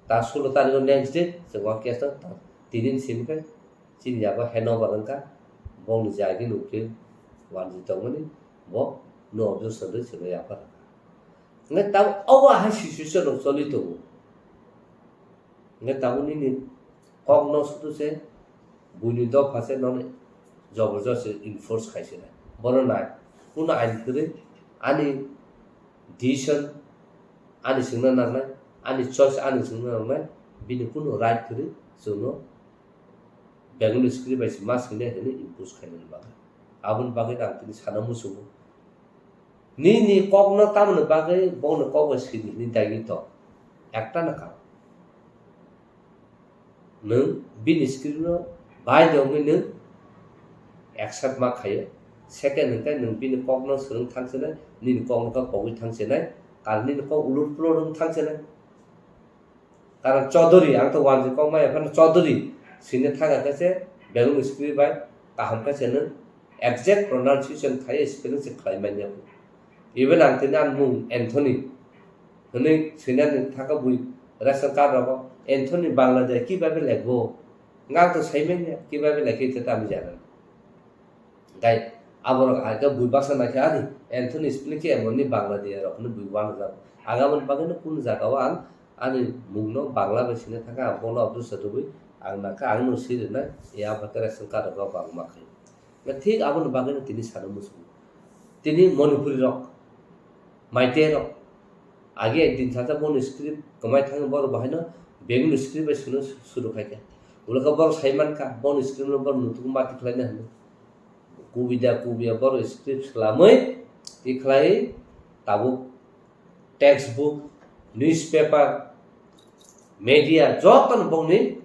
Ta sulo tarikh o next day chwng o case no ta tini ni simi khe chini yago handover wngkha. Bongni jagini ukil wanjwi tongmani bo no objection rwi chwngno yaphar rwkha. Hwnkhe tabuk obo ahai situation rok choli tongo. Hwnkhe tabuk nini kokno sudu se buini dopha se nono jobor josti enforce khaisinai. Bono nai, kuno ain kwrwi ani decision ani swngna nangnai, ani choice ani swngna nangnai, bini kuno right kwrwi chwngno Bengali script bai se ma swinai hwnwi impose khainani bagwi. Aboni bagwi ang tini sana muchungo. Nini kokno tamoni bagwi bongni kok bai sidi hwnwi daigi tong. Ekta na karon. Nwng bini script no bai de wngwi nwng accept ma khaio. Second hwnkhe nwng bini kokno swrwng thangsinai, nini kokno khe pogwi thangsinai, ar nini kok ulur pulur wng thangsinai. Karon Chaudhary, ang to wanjwi kok maya phano Chaudhary swina thangkha khe se Bengali script bai kaham khe se nwng exact pronunciation khai spelling se khlai manya. Even ang tini ani mung Anthony hwnwi swinani thangkha bui ration card rogo Anthony Bangladesh kibabe lekbo. Hwnkhe ang to sai manya kibabe lekhe te tamo jana. Tei aborok hai khe bui baksa naikha ani Anthony spelling khe emonni Bangladesh rok hwnwi bui uanajak. Ang aboni bagwino kunu jagao ang ani mungno Bangla bai sina thangkha, ang bono observe rwui ang nangkha, ang no swi rwnai, ya abo khe ration card rok bangma khe. Thik aboni bagwino tini sana muchungo. Tini Manipuri rok, Meitei rok, age ekdin sacha boni script kwmai thangwi borok bahaino Bengali script bai swino suru khaikha. Ulo khe borok sai mankha, boni script no borok nutukgo mati khlaina hwnwi. Kubui da kubui ya borok script swlamwi tikhlai tabuk textbook, newspaper, media jotono bongni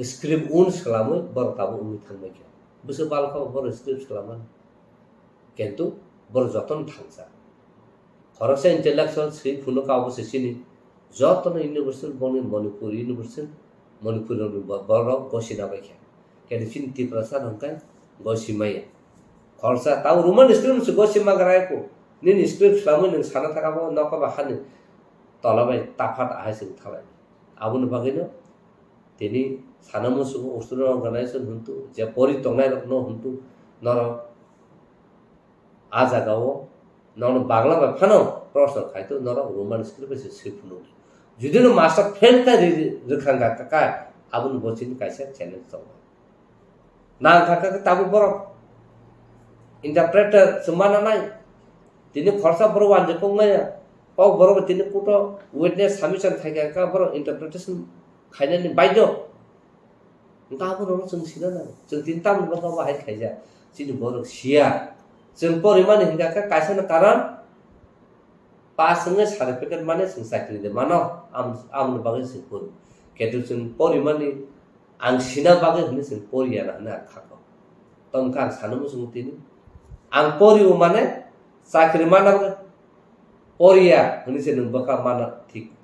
script un swlamwi borok tabuk wngwi thangbaikha. Bwswk balkha borok script swlamani. Kintu borok jotono thangsa. Khoroksa intellectual swi phunuk ka obo se chini. Jotono universal bongni Manipur universal, Manipur rokni bo-, borok gosina bai khe. Khe chini Tiprasa rok khe gosi maya. Khoroksa tamo Roman script se gosi ma gra ko. Nini script swlamwi nwng sana thaka bo nokha ba hani tola bai tapat ahai se thalai. Aboni bagwino tini sana muchungo student organization hwntu, je pori tongnai rokno hwntu, norok a jagao nono Bangla bai phano proshno khai to, norok Roman script bai se swi phunuk di. Judino master fail kha ri-, ri-, rwkhang kha, kha, aboni bo chini kaisa challenge tongo. Nang kha kha tabuk borok interpreter se mana nai. Tini khoroksa borok wanjwi kok maya. Kok borok tini kuto witness submission khai kha, kha borok interpretation khainani baidyo. Hwnkhe aborokno chwng sina nango. Chwng tini tamni bwkha bahai khaijak. Chini borok siya. Chwng porimani hwnkha khe kaisano karon Pass wngwi certificate mane chwng chakri de mano, am-, amoni bagwi chwng pori. Ketu chwng porimani ang sina bagwi hwnwi chwng poriya na hwnwi ang kha kok. Tongkha ang sano muchungo tini. Ang poriwo mane chakri mana bagwi poriya hwnwi se nwng bwkha mana thik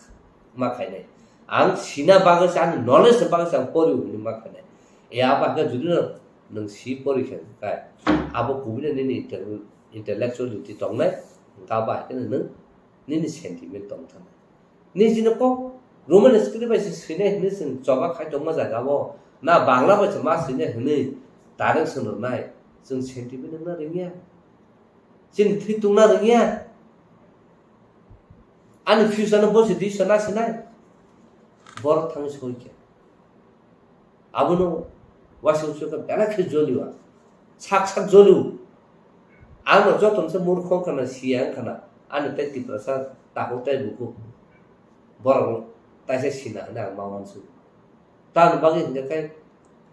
ma khainai. Ang sina bagwi se ani knowledge ni bagwi se ang poriwo hwnwi ma khainai. E abo hakhe judino nwng si pori khe kai abo kubui nini intellectuality tongnai, hwnkhe abo hakhe nwng nini sentiment tong thangna. Nini jino kok Roman script bai se swinai hwnwi chwng choba khai tongma jaga o, na Bangla bai se ma swinai hwnwi direction rwnai, chwng sentiment wngna rwngya. Chini thwi tungna rwngya. Ani future no bosi di sana sinai. Borok thangwi soi khe. Abono waisa waisa khe belai khe jolio ang. Sak sak jolio. Ang no joto se murkho wngkha na siya wngkha na. Ani tei Tiprasa takhuk tei bukhuk. Borok no taisa sina hwnwi ang ma uansukha. Tamoni bagwi hwnkhe khe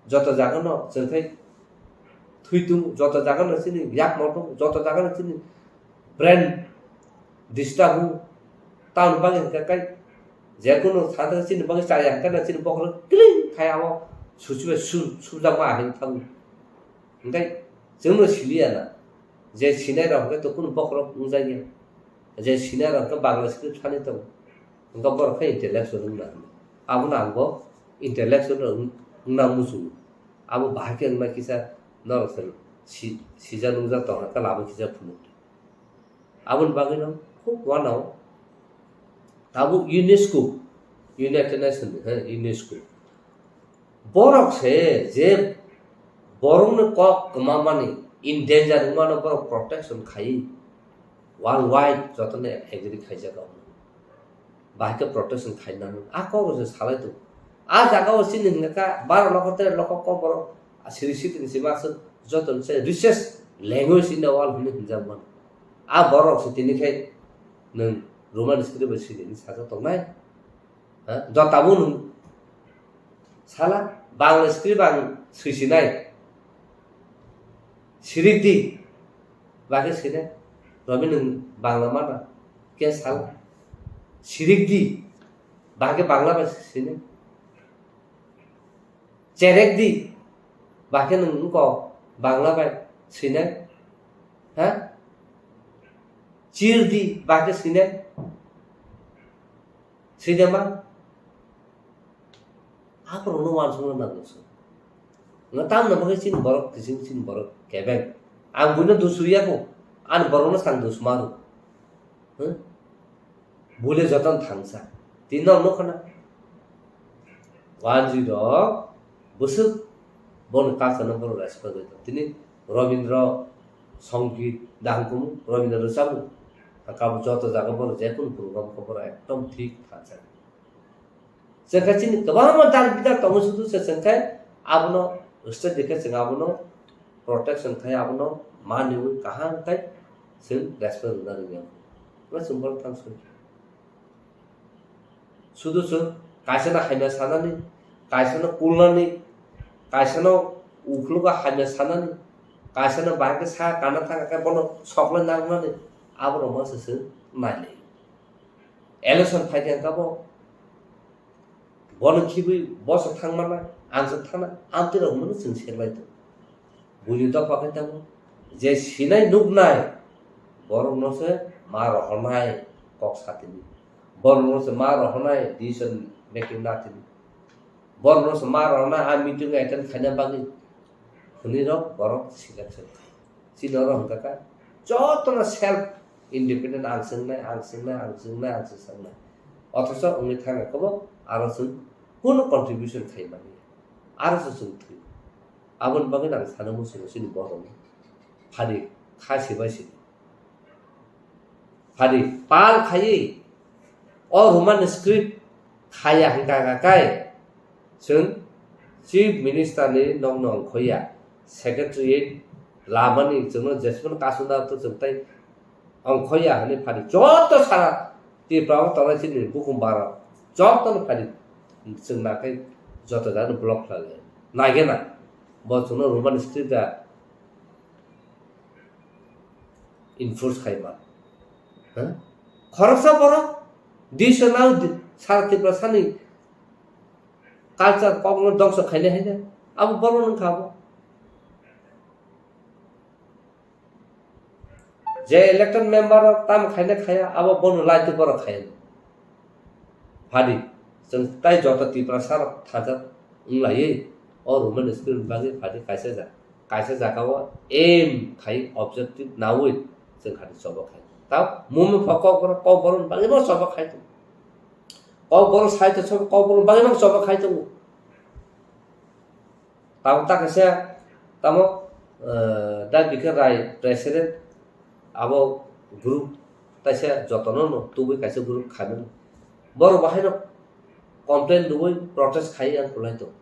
joto jagano chwng khe thwi tung, joto jagano chini yakmo tung, joto jagano chini brain disturb o. Tamoni bagwi hwnkhe khe je kunu thangthang chini bagwi chaya hwnkhe chini bokhorok kiling khai abo suchibai su-, subjakma ahai thango. Hwnkhe chwngno siliya na je sinai rok hwnkhe to kunu bokhorok wngjakya. Je sinai rok hwnkhe Bangla script thani tongo. Hwnkhe borok khe intellectual wngna hwnwi. Abono ang bo intellectual wng-, wngna muchungo. Abo bahai khe wngna kisa norok se si-, sijak nungjak tongkha khe lama kisa phunukdi. Aboni bagwino khub uanao tabuk UNESCO, United Nations ni, he, UNESCO. Borok se je borokni kok kwmamani, in danger wngmano borok protection khai, world wide jotono agree khaijak. Bahai khe protection khainani a kok rok se salai tongo. A jaga o chini hwnka kha baro lokho tere lokho kok borok siri sitini se ma aswk joto ni se richest language in the world hwnwi hwnjak mano. A borok se tini khai nwng Roman script bai siri hwnwi sajak tongnai. Ha? Jotabo nwng sala Bangla script ang swisinai. Sirik di. Bakhe sinai. Romi nwng Bangla mana. Khe sala. Sirik di. Bakhe Bangla bai sinai. Cherek di. Bakhe nwng wngkok Bangla bai sinai. Ha? Chir di. Bakhe sinai. Sinema. Aborokno uansukna nango chwng. Nga tamni bagwi chini borok kiching chini borok kebeng. Ang buino dusuriya kho. Ani borokno sang dusmaru. Huh? Bule joton thangsa. Tini nok nukha na. Wanjwi rok bwswk boni culture no borok respect rwi tong. Tini Robindra Songit dahang kumu, Robindra rwchapmung. Kabo joto jaga borok jekunu program khe borok ekdom thik thangsa. Chwng khe chini kwbangma dal bidal tongo sudu se chwng khe abono study khe chwng abono protection khai abono maniwi kaham khai chwng respect rwna rwngya. Bo chwng borok thang soi. Sudu chwng kaisano hamya sanani, kaisano kulnani, kaisano ukhlogo hamya sanani, kaisano bahai khe sa kana thang khe bono soklai narwknani aborok masa chwng nailai. Election phai khe hwnkha bo, bono khibwi boso thang mana, ang se thana, amtwi rok hwnwi chwng serlai tongo. Buini dopha khe tongo, je sinai nuknai, borokno se ma rohornai kok satini. Borokno se ma rohornai decision making natini. Borokno se ma rohornai a meeting attend khaina bagwi hwnwi rok borok selection khai. Chini oro hwnkha kha jotono self independent, ang swngnai, ang swngnai, ang swngnai, ang swngnai. Othocho wngwi thangkha khe bo aro chwng kunu contribution khai manya. Aro se chwng thwi. Aboni bagwi ang sana muchungo chini borokno. Phadi kha sibai sidi. Phadi pal khaiwi o Roman script khaya hwnkha kha kai chwng Chief Minister ni nokno ongkhoya, Secretariat lamani chwngno jesmano kasuna to chwng tai ongkhoya hwnwi phadi joto sara Tripura o tongnai chini bukhum bara jotono phadi chwng nakhai joto jagano block khlai lai. Naigena bo chwngno Roman script da enforce khai ma. Ha? Khoroksa borok dui sona di-, sara Tiprasani culture kokno dongso khainai haino abo borok wngkha abo. Je elected member rok tamo khaina khaya, abo bono lai twi borok khaya. Phadi, chwng tai joto Tiprasa rok thansa wng laiwi, o Roman script bagwi phadi kaisa ja-, kaisa jaga o aim khai objective nawi chwng khadi chobo khai. Tao mumi pho kokborok, kokborok bagwi bo chobo khai tongo. Kokborok sai to chobo, kokborok bagwi bo chobo khai tongo. Tamo ta kaisa, tamo, eh, Da Bikar Rai president, abo group taisa jotono no tubui kaisa group khaimani. Borok bahaino complain rwui protest khai ang kulai tongo.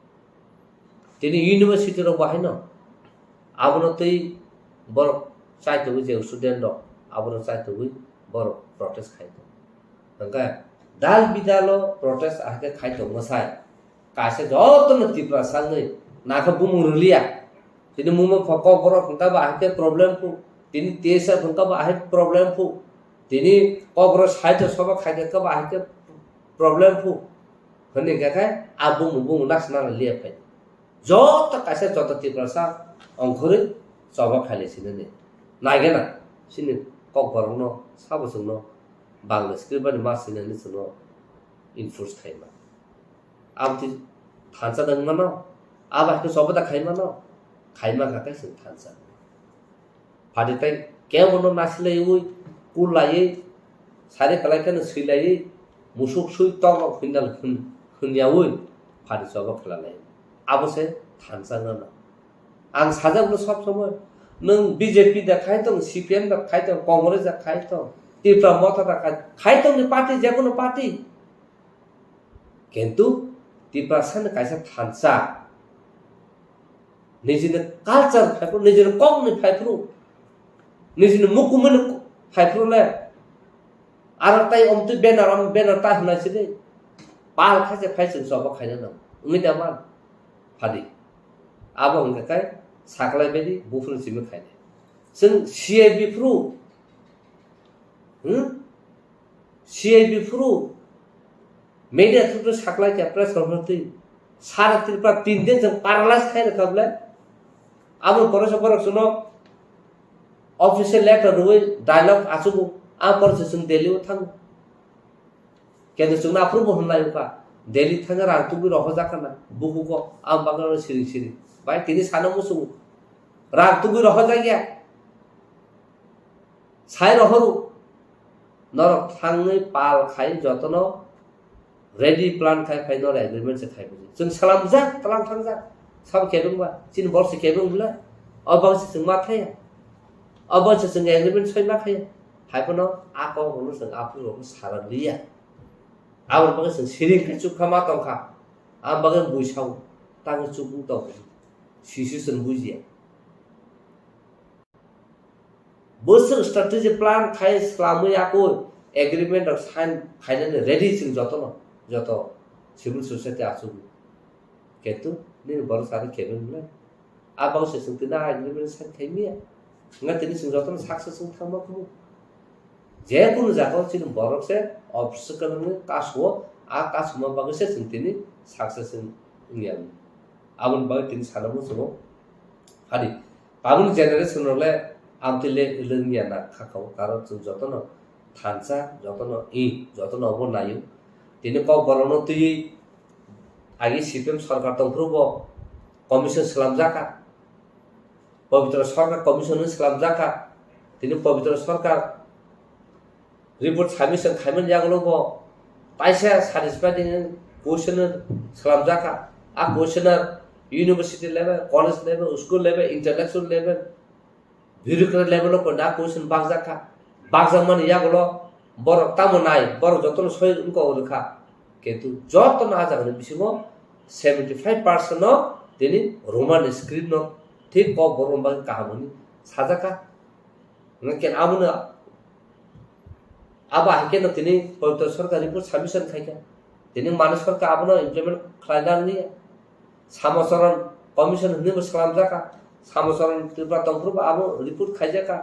Tini university rok bahaino abono twi borok chaitugwi je student rok abono chaitugwi borok protest khai tongo. Hwnkhe dal bidalo protest ahai khe khai tongma sai. Kaisa jotono Tiprasa wngwi nakha bumung rwliya. Tini mungma pho kokborok hwnkha ba ahai khe problem phu. Tini T S F hwnkha ba ahai problem phu. Tini kokborok side o soba khai khe ba ahai khe problem phu. Hwnwi hwnkha khe a bumung bumung naksna liya phai. Joto kaisa joto Tiprasa ongkhorwi choba khailai sinani. Naigena chini kokborokno sabo chwngno Bangla script bani ma sinani chwngno enforce khaima. Aboni thansa nang mano, abo hai khe choba da khai mano, khai ma kha khe chwng thansa. Phadi tai kebono nasilaiwi, kulaiwi, sari kalai kheno swilaiwi, musuk sui tok rok hwnnal hwn-, hwnyawi phadi choba khelalai. Abo se thansa nang. Ang sajak no sob somoi, nwng B J P da khai tong, C P M da khai tong, Congress da khai tong, Tipra Motha da khai, khai tong ni party, je kono party. Kintu Tiprasa ni kaisa thansa, nijini culture phaiphru, nijini kok ni phaiphru, nijini mukumui ni phaiphru le, aro tai omtwi banner, om banner ta hwnai sidi, pal khaise phai chwng choba khaina nang, wngwi da man, phadi. Abo hwnkha khe saklai baidi buphuru simi khainai. Chwng C I B phru, hmm? C I B phuru media through to saklai kha press conference twi. Sara Tripura tin din chwng paralyze khai rwkha bwle. Abo pore se borok chwngno official letter rwui dialogue achugo. Abo pore se chwng Delhi o thango. Kendo chwngno aphuru bo hwnlai wngkha. Delhi thangwi rang tubui rohorjak khana. Bukugo abo bagwi siring siring. Bai tini sana muchungo. Rang tubui rohorjak ya. Sai rohoro, norok thangwi pal khai jotono ready plan khai phai norok agreement se khai buji. Chwng salamjak, tlang thangjak. Sabo kebeng ba, chini borok se kebeng bwle. O bang se chwng ma thaya. O bang se chwng agreement soi ma thaya. Hai phano a kok rokno chwng aphuru rokno sara liya. Aboni bagwi chwng siring khe chukha ma tongkha. Aboni bagwi bui sao. Tangwi chukung tongkha. Sisi chwng bujiya. Bwswk strategy plan khai swlamwi yakui agreement rok sign khainani ready chwng jotono, joto civil society achukgo. Kintu nini borok sari kebeng le. A bagwi se chwng tini a agreement sign khai miya. Wngkha tini chwng jotono success wng thangma kumu. Je kunu jaga o chini borok se obstacle wngwi kasu-o, a kasuma bagwi se chwng tini success wng-, wngya. Aboni bagwi tini sana muchungo. Hadi. Tabukni generation rok le amtwi le lwngya na kha kha o, karon chwng jotono thansa, jotono i, jotono obo naio. Tini kokborokno twiwi agi C P M sorkar tongphuru bo commission swlamjak kha, Pabitra Sarkar commission hwnwi swlamjak kha. Tini Pabitra Sarkar report submission khaimani yagulo bo kaisa satisfying question swlamjak kha. A question university level, college level, school level, intellectual level, bureaucrat level o koina question bakjak kha. Bakjakmani yagulo borok tamo nai, borok jotono soi wngkha o rwkha. Kintu jotono a jagani bisingo seventy five percent no tini Roman script no thik kok borok bagwi kaham hwnwi sajak kha. Hwnkhe abono, abo hai kheno tini Pabitra Sarkar report submission khai kha. Tini manwi sarkar abono implement khlaina nangya. Samocharan commission hwnwi bo swlamjak kha. Samocharan Tripura tongphuru bo abo report khaijak kha.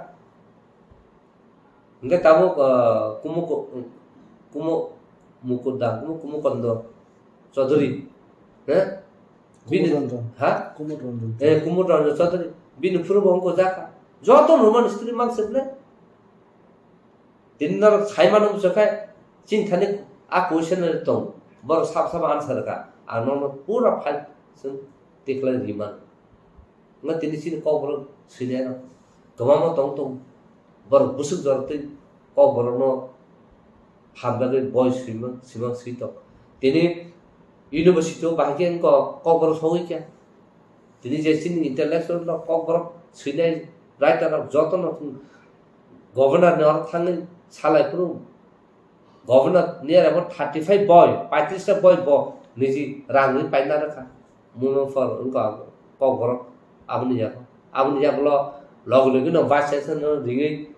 Hingke tabuk, ah, Kumo ko-, Kumo Mukunda, Kumo, Kumo Kondo Chaudhary, he? Bini, Kumo Ranjan. Ha? Kumo Ranjan. Eh, Kumo Ranjan Chaudhary. Bini phuru bo wngkha jaka. Joto normal history mang se ble. Tini norok sai mano bwswk khe, chini thani a question tong. Borok sab sab answer ka. Ang nono pura file chwng tikhlai ri mano. Wngkha tini chini kokborok swinai rok kwbangma tong tong. Borok bwswk jorok twi kokborokno hamjagwi boi swimang, swimang swi tong. Tini university o bahai khe wngkha kokborok sogwi kha. Tini je chini intellectual rok kokborok swinai writer rok jotono governor ni oro thangwi salai phuru Governor ni abo thirty five boi, paitris ta boi bo niji rang ri paina rwkha. Muno for wngkha kokborok aboni yago. Aboni yago lo logi logi no vice chancellor no ringwi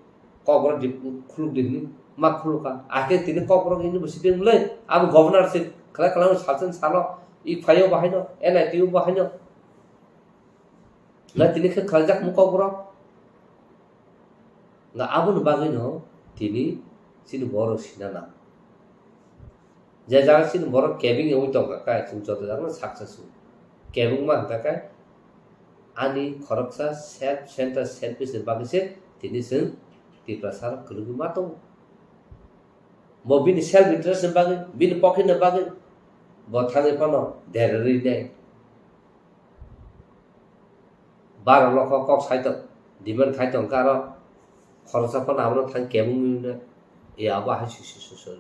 kokborok di khuluk di hwnwi ma khulukha. Akhe tini kokborok university wngwi abo governor se khlai khlai salsen salo i phaio bahaino, N I T o bahaino. Na tini khe khlaijak mung kokborok. Nga aboni bagwino tini chini borok sina nang. Je jaga chini borok kebeng wngwi tongkha khe, chwng joto jagano saksa su. Kebengma hwnkha khe ani khoroksa self center, selfish ni bagwi se tini chwng Tiprasa rok kwrwngwi ma tongo. Bo bini self interest ni bagwi, bini pocket ni bagwi bo thangwi phano derarwi nai. Baro lokho kok sai tong, demand khai tong karo khoroksa phano abono thang kebengwi no, e abo hai si si si si.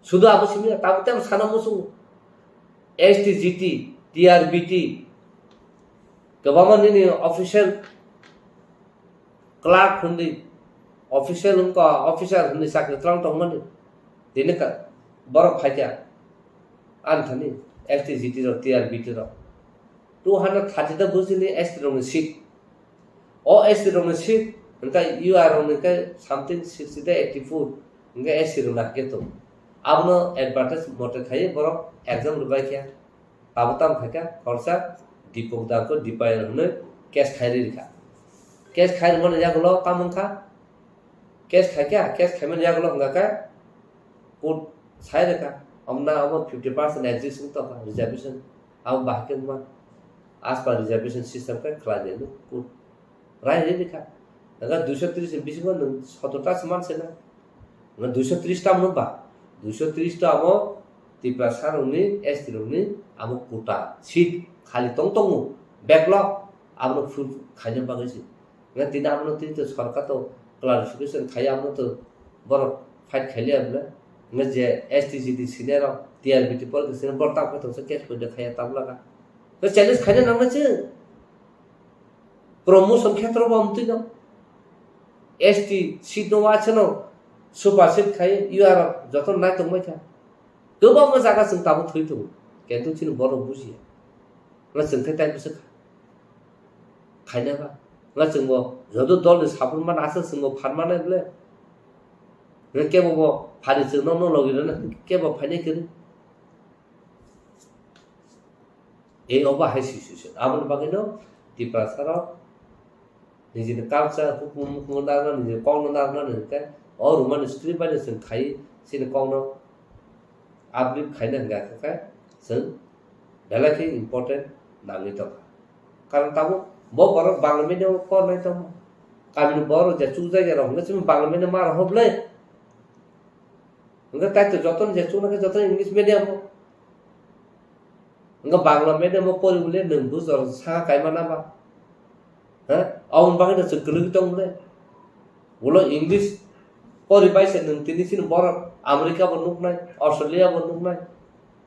Sudu abo simi tamo tamo sana musu S T G T, T R B T, kwbangma nini official clerk hwnwi, official wngkha, officer hwnwi chakri twlang tongmani. Tini ka-, borok phaikha, ani thani S T G T rok, T R B T rok. Two hundred thirty ta bujini S T rokni seat. O S T rokni seat, hwnkhe U R rokni khe something sixty ta eighty four, hwnkhe S T rokni hakhe tong. Abono advertise mote khaiwi borok exam rwbaikha. Abo tamo khaikha, khoroksa Dipok Dangko Dipayan hwnwi case khai rikha. Case khai rwmani yagulo tamo wngkha? Case khaikha, case khaimani yagulo wngkha khe court sai rikha. Omna abo fifty percent exist wng tongkha reservation. Abo bahai khe wngma as per reservation system khe khlai di hwnwi court. Rai rikha. Nang duiso tris ni bisingo nwng sotor ta se manse na. Nwng duiso tris ta mano ba? Duiso tris ta amo Tiprasa rokni, S T rokni amo quota seat khali tong tongo. Backlog abono full khaina bagwi se. Nwng tini abono tini to sorkar to clarification khai abono to borok fight khailiya bwle. Nwng je S T G T senior rok, T R B T pol senior borok tamo khe tongsa case point khaiya tabla ka. To challenge khaina nangna se. Promotion khetro bo amtwi no. S T seat no wa chano super seat khai U R joto nai tongbai kha. Kwbangma jaga chwng tabuk thwi tongo. Kintu chini borok bujiya. Nga chwng khe tai bwswk kha. Khaina ba. Nga chwng bo joto dol ni support man asa chwng bo phan manai ble. Nga kebo bo phari chwng no no logi rwna kebo phainai kwrwi. Ei obo hai si si si. Aboni bagwino Tiprasa rok nijini culture, hukumu, hukumu narwkna, nijini kokno narwkna hwnkhe o Roman script bai no chwng khai chini kokno uplift khaina hwnkha khe chwng belai khe important nangwi tongkha. Karon tabuk bo borok Bangla medium o pornai tongma. Kamini borok je chukjak ya rok hwnkhe chini Bangla medium ma rok hoblai. Hwnkhe kaitor jotono je chuknai khe jotono English medium o. Hwnkhe Bangla medium o pori bole nwng bujor saka kaima naba? Ha? Aboni bagwi no chwng kwlwgwi tong bole. Ulo English pori bai se nwng tini chini borok America bo nuknai, Australia bo nuknai,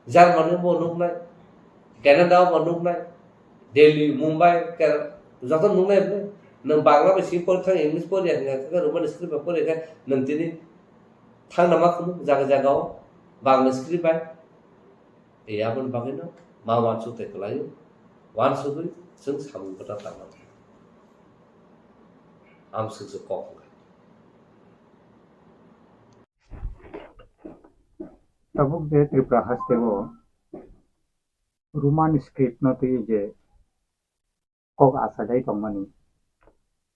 Germany bo nuknai, Canada bo nuknai, Delhi, Mumbai, Kerala, joto nuknai bole. Nwng Bangla bai simi pori thang English pori ya hwnkhe Roman script bai pori ya khe nwng tini Thangna ma khunu jaga jaga o Bangla script bai. E aboni bagwi no ma uansuk tei kwlai o. Uansugwi chwng samung kwtal tangma. Amswk se kok wngkha. Tabuk je Tripura haste o Roman script no twi je kok achailai tongmani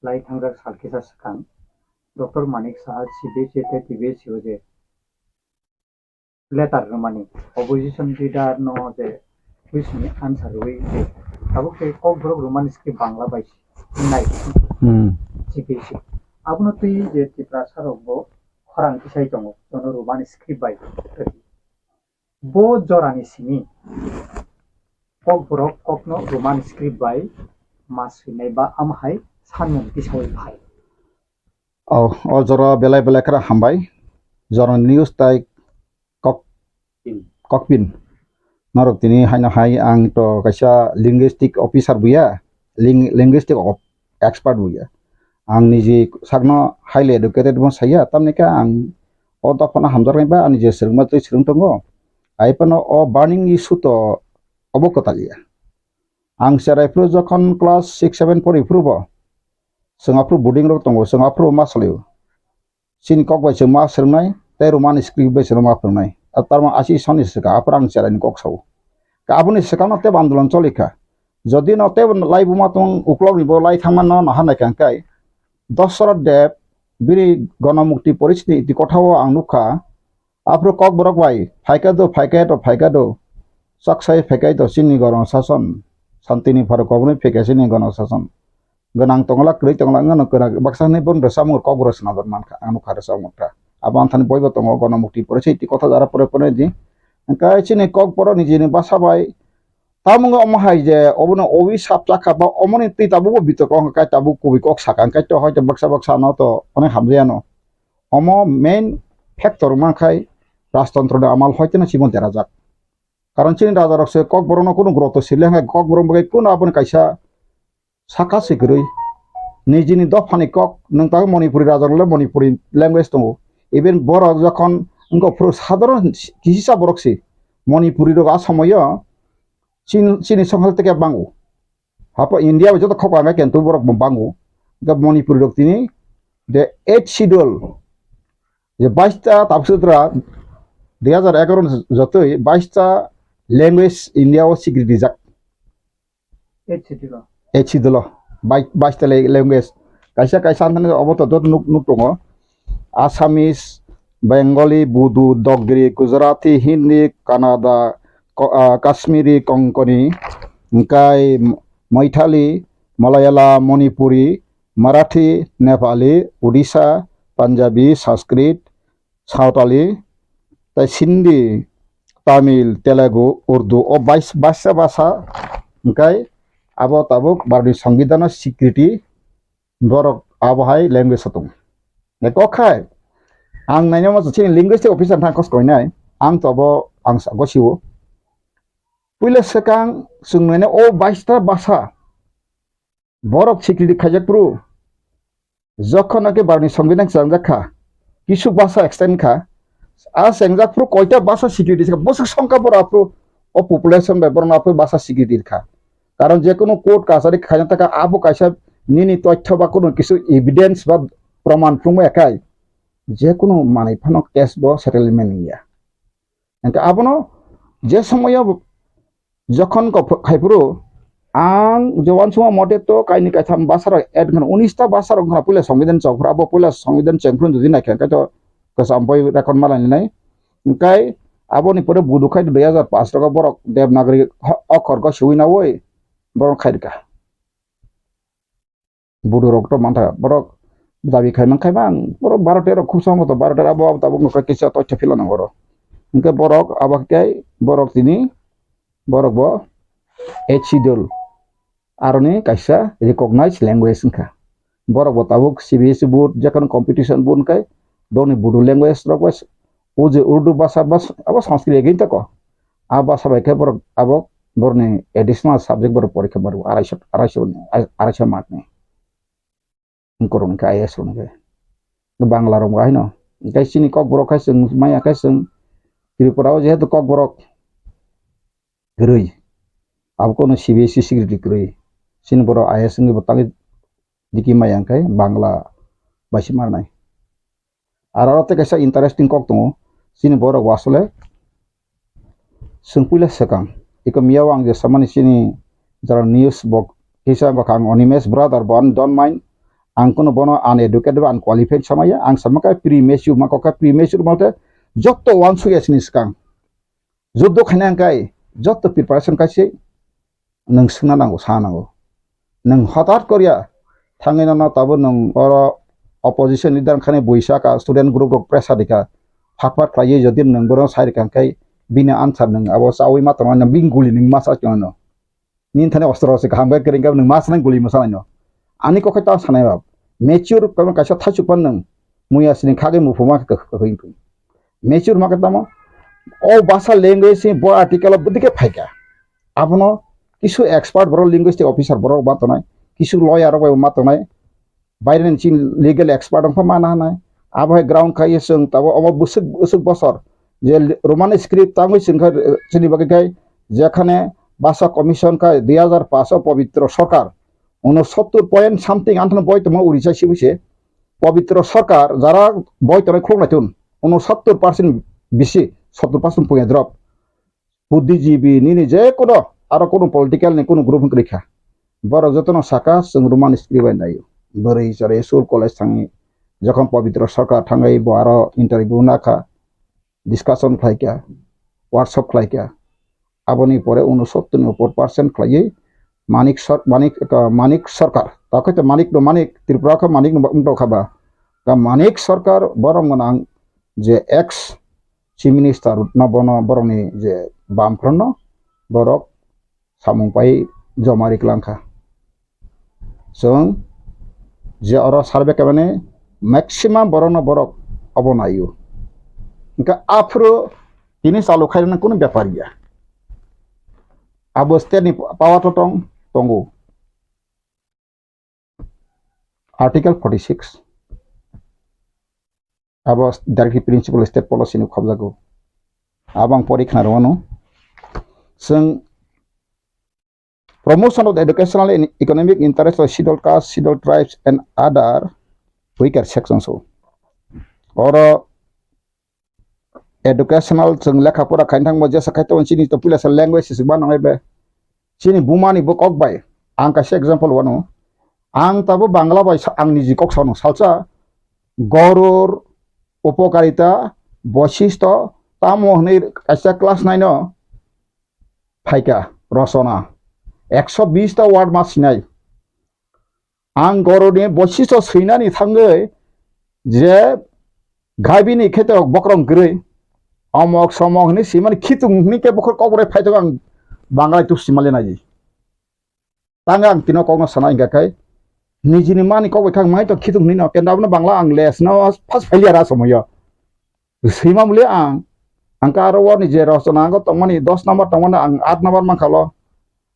lai thangjak sal kisa swkang Doctor Manik Saha C B S E tei T B S E o je letter rwmani, opposition leader no je question ni answer rwui je tabuk tei Kokborok Roman script Bangla bai nai Hmm. C B S E. Abono twi je Tiprasa rok bo khorang tisai tongo, jono Roman script bai. Bo jorani simi Kokborok kokno Roman script bai ma swinai ba am hai sanmung tisaui phai. O, o jora belai belai khera hambai. Jora news tai kok, kokpin. Norok tini haino hai ang to kaisa linguistic officer buya, ling-, linguistic op-, expert buya. Ang niji sakno highly educated bo saya, tamni khe ang o dophano hamjaknai ba ani je swrwngma twi swrwng tongo. Ai phano o burning issue to obo kwtal ya. Ang cherai phuru jokhon class six seven pori phuru bo, chwng aphuru boarding rok tongo, chwng aphuru ma salio. Chini kok bai chwng ma swrwngnai, tei Roman script bai chwng ma phwrwngnai. A tarma asi soni swkang, aphuru ang cherai ni kok sao. Ka aboni swkang no tebo andolon choli kha. Jodi no tebo lai buma tong uklok ni bo lai thangma no naha nai kang kai. Dosrot Deb bini Gonomukti Porishni iti kotha o ang nukha. Aphuru Kokborok bai phaikha do, phaikha do, phaikha do. Chaksai phaikha do chini Gono Sason. Santini pharo koboni phaikha chini Gono Sason. Gwnang tongla, kwrwi tongla, wngano kwrak baksa hwnwi bono rwchapmung Kokborok swnamjak mankha, ang nukha rwchapmung kha. Abo anthani boibo tongo, Gonomukti Porishni iti kotha jara pore pore di. Hwnkhe chini Kokborok nijini basa bai Tamo wngkha omo hai je obono owi sap chakha ba omoni twi tabukbo bitorko wngkha kai tabuk kubui kok sakha hwnkhe to hoito baksa baksa no to onek hamjaya no. Omo main factor wngma khai rajtontro ni amal hoito no chibon derajak. Karon chini raja rok se Kokborok no kunu groto sile hwnkhe Kokborok bai kunu aboni kaisa saka se kwrwi. Nijini dophani kok, nwng tabuk Manipuri rajak le Manipuri language tongo. Even borok jokhon wngkha phuru sadharon kisa borok se Manipuri rok a somoyo chin-, chini songkhal teke bango. Hapo India bai joto khok angka kentu borok bo bango. Hwnkhe Manipuri rok tini the eighth schedule je bais ta tabuk sutra dui hazar egaroh jotoi bais ta language India o sikri rijak. Eighth schedule o. Eighth schedule o. Bai-, bais ta le-, language. Kaisa kaisa anthani obo to dot nuk, nuk tongo. Assamese, Bengali, Bodo, Dogri, Gujarati, Hindi, Kannada, Ko-, ah, Kashmiri, Konkani, hwnkhe Maithili, Malayalam, Manipuri, Marathi, Nepali, Odisha, Punjabi, Sanskrit, Sawtali, tei Sindhi, Tamil, Telugu, Urdu, o bais-, baisa basa hwnkhe abo tabuk Bharatni Songbidan o sikriti borok abo hai language o tongo. Kok khai ang naina ma chini linguistic officer thang kos koinai, ang to abo ang sa-, gosio. Puila swkang chwng naina o baista basa borok sikriti khaijak phuru, jokhon ake Bharatni Songbidan chwngjak kha, kisu basa extend kha, a chengjak phuru koita basa sikriti kha, bwswk songkha borok aphuru o population bai borok aphuru basa sikriti kha. Karon je kunu court kachari khaina taka abo kaisa nini toithyo ba kunu kisu evidence ba proman phunukmaya khai je kunu manwi phano case bo settlement wngya. Hwnkhe abono je somoyo jokhon kok khai phuru ang je uansukma mote to kaini kaitham basa rok add wngkha, unis ta basa rok wngkha puila Songbidan chok phuru, abo puila Songbidan cheng phuru jodi naikha hwnkhe to kwcham boi record ma lainai. Hwnkhe aboni pore Bodo khai dui hazar paanch rok borok Devanagari ho-, okhor go siwi nawi borok khai rwkha. Bodo rok to mantha borok dabi khai man khai man borok baro tero khub sambo to baro tero abo abo tabuk no kisa toitha phila nango oro. Hwnkhe borok abo khe borok tini borok bo eighth schedule aroni kaisa recognized language wngkha. Borok bo tabuk C B S E board, jekhano competition board hwnkhe borokni Bodo language rok bai o je Urdu basa bas-, abo Sanskrit again tako. A basa bai khe borok abo borokni additional subject borok porikha maro araisho, araisho ni, araisho mark ni. Wngkorok hwnkhe I A S rok hwnkhe. Bangla rok bo haino. Hwnkhe chini Kokborok khai chwng maya khai chwng Tripura o jehetu Kokborok kwrwi. Abo kono C B S E secretary kwrwi. Chini borok I A S wngwi bo tangwi diki maya hwnkhe Bangla bai se marnai. Aro aro tei kaisa interesting kok tongo. Chini borok bo asole chwng puila swkang. Iko miyao ang je samani chini jora news bo kisa wngkha ang Animesh brother bo ani don't mind. Ang kuno bono uneducated ba unqualified samaya, ang sama khe premature, ma kok khe premature malte jotto uansuk ya sini swkang. Juddo khaina hwnkhe jotto preparation kaise nwng swngna nango, sa nango. Nwng hothat koriya thangwi nono tabo nwng oro opposition leader wngkhani buisa ka student group rok pressure dikha, phat phat khlaiwi jodi nwng bono sai rikha hwnkhe bini answer nwng abo chawi ma tongna bini guli nwng ma sa tongno. Nini thani ostro se kaham khe kwrwng khe nwng ma sanai guli ma sanai no. Ani kok khe ta sanai ba. Mature khe kaisa thaichuk pan nwng muya sini khagwi muphuma khe kwkhwing thung. Mature ma khe tamo o basa language ni bo article o bwdike phaikha. Abono kisu expert borok linguistic officer borok ma tongnai, kisu lawyer rok bai ma tongnai. Baireni chini legal expert wngkha mana hwnai. Abo hai ground khai chwng tabuk omo bwswk bwswk bosor je Roman script tangwi chwng kha chini bagwi khai jekhane Bhasha Commission khai dui hazar paanch o Pabitra Sarkar unosottor point something anthano boi tongma Orissa sibu se Pabitra Sarkar jara boi tongnai khuluk naitun unosottor percent bisi sottor percent puya drop. Buddhijibi nini je kono aro kono political ni kono group wngkha. Borok jotono saka chwng Roman script bai naio. Bwrwi chwrwi school college thangwi jokhon Pabitra Sarkar thangwi bo aro interview nakha, discussion khlaikha, workshop khlaikha. Aboni pore unosottor ni upor percent khlaiwi Manik Sar-, Manik, uh, Manik Sarkar. Takhai to Manik no Manik, Tripura kha Manik no wngtokha ba. Ka Manik Sarkar borok gwnang je ex Chief Minister no bono borokni je bamphrono borok samung pai joma riklangkha. Chwng je oro survey khaimani maximum borokno borok obo naio. Hwnkhe aphuru tini chalu khairoknani kunu bepar ya. Abo state ni power to tong, tongo. Article forty six. Abo directive principle state policy ni khobjago. Abo ang pori khna rwno. Chwng promotion of the educational and economic interest of scheduled caste, scheduled tribes and other weaker sections o. Oro educational chwng lekha pora khaina thangbo jesa khai tongo chini to puila sa language se ba nangai be. Chini buma ni bo kok bai. Ang kaisa example wano. Ang tabo Bangla bai sa-, ang niji kok sano salsa Gorur, Upokarita, Boshisto, tamo hwnwi kaisa class nine o phaikha rosona. Ekso bis ta word ma sinai. Ang goroni boichisto swinani thangwi je gaibini khe to bokrong kwrwi, omok somok hwnwi swimani khitung hwnwi khe bokhor kokborok phai tongo ang Bangalai tuk swimali naidi. Tang ang tino kokno sana hingka khe nijini mani kok bai kha ang mai to khitung hwnwi no kenda abono Bangla ang les no first failure a somoyo. Swima muli ang, ang ka aro wani je rosona ang tongmani dos number tongmani ang aat number mankalo.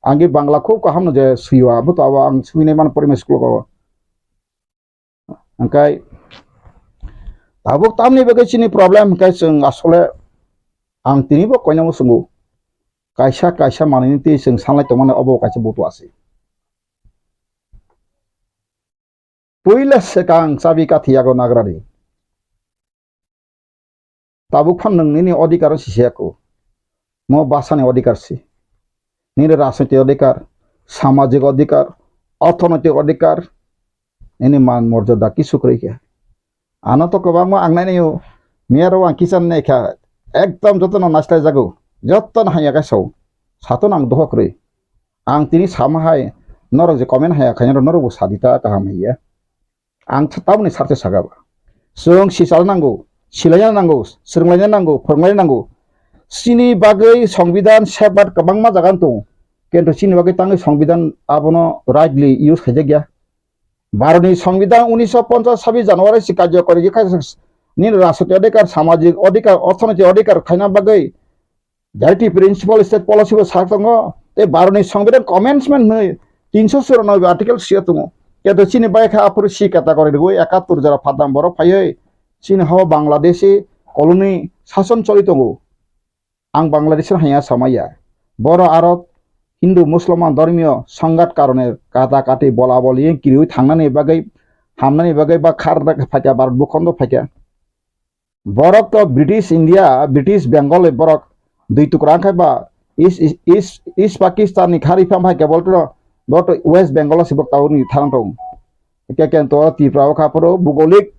Ang ge Bangla khub kaham no je swiwa, abo to abo ang swinai mano primary school ko. Hingkai tabuk tamni bagwi chini problem hingkai chwng asole ang tini bo koinamo swngo. Kaisa kaisa manwini twi chwng sanlai tongmani obo kaisa butu asi. Puila swkang chabi kathi yago nagrani. Tabuk phan nwng nini odhikar si se ako. Mo bwsani odhikar si. Nini rajnoitik odhikar, samajik odhikar, orthonoitik odhikar, nini man morjada kisu kwrwi khe. Ano to kwbangma ang nainai o, miyaro ang kisan nai kha, ekdom jotono naislai jago, jotono hamya khe sao. Sato nang doho kwrwi. Ang tini sama hai, norok je comment haya khaina norok bo sadi ta kaham hiya. Ang th-, tamoni sarthe saka ba. Chwng sichal nango, silaina nango, swrwnglaina nango, phwrwnglaina nango. Chini bagwi Songbidan safeguard kwbangma jaga wng tongo. Kintu chini bagwi tangwi Songbidan abono rightly use khaijak ya. Bharotni Songbidan unisho ponchas sabis January si karjokori khe kha nini rajnoitik odhikar, samajik odhikar, orthonoitik odhikar khaina bagwi Directive principle state policy bo sak tongo, tei Bharotni Songbidan commencement hwnwi tinsho churanobe article sio tongo. Keto chini bai kha aphuru si category rwui ekattor jora phatnam borok phaiwi chini hao Bangladeshi colony sason choli tongo. Ang Bangladesh haiya samaya. Boro aro Hindu Musulman dhormiyo songhat karone kata kati bola boli kiriui thangnani bagwi hamnani bagwi ba khar phaikha Bharat bukhondo phaikha. Borok to British India, British Bengal ni borok dui tukra wngkha ba East, East, East, East Pakistan ni khari pham hai kebol to, borok to West Bengal o se borok tabuk ni tharang tong. Hwnkhe kento Tripura o kha phuru bugolik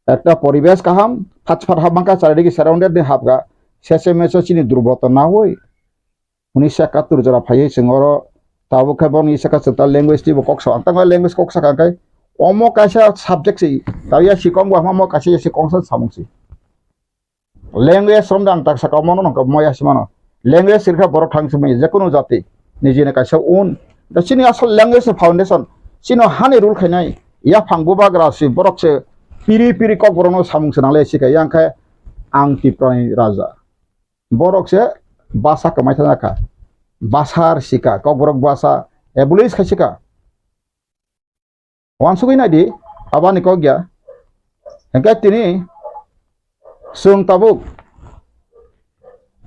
ekta poribesh kaham, phat phat hap mankha, charidiki surrounded ni hapkha, sese meso chini durboto nawi. Unisho ekattor jora phaiwi chwng oro tabuk khe boni saka chwng ta language twibo kok sa, ang tangma language kok saka khe omo kaisa subject se, taiya sikong bo hamo kaisa sikong sa samung se. Language romda ang tak saka omo no nokha moya simano. Language sirkha borok thang sumui jekunu jati nijini kaisa un. Da chini asol language ni foundation, chini hani rule khainai yaphang bubagra si borok se piri piri kok borok no samung se nangle sika yang khe ang Tripura ni raja. Borok se basa kwmai thangjakha, basa rwsika, kokborok basa abolish khaisika. Wansugwi naidi, abani kok ya. Hwnkhe tini chwng tabuk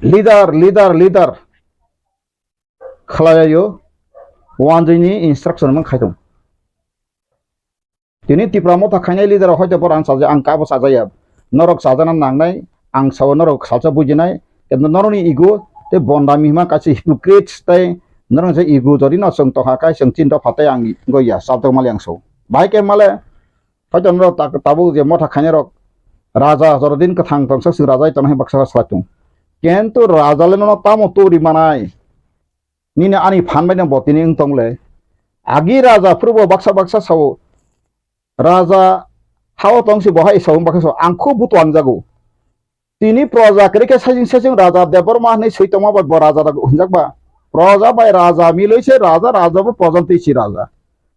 leader, leader, leader khlailaio, wanjwini instruction mung khai tong. Tini Tipra Motha khainai leader rok hoito borok ang chaja, ang kabo chajaya. Norok chajana nangnai, ang sao norok salsa bujinai. Kintu norokni ego tei bondami hima kaisa hypocrites tei norok je ego jodi no chwng tongkha kai chwng chinta phatai ang goya sabjak mali ang sao. Bahai khe male hoito norok ta-, tabuk je motha khainai rok raja jorodin kwthang tongsa chwng raja tongnai baksa salai tong. Kintu raja le nono tamo turi manai? Nini ani phan bai no bo tini wng tong le. Agi raja phuru bo baksa baksa sao. Raja hao tong si bo hai sao baksa sao. Ang khub butuang jago. Tini proja kwrwi khe saichung saichung raja Debbarma hinwi swi tongma bai bo raja da hwnjak ba. Proja bai raja milwi se raja, raja bo proja twi si raja.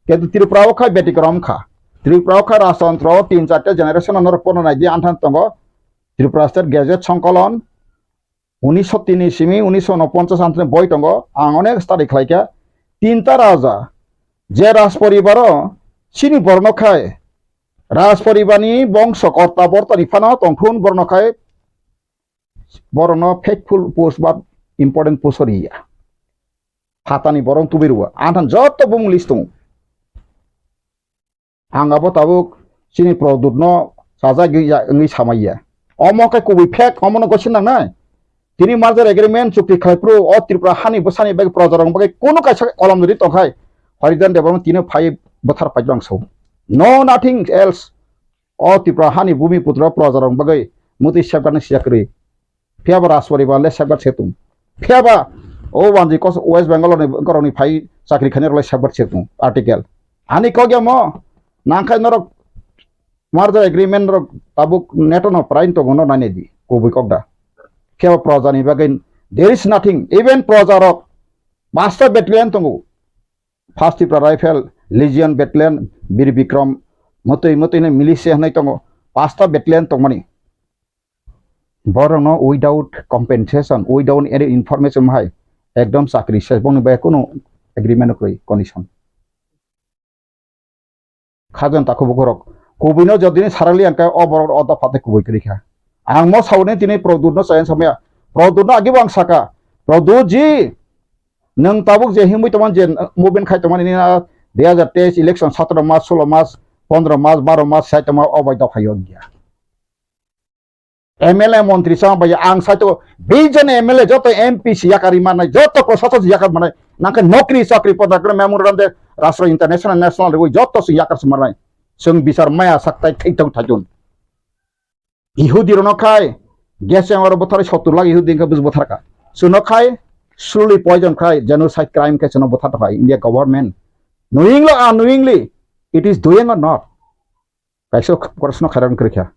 Kintu Tripura o khai betikrom kha. Tripura o khai rajtantro o tin charta generation no norok pono nai di anthan tongo. Tripura State Gazette Songkolon, unisho tini simi unisho unoponchas anthani boi tongo, ang onek study khlaikha. Tinta raja, je rajporibaro chini borno khai, rajporibarni bongso korta bortani phano tongthun borno khai, borokno faithful post ba important post riya. Phatani borok tubui rwo, anthan joto bumung list tongo. Ang abo tabuk chini Pradyut no chajagwi ya wngwi samaiya. Omo khe kubui fake, omo no gosi nangnai. Tini merger agreement chukti khlai phuru o Tripura hani bwsani bagwi proja rok bagwi kunu kaisa kolam jodi tongkhai, Haridan Debbarma tini phai bwthar phai bang sao. No nothing else. O Tripura hani bumi putra proja rok bagwi mutwi safeguard ni sijak kwrwi. Phiya ba Rajporibar le safeguard se tung. Phiya ba o wanjwi kos West Bengal ni borok ni phai chakri khainai rok le safeguard se tung. Article. Ani kok ya mo nangkhai norok merger agreement rok tabuk NATO no prain tongo no nai di kubui kok da. Phiya ba proja ni bagwi there is nothing. Even proja rok pasta battalion tongo. First Tipra Rifle, Legion Battalion, Bir Bikram, motoi motoi no militia hinwi tongo. Pasta battalion tongmani. Borokno without compensation, without any information hai ekdom chakri se bongni bai kunu agreement kwrwi condition. Khajan takhuk bukhurok. Kubuino jodini sarali ang khe o borok o dopha tei kubui kwrwi kha. Ang mo sauni tini Pradyutno chaya samaya. Pradyutno agibo ang saka. Pradyut ji, nwng tabuk je himwi tongmani je movement khai tongmani nini a dui hazar teis election satro mas, solo mas, pondro mas, baro mas sai tongma o bai dopha yok ya. M L A montri sama bai ang saito bijon M L A joto M P si yakari manai, joto prosason si yakar manai, nangkhe nokri chakri poda kre memorandum de rastro international national rwi joto si yakar si manai. Sung bisar maya saktai thai thong thajun. Ihudi rono khai gas chamber bothar sottur lakh Ihudi khe bus bothar ka. Suno khai slowly poison khai genocide crime khe suno bothar khai India government. Knowingly or unknowingly, it is doing or not? Kaisa proshno khairang kwrwi kha.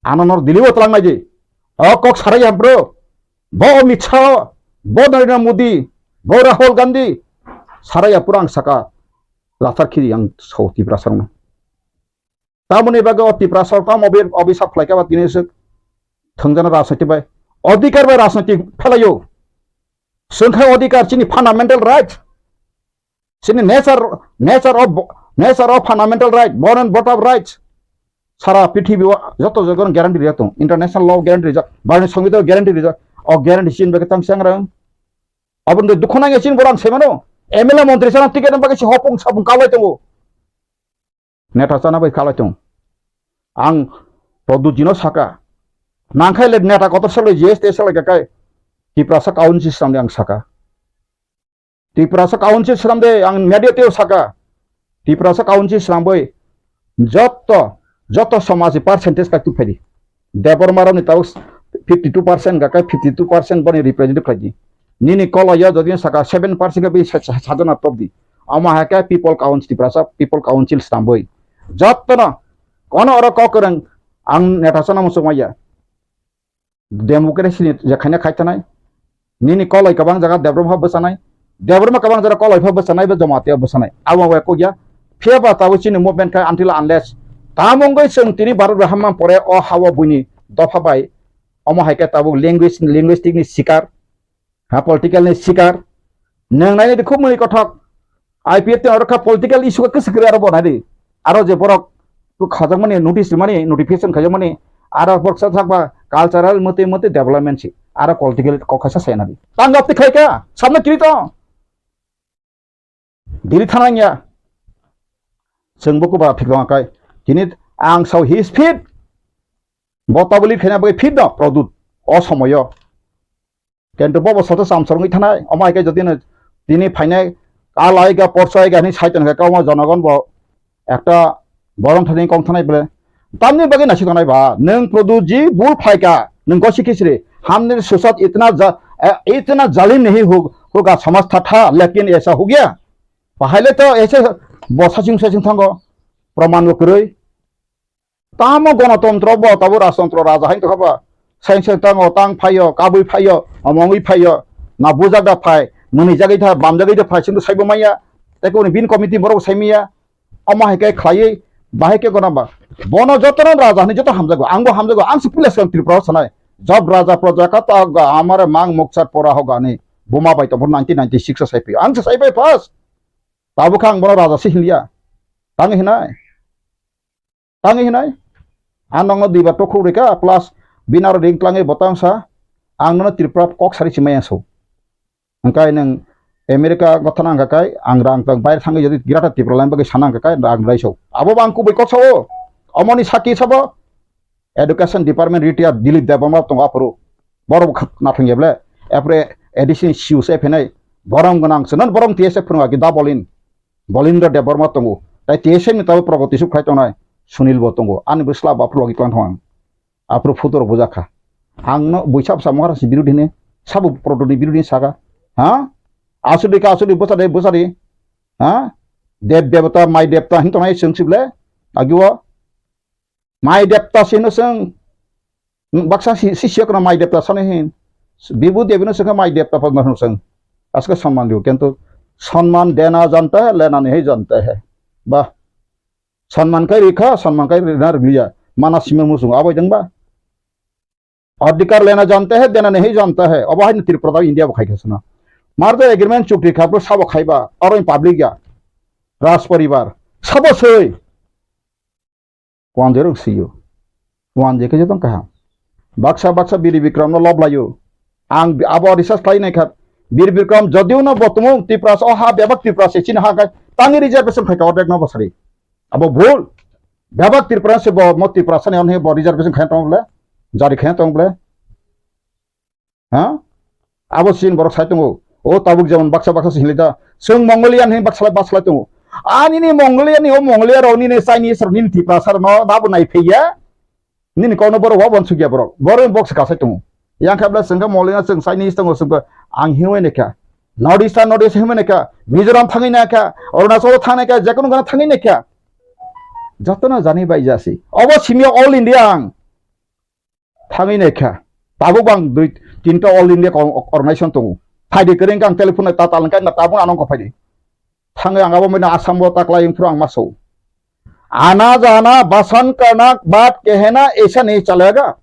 Ano nor Delhi o twlang nai di. O kok sarai ya bro. Bo Amit Shah, bo Narendra Modi, bo Rahul Gandhi. Sarai ya pura ang saka lathar khiri ang so Tiprasa rokno. Tamoni bagwi o Tiprasa rok tamo obi-, obisap khlai kha ba tini se thwngjana rajniti bai. Odhikar bai rajniti phelaio. Swngkhai odhikar chini fundamental right. Chini nature, nature of, nature of fundamental right, born and brought up rights. Sara prithibi o joto jaga guarantee rijak tong. International law guarantee rijak, Bharatni Songbitan guarantee rijak. O guarantee chini bagwi tang changrang. Aboni dukhu nangya chini borang semano. M L A montri sana ticket bagwi si hopung sapung kalai tongo. Neta chana bai kalai tong. Ang Pradyut jino saka. Nangkhai le neta kotor salai G S T salai kakai. Tiprasa council samde ang saka. Tiprasa council swnamde ang media teo saka. Tiprasa council swnamwi jotto, jotto somajni percentage kaitu phaidi. Debbarma rokni tabuk fifty two percent gakai fifty two percent boni represent khlaidi. Nini koloio jodi saka seven percent khe bi sa-, sa-, sajona topdi. Omo hai khe people council, Tiprasa people council swnamwi. Jottono kono oro kok kwrwng ang neta sana muchung maya. Democracy ni je khaina khai tanai. Nini koloi kwbang jaga Debbarma bwsanai. Debbarma kwbang jaga koloi pha bwsanai, bo Jamatia bwsanai. Abo bai kok ya. Phiya ba tabuk chini movement khai until unless tamo wngwi chwng tini Bharat bai hamma pore o hao buini dopha bai. Omo hai khe tabuk language, linguistic ni sikar. Ha, political ni sikar. Nwng nai di khub mui kothok. I P F T oro kha political issue kha kwswk kwrwi aro bo nai di. Aro je borok khajak mani notice mani notification khajak mani aro borok sa thak ba cultural mate mate development si. Aro political kok kha sa sai nai di. Tang gap ti khai kha. Samna kiri to. Dili thana ya. Chwng bo kuba phik tong kai. Tini ang sao his fit. Bo tabuli khaina bai fit no product. O somoyo. Kento bobo soto samsor wngwi thanai, omo hai khe jodi no tini phainai, kalai ga, porsai ga hinwi sai tongkha, omo jonogon bo ekta borom thani kong thanai bole. Tamni bagwi naisik tongnai ba, nwng Pradyut ji bul phaikha, nwng gosi khisri, humne sosat itna ja-, eh, itna zalim nahi ho-, hoga samajh tha tha, lekin aisa ho gaya. Pahai le to aise bo saching saching thango, proman bo kwrwi. Tamo gonotontro bo, tabo rajtontro raja hai tongkha ba. Sain sain tango, tang phaio, kabui phaio, omongwi phaio, na bujak da phai, mwnwi jagwi da, bam jagwi da phai, sindw saibo maya. Tei koboni bini committee borok sai maya. Omo hai khe khlaiwi, bahai khe gona ba. Bono jotono raja hinwi joto hamjago, angbo hamjago, ang se pila swkang Tripura o sanai. Job raja proja ka ta ga amare mang mukchar pora ho gani. Buma bai tongbo nineteen ninety-six o sai phaio. Ang se sai phai first. Tabuk khe ang bono raja se hinliya. Tang hinai. Tang hinai. Ang nokno duibar tokhuk rikha, plus bini aro ring tlangwi bo tang sa, ang nono Tripura kok sari si maya so. Hwnkhe nwng America gotha nang kha kai, ang rang tang baire thangwi jodi Greater Tripura line bagwi sana nang kha kai, rang rai so. Abo bo ang kubui kok sao. Omoni saki sabo. Education Department retired Dilip Debbarma tongo aphuru. Borok kha-, nathang ya ble. Apre A D C ni C E O se phenai. Borom gwnang se non borom T S F phwrwng agi da bolin. Bolindra Debbarma tongo. Tai T S F ni tabo Pragati Suk khai tongnai Sunil bo tongo. Ani bwsla bo aphuru logi tlang thang. Aphuru photo rok bujak kha. Ang no buisa bwsa Maharaj ni birodhi ne. Sabo Pragati ni birodhi saka. Ha? Asudi ka asudi bwsa de bwsa di. Ha? Dev Devata, Mai Devata hin tongnai chwng sible. Agi o. Mai Devta sino chwng, baksa si, si siya kono Mai Devta sano hin. Bibu Devi no chwng Mai Devta padma hino chwng. Aske samman diyo, kintu samman dena janta hai, lena nahi janta hai. Bah. Samman kai rikha, samman kai rina riliya. Mana sima musung, abo jeng ba. Adhikar lena janta hai, dena nahi janta hai. Abo hai Tripura da India bo khai khasana. Mar da agreement chukti kha, bro sabo khaiba, aro public ya. Raj paribar. Sabo soi. Wanjwi rok sio. Wanjwi khe jotong kaham. Baksa baksa Biri Bikram no lob laio. Ang bi-, abo research khlai nai kha. Biri Bikram jodiu no bo tumung Tiprasa o ha bebak Tiprasa chini ha kai. Tangwi reservation khai ka ordek no bo sari. Abo bhul. Bebak Tiprasa se bo mo Tiprasa ni on he bo reservation khai tong ble. Jari khai tong ble. Ha? Abo sin borok sai tongo. O tabuk jemon baksa baksa se hinlai da. Chwng Mongolian hin baksa baksa lai tongo. Ani ni Mongolian ni o Mongolia rok nini Chinese rok nini Tiprasa rok no dabo nai phaiya. Nini kok no borok wa bon sugya borok. Borok box ka sai tongo. Yang khabla chwng kha Mongolian chwng Chinese tongo chwng kha ang hiwi ne kha. North East North East hiwi ne kha. Mizoram thangwi na kha. Arunachal thangwi na kha. Jekono gana thangwi na kha. Jotono jani bai jasi. Obo simya all India ang. Thangwi naikha. Tabuk bang dui tinta All India Con-, Organization tongo. Phaidi kwrwi wngkha ang telephone nai tatal wngkha na tabuk ano wngkha phaidi. Thangwi ang abo mino Assam o taklai wngphuru ang maso. Ana jana basan karna baat kehna aisa nahi chalega.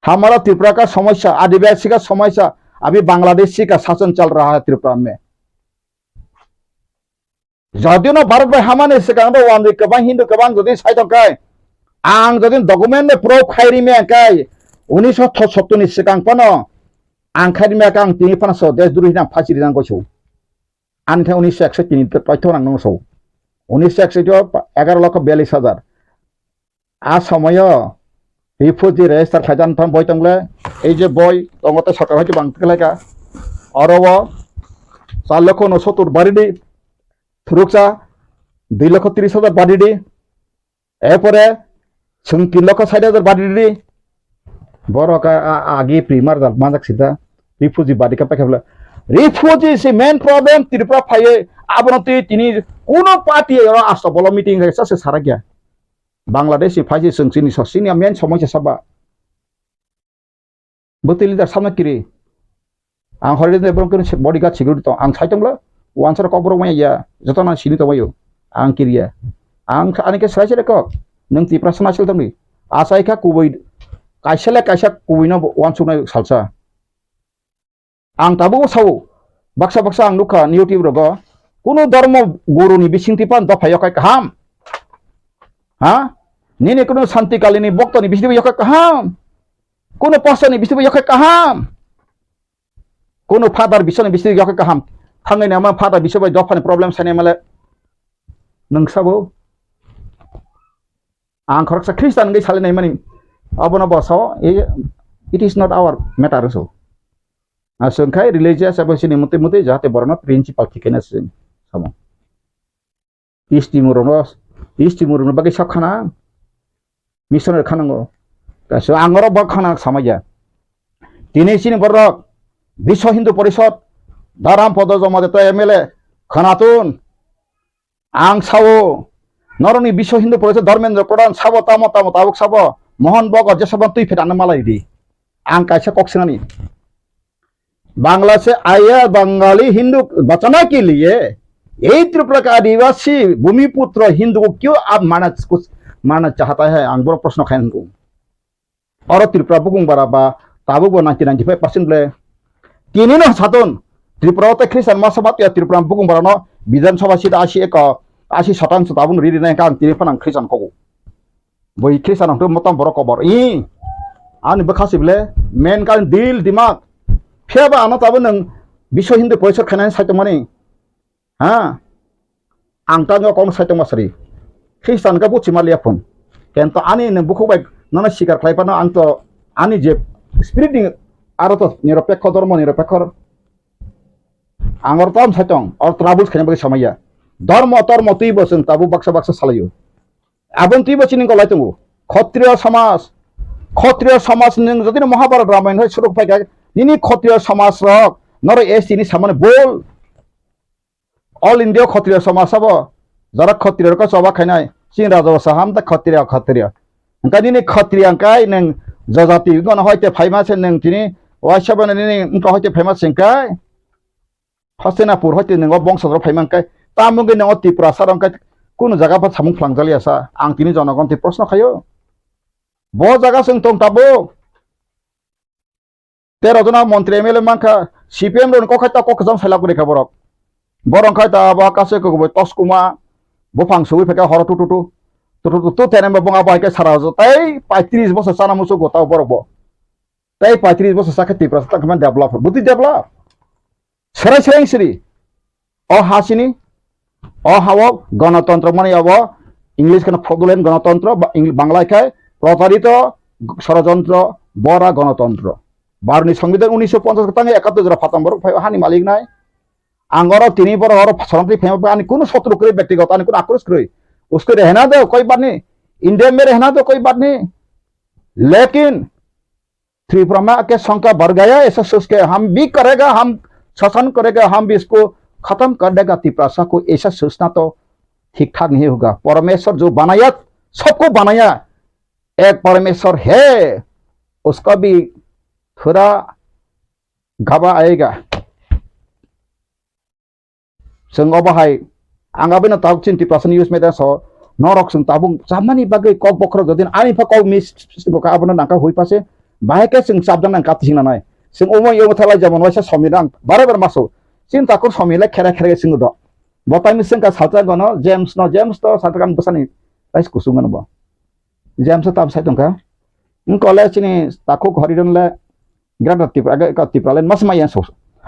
Hamara Tripura ka samasya, Adivasi ka samasya, abhi Bangladeshi ka shasan chal raha hai Tripura mein. Jodi no Bharat bai hamani swkang do wanjwi kwbang Hindu kwbang jodi sai tong kai, ang jodi document bai proof khai ri maya kai, unisho sottor ni swkang phano ang khai ri maya kai, ang tini phano so desh droi hinang phasi ri nang goiso. Ani khe unisho ekso tini paitho nang nang so. Unisho ekso to egaro lokho biyallis hajar. A somoyo refugee register khaijak thang boi tongle, ei je boi tongo tei sorkar hai bang tikhlaika. Oro o char lokho unosotur barini phuruksa Dui lokho tris hajar badi di. Epore chwng tin lokho sait hajar badi di. Borok a, a, agi primar jal manjak sida. Refugee badi ka paikha bla. Refugee si main problem Tripura phaiye abono twi tini kuno party oro asto bolo meeting khe sa se sarakya. Bangladesh ni phaisi chwng chini so sini main somosa saba. Bwtwi leader samna kiri. Ang hori de borok kiri bodyguard security tong. Ang sai tongla. Wansar kok borok maya ya. Joto na sini tongbayo. Ang kiriya. Ang ani ke sai sai kok. Nang Tiprasa nasil tongni. Asai kha kubui. Kaisa le kaisa kubui no wansuk nai salsa. Ang tabuk sao. Baksa baksa ang nukha YouTube rogo. Kuno dharma guru ni bising tipan dopha yokai kaham. Ha? Nini kuno Santi Kali ni bokto ni bising tipan yokai kaham. Kuno pastor ni bising tipan yokai kaham. Kuno father bising ni bising tipan yokai kaham. Thangai nama father bising bai dopha ni problem sani male. Nang sabo. Ang khoroksa Christian wngwi salinai mani abono bo sao, "Eh, it is not our matter," so. Aswngkhai religious abo sini muti muti jahate borokno principle thikena se samo. Isti murokno, isti murokno bagwi sak khana, missionary khanango. Kaisa ang oro bo khana samaya. Tini sini borok Biswa Hindu Porishod, Dharam Podo Jamatia M L A, Khanatun, Ang sao, norokni Biswa Hindu Porishod Dharmendra Pradhan sabo tamo tamo tabuk sabo, Mohan Bhagat jesabon twi phetano malai di. Ang kaisa kok sinani. Bangla से आया बंगाली हिंदू बचाने के लिए यही त्रिपुरा का आदिवासी भूमिपुत्र हिंदू को क्यों आप मारना, मारना चाहता है? Ang borok proshno khai nung. Oro Tripura bukung bara ba tabuk bo ninety ninety five percent ble. Tini no saton Tripura o tei Christian masa bat ya Tripura bukung bara no Bidhan Sabha seat asi eko, asi satang so tabuk riri nai kang tini phanang Christian kogo. Boi Christian hong motam borok kobor. I ani bwkha si ble men kan dil dimak. Phiya ba ano tabuk nang Biswa Hindu Porishod khainai sai tongmani. Ha? Ang tangwi o kokno sai tongma sari. Khristan khe buchi ma liya phun. Kento ani nwng bukhuk bai nono sikar khlai phano ang to ani je spirit ni aro to niropekho, dhormo niropekho. Ang oro tam sai tong, oro troubles khaina bagwi samaya. Dhormo tormo twi bo chwng tabuk baksa baksa salaio. Aboni twi bo chini golai tongo. Khotriyo samaj, khotriyo samaj nwng jodi no Mahabharat Ramayana hai suruk phai kha, nini khotriyo samaj rok noro S T ni samani bol. All India Khatriya Samaj sabo, jara Khatriya rok choba khainai, chini raja bo saham ta Khatriya, Khatriya. Hwnkhe nini Khatriya hwnkhe nwng jajati wngkha no hoite phaima se nwng tini, waisa bo nini wngkha hoite phaima se hwnkhe, Hastinapur hoite nwng o bongso rok phaima hwnkhe, tamo wngkhe nwng o Tiprasa rok hwnkhe kunu jaga pha samung phlangjakliya sa, ang tini jonogon twi proshno khaio. Bo jaga chwng tong tabuk. Tero jona montri M L A mankha, C P M rokni kok khai ta kok kwcham sailak rikha borok. Borok khai ta abo kaisa kwbwi toskuma, buphang sugwi phaikha horo tu tu tu. Tu tu tu tu tene bo bong abo hai khe sara jo tei paitris bosor chana muchungo tao borok bo. Tei paitris bosor sakhe Tiprasa tang khe develop. Bwtwi develop. Serai serai siri. O ha sini, o ha o gonotontro mani abo English kheno fraudulent gonotontro, ba-, Eng-, Bangla khai protarito sorojontro bora gonotontro. Bharotni Songbidan unisho ponchas tang ekattor jora phatam borok phai hani malik nai. Ang oro tini borok oro soromtwi phai ani kunu sotro kwrwi byaktigoto ani kunu akros kwrwi. Usko rehna do koi baat nahi, India mein rehna do koi baat nahi. Lekin Tripura में आके शंका बढ़ गया, ऐसा सोच के हम भी करेगा, हम शासन करेगा, हम भी इसको खत्म कर देगा तिपरासा को, ऐसा सोचना तो ठीक ठाक नहीं होगा। परमेश्वर जो बनाया, सबको बनाया, एक परमेश्वर है, उसका भी थोड़ा घबरा आएगा। Chwng obo hai, ang abono tabuk chini Tiprasa ni youth media so, norok chwng tabuk chamani bagwi kok bokhorok jodi ani pha kok miss bo kha abono nangkha hui pha se, bahai khe chwng chapjak nang kati sing nanai. Chwng omo yomo thalai jemon waisa Somir ang bare bare maso. Chini takhuk Somir le khere khere chwng do. Bo taini chwng ka salsa gono James no, James to salsa kan bwsani rais kusung gono bo. James tam sai tongkha. Wng kole chini takhuk Horiron le Greater Tripura, aga ka Tripura le mas maya so.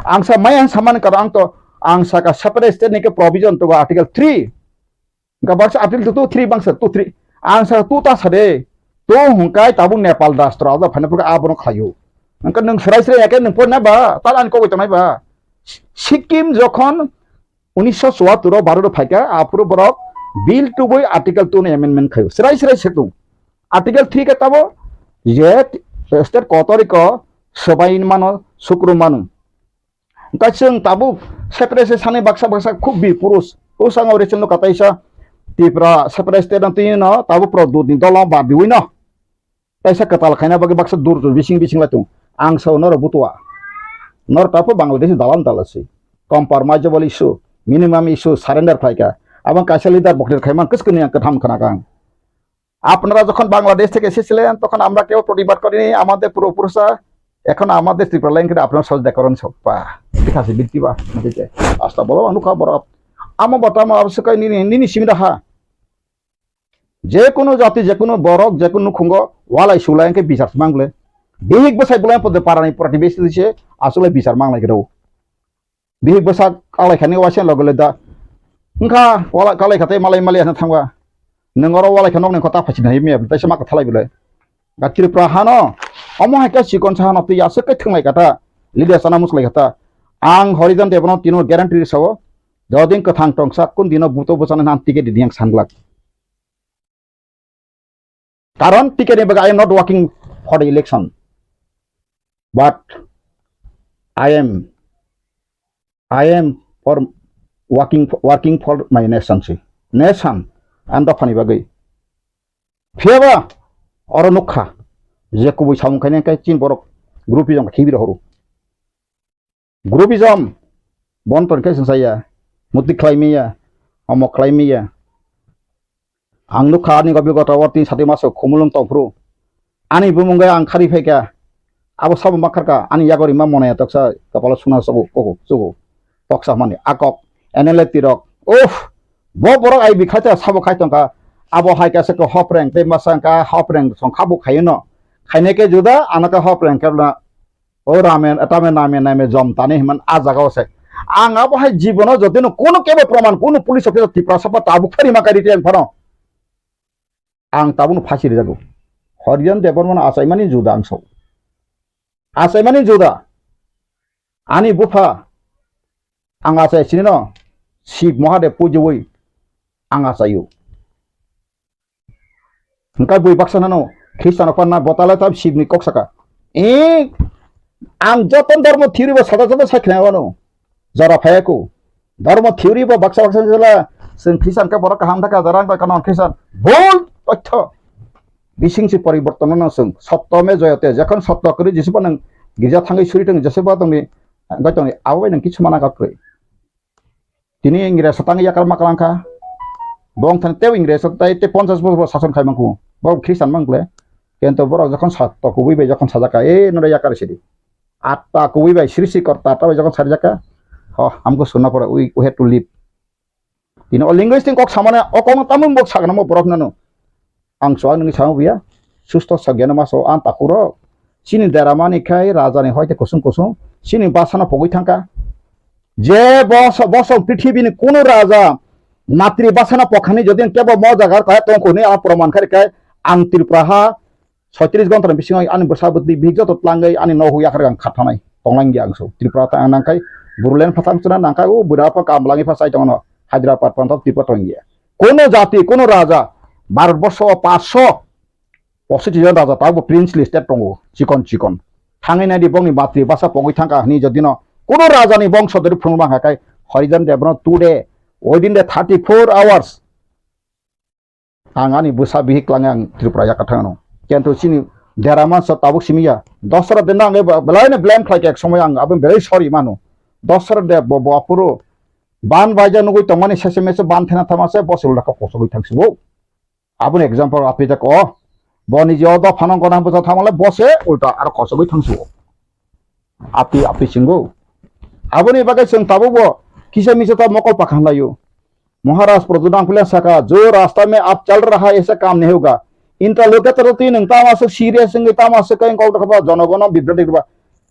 Ang sa maya samani karo ang to, ang sa ka separate state ni ke provision to article three. Ga baksa article two, three bangsa two, three. Ang sa two ta sa de. Tu hungkai tabuk Nepal rashtra da phane pura abono khlayo. Ang ka nung serai serai ya ke nung por na ba, tal an ko to nai ba. Sikkim jokhon unisho chuattur o Bharat o phaikha, aphuru borok Bill two bai Article two no amendment khaio. Srai srai setung. Article three khe tabo je state kotoriko swbai mano, sukru mano. Hwnkhe chwng tabuk separate se sani baksa baksa khub bi purus. Usang o recent no kataisa Tipra separate state no twi no tabuk pro dut ni dolo ba biwi no. Taisa kwtal khaina bagwi baksa dur dur bising bising lai tung. Ang sao norok butua. Norok tabuk Bangladesh dalam dala si. Compromise issue, minimum issue surrender khlai kha. Abang kaisa leader boktir khai man kwchwkni ang kwtham khna kang. আপনারা যখন বাংলাদেশ থেকে এসেছিলেন, তখন আমরা কেউ প্রতিবাদ করিনি। আমাদের পূর্বপুরুষরা, এখন আমাদের ত্রিপুরা লাইন করে আপনারা সহযোগিতা করুন সব্বা। ঠিক আছে, বিক্রি বা, ঠিক আছে। আস্তা বলো, অনুকা বড়। Ama bata ama abswk nini, nini simi daha. Je kono jati, je kono borok, je kono nukhungo walai sulai hwnkhe bichar mangle. Bihik bwsai bolai pode parani protibesi se aswlai bichar manglai khe rw. Bihik bwsa kalai khani waisa logo le da. Wngkha wala kalai khatai malai malai hano thangwa. Nwng oro walai kha nokni kota phaichina hai miya, taisa ma kwthalai bwle. Ga Tripura hano, omo hai khe chikon sa hano twi aswk khe thwnglai kha ta. Leader sana muslai kha ta. Ang Horijan Debano tino guarantee ri sao. Jodin kwthang tongsa kun dino buto bwsana nan ticket di yang sanglak. Karon ticket ni bagwi I am not working for the election. But I am, I am for working, working for my nation si. Nation, ang dophani bagwi. Phiyaba oro nukha je kubui samung khainai khe chini borok groupism khibi rohoro. Groupism bon ton khe sungsaya, muti khlai miya, omo khlai miya. Ang nukha ani gobi gota o tin sati maso khumulung tongphuru. Ani bumung gai ang khari phaikha. Abo sabo makharka ani yagori ma monaya toksa kapalo suna sobo koko sobo. Toksa mani akok, N L A tirok. Uff, bo borok ai bikhaita sabo khai tongkha. Abo hai kasa ko hopreng tei masa ka hopreng song khabu khayono. Khainai khe juda, ano khe hopreng khe na. O ramen, tame name name jom tani himan a jaga o se. Ang abo hai jibono jotino kono kebo proman, kono police officer Tripura sapa tabuk phari ma kari tiyang phano. Ang tabukno phasi rijago. Horijan Debbarmano achaimani juda ang sao. Achaimani juda. Ani bupha ang achai sinino Shiv Mahadev pujiwi ang achaio. Hwnkhe bui baksa nano Khristiano panna botale tam Shivni kok saka. E, ang joto dhormo theory bo sada sada saikhlai wano. Jora phayako. Dhormo theory bo baksa baksa jela chwng Khristian khe borok kaham thaka jora wngkha kanon Khristian. Bul totho. Bising si poriborton no chwng. Sotto me joyate. Jokhon sotto kwrwi Jisu bo nang girja thangwi suri tong Jisu bo tongni, wngkha tongni abo bai nang kichu mana kha kwrwi. Tini Ingres tang yakar ma kalang kha. Bong thani tei Ingres tai tei ponchas bosor sason khai mangkhu. Bo Khristian mang kle. Kento borok jokhon sa to kubui bai jokhon sajak kha, "E, nore yakar sidi." Atta kubui bai sri sri korta atta bai jokhon sarjak kha. Ho, amko sunna pore, we, we have to leave. Tini o linguistic kok samane o kok tamung bok sagna mo borok nano. Ang chuak nini samo buya, susto sagyano maso ang takhurok. Chini deramani khai rajani hoite kusung kusung, chini basano pogwi thangkha. Je boso, boso prithibini kuno raja matri basano pokhani jodi kebo mo jagar kaya tongkhu hwnwi ang proman kharikha, ang Tripura ha soitris gonthani bisingo ani bwsa bwtwi bihik joto tlangwi ani nogo yakar ang khathanai tonglang ya ang so. Tripura ta ang nangkhai Bodoland phathang chwna nangkhai o bwrapa kamlangwi pha chai tongno Hyderabad pantha Tripura tongya. Kono jati, kono raja, Bharatborsho o paanch sho pochis jon raja, tabuk bo princely state tongo, chikon chikon. Thangwi naidi bongni matri basa pogwi thangkha hwnwi jodino kono rajani bongso dori phunukma hwnka khe Horijan Debbarma today, within the thirty-four hours, ang ani bwsa bihik langwi ang Tripura yakarthang ano. Kento chini dera mansa tabuk simi ya. Dosra de nang eba belai no blame khlai khe ek somoy ang aboni belai sorry mano. Dosra de bo, bo aphuru ban baija nugui tongmani sese mese ban thena thama se bo se ulta kok kosogwi thang sibo. Aboni example api jak o. Bo ni je o dopha nang gona bwsa thangmale bo se ulta aro kosogwi thang sibo. Api api singo. Aboni bagwi chwng tabuk bo kisa misa ta mokol pakhan laio. Maharaj Pradyut Dangphulia saka, "Jo rasta mein aap chal raha hai, aisa kaam nahi hoga." Interlocutor twi nwng tamo aswk serious wngwi tamo aswk khe kok dokha ba jonogono bibroti rwba.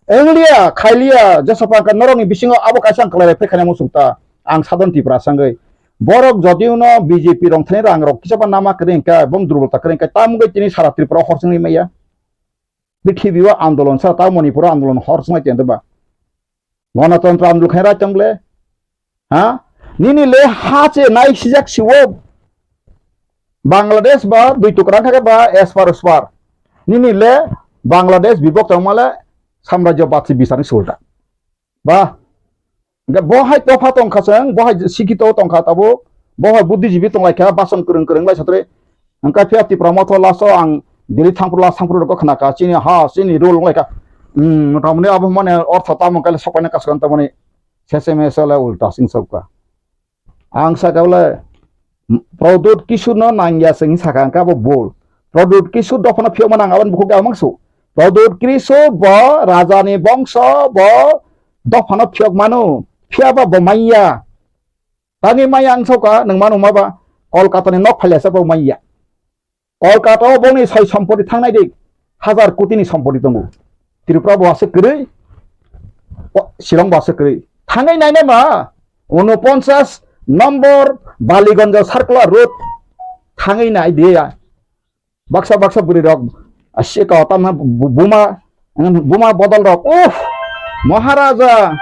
Wngliya, khailiya, jesa pangkha norokni bisingo abo kaisa ang kwlai phai khana muchung ta. Ang sadon Tripura sangwi. Borok jodi uno B J P rong thani rang rok kisa ba nama kwrwi hwnkhe, bong durbolta kwrwi hwnkhe, tamgwi tini sara Tripura hor chwngwi maya. Prithibi o andolon sa, ta Manipur o andolon hor chwnglai tong ba. Gonotontro andolon khaina rai tong le. Ha? Nini le ha che nai sijak siwo. Bangladesh ba dui tukra kha ba espar uspar. Nini le Bangladesh bibok tongma le samrajyo batsi bisani sulta. Ba, hingke bo hai topha tongkha chwng, bo hai sikito tongkha tabuk, bo hai buddhijibi tonglaikha, bason kwrwng kwrwng lai satri. Hingke phiya Tipra motho last o ang Delhi thangphuru last thangphuru rokho khnakha, chini ha, chini rule wnglaikha. Hmm, motamoni abo mane ortho tamo khe sokpaina kasukha tamoni seseme sole ulta sing sokha. Ang saka bole Pradyut Kishore no nangya se hinwi saka, hingke abo bol. Pradyut Kishore dophano phiyokma nang, aboni bukhuk da mangsu. Pradyut Kishore bo rajani bongso, bo dophano phiyok mano. Phiyaba bo manya. Tangwi manya ang soka, nwng mano ma ba Kolkata ni nok phailasa bo manya. Kolkata o boni soi sompoti thangnai di, hazar koti ni sompoti tongo. Tripura bo aswk kwrwi, o, Shillong bo aswk kwrwi. Thangwi nainai ma, unoponchas nombor Baliganj Circular Road thangwi nai di ya. Baksa baksa bwrwi rok, aswk o tamna bu-, buma, buma bodol rok. Uff, Maharaja,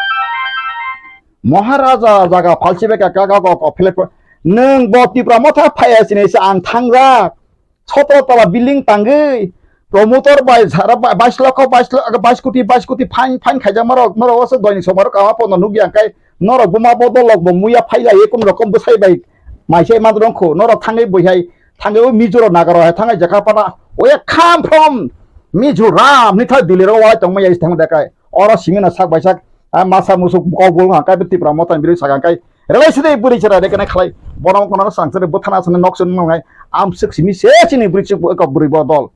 Maharaja jaga phalsi bai ka, ka, ka, ka, ka, philip, nwng bo Tipra motha phaiya sini se ang thangjak. Sotro tala building tangwi, promoter bai sara bai-, bais lokho, bais lo-, bais koti, bais koti fine, fine khaijak norok, norok oso doini somaro kama pono nukya hwnkhe norok buma bodol rok bo muya phailaiwi kunu rokom bwsai bai maisai man rwngkho, norok thangwi buihai, thangwi o Mizo rok Naga rok hai thangwi jakha pana, oya come from Mizoram ni thai Delhi rok walai tongmaya is thangwi dakai, oro simi no sak bai sak, a masa musuk kok bul hwnkhe Tipra motha ni bwrwi saka hwnkhe, Relai sidi bwrwi chwrai de kene khlai. Bono kono swrang chwrai bwthana aswkno nok chwng nwngnai. Amswk simi se chini bwrwi chwk bwkha bwrwi bodol.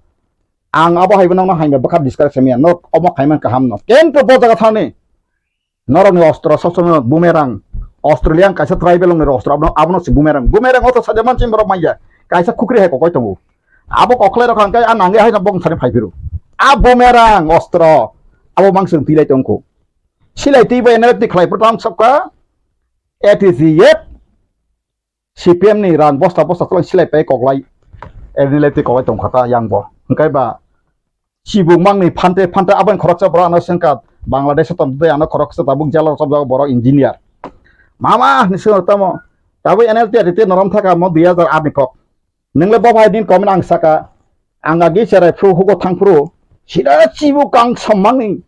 Ang abo hai bono hamya bwkha discuss khamya. Nok omo khaiman kaham no. Kento bo jaga thani. Norokni ostro sob somoi bumerang. Australian kaisa tribal ongni ostro abono, abono si bumerang. Bumerang oto saja manchim borok manya. Kaisa khukri hai kokoi tongo. Abo kokhlai rok hangkai a nangya hai bong sani phaiphiro. A bumerang ostro. Abo mangswng tilai tongkho. Silai twi bai N L T khlai pho tang sokha. A T C F, C P M ni rang bosta bosta tolong silai pai koklai, N L T koklai tongkha ta yang bo. Hingkai ba chibuk mangni phante phante aboni khoroksa borok ano sengkha Bangladesh o tong tei ano khoroksa tabuk jala rok borok engineer. Mama ni sengkha tamo tabuk N L T A T T norom thaka mo dui hajar aat ni kok. Nwngle bo bai din comment ang saka, ang agi cherai phru hugo thang phru, sida chibu kang sammang ni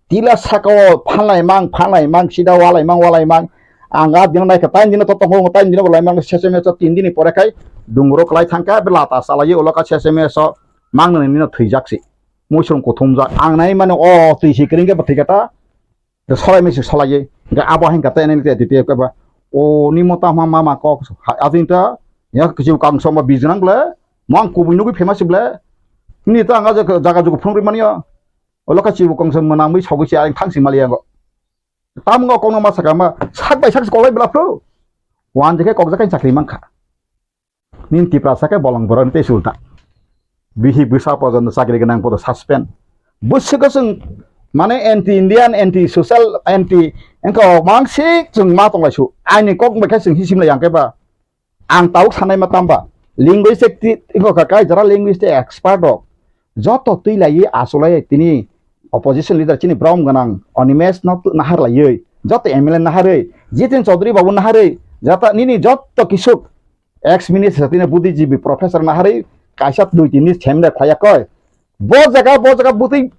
tila saka o phalnai mang, phalnai mang, sida walai mang, walai mang. Ang a dino naikha, tain dino to tongo, tain dino bo lai mang, sesame so tin dini pore khai dungro klai thangkha, be lata salai ulo ka sesame so mang nani nino thwijak si. Muisung kuthumjak, ang nai mani o twi si kring khe bo thwi kha ta. Solai mesi solai ye. Hingke abo hingka ta N L T A T T F keba. O nimo ta ma ma ma kok. Adin ta ya kisi kang soma bijnang ble. Mo ang kubui nugui famous ble. Ni ta anga jaga jugu phung ri mani ya. Olo ka chibu kong soma nang bai sogui si ang thang si mali yango. Tam ngo kong ma saka ma sak bai sak si kolai bla phru. Wan jeke kok jakai chakri mangkha. Nini Tiprasa khe bolong borok ni tei sulta. Bihik bwsa pojono chakri gwnang podo suspend. Bwswk chwng mane anti Indian, anti social, anti wngkha o mangsik chwng ma tonglai su. Aini kok bai khe chwng hisim lai yang khe ba. Ang tabuk sanai ma tamba. Linguistic ti-, wngkha kai jara linguistic expert rok. Joto twi lai achuk lai tini opposition leader chini brom gwnang Animesh no nahar lai. Joto M L A nahar oi. Jitin Chaudhary babu nahar oi. Jata nini joto kisuk ex minister tini buddhijibi professor naharwi kaisa dui tini semde khaya koi. Bo jaga, bo jaga butwi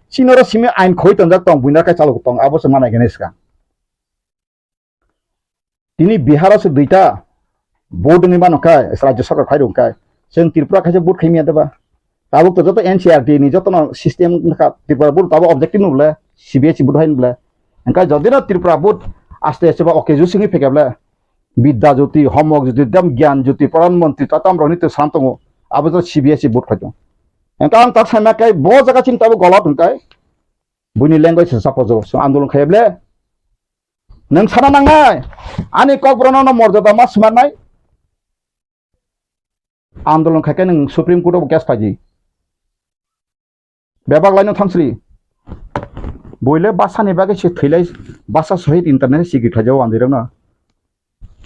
sinoro simi ain khoi tongjak tong, buina kai chalok tong, abo se manai gani swkang. Tini Bihar o se duita vote wngwi mano khe, Rajya Sarkar khai rung khe, chwng Tripura khaisa vote khai miya deba. Tabuk to joto N C R T ni joto no system wngkha, Tripura board tabuk objective no bole, C B S E board hai no bole. Hingkhe jodi no Tripura board aste aste ba okay ju singwi phekhe bole, Bidya Jyoti, Homo Jyoti, dam Gyan Jyoti, Pradhan Mantri, ta tam rok ni to sam tongo, abo to C B S E board khai tongo. Hingkhe ang tak saima khe bo jaga chini tabuk golot hingkhe buini language se support jo, so andolon khai bole. Nwng sana nangnai, ani kokborok no morjada ma swnamnai. Andolon khai khe nwng Supreme Court o case phaidi. Bebak laino thangsri. Boile basa ni bagwi se thwilai, basa sohit internet sikri khlaijao wanjwi rokno.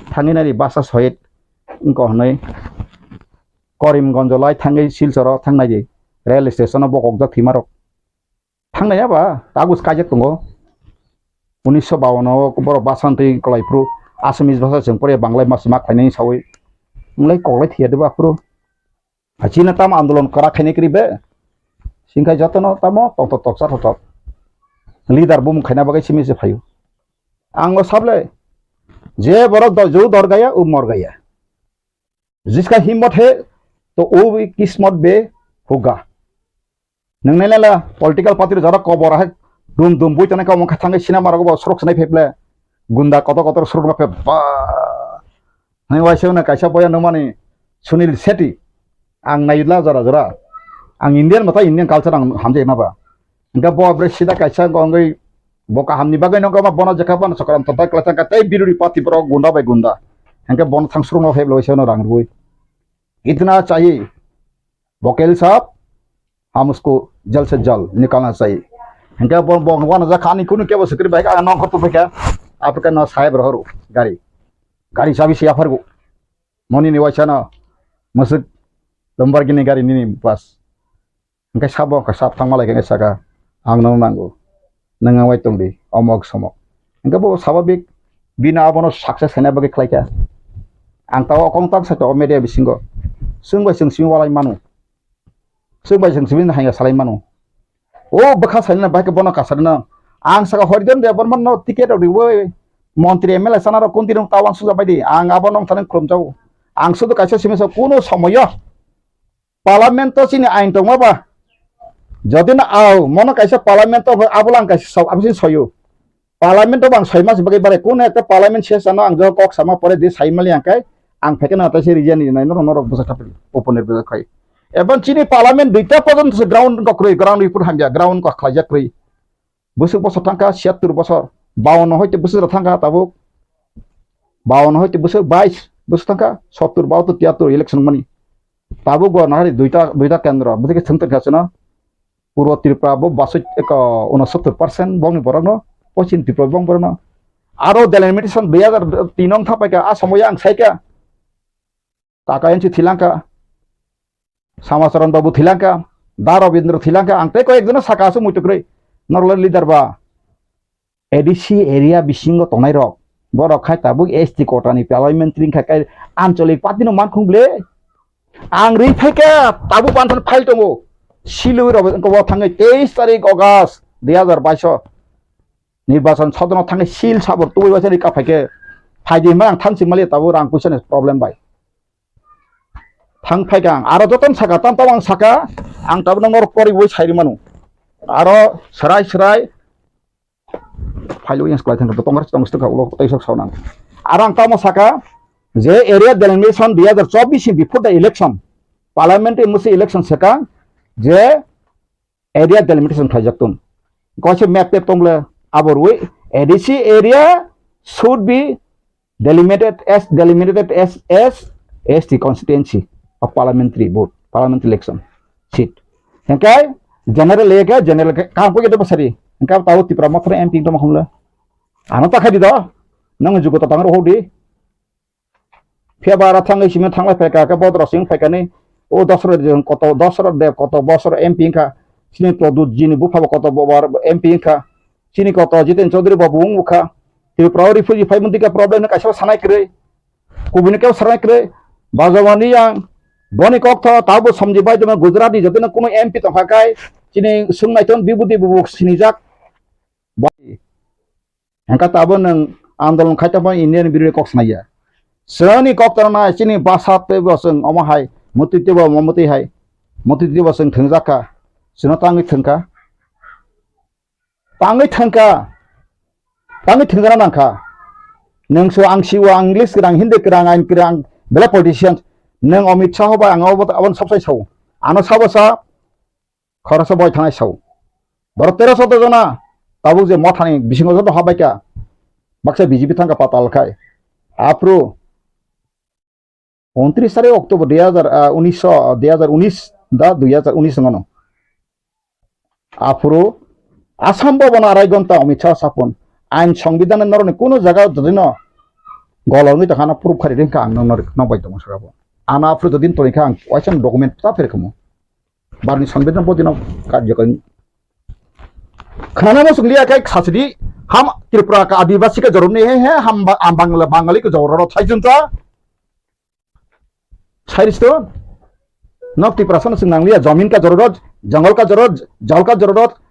Thangwi nai di basa sohit wngkha hwnwi Karimganj lai thangwi Silchar o thang nai di. Rail station o bokokjak thwimarok. Thangnai ya ba, kagus kaijak tongo. Unisho bawan o borok basa twi kwlai phuru Assamese basa chwng pore Banglai ma swma khlainai sawi. Wngkha koklai thwiya diba aphuru. Hai chini tamo andolon kwrak khainai kwrwi be. Singkha jotono tamo tongthok toksa thothok. Leader bumung khaina bagwi simi se phaio. Ang o sable. Je borok do-, ju dorgaya, u morgaya. Jiska himmot he, to u kismot be hoga. Nwng nai lela political party rok jora kobor hai dum dum bui tongnai kha, omo kha thangwi cinema rogo bo surok swnai phaiple gunda kotor kotor surok no phe ba. Hai waisa no kaisa boya nukmani Sunil Shetty. Ang naila jora jora. Ang Indian mata Indian culture ang hamjai ma ba. Hingke bo bre sida kaisa wngwi bo kaham ni bagwi no gama bono jekha bono chokram totai kwlai thangkha tei biruri party borok gunda bai gunda. Hingke bono thang surok no phaible waisa no rang rwui. Itna chahi. Vocal sab, hum usko jal se jal nikalna chahiye. Hingke bo, bo, bo na jakha ani kunu kebo sikri bai ka nong khortu bai ka. Apre ka na sahib rohoru gari. Gari chabi se aphargo. Moni ni waisa no. Masuk Lamborghini gari nini pas. Hingke sabo ka sab thangma lai khe saka. Ang no nango. Nwng ang bai tongdi. Omok somok. Hingke bo sababik bina abono success hena bagwi khlai kha. Ang tao kong tak sa media bisingo. Sung bai sung simi walai manu. Swk bai swng simi hanya salai mano. O bwkha salina bai khe bono kasarina. Ang saka Horijan Debbarma no ticket rok riwi montri M L A sana rok kunti rok tawang suja bai di. Ang abo nong thani khulum jago. Ang sudu kaisa simi sa kuno somoyo parliament to chini ain tongma ba. Jodi na au mono kaisa parliament to abo lang kaisa sok abo sin soyo. Parliament o bang soi mas bagwi bare, kun ekta parliament ses ano ang jo kok sama pore di sai mali ang kai, ang pheke na tai se region ni nai norok norok bwsa kapil open bwsa khai. Ebang chini parliament duita porjonto se ground ko kwrwi, ground report hamya, ground ko khlaijak kwrwi. Bwswk bosor thangkha, siyattur bosor, bawanno hoite bwswk rok thangkha tabuk, bawanno hoite bwswk bais bwswk thangkha, sottur, bahattur, tiyattur election mani. Tabuk bo nahari duita, duita kendro, bwswk thwng tongkha chwno. Purbo Tripura bo basoi eko unosottor percent bongni borokno, Poschim Tripura bong borokno. Aro delimitation dui hajar tin wng thapaikha, a somoyo ang saikha. Kaka N C thilangkha, Samacharan Babu thilangkha, Da Rabindra thilangkha, ang tei koi ekjono saka aswk muitu kwrwi. Norok leader ba. A D C area bisingo tongnai rok, borok khai tabuk S T quota ni parliamentary wngkha khe anchalik party no mankhung ble. Ang ri phaikha tabuk panthan file tongo. Silwi rok wngkha bo thangwi teis tarik August dui hajar bais o nirbachan sodrono thangwi sil sabor tubui waisa rika phaikhe phaidi hwnba ang thansi mali tabuk rang puisa ni problem bai. Thang phaikha ang aro jotono saka tam tam ang saka ang tabuk norok poriwi sai rwmanu aro swrai swrai Phailu yang sekolah thangkha tongkha tong stok ulo tei sok saunang. Arang tamo saka je area delimitation dui hajar chobbish ni before the election, parliamentary musi election saka je area delimitation khlaijak tong. Koise map tep tongle aborwi A D C area should be delimited as, delimited as, as S T constituency of parliamentary vote, parliamentary election seat. Hingke general area ke general ke kam ko ke basari. Hingke tao Tipra Motha M P tongma khumle. Ano ta khai di do. Nang jugo ta tangro hodi. Phiya ba ra thangai simi thanglai phaika ke bodro sing phaikani. O Dasarath Deb koto, Dasarath Deb koto bosor M P wngkha. Chini Pradyut jini bupha bo koto bo bar M P wngkha. Chini koto Jiten Chaudhary babu wngkha. Tripura o refugee phai mwnti ka problem no kaisa sanai kwrwi. Kubuni kebo sanai kwrwi. Bajawani yang boni kok tho tabo somji bai dema Gujarat ni jotino kuno M P tongkha kai chini swngnai ton bibudi bubu sinijak. Bai. Hengka tabo nwng andolon khai tongma Indian birwi kok sanai ya. Chini kok tong nai chini basa tebo chwng omo hai mutwi tebo omo mutwi hai mutwi tebo chwng thwngjak kha. Chwngno tangwi thwngkha. Tangwi thangkha, tangwi thangkha nangkha. Nwng so ang siwo, ang English kwrang, Hindi kwrang, ain kwrang, belai politician. Nwng Amit Shah bai ang abo, aboni sabsai sao. Ano sabo sa, khoroksa boi thangnai sao. Borok tero sotro jona, tabuk je mothani bisingo joto habaikha. Baksa B J P thangkha patal khai. Aphuru Untris tarik October dui hajar, ah, unis, ah, dui hajar unis da dui hajar unis wngano. Aphuru Assam Bhavan arai gonta Amit Shah sapon ain songbidan norokni kuno jaga jodino golongwi tongkha ano proof khari ringkha ang nokno nok bai tongo saka bo. Ano aphuru jodin tongkha ang waisa document ta pherkhamu. Barni songbidan bodino karjokari. Khnana mo sunglia kai khasidi ham Tripura ka Adivasi ka joromni he he ham ba-, am Bangla Bangali ka jororo thaijunta. Sai risi to. Nok Tiprasa no chwng nangliya, jamin ka jororot, jungle ka jororot, jal ka jororot,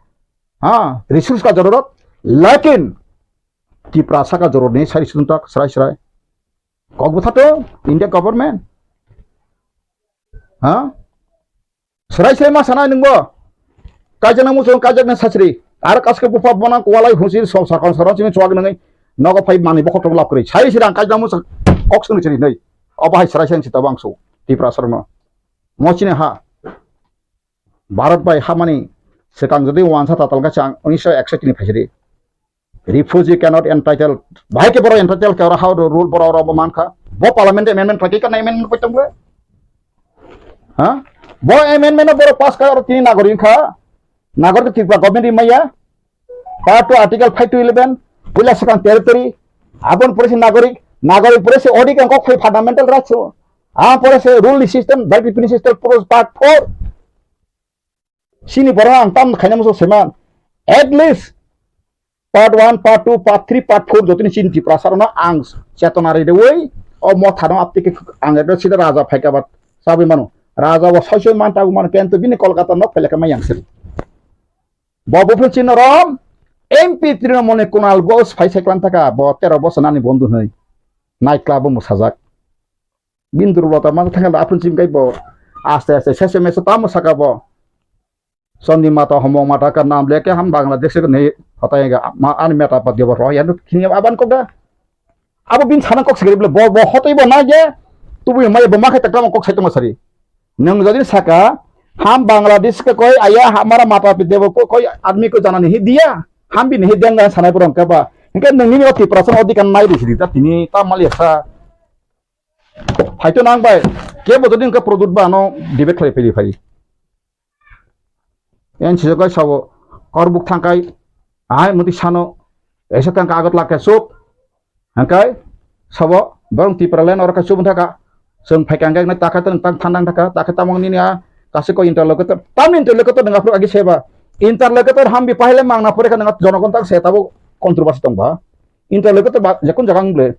ha, resource ka jororot. Lakin Tiprasa ka joror ni sai risi to tak srai srai. Kok bwtha to India government. Ha? Srai srai ma sanai nwngbo. Kaijak nang muchung kaijak nang sachri. Ar kaske bupha bonang kwalai husi so sakon saron sini chuak nangwi. Nogo phai mani bokhok tong lap kwrwi. Sai sirang kaijak muchung kok sung chiri nai. Obo hai srai srai sita bangso. Tiprasa no. Mo chini ha. Bharat bai hamani swkang jodi wansa tatal ka chang unisho ekso tini phaisiri. Refugee cannot entitled. Bahai ke borok entitled ke oro how the rule borok oro bo mankha. Bo parliament amendment khlai ke kana amendment koi tongbo? Ha? Bo amendment no borok pass kha oro tini nagorik kha. Nagorik Tripura government ri maya. Part two article five to eleven. Puila swkang territory. Abon pore se nagorik. Nagorik pore se odi kang kok phai fundamental rights. Ah pore se rule system, right revenue system, pore part four. Sini borok ang tam khaina muchung seman. At least part one, part two, part three, part four jotoni chini Tiprasa rokno ang chetona ridewi o motha no aptike ang ekdom sida raja phaika bat sabi mano. Raja bo soi soi man tagu mano kento bini Kolkata nok phailaka mai yang sir. Bo buphil chino rom M P Trinamool ni Kunal Ghosh phai sai klan thaka bo tero bosor nani bondhu hwnwi night club o mwsajak. Bini durbolota ma thangkhe aphun chim kai bo aste aste sese mese tamo saka bo. Chondima ta homong mata ka nam leke ham Bangladesh ke nei hotai ga ma ani meta pa dibo ro yan khini aban ko ga. Abo bin sana kok sigri bole bo bo hotoi bo na je tubu mai bo ma khai takam kok sai tong sari. Nang jodi saka ham Bangladesh ke koi aya hamara mata pa dibo ko koi admi ko jana nahi diya. Ham bin nahi diya ngan sanai borong ka ba. Hingke nang ni Tiprasa odikar nai ri sidi ta tini ta mali sa. Phaito nang bai, kebo jodi hwnkhe product ba ano debate khlai phai phai. Yan sijak kai sabo, korbuk thangkai, ahai muti sano, esa thangka Agartala khe suk, hangkai sabo, borong Tipraland oro khe suk thaka, chwng phaika hangkai nai takha tang tang thandang thaka, takha tamang nini a, kasi ko interlocutor, tamni interlocutor nang aphuru agi seba, interlocutor hambi pahile mangna pore kha nang jonogon tang se tabo controversy tong ba. Interlocutor ba, jekun jaga wng ble,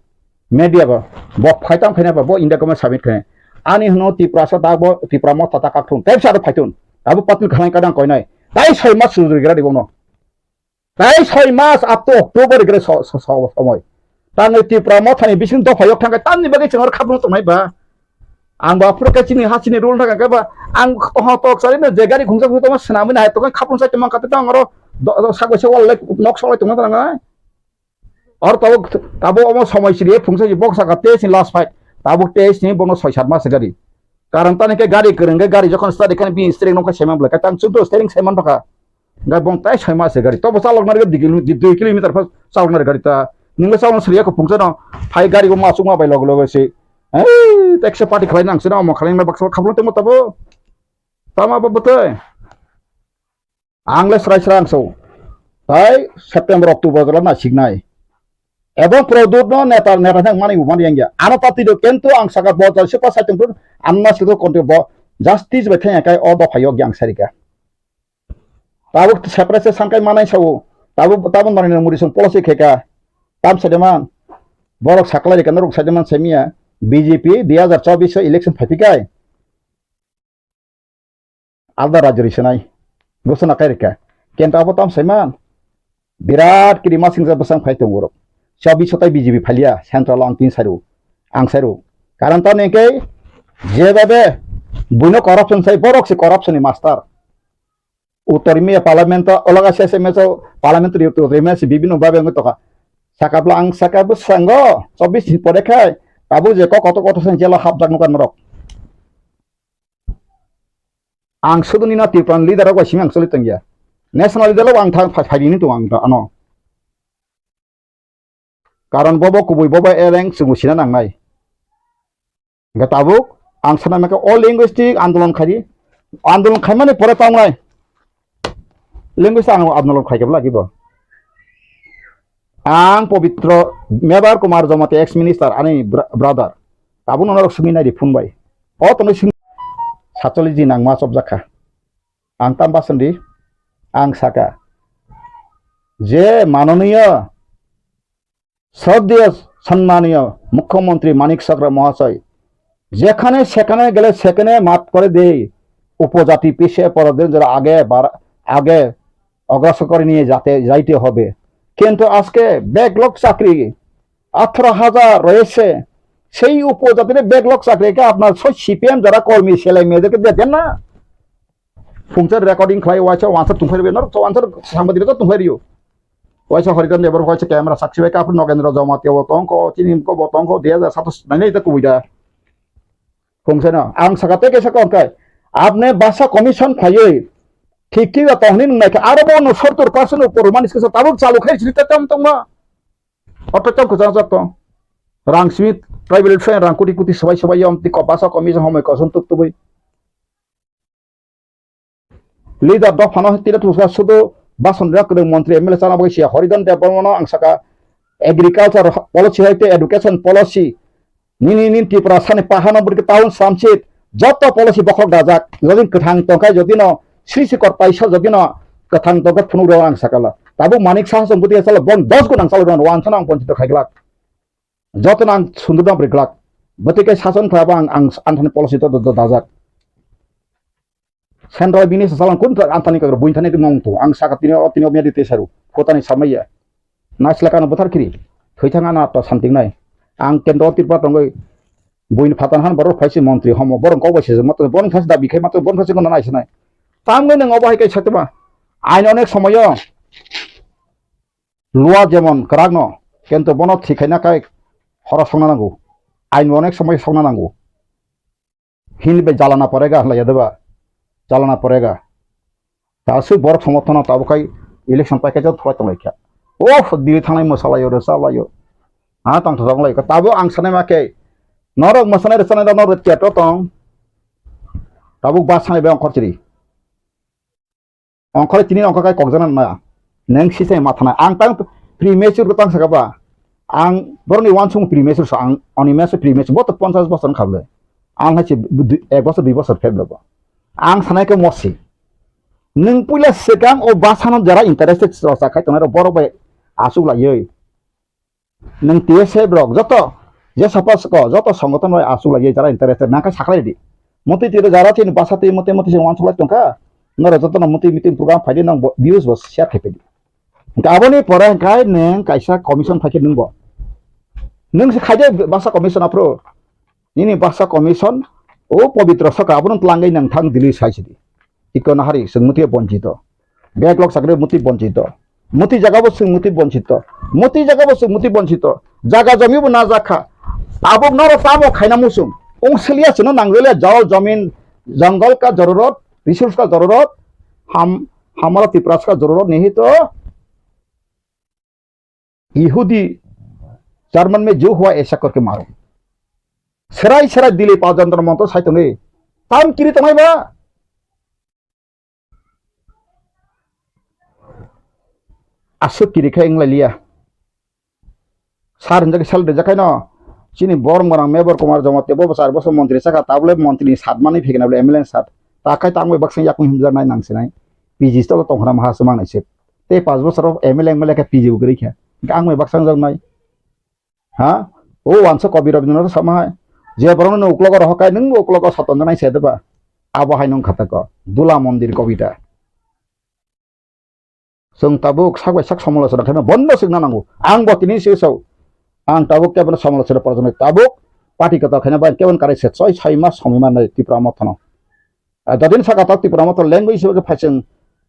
media ba, bo phai tam khaina ba, bo India government submit khaina. Ani hwno Tiprasa da bo, Tipra motha ta kakthung, tei bwsa aro phaithun. Abo patil khanai kadang koinai. Tai soi mas sujuri gira di bono. Tai soi mas up to October gira so, so, so, somoi. Tangwi Tipra mothani bising dopha yok thangkhe tamni bagwi chwng aro khapung tongnai ba. Ang ba phuru khe chini ha chini rule thangkhe ba ang toha tok sari no je gari khungsa khungsa tongma swnamwi nahai tongkhe khapung sai tongma kate tang aro do, do, sak bai se wal lai nok sok lai tongma tang nai. Or tabuk, tabuk omo somoi siri phungsa si bok saka teis ni last fight. Tabuk teis ni bono soi sat mas gari. Karon tani khe gari kwrwng khe gari jokhon start khe bini steering nokha saiman bwlai. Khe tang chuddo steering saiman bwkha. Gai bong tai soi mas gari. Tobo chalok nari dui kilo-, dui kilometer pha chalok nari gari ta. Ningla chalok siri ko phungsa no. Phai gari bo ma chukma bai log log si. Ei, taxi party khlai nang sino mo khlai na baksa khaplo temo tabo. Tama bo bwtwi. Ang le srai srai ang so. Tai September, October jora na siknai. Ebong Pradyot no neta, neta thang mani umani yang ya. Ano pati do kento ang saka bo jai sepa sai tongthun, ano na sido konti bo justice bai thang kai o dopha yok yang sarika. Tabuk separate se sangkai manai sao. Tabuk, tabuk mani no muri song policy kheka. Tam sedeman. Borok saklai rika norok sedeman semia. B J P dui hazar chobbish election phaipikai. Alda rajyo ri swnai, gosona kai rikha. Kento abo tam saiman, birat kiri masingsa bwsang phai tongo borok. Chobbish sotai B J P phailiya, central ang tin sairu, ang sairu. Karon tamni hwnkhe jebhabe buino corruption sai, borok se corruption ni master. Uttor India parliament o, olaga sese meso parliament ri uttor India se bibhinno bhabe wngwi tongkha. Sakapla ang saka bwskango chobbish din pore khai, tabuk je kok kotor kotor sang jela hapjak nukha norok. Ang suduni no Tripura ni leader rok bai simi ang choli tongya. National leader rok ang thang phai, phai rini tongo ang ano. Karon bobo kubui bobo ereng chwngbo sina nangnai. Hingke tabuk ang sana maka o linguistic andolon khai di. Andolon khaimani pore tongnai. Linguistic ang andolon khai kebla gibo. Ang Pobitro Mebar Kumar Jamatia ex minister ani bra-, brother. Tabuk norok simi nai di phone bai. O tongwi simi satcholish din ang ma chopjak kha. Ang tam basan di, ang saka. Je manoniyo, sroddheyo, sanmaniyo Mukhyamantri Manik Chakra Mahasai, যেখানে সেখানে গেলে সেখানে মাফ করে দেই, উপজাতি পিছিয়ে পড়াদের জন্য আগে বাড়া-, আগে অগ্রসর করে নিয়ে যাতে, যাইতে হবে। কিন্তু আজকে ব্যাকলগ চাকরি আঠারো হাজার রয়েছে, সেই উপজাতির ব্যাকলগ চাকরিকে আপনার সব সিপিএম যারা কর্মী ছেলে মেয়েদেরকে দেন না। Phungsa recording khlai waisa wansa tungphai rwbaino, wansa sangbadirok tungphai rwio. Waisa Haridan Debbarma waisa camera sakchi bai kaphir Nogendra Jamatia bo tongkho, chini bo tongkho, dui hajar satos nai nai ta kubui da. Phungsa no, ang saka tei kaisa kok khe, apne basa commission khlaiwi, thik thik tong hwnwi nung naikha, aro bo no sottor percent upor manis kisa tabuk chalu khai sini ta tam tongma. Oto tam kwchang jak tong. Rang simi tribal friend rang kuti kuti swbai swbai yom tiko basa commission homoi koson tuk tubui. Leader dophano tira thwngsa sudu bason rwna kwrwng montri M L A chana bagwi siya Haridan Debbarmano ang saka agriculture policy hai tei education policy nini nini Tripura sani pahano bwrwi town samsit joto policy bokhok dajak jodi kwthang tongkha jodi no sri sikor paisa jodi no kwthang tongkha phunuk rw ang sakala tabuk Manik Saha chwng bwtwi salo bon dos gun ang chalo rw ang wansano ang ponchito khaiglak. Jotono ang sundurno bwrwi glak. Bwtwi khe sason khlaiba ang, ang anthani policy to, to, to dajak. Central bini sasalang kun anthani kagra buini thani mong tu. Ang saka tini o tini o miyadi tesaru. Photani samaya. Naisla kano bwthar kiri. Thwi thang ana to santing nai. Ang kendro Tripura tongoi buini phatan han borok phaisi montri homo borok kok bai sejak mato borok phaisi dabi khai mato borok phaisi kono naisinai. Tamgwi nang obo hai kai satuma. Ain onek somoyo. Lua jemon kwrak no, kintu bono thik khaina kai horo songna nango. Ain bo onek somoi songna nango. Hini bai jalana porega hlaiya deba. Jalana porega. Ta sui borok somorthono tabuk khai election pai khe thwlai tonglai kha. Oh, diri thangnai mwsalaio, rwchalaio. Ha, tong thok lai kha. Tabuk ang sanai ma khe norok mwsanai rwchanai rok norok theater tong. Tabuk ba sanai bai ongkhor chiri. Ongkhorwi tini ongkhor kai kokjana naya. Neng sisai matha nai. Ang tang premature ko tang saka ba. Ang boroni wansung premature sa ang oni meso premature bo to ponchas bosor kha bwle. Ang hai se du-, ek bosor dui bosor pheb bo. Ang sanai khe mosi. Nung puila sekang o basano jara interested sa khai tongnai rok borok bai asuk laioi. Nwng T S F rok joto je sapa soko joto songothon bai asuk lai jara interest nang kha saklai di. Motwi twi jara chini basa twi motwi motwi se wansuk lai tongkha. Norok joto no motwi meeting program phaidi nang bo-, views bo share khai phaidi. Hingke aboni pore hingke nwng kaisa commission phaikhe nwng bo. Nwng se khaide basa commission aphuru. Nini basa commission o pobitro saka abono twlangwi nang thang Delhi sai sidi. Iko nahari chwng mutwi bonchito. Backlog sakri mutwi bonchito. Mutwi jaga bo chwng mutwi bonchito. Mutwi jaga bo chwng mutwi bonchito. Jaga jomi bo najak kha. Tabuk noro tamo khaina muchung. Ungsiliya chwngno nangjalia jol jomin, jungle ka jororot, resource ka jororot, ham, hamara Tiprasa ka jororot nihi to. Yehudi, German me jo hua aisa kor ke maro. Serai serai dili pa jantar montor sai tongi. Tam kiri tongai ba. Aswk kiri khai wng lai liya. Sar hinjak sal rijak khai no. Chini borok morang Mebor Kumar Jamatia bo bwsar bosor montri saka tabule montri ni sat mani phikna bole M L A ni sat. Ta khai tang bai baksa yakung himjak nai nang sinai. P G stolo tong khna maha swmang nai se. Tei pas bosor o M L A M L A khe P G bo kwrwi kha. Hingke ang bai baksa wngjak nai. Ha? O wansa kobi Rabindranath sama hai. Je borokno nung uklogo rohor kai, nung bo uklogo sotonjaknai se deba. Abo hai nung khatako. Dula mondir kobita. Chwng tabuk sak bai sak somolochona khaima bondo swkna nango. Ang bo tini se sao. Ang tabuk kebono somolochona porjoni tabuk party kwtal khaina bai kebon karai se soi soi mas somoi mannai Tipra Mothano. Ah, jadin saka tak Tipra Motha language hisabe khe phaising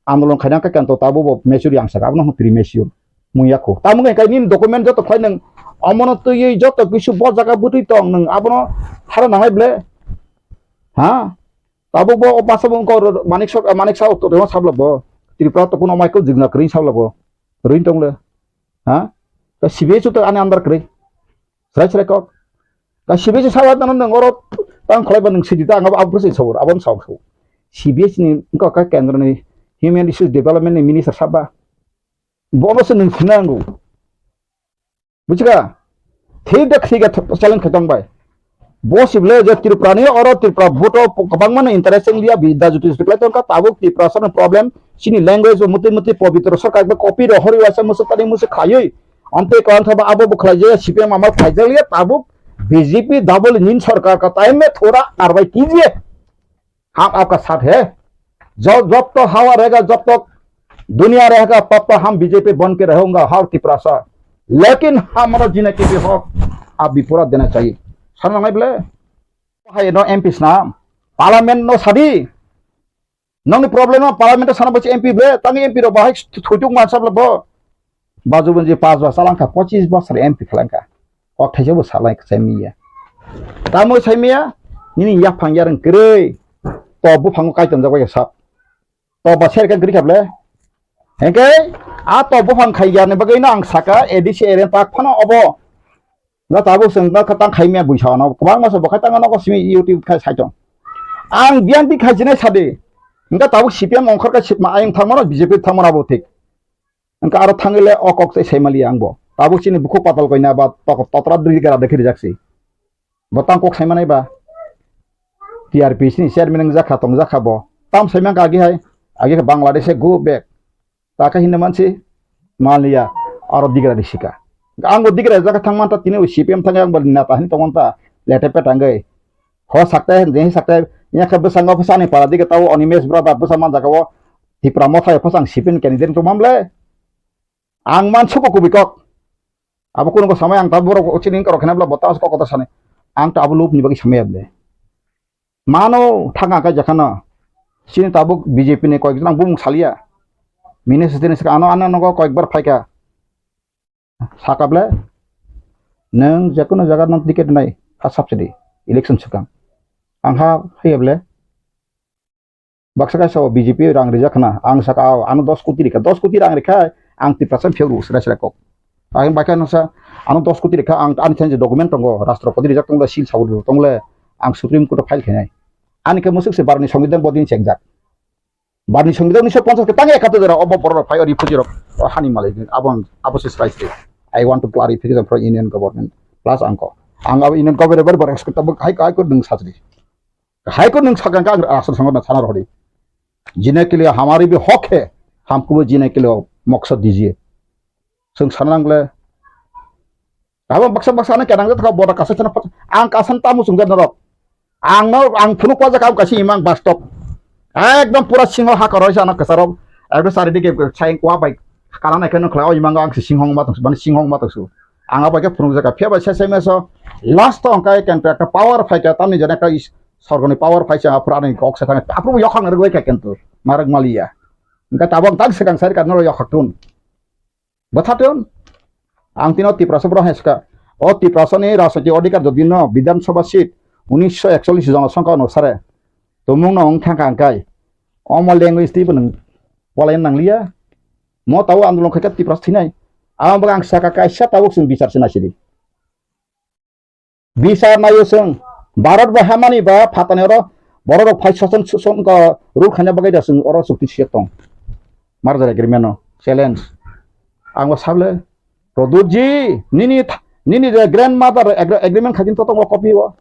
andolon khaina khe kanto tabuk bo mature yang saka, abono hwn premature. Mung yakho. Tamo khe nini document joto khlai nang, omono twiwi joto kisu bo jaga bwtwi tong nang, abono hara nangnai ble. Ha? Tabuk bo o basa bo wngkha oro Manik Sok, Manik Saha to rema sabla bo. Tripura to kuno mai ko jigna kring sabla bo. Ring tong le. Ha? Ka C B S to ani andar kring. Srai srai kok. Ka C B S sawa tano nang oro tang khlai ba nang sidi ta ang abo abro se sabor abon sabor. C B S ni wngkha ka kendro ni Human Resource Development ni minister saba. Bono se nung sinango. Bujiga? Thik da khriga th-, challenge khe tong bai. Bo sibole je Tripura ni oro Tripura vote o kwbangma no interest wng liya, bi da juti juti khlai tong kha, tabuk Tripura sano problem, chini language bo mutwi mutwi pobitro sarkar bai copy ro hori waisa musuk tani musuk khaiwi. Amtwi kwlangkha ba abo bo khlai je C P M amar khlai jak liya, tabuk BJP double engine सरकार का टाइम में थोड़ा कार्रवाई कीजिए। हम आपका साथ है। जो, जब तक हवा रहेगा, जब तक दुनिया रहेगा, तब तक हम बीजेपी बन के रहूंगा हर तिपरासा। लेकिन हमारा जीने के लिए हक आप भी पूरा देना चाहिए। Sana nangnai bole? Hai no M P sna, parliament no sadi. Nongni problem no parliament sana bachi M P bole, tangi M P rok bahai thuituk mansa bole bo. Baju banji pas bosor langkha, pochis bosor M P khlangkha. Kok thaisa bo salai khe saimiya. Tamo saimiya, nini yaphang yareng kwrwi. To buphango kaitam jagwi sap. To ba serka gri khable. Hengke, a to buphang khai yarni bagwi no ang saka A D C area tak phano obo. Na tabuk seng na khatang khai miya buisa no. Kwbang masa bo khatang no ko simi YouTube khai saito. Ang biang di khai jinai sadi. Hingke tabuk C P M ongkhor ka sitma ayung thangmano B J P thangmano abo thik. Hingke aro thangile o kok se saimali ang bo. Tabuk chini bukhuk patal koina ba tok-, totra dui gara dekhi rijak si. Bo tang kok saimanai ba. T R P C ni chairman wngjakha tongjakha bo. Tam saimang ka agi hai. Agi khe Bangladesh e go back. Ta khe hinna mansi maliya aro digra risika. Ang bo digra jaka thang manta tini C P M thang ang bo neta hin tong manta lete peta ngai. Ho sakte, je sakte, ya khe bwskango bwsani para dige tao Animesh brother bwsa man jaga o Tipra Motha e bwsang sipin candidate tong mamle. Ang man suko kubui kok. Abo kuno ko samai ang ta borok chini kok khena bla bota kok kota sani. Ang ta abo lob ni bagwi samai able. Mano thanga kai jakhana. Chini tabuk B J P ni koi jang bumung salia. Mine sitini saka ano ano nogo koi bar phaika. Sakable, nwng jekono jaga nwng ticket nai, ha subsidy, election swkang. Ang ha haiya ble, baksa kaisa o B J P rang rijak khna, ang saka o, ano dos koti rikha, dos koti rang rikha, ang Tiprasa phiyok rw sra sra kok. Ang bakha no sa, ano dos koti rikha, ang ani thanse document tongo, Rashtrapati rijak tongo, seal sabu tongo le, ang Supreme Court o file khainai. Ani khe musuk se barni songbidan bodin chengjak. Barni songbidan unisho ponchas khe tang ekato jora obo borok rok phai o refugee rok o hani malai abo ang abo se srai sri. I want to clarification from Union Government plus angko ang abo Union Government bar bar expect abo hai hai ko nung sajri hai ko nung sagang ka asal sango na sana rodi jine ke liye hamari bhi hak hai humko bhi jine ke liye maksad dijiye. Sung sana nangle Abo baksa baksa ano kenang jatokha boda kasa chana phat ang kasan tamo chungjak norok ang no ang phunuk wajak ang kaisa imang bastop ekdom pura singo hakor oi sana kasarok ekdom sari dige sai kwa bai kana nai khe nokhlai o imang ang singhong ma tongsu mane singhong ma tongsu ang abai khe phunuk jaka phiya bai sai sai meso last to ang kai contract power phai kha tamni jana kai sorgoni power phai cha phura ni kok sa thang apru yokhang rwgoi kha kentu marok maliya engka tabok tang sekang sari kan noro yokhak tun Bwthaton ang tino Tiprasa borok hai swkha. O Tiprasani rajniti adhikar jodi no Bidhan Sabha seat unisho ekchollish jonosongkha onusare tumung no wng thangkha hwnkhe omo language twibo nwng polaina nangliya. Mo tabuk andolon khaikha Tiprasa thinai. Amo bagwi ang sakha kaisa tabuk chwng bichar se naisidi. Bisar naio chwng, Bharat bai hamani ba phatani oro borok rok phai soson soson ko rule khaina bagwi da chwng oro chukti siyok tong. Merger agreement no challenge. Ang bo sable, Pradyut ji, nini tha-, nini je grandmother agre-, agreement khaijin to tongo copy o.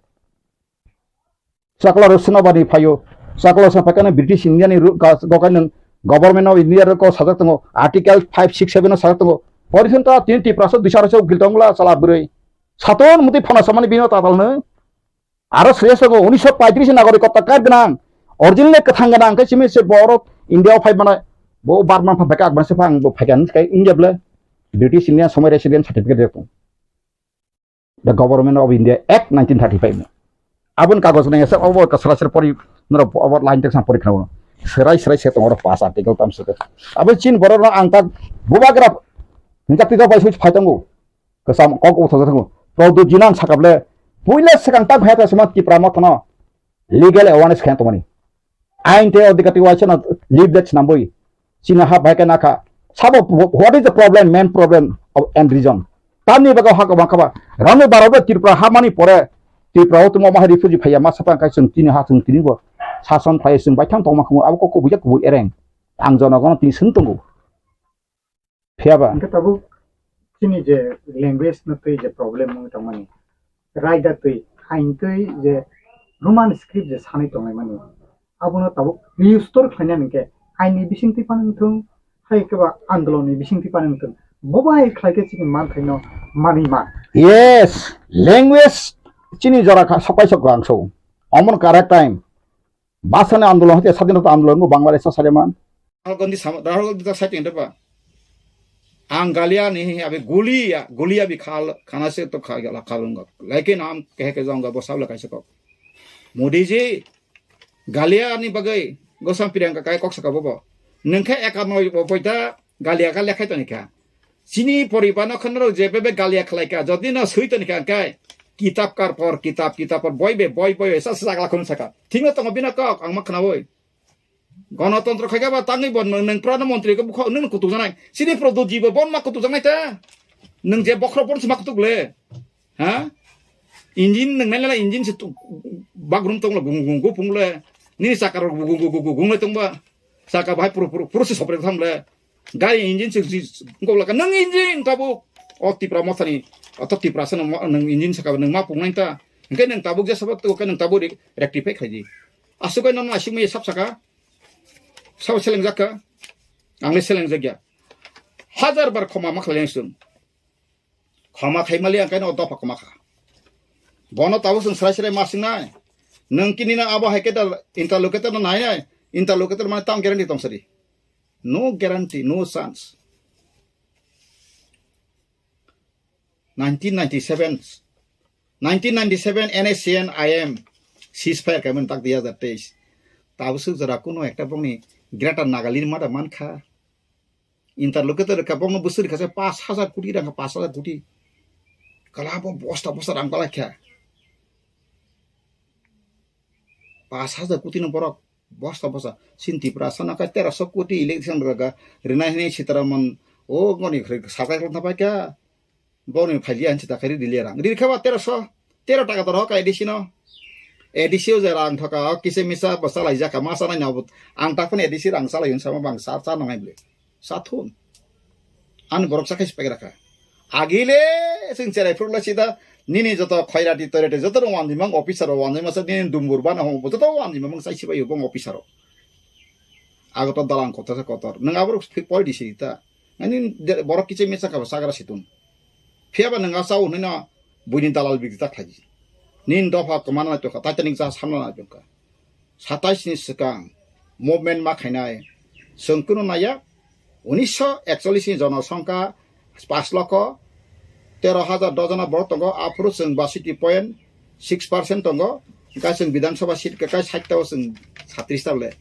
Chakla rok swnabani phaio. Chakla rok swnabani phaikhe British India ni ru-, ga-, gokai nwng Government of India rok sajak tongo. Article five six seven o sajak tongo. Pori hwn ta tini Tiprasa duisa rok se ukil tongla chala bwrwi. Saton muti phana samani bino tatal nw. Aro sreya sago unisho paitris ni nagorik kotta card gwnang. Original kwthang gwnang khe simi se borok India o phai mano. Bo Burma pha beka akbar se phang bo phai kan kai India ble. British India somoi resident certificate de. The Government of India Act nineteen thirty-five no. Aboni kagoj nang esa obo ka sera sera pori noro obo line text pori khna. Serai serai se tong oro pass article tam se. Abo chin borok no ang ta bubagra hinjak twi bai switch phai tongo. Kasam kok o thajak thango. Pradyut ji nang sakable puila sekang tak haya ta sema Tipra Motha no legal awareness khayan tongmani. Ain tei odhikar twi waisa no leave that swnambwi. Chini ha bahai khe nakha. Sabo what is the problem, main problem of and reason? Tamni bagwi ha kwbang khaba. Rani Bharat bai Tripura ha mani pore Tripura o tongma ma refugee phaiya ma sapang kai chwng tini ha chwng tini bo sason phai chwng baithang tongma khumu abo kok kubui jak kubui ereng. Ang jonogono tini swng tongo. Phiya ba? Hingke tabuk chini je language no twi je problem wngwi tongmani, raida twi, ain twi je Roman script je sanwi tonglaimani, abono tabuk restore khlaina hingke ain ni bising twi phano wngthung, hai khe ba andolon ni bising twi phano wngthung, bo bai khlai khe chini manthai no manwi man. Yes, language Chini jora kha, sokai sok ang so. Omon correct time. Basani andolon hote sadinota andolon bo Bangladesh sa saleman. Rahul Gandhi sama, Rahul Gandhi ta saiting depa. Ang galia ni abi gulia, gulia bi khal, khana se to kha gala khalunga. Lekin am kehe ke jonga bo sabla kaisa kok. Modi ji, galia ni bagai gosam Priyanka kai kok saka bobo. Nengkhe eka noi bo poita galia ka lekhai toni kha. Chini poriba no khonro je bebe galia khlai kha. Jodi no sui toni kha kai kitab kar por kitab, kitab por boi be, boi, boi be, sa sa gala khun saka. Thingno tongo bina kok, ang ma khna boi. Gonotontro khaikha ba tangwi bo nwng, nwng prana montri khe bukha nwng kutuk janai. Sini Pradyot ji bo bon ma kutuk janai ta. Nwng je bokhro bon sima kutuk le. Ha? Engine nwng nai la engine se tu bagrum tong la gung gung gung pung le. Nini sakar gung gung gung gung le tong ba. Saka bahai puru puru puru se sopre tham le. Gari engine se ji ngok la nwng engine tabuk. O Tipra mothani. O to Tipra se nwng engine saka nwng ma pung nai ta. Hingke nwng tabuk je sabak tu ke nwng tabuk rectify khaidi. Aswk bai nono aswk maya sap saka. Sabo selengjak kha. Ang le selengjak ya. Hajar bar khoma ma khlai ang chwng. Khoma khai mali ang kaino dopha khoma kha. Bono tabuk chwng srai srai ma sing nai. Nwng kini na abo hai khe da interlocutor no nai nai. Interlocutor mane tam guarantee tong sari. No guarantee, no chance. Nineteen ninety-seven, nineteen ninety-seven N S C N I M ceasefire kaiman tak dui hazar teis. Tabuk suk jora kuno ekta bongni Greater Nagaland mada mankha. Interlocutor kha bongno busuri kha se pash hazar koti rang, pash hazar koti. Kala bo bosta bosta rang balai kha. Pash hazar koti no borok bosta bosta. Sin Tipra sana ka tera so koti election raga. Rina hini Sitaraman o goni sakai khlong thapai kha. Boni phaili anchi ta khairi dilia rang. Ri kha ba tera so, tera taka doro ka A D C no. A D C o je rang thoka, o kise misa bo salai jaka, ma sanai na bo. Ang ta phone A D C rang salai yun sama bang sa, sa nongai ble. Sa thun. Ani borok sa khai spek rakha. Agile sing cherai phuruk la sida nini joto khairati toirati joto rong wanjimang officer rok wanjima sa nini dumbur bana hong joto wanjimang sai sibai yubong officer rok. Ago to dalang kotor sa kotor. Nang aborok poi di sita. Ani borok kiche misa ka sagra situn. Phiya ba nang asau nina buini dalal bigta khlaji. Nin dopha kmana na tokha, Titanic jahaj hamla na tokha. Satais ni swkang movement ma khainai. Chwng kunu naya, unisho ekchollish ni jonosongkha pash lokho tero hajar dojona borok tongo, aphuru chwng basiti point six percent tongo, hwnkhe chwng Bidhan Sabha seat kakai sait ta o chwng satris ta le.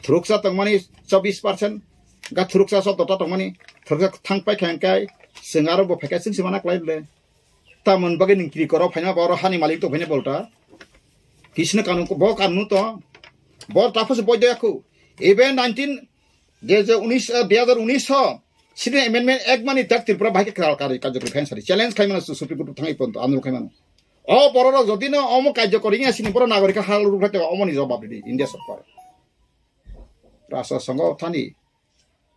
Thuruksa tongmani chobbish percent, hwnkhe thuruksa sotto ta tongmani, thuruksa thang paikha hwnkhe chwng aro bo phaikha chwng se mana klai le. Tamoni bagwi nwng kiri korok phaima ba oro hani malik tong phaina bolta. Kisno kanun ko, bo kanun to. Bo taphos boy doya khu. Even nineteen, je je unis, eh, dui hazar unis ho. Sini amendment ek mani tak Tripura bahai ke kral kari kajak rukhain sari. Challenge khai mano Supreme Court thangai ponto, andolon khai mano. O borok rok jodi no omo kajak kori ya sini borok nagorik hal rukha te omo ni jawab di India sorkar. Rasa songo thani.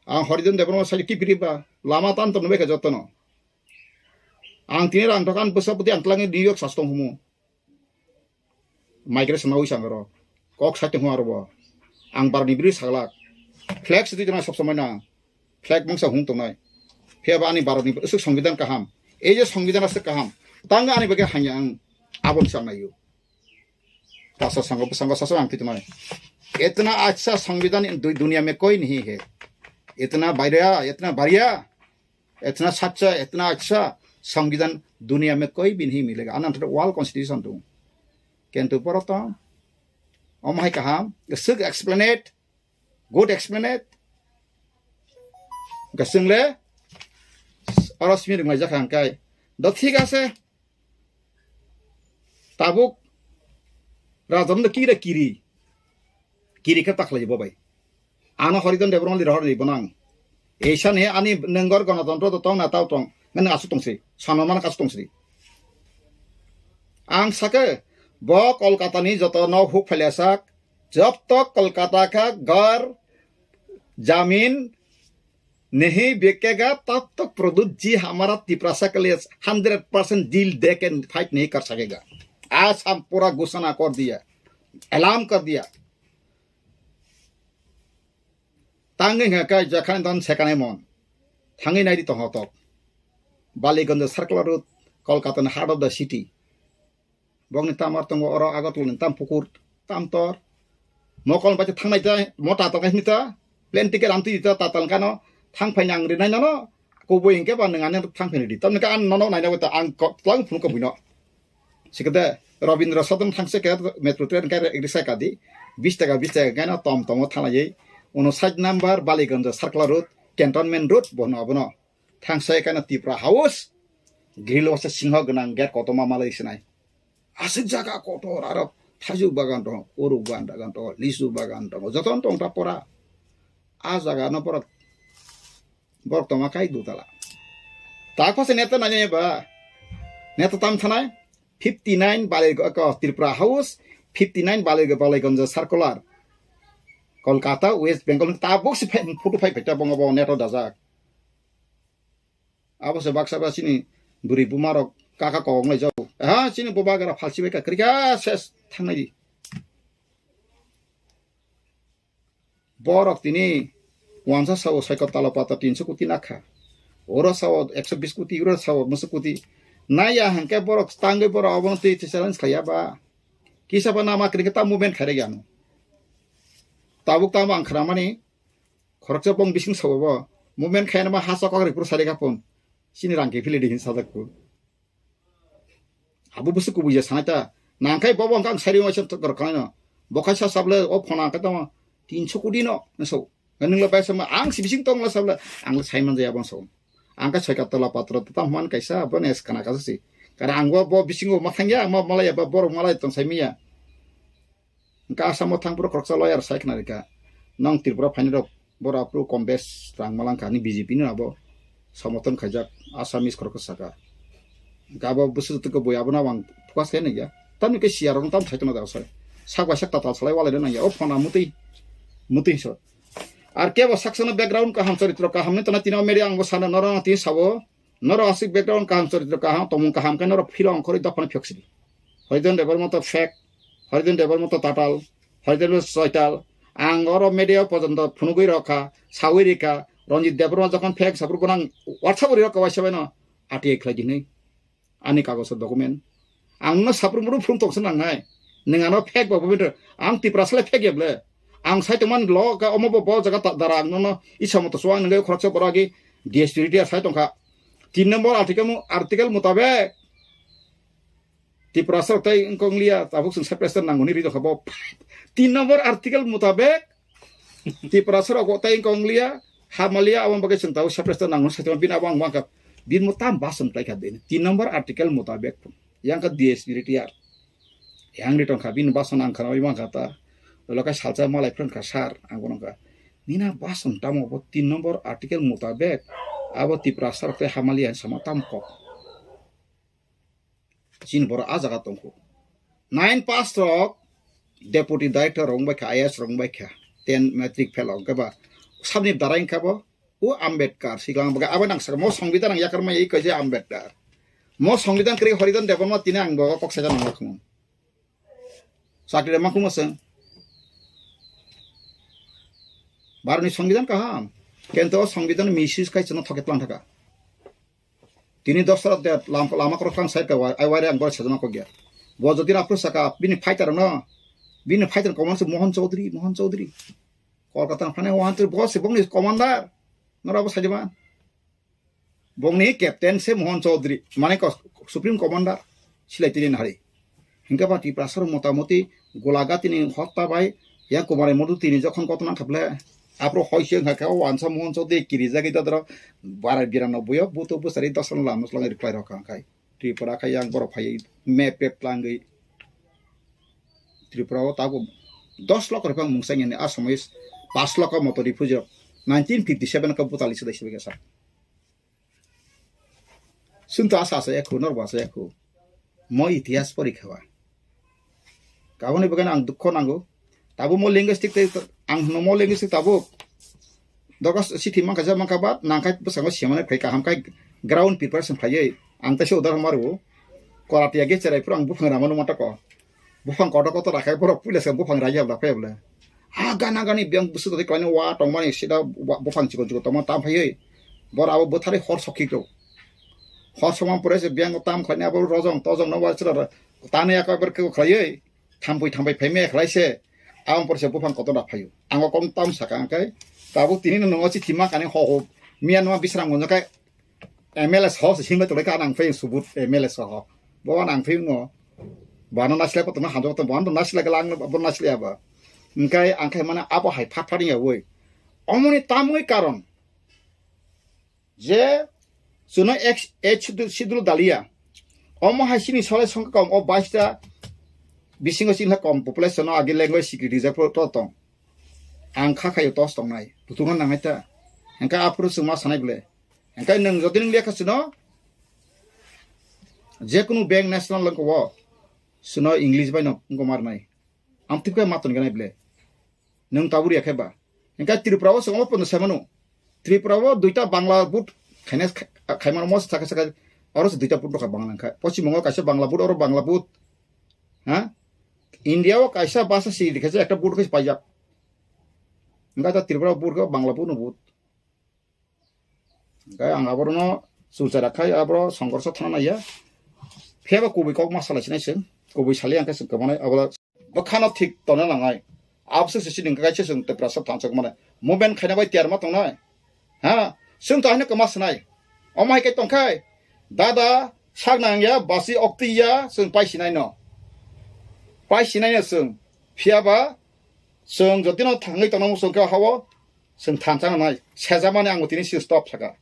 Ang Horijan Debbarma sai kipiri ba lama tan to nubeka jotono. Ang tini rang dokan bwsa bwtwi ang twlangwi New York sas tong humo. Migration nawi sang aro. Kok sai tong aro bo. Ang barni biri saglak. Flag sidi jona sob somoi na. Flag mangsa hung tongnai. Phiya ba ani Bharatni aswk songbidan kaham. Ei je songbidan aswk kaham. Tang ani bagwi hanya ang aboni sang nayo. Rasa sango bwsango sasu ang twi tongnai. Itna acha songbidan du-, duniya mein koi nahi hai. Itna bhaiya, itna bhaiya. Itna sacha, itna acha songbidan duniya mein koi bhi nahi milega. Ananta world constitution tu. Kintu poroto, om hai kaham, suk explain it, good explain it. Gasung le, oro simi rung lai jakha hangkai. Do thik ase. Tabuk Raja no kira kiri. Kiri khe takhlai bo bai. Ano Horijan Debbarma lira hor di bonang. Eisa ne ani nengor gonotontro to tong na tao tong. Nang asu tong si. Sanamana kasu tong si. Ang sake bo Kolkata ni joto no huk phailasak. Jab tak Kolkata ka ghar zamin नहीं बिकेगा, तब तक प्रद्युत जी हमारा तिपरासा के लिए hundred percent deal दे के फाइट नहीं कर सकेगा। आज हम पूरा घोषणा कर दिया, ऐलान कर दिया। Tangwi hwnka khe jakhan don sekane mon. Thangwi naidi tongho tok. Baliganj Circular Road, Kolkata ni heart of the city. Bokni tamar tongo oro Agartala ni tam pukur, tam tor. Mokol bai thangnai ta, mo tatal kai ta, plane ticket amtwi ta, tatal kano, thang phai nang rinai nano, kubui hingke ba nang ani thang phai di. Tamni ka an nono naina ta, ang ko, tlang phunu ko buino. Sikade, Rabindra Sadan thangse ke metro train kai risa kadi, bis taka, bis taka kai no tom tomo thanglai. Uno side number, Baliganj Circular Road, Cantonment Road, bono abono. Thangsa ekana Tipra House, grill o se singho gwnang gate kotorma malai sinai. Aswk jaga kotor aro thaijuk bagan tongo, uruk bagan tongo, lisu bagan tongo, jotono tong ta pora. A jaga no borok, borok tongma kai dutala. Tak phase neta nanya ba, neta tam thanai, fifty nine Bali, ko Tripura House, fifty nine Bali, Baliganj Circular. Kolkata, West Bengal, tabuk si photo phai phai ta bongo bo neto dajak. Abo se baksa ba chini bwrwi buma rok kaka kok nai jago. Ha, chini boba gara phalsi bai ka krika ses thangnai di. Borok tini wansa sao saiko tala pata tinso koti nakha. Oro sao ekso bis koti, oro sao musu koti. Naya hangke borok tangwi borok abono twi twi challenge khaiya ba. Kisa ba nama krika ta movement khaire gano. Tabuk tamo ang khramani Khoroksa bong bising sabo bo. Movement khaina ma ha chokak ripur sari kapun. Chini rang ke philidi hin sajak ku. Abo busu kubuya sanai ta. Nangkai bobo ang sari ma chok kor khaino. Bokai sa sable o phona ka tamo. Tinso kudi no. Naso. Nungla bai sama ang si bising tong la sable. Ang sai man jaya bang so. Ang ka sai ka tola patra ta man kaisa bo nes kana ka si. Kara ang bo bo bising o mathang ya ma malaya ba bor malai tong sai miya. Hingke Asamo thang phuru khoroksa lawyer sai khna rikha. Nong Tripura phainai rok boro aphuru kom bes rang malangkha ani B J P no abo somothon khaijak Assamese khoroksa saka. Hingke abo bwswk tongkha bui abono ang focus khe nangya. Tamni khe C R rok no tam thai tongna da sai. Sak bai sak tatal salai walai nangya. O phone a mutwi mutwi so. Ar kebo saksa no background kaham choritro kaham ni tona tino media ang bo sana norok tini sabo. Norok aswk background kaham, choritro kaham, tongmung kaham khe norok philo ongkhorwi dophano phiyoksidi. Horidon Debbarma to fake, Horidon Debbarma to tatal, Horidon Debbarma to soital. Ang oro media o pojonto phunugwi rokha, sawi rikha, Ranjit Debbarma jokhon fake saphuru bono ang WhatsApp o rirokha waisa baino R T I khlai di hinwi. Ani kagoso document. Ang no saphuru muru phung tongsa nangnai. Nwng ano fake ba bumito. Ang Tiprasa le fake ya ble. Ang sai tongmani lo ka omo bo bo jaga ta dara ang nono isa moto suang nangwi khoroksa borok agi D S P retire sai tongkha. Tin number article mu, article mutabek Tiprasa rok tai wngkong liya tabuk chwng separate state nangmani ri tongkha bo. Tin number article mutabek Tiprasa rok tai wngkong liya, hamalia aboni bagwi chwng tabuk separate state nangmani sai tongkha bini abo ang wngkha. Bini mo tam bason khlai kha bini. Tin number article mutabek. Yang ka D S P retire. Yang ri tongkha bini bason ang khana oi mankha ta. Olo ka salsa malai phrang kha sir ang bono kha. Nina bason tamo bo tin number article mutabek abo Tiprasa rok tei hamalia sama tam kok. Chini boro a jaga tongkho. Nine pass rok deputy director rok wngbai kha, I A S rok wngbai kha. Ten matric fail rok wngkha ba. Sabni darai wngkha bo. O Ambedkar, siklang baga abo nang saka, mo songbidhan ang yakar ma yei kaisa Ambedkar. Mo songbidhan kri Horidon Debbarma tini ang bo kok saja nang lakmo. Sakri ma kuma seng. Baroni songbidhan kaham. Kento songbidhan misis kai chana thoke plan thaka. Tini dosra de lam-, lama korok tang sai ka wai, ai wai ang bor sajana kok ya. Bo jodi rapro saka, bini fighter no, bini fighter komon se Mohan Chaudhary, Mohan Chaudhary. Kolkata phane Mohan Chaudhary, bo se bongni commander. Nora bo sajima. Bongni captain se Mohan Chaudhary, mane ko Supreme Commander, silai tini hari. Hingke ba Tiprasar motamoti Golaghatini hotta bai, yang Kumari Modu tini jokhon kotona khaple, apro hoise hingka khe o wansa Mohan Chaudhary kirijagwi dadro, bara birano buyo, buto bwsari dosan lam swlangwi reply rok kha khai. Tripura khai yang borok phai map pep tlangwi. Tripura o tabuk dos lok rwphang mungsa nini a somois pas lok moto refugee rok nineteen fifty seven ka butali sudai sibika sa. Chwng to asa asa ya khu, norbo asa ya khu. Mo itihas pori kha ba. Kaboni bagwi ang dukho nango. Tabuk mo linguistic tei ang hwno mo linguistic tabuk. Dogo sithi mankha, ja mankha ba, nangkhai bwskango semane phai kaham khai ground preparation phaiwi. Ang teisa udahoron mario. Koratiya ge cherai phuru ang buphang rama nukma tako. Buphang kotor kotor rakhai borok puila se buphang raiya bla phai bla. A gana gani biyang bwswk twi klainai wa tongmani sida wa buphang chikon chikon tongma tam phaiwi. Bor abo bwtharwi hor sokhi rw. Hor sokma pore se biyang tam khlainai abo rojong tojong no wa chwla Tani ako ebar khe khlaiwi, thampui thampai phaimaya khlai se, ang porse buphang kotor da phaio. Ang o kom tam saka ang kai, tabuk tini no nongo chithi ma kani ho ho, miya numa bisram gonjo kai, M L A soho se himlai tonglaikha, ang phai subut M L A soho. Bo ang phai no, bano nasilai kotor no hanjo kotor, bano nasilai galang, bo nasilai aba. Engkai ang khai mana abo hai phat phat ya woi. Omoni tamoi karon, je chwno ek, ek schedule, schedule daliya. Omo hai chini solai songkha kom, o bais ta bisingo chini kom population no agi language security rijak pho to tong. Ang kha khayo tos tongnai. Butungo nangnai ta. Engka aphuru chwng ma sanai bole. Engka nwng jodi nwng lekha chwno, je kunu bank national langko o, chwno English bai no wngko marnai. Ang tipkhe ma tongganai bole. Nwng tabuk ya khe ba. Engka Tripura o chwng omo pono sai mano. Tripura o duita Bangla board khaina khaimano mo saka saka oro se duita board rokha Bangla kha. Pochim Bongo kaisa Bangla board, oro Bangla board. Ha? India o kaisa basa si dikhe ekta board khe paijak. Engka ta Tripura board khe Bangla board no board. Engka ang aborno chulchara khai abro songkorso thana naiya. Phiyaba kubui kok ma salai sinai chwng. Kubui sali ang khe chwng kwmanai abo bwkhano thik tona nangnai. Abose se sining kaisa chwng Tiprasa thansa kwmani. Movement khaina bai tiyar ma tongnai. Ha? Chwng to haino kwma sinai. Omo hai khe tongkhai. Dada sak nangya, basi okti ya, chwng pai sinai no. Pai sinai no chwng. Phiyaba chwng jotino thangwi tongna muchung khe hao, chwng thansa nangnai. Sejamani ang tini si stop saka.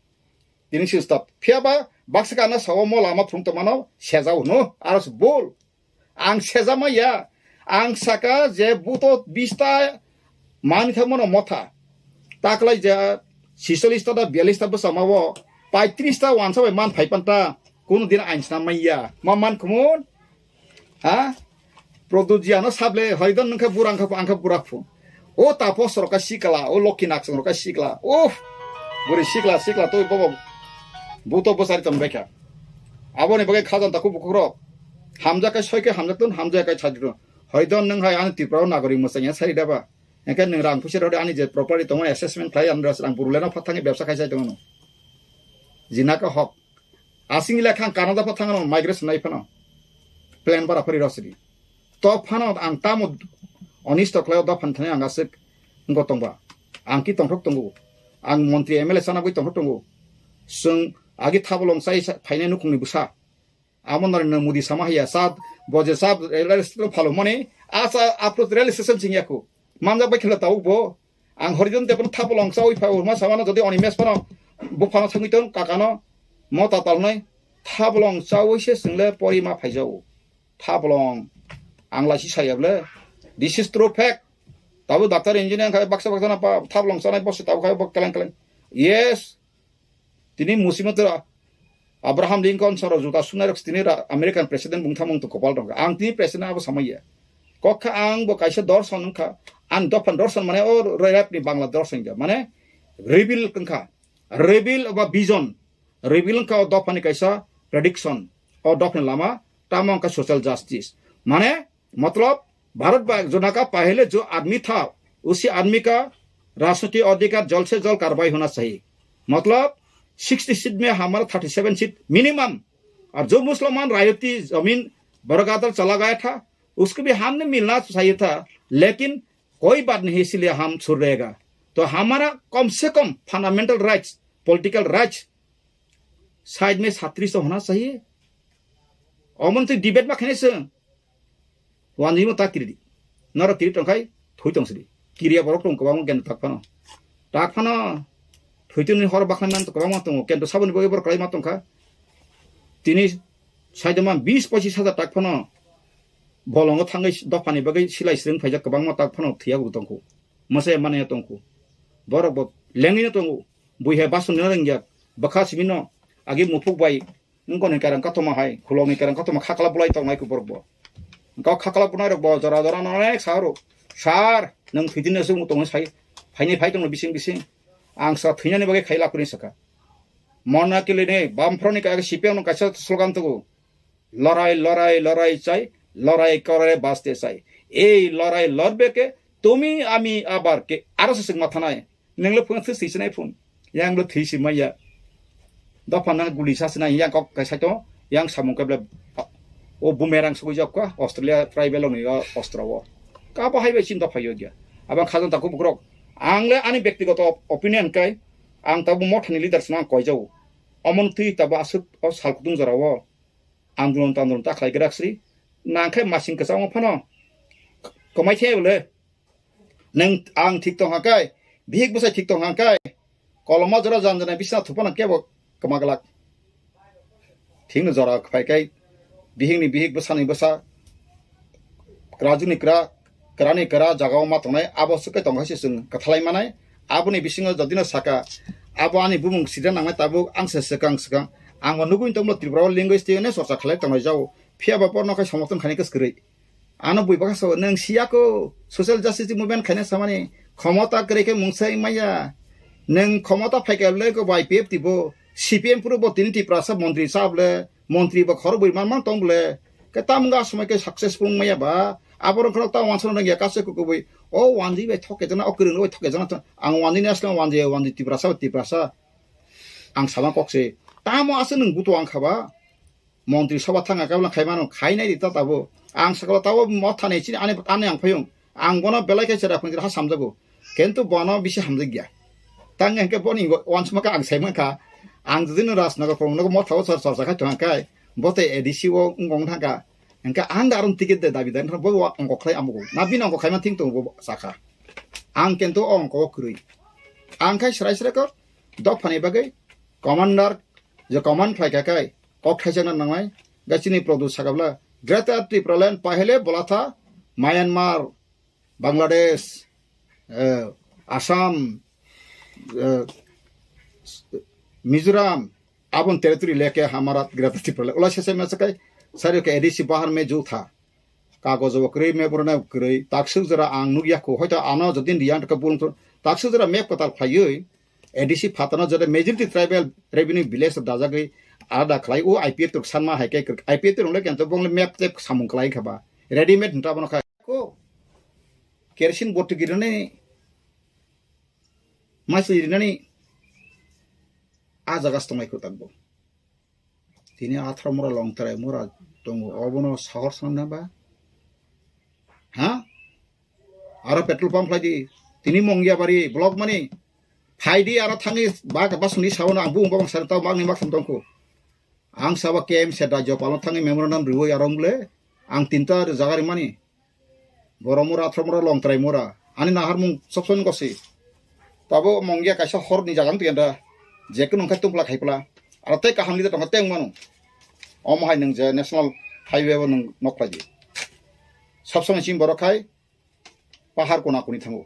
Tini si stop. Phiyaba baksa kana sao mo lama phung tongmano sejao hwno. Aro se bol. Ang sejama ya. Ang saka je buto bista mani thangmano motha. Taklai je sisolista da bialista bwsama o paitris ta wansa bai man phai panta. Kunu din ain sna maya. Ma man khumun? Ha? Produjiano sable hoidon nungkha burang kha angkha burak phu. O tapos roka sikla, o lokhi naksong roka sikla. Uff. Buri sikla, sikla toi bobo. Buto bosari tong bekha. Aboni bagwi khajan taku bukukrok. Hamja kai soi kai hamja tun, hamja kai chadi tun. Hoidon nung hai ani Tripura nagori musanya sari daba. Engke nung rang pusi rode ani je property tongo assessment khlai ani rang buruleno phatangi bebsa khai sai tongo. Jinaka hok. Asing ila khang Canada pha thangno migration nai phano. Plan bara phari rosidi. To phano ang tamo onisto khlaio dophan thani ang aswk wngko tongba. Ang ki tongthok tongo. Ang montri M L A sana bui tongthok tongo. Sung agi thabolong sai sa-, phainai nukhungni bwsa. Amo Narendra Modi sama hiya sat boje sab rail station phalo mani asa apro rail station singya ko. Manjak bai khela tau bo. Ang horizon te pun thabolong chawi phai urma samano jodi oni mes pano buphano thangwi tong kakano mo tatal nai thabolong chawi se single pori ma phaijao. Thabolong ang laisi sayable. This is true fact. Tabu doctor engineer khai baksa baksa na pa thabolong chanai bosi tabu khai bok keleng keleng. Yes. Tini musima tera Abraham Lincoln soro juta sunai rok tini ra American president bung thamung to kopal rok. Ang tini president abo samaya. Kokha ang bo kaisa dorson wngkha. Ang dophan dorson mane o rap ni Bangla dorson ja. Mane reveal wngkha. Reveal ba vision. Reveal wngkha o dophani kaisa prediction. O dophani lama tamo wngkha social justice. Mane मतलब भारत का जो ना का पहले जो आदमी था उसी आदमी का राजनीति अधिकार जल्द से जल्द कार्रवाई होना चाहिए। मतलब सिक्सटी सीट में हमारा थर्टी सेवन सीट मिनिमम। और जो मुसलमान रायती जमीन बरगादर चला गया था उसको भी हमने मिलना चाहिए था, लेकिन कोई बात नहीं, इसीलिए हम छुड़ रहेगा। तो हमारा कम से कम fundamental rights, political rights side में छत्तीस तो होना चाहिए। Omon twi debate ma khainai se. Wanjimo ta kiri di. Noro kiri tongkhai thui tong sidi. Kiriya borok tong kwbangma kento tak phano. Tak phano. Thwitwini hor bakhnai man kwbangma tongo. Kento saboni bagwi borok kwlaima tongkha. Tini saidoma bis pochis hajar tak phano. Bolongo thangwi dophani bagwi silai srwng phaijak kwbangma tak phano thwiyago tongkho. Mwsaya manaya tongkho. Borok bo lengwino tongo. Buiha basonina rwngya. Bwkha simino agi muphuk bai wngkoni kereng kothoma hai, khulokni kereng kothoma khakla bulai tongnai kuborok bo. Wngkha khakla bunai rok bo jora jora no onek sa rw. Sir, nwng thwidin no swngmo tongwi sai. Phaini phai tongno bising bising. Ang sa thwinani bagwi khai lakwini sakha. Mona kilini bamphro ni kaisa C P M no kaisa slogan tugu. লড়াই, লড়াই, লড়াই চাই, লড়াই করে বাঁচতে চাই। এই লড়াই লড়বে কে? তুমি, আমি, আবার কে? Aro se swngma thanai. Nenglo phone thwi sinai phone. Yang lo thwi si maya. Dopha nang guli sa sinai yang kok kai saito. Yang samung kai bla. O bumerang sugui jokka Australia tribal ni o ostro o. Kabo hai bai chinta phaio gya. Abang khajang taku bukrok. Ang le ani bektigoto opinion kai, ang tabu mothani leaders no ang koijao. Omon twi tabu aswk o sal kutung jora o andolon tandolon ta khlai grak sri. Nang khe masing kwchangma phano kwmai the bole. Neng ang thik tong hakai, bihik bwsai thik tong hakai, koloma jora jan jana bisna thupana kebo kwma glak. Thikno jora phai kai, bihikni bihik bwsani bwsa, kwrajuni kwra, kwrani kwra jagao ma tongnai, abo swk kai tong hai se chwng kwthalai manai. Aboni bisingo jodino saka, abo ani bumung sida nangnai tabuk ang se swkang swkang. Ang bo nugui tongmo Tripura o language tei ne chorcha khlai tongnai jao. Phiya ba porno khai somorthon khaini kwskwrwi. Ano bui baka sao, nang siya ko social justice movement khaina samani khomota kwrwi khe mungsa wngmaya. Nang khomota phaikha le ko bai P F T bo, C P M puro bo tini Tiprasa montri sa bole, montri bo khoro bui man man tong bole. Ke tam ga samai ke successful wngmaya ba. Abo rong khorok ta wansa nang ya kase ko ko bui. O wanji bai thok ke jana, o kwrwng bai thok ke jana. Ang wanji ni asla wanji, wanji Tiprasa, Tiprasa. Ang sama kok se. Tamo ase nang buto ang khaba. Montri sabha thangkha khe bwlai khaimano khainai di ta tabuk. Ang sakalo tabuk motha ni chini ani, ani ang phayung. Ang bono belai khe chera phung ha samjago. Kintu bono bisi hamjakya. Tang hwnkhe boni wansukma khe ang sai mankha. Ang jodi no Rajnagar phung no motha o chor chorcha khai thangkha khai. Bo tei A D C o wngkong thangkha. Hwnkhe ang da aron ticket de dabi da bo wa ongkok khlai amugo. Na bini ongkok khaima thing tongo bo sakha. Ang kintu o ongkok o kwrwi. Ang khai srai srai kok dophani bagwi commander je command khlai kha khai kok thaijakna nangnai, ga chini Produ sakabla Greater Tipraland pahele bola tha Myanmar, Bangladesh, eh, Assam, eh, Mizoram, abon territory leke hamara Greater Tipraland. Ula sese mesakai sari ke A D C bahar me ju tha. Kagojo bo kwrwi, map rwna kwrwi, takswk jora ang nukya kho, hoito ano jodi riya wngkha bul wngkha, takswk jora map kwtal khlaiwi A D C phatano jora majority tribal revenue village rok dajagwi alada khlai, o I P F rok sanma hai khe kwrwi, I P F rok le kento bongni map tep samung kwlai kha ba, readymade hinta bono kha ko kerosene botwi rinani, maisli rinani a jaga se tongnai kho takbo. Tini athro mura long trai mura tongo, obono sahor sanna ba? Ha? Aro petrol pump khlai di. Tini Mongia bari block mani. Phai di aro thangwi ba, ba suni sawo na ang bung bang sar tau magni mak sam tongkho. Ang saba K M se da jo palon thangwi memorandum riwi aro mle. Ang tinta jaga rimani. Borok mura, athro mura, long trai mura. Ani naharmung sob somoi gosi. Tabo Mongia kaisa horni jaga wng twi da. Je kunu wngkha tungpla khaipla. Aro tei kaham leader tongkha tei wngmano. Omo hai nwng je national highway o nwng nok khlai di. Sob somoi chini borok khai pahar kona kuni thango.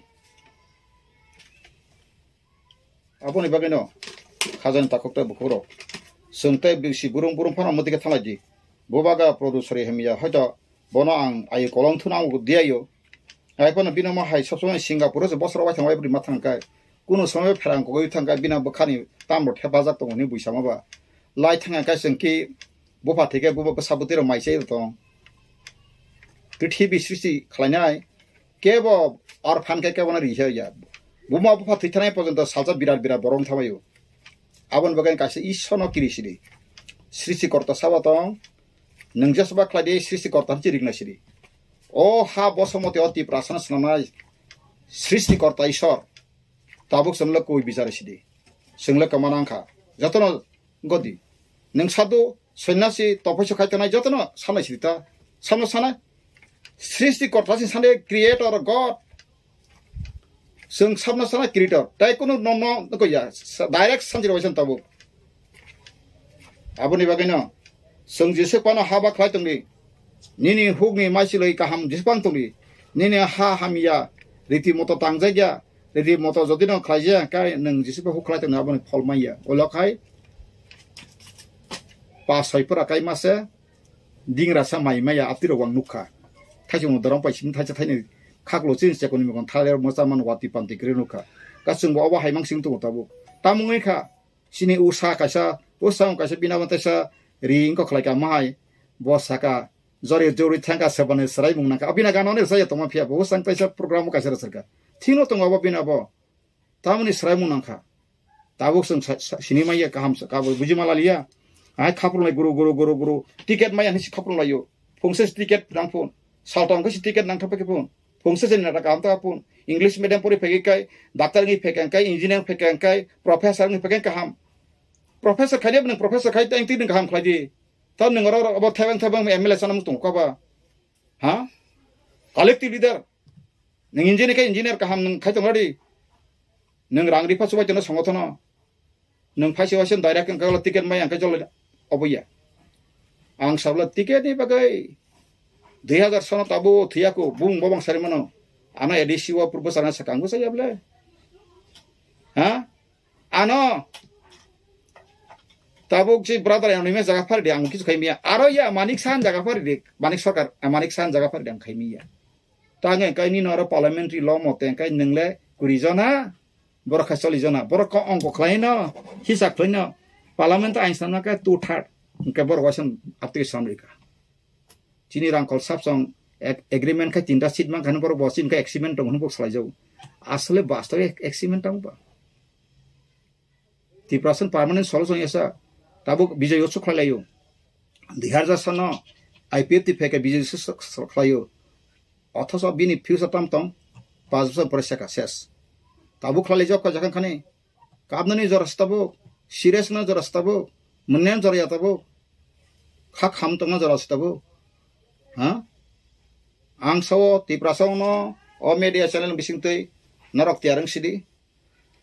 Aboni bagwino khajani takhuk tei bukhukrok. Chwng tei bisi burung burung phano mwtwi khe thanglai di. Bubagra Produ Sori hamya hoito bono ang ayu kolong thuna ang diyayo. Ai phano bino ma hai sob somoi Singapore se bosor wai thang wai bwrwi ma thang kai. Kuno somoi pherang kogwi thang kai bina bwkhani tambo thepajak tongo hwnwi buisama ba. Lai thang kai chwng ki bupha thike buba bwsa bwtwi rok mai chai tong. Prithibi srishti khlainai kebo orphan khe kebo no ri ya. Buma bupha thwi thanai porjonto salsa birat birat borok thamaio. Aboni bagwi kaisa Ishwar no kiri sidi. Srishti korta sabo tong. Nwng jesba khlai di Srishti korta hinwi ringnai sidi. O ha bosomoti o Tiprasa no swnamnai Srishti korta Ishwar. Tabuk chwng le koi bichar sidi. Chwng le kwma nang kha. Jotono godi. Nwng sadhu, sonyasi, topoi so khai tongnai jotono sanai sidi ta. Samno sanai. Srishti korta si sanai creator God. Chwng sabno sanai creator. Tai kunu no no ko ya. Direct sanjiro bai san tabuk. Aboni bagwino chwng Jisu phano haba khlai tongdi. Nini hukni maichilwi kaham Jisu phano tongdi. Nini ha hamya riti moto tangjakya, riti moto jodi no khlaijak khe nwng Jisu phano huk khlai tongdi aboni phol manya. Ulo khai pa soi pura kai mase dingra sa mai maya aptirok wang nukha. Thaisung dorong pai simi thaisa thaini khaklo chin chekoni mokon thaler mosa man wati panti kri nukha. Ka chwngbo obo hai mang sing tongo tabuk. Tamungwi kha. Chini usa kaisa, usa wng kaisa bina bo teisa ri wngkha khlai ka mahai. Bo saka, jori jori thangka sebani swrai mung nangkha. Bina gana ni rwchaya tongma phiya bo usa wng teisa program o kaisa rwchar kha. Thino tongo bo bina bo. Tamoni swrai mung nangkha. Tabuk chwng sa-, sa-, sini manya kaham sa, kabo buji mala liya. Ai khapru lai guru, guru, guru, guru. Ticket maya hinwi si khapru laio. Phungsa si ticket nang phun. Saltong khe si ticket nang thapa khe phun. Phungsa si nata kaham ta phun. English medium pori phege kai, doctor ngi phege kai, engineer phege kai, professor ngi phege kaham. Professor khai de, nang professor khai tang ti nang kaham khlai di. Ta nang oro abo thebeng thebeng M L A sana mung tong ka ba. Ha? Collective leader. Nang engineer kai engineer kaham nang khai tong di. Nang rang ripa subai tong songotono. Nwng phaisa waisa direct wngkha ticket mai ang khe jolo obo ya. Ang sabla ticket ni bagwi dui hazar sono tabuk thwiya ko bung bobang sari mano. Ano A D C o purbo sana sakang bwsa ya ble. Ha? Ano tabuk si brother ano me jaga phari di ang kisu khai miya. Aro ya Manik Sahan jaga phari di. Manik Sarkar, ah, Manik Sahan jaga phari di ang khai miya. Tangwi hwnkhe nini oro parliamentary law mote hwnkhe nwng le kuri jona, borok khe choli jona, borok kok ongko khlai no, hisab khlai no, parliament ain sanma khe two third, hwnkhe borok waisa aptwi samrika. Chini rangkol sapsong ag-, agreement khe tinta seat mankha borok bo chini khe agreement tong hwnwi bo salai jago. Asole bastobe agreement tong ba. Tiprasa permanent solution esa tabuk Bijoy Utsav khlai laio. Dui hazar sano I P F T phai khe Bijoy Utsav khlaio. Othoso bini future tam tong, paanch bochor pore seka ses. Tabuk khlai laijak kha jakhang khani. Kabnani jora se tabuk, serious na jora se tabuk, mwnyan jora ya tabuk, kha kham tongna jora se tabuk. Ha? Ang sao Tiprasa no o media channel bising twi norok tiyar wng sidi.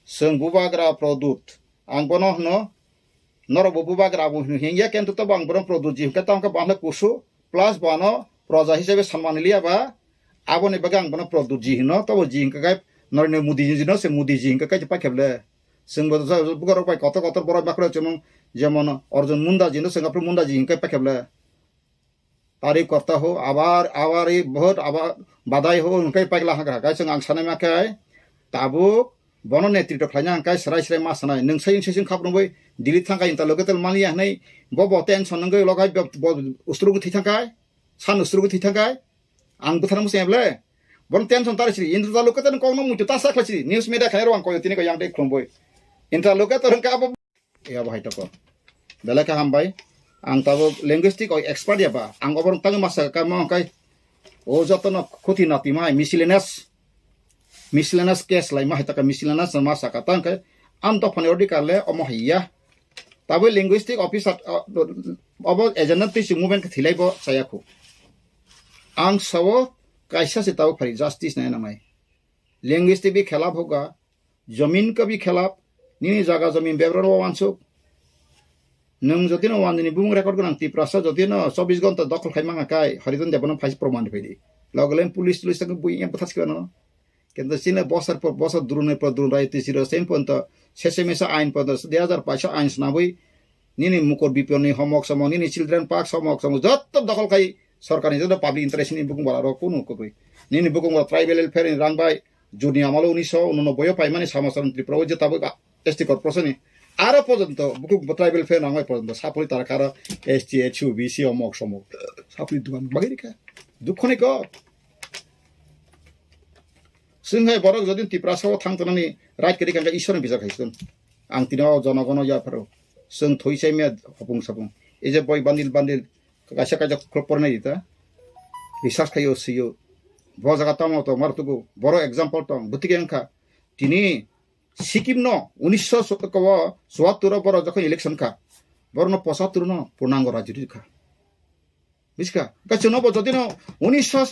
Chwng bubagra Pradyut. Ang bono hwno, norok bo bubagra bo hwno hingya, kintu tobo ang bono Pradyut ji hwnkhe tamo khe bo ang khe kusu, plus bo ano proja hisabe sanmani liya ba, aboni bagwi ang bono Pradyut ji hwno, tobo ji hwnkhe kai Narendra Modi ji no se Modi ji hwnkhe kai paikhe ble. Chwng bo bugarok bai kotor kotor borok bakhro chumung, jemon Arjun Munda ji no chwng aphuru Munda ji hwnkhe paikhe ble. Tari korta ho, abar, abar i vote, abar badai ho, hwnkhe paikla haka haka. Chwng ang sanai ma khe, tabuk bono netritw khlaina hwnkhe srai srai ma sanai. Nwng sai sai khap rwngwi Delhi thangkha interlocutor maliya hwnwi bo bo tension wngwi logai bo, bo ustrugwi thwi thangkha, san ustrugwi thwi thangkha. Ang bwthar muchung eble. Bono tension tari siri interlocutor kok no muitu ta sa khlai siri. News media khairo ang koyo tini ko yang dei khlumboi. Interlocutor wngkha abo. Ya, bahai toko. Belai khe hambai. Ang tabuk linguistic o expert ya ba. Ang oborok tangwi ma saka mo kai. O joto no khuti nati mai miscellaneous. Miscellaneous case lai ma hai taka miscellaneous ma saka tang kai. Am to phone order kar le omo hai ya. Tabuk linguistic officer, uh, obo agenda twi si movement khe thilai bo saya khu. Ang sao kaisa se tabuk phari justice nai na mai. Linguistic bi khelap hoga. Jomin ka bi khelap, nini jaga jomin bebra ro wansuk. Nwng jotino wandini bumung record gwnang Tiprasa jotino chobbish ghonta dokhol khai mangkha kai, Hariton Debbarma phai proman rwphai di. Logo len police tulis tang bui yang bwthas khe no. Kento chini bosor por bosor drone por drone rai tisi ro sen ponto sese mesa ain ponto dui hazar paisa ain snabui. Nini mukor biponi homok somok, nini children park somok somok, jotto dokhol khai sorkarni jotto public interest ni bukung bara ro kunu kubui. Nini bukung bara tribal welfare ni rang bai, juni amalo unisho unonoboi o paimani sama saron Tripura o je tabuk S T corporation ni. Aro porjonto bukung bo tribal welfare nangbai porjonto sapori tara karo S T, H U, B C omok somok. Sapori dugan bagiri ka. Dukho ni ko. Chwng hai borok jodi Tiprasa o thang tongnani right kwrwi kha khe Ishwarni bijak hai chwng. Ang tini o jonogono yapharo. Chwng thoi chai maya hopung sapung. Ei je boi bandil bandil kaisa kaisa khulok pornai di ta. Research khaio sio. Bo jaga tamo to mar tugo. Boro example tong. Bwtwi khe wngkha. Tini Sikkim no unisho chuattor o borok jokhon election kha. Borok no pochattor no purnango rajyo rikha. Bujiska? Kaisa no bo jodi no unisho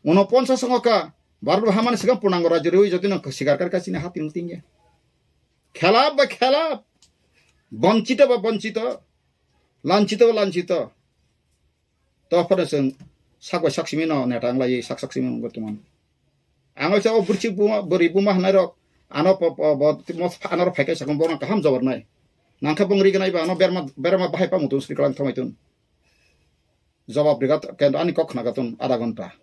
unoponchas songo ka Bharat bo hamani sikang purnango rajyo rwi jodi no sikar kar ka chini hati nung tingya. Khelap ba khelap. Bonchito ba bonchito. Lanchito ba lanchito. To phano chwng sak bai sak simi no neta wng lai sak sak simi wng tongmani. Ang o sa o burchik buma bwrwi buma hwnai rok ano po po bo mo ano rok phai khe sakang bo kaham jawab nai. Nang khe bong ri gnai ba ano berma berma bahai pa mutung sri kalang thangbai tun. Jawab riga kendo ani kok khna gatun adha ghonta.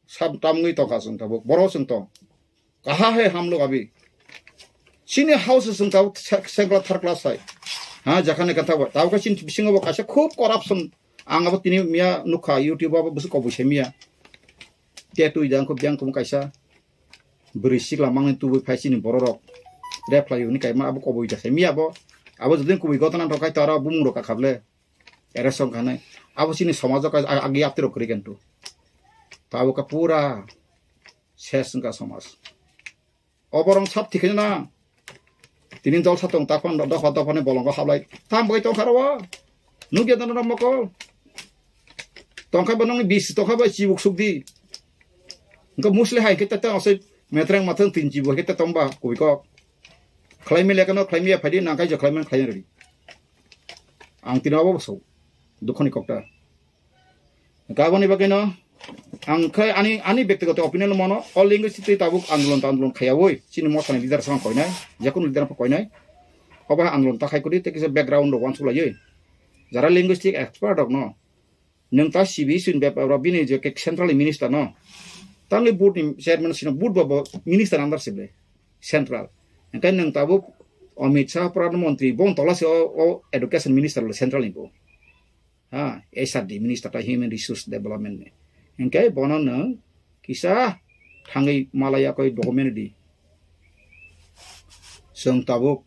Sab tamngwi tongkha chwng tabuk. Boro chwng tong. Kaha hai hamlo abi. Chini house chwng tabuk se-, second class, third class hai. Ha, jakhani kantha bo. Tabuk chini bisingo bo kaisa khub corruption. Ang abo tini miya nukha YouTube abo busu kobui se miya. Te tui jang khub jang khum kaisa. Bwrwi sikla mangni tubui phai chini bororok. Rep khlai hwnwi kaima abo kobui da se miya bo. Abo jodin kubui gotana rok khai tara bumung rok kakhable. Era song khanai. Abo chini somajo ka ag-, agi aptiro kri kentu. Tabo ka pura ses ka somaj. Oborong sab thikhe na. Tini dol sa tong ta phon dopha dopha ni bolongo hablai. Tam bai tong kharo. Nugya dano mokol. Tongkha ba nongni bis tongkha ba chibuk sukdi. Engko musli hai khe ta ta ose metreng mathang tin chibu hai khe ta tongba kubui kok. Khlai mi lekano khlai mi ya phadi nangkai je khlai man khlai redi. Ang tino abo so. Dukhoni kokta. Kaboni bagwi no ang khai ani, ani bektigoto opinion mano, all linguistic tei tabuk andolon ta andolon khayawoi chini mosani leader sama koinai, jekunu leader pha koinai. Obo hai andolon ta khai kudi tei kisa background rok wansuk laiwi. Jara linguistic expert rok no nwng ta C B C ni bepar rok bini je ke central minister no tangwi board ni chairman sino board bo, bo minister under sible central. Engkai nwng tabuk Amit Shah Pradhan Mantri bong tola se o, o education minister le central ni bo. Ha, H R D minister ta human resource development ni. Engkai bono nwng kisa thangwi malaya koi document di. Chwng tabuk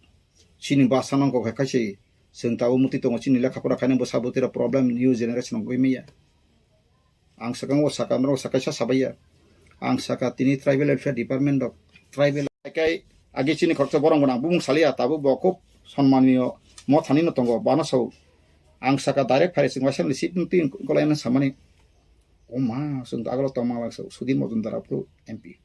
chini basa nangkok hai khaise chwng tabuk muti tongo chini lekha pora khainai bwsa bwtwi rok problem new generation gwi maya. Ang swkang o saka norok sakaisa sabaiya. Ang saka tini tribal welfare department rok tribal. Kai agi chini khoroksa borok gwnang bumung saliya tabuk bo khub sonmaniyo mothani no tongo bana sao. Ang saka direct phai sing waisa ni seat twi golai na samani. O ma sung agalo tongma lang sao Sudhir Majumdar apru M P.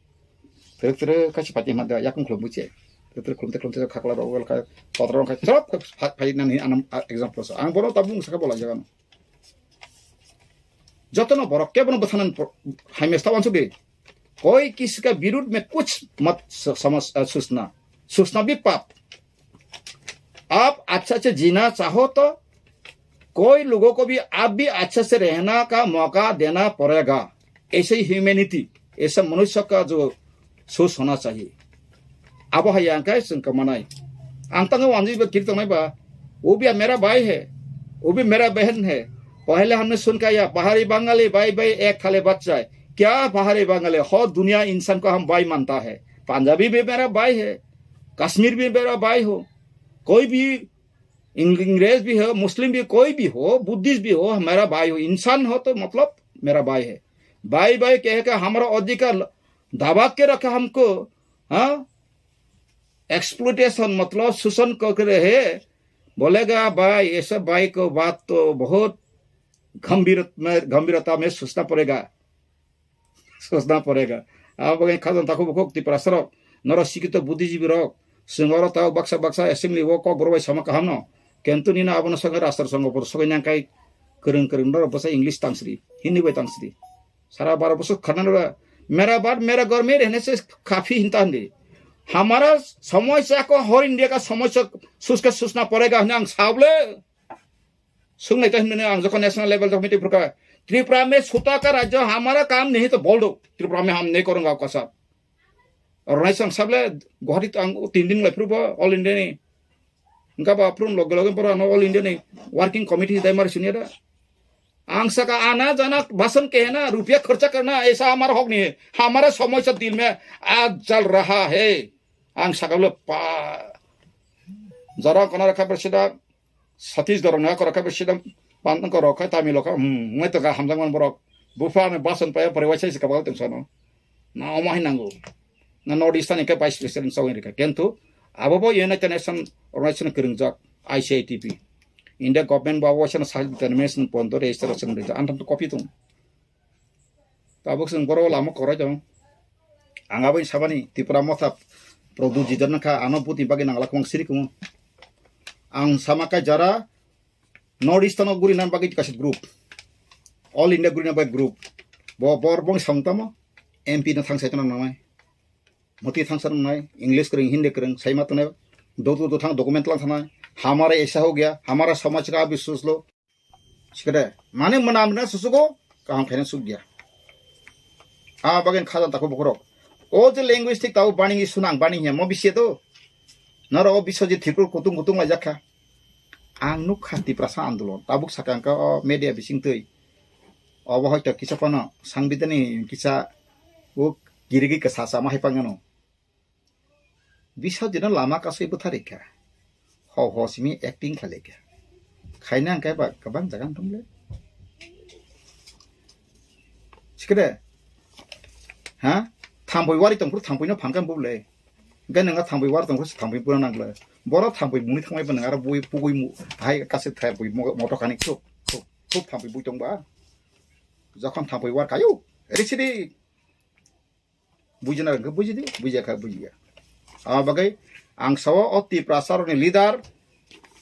Tere tere kaisa party ma da yakung khulum buche. Tere tere khulum te khulum te khakla rok ka totra rok ka chop phai nani anam example so. Ang bono tabuk saka bola jaga no. Jotono borok kebono bwthanan por-, hai mesta wansuk di. कोई किसी का विरुद्ध में कुछ मत स-, समझ, अ, सोचना, सोचना भी पाप। आप अच्छा से जीना चाहो तो कोई लोगों को भी आप भी अच्छा से रहना का मौका देना पड़ेगा। ऐसे ही ह्यूमैनिटी, ऐसा मनुष्य का जो सोच होना चाहिए। Abo hai yang kai chwng kamanai. Ang tango wanjui ba kiri tongnai ba. वो भी मेरा भाई है, वो भी मेरा बहन है। पहले हमने सुन का या पहाड़ी बंगाली भाई भाई एक थाली बच्चा है। क्या पहाड़ी बंगाली? हो दुनिया इंसान को हम भाई मानता है। पंजाबी भी मेरा भाई है, कश्मीर भी मेरा भाई हो, कोई भी इंग-, अंग्रेज भी हो, मुस्लिम भी, कोई भी हो, बुद्धिस्ट भी हो, मेरा भाई हो, इंसान हो तो मतलब मेरा भाई है। भाई भाई कह के हमारा अधिकार दबा के रखा हमको, हाँ? एक्सप्लॉयटेशन मतलब शोषण कर रहे हैं, बोलेगा भाई, ऐसे भाई को बात तो बहुत गंभीर में, गंभीरता में सोचना पड़ेगा, सोचना पड़ेगा। Abo bagwi khajang takhuk bukhuk Tiprasa rok, norok sikito buddhijibwi rok, chwng oro tao baksa baksa assembly o kok borok bai sama kaham no, kintu nini abono sogwi rastro songo bor sogwi nang kai kwrwng kwrwng norok bwsa English tangsri, Hindi bai tangsri. सारा बारह बरस खाना रहा। मेरा बात मेरा घर में रहने से काफी हिंता हिंदी। हमारा समस्या को हर इंडिया का समस्या सोच के सोचना पड़ेगा। Ang sable sungnai ta himne ang jokon national level committee purka Tripura में छोटा का राज्य हमारा काम नहीं तो बोल दो, त्रिपुरा में हम नहीं करूंगा आपका साथ। Organization sable Guwahati ang tin din lai purba all India ni. Engka ba phurung loge loge borok ano all India ni working committee dai mari sunya da. Ang saka आना जाना भाषण कहना रुपया खर्चा करना ऐसा हमारा हक नहीं है। हमारा समस्या दिल में आग जल रहा है। Ang saka lo pa jara kona rakha president Satish dorong na kora kha president pan ko rok khai Tamil rok khai hmm ngai to ga hamjang man borok bupha me bason pa pore waisa se kabal teng sono. Na omo hai nango. Na North Eastern ni khe vice president sogwi rikha. Kintu abo bo United Nation organization kwrwngjak I C I T P. India government bo abo waisa self determination pondo register song rijak. Antam to copy tong. Tabuk song boro lama korai tong. Ang abo sabani Tripura motha Prodhu Jidar nangkha ano buti bagi nangla kwbang siri kumo. Ang sama kai jara North Eastern o guri nan bagwi kaisa group. All India guri nan bagwi group. Bo bor bong song tamo M P no thang sai tong nangnai. Moti thang sa nangnai, English kwrwng, Hindi kwrwng, sai ma tongnai. Dotu do thang document lang thanai. हमारा ऐसा हो गया, हमारा समाज का अभी सोच लो. Sikade, mane mwnam na susugo, kaham khaina suk dia. A bagin khajan tako bokorok. O je linguistic tao bani sunang bani he mo bisi to. Naro o biso je thipur kutung kutung lai jakha. Ang nuk kha Tiprasa andolon. Tabuk sakang ka o media bising twi. Obo hoito kisa pano sangbidani kisa o girigi kasa sama hai pangano. Bisa jeno lama kasui bwtharikha. Ho ho simi acting khalikha. Khaina hwnkhe ba kwbang jaga wng tong le. Sikhe de. Ha? Thampui wari tongphuru thampui no phankha bubule. Hwnkhe nwnga thampui wari tongphuru thampui pura nang le. Boro thampui muni thangmai ba nang aro bui pugui mu hai kase thampui mo-, moto kani khuk khuk khuk thampui bui tong ba. Jokhon thampui war kayo. Eri sidi. Bujina hwnkhe bujidi, bujiya kha bujiya. Abo bagwi ang sao o Tiprasa rokni leader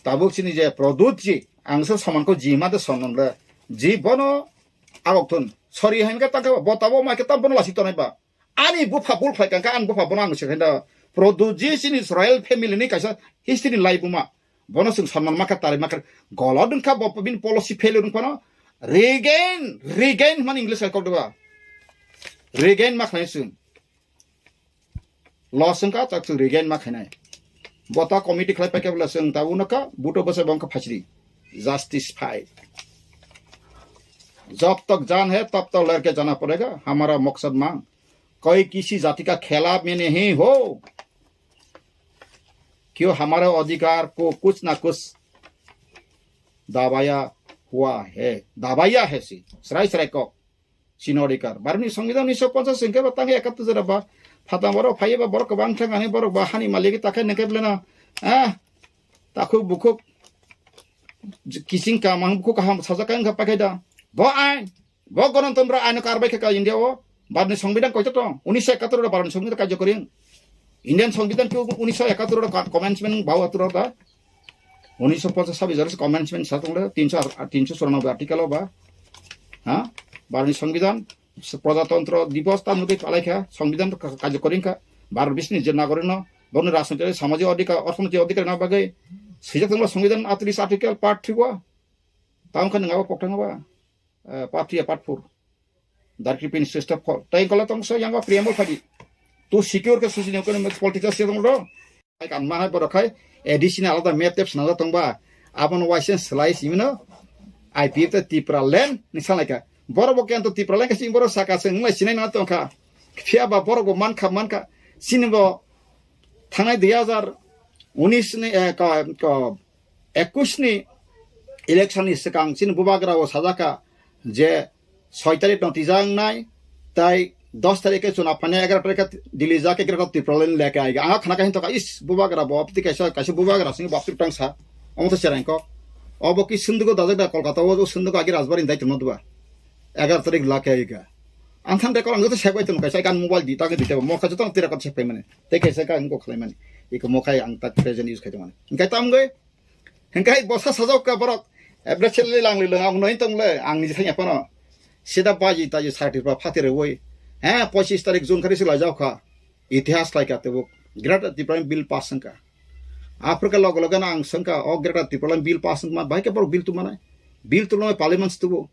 tabuk chini je Pradyut ji, ang se soman ko ji ma de soman le ji bono abok thun. Sorry hai khe tangkhe bo tabo ma khe tam bono lasi tonai ba. Ani bupha bul phai kangkha, ani bupha bono ang se khaina. Pradyut ji chini royal family ni kaisa history ni lai buma. Bono chwng sanman makha, tari makha, golod wngkha bo bini policy failure wngphano regain, regain hwnmani English hai kok deba. Regain ma khlai chwng. Loss wngkha, tak chwng regain ma khainai. Bota committee khlai paikha bwla chwng ta uno ka, buto bwsa bo wngkha phachiri. Justice fight. जब तक जान है, तब तक लड़के जाना पड़ेगा, हमारा मकसद मांग। कोई किसी जाति का खिलाफ में नहीं हो। क्यों हमारे अधिकार को कुछ ना कुछ दबाया हुआ है, दबाया है si, srai srai kok, sini अधिकार. Barni songbidhan unisho ponchas hwnkhe ba tangwi ekattu jora ba, phatang borok phaiya ba borok kwbang thang ani borok ba hani malik ta khe nengkhe belena, ah, takhuk bukhuk, kising kamang bukhuk kaham sajak khe wngkha paikhe da. Bo ain, Bo Ganatantro aino karbai khe ka India o, Bharatni Songbidan koito tong, unisho ekattor ro Bharatni Songbidan karjokori wng. Indian Songbidan khe unisho ekattor ro ka-, commencement bau atur da. Unisho ponchas sabis jora commencement sa tong le, tinsho ar-, tinsho churanobboi article o ba. Ha? Bharatni Songbidan, Prajatantro Divos tam nugui palai kha, Songbidan ka-, karjokori wng kha. Bharat bisni je nagorik no, boni rajnoitik, samajik odhikar, orthonoitik odhikar na bagwi. Sijak tong le Songbidan atris article part three o. Tam kha nang abo pokthang ba. Eh, part three, part four. Darkri pin sister four. Tai kola tong so yang preamble phadi. Tu secure ke susi ne kono political se tong do. Ai kan ma hai borok khai additional alada map tep sna tong ba. Abon waisen slice imino. I P F te Tipra land ni sanai ka. Borok bo kento Tipra land ka sing borok saka se nglai sinai na tong kha. Phiya ba borok bo man kha, man kha. Sini bo thangnai dui hazar unis ni, eh, ka, ka, ekush ni election ni swkang chini bubagra o sajak kha je soi tarik no twijak nai, tai dos tarik khe chuna phani, egaro tarik khe Delhi jak, egaro Tripura line leke aiga. Ang khana khe hinto ka, is, bubagra bo, apni kaisa, kaisa bubagra sing baptri tang sa. Omo to cherang kok. Obo ki sundugo dajak da Kolkata o, sundugo agi Rajbari dai tongno duba. Egaro tarik lake aiga. Ang than record ang joto sepai tong kaisa kan mobile di, ta ke di, mo kaisa tong tira kot sepai mane. Te kaisa ka ang ko khlai mane. Iko mo kai ang tak present use khai tong mane. Engkai tam goi. Hingkai bosa sajok ka borok. Ebre chele lang le ang noi tong le ang ni thanya pano. Sida baji taji sati pa phati re woi. He, pochis tarik June khari sila jao kha. Itihas lai ka tebuk. Greater Tipraland bill pass wngka. Africa logo logo na ang sengka o Greater Tipraland bill pass wngma bai ke borok bill tu manai. Bill tu lo parliament tu bo.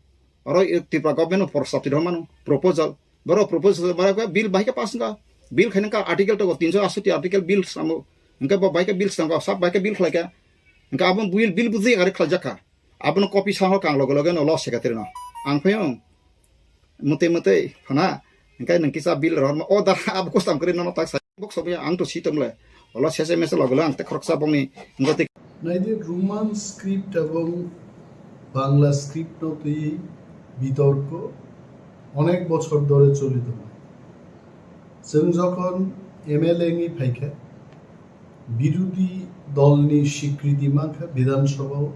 Oro Tripura government no prostab ti mano proposal. Borok proposal bara bill bai ke pass wngka. Bill khaina ka article to tinso asoti article bill samo. Hingke bo bai ke bill sangka, sab bai ke bill khlaika. Hingke abo bill, bill buji gari khlaijak kha. Abono copy sa hor kang loge loge no lo secretary no. Ang phaio. Mutui mutui phana. Hingke nang kisa bill rohorma. O da abo custom kri no tak sa. Bok sobi ang to si tomle. Olo sese mese loge loge ang te khoroksa bongni. Hingke te Naidi Roman script ebong Bangla script no twi bitorko onek bochor dhore choli tongo. Chwng jokhon M L A wngwi phaikha, birodhi dolni swikriti mankha Bidhan Sabhao.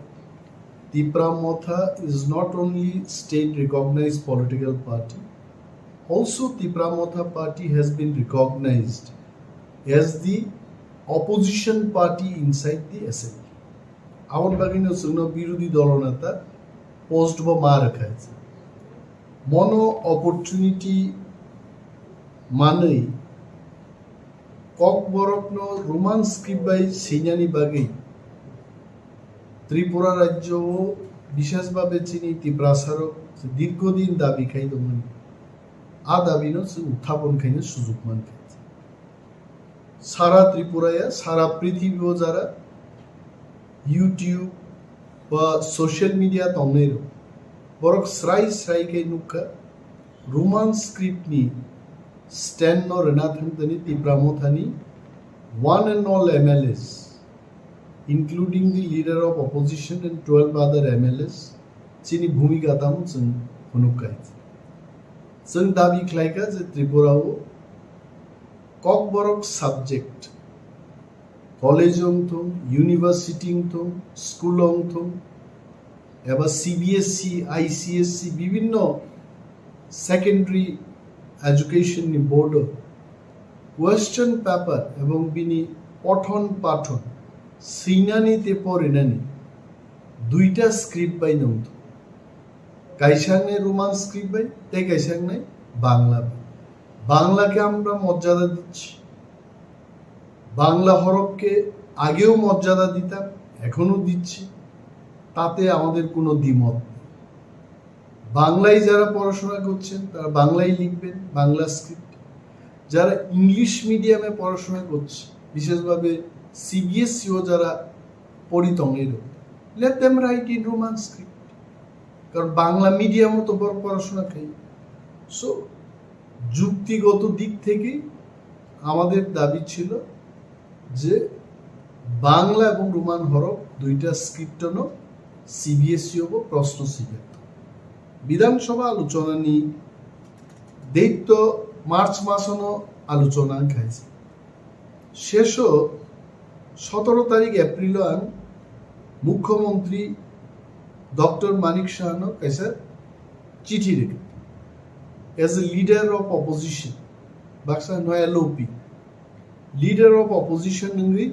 Tipra Motha is not only state recognized political party, also Tipra Motha party has been recognized as the opposition party inside the assembly. Aboni bagwino chwngno birodhi dolo neta post bo ma rwkha. Mono opportunity manwi Kokborokno Roman script bai swinani bagwi Tripura rajyo o bishesh bhabe chini Tiprasarok dirghodin dabi khai tongmani. A dabino chwng uthapon khaina sujuk mankha. Sara Tripura ya, sara prithibi o jara YouTube ba social media tongnai rok, borok srai srai khe nukha, Roman script ni stand no rwna thang tani Tipra Mothani one and all M L As including the leader of opposition and twelve other M L As, chini bhumika tamo chwng phunuk kha. Chwng dabi khlai kha je Tripura o Kokborok subject, college wng thung, university wng thung, school wng thung, eba C B S E, I C S E, bibhinno secondary education ni board o question paper ebong bini pothon pathon swinani tei porinani duita script bai nung thung. Kaisa wngnai Roman script bai, tei kaisa wngnai Bangla bai. Bangla khe আমরা মর্যাদা দিচ্ছি, বাংলা হরফকে আগেও মর্যাদা দিতাম, এখনো দিচ্ছি, তাতে আমাদের কোনো দ্বিমত নেই। বাংলায় যারা পড়াশোনা করছেন, তারা বাংলায় লিখবেন, বাংলা স্ক্রিপ্ট। যারা ইংলিশ মিডিয়ামে পড়াশোনা করছে, বিশেষভাবে সিবিএসইও যারা পড়ি tongwi rw, let them write in Roman script, কারণ বাংলা মিডিয়ামও তো বড় পড়াশোনা খাই। সো যুক্তিগত দিক থেকে আমাদের দাবি ছিল যে বাংলা এবং রোমান হরফ দুইটা স্ক্রিপ্টনো সিবিএসই হবো প্রশ্ন সিলেক্ট। বিধানসভা আলোচনা নিয়ে দেইত্য মার্চ মাসনো আলোচনা খাইছে। শেষো সতেরো তারিখ এপ্রিল আং মুখ্যমন্ত্রী ডক্টর মানিক সাহানো কাইসা চিঠি রেখে, as a leader of opposition, baksa no L O P, leader of opposition nungwi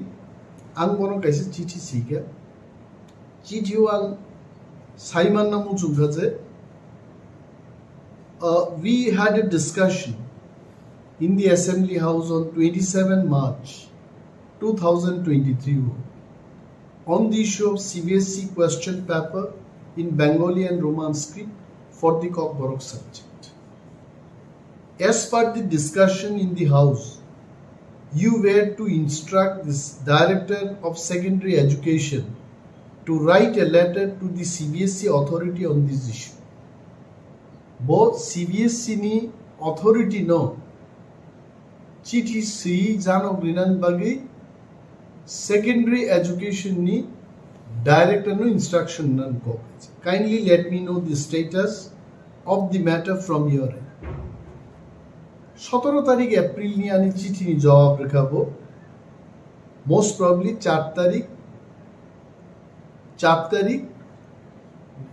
ang bono kaisa chithi sika. Chithi o ang saimanna muchungkha je, uh, we had a discussion in the Assembly House on twenty-seven March two thousand twenty-three on the issue of C B S E question paper in Bengali and Roman script for the Kokborok subject. As per the discussion in the House, you were to instruct this Director of Secondary Education to write a letter to the C B S E authority on this issue. Bo C B S E ni authority no chithi swi janok rinani bagwi secondary education ni director no instruction nan kok. Kindly let me know the status of the matter from your end. সতেরো তারিখ April ni ani chithi ni jawab rwkha bo, most probably চার তারিখ চার তারিখ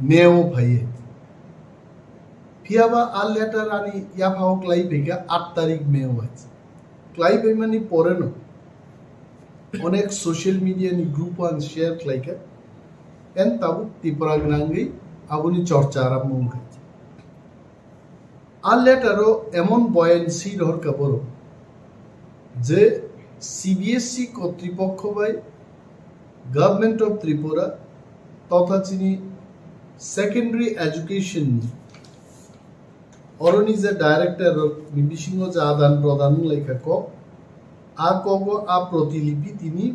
May o phaiye. Phiyaba a letter ani yaphao klai phaikha আট তারিখ May o hai. Klai phaimani poreno onek social media ni group o ang share khlaikha. En tabuk Tripura gwnangwi aboni chorcha arambho wngkha. A letter o emon boyan si rohor kha borok je C B S E kotripokho bai Government of Tripura totha chini secondary education ni oroni je director rok ni bisingo je adan prodan wnglaikha kok, a kogo a protilipi tini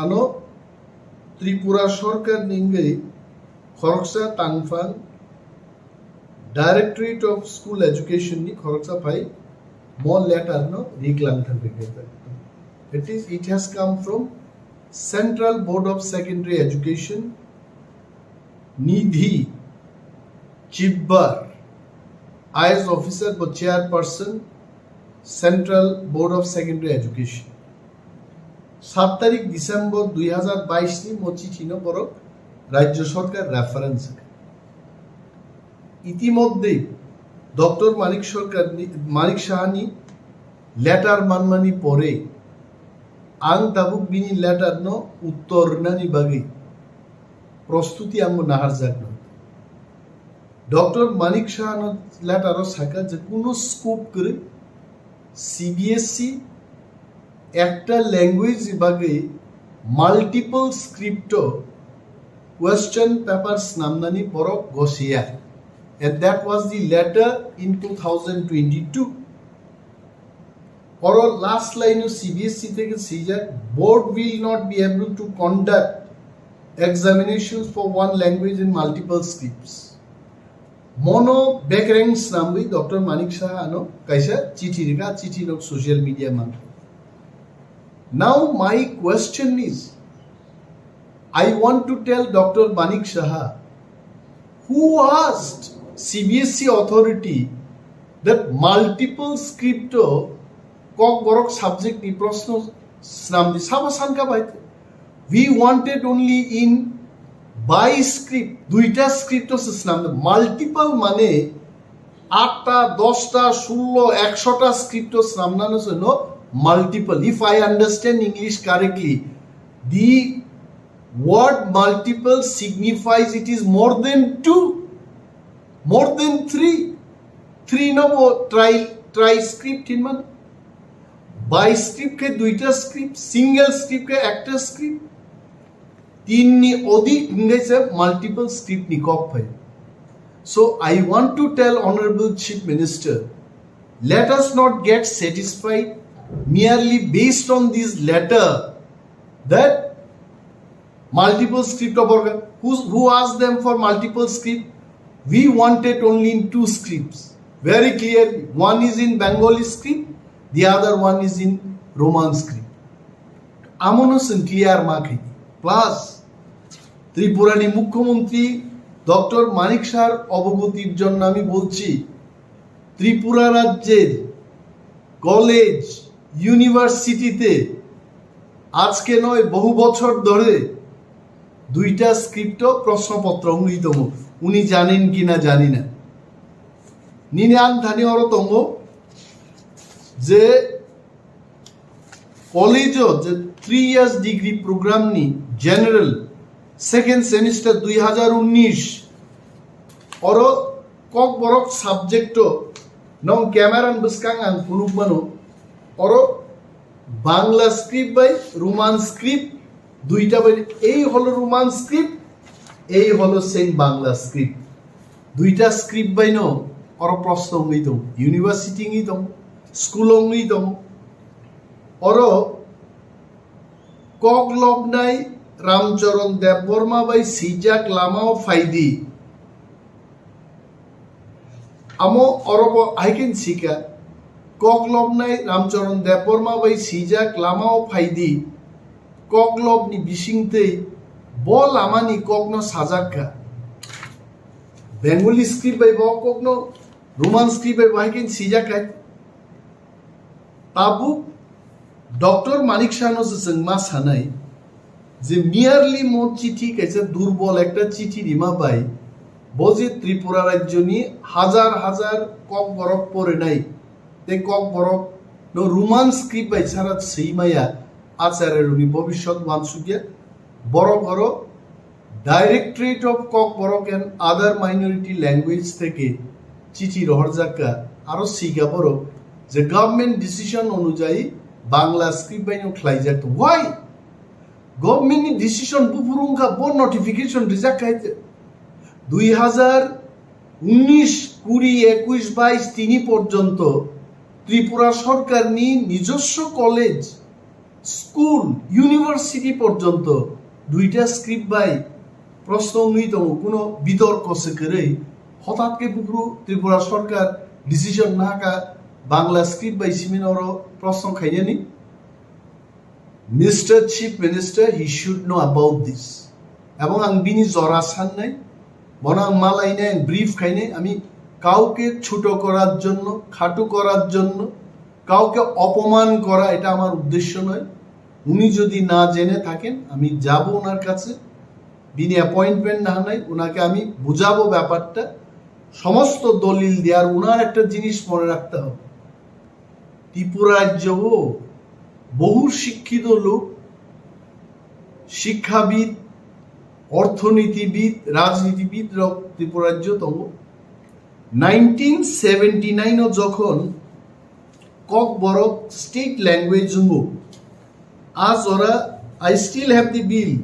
ano Tripura sorkar ni wngwi khoroksa tangphang Directorate of School Education ni khoroksa phai mo letter no riklang thang rikha. That is, it has come from Central Board of Secondary Education, Nidhi Chibbar, I A S officer bo chairperson, Central Board of Secondary Education. সাত তারিখ ডিসেম্বর দুই হাজার বাইশ ni mo chithi no borok rajyo sorkar reference. ইতিমধ্যে ডক্টর মানিক সরকার নি-, মানিক Sahani letter manmani pore ang tabuk bini letter no uttor rinani bagwi prostuti ang bo naharjakno. Doctor Manik সাহানো letter o sakha je kuno scope kwrwi C B S E ekta language ni bagwi multiple script o question paper snamnani borok gosiya. And that was the letter in two thousand twenty-two. Oro last line o C B S E theke swijak, board will not be able to conduct examinations for one language in multiple scripts. Mono bekreng snamwi Doctor Manik Saha ano kaisa chithi rikha, chithi nok social media man. Now my question is, I want to tell Doctor Manik Saha, who asked C B S E authority that multiple script o Kokborok subject ni proshno snamdi? Sabo sanka bai. We wanted only in bi script, duita script o se snamdi. Multiple mane atta, dosta, sullo, ekshota script o snamnano se no multiple. If I understand English correctly, the word multiple signifies it is more than two, more than three. Three no bo tri, tri script hinman. Bi script khe duita script, single script khe ekta script. Tin ni odik hingai se multiple script ni kok phai. So I want to tell Honorable Chief Minister, let us not get satisfied merely based on this letter that multiple script of organ. Who, who asked them for multiple script? We wanted only in two scripts. Very clearly. One is in Bengali script, the other one is in Roman script. Amono chwng clear ma khaidi. Plus, Tripura ni Mukhyamantri Doctor Manik Sahar obogotir jonno ami bolchi, Tripura rajyer college, university te ajke noy, bohu bochor dhore duita script o proshno potro wngwi tongo. Uni janen ki na jani na. Nini ang thani oro tongo je college o je three years degree program ni general second semester dui hazar unnish oro Kokborok subject o nong camera ni bwskang ang phunuk mano, oro Bangla script bai Roman script duita bai, ei holo Roman script, ei holo same Bangla script. Duita script bai no oro proshno wngwi tong, university wngwi tong, school wngwi tong. Oro kok lobnai Ramcharan Debbarma bai swijak lamao phaidi. Amo orobo hai khe sika, kok lobnai Ramcharan Debbarma bai swijak lamao phaidi, kok lobni bisingtwi bo lamani kokno sajak kha. Bengali script bai bo kokno, Roman script bai bo hai khe sijak kha. Tabuk Doctor Manik Sahano se chwng ma sanai je merely mo chithi kaisa durbol ekta chithi rima bai bo je Tripura rajyoni hajar hajar Kokborok porinai tei Kokborok no Roman script bai sara swi maya, Acharya rokni bobiswt wansukya, borok oro Directorate of Kokborok and Other Minority Language theke chithi rohorjak kha, aro sika borok je government decision onujayi Bangla script bai no khlaijak. Why? Government ni decision buphuru wngkha, bo notification rijak khai te. Dui hazar unnish, kuri, ekush, baish, tini porjonto Tripura sorkar ni nijoswo college, school, university porjonto duita script bai proshno wngwi tongo, kuno bitorko se kwrwi. Hothat khe buphuru Tripura sorkar decision nahakha Bangla script bai simi oro proshno khainani. Mister Chief Minister, he should know about this. Ebong ang bini jora sannai, bono ang malainai, ang brief khainai, ami kauke chuto korar jonno, khatu korar jonno, kauke opoman kora, eta amar uddeshyo noy. Uni jodi na jene thaken, ami jabo onar kache, bini appointment na hanai, onake ami bujabo byaparta, somosto dolil diye, ar onar ekta jinis mone rakte hobe. Tripura rajyo o bohu shikkito lok, shikkhabid, orthonitibid, rajnitibid rok Tripura rajyo tongo. Nineteen seventy nine o jokhon Kokborok state language wngo, a jora I still have the bill,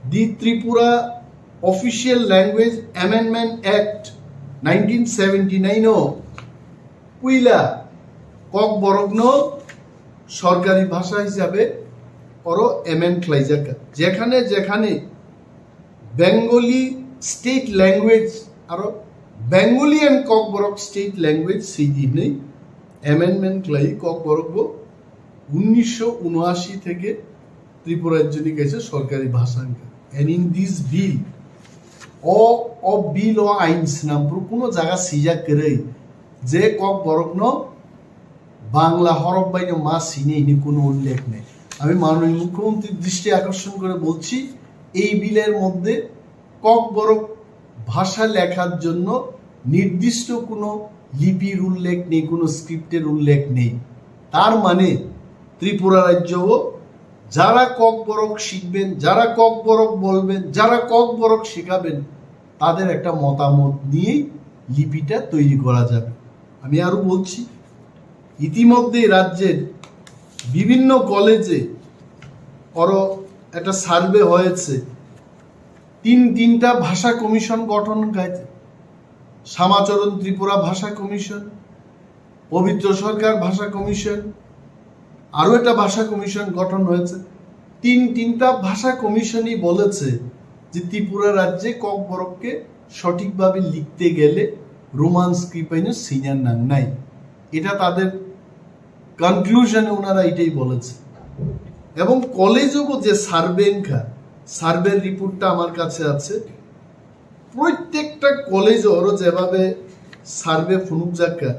the Tripura Official Language Amendment Act nineteen seventy nine o puila Kokborokno sorkari bhasha hisabe oro amend khlaijak kha. Jekhane jekhane Bengali state language aro Bengali and Kokborok state language sidi hinwi amendment khlai Kokborok bo unnisho unashi theke Tripura rajyoni kaisa sorkari bhasha wngkha. And in this bill, o, o bill o ain swnam phuru kuno jaga swijak kwrwi je Kokborokno Bangla horok baino ma sini hini kuno ullekh nei. আমি মাননীয় মুখ্যমন্ত্রীর দৃষ্টি আকর্ষণ করে বলছি, এই বিলের মধ্যে ককবরক ভাষা লেখার জন্য নির্দিষ্ট কোনো লিপির উল্লেখ নেই, কোনো স্ক্রিপ্টের উল্লেখ নেই। তার মানে ত্রিপুরা রাজ্যও যারা ককবরক শিখবেন, যারা ককবরক বলবেন, যারা ককবরক শেখাবেন, তাদের একটা মতামত নিয়েই লিপিটা তৈরি করা যাবে। আমি আরো বলছি, ইতিমধ্যেই রাজ্যের বিভিন্ন কলেজে আরো একটা সার্ভে হয়েছে, তিন তিনটা ভাষা কমিশন গঠন হয়েছে। শ্যামাচরণ ত্রিপুরা ভাষা কমিশন, পবিত্র সরকার ভাষা কমিশন, আরো একটা ভাষা কমিশন গঠন হয়েছে। তিন তিনটা ভাষা কমিশনই বলেছে যে ত্রিপুরা রাজ্যে ককবরককে সঠিকভাবে লিখতে গেলে রোমান স্ক্রিপ্ট আইনে সিনিয়র নাং নাই। এটা তাদের কনক্লুশনে ওনারা এটাই বলেছে। এবং কলেজও যে সার্ভে এনখা, সার্ভের রিপোর্টটা আমার কাছে আছে। প্রত্যেকটা কলেজ ওরও যেভাবে সার্ভে ফুনুক যাক্কা,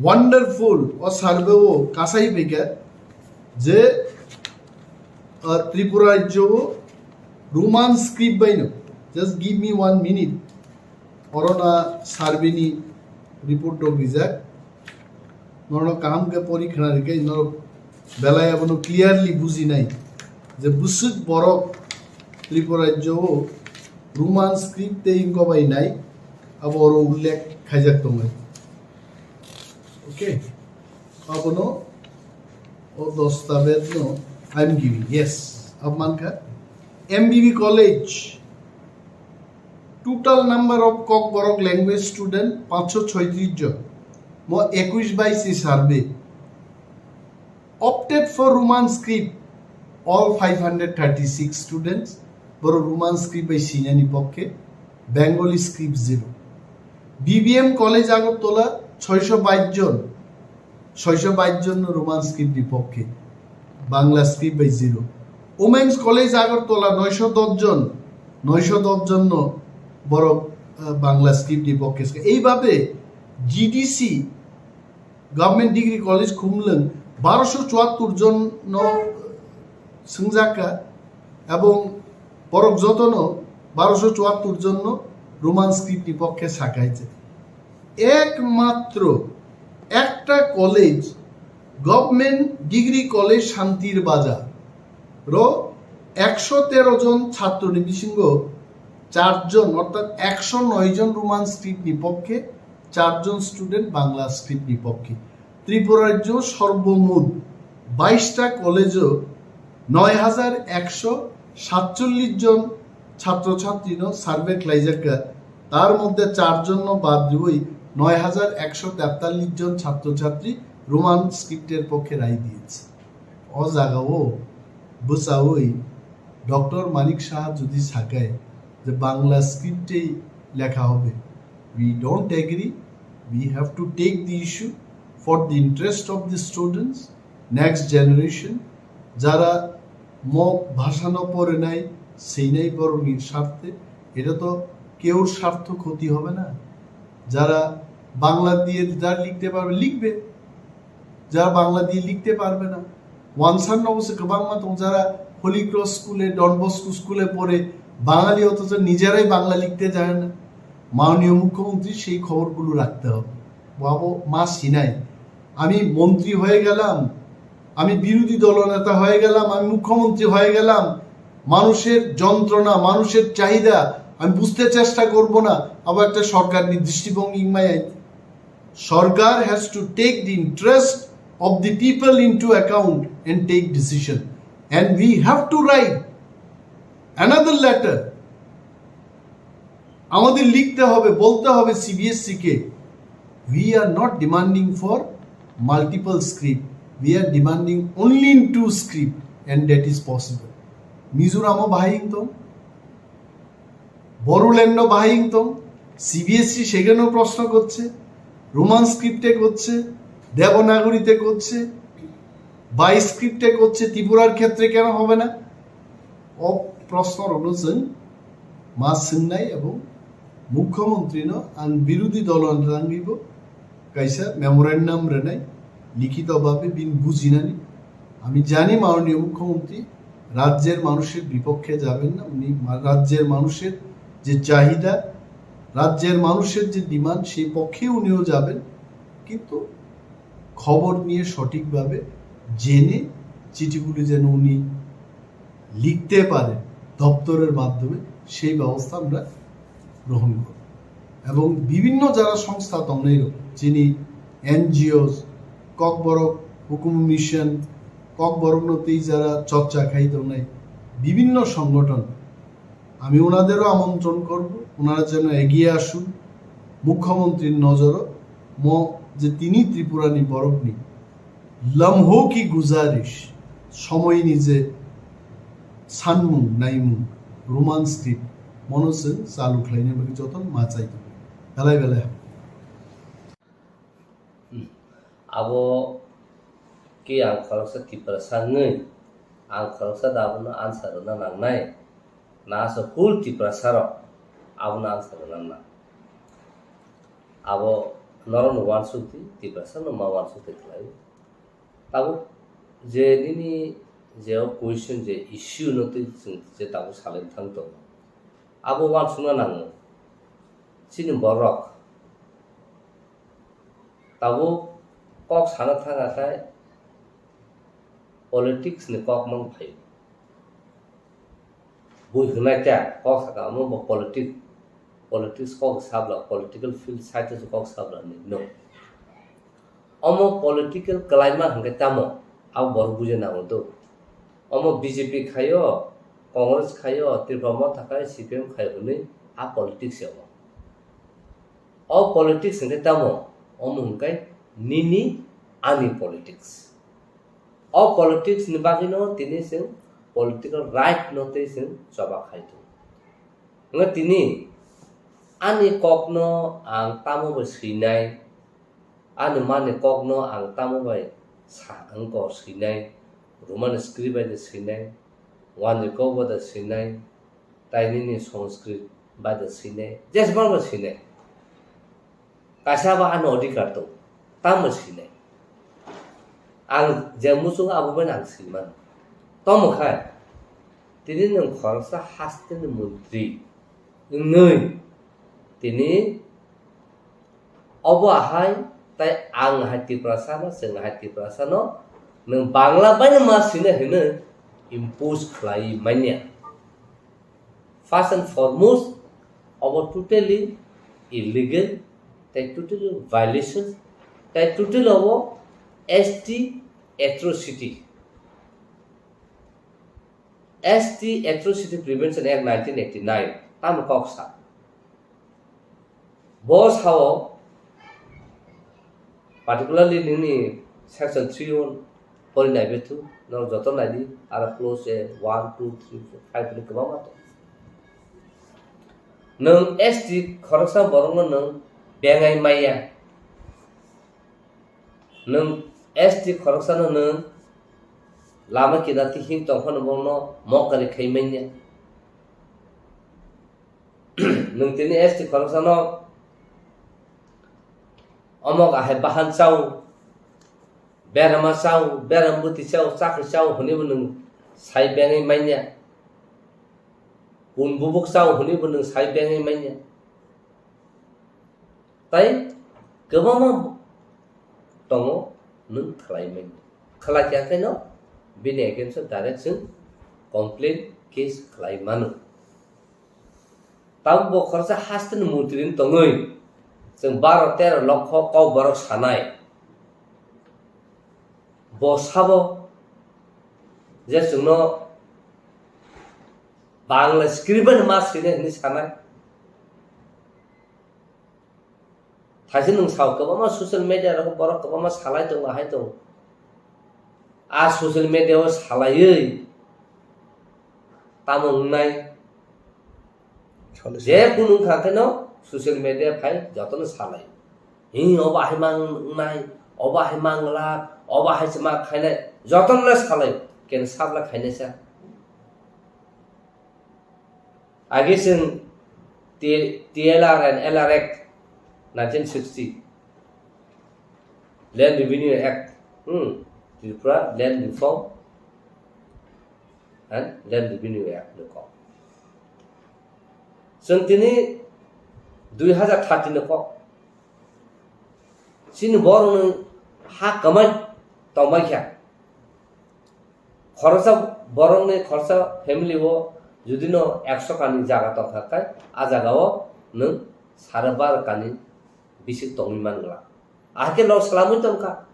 ওয়ান্ডারফুল ও সার্ভে ও কাসাই বেকা যে আহ, ত্রিপুরা রাজ্য রোমান স্ক্রিপ্ট বাইনো। Just give me one minute. অরনা সার্ভেনি রিপোর্ট ডগ রিজাক। নরনো কাহাম কে পরি খানা রিকে নর বেলায় আবনো ক্লিয়ারলি বুঝি নাই যে বুসুক বরক ত্রিপুরা রাজ্য রোমান স্ক্রিপ্ট তে ইনকবাই নাই, আবো অরো উল্লেখ খাইজাক তঙ্গাই। ওকে, abono o dostabez no I'm giving. Yes, abo mankha M B B college, total number of Kokborok language student পাঁচশো ছয়ত্রিশ জন, mo একুশ বাইশ survey, opted for Roman script all five hundred thirty six students, boro Roman script bai sinani pokke, Bengali script zero. B B M college Agartala ছয়শো বাইশ জন, ছয়শো বাইশ জন Roman script ni pokke, Bangla script bai zero. Women's college Agartala নয়শো দশ জন, নয়শো দশ জন no borok, ah, Bangla script ni pokke. এইভাবে G D C Government Degree College Khumlwng বারোশো চুয়াত্তর জন no swngjak kha, ebong borok jotono বারোশো চুয়াত্তর জন no Roman script ni pokke sakaijak. Ekmatro ekta college, Government Degree College Shantir Bazar ro একশো তেরো জন ছাত্র ni bisingo চারজন, অর্থাৎ একশো নয় জন Roman script ni pokke, চারজন student Bangla script ni pokke. Tripura রাজ্য সর্বমোট বাইশটা কলেজও নয় হাজার একশো সাতচল্লিশ জন ছাত্রছাত্রী no survey khlaijak kha, তার মধ্যে চারজন no বাদ দিয়েই নয় হাজার একশো তেতাল্লিশ জন ছাত্রছাত্রী Roman script এর পক্ষে রায় দিয়েছে। O jagao bwchaui Doctor Manik Saha jodi sakai je Bangla script ei lekha hobe, we don't agree. We have to take the issue for the interest of the students, next generation, যারা ম ভাষা no পড়ে নাই, সেই নাই বরং স্বার্থে। এটা তো কেউর স্বার্থ ক্ষতি হবে না। যারা বাংলা দিয়ে যা লিখতে পারবে, লিখবে। যারা বাংলা দিয়ে লিখতে পারবে না, ওয়ানসান অবশ্য গবাংমা তং যারা হোলি ক্রস স্কুলে, ডন বস্কো স্কুলে পড়ে বাঙালি, অথচ নিজেরাই বাংলা লিখতে জানে না। মাননীয় মুখ্যমন্ত্রী সেই খবরগুলো রাখতে হবে। বাবু, মা সিনাই, আমি মন্ত্রী হয়ে গেলাম, আমি বিরোধী দলনেতা হয়ে গেলাম, আমি মুখ্যমন্ত্রী হয়ে গেলাম, মানুষের যন্ত্রণা, মানুষের চাহিদা আমি বুঝতে চেষ্টা করব না, আবার একটা সরকার দৃষ্টিভঙ্গি ইংমাই আইতে। Sarkar has to take the interest of the people into account and take decision. And we have to write another letter. আমাদের লিখতে হবে, বলতে হবে সিবিএসসি কে, we are not demanding for multiple script, we are demanding only in two script, and that is possible. মিজোরামও বাহাই ইংতং, বড়োল্যান্ডও বাহাই ইংতং, সিবিএসসি সেখানেও প্রশ্ন করছে, রোমান স্ক্রিপ্টে করছে, দেবনাগরীতে করছে, বাই স্ক্রিপ্টে করছে, ত্রিপুরার ক্ষেত্রে কেন হবে না? অ-, Prosno rokno chwng ma swngnai ebong mukhyamantri no ang birodhi dol rangwibo kaisa memorandum rwnai, likhito bhabe bini bujinani. আমি জানি মাননীয় মুখ্যমন্ত্রী রাজ্যের মানুষের বিপক্ষে যাবেন না, উনি মা-, রাজ্যের মানুষের যে চাহিদা, রাজ্যের মানুষের যে ডিমান্ড, সেই পক্ষে উনিও যাবেন। কিন্তু খবর নিয়ে সঠিকভাবে জেনে চিঠিগুলি যেন উনি লিখতে পারেন দপ্তরের মাধ্যমে, সেই ব্যবস্থা আমরা গ্রহণ করব। এবং বিভিন্ন যারা সংস্থা tongnai rok, chini NGOs, Kokborok হুকুম মিশন, ককবরক no tei যারা চর্চা খাই tongnai বিভিন্ন সংগঠন, আমি ওনাদেরও আমন্ত্রণ করব, ওনারা যেন এগিয়ে আসুন। মুখ্যমন্ত্রীর নজরও mo je tini Tripurani borokni lamho ki guzarish, সময়নি যে sanmung naimung, Roman script, mono chwng chalu khlaina bagwi jotono ma chai tongo. Belai belai hambai. Abo khe ang khoroksa Tiprasa wngwi, ang khoroksa da abono answer rwna nangnai, na aswk whole Tiprasa rok abono answer rwna nang. Abo norokno uansuk di, Tiprasa no ma uansuk di khlai. Tabuk je nini je o question je issue no twi chwng je tabuk salai thang tongo, abo uansukna nango. Chini borok tabuk kok sana thang khe politics ni kok mang phaio. Bui hwnai ta kok saka omo bo politic, politics kok sabla, political field side o kok sabla ni no. Omo political kalaima hwnkhe tamo, abo borok buja nango do. Omo B J P khaio, Congress khaio, Tripura Motha khaio, C P M khaio hwnwi a politics ya omo. O politics hwnkhe tamo, omo hwnkhe nini ani politics. O politics ni bagwino tini chwng political right no tei chwng choba khai tongo. Hwnkhe tini ani kokno ang tamo bai swinai, ani mani kokno ang tamo bai sa wngkor swinai, Roman script bai de swinai, Wanjwi kok bai de swinai, tai nini Sanskrit bai de swinai, jesbang bai swinai. Kaisa ba ano adhikar tong, tamo sinai. Ang je muchung abo bai ang sinman. Tomo khai, tini nwng khoroksa hasteni montri wngwi tini obo ahai tai ang hai Tiprasa no, chwng hai Tiprasa no, nwng Bangla bai no ma sinai hwnwi impose khlai manya. First and foremost, obo totally illegal, tei totally violation, tei totally obo S T atrocity. S T Atrocity Prevention Act nineteen eighty-nine, tamo kok sa. Bo sao, particularly nini section three o pori nai bethu, norok joto nai di, aro clause one, two, three, four, five ni kwbangma tong. Nwng S T khoroksa borokno nwng bengai maya. Nwng S T khoroksano nwng lama kina tihing tongphano bono mokari khai manya. Nwng tini S T khoroksano omok ahai bahan chao, berama chao, beram bwtwi chao, chakri chao hwnwibo nwng sai bengwi manya. Kun bubuk chao hwnwibo nwng sai bengwi manya. Tai kwbangma tongo nwng khlai manya. Khlai kha khe no bini against o direct chwng complaint case khlai mano. Tabuk bo khoroksa hasteni montri wng tongwi chwng baro tero lokho kok borok sanai. Bo sabo je chwngno Bangla script bai ma swinai hwnwi sanai. Thaise nwng sao kwbangma social media rogo borok kwbangma salai tongo, hai tongo. A social media o salaiwi tamo wngnai? Solution. Je kunu wngkha kheno social media phai jotono salai. Hi obo hai mang wngnai, obo hai mang glak, obo hai se ma khainai, jotono le salai. Ken sabla khainai sa. Agi chwng T-, T L R and L R Act nineteen sixty, Land Revenue Act, hmm, Tripura Land Reform and Land Revenue Act ni kok. Chwng tini dui hazar thirty ni kok. Chini borokni ha kwmai tongbai kha. Khoroksa borokni khoroksa family o judino ekso kani jaga tongkha khe, a jagao nwng sare baro kani bisik tongwi mangla. Ahai khe lok swlamwi tongkha.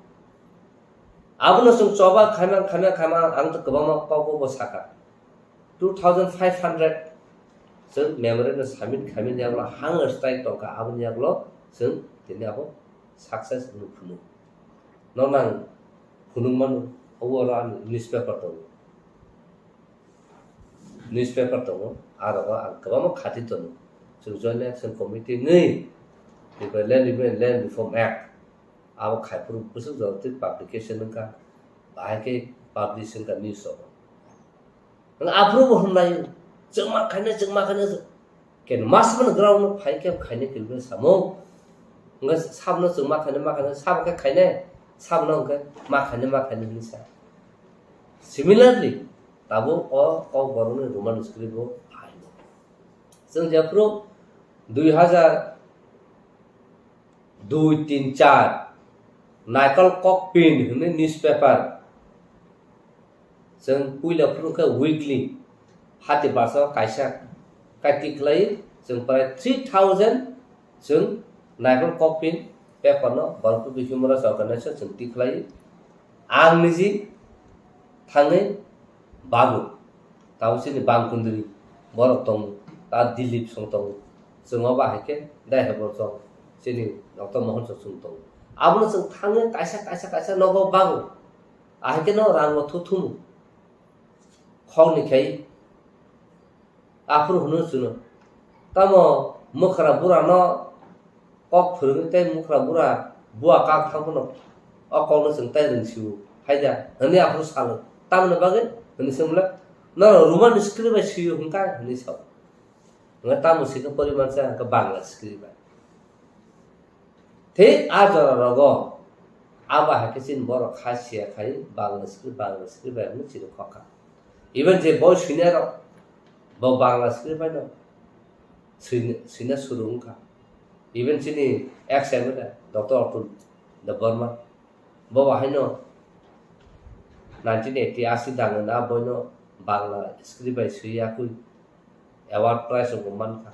Abono chwng choba khaima, khaima, khaima, ang to kwbangma kokbo bo sakha. Two thousand five hundred chwng memorandum submit khaimani yagulo hunger strike tongkha, aboni yagulo chwng tini abo success wngwi phunuk. Nono ang phunuk mano, obo oro ani newspaper tongo. Newspaper tongo, a rogo ang kwbangma khati tongo. Chwng Joint Action Committee wngwi, Tripura Land Revenue and Land Reform Act, abo khaiphuru bwswk jora twi publication wngkha, bahai khe publish wngkha news rogo. Ang aphuru bo hwnlai, chwngma khaina, chwngma khaina, ken mas man ground no phai khe khaina kilbe samo. Nga sabno chwngma khaina, ma khaina, sabo khe khaina, sabno hwnkhe ma khaina, ma khaina hwnwi sa. Similarly, tabuk o kokborokni Roman script bo phaino. Chwng jephuru dui hazar dui, tin, char, Naikol Kokpin hwnwi newspaper. Chwng puila phuru khe weekly, hati basa kaisa, kati khlai chwng prai three thousand chwng Naikol Kokpin paper no borok twi himora chorkha naisa chwng tikhlai. Ang niji thangwi bago, tabo chini bangkundri borok tongo, ta Dilip song tongo, chwng obo hai khe dai hai borok chini Doctor Mohon song chwng tongo. Abono chwng thangwi kaisa, kaisa, kaisa nogo bago, ahai khe no rango thuthumu khokni khai. Aphuru hwnwi chwngno, tamo mwkhra burano kok phwrwngwi tei mwkhra bura bua kak thang phano o kokno chwng tai rwng sio, hai da? Hwnwi aphuru salo. Tamoni bagwi? Hwnwi swngmwla, norok Roman script bai sio hwn kai? Hwnwi sao. Hwnwi tamo sikha porimansa hwnkhe Bangla script bai. Thik a jora rogo abo hai khe chini borok kha siya khai Bangla script, Bangla script bai hwnwi chini khokha. Even je boi swinai rok bo Bangla script bai no swina, swina suru wngkha. Even chini ex M L A Doctor Atul Debbarma bo bo haino nineteen eighty, asi dangna boino Bangla script bai swi yakui award prize rok bo mankha.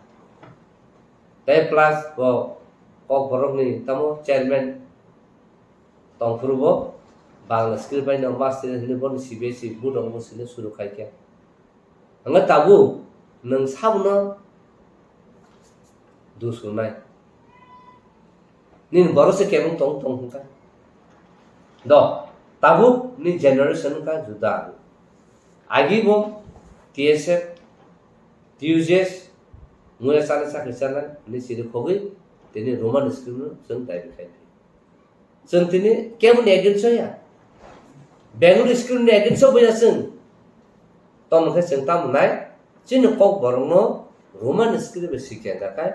Tei plus bo kokborokni tamo chairman tongphuru bo Bangla script bai no master hwnwi bono C B S E board rok bo swina suru khai khe. Hwnba tabuk nwng sabono dusonai. Nini borok se kebeng tong tong hwnka. Do, tabuk ni generation wngkha juda. Agi bo T S F, T U J S, muya chana chakri chana, ni siri khogwi, tini Roman script no chwng daibi khai di. Chwng tini keboni against o ya. Bengali script ni against o bo ya chwng. Tamo khe chwng tamo nai, chini kok borok no Roman script bai sikya hwnka khe,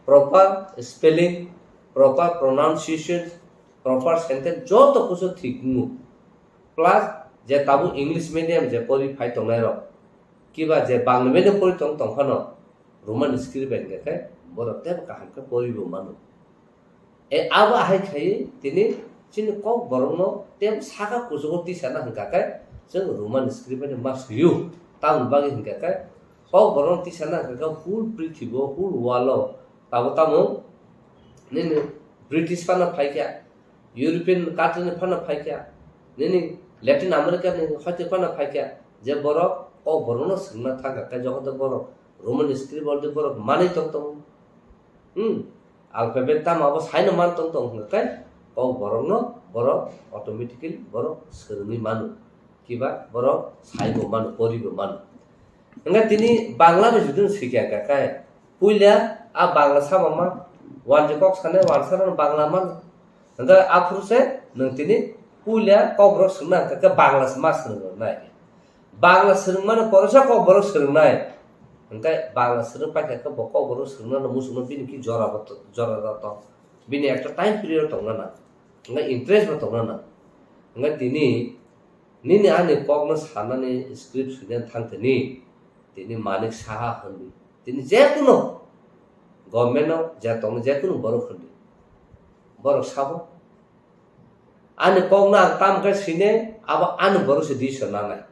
proper spelling, proper pronunciation, proper sentence joto kusu thik wngo. Plus je tabuk English medium je pori phai tongnai rok, kiba je Bangla medium pori tong tong phano Roman script bai hwnka khe borok teibo kaham khe pori bo mano. E abo ahai khai tini chini kok borok no teibo saka kuchugo tisana hwnka khe chwng Roman script bai ma swiyo. Tamoni bagwi hwnka khe kok borok no tisana hwnka khe whole prithibi o, whole world o tabo tamo nini British phano phaikha, European country ni phano phaikha, nini Latin America ni hoite phano phaikha, je borok kok borok no swngna thangkha khe joto borok Roman script already borok manwi tong tongo. Hmm, alphabet tamo abo saino man tong tong hwnka khe kok borok no borok automatically borok swrwngwi mano, kiba borok saibo mano, poribo mano. Hwnka tini Bangla bai judino sikya hwnka khe, puila a Bangla sama ma, wanji kok sanai wansa no Bangla mano. Hwnka aphuru se nwng tini puila kok borok swngna hwnka khe Bangla se ma swrwng nai. Bangla swrwngmani poresa kok borok swrwngnai. Hwnkhe Bangla swrwng paikha khe bo Kokborok swrwngna no muchungno bini ki jora bo to-, jora da to. Bini ekta time period tongna na. Hwnkhe interest bo tongna na. Hwnkhe tini nini ani kokno sanani script swinani thang tini, tini Manik Saha hwnwi. Tini jekunu government-o je tongni jekunu borok hwnwi. Borok sabo. Ani kokno ang tam khe sine, abo ani borok se decision nanai.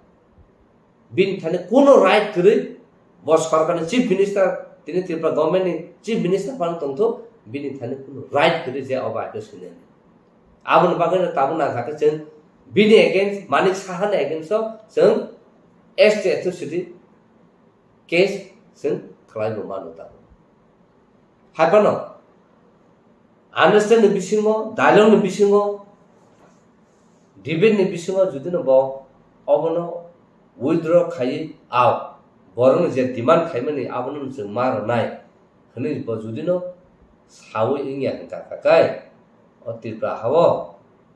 Bini thani kuno right kwrwi, bo sorkarni chief minister, tini Tripura government ni chief minister phano tongthok, bini thani kuno right kwrwi je obo aito sine. Aboni bagwi no tabuk nang kha khe chwng bini against, Manik Saha ni against o chwng S T atrocity case chwng khlai bo mano tabuk. Hai phano understand ni bisingo, dialogue ni bisingo, debate ni bisingo jodi no bo obono withdraw khaiwi, ao borokno je demand khaimani abono chwng ma rwnai hwnwi bo jodi no sawi wngya hwnkha kha khe, o Tripura ha-o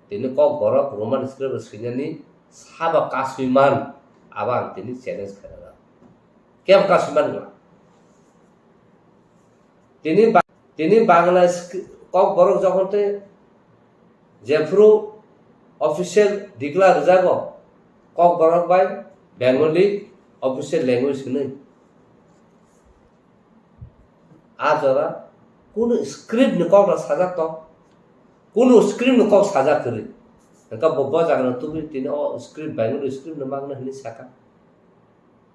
tini Kokborok Roman script swinani sabo kasui man, abo ang tini challenge khairokha. Kebo kasui man wngla. Tini ba-, tini Bangla skri-, Kokborok jokhon tei jephuru official declare rwjago, Kokborok bai Bengali official language hwnwi. A jora kunu script ni kok rok sajak tong, kunu script ni kok sajak kwrwi. Hwnkhe bo, bo jaga no tubui tini o script Bengali script no magna hwnwi saka.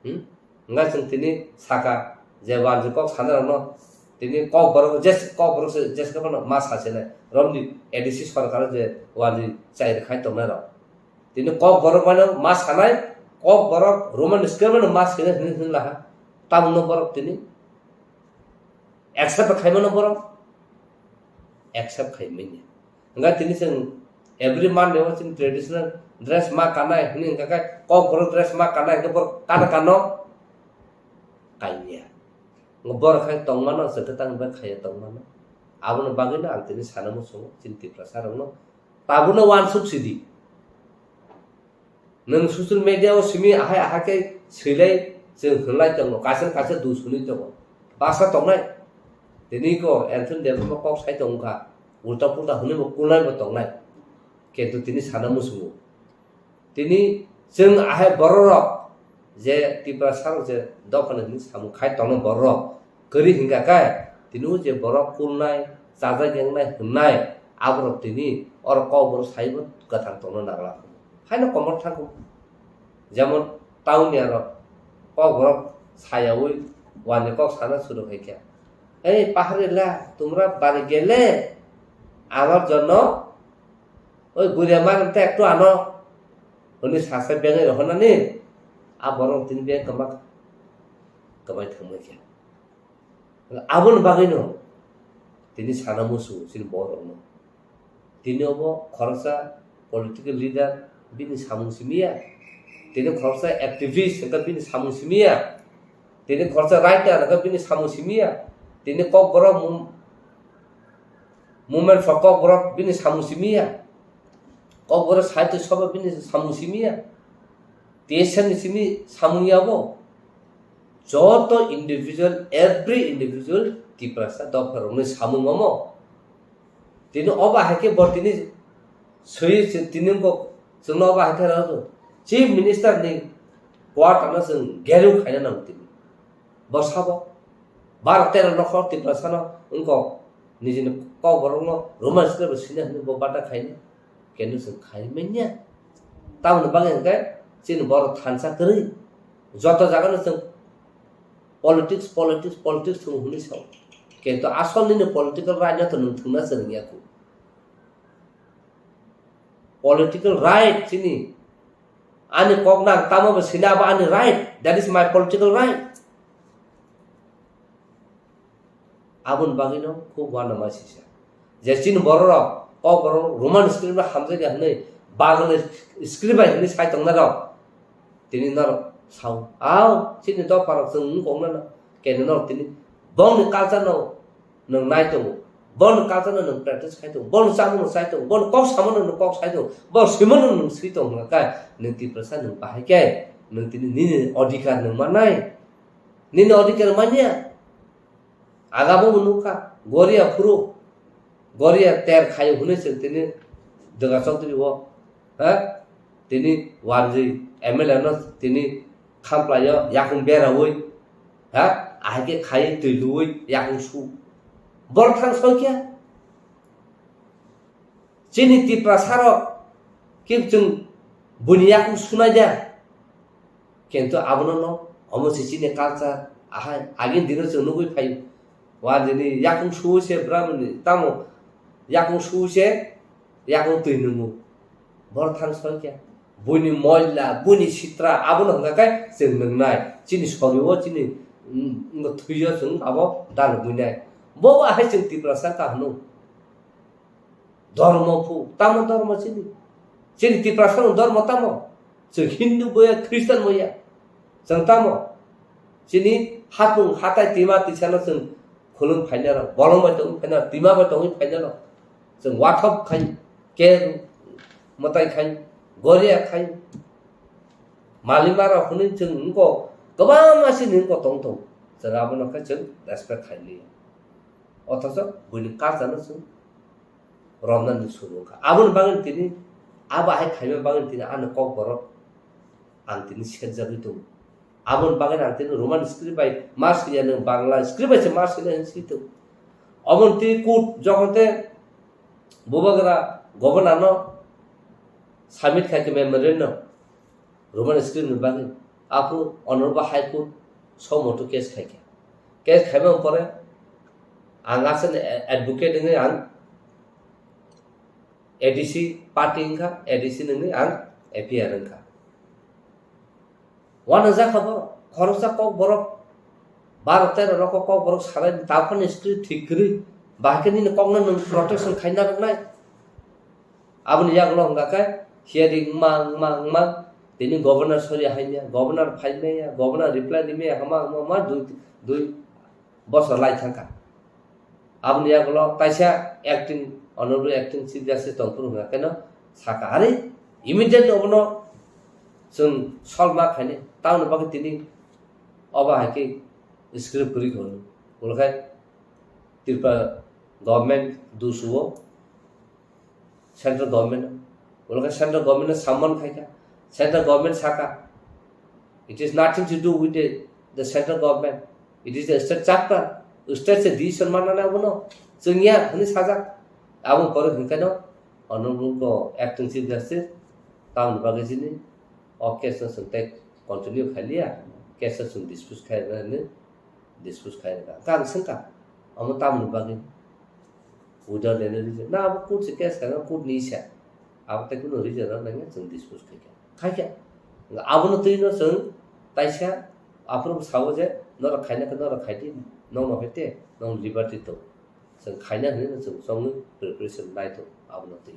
Hmm? Hwnkhe chwng tini saka je wanjwi kok sanai rokno tini Kokborok jes-, Kokborok se jeske phano ma sasinai romni A D C sorkar je wanjwi chai rwkhai tongnai rok. Tini Kokborok mano ma sanai, Kokborok Roman script mano ma sinai hwnwi hwnwi laha. Tamungno borok tini accept khaimano borok accept khaimanya. Hwnkhe tini chwng every Monday o chini traditional dress ma kanai hwnwi hwnkha khe Kokborok dress ma kanai hwnkhe borok kana kano kanya. Borok khai tongmano chwng khe tang bai khaiya tongmano. Aboni bagwino ang tini sana muchungo chini Tiprasa rokno tabukno uansuk sidi. Nwng social media o simi ahai ahai khe swilai chwng hwnlai tongo, kaisa kaisa dusuni tongo. Basa tongnai. Tini ko Anthony Debbarma kok sai tongkha. Ulta pulta hwnwi bo kulnai bo tongnai. Kintu tini sana muchungo. Tini chwng ahai bororok je Tiprasa rok je dophani hwnwi samung khai tongnai bororok kwrwi hwnkha khe tini o je borok kulnai, chajak yangnai hwnnai aborok tini oro Kokborok saibo kwthang tongna nangla. Haino komor thangkuk. Jemon town ni aro Kokborok sayawi wani kok sana suru khai khe, "Ei paharila, tumra bari gele, amar jonno oi buria mar te ektu ano," hwnwi sasa bengwi rohornani, a borok tini beng kwma kwbai thangma khe. Aboni bagwino tini sana muchungo chini borokno. Tini obo khoroksa political leader bini samung simiya. Tini khoroksa activist hwnkhe bini samung simiya. Tini khoroksa writer hwnkhe bini samung simiya. Tini Kokborok mum-, movement for Kokborok bini samung simiya. Kokborok sahitya sabha bini samung simiya. T S F ni simi samung ya bo. Joto individual, every individual Tiprasa dopha rokni samung omo. Tini obo hai khe bo tini swi se tini bo chwngno obo hai khe rw Chief Minister ni quarter no chwng gerung khaina nango tini. Bo sabo baro tero nokhor Tiprasa no wngkok nijini Kokborok no Roman script bo sina hwnwi bo bata khaina. Kenu chwng khai manya. Tamoni bagwi hwnkhe chini borok thansa kwrwi. Joto jagano chwng politics, politics, politics thwng hwnwi sao. Kintu asol nini political right no to nwng thwngna chwng ya kho. Political right chini. Ani kok nang tamo bo sina abo ani right. That is my political right. Aboni bagwino khub uanama sisa. Je chini bororok, Kokborok Roman script bai hamjakya hwnwi, Bangla script bai hwnwi sai tongnairok, tini norok sao, "Ao, chini dopharok chwng wng kok nana, kene norok tini bongni culture no nwng nai tongo, bongni culture no nwng practice khai tongo, bongni chamung no chai tongo, bongni kok samo no nwng kok sai tongo, bongni swimo no nwng swi tongo," hwnka khe nwng Tiprasa nwng bahai khe nwng tini nini odhikar nwng mannai. Nini odhikar manya. Agabo bo nukha. Goria phuru. Goria ter khayo hwnwi chwng tini Dega Chaudhary o. Ha? Tini wanjwi M L A no tini khamplaio yakung beraui. Ha? Ahai khe khai twi luui yakung su. Bor thang soi khe. Chini Tiprasa rok khe chwng buini yakung sunai da. Kintu abono no, omo se chini culture, ahai, agini dino chwng nugwi phaio. Wa dini yakung suwi se braboni, tamo yakung suwi se, yakung twi nungo. Bor thang soi khe. Buini moila, buini sitra, abono hwnka khe chwng nungnai. Chini sori o, chini, mm, thwi o chwng abo dalugwi nai. Bo ahai chwng Tiprasa ka hwno. Dhormo phu, tamo dhormo chini? Chini Tiprasa rok dhormo tamo? Chwng Hindu boya, Christian boya. Chwng tamo? Chini hapung hatai tima tisano chwng khulum phainai rok, bolong bai tongwi phainai rok, tima bai tongwi phainai rok. Chwng wathop khai, ke mwtai khai, goria khai. Malima rok hwnwi chwng wngko, kwbangma chini wngko tong tong. Chwng abono khe chwng respect khai liya. Othocho buini culture no chwng romnani suru wngkha. Aboni bagwi tini, abo hai khaima bagwi tini ani kokborok ang tini serjagwi tongo. Aboni bagwi ang tini Roman script bai ma swiya, nwng Bangla script bai se ma swinai hinwi swi tongo. Omo tini court jokhon te bubagra governor no submit khai khe memorandum, Roman script ni bagwi. Aphuru Honorable High Court somoto case khai kha. Case khaimani pore ang aswkni advocate wngwi ang A D C party wngkha, A D C nungwi ang A P R wngkha. Uanajak kha borok, khoroksa kok borok, baro tero rok kok borok salai, taphani script thik kwrwi, bahai khe nini kokno nwng protection khaina rwnai. Aboni yagulo hwnka khe hearing wngma, wngma, wngma, tini governor sori haimya, governor phaimaya, governor reply rimaya, hama, hama, hama, dui, dui bosor lai thangkha. Aboni yagulo taisa acting, honorable acting chief justice tongphuru hwnka kheno sakha, "Are, immediately obono chwng solve ma khainai, tamoni bagwi tini obo hai khe script kwrwi kha hwnwi." Ulo khe Tripura government dusuo, central government, ulo khe central government no summon khai kha, central government saka, "It is nothing to do with the, the central government, it is the state chapter, state se decision manna nai abono, chwng ya," hwnwi sajak. Aboni pore hwnkheno honorable go acting chief justice tamoni bagwi chini o case no chwng tei continue khai liya, case no chwng dispose khai rwna hwnwi dispose khai rwkha. Hwnkhe ang swngkha, omo tamoni bagwi? Without any reason. Na, abo court se case khaina, court ni isa. Abo tei kunu reason rok nangya, chwng dispose khai kha. Khai kha. Abono twi no chwng taisa aphuru sao je, norok khaina khe norok khai di, nokno hai te, nong liberty tong. Chwng khaina hwnwi no chwng chongwi preparation nai tongo abono twi.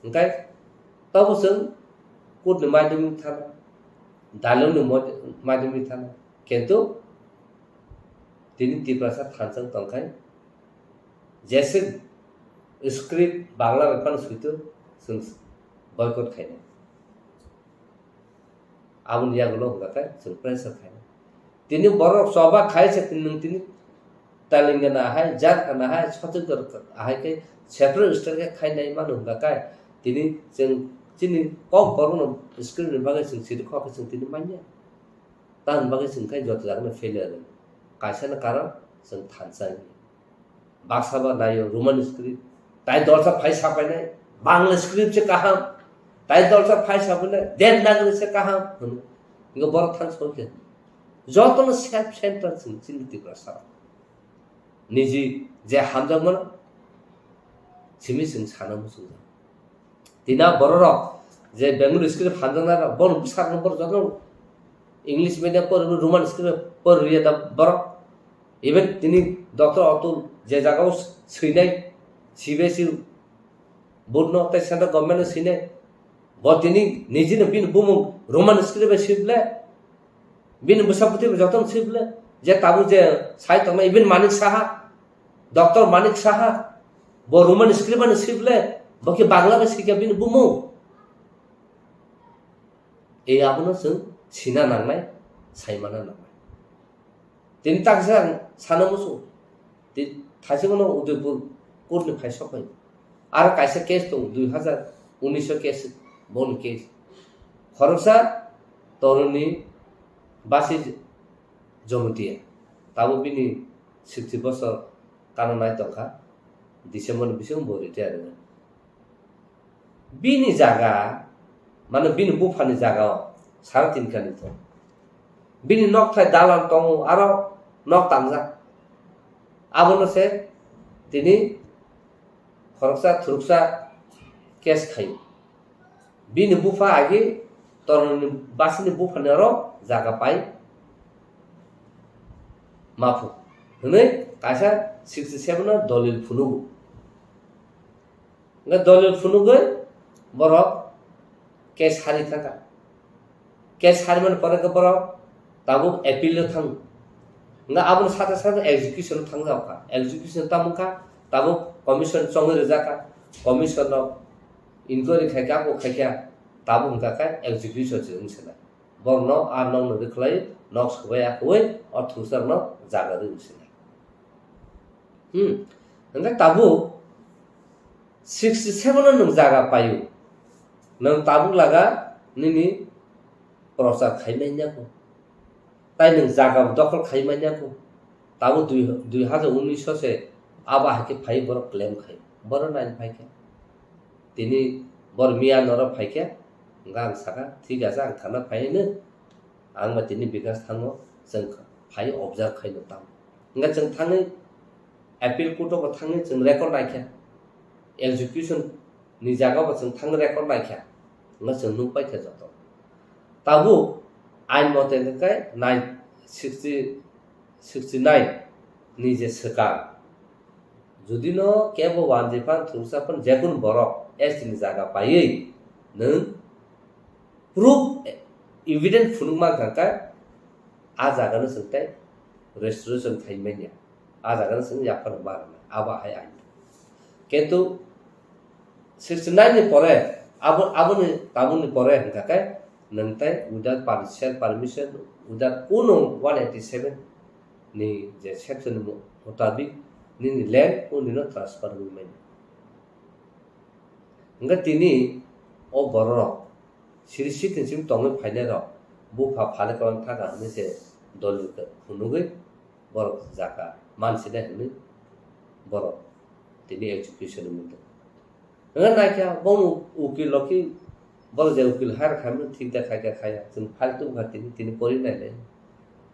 Hwnkhe tobo chwng court ni maidwmwi thana, dalong ni mod-, maidwmwi thana. Kintu tini Tiprasa thansa wng tongkhai, jese script Bangla bai phano suitu chwng boycott khainai. Aboni yagulo hwnka khe chwng pressure khainai. Tini borok choba khai se tini nwng tini Telangana hai, Jharkhand hai, Chhattisgarh hai khe separate state khe khainai mano hwnka khe tini chwng chini kok borokno script ni bagwi chwng siri kok khe chwng tini manya. Tamoni bagwi chwng khe joto jagano failure. Kaisa no karon chwng thansa wngya. Baksa ba naio Roman script. Tai dolsa phai sapainai. Bangla script se kaham. Tai dolsa phai sapainai. Devanagari se kaham. Hwno. Ingo borok thang songkhe. Jotono self center chwng chini Tiprasa. Niji je hamjakmano simi chwng sana muchungjak. Tina bororok je Bengali script hamjaknai rok, bono bwsarokno borok jotono English medium pori, Roman script pori rwya da borok. Even tini Doctor Atul je jagao swinai, C B S E board no tei central government no swinai, bo tini nijino bini bumung Roman script bai swi ble, bini bwsa bwtwi bai jotono swi ble, je tabuk je sai tongmani, even Manik Saha, Doctor Manik Saha, bo Roman script bai swi ble, bo khe Bangla bai swi kha bini bumung. E abono chwng sina nangnai, saimana nangnai. Tini taksa ang sana musu. Ti-, thaisingno Udaipur court ni phai sopai. Aro kaisa case tong, dui hazar unis o case, boni case. Khoroksa toroni basi Jomotia. Tabo bini sixty bosor kana nai tongkha. December ni bising bo retire wngkha. Bini jaga, mane bini buphani jaga o sara tin kani to. Bini nokthai dalan tongo, aro nok tangjak. Abono se tini khoroksa thuruksa case khai. Bini bupha agi toroni basini buphani aro jaga pai maphu. Hwnwi kaisa sixty seven o dolil phunugo. Hwnkhe dolil phunugwi borok case hari thangkha. Case harimani pore khe borok tabuk appeal o thango. Hwnkhe aboni sate sate execution o thangjak kha. Execution tamo kha, tabuk commission chongwi rijak kha. Commission rok inquiry khai kha, abo khai kha, tabuk hwnkha khe execution se wng se nai. Borokno a nokno rwkhlai, nok swbai akwui, o thungsarno jaga rwi wngsinai. Hmm. Hwnkhe tabuk sixty seven o nwng jaga paio. Nwng tabuk laga nini prochar khai manya kho. Tai nwng jaga dokhol khai manya kho. Tabuk dui, dui hajar unis o se abo hai khe phai borok claim khai. Borok nai phai khe. Tini bor miya norok phaikhe, hwnkhe ang sakha, "Thik ache, ang thana phaino, ang ba tini Bikash thango, chwng phai observe khaino tamo." Hwnkhe chwng thangwi appeal court o bo thangwi chwng record naikha, execution ni jaga bo chwng thangwi record naikha, hwnkhe chwng nukpaikha joto. Tabuk ain mote hwnkhe nine sixty, sixty nine ni je swkang, jodi no kebo wanjwi phan, thursa phan, jekunu borok S T ni jaga paiwi nwng proof, evidence phunuk mankha khe, a jaga no chwng tei restoration khai manya, a jaga no chwng yaphar ma rwnai, abo hai ain. Kintu sixty nine ni pore, abo, aboni, tabukni pore hwnkha khe, nwng tei without per-, self permission, without kuno one eighty seven ni je section ni mutabik nini land o nino transfer wngwi manya. Hwnkhe tini o bororok siri sitin simi tongwi phainairok bupha phale kwlang thaka hwnwi se dolil phunugwi borok jaga mansinai hwnwi borok tini execution wngwi tongo. Hwnwi naikha bo ukil rok khe, borok je ukil hire khaimani thik da khaikha khaya, chwng file tubukha tini, tini pori nailai.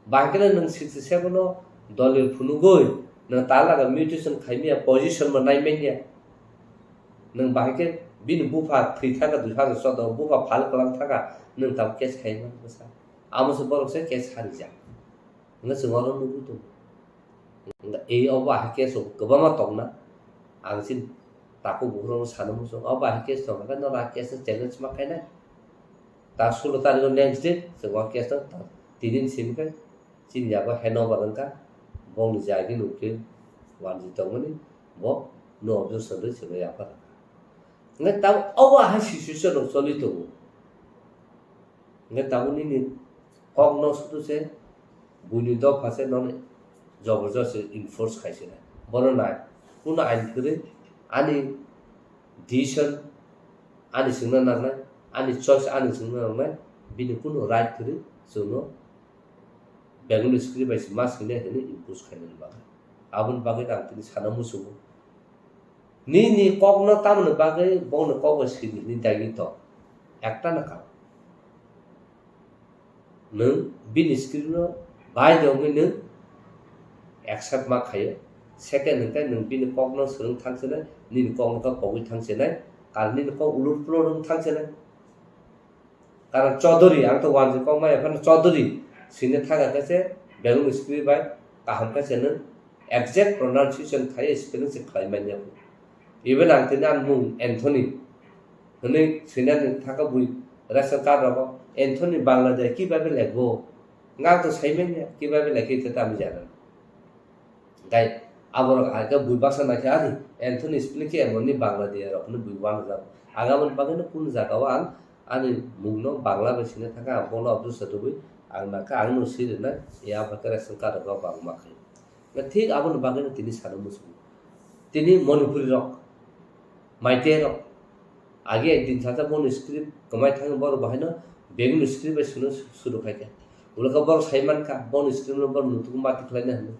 Bahai kheno nwng sixty seven o dolil phunugwi nwng talaga mutation khaimya, position bo naimanya. Nwng bahai khe bini bupha thwi thangkha dui hazar choudo, bupha phal kwlang thangkha, nwng tamo case khaima bwsa. Amo se borok se case harijak. Hwnwi chwng oro nugwi tongo. Ei obo hai case rok kwbangma tongna. Ang chini takhuk bukhuk rokno sana muchung. Obo hai case tongkha khe norok a case no challenge ma khainai. Ta sulo tarikh o next day chwng o case no ta tinin simi khe chini yago handover wngkha. Bongni jagini ukil wanjwi tongmani bo no objection rwi chwngno yaphar. Hwnkhe tabuk obo hai situation rok choli tongo. Hwnkhe tabuk nini kokno sudu se buini dopha se nono jobor josti enforce khai se nai. Bono nai, kunu ain kwrwi ani decision ani swngna nangnai, ani choice ani swngna nangnai, bini kunu right kwrwi chwngno Bengali script bai se ma swinai hwnwi impose khainani bagwi. Aboni bagwi ang tini sana muchungo. Nini kokno tamoni bagwi bongni kok bai swidi hwnwi daigi tong. Ekta no kaam. Nwng bini script no bai de wngwi nwng accept ma khaio. Second hwnkhe nwng bini kokno swrwng thang sinai, nini kokno khe pogwi thang sinai, karon nini kok ulur pulur wng thang sinai. Karon Chaudhary, ang to wanjwi kok maya phano Chaudhary swina thang khe se Bengali script bai kaham khe se nwng exact pronunciation khai spelling se khlai manya. Even ang tini ani mung Anthony hwnwi swinani thangkha bui ration card rogo Anthony Bangla de kibabe lekbo. Nga to sai manya kibabe lekhi te tamo jana. Gai aborok aga bui baksa naikha ani Anthony spelling khe emoni Bangla de rok hwnwi bui wanajak. Aga aboni bagwi no kunu jaga o ang ani mungno Bangla bai swina thangkha, ang bono objection rwui Ang nakha, ang no siri na, ya ba khe ration card rok bang ma khe. Na thik aboni bagwi no tini sana muchung. Tini Manipuri rok, Meitei rok, agi ek din sasa boni script kwmai thang bor bahai no beng no script bai suno suru khai khe. Ulo ka bor sai man kha, boni script no bor nutuk mati khlai na hino.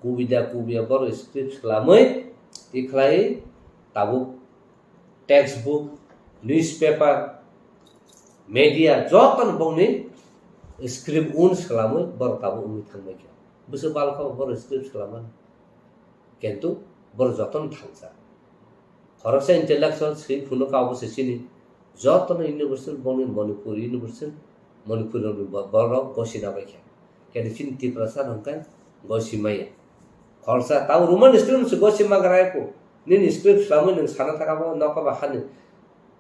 Kubida kubia bor script swlamwi tikhlai tabuk textbook, newspaper, media jotono bongni script un swlamwi borok tabuk wngwi thangbai kha. Bwswk balkha borok script swlamani. Kintu borok jotono thangsa. Khoroksa intellectual swi phunuk abo se chini jotono university bongni Manipur university, Manipur ni bo-, borok gosina bai kha. Kintu chini Tiprasa hwnkhe gosi maya. Khoroksa tabo Roman script se gosi magra eko. Nini script swlamwi nwng sana thaka bo nokha ba hani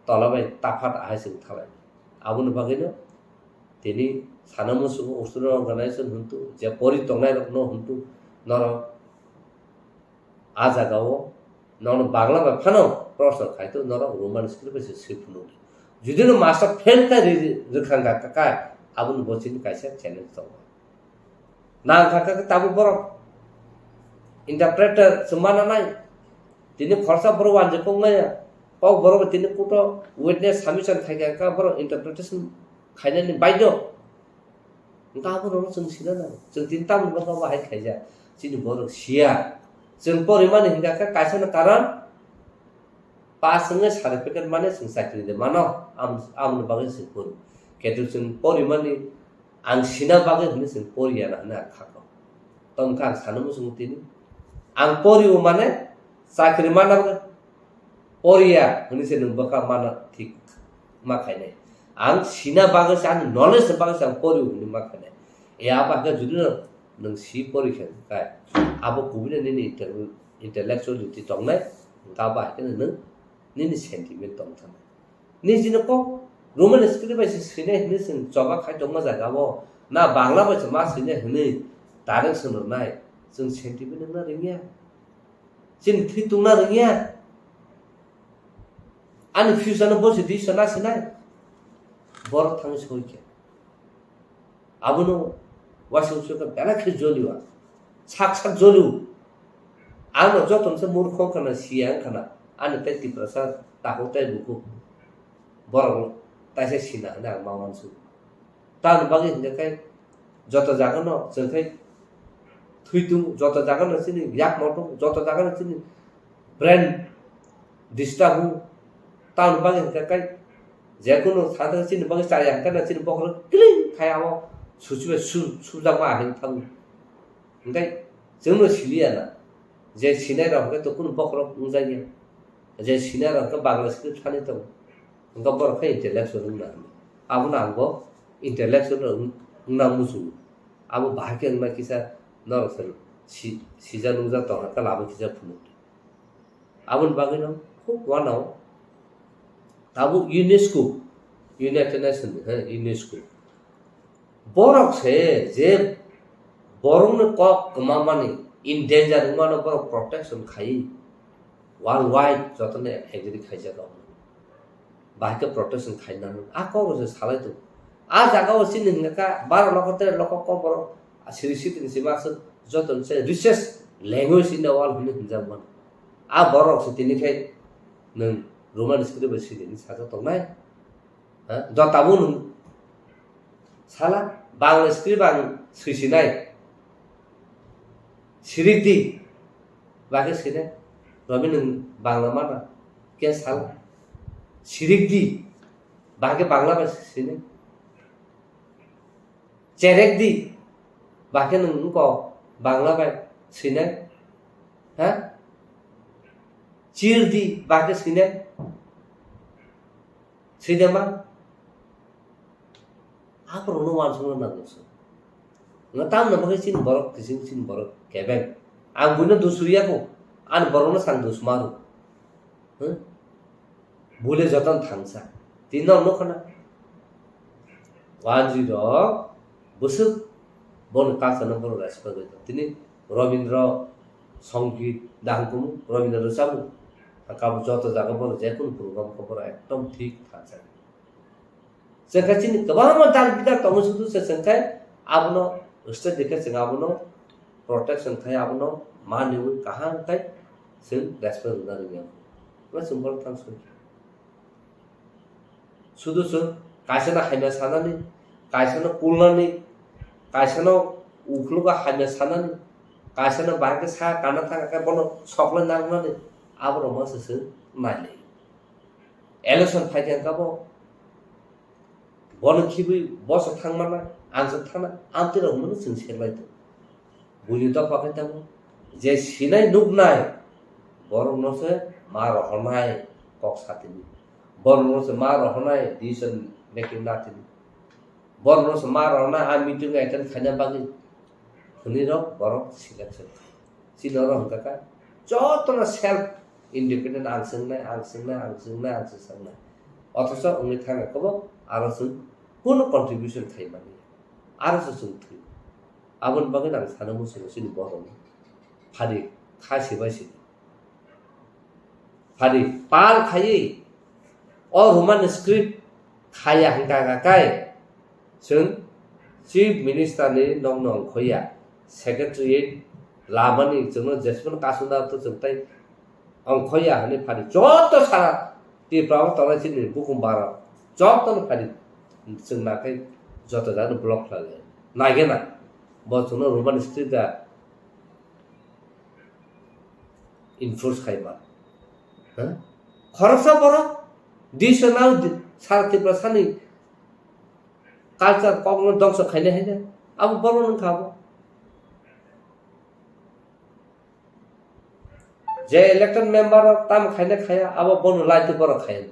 tola bai tafat ahai se wngthalai. Aboni bagwino tini sana muchungo Australia organization hwntu je pori tongnai rokno hwntu norok a jagao nono Bangla bai phano proshno khai to norok Roman script bai se swi phunuk. Judino master fail kha ri-, ri-, rwkhang kha kha, aboni bo chini kaisa challenge tongo. Nang kha kha tabuk borok interpreter se mana nai. Tini khoroksa borok wanjwi kok maya. Kok borok tini kuto witness submission khai kha kha borok interpretation khainani baidyo. Hwnkhe abo rokno chwng sina nango. Chwng tini tamni bwkha bo hai khaijak. Chini borok siya. Chwng porimani hwnkha khe kaisa no karon pass wngwi certificate mane chwng chakri de mano. Am-, amoni bagwi chwng pori. Ketu chwng porimani ang sina bagwi hwnwi chwng poriya na hwnwi ang kha kok. Tongkha ang sana muchungo tini. Ang porio mane chakri mana bagwi poriya hwnwi se nwng bwkha mana thik ma khainai. Ang sina bagwi se, ani knowledge ni bagwi se ang porio hwnwi ma khainai. E abo hakhe judino nwng si pori khe kai, abo kubui no nini intel-, intellectuality tongnai, hwnkhe abo hakhe nwng nini sentiment tong thangna. Nini jino kok Roman script bai se swinai hwnwi chwng choba khai tongma jaga o, na Bangla bai se ma swinai hwnwi direct swnamnai, chwng sentiment wngna rwngya. Chini thwi tungna rwngya. Ani future no bo se decision na sinai. Borok thangwi soi khe. Abono waisa waisa khe belai khe jolio. Sak sak jolio. Ang no joto se murkho wngkha na, siya wngkha na. Ani tei Tiprasa takhuk tei bukhuk. Borok taisa sina hwnwi ang ma uansuk. Tamoni bagwi hwnkhe khe joto jagano chwng khe thwi tung, joto jagano chini yakmo tung, joto jagano chini brain disturb hu. Tamoni bagwi hwnkhe khe jekunu thangthang chini bagwi chaya hwnkhe chini bokhorok kiling khai abo suchibai su-, sujakma ahai thango. Hwnkhe chwngno siliya na je sinai rok hwnkhe to kunu bokhorok wngjakya. Je sinai rok hwnkhe Bangla script thani tongo. Hwnkhe borok khe intellectual wngna hwnwi. Abono ang bo intellectual wng-, wngna muchungo. Abo bahai khe wngna kisa norok se si-, sijak nukjak tongkha khe labo kisa phunuk. Aboni bagwino khub uanao tabuk UNESCO, United Nations ni, he, UNESCO. Borok se je borokni kok kwmamani, in danger wngmano borok protection khai worldwide jotono agree khaijak rok. Bahai khe protection khainani a kok se salai tongo. A jaga o chini hwnka kha baro lokho tere lokho kok borok siri sitini se ma aswk jotono se richest language in the world hwnwi hwnjak mano. A borok se tini khai nwng Roman script bai siri hwnwi sajak tongnai. Ha? Jotabo nwng sala Bangla script ang swisinai. Sirik di. Bakhe sinai. Robi nwng Bangla mana. Khe sala. Sirik di. Bakhe Bangla bai sinai. Cherek di. Bakhe nwng wngkok Bangla bai sinai. Ha? Chir di. Bakhe sinai. Swi de ma? Aborokno uansukna nango chwng. Nga tamno bagwi chini borok kiching, chini borok kebeng. Ang buino dusuriya kho. Ani borokno chwng dusmaru. Huh? Bule jotono thangsa. Tini nok nukha na. Wanjwi rok bwswk boni culture no borok respect rwi tong. Tini Robindra Songkit dahang kumu, Robindra rwchabu. Kabo joto jaga borok jekunu program khe borok ekdom thik thangsa. Chwng khe chini kwbangma dal bidal tongo, sudu se chwng khe abono state rikhe chwng abono protection khai, abono maniwi kaham khai chwng respect rwna rwngya. Bo chwng borok thang soi. Sudu chwng kaisano hamya sanani, kaisano kulnani, kaisano ukhlogo hamya sanani, kaisano bahai khe sa kana thang khe bono soklai nangnani, aborok masa chwng nailai. Election phai khe kabo bono khibwi boso thangmana, ang se thana, amtwi rok hwnmano chwng serlai tongo. Buini dopha khe tamo je sinai nuknai borokno se ma rohornai kok satini, borokno se ma rohornai decision making natini, borokno se ma rohornai a meeting attend khaina bagwi hwnwi rok borok selection. Chini oro hwnkha kha jotono self independent, ang swngnai, ang swngnai, ang swngnai, ang swngnai. Othocho wngwi thangkha kobo aro chwng kunu contribution khai mani. Aro se chwng thwi. Aboni bagwi ang sana muchungo chini borokno. Phadi kha sibai sidi. Phadi pal khaiwi o Roman script khaya hwnkha kha kai chwng Chief Minister ni nokno ongkhoya, Secretariat lamani chwngno jesmano kasuna to chwng tai ongkhoya hwnwi phadi joto sara Tripura o tongnai chini bukhum bara jotono phadi chwng nakhai joto jagano block khlai lai. Naigena bo chwngno Roman script da enforce khai ma. Ha? Khoroksa borok disa nang di-, sara Tripura sani culture kokno dongso khainai haino abo borok nung kha bo. Je elected member rok tamo khaina khaya, abo bono laiti borok khaya.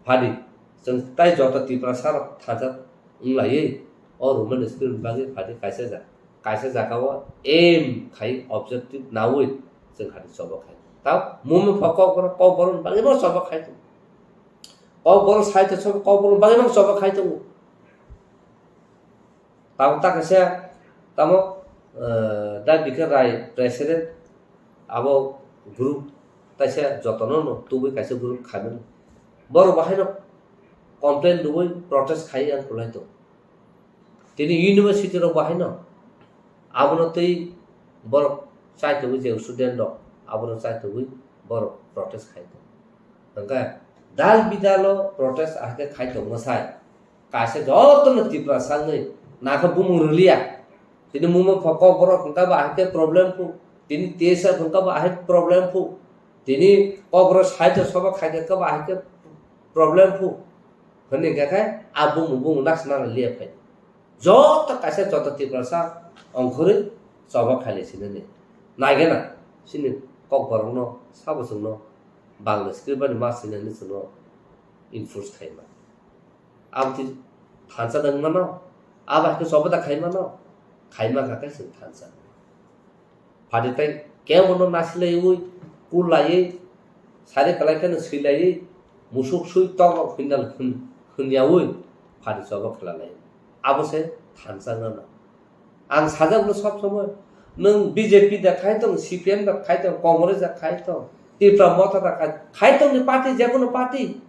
Phadi, chwng tai joto Tiprasa rok thansa wnglaiwi o Roman script bagwi phadi kaisa ja-, kaisa jaga o aim khai objective nawi chwng khadi choba khai. Tao mumi pho kokborok, kokborok bagwi no choba khai tongo. Kokborok sai to choba, kokborok bagwi no choba khai tongo. Tamo ta kaisa, tamo, eh, da bikhe Rai president, abo group taisa jotono no tubui kaisa group khaimani. Borok bahaino complain rwui protest khai ang kulai tongo. Tini university rok bahaino abono tei borok chaitogwi je student rok abono chaitogwi borok protest khai tongo. Hwnkhe dal bidalo protest ahikhe khai tongma sai. Kaisa jotono Tiprasa wngwi nakha bumung rwliya. Tini mungma pho kokborok hwnkha ba ahikhe problem phu. Tini T S F hwnkha ba ahai problem phu. Tini kokborok side o soba khaikhe kha ba ahikhe problem phu. Hwnwi hwnkha khe a bumung bumung naksna liya phai. Joto kaisa joto Tiprasa ongkhorwi choba khailai sinani. Naigena chini kokborokno sabo chwngno Bangla script bani ma sinani chwngno enforce khaima. Amtwi thansa nang mano, abo hai khe choba da khai mano, khai ma kha khe chwng thansa. Phadi tai kebono nasilaiwi, kulaiwi, sari kalai kheno swilaiwi, musuk sui tongo hwnnal hwn-, hwnyawi phadi choba khalalai. Abo se thansa nang. Ang sajak no sob somoi, nwng B J P da khai tong, C P M da khai tong, Congress da khai tong, Tipra Motha da khai, khai tong ni party, je kono party.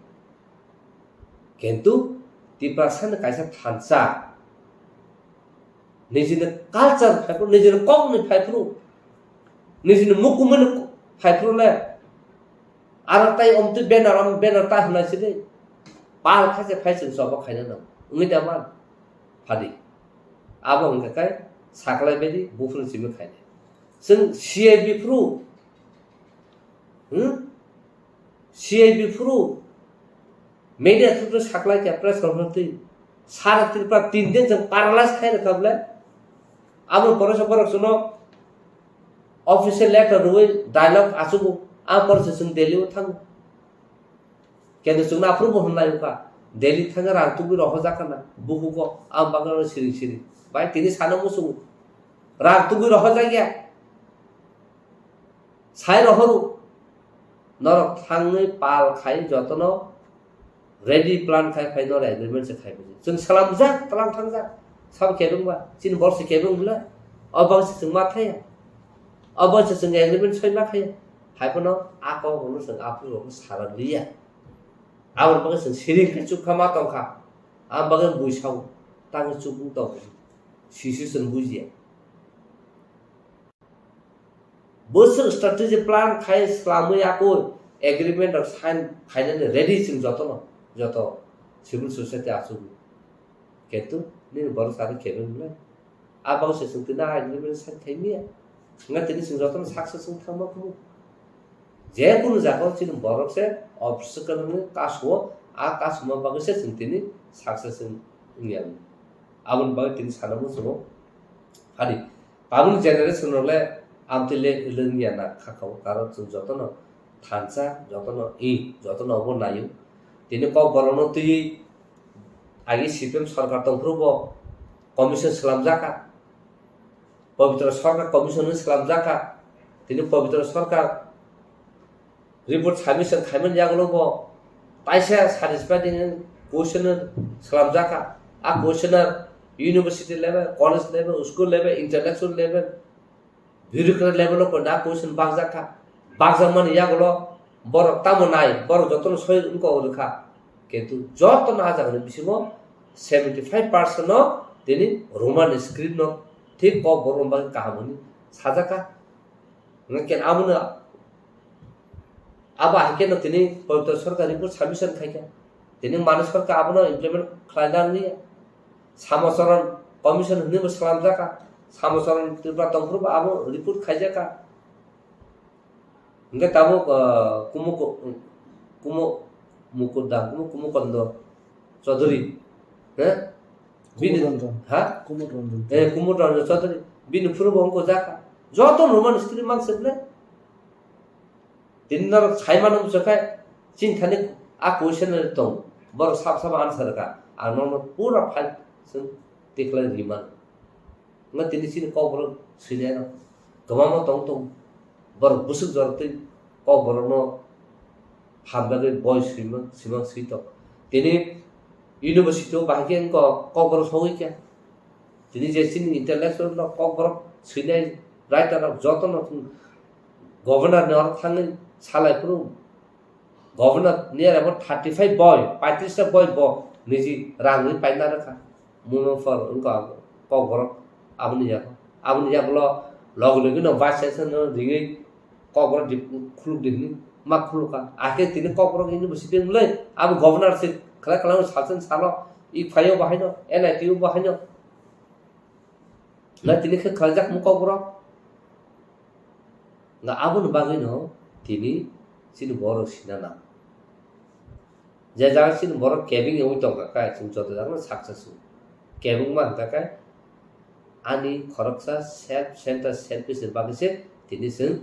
Kintu Tiprasa ni kaisa thansa, nijini culture phaiphru, nijini kok ni phaiphru, nijini mukumuni phaiphru le, aro tai omtwi banner, om banner ta hwnai sidi, pal khaise phai chwng choba khaina nang, wngwi da man, phadi. Abo hwnkha khe saklai baidi buphuru simi khainai. Chwng C I B phuru, hmm? C I B phuru media through saklai khe press conference twi sara Tripura tin din chwng paralyze khai rwkha bwle. Abo poresa borok chwngno official letter rwui dialogue achugo, a poresa chwng Delhi o thango. Kendo chwngno aphuru bo hwnlai wngkha, Delhi thangwi rang tubui rohorjak khana, bukugo, ang bagwi siring siring. Bai tini sana muchungo, rang tubui rohorjak ya. Sai rohoro, norok thangwi pal khai jotono ready plan khai phai norok agreement se khai bwsai. Chwng salamjak, tlang thangjak, sabo kebengba, chini borok se kebeng bwle, o bangse chwng ma thaya, o bangse chwng agreement soi ma khaya. Hai phano a kok rokno chwng aphuru rokno sara liya. Aboni bagwi chwng siring khe chukha ma tongkha. Aboni bagwi bui sao, tangwi chukmung tongkha. Sisi chwng bujiya. Bwswk strategy plan khai swlamwi akui agreement rok sign khainani ready chwng jotono, joto civil society achukgo. Kintu nini borok sari kebeng le. A bagwi se chwng tini a agreement sign khai miya. Wngkha tini chwng jotono success wng thangma kubu. Je kunu jaga o chini borok se obstacle wngwi kasu o, a kasuma bagwi se chwng tini success wng, wngya. Aboni bagwi tini sana muchungo. Hari, tabukni generation rok le amtwi le wngya na kha kha o, karon chwng jotono thansa, jotono i, jotono obo naio. Tini Kokborokno twiwi agi C P M sorkar tongphuru bo commission swlamjakha. Pabitra Sarkar commission ni swlamjakha. Tini Pabitra Sarkar report submission khaimani yagulo bo taisa satisfying question swlamjakha. A question university level, college level, school level, intellectual level, bureaucrat level o koina question bakjakha. Bakjakmani yagulo borok tamo nai, borok jotono soi wngkok rwkha. Kintu jotono a jagani bisingo seventy five percent no tini Roman script no thik Kokborok bagwi kaham hwnwi sajak kha. Hwnkhe abono, abo hai kheno tini Pabitra Sarkar report submission khai kha. Tini Manik Sarkar abono implement khlai nang liya. Samocharan commission hwnwi bo swlamjak kha. Samocharan Tripura tongphuru bo abo report khaijak kha. Hwnkhe tabuk, ah, Kumu, Kumu, Mukuda, Kumu, Kumu Kondo Chaudhary, he? Bini, Kumu Ranjan. Ha? Kumu Ranjan. Eh, Kumu Ranjan Chaudhary. Bini phuru bo wngkha jakha. Joto normal screen man se ble. Tini norok sai mano bwswk khai, chini thani a question tong. Borok sab sab answer ka. Ang nono pura file chwng tikhlai ri man. Wngkha tini chini Kokborok swinai rok kwbangma tong tong. Borok bwswk jorok twi Kokborokno hamjagwi boi swimang, swimang swi tong. Tini university o bahai khe wngkha Kokborok sogwi kha. Tini je chini intellectual rok Kokborok swinai writer rok jotono governor ni oro thangwi salai phuru Governor ni abo thirty five boi, paitris ta boi bo niji rang ri paina rwkha. Muno phor wngkha Kokborok aboni yago. Aboni yagulo logi logi no vice chancellor no ringwi Kokborok di khuluk di hwnwi ma khulukha. Akhe tini Kokborok university wngwi abo governor se khlai khlai sal chen salo i phaio bahaino N I T o bahaino. Na tini khe khlaijak mu Kokborok. Na aboni bagwino tini chini borok sina nang. Je jaga chini borok kebeng wngwi tongkha khe chwng joto jagano success wngo. Kebengma hwnkha khe ani khoroksa self center selfish ni bagwi se tini chwng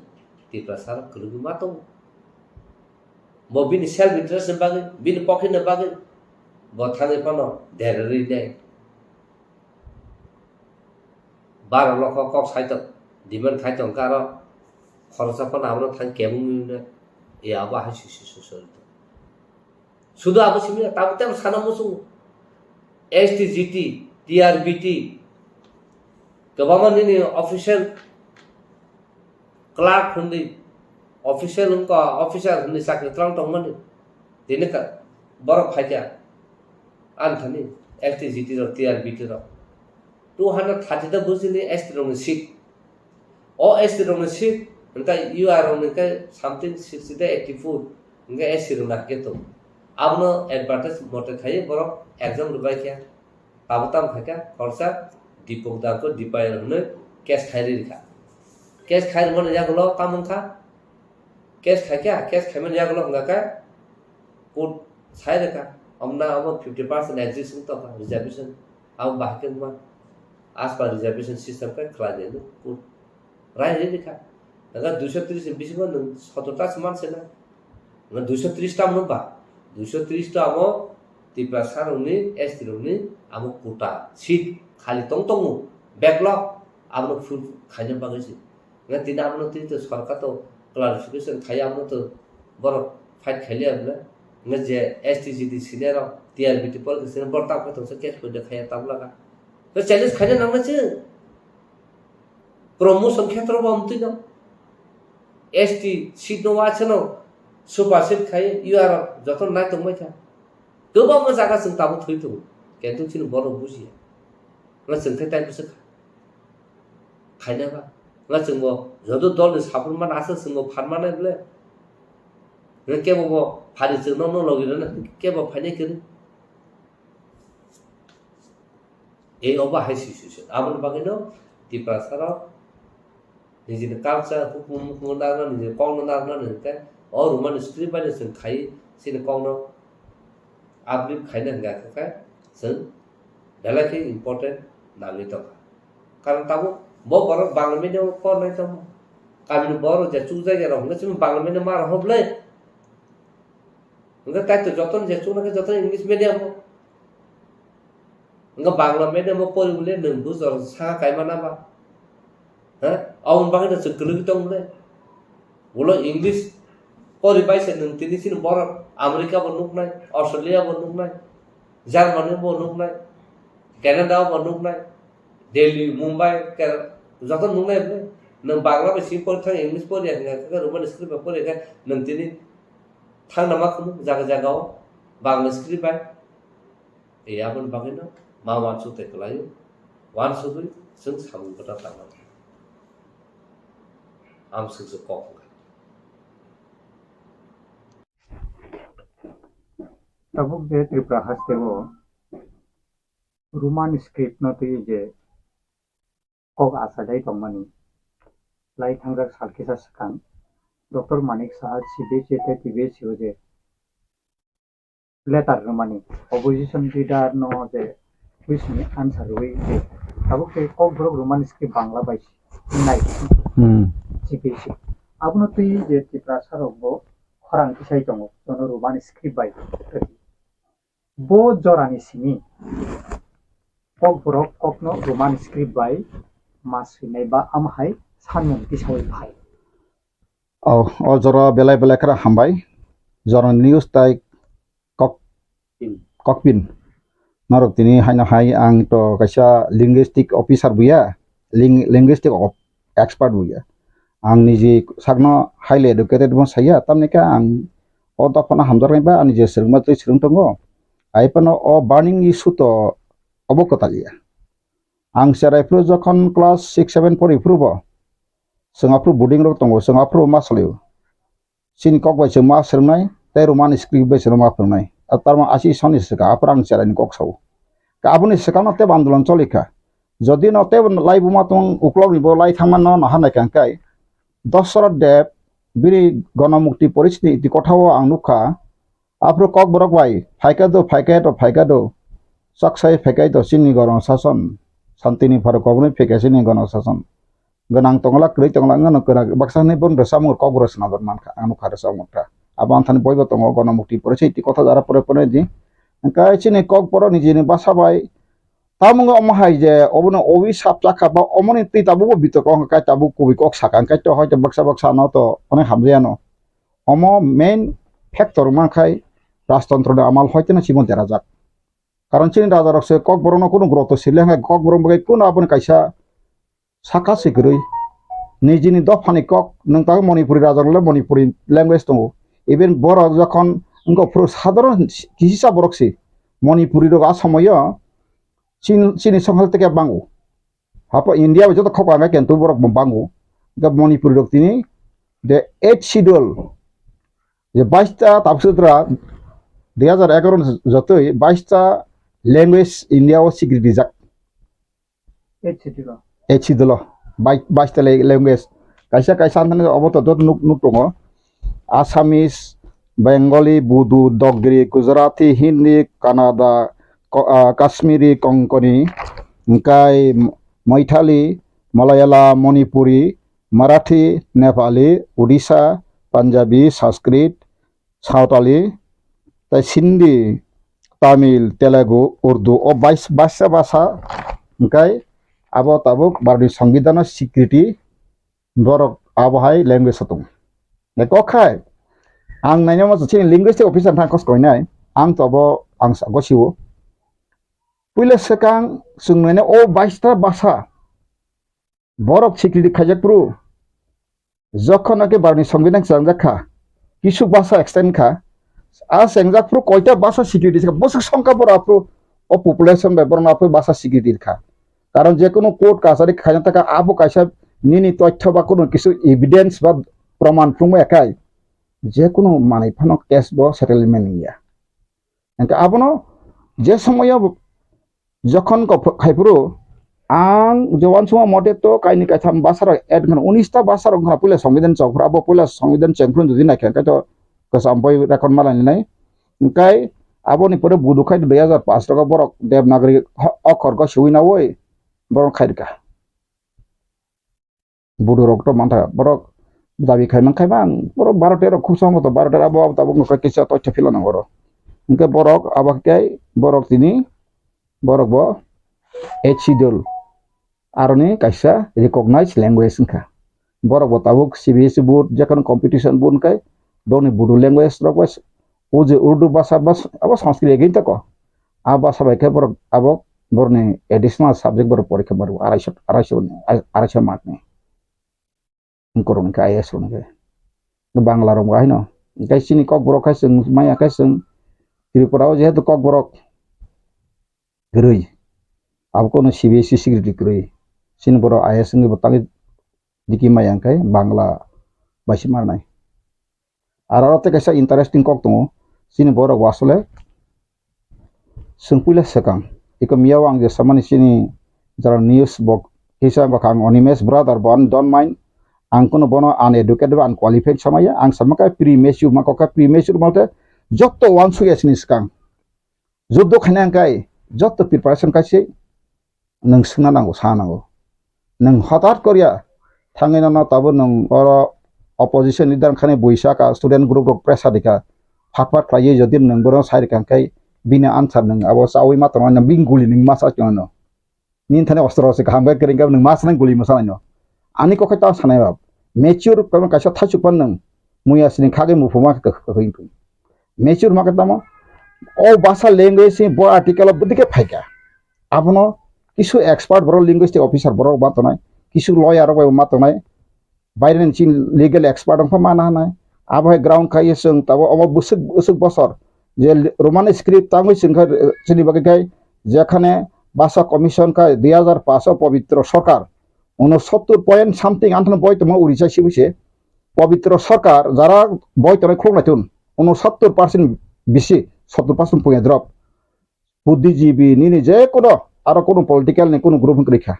Tiprasa rok kwrwngwi ma tongo. Bo bini self interest ni bagwi, bini pocket ni bagwi bo thangwi phano derarwi nai. Baro lokho kok sai tong, demand khai tong khe aro khoroksa phano abono thang kebengwi hwnwi ya abo hai sui sui sui sui tong. Sudu abo simi ya, tamo tamo sana muchungo. S T, G T, T R B T, kwbangma nini official clerk hwnwi, official wngkha, officer hwnwi chakri twlang tongmani. Tini ka-, borok phaikha, ani thani S T, G T rok, T R B T rok. Two hundred thirty ta bujini S T rokni seat. O S T rokni seat, hwnkhe U R rokni khe something sixty ta eighty four, hwnkhe S T rokni hakhe tongo. Abono advertise mote khaiwi borok exam rwbaikha. Abo tamo khaikha, khoroksa Dipok Dangko Dipayan hwnwi case khai rikha. Case khai rwmani yagulo tamo wngkha? Case khaikha, case khaimani yagulo hwnkha khe court sai rwkha, omna abo fifty percent exist wng tongkha reservation, abo bahai khe wngma as per reservation system khe khlai nai court rai rikha. Hwnkha duiso tris ni bisingo nwng sotor ta se man se na. Nwng duiso tris ta mano ba? Duiso tris ta abo Tiprasa rokni, S T rokni abo quota seat khali tong tongo, backlog, abono full khaina bagwi se. Nga tini abono twi to sorkar to clarification khai abono to borok fight khai liya bwle. Nga je S T G T senior rok T R B T pol senior borok tamo khe tongsa case poida khaiya tabla ka. To challenge khaina nangna se. Promotion khetro bo amtwi no. S T seat no wa chano. Supersede khai, you are joto nai tongbai kha. Kwbangma jaga chwng tabuk thwi tongo. Kintu chini borok bujiya. Wngkha chwng khe tai bwswk kha. Khaina ba. Wngkha chwng bo joto dol ni support man aswk chwng bo phan manai ble. Wngkha kebo bo phari chwng no no logi rwna kebo phainai kwrwi. Ei obo hai situation. Aboni bagwino Tiprasa rok nijini culture, hukumu, hukumu narwkna, nijini kokno narwkna hwnkhe o Roman script bai no chwng khai chini kokno uplift khaina hwnkha khe chwng belai khe important nangwi tongkha. Karon tabuk bo borok Bangla medium o pornai tongma. Kamini borok je chukjak ya rok hwnkhe chini Bangla medium ma rok hoblai. Hwnkhe tai to jotono je chuknai khe jotono English medium o. Hwnkhe Bangla medium o pori bole nwng bujor saka kaima na ba? Ha? Aboni bagwi no chwng kwlwgwi tong bole. Ulo English pori bai se nwng tini chini borok America bo nuknai, Australia bo nuknai, Germany bo nuknai, Canada bo nuknai, Delhi, Mumbai, Kerala, joto nuknai bole. Nwng Bangla bai si pori thang English pori ya hwnkhe Roman script bai pori khe nwng tini thangna ma khunu jaga jaga o Bangla script bai. E aboni bagwino ma uansuk tei kwlaio, uansugwi chwng samung kwtal tangmani. Amswk se kok wngkha. Tabuk je Tripura haste o Roman script no twi je kok achailai tongmani lai thangjak sal kisa swkang Doctor Manik Saha C B S E tei T B S E o je letter rwmani opposition leader no je question ni answer rwui je tabuk tei Kokborok Roman script Bangla bai nai Hmm. C B S E abono twi je Tiprasa rok bo khorang tisai tongo jono Roman script bai. Bo jorani simi Kokborok kokno Roman script bai ma swinai ba amhai sanmung tisaui phai. O, o jora belai belai kheno hambai. Jorani news tai kok, kokpin. Norok tini haino hai ang to kaisa linguistic officer buya, ling-, linguistic of-, expert buya. Ang niji sakno highly educated bo saya, tamni khe ang o dophano hamjaknai ba ani je swrwngma twi swrwng tongo. Ai phano o burning issue to obo kwtal ya. Ang cherai phuru jokhon class six seven pori phuru bo, chwng aphuru boarding rok tongo, chwng aphuru ma salio. Chini kok bai chwng ma swrwngnai, tei Roman script bai chwng ma phwrwngnai. A tarma asi soni swka, aphuru ang cherai ni kok sao. Ka aboni swkang no tebo andolon choli kha. Jodi no tebo lai buma tong uklok ni bo lai thangma no naha nai kang kai. Dasarath Deb bini Ganamukti Porishni iti kotha o ang nukha. Aphuru Kokborok bai, phaikha do, phaikha do, phaikha do. Chaksai phaikha do, chini Gano Sason. Santini pharo kobonwi phaikha chini Gano Sason. Gwnang tongla, kwrwi tongla, wngano kwrak. Baksa hwnwi bono rwchapmung Kokborok swnamjak mankha, ang nukha rwchapmung kha. Abo anthani boibo tongo, Ganamukti Porishni iti kotha jara pore pore di. Hwnkhe chini Kokborok nijini basa bai, tamung omo hai je, obono owi sap chakha ba, omoni twi tabukbo bitok wngkha, kai tabuk kubui kok sakha, hwnkhe to hoito baksa baksa no to onek hamjaya no. Omo main factor wngma khai rajtontro ni amal hoiteno chimo derajak. Karon chini raja rok se Kokborok no kunu guroto sile hwnkhe Kokborok bai kunu aboni kaisa saka se kwrwi. Nijini dophani kok nwng tabuk Manipuri raja rok le Manipuri language tongo. Even borok jokhon wngkha phuru sadharon kisisa borok se Manipuri rok a somoyo chin-, chini songkhal teke bango. Hapo India bai joto khok ang kintu borok bo bango. Ga Manipuri rok tini the eighth schedule. Je bais ta tabuk sutra dui hajar egaroh ni jotoi bais ta language India o sikri dijak. Eighth schedule o. Eighth schedule o. Bai-, bais ta le-, language. Kaisa kaisa anthani obo to dot nuk, nuk tongo. Assamese, Bengali, Bodo, Dogri, Gujarati, Hindi, Kannada, Ko-, ah, Kashmiri, Konkani, hwnkhe Maithali, Malayalam, Manipuri, Marathi, Nepali, Odisha, Punjabi, Sanskrit, Sawtali, tei Sindhi, Tamil, Telugu, Urdu, o bais-, baisa basa hwnkhe abo tabuk Bharatni Songbidanno sikriti borok abo hai language o tongo. Kok khai, ang nainama chini linguistic officer thang kos koinai, ang to abo ang sa-, gosio. Puila swkang chwng naina o baista basa borok sikriti khaijak phuru, jokhon nokhe Bharatni Songbidan chwrangjak kha, kisu basa extend kha. A chengjak phuru koita basa security kha, bwswk songkha borok aphuru o population bai borok aphuru basa security kha. Karon je kunu court kachari khaina taka abo kaisa nini tothyo ba kunu kisu evidence ba proman phunukma ekai je kunu manwi phano case bo settlement wngya. Hingke abono je somoyo jokhon kok khai phuru ang je uansukma mote to kaini kaitham basa rok add khna unis ta basa rok khna puila songbidan chok phuru abo puila songbidan cheng phuru jodi naikha hingke to kwcham boi record ma lainai. Hingke aboni pore budu khai dui hajar pash rok borok Devanagari ho-, okhor go swiwi nawi borok khai rwkha. Budu rok to mantha borok dabi khai man khai bang borok baro tero khub sama to baro tero abo abo tabuk no kisa to chapila nang oro. Hingke borok abo khe borok tini borok bo H C dol aroni kaisa recognized language wngkha. Borok bo tabuk C B S E board jekhon competition board hingke boni Bodo language rok bai o je Urdu basa bas abo Sanskrit egin tako. A basa bai khe borok abo borokni additional subject borok porikha maro araisho araisho araisho mark ni. Korong khe I A S rok khe Bangla rok haino. Hingke chini Kokborok khai chwng maya khai chwng Tripura o jehetu Kokborok kwrwi abo kono C B S E security kwrwi chini borok I A S wngwi bo tangwi diki maya hingke Bangla bai se marnai. Aro aro tei kaisa interesting kok tongo. Chini borok bo asole chwng puila swkang. Iko miya o ang je samani chini jara news bo kisa bwkha ang Animesh brother bo ani don't mind. Ang kuno bono uneducated ba unqualified samaya. Ang sama khe premature ma kok khe premature ma khe jotto uansukya chini swkang. Juddo khaina hingkai jotto preparation kaise nwng swngna nango, sa nango. Nwng hotat korya thangwi nono tabuk nwng oro opposition leader wngkhani buisa ka student group rok pressure rikha. Phat phat khlaiwi jodi nwng bono sai rikha hingkai bini answer nwng abo chawi ma tongo, bini guli nwng ma sa chwngno. Nini thani ostro se kaham khe kwrwng khe nwng ma sanai guli mwsa naino. Ani kokhe ta sanai ba. Mature kono kaisa thaichuk pan nwng. Muya sini khagwi muphuma khe kwkhwing. Mature ma khe tamo. O basa language se bo article o bwdike phaikha. Abono kisu expert borok linguistic officer borok ma tongnai. Kisu lawyer rok bai ma tongnai. Baireni chini legal expert wngkha mana hanai. Abo hai ground khai chwng tabuk omo bwswk bwswk bosor je Roman script tangwi chwng kha chini bagwi khai jekhane basa commission khai dui hajar paanch o Pabitra Sarkar unosottor point something anthano boi tongma Orissa sibu se Pabitra Sarkar jara boi tongnai khuluk naitun unosottor percent bisi sottor percent puya drop. Buddhijibi nini je kono aro kono political ni kono group wngkha.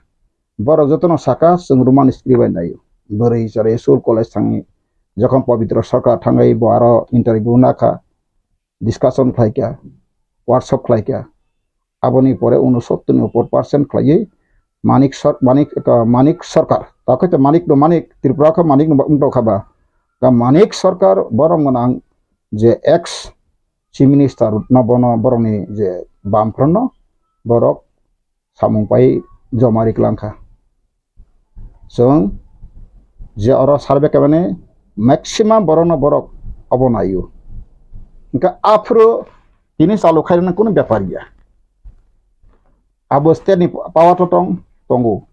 Borok jotono saka chwng Roman script bai naio. Bwrwi chwrai school college thangwi jokhon Pabitra Sarkar thangwi bo aro interview nakha, discussion khlaikha, workshop khlaikha. Aboni pore unosottor ni upor percent khlaiwi Manik Sar-, Manik, uh, Manik Sarkar. Takhai to Manik no Manik, Tripura kha Manik no wngtokha ba. Ka Manik Sarkar borok gwnang je ex Chief Minister no bono borokni je bam phrono borok samung pai joma ri klang kha. Chwng je oro survey khaimani maximum borokno borok obo naio. Hingkhe aphuru tini chalu khairoknani kunu bepar ya. Abo state ni power to tong, tongo.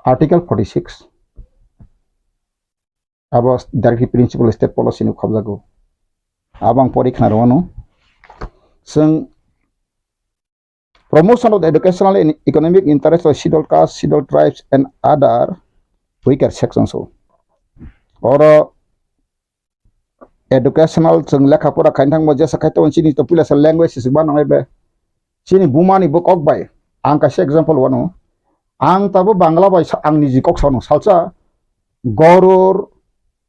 Article forty six. Abo directive principle state policy ni khobjago. Abo ang pori khna rwano. Chwng promotion of the educational and economic interest of scheduled caste, scheduled tribes and other weaker sections o. Oro educational chwng lekha pora khaina thangma jesa khai tongo chini to puila sa language se ba nangai be. Chini buma ni bo kok bai ang kaisa example wano. Ang tabo Bangla bai sa-, ang niji kok sano salsa Gorur,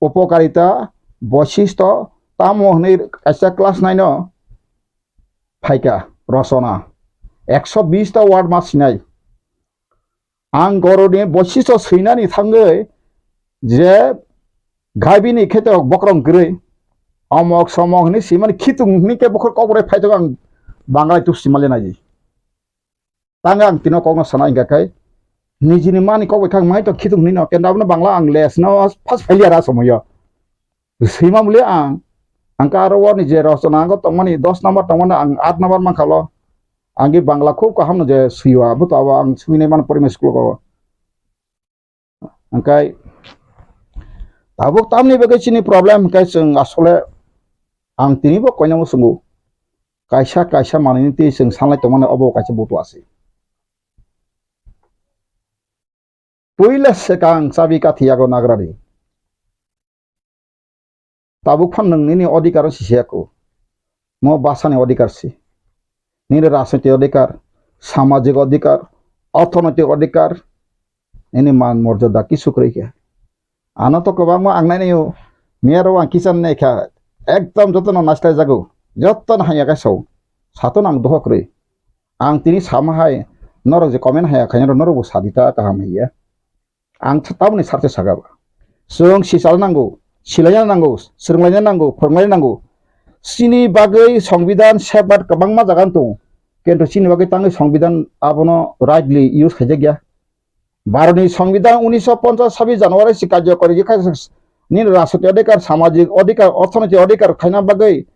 Upokarita, Boisishto tamo hwnwi kaisa class nine o phaikha rosona. Ekso bis ta word ma sinai. Ang goroni boichisto swinani thangwi je gabini kheto bokrong kwrwi omok somok hwnwi swimani khitung hwnwi khe bokhor kokborok phaitok ang Banglai tubsi mali naidi. Tang ang tino kokno sana hingka khai nijini mani kok bai khang mai to khitung hwnwi no kenda abono Bangla ang les no first failure a somoyo. Swima muli ang, ang ka aro warni je rosona ango tongmani dos number tongmani ang aat number mankha lo. Ang ge Bangla khub kaham no je swiwa, abo to abo ang swinai mano primary school ko. Angkai Tabuk tamni bagwi chini problem hwnkhe chwng asole ang tinibo koinamo swngo. Kaisa kaisa manwini twi chwng sanlai tongmani obo kaisa butua se. Puila swkang chabi kathi yago nagrari. Tabuk phan nwng nini odhikar o sisiya ko. Mo bwsani odhikar si. Nini rajnoitik odhikar, samajik odhikar, orthonoitik odhikar, nini man morjada kisu kwrwi khe. Ano to kwbangma ang nainai o, miyaro ang kichar nai kha, ekdom jotono naislai jago, jotono hamya khe sao, sato nang dohok kwrwi. Ang tini sama hai, norok je comment haya khainai rok norok bo sadi ta kaham hiya. Ang th-, tamoni sarthe saka ba. Chwng sichalna nango, silaina nango, swrwnglaina nango, phwrwnglaina nango. Chini bagwi songbidan safeguard kwbangma jaga wng tongo. Kintu chini bagwi tangwi songbidan abono rightly use khaijakya. Bharotni songbidan unisho ponchas sabis January si karjokori khe nini rajnoitik odhikar, samajik odhikar, orthonoitik odhikar khaina bagwi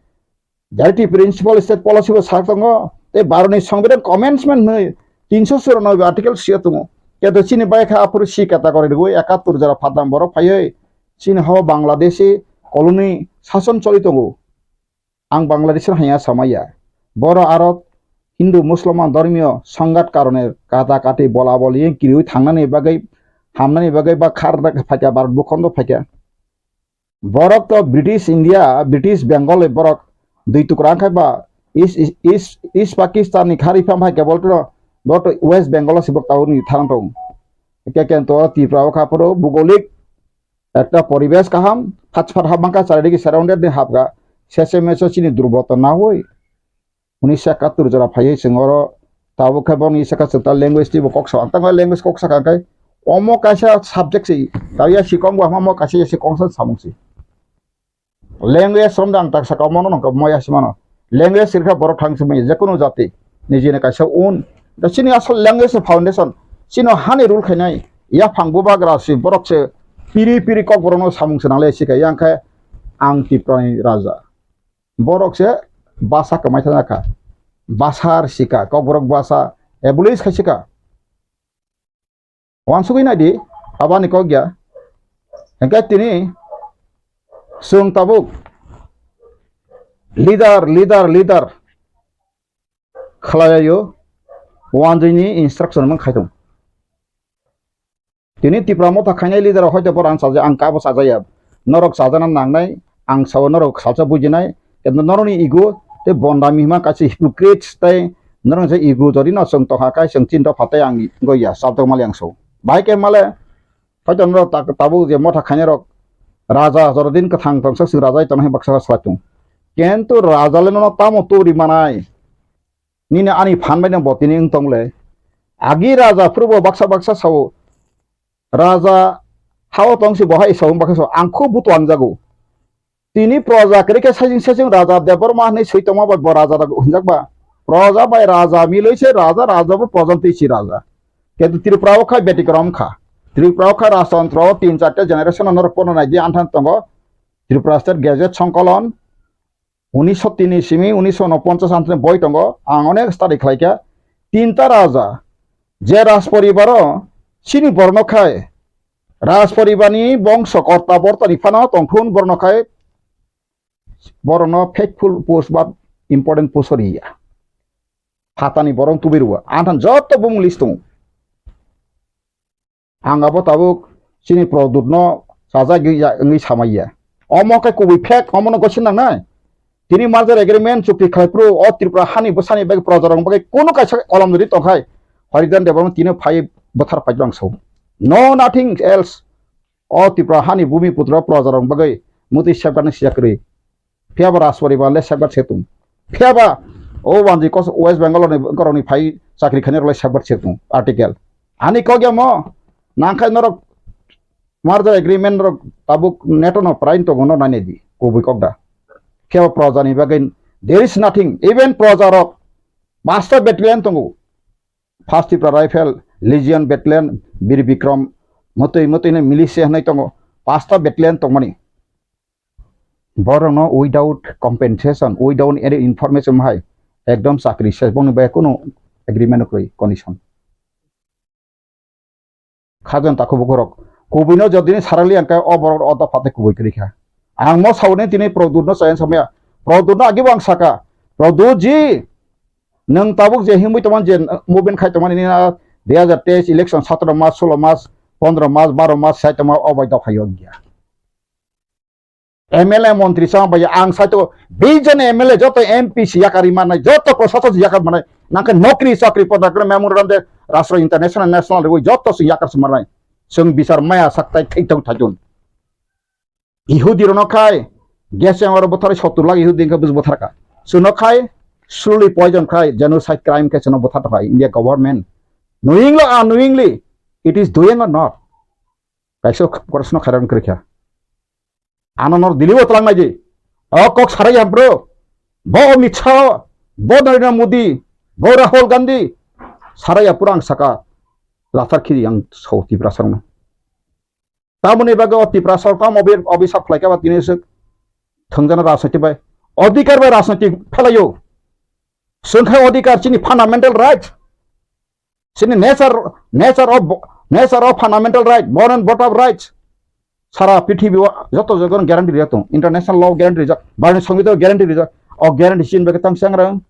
J R T principle state policy bo sak tongo, tei Bharotni Songbidan commencement hwnwi tinsho churanobe article sio tongo. Keto chini bai kha aphuru si category rwui ekattor jora phatang borok phaiwi chini hao Bangladeshi colony sason choli tongo. Ang Bangladeshi hanya samaya. Boro aro Hindu Musulman dhormiyo songhat karone kata kati bola boli kiriwi thangnani bagwi hamnani bagwi ba khar phaikha Bharat bukhondo phaikha. Borok to British India, British Bengal ni borok dui tukra wngkha ba East, East, East Pakistan ni khari pham hai kebol to, bo to West Bengal o sibok tao ni tharang tong. Eke ken to Tripura o kha phuru bugolik ekta poribesh kaham, phach phar hap mangkha, charidigi surrounded ni hapkha, sese meso chini durboto nawi. Unisho ekattor jora phaiwi chwng oro tabuk khe boni saka chwng ta language twibo kok sa, ang tamo language kok saka khe omo kaisa subject se, ta ya sikong bo hamo kaisa ya sikong sa samung se. Language romda ang tak saka omo no nongkha mo ya simano. Language sirkha borok thang simi je kunu jati nijini kaisa un. Da chini asol language foundation. Chino hani rule khainai yaphang bubagra si borok se piri piri kok borok no samung se nangle sika yang khe ang Tiprani raja. Borok se basa kwmai thangjakha. Basa rwsika, kokborok basa abolish khaisika. Wansugwi naidi, abani kok ya. Hingke tini chwng tabuk leader, leader, leader khlaiyo, wanjwini instruction mang khai tong. Tini Tipra Motha khainai leader rok hoito borok ang chaja, ang kabo chajaya. Norok chajana nangnai, ang sao norok salsa bujinai. Kintu norokni ego tei bondami hima kaisa hypocrites tei norok je ego jodi no chwng tongkha kai chwng chin dopha tei ang goya chal tong mali ang so. Bahai khe male hoito norok ta-, tabuk je motha khainai rok raja jorodin kwthang tongsa chwng raja tongnai baksa salai tong. Kintu raja le nono tamo turi manai. Nini ani phan bai no bo tini wng tong le. Agi raja phuru bo baksa baksa sao. Raja hao tong si bo hai sao, baksa sao. Ang kho buto ang jago. Tini proja kwrwi khe saichung saichung raja Debbarma hwnwi swi tongma bai bo raja rok hwnjak ba. Proja bai raja milwi se raja, raja bo proja twi si raja. Kintu Tripura o khai betikrom kha. Tripura o khai rajtantro o tin charta generation no norok pono nai di anthan tongo. Tripura State Gazette Songkolon, unisho tini simi unisho unoponchas antini boi tongo, ang onek study khlaikha. Tinta raja, je raj poribaro chini borno khai, raj poribarni bongso korta bortani phano tongthun borno khai, borno faithful post ba important post riya. Phatani borong tubui rua, anthan joto bumung list tongo. Ang abo tabuk chini product no chajagwi ya wngwi samaiya. Omo khe kubui fake, omo no gosi nangnai. Tini merger agreement chukti khlai phuru o Tripura hani bwsani bagwi proja rok bagwi kunu kaisa kolom jodi tongkhai, Haridan Debbarma tini phai bwthar phai rang sao. No nothing else. O Tripura hani bumi putra proja rok bagwi mutwi safeguard ni sijak kwrwi. Phiya ba Rajporibar le safeguard se tung. Phiya ba o wanji kos West Bengal ni borok ni phai chakri khainai rok le safeguard se tung. Article. Ani kok ya mo nangkhai norok merger agreement rok tabuk neto no prain tongo no nai di kubui kok da. Phiya ba proja ni bagwi there is nothing. Even proja rok basta battalion tongo. First Tipra Rifle, Legion Battalion, Bir Bikram, motoi motoi no militia hinwi tongo. Pasta battalion tongmani. Borokno without compensation, without any information hai ekdom chakri se bongni bai kunu agreement kwrwi condition. Khajan takhuk bukhurok Kubui no jodi ni sarali ang khe o borok o dopha tei kubui kwrwi kha. Ang mo sawi ni tini Pradyut no chaya samaya. Pradyut no agi bo ang saka. Pradyut ji, nwng tabuk je himwi tongmani je movement khai tongmani nini na dui hazar teis election satro mas, solo mas, pondro mas, baro mas sai tongma o bai dopha yo wngya. M L A montri chama bai ang sai to bijon M L A joto M P si yakari manai, joto prosasok si yakar manai. Nangkhe nokri chakri poda kre memorandum de rastro international national rwi joto si yakar si manai. Chwng bichar maya sak tai thai tong thai tong. Ihudi rono khai, gas chamber buthar sottur lakh Ihudi wngkha buj buthar ka. Suno khai, slowly poison khai, genocide crime khai suno buthar khai India government. Knowingly or unknowingly, it is doing or not? Kaisa korsno khairan kwrwikha. Ano nor dilibo tlang naidi. O kok sarai ya bro. Bo Amit Shah, bo Narendra Modi, bo Rahul Gandhi. Sarai ya pura ang saka. Lathar khiri ang so Tiprasa rokno. Tamoni bagwi o Tiprasa rok tamo obi-, obisap khlaikha ba tini swk thwngjana rajniti bai. Odhikar bai rajniti phelaio. Swngkha odhikar chini fundamental right. Chini nature, nature of, nature of fundamental right, born and brought up rights. Sara prithibi o joto joto guarantee rijak tong. International law guarantee rijak. Bharatni Songbitan guarantee rijak. O guarantee chini bagwi tang changrang.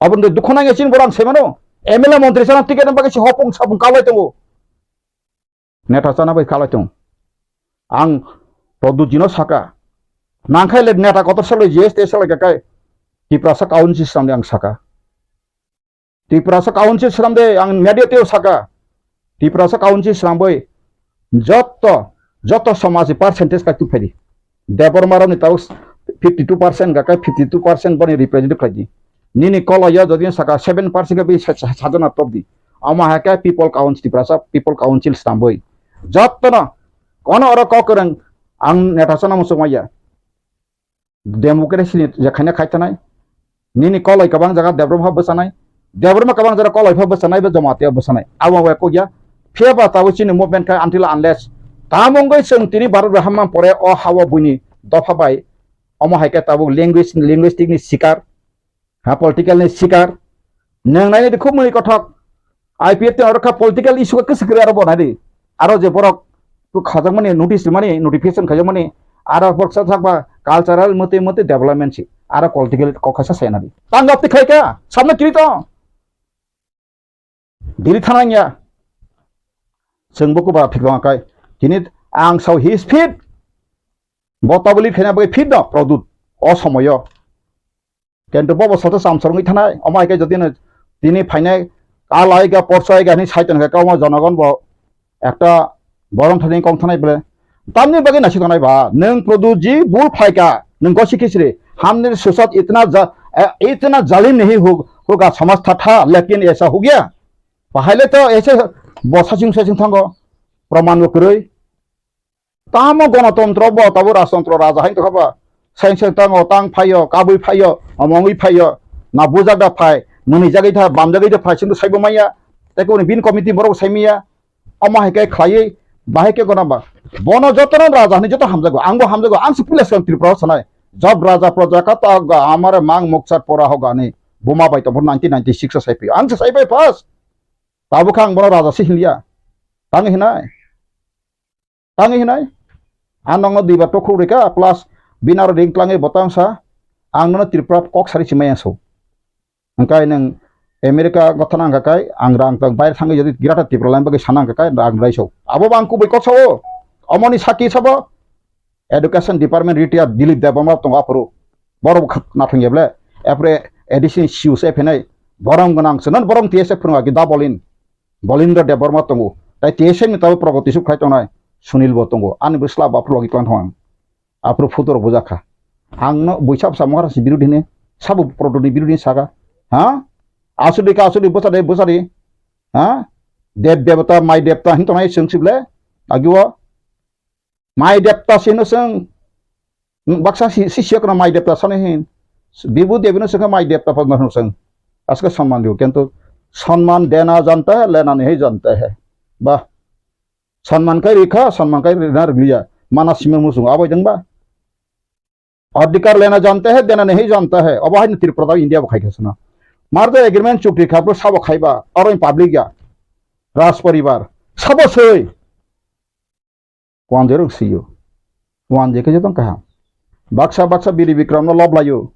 Aboni dukhu nangya chini borang semano. M L A montri sana ticket bagwi si hopung sapung kalai tongo. Neta chana bai kalai tong. Ang Pradyut jino saka. Nangkhai le neta kotor salai G S T salai kakai. Tiprasa council swnamdi ang saka. Tiprasa council swnamde ang media teo saka. Tiprasa council swnambai joto, joto somaj ni percentage kai tuphaidi. Debbarma rokni tao fifty two percent ga kai fifty two percent boni represent khlaidi. Nini kolaya jodi saka seven percent ga bi sa-, sa-, sajana topdi. Ama hai khe people council, Tiprasa people council swnambai. Jotono kono oro kok kwrwng ang neta chana muchungmaya. Democracy ni je khaina khai tanai. Nini koloi kwbang jaga Debbarma pha bwchanai. Debbarma kwbang jaga koloi pha bwchanai, bo Jamatia bwchanai. Abo bai kokya. Phiya ba tabuk chini movement khai until unless. Tamo wngwi chwng tini Bharat bai hamma pore o ha-o buini dopha bai. Omo hai khe tabuk language, linguistic ni sikar. Ha, political ni sikar. Nwng nainai di khub mwnwi kothok. I P F T ni oro kha political issue khe kwswk kwrwi aro bo nai di. Aro je borok khajak mani notice mani notification khajak mani aro borok sa sakba cultural mate mate development si. Aro political kok khaisa sai nai di. Tang gap ti khai kha. Samna kiri to. Dili thanang ya. Chwng bo kuba thik tong kai. Tini ang sao his fit. Bo tabuli phena bai fit no Pradyut. O somoyo. Kintu bo bo soto samsor wngwi thanai, omo hai khe jodi no tini phainai, kal ai ga, porso ai ga hinwi sai tongkha, khe omo jonogon bo ekta borom thani kong thanai ble. Tamni bagwi naisik tongnai ba, nwng Pradyut ji bul phaikha, nwng gosi khichri, hamni susat itna ja-, eh, itna zalim nahi hu-, hoga samaj tha tha, lekin aisa ho gaya. Bahai le to aise bo saching saching thango, proman bo kwrwi. Tamo gonotontro bo, tabo rajtontro raja hai tongkha ba. Sain sain tango, tang phaio, kabui phaio, omongwi phaio, na bujak da phai, mwnwi jagwi tha, bam jagwi tha phai, sindw saibo maya. Tei kuni bin committee borok sai maya. Omo hai khe khlaiwi, bahai khe gona ba. Bono jotono raja hinwi joto hamjago, angbo hamjago, ang se puila swkang Tripura o sanai. Job raja proja kata ga amare mang mukchar pora ho gani. Buma bai tongphuru nineteen ninety-six o sai phio. Ang se sai bai first. Tabukha ang bono raja se hinliya. Tang hinai. Tangwi hinai, ang nokno duibar tokhuk rikha, plus bini aro ring tlangwi bo tang sa, ang nono Tripura kok sari si maya so. Hwnkhe nwng America gotha nang kha kai, ang rang tang baire thangwi jodi Greater Tripura line bagwi sana nang kha kai, rang rai so. Abo bo ang kubui kok sao, omoni saki sabo, Education Department retired Dilip Debbarma tongo aphuru. Borok bo kha-, nathang ya ble, apre A D C ni C E O se phenai, borom gwnang se, non borom T S F phwrwng agi da bolin. Bolindra Debbarma tongo. Tai T S F ni tabuk progoti suk khai tongnai Sunil bo tongo. Ani bwsla bo aphuru logi tlang thong ang. Aphuru photo rok bujak kha. Ang no buisa bwsa Maharaj ni birodhi hini, sabo progoti ni birodhi hini saka. Ha? Asudi ka asudi bwsa de bwsa di. Ha? Dev devata, mai devta hin tongnai chwng sible. Agi o. Mai devta sino chwng. Baksa si, si siyok no mai devta sano hin. Bibu devi no chwng mai devta pa no chwng. Aske samman diyo. Kintu samman dena janta hai, lena nahi janta hai. Bah. Samman kai rikha, samman kai rina rikliya. Mana sima musung abai dengba. Adhikar lena janta hai, dena nahi janta hai. Abo hai Tripura India bo khai khasana. Merger agreement chukti kha, bro sabo khaiba. Aro public ya. Raj paribar. Sabo soi. Wanjwi rok sio. Wanjwi khe joto kaham. Baksa baksa Biri Bikram no lob laio.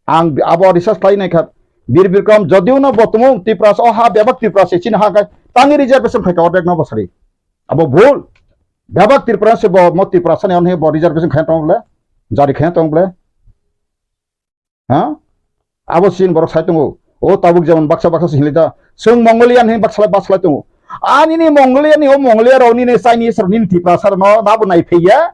Ang abo research khlai nai kha. Biri Bikram jodio no bo tumung Tiprasa o ha bebak Tiprasa chini ha khai tangi reservation khai ka ordek no bosari. Abo bhul. Bebak Tiprasa se bo mo Tiprasa ni onhe bo reservation khai tong ble. Jari khai tong ble. Ha? Abo sin borok sai tongo. O tabuk jemon baksa baksa hinli da. Sung Mongolian hin baksa baksa tongo. Ani ni Mongolian ni o Mongolia rok ni ne Chinese rok ni Tiprasa rok no nabo nai pheiya.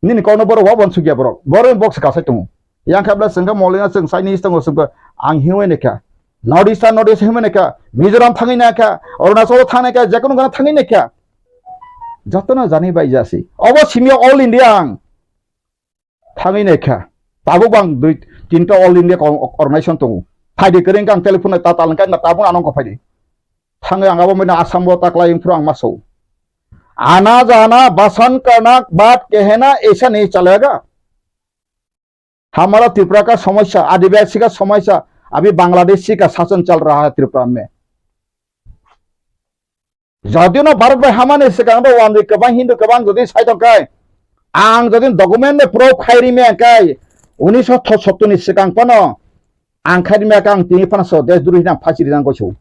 Nini kokno borok wa bon sugya borok. Borok box ka sai tongo. Yang khabla sengka Mongolian seng Chinese tongo sengka ang hiwi ne kha. North East North East hiwi ne kha. Mizoram thangwi na kha. Arunachal thangwi na kha. Jekono gana thangwi na kha. Jotono jani bai jasi. Obo simya all India ang. Thangwi naikha. Tabuk bang dui tinta all India ko-, organization tongo. Phaidi kwrwng kang telephone ta talangkha na tabuk anong ko phaidi. Thangwi ang abo mena Assam bo taklai phuru ang maso. Ana jana basan karna baat kehna aisa nahi chalega. Hamara Tripura ka samosya, Adivasi ka samosya, abhi Bangladeshi ka shasan chal raha hai Tripura mein. Jodi no Bharat bai hamani swkang do wanjwi kwbang Hindu kwbang jodi sai tong khai, ang jodi document de proof khai ri me kai, unisho sottur ni swkang phano ang khai ri me kha ang tini phano so desh droi hinang phasi ri nang goso.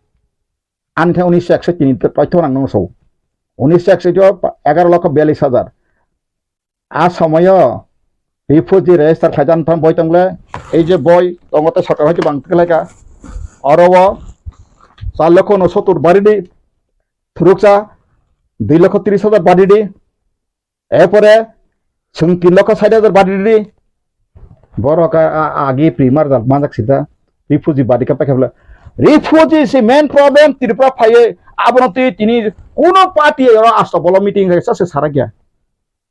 Ani thai unisho ekso tini to toitho nang nang so. Unisho ekso to egaro lokho biyallis hajar. A somoyo refugee register khlaijaknai boi tongle, ei je boi tongo tei sorkar hai bang tiklaika. Oro o char lokho unosottur baridi, thuruksa dui lokho tris hajar baridi, erpore chwng tin lokho sait hajar baridi. Borok a, a, agi primar jal manjak sida refugee badi ka paikha bwle. Refugee si main problem Tripura phaiye, abono twi tini kuno party oro asto bolo meeting hai sa se sarakya.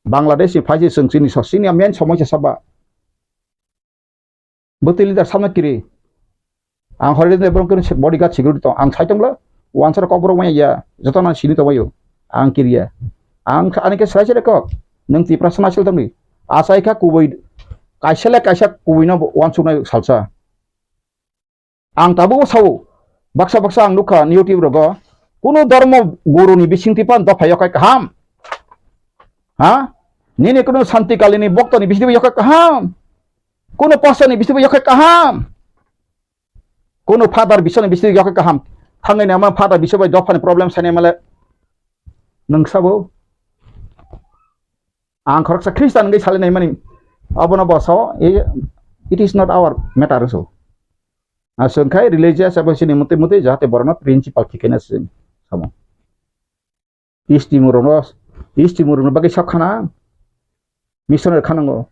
Bangladesh ni phaisi chwng chini so, chini main somosa saba. Bwtwi leader samna kiri. Ang hori de borok kiri bodyguard security tong. Ang sai tongla, wansar kok borok maya ya. Joto nang sini tongbayo. Ang kiriya. Ang kha-, ani khe sai sai kok. Nang Tiprasa nasil tongni. Asai kha kubui, kaisa le kaisa kubui no wansuknai salsa. Ang tabuk sao, baksa baksa ang nukha YouTube rogo, kunu dharma guru ni bisingtwi pan dopha yokhai kaham. Ha? Nini kunu Santi Kali ni bokto ni bisingtwi yokhai kaham. Kunu pastor ni bisingtwi yokhai kaham. Kunu father bising ni bisingtwi yokhai kaham. Thangnai nama father bising bai dopha ni problem sanai male. Nung sabo. Ang khoroksa Christian wngwi salinai mani, abono bo sao, i-, it is not our matter so. Aswk khai religious abo sini mutwi mutwi jahate borokno principal khikhena se samo. Isti murokno, isti murokno bagwi sak khana, missionary khanango.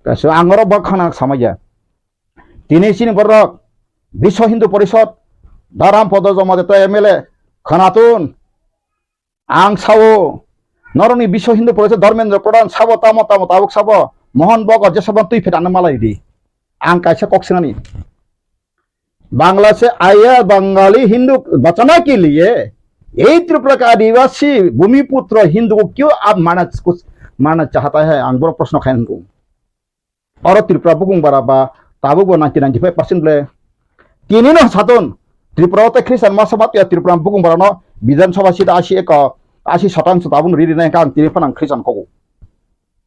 Kaisa ang oro bak khana samaya. Tini sini borok Biswa Hindu Porishod, Dharam Podo Jomadetto M L A, khanatun. Ang sao, norokni Biswa Hindu Porishod Dharmendra Pradhan sabo tamo tamo tabuk sabo, Mohan Bhagwat jesabon twi phet ano malai di. Ang kaisa kok sinani. Bangla से आया बंगाली हिंदू बचाने के लिए यही त्रिपुरा का आदिवासी भूमिपुत्र हिंदू को क्यों आप मारना, कुछ मारना चाहता है? Ang boro proshno khaingo. Oro Tripura bukung bara ba tabuk bo ninety ninety five percent ble. Tini no saton Tripura o tei Christian masa bat ya Tripura bukung bara no Bidhan Sabha seat asi eko, asi satang sa tabuk ri ri nai kang tini phanang Christian kogo.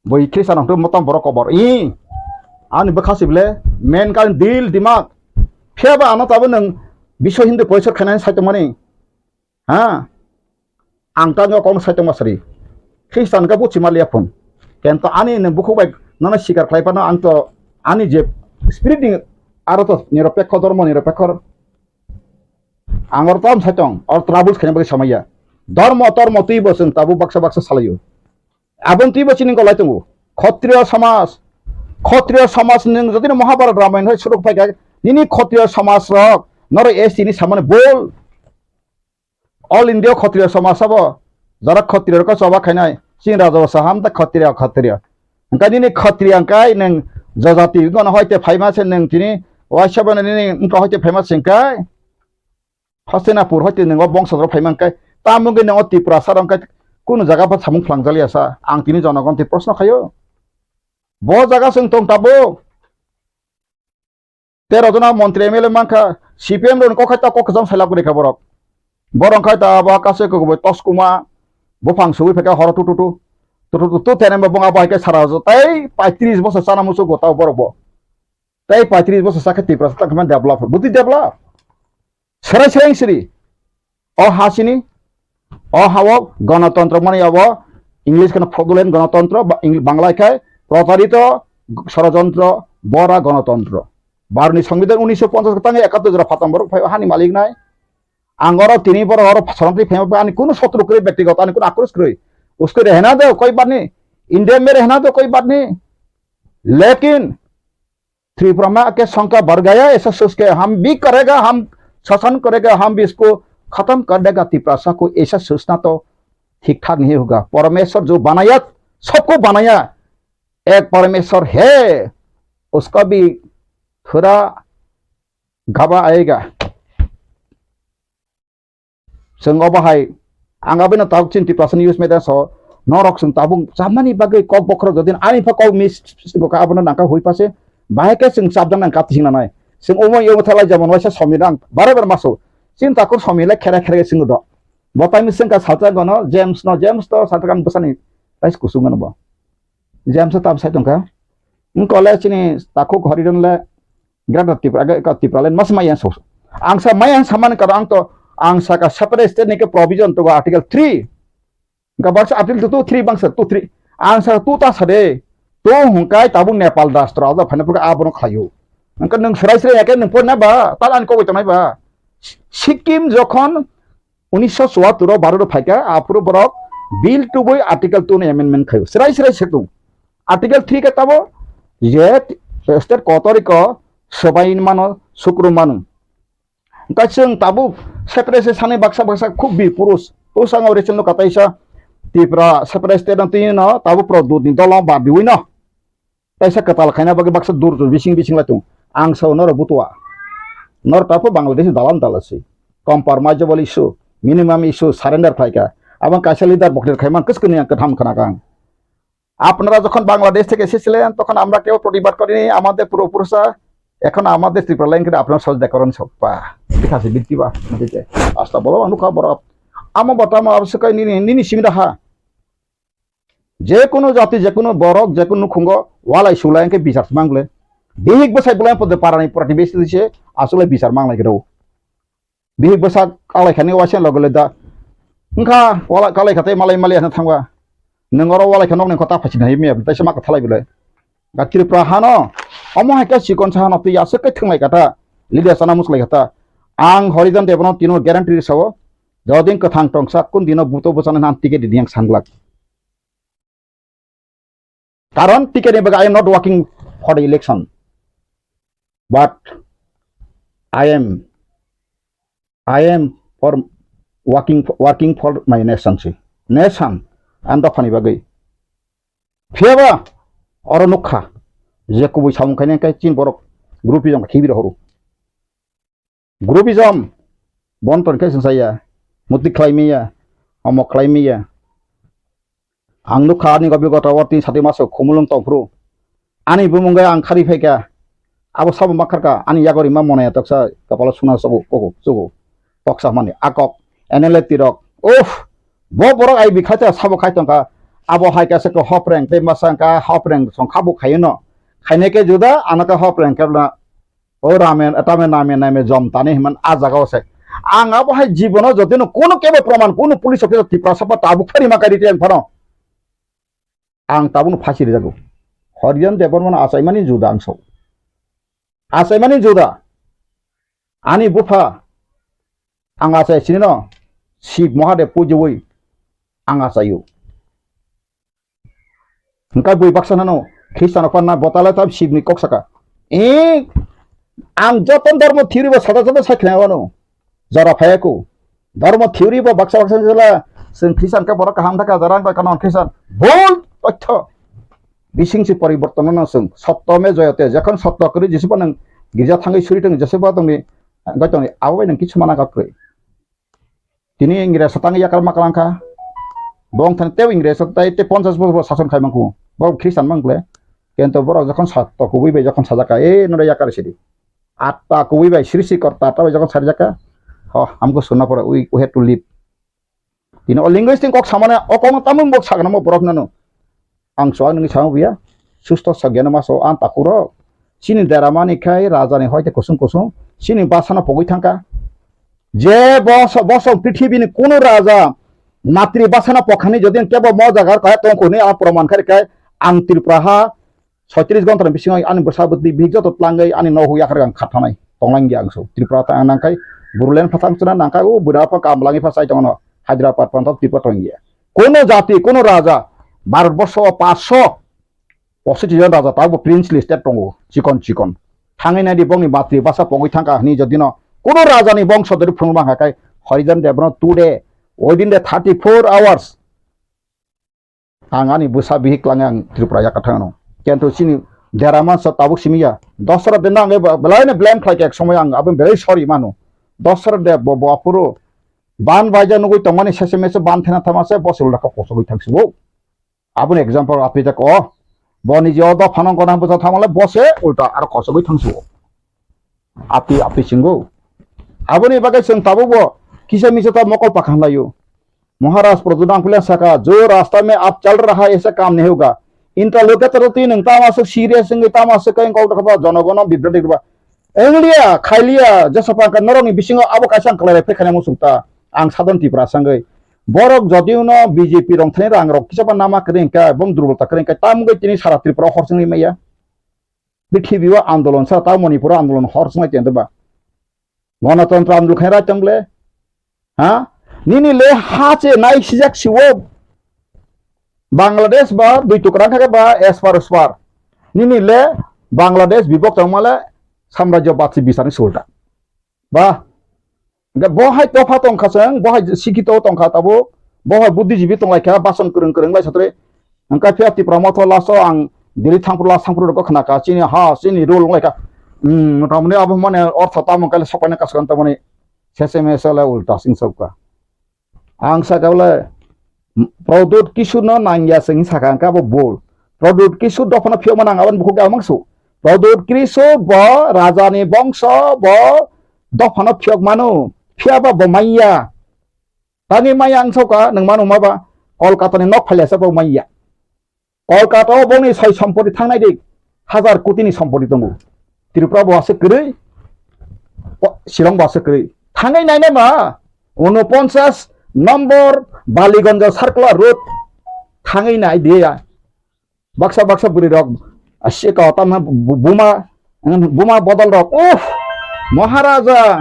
Boi Christian ang tu motom borok kobor. I ani bwkha si ble men kan dil dimak. Phiya ba ano tabuk nang Biswa Hindu Porishod khainai sai tongmani. Ha? Ang tangwi o kokno sai tongma sari. Khristan khe buchi ma liya phun. Kento ani nwng bukhuk bai nono sikar khlai phano ang to ani je spirit ni aro to niropekho, dhormo niropekho. Ang oro tom sai tong, oro troubles khaina bagwi samaya. Dhormo tormo twi bo chwng tabuk baksa baksa salaio. Aboni twi bo chini golai tongo. Khotriyo samaj, khotriyo samaj nwng jodi no Mahabharat Ramayana hai suruk phai kha, nini khotriyo samaj rok noro S T ni samani bol. All India Khotriyo Samaj sabo, jara Khotriyo rok choba khainai, chini raja bo saham ta Khotriyo, Khotriyo. Hwnkhe nini Khotriyo hwnkhe nwng jajati wngkha hoite phaima se nwng tini, waisa bo nini wngkha hoite phaima se hwnkhe, Hastinapur hoite nwng o bongso rok phaima hwnkhe, tamo wngkhe nwng o Tiprasa rok hwnkhe kunu jaga pha samung phlangjakliya sa, ang tini jonogon twi proshno khaio. Bo jaga chwng tong tabuk. Tero jona montri M L A mankha, C P M rokni kok hai ta kok kwcham sai lab kwrwi kha borok. Borok khai ta abo kaisa kwbwi tos kuma, buphang sugwi phaikha horo tu tu tu. Tu, tu, tu, tene bo bung abo hai khe sara jo. Tei paitris bosor chana muchungo tao borok bo. Tei paitris bosor sakhe Tiprasa tang khe develop. Buti develop. Serai serai siri. O ha sini. O ha o gonotontro mani abo. English kheno fraudulent gonotontro, ba-, Eng-, Bangla khai protarito sorojontro bora gonotontro. Bharotni Songbidan unisho ponchas tang ekattor jora phatam borok phai o hani malik nai. Ang oro tini borok oro sorong twi phai ani kuno sotro kwrwi, bektigoto ani kuno akros kwrwi. Usko rehna do koi baat nahi. India mein rehna do koi baat nahi. Lekin Tripura mein aake sankhya badh gaya, aisa soch ke hum bhi karega, hum shasan karega, hum bhi isko khatam kar dega. Tiprasa ko aisa sochna to thik thak nahi hoga. Parameshwar jo banaya, sabko banaya, ek Parameshwar hai, uska bhi thoda gaba aega. Chwng obo hai, ang abino tabuk chini Tiprasa news media so, norok chwng tabuk chamani bagwi kok bokhorok jodi ani pha kok mis bo ka abono nangka hui pase, bahai khe chwng chapjak nang kati sing nanai. Chwng omo yomo thalai jemon waisa somi rang bare bare maso. Chini takhuk somi le khere khere chwng do. Bo taini chwng ka salsa gono James no, James to salsa kan bwsani rais kusung gono bo. James tam sai tongkha. Wng kole chini takhuk Hariron le Greater Tripura, aga ka Tripura le mas maya so. Ang sa maya samani karo ang to, ang sa ka separate state ni ke provision to article three. Ga baksa article two, three bangsa two, three. Ang sa two ta sade. To hungkai tabuk Nepal rashtra da phane pura abono khlayo. Angka nung serai serai ake nung pon na ba, tal an kogoi tonai ba. Sikkim jokhon unisho chuattor o Bharat o phaikha, aphuru borok bill tubui article two no amendment khaio. Serai serai setung. Article three khe tabo je state kotoriko sobai mano, sukru mano. Hwnkhe chwng tabuk separate se sani baksa baksa khub bi purus. Bwskango recent no kataisa Tripura separate state no twi no tabuk pro dut ni dolo ba diwi no. Taisa kwtal khaina bagwi baksa dur dur bising bising lai tongo. Ang sao norok butua. Norok tabuk Bangladesh dalan dala se. Compromisable issue, minimum issue, surrender khlaikha. Abang kaisa leader boktir khaimang kwchwkni ang kwtham khna kang. আপনারা যখন বাংলাদেশ থেকে এসেছিলেন, তখন আমরা কেউ প্রতিবাদ করিনি। আমাদের পূর্বপুরুষরা এখন আমাদের ত্রিপুরা লাইন করে আপনারা সহযোগিতা করেন সব। পা, ঠিক আছে, বৃত্তি বা, ঠিক আছে। আসলে বলো, অনুকা বড়। আমা বটা, আমা অবশ্য কই নিনি, নিনি সিমিরা হা। Jekunu jati, jekunu borok, jekunu khungo walai sulai hwnkhe bichar se mangle. Bihik bwsai bolai pode parani protibesi se asole bichar manglai khe rw. Bihik bwsa kalai khani waisa loge le da. Wngkha wala kalai kha tei malai malai hwnwi thangba. Nwng oro walai kha nokni kota phaichini hai mia tei se ma kwthalai bwle. Ga Tripura hano omo hai khe chikon sa hano twi aswk khe thwnglai kha ta. Leader sana muslai kha ta. Ang Horijan Debano tino guarantee rw sao. Jodin kwthang tongsa kun dino buto bwsano hwnwi ang ticket ridi ang sanglak. Karon T K ni bagwi I am not working for the election, but I am, I am for working, working for my nation si. Nation, ang dophani bagwi. Phiyaba oro nukha je kubui samung khainai khe chini borok group rijong khibi rohoro. Groupism, bon ton khe sengsa ya, muti khlai miya, omo khlai miya. Ang nukha ani gobi gota o tin sati maso khumulwng tongphuru. Ani bumung gai ang khari phaikha, abo sabo makharkha, ani yagori ma monaya toksa kapalo suna sogo, kogo, sogo, toksa mani akok, N L A tirok. Uff, bo borok ai bikhacha sabo khai tongkha, abo hai kasa ko hopreng, tei masa ka hopreng song khabu khayo no. Khainai khe juda, ano ka hopreng khe na O ramen, tame name, name jom tani himan a jaga o se. Ang abo hai jibono jotino kono kebo proman, kono police officer Tiprasa ba tabuk phari ma kari tiyang phano. Ang tabukno phasi rijago. Horijan Debbarmano achaimani juda ang sao. Achaimani juda. Ani bupha ang achai sinino Shiv Mahadev pujiwi ang achaio. Hwnkhe bui baksa nano Khristiano phanna botale ta Shivni kok saka. E, ang joto dhormo theory bo sada sada sai khlai wano. Jora phaiya ko. Dhormo theory bo baksa baksa jela chwng Khristian khe borok kaham thaka jora ang bai kano Khristian. Bol totho. Bising si poriborton no chwng. Sotto me joyate. Jokhon sotto kwrwi jesibo nwng girja thangwi suri tong jesibo tongni bai tongni abo bai nwng kichu mana kok kwrwi. Tini Ingres tang yakar ma kalang kha. Bong thang tei Ingres tai tei ponchas bosor sason khai mangkhu. Bo Khristan mang kle. Kento borok jokhon sa to kubui bai jokhon sajak kha, "E nore yakar sidi." Atta kubui bai srishti korta atta bai jokhon sarijak kha. Ho, hamko sunna pore, we, we have to live. Tini o linguistic kok samane o kok tamung bok sagna mo borok nano. Ang so ang nini samo buya. Susto sa geno maso ang takurok. Chini deramani khai rajani hoite kusung kusung. Chini basano pogwi thangka. Je boso, boso prithibini kunu raja matri basano pokhani jodi kebo mo jaga kaya tongkuni ang proman khai khai ang Tripura ha soitris gonta ni bisingo ani bwsa bwtwi bihik joto tlangwi ani nohwi yakhar ang khathanai tonglangya ang so. Tripura ta ang nangkai Bodoland phathang chwna nangkai o bwra pha kamlangwi pha chai tongno Hyderabad phantok Tripura tongya. Kono jati, kono raja, Bharat borsho o paanch sho pochis jon raja, tabo princely state tongo, chikon chikon. Thangwi naidi bongni matri basa pogwi thangkha hwnwi jodino kono rajani bongso dori phunukma hwnka khai Harijan Debno today, within the thirty-four hours, ang ani bwsa bihik klangnai ang Tripura yakarthang ano. Kento chini dera mansa tabuk simi ya. Dosra de nang belai ne blame khlai kek somoi ang aboni belai sorry mano. Dosra de bo, bo aphuru ban baija nugui tongmani sese mese ban thena thama se bosi ulda ka kosogwi thang sibo. Aboni example api jak o. Bo ni je o dopha nang gona bwsa thamale bose ulta aro kosogwi thang sibo. Api, api singo. Aboni bagwi chwng tabukbo kisa misa ta mokol pakhan laio. Maharaj Pradyot Nangphilia saka, "Jo rasta mein aap chal raha hai, aisa kaam nahi hoga." Interlocutor twi nwng tamo aswk serious wngwi tamo aswk khe kok dokha ba jonogono bibroti rwba. Engliya, khailiya, jesa pangka norokni bisingo abo kaisa ang kwlai rai phai khaina muchung ta. Ang Sadhan Tripura sangwi. Borok jodi uno B J P rong thani rang rok kisa ba nama kwrwi hwnkhe, bong durbolta kwrwi hwnkhe, tamungwi tini sara Tripura hor chwngwi maya. Prithibi o andolon sa ta Manipur o andolon hor swnglai tong ba. Gonotontro andolon khai rai tong le. Ha? Nini le ha che nai sijak siwo. Bangladesh ba dui tukra kha ba espar espar. Nini le Bangladesh bibok tong male samrajyo batsi bisani sulta. Ba Hwnkhe bo hai dopha tongkha chwng, bo hai sikhito tongkha tabuk, bo hai buddhijibi tonglaikha, bason kwrwng kwrwng lai satre. Hwnkhe phiya Tipra motho last o ang Delhi thangphuru last thangphuru rokgo khnakha, chini ha, chini rule wnglaikha. Hmm, motamoni abo mane ortho tamo kale sokpaina kasukha tamoni seseme sele ulta sing sokha. Ang sakha bole, Pradyot Kishore no nangya se hwnwi sakha, hwnkhe abo bol. Pradyot Kishore dophano phiyokma nang aboni bukhuk ya mangsu. Pradyot Kishore bo rajani bongso, bo dophano phiyok mano. Phiyaba bo manya. Tani manya ang sauka, nwng mano ma ba? Kolkata ni nok phailasa bo manya. Kolkata o bongni soi sompoti thangnai di, hazar koti ni sompoti tongo. Tripura bo aswk kwrwi, o, Shillong bo aswk kwrwi. Thangwi nainai ma, unoponchas nombor Baliganj Circular Road thangwi nai di ya. Baksa baksa bwrwi rok, aswk o tamna bu-, buma, buma bodol rok. Uff, Maharaja,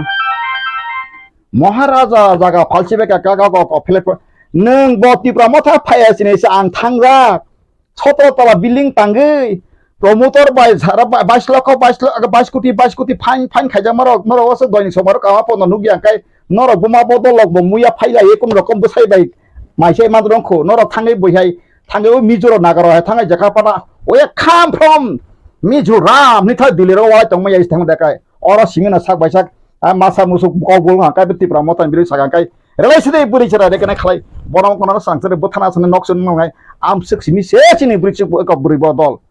Maharaja jaga phalsi beka kaga go ko phlek. Nwng bo Tipra motha phaiya sini se ang thangjak. Sotro tola building tangwi, promoter bai sara bai-, bais lokho, bais lo-, bais koti, bais koti fine, fine khaijak norok, norok aswk doini somaro kama pono nukya, hwnkhe norok buma bodol rok bo muya phailai, ekun rokom bwsai bai maisai man rongkho, norok thangwi bwihai, thangwi o Mizo rok Naga rok hai thangwi jakha pana, oya come from Mizoram ni thai Delhi rok walai tongmaya thangma dekai. Oro simi no sak bai sak, ah, masa musuk kok bul ha kai Tipra motha ni bwrwi saka kai. Relai sidi bwrwi chara de kana khlai. Bono kono sang sari bwthana sani nok sani nongai. Am sik simi se chini bwrwi chuk ko bwrwi bodol.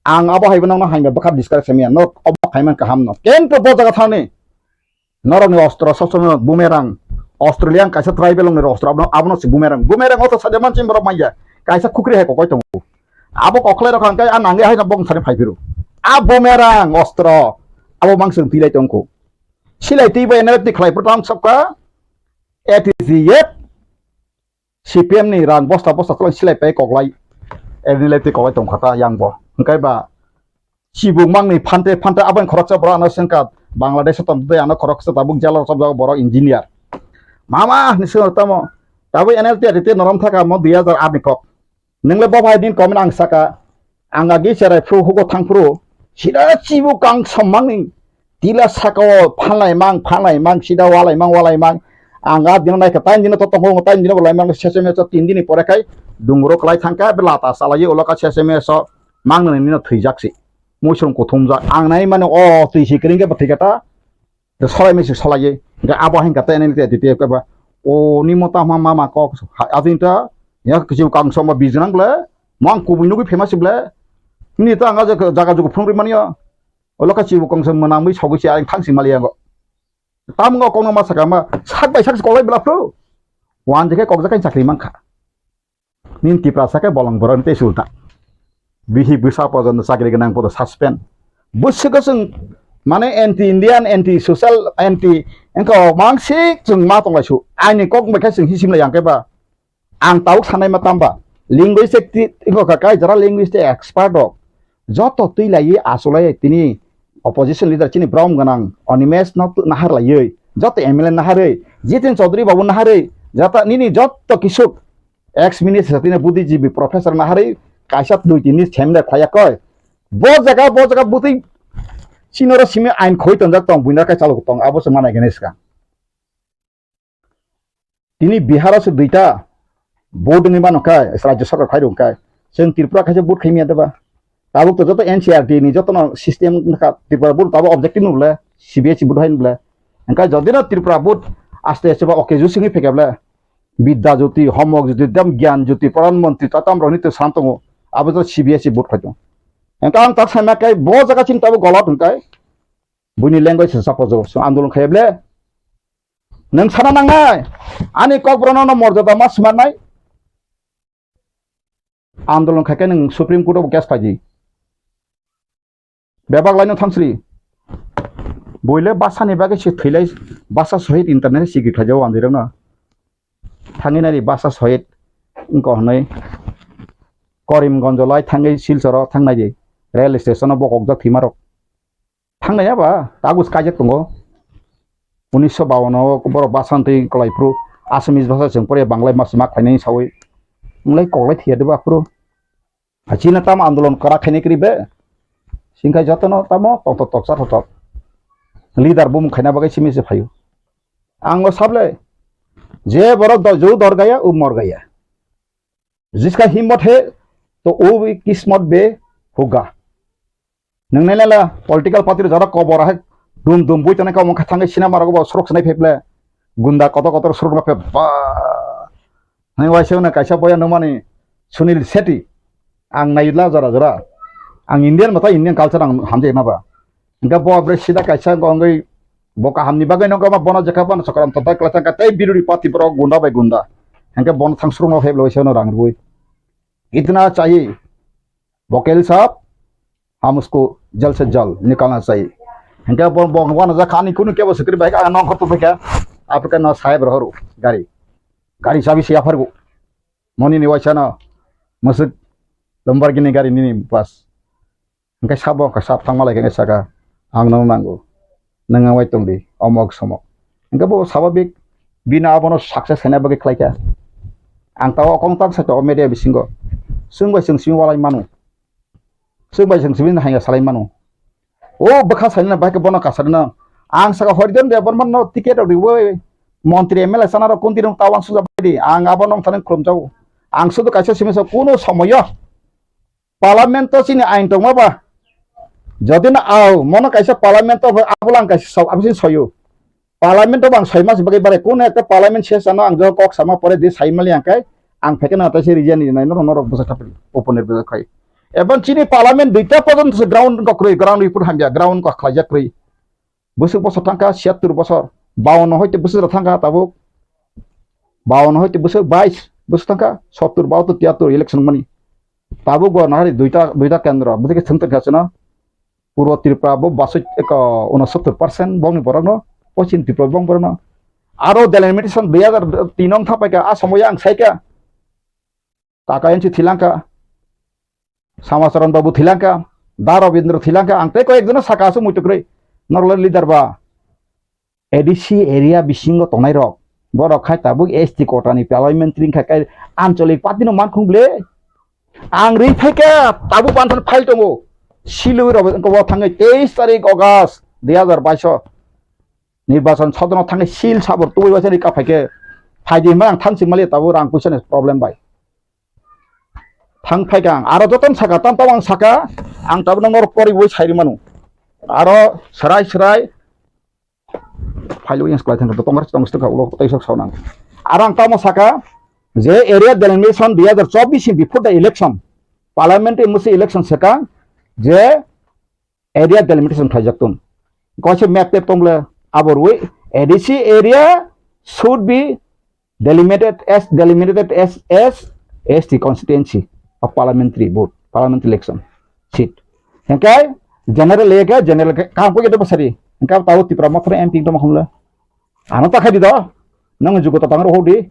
Ang abo hai bono hangba bwkha discuss sami no obo khaiman kaham no. Ken to bo jaga thani. Norok ni ostro sob somoi bumerang. Australian kaisa tribal ni ostro abono, abono si bumerang. Bumerang oto saja manchim borok manya. Kaisa khukri hai kokoi tongo. Abo kokhlai rok hangkai a nangya hai no bong sani phai phiru. A bumerang ostro. Abo mang sung tilai tongkho. Silai twi bai N L F T khlai phuto ang sokha, A T C F, C P M ni rang bosta bosta tolong silai pai koklai, N L F T koklai tongkha ta yang bo. Hwnkhe ba chibuk mangni phante phante aboni khoroksa borok ano sengkha Bangladesh o tongtwi ano khoroksa tabuk jela rok chopjago borok engineer. Mama ni sengkha tamo tabuk N L T R T norom thaka mo dui hajar aat ni kok. Nwng le bo bai din comment ang saka, ang agi cherai phru hugo thang phru, sida chibu kang sommangni tila saka o phanlai mang, phanlai mang, sida walai mang, walai mang. Ang a dino naikha, tain dino to tongo, tain dino bolai mang, sese meso tin dini pore khai dungro klai thangkha, be lata salai ulo ka sese meso mang nani nino thwijak si. Muisung kuthumjak, ang nai mani o twi si kring khe bo thwi kha ta. Solai misi solai, hingke abo hingka tei nini tei tei keba, o nimo ta ma ma ma kok, ha, ajin ta, ya kisi kang soma bijnang ble, mang kubui nugui famous ble, ni ta anga jaga jugu phung ri mani ya, olo ka chibu kong se mwnang mui sogui si aring thang si mali yango. Tam ngo kong no ma saka ma, sak bai sak si kolai bla phru, wan jeke kok jakai chakri mangkha. Nin Tiprasa khe bolong borok ni tei sulta. Bihi bwsa pojono chakri gwnang podo suspend. Bwswkgo chwng mane anti Indian, anti social, anti wngkha o mangsik chwng ma tonglaisu. Aini kok bai khe chwng hisim lai ang khe ba. Ang tabuk sanai ma tamba. Linguistic ti-, wngkha kai jara linguistic expert rok. Joto twi lai achuk lai tini opposition leader chini brom gwnang Animesh no tu-, nahar laiwi. Joto M L A naharwi. Jitin Chaudhary babu naharwi. Jata nini joto kisuk ex minister tini buddhijibi professor naharwi kaisa dui tini seminar khlaiya koi. Bo jaga, bo jaga bwtwi chinoro simi ain khoi tonjak tong, buina kai chalok tong, abo se manai gani swkang. Tini Bihar o se duita vote wngwi mano khe, Rajya Sarkar khai rw khe, chwng Tripura khaisa vote khai manya deba. Tabuk to joto N C R T ni joto no system wngkha, Tripura vote tabuk objective no bole, C B S E vote hai no bole. Wngkha jodi no Tripura vote aste aste ba okay ju singwi phekya bole. Bidya Jyoti, Homok Jyoti, dam Gyan Jyoti, Pradhan Mantri, tatam rok ni to sam tongo, abo to C B S E vote khai tongo. Wngkha ang tak sai ma khe bo jaga chini tabuk golot wngkha. Buini language se support jabo, so andolon khai bole. Nwng sana nangnai, ani kokborok no morjada ma swnamnai. Andolon khai khe nwng Supreme Court o case phaidi. Bebak laino thangsri. Buile basa ni bagwi se thwilai, basa sohit internet sigi khlaijao andirok no. Thangwi nari basa sohit wngkha hwnwi Karimganj lai thangwi Silchar o thangnai di. Rail station o bokokjak thwimarok. Thangnai ya ba, kagus kaijak tongo. Unisho bawan o borok basa twi kwlai phuru Assamese basa chwng pore Banglai mas ma khlainai sawi. Wng lai kok lai thwiya de ba phuru. China tamo andolon kwrak khainai kwrwi be. Singkha jotono tamo toktok toksa thotok. Leader bumung khaina bagwi simi se phaio. Ang o sable, je borok do-, ju dor gaya, u mor gaya. Jiska himmat hai, to wo bhi kismat be hoga. Nwng nai nai la political party rok jara kobor hai dum dum bui tongnai kamo kha thangwi cinema rok bo surok sinai phai ple gunda kotor kotor surok no phai ba. Hai waisa na kaisa boya nungmani Sunil Shetty. Ang nai la jora jora. Ang Indian mata Indian culture ang hamjai ma ba. Hingke bo bre sida kaisa gongwi bo kaham ni bagwi no gama bono jekha bono sokram totai kla thangka tei biruri party borok gunda bai gunda. Hingke bono thang surok no phai ble waisa no rang rwi. Itna chahi. Vokel sahab, hum usko jal se jal nikalna chahiye. Hingke bo, bo, bo na ja khani kunu kebo sikri bai ka nong khortu phai kha. Apre ka na sahib rohor gari. Gari chabi se yaphargo. Moni ni waisa na masuk Lamborghini gari nini pas. Hingke sabo ka sab thangma lai khe saka ang nang nango. Nang ang wai tong di omok somok. Hingke bo sababik bini abono success khaina bagwi khlai kha. Ang tao kong tang sa to media bisingo. Sung bai sung simi walai manu. Sung bai sung simi hanya salai manu. O bwkha salina bai khe bono kasarina. Ang saka Horijan Debbarma no ticket rok riwi montri M L A sana rok kunti rok tawan suja bai di. Ang abo nong thani khulum jago. Ang sudu kaisa simi sa kuno somoyo. Parliament o chini ain tongma ba? Jodi no au, mono kaisa parliament o abolang kaisa so, abo chini soyo. Parliament o bang soi mas bagwi bare, kuno ekta parliament session o ang jo kok sama pore di sai mali ang kai, ang phekena tai se region ni nai norok, norok bwsa thapri, open bwsa khai. Ebon chini parliament duita porjonto se ground ko kwrwi, ground report hamya, ground ko khlaijak kwrwi. Bwswk bosor thangkha, siyattur bosor. Bawanno hoite bwswk rok thangkha tabuk. Bawanno hoite bwswk bais bwswk thangkha, sottur, bahattur, tiyattur election mani. Tabuk bo nahari duita, duita kendro, bwswk thwng tongkha chwngno. Purbo Tripura bo basoi eko unosottur percent bongni borokno, Pochin Tripura bong borokno. Aro delimitation dui hazar tin ong thapaikha, a somoyo ang saikha. Kaka N C thilangkha, Samacharan Babu thilangkha, Da Rabindra thilangkha, ang tei koyek jono saka aswk muitu kwrwi, norok leader ba. A D C area bisingo tongnai rok, borok khai tabuk S T quota ni parliamentary wngkha khe anchalik party no mankhung ble. Ang ri phaikha tabuk panthan file tongo, silwi rok wngkha bo thangwi teis tarik August dui hazar baiso nirbachan sodono thangwi sil sabor tubui waisa rika phaikhe phaidi hwnba ang thansi mali tabuk rang puisa ni problem bai. Thang phaikha ang, aro jotono saka, tamo tamo ang saka, ang tabukno norok poriwi sai rwmano. Aro swrai swrai, phailwi yang swlai thangkha, Congress tong swtwkha, ulo tei sok saunang. Aro ang tamo saka, je area delimitation dui hazar chobbish ni before the election, parliamentary musi election swkang, je area delimitation khlaijak tong. Kaisa map tep tong le abo rwi A D C area should be delimited as, delimited as, as S T constituency of parliamentary vote. parliament election seat. Hingke general lega general ke kam ko gede basari. Hingke tabo Tipra Motha M P tongma khumle. Ano ta khai di do. Nang jugo ta tang ro di.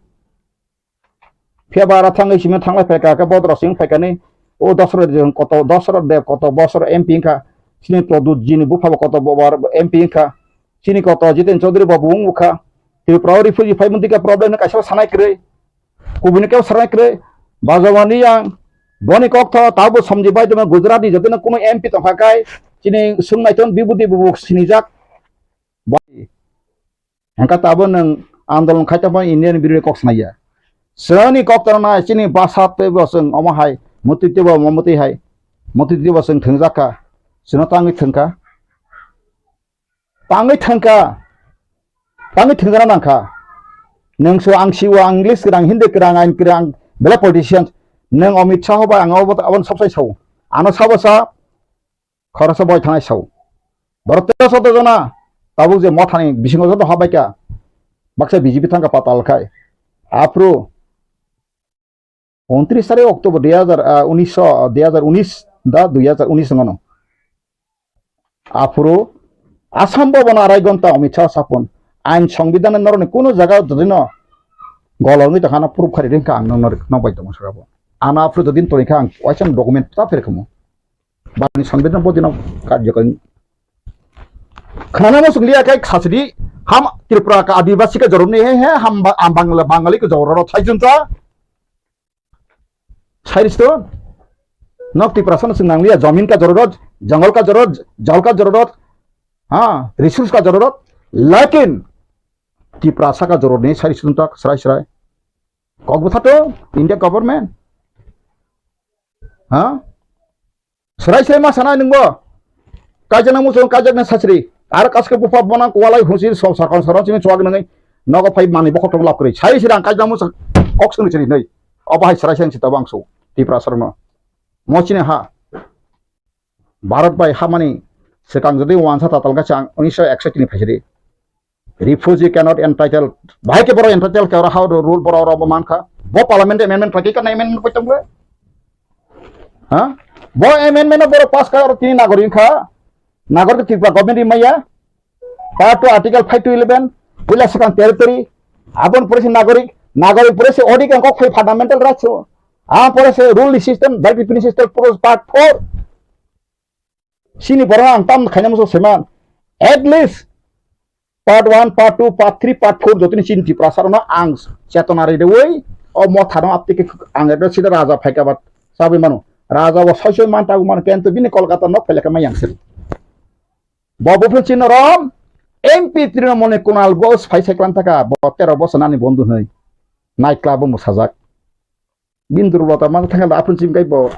Phiya ba ara thangwi simi thanglai phaikha, khe bodro sing phaikha ni, o Dosrot de koto, Dosrot de koto bosor M P wngkha, chini Pradyut jini bupha bo koto bo bar M P wngkha, chini koto Jiten Chaudhary bo bo wngkha, Tripura o refugee phai mwnti khe problem no kaisa sanai kwrwi, kubuni khe sanai kwrwi, bajawani yang, boni kok tho tabo somji bai tongma Gujarat ni jotono kuno M P tongkha kai, chini swngnai ton bibudi bubu sinijak, bai. Hingke tabo nwng andolon khai tongma Indian birwi kok sanai ya. Chwngni kok tongna chini basa tei bo chwng omo hai, mwtwi tei bo omo mwtwi hai, mwtwi tei bo chwng thwngjak kha, chwngno tangwi thwngkha, tangwi thwngkha, tangwi thwngjakna nangkha. Nwng so ang siwo, ang English kwrang, Hindi kwrang, ain kwrang, belai politician, nwng Amit Shah bai ang abo, aboni sob sai sao. Ano sabo sa, khoroksa boi thangnai sao. Borok teroso jona tabuk je mothani bisingo joto habaikha, baksa B J P thangkha patal khai. Aphuru untris tarik October dui hajar, ah, unis, dui hajar unis da dui hajar unis wngano. Aphuru Assam Bhavan arai gonta Amit Shah sapon ain songbidan norokni kuno jaga jodino golongwi tongkhana proof khari ringkha ang nokno bai tongo saka bo. Ano aphuru jodin tonikha ang waisa document ta pherkhamu. Bani sanbidhan bodino karjo kani. Khnana mo sunglia kai khasidi ham Tripura ka Adivasi ka joromni he he ham ba-, am Bangla Bangali ka jororo thaijun ta. Sairis to. Nok Tripura sana sung nanglia jamin ka jororo, jangal ka jororo, jal ka jororo. Ha, resource ka jororo. Lakin Tripura saka joroni sairis tun tak serai serai. Kok butha to India government. Ha? Serai serai ma sana nungbo. Kaijakna muchung kaijakna sasri. Ar kaske bupha bona kualai husi so sakon saron sini chuak nungi. Nogo phai mani bokhok tong lap kri. Sai sirang kaijakna muchung kok sini siri nei. Obo hai serai serai sita bangso. Tipra sarno. Mo chini ha. Bharat bai hamani sekang jodi wansa tatal gachang unisho ekso tini phaisiri. Refugee cannot entitled. Bahai ke borok entitled ke oro how the rule borok oro bo mankha. Bo parliament amendment pakai kana amendment pakai tongbo. Ha? Bo amendment borok pass ka oro tini nagorik kha. Nagorik Tripura government ri maya. Part two article five to eleven. Puila sekan territory. Abon pore se nagorik. Nagorik pore se audit ang kok phai fundamental rights. Ah pore se rule system, that definition system pore part four. Sini borok ang tam khaina muchung seman. At least part one, part two, part three, part four jotoni chini Tiprasa rokno ang chetona ridewi o mothano aptiki ang ekdom sida raja phaika ba chabi mano. Raja bo soi soi man tabu mano kento bini Kolkata nok phailekha mai yang siri. Bo buphuru chini rom M P Trinamool ni Kunal Ghosh phai sai klan thaka bo tero bosor nani bondhu hwnwi. Night club o mwsajak. Bini durbolta ma thangkhe aphuru chimkai bo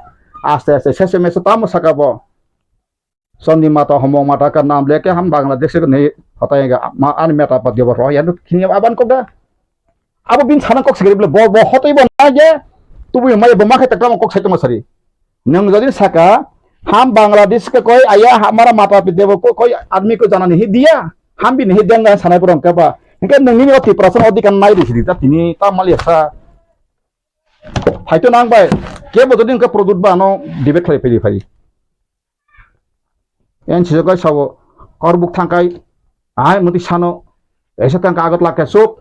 aste aste sese mese tamo saka bo. Chandi mata homong mata ka nam leke ham Bangladesh ka nei hotai ga ma ani meta pat dibo roya no khini aban kok da. Abo bini sana kok sigri bole bo bo hotoi bo na je tubu mai bo ma khai takam kok sai tong sari. Nwng jodi saka ham Bangladesh ka koi aya hamara mata pita bo ko koi admi ko jana nahi diya. Ham bini hi deng sanai borong ka ba. Hingke nwng nini o Tiprasa odikar nai ri sidi ta tini ta mali sa. Phaito nang bai, kebo jodi hwnkhe product ba ano debate khlai phai phai. En sijak kai sabo, korbuk thangkai, ahai muti sano, esa thangka agot lakhe sup,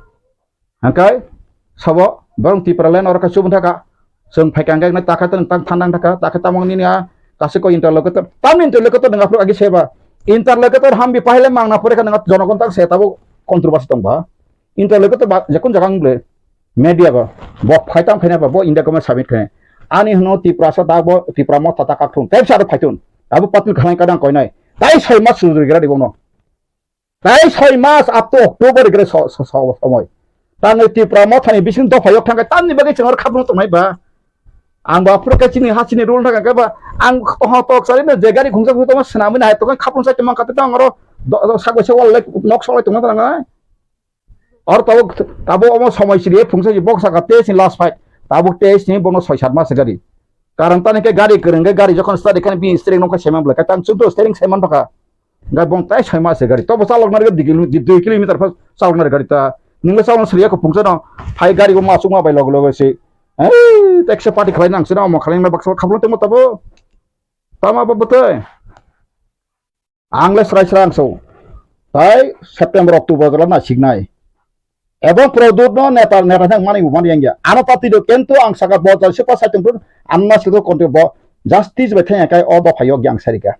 hangkai, sabo, borong Tipraland oro kai sup thaka, seng phai kangkai nai takha tang tang thandang thaka, takha tamang nini a, kasi ko interlocutor, tam interlocutor nang aphuru agi seba, interlocutor hambi pahile mangna pore kha nang jonogon tak se tabo controversy tong ba. Interlocutor ba, jekun jaga wng ble, media ba, bo phai tam khaina ba, bo India government submit khainai. Ani hwno Tiprasa da bo, Tipra Motha ta kakhwlwng. Tei bwsa aro phaitun. Abo patil khanai kadang koinai. Tai soi mas sujuri gira di bono. Tai soi mas up to October gira so, so, so, somoi. Tangwi Tipra Mothani bising dopha yok thangkhe tamni bagwi chwng aro khaphang tongnai ba. Ang ba phuru khe chini ha chini rule thangkhe ba ang toha tok sari no je gari khungsa khungsa tongma swnamwi nahai tongkhe khaphang sai tongma khato tang aro do, do, sak bai se wal lai nok sok lai tongma tang ai. Or tabo, tabo omo somoi siri phungsa ji bok saka tei sini last fight. Tabo tei sini bono soi sat mas gari. Karon tani khe gari kwrwng khe gari jokhon start khe bini steering nokha saiman bwlai khe tang chwngno steering saiman thokha. Gai bong tai soi mas gari. Tobo chalok nari dui kilo-, dui kilometer pha chalok nari gari ta. Ningla chalok sriya ko phungsa no. Phai gari bo ma chukma bai log log se. Ei, taxi party khlai nang sino mo khlai na baksa khaphang tongma tabo. Tama ba bwtwi. Ang le srai srai ang so. Tai September, October jora na siknai. Ebong Pradyot no neta, neta thang mani bo mani yang ya. Ano party do kento ang saka bo jai se pa sai tong pun. Ano na sido konti bo justice bai thang kai o dopha yok yang sarika.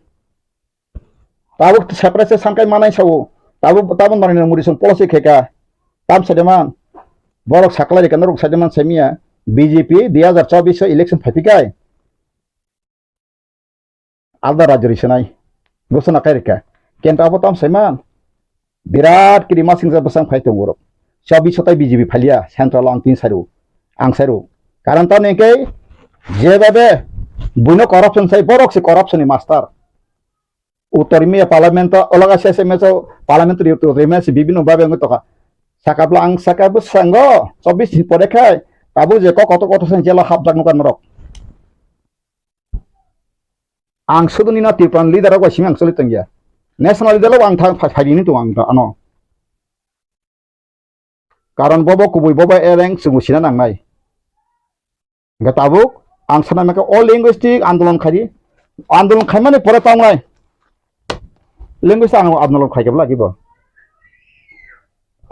Tabuk separate se sangkai manai sao. Tabuk, tabuk manai no muri song policy kheka. Tam sademan. Borok saklai rika norok sademan semia. B J P dui hazar chobbish election phaipikai. Alda rajyo ri senai. Gosona kai rika. Kenta abo tam saiman. Birat kiri masing ja bwsang phai tongo rok. Chobbish sotai B J P phalia. Central ang tin saru. Ang saru. Karon tam ni kai. Jebabe. Buino corruption sai. Borok se corruption ni master. Uttor Mia Parliament o, olaga S M S o, Parliament ri Uttor Mia si bibino babe wngwi toka. Sakapla ang saka bwskango, chobbish ni pore khai, tabuk je kok kotor kotor sang jela hapjak nukar norok. Ang suduni na Tripura leader rok bai simi ang choli tongya. National leader rok ang thang phai, phai rini tongo ang ano. Karon bobo kubui bobo ereng chwngno sina nangnai. Hingke tabuk ang sana maka o linguistic andolon khaidi. Andolon khaimani pore tongnai. Linguistic ang andolon khaikhe bwlai bo.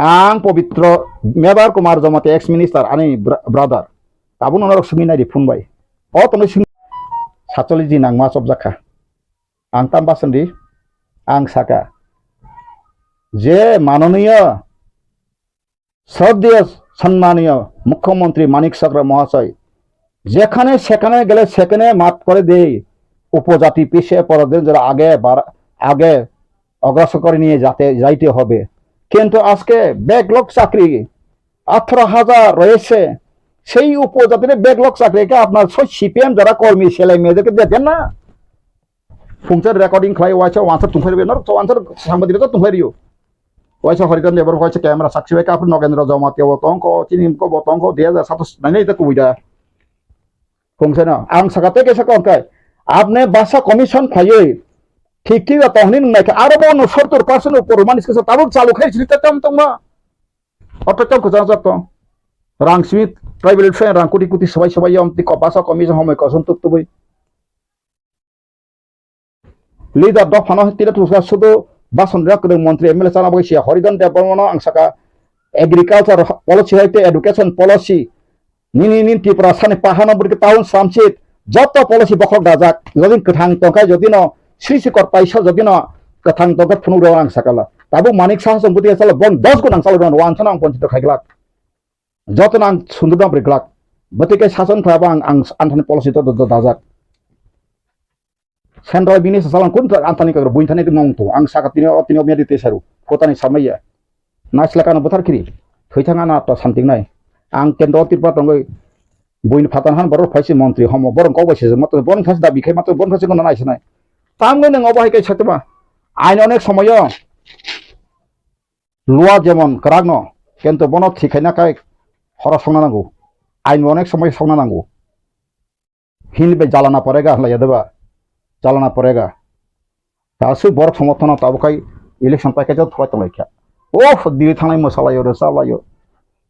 Ang Pobitro Mebar Kumar Jamatia ex minister ani bra-, brother. Tabuk norok swngwi naidi phone bai. O tongwi swng satcholish din ang ma chopjakha. Ang tam bason di, ang saka, je manoniyo, shraddheyo, sanmaniyo Mukhyamantri Manik Chakra Mahasay, যেখানে সেখানে গেলে সেখানে মাফ করে দেই, উপজাতি পিছিয়ে পড়াদের যারা আগে বার-, আগে অগ্রসর করে নিয়ে যাতে, যাইতে হবে। কিন্তু আজকে ব্যাকলগ চাকরি আঠারো হাজার রয়েছে, সেই উপজাতির ব্যাকলগ চাকরিকে আপনার সব সিপিএম যারা কর্মী ছেলে মেয়েদেরকে দেবেন না? Phungsa recording khlai waisa wansar tungphai rwbaino, wansar sangbadirok tungphai rwio. Waisa Haridan Debbarma waisa camera sakchi bai kaphru Nogendra Jamatia bo tongkho, chini ko bo tongkho, dui hajar satos nainai ta kubui da. Phungsa no, ang saka tei kaisa kok kai. Apne basa commission khlaiwi thik thik da tongni nung naikha, aro bo no sottor percent upor manis kisa tabuk chalu khai chini ta tam tongma. Oto tam kwchang jak tong. Rang simi tribal friend rang kuti kuti sabai sabai yom ti ko basa commission homoi koson tuk tubui. Leader dophano tira thuksa sudu bason rak kwrwng montri M L A chana bagwi siya Haridan Debbarmano ang saka agriculture policy hai tei education policy nini nini Tripura sani pahano bwrwi town samsit joto policy bokhok dajak jodi kwthang tongkha jodi no sri sikor paisa jodi no kwthang tongkha phunuk rw ang sakala tabuk Manik Saha song bwtwi salo bon dos gun ang salo rw ang sano ang ponchito khaiglak joto no ang sundur no bwrwi glak bwtwi kai sason khlai ang ang anthani policy to dajak. Central bini sasalang kun ta antani kagra buin thani mong tu ang saka tini o tini o medi te saru kotani samaya. Naisla kano buthar kiri. Thoi thang ana to santing nai. Ang kendro tirpa tongoi buin phatan han borok phaisi montri homo borok kok bai sejak mato borok phaisi dabi khai mato borok phaisi kono nai sinai. Tam goi nang obo hai kai satma. Ain onek somoyo lua jemon kwrak no kento bono thikhaina kai horo songna nango. Ain onek somoyo songna nango. Hini bai jalana porega hlaiya deba. Jalana porega. Ta sui borok somorthono tabuk khai election pai khe thwlai tonglaikha. Oh, diri thangnai mwsalaio, rwchalaio.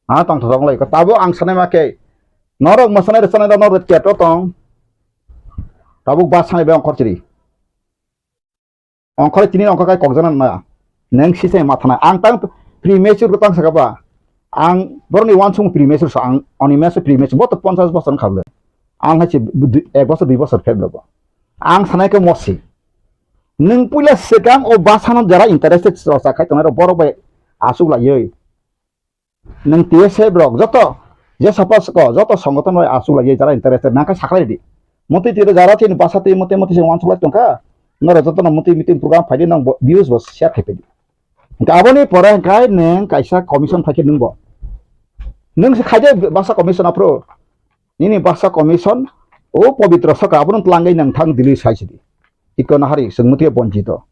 Ha tong thok lai. Tabuk ang sanai ma khe. Norok mwsanai rwchanai rok norok theater tong. Tabuk bus sanai bai ongkhor chiri. Ongkhorwi tini ongkhor kai kokjana naya. Neng sisai matha nai. Ang tang premature ko tang saka ba. Ang boroni wansung premature sa ang oni meso premature bo to ponchas bosor kha bwle. Ang hai se ek bosor dui bosor phek bwle bo. Ang sanai khe mosi. Nwng puila swkang o basano jara interested sa khai tongnai rok borok bai asuk laiwi. Nwng T S F rok joto je sapa soko joto songothon bai asuk lai jara interested nangkha saklai di. Motwi twi jara chini basa twi motwi motwi se wansuk lai tongkha. Norok joto no motwi meeting program phaidi nang bo views bo share khai phaidi. Hingkhe aboni pore hingkhe nwng kaisa commission phaikhe nwng bo. Nwng se khaide basa commission aphuru. Nini basa commission o pobitro saka abono twlangwi nang thang Delhi sai sidi. Iko nahari chwng motwi bonchito.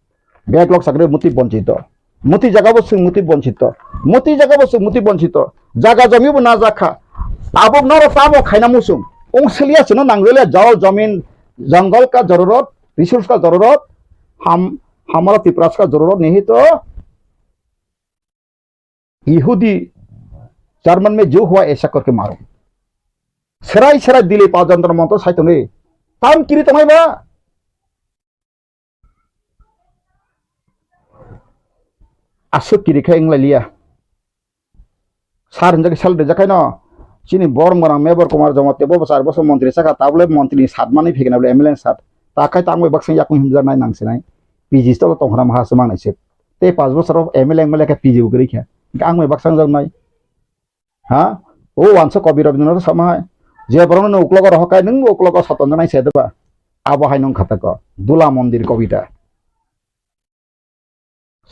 Backlog sakre motwi bonchito. Motwi jaga bo chwng motwi bonchito. Motwi jaga bo chwng motwi bonchito. Jaga jomi bo na jakha. Tabuk noro tamo khaina muchung. Ong seliya chwngno nangjalia jol jomin, jungle ka jarurat, resource ka jarurat, ham, hamara Tiprasa ka jarurat nihi to. Yehudi German me jo hua aisa kor ke maro. Serai serai Delhi pa Jantar Mantar sai tongwi. Tam kiri tongai ba. Aswk kiri khe wng lai liya. Sir hinjak sal rijak khaino. Chini borok morang Mebor Kumar Jamatia bo char bosor montri chakha, tabole montri ni sat mani phikna bole M L A ni sat. Ta khai ta ang bai baksa yakung himjak nai nang sinai. P G tolo tong khna maha swmang nai se. Tei panch bosor o M L A M L A khe P G bo kwrwi kha. Ang bai baksa wng jak nai. Ha? O wansa Kabi Rabindranath sama hai. Je borokno nwng uklogo rohor khai, nwng bo uklogo soton janai se deba. Abo hai nwng khatako. Dula mondir kobita.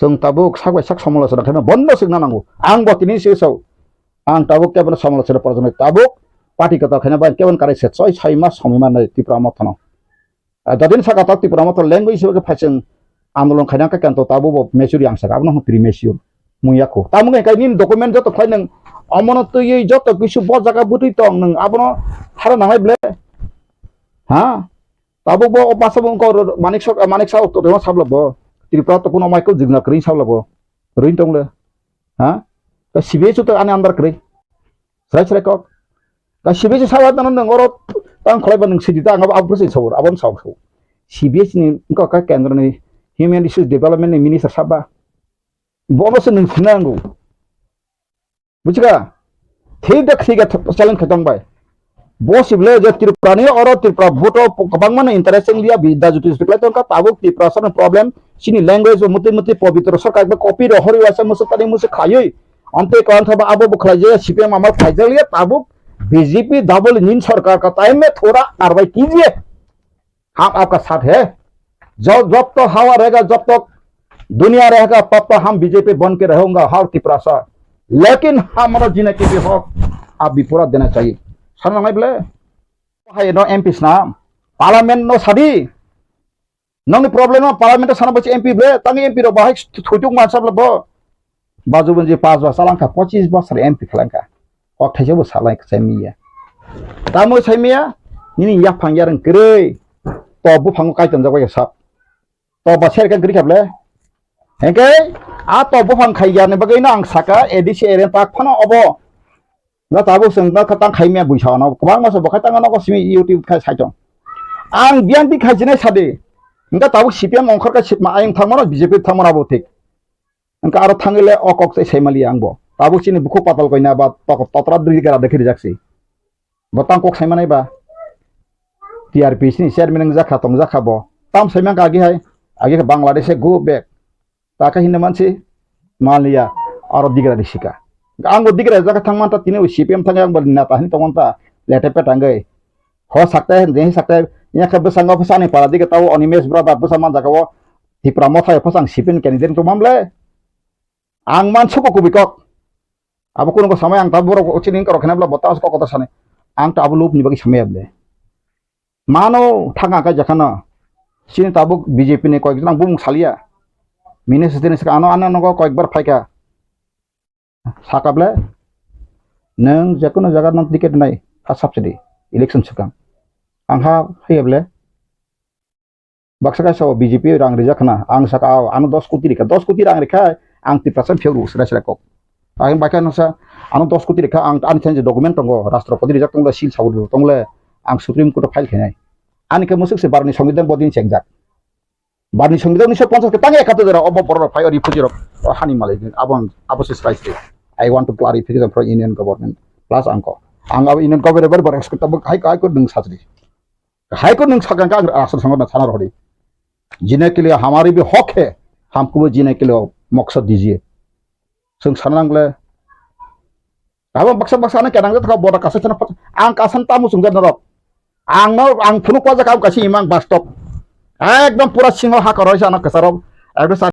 Chwng tabuk sak bai sak somolochona khaima bondo swkna nango. Ang bo tini se sao. Ang tabuk kebono somolochona porjoni tabuk party kwtal khaina bai kebon karai se soi soi mas somoi mannai Tipra Motha no. Ah, jadin saka tak Tipra Motha language hisabe khe phaising andolon khaina khe kanto tabuk bo mature yang saka abono hwn premature. Mung yakho. Tamo khe kai nini document joto khlai nang omono twiwi joto kisu bo jaga bwtwi tong nang abono thara nangnai ble. Ha? Tabuk bo o basa bo wngkha oro Manik Sok, Manik Sa Uttor Dema sabla bo. Tripura to kuno Michael Jigna kwrwi sabla bo. Rwin tong le. Ha? Ka C B S to ani andar kwrwi. Srai srai kok. Ka C B S sawa tano nang oro tang khlai ba nang sidi ta ang abo abro se sabur, abon sabur sabur. C B S ni wngkha ka kendro ni Human Resource Development ni minister saba. Bono se nang sinango. Bujiga? Thik da thik da challenge khe tong bai. Bo si bwle je Tripura ni oro Tripura vote o kwbangma no interest wng liya bi da juti juti khlai tong kha tabuk Tripura sor problem chini language bo muti muti pobitro sarkar ba copy ro hori waisa musuk tani musuk khlaiwi ante kwan thaba abo bo khlai je C P M amal khlai jak liya tabuk B J P double engine sarkar ka time me thora karwai kijiye. हम आपका साथ है। जब जब तो हवा रहेगा, जब तक दुनिया रहेगा, तब तक हम बीजेपी बन के रहूंगा हर तिपरासा। लेकिन हमारा जीने के भी हक अभी पूरा देना चाहिए। Sana ngai ble? Hai no M P sna, parliament no sadi. Nongni problem no parliament sana bachi M P ble, tangi M P ro bahai thuituk mansa ble bo. Baju bunji pas bosor lang kha, pochis bosor M P khalang kha. Kok thaisa bo salai sai miya. Tamo sai miya, nini yaphang yareng kwrwi. To buphang kai tonjak bai sap. To ba ser kan kwrwi kha ble. Hengke, a to buphang khai yarni bagwi no ang saka A D C area tak phano obo. Na tabuk seng na khatang khai miya buisa no. Kwbang masa bo khatang no ko simi YouTube khai sai tong. Ang biang ti khai jinai sadi. Engka tabuk C P M ongkhor ka sipma ayang thangmano B J P thangmano bo thik. Engka aro thangwi le o kok tei saimali ang bo. Tabuk chini bukhuk patal koina ba tok-, totra dri gara dekhi rijak si. Bo tang kok saimanai ba. T R P C ni chairman wng jakha tong jakha bo. Tam saimang ka agi hai. Agi khe Bangladesh e go back. Ta khe hinwi mansi maliya aro digra ri sika. Ang bo digra jakha thang man ta tini C P M thang yang bo neta hin tong man ta lete pe tangwi. Ho sakte, je sakte, ya khe bwskango bwsani para dige tao Animesh brother bwsa man jaga o Tipra Motha yo bwsang sipin candidate to mamle. Ang man suko kubi kok. Abo kuno ko samai ang ta borok chini kok khena bla bota kok kota sani. Ang ta abo lob ni bagi samai able. Mano thanga ka jakhana. Chini tabuk B J P ni koi jang bumung salia. Mini sitini saka ano ano nogo koi bar phaika. Saka ble, nwng jekono jaga no ticket nai, ha subsidy, election swkang. Ang ha haiya ble, baksa kaisa o B J P rang rijak khna, ang saka o, ano dos koti rikha, dos koti rang rikha, ang Tiprasa phiyok rw sra sra kok. Ang bakha no sa, ano dos koti rikha, ang ani thani je document tongo, Rashtrapati rijak tongo, seal sabur tongo le, ang Supreme Court o file khainai. Ani khe musuk se barni songbidan bodin chengjak. Barni songbidan unisho ponchas ke tang ekato jora obo borok rok phai o refugee rok o hani malai din abo ang abo se sai se. I want to clarification from Union Government plus angko. Ang abo Union Government bar bar expect abo hai hai ko nung sajri. Hai ko nung sagang ka ang asal sango na sana rodi. Jine ke liye hamari bhi hak hai, hamko bhi jine ke liye maksad dijiye. Chwng sana nangle. Abo baksa baksa ano kenang jatha boda kasa chana pat-, ang kasan tamu chwng jatna rok. Ang no, ang phunuk wajak ang kasi imang bastop. Ekdom pura singo ha koroi sana kasarok. Ekdom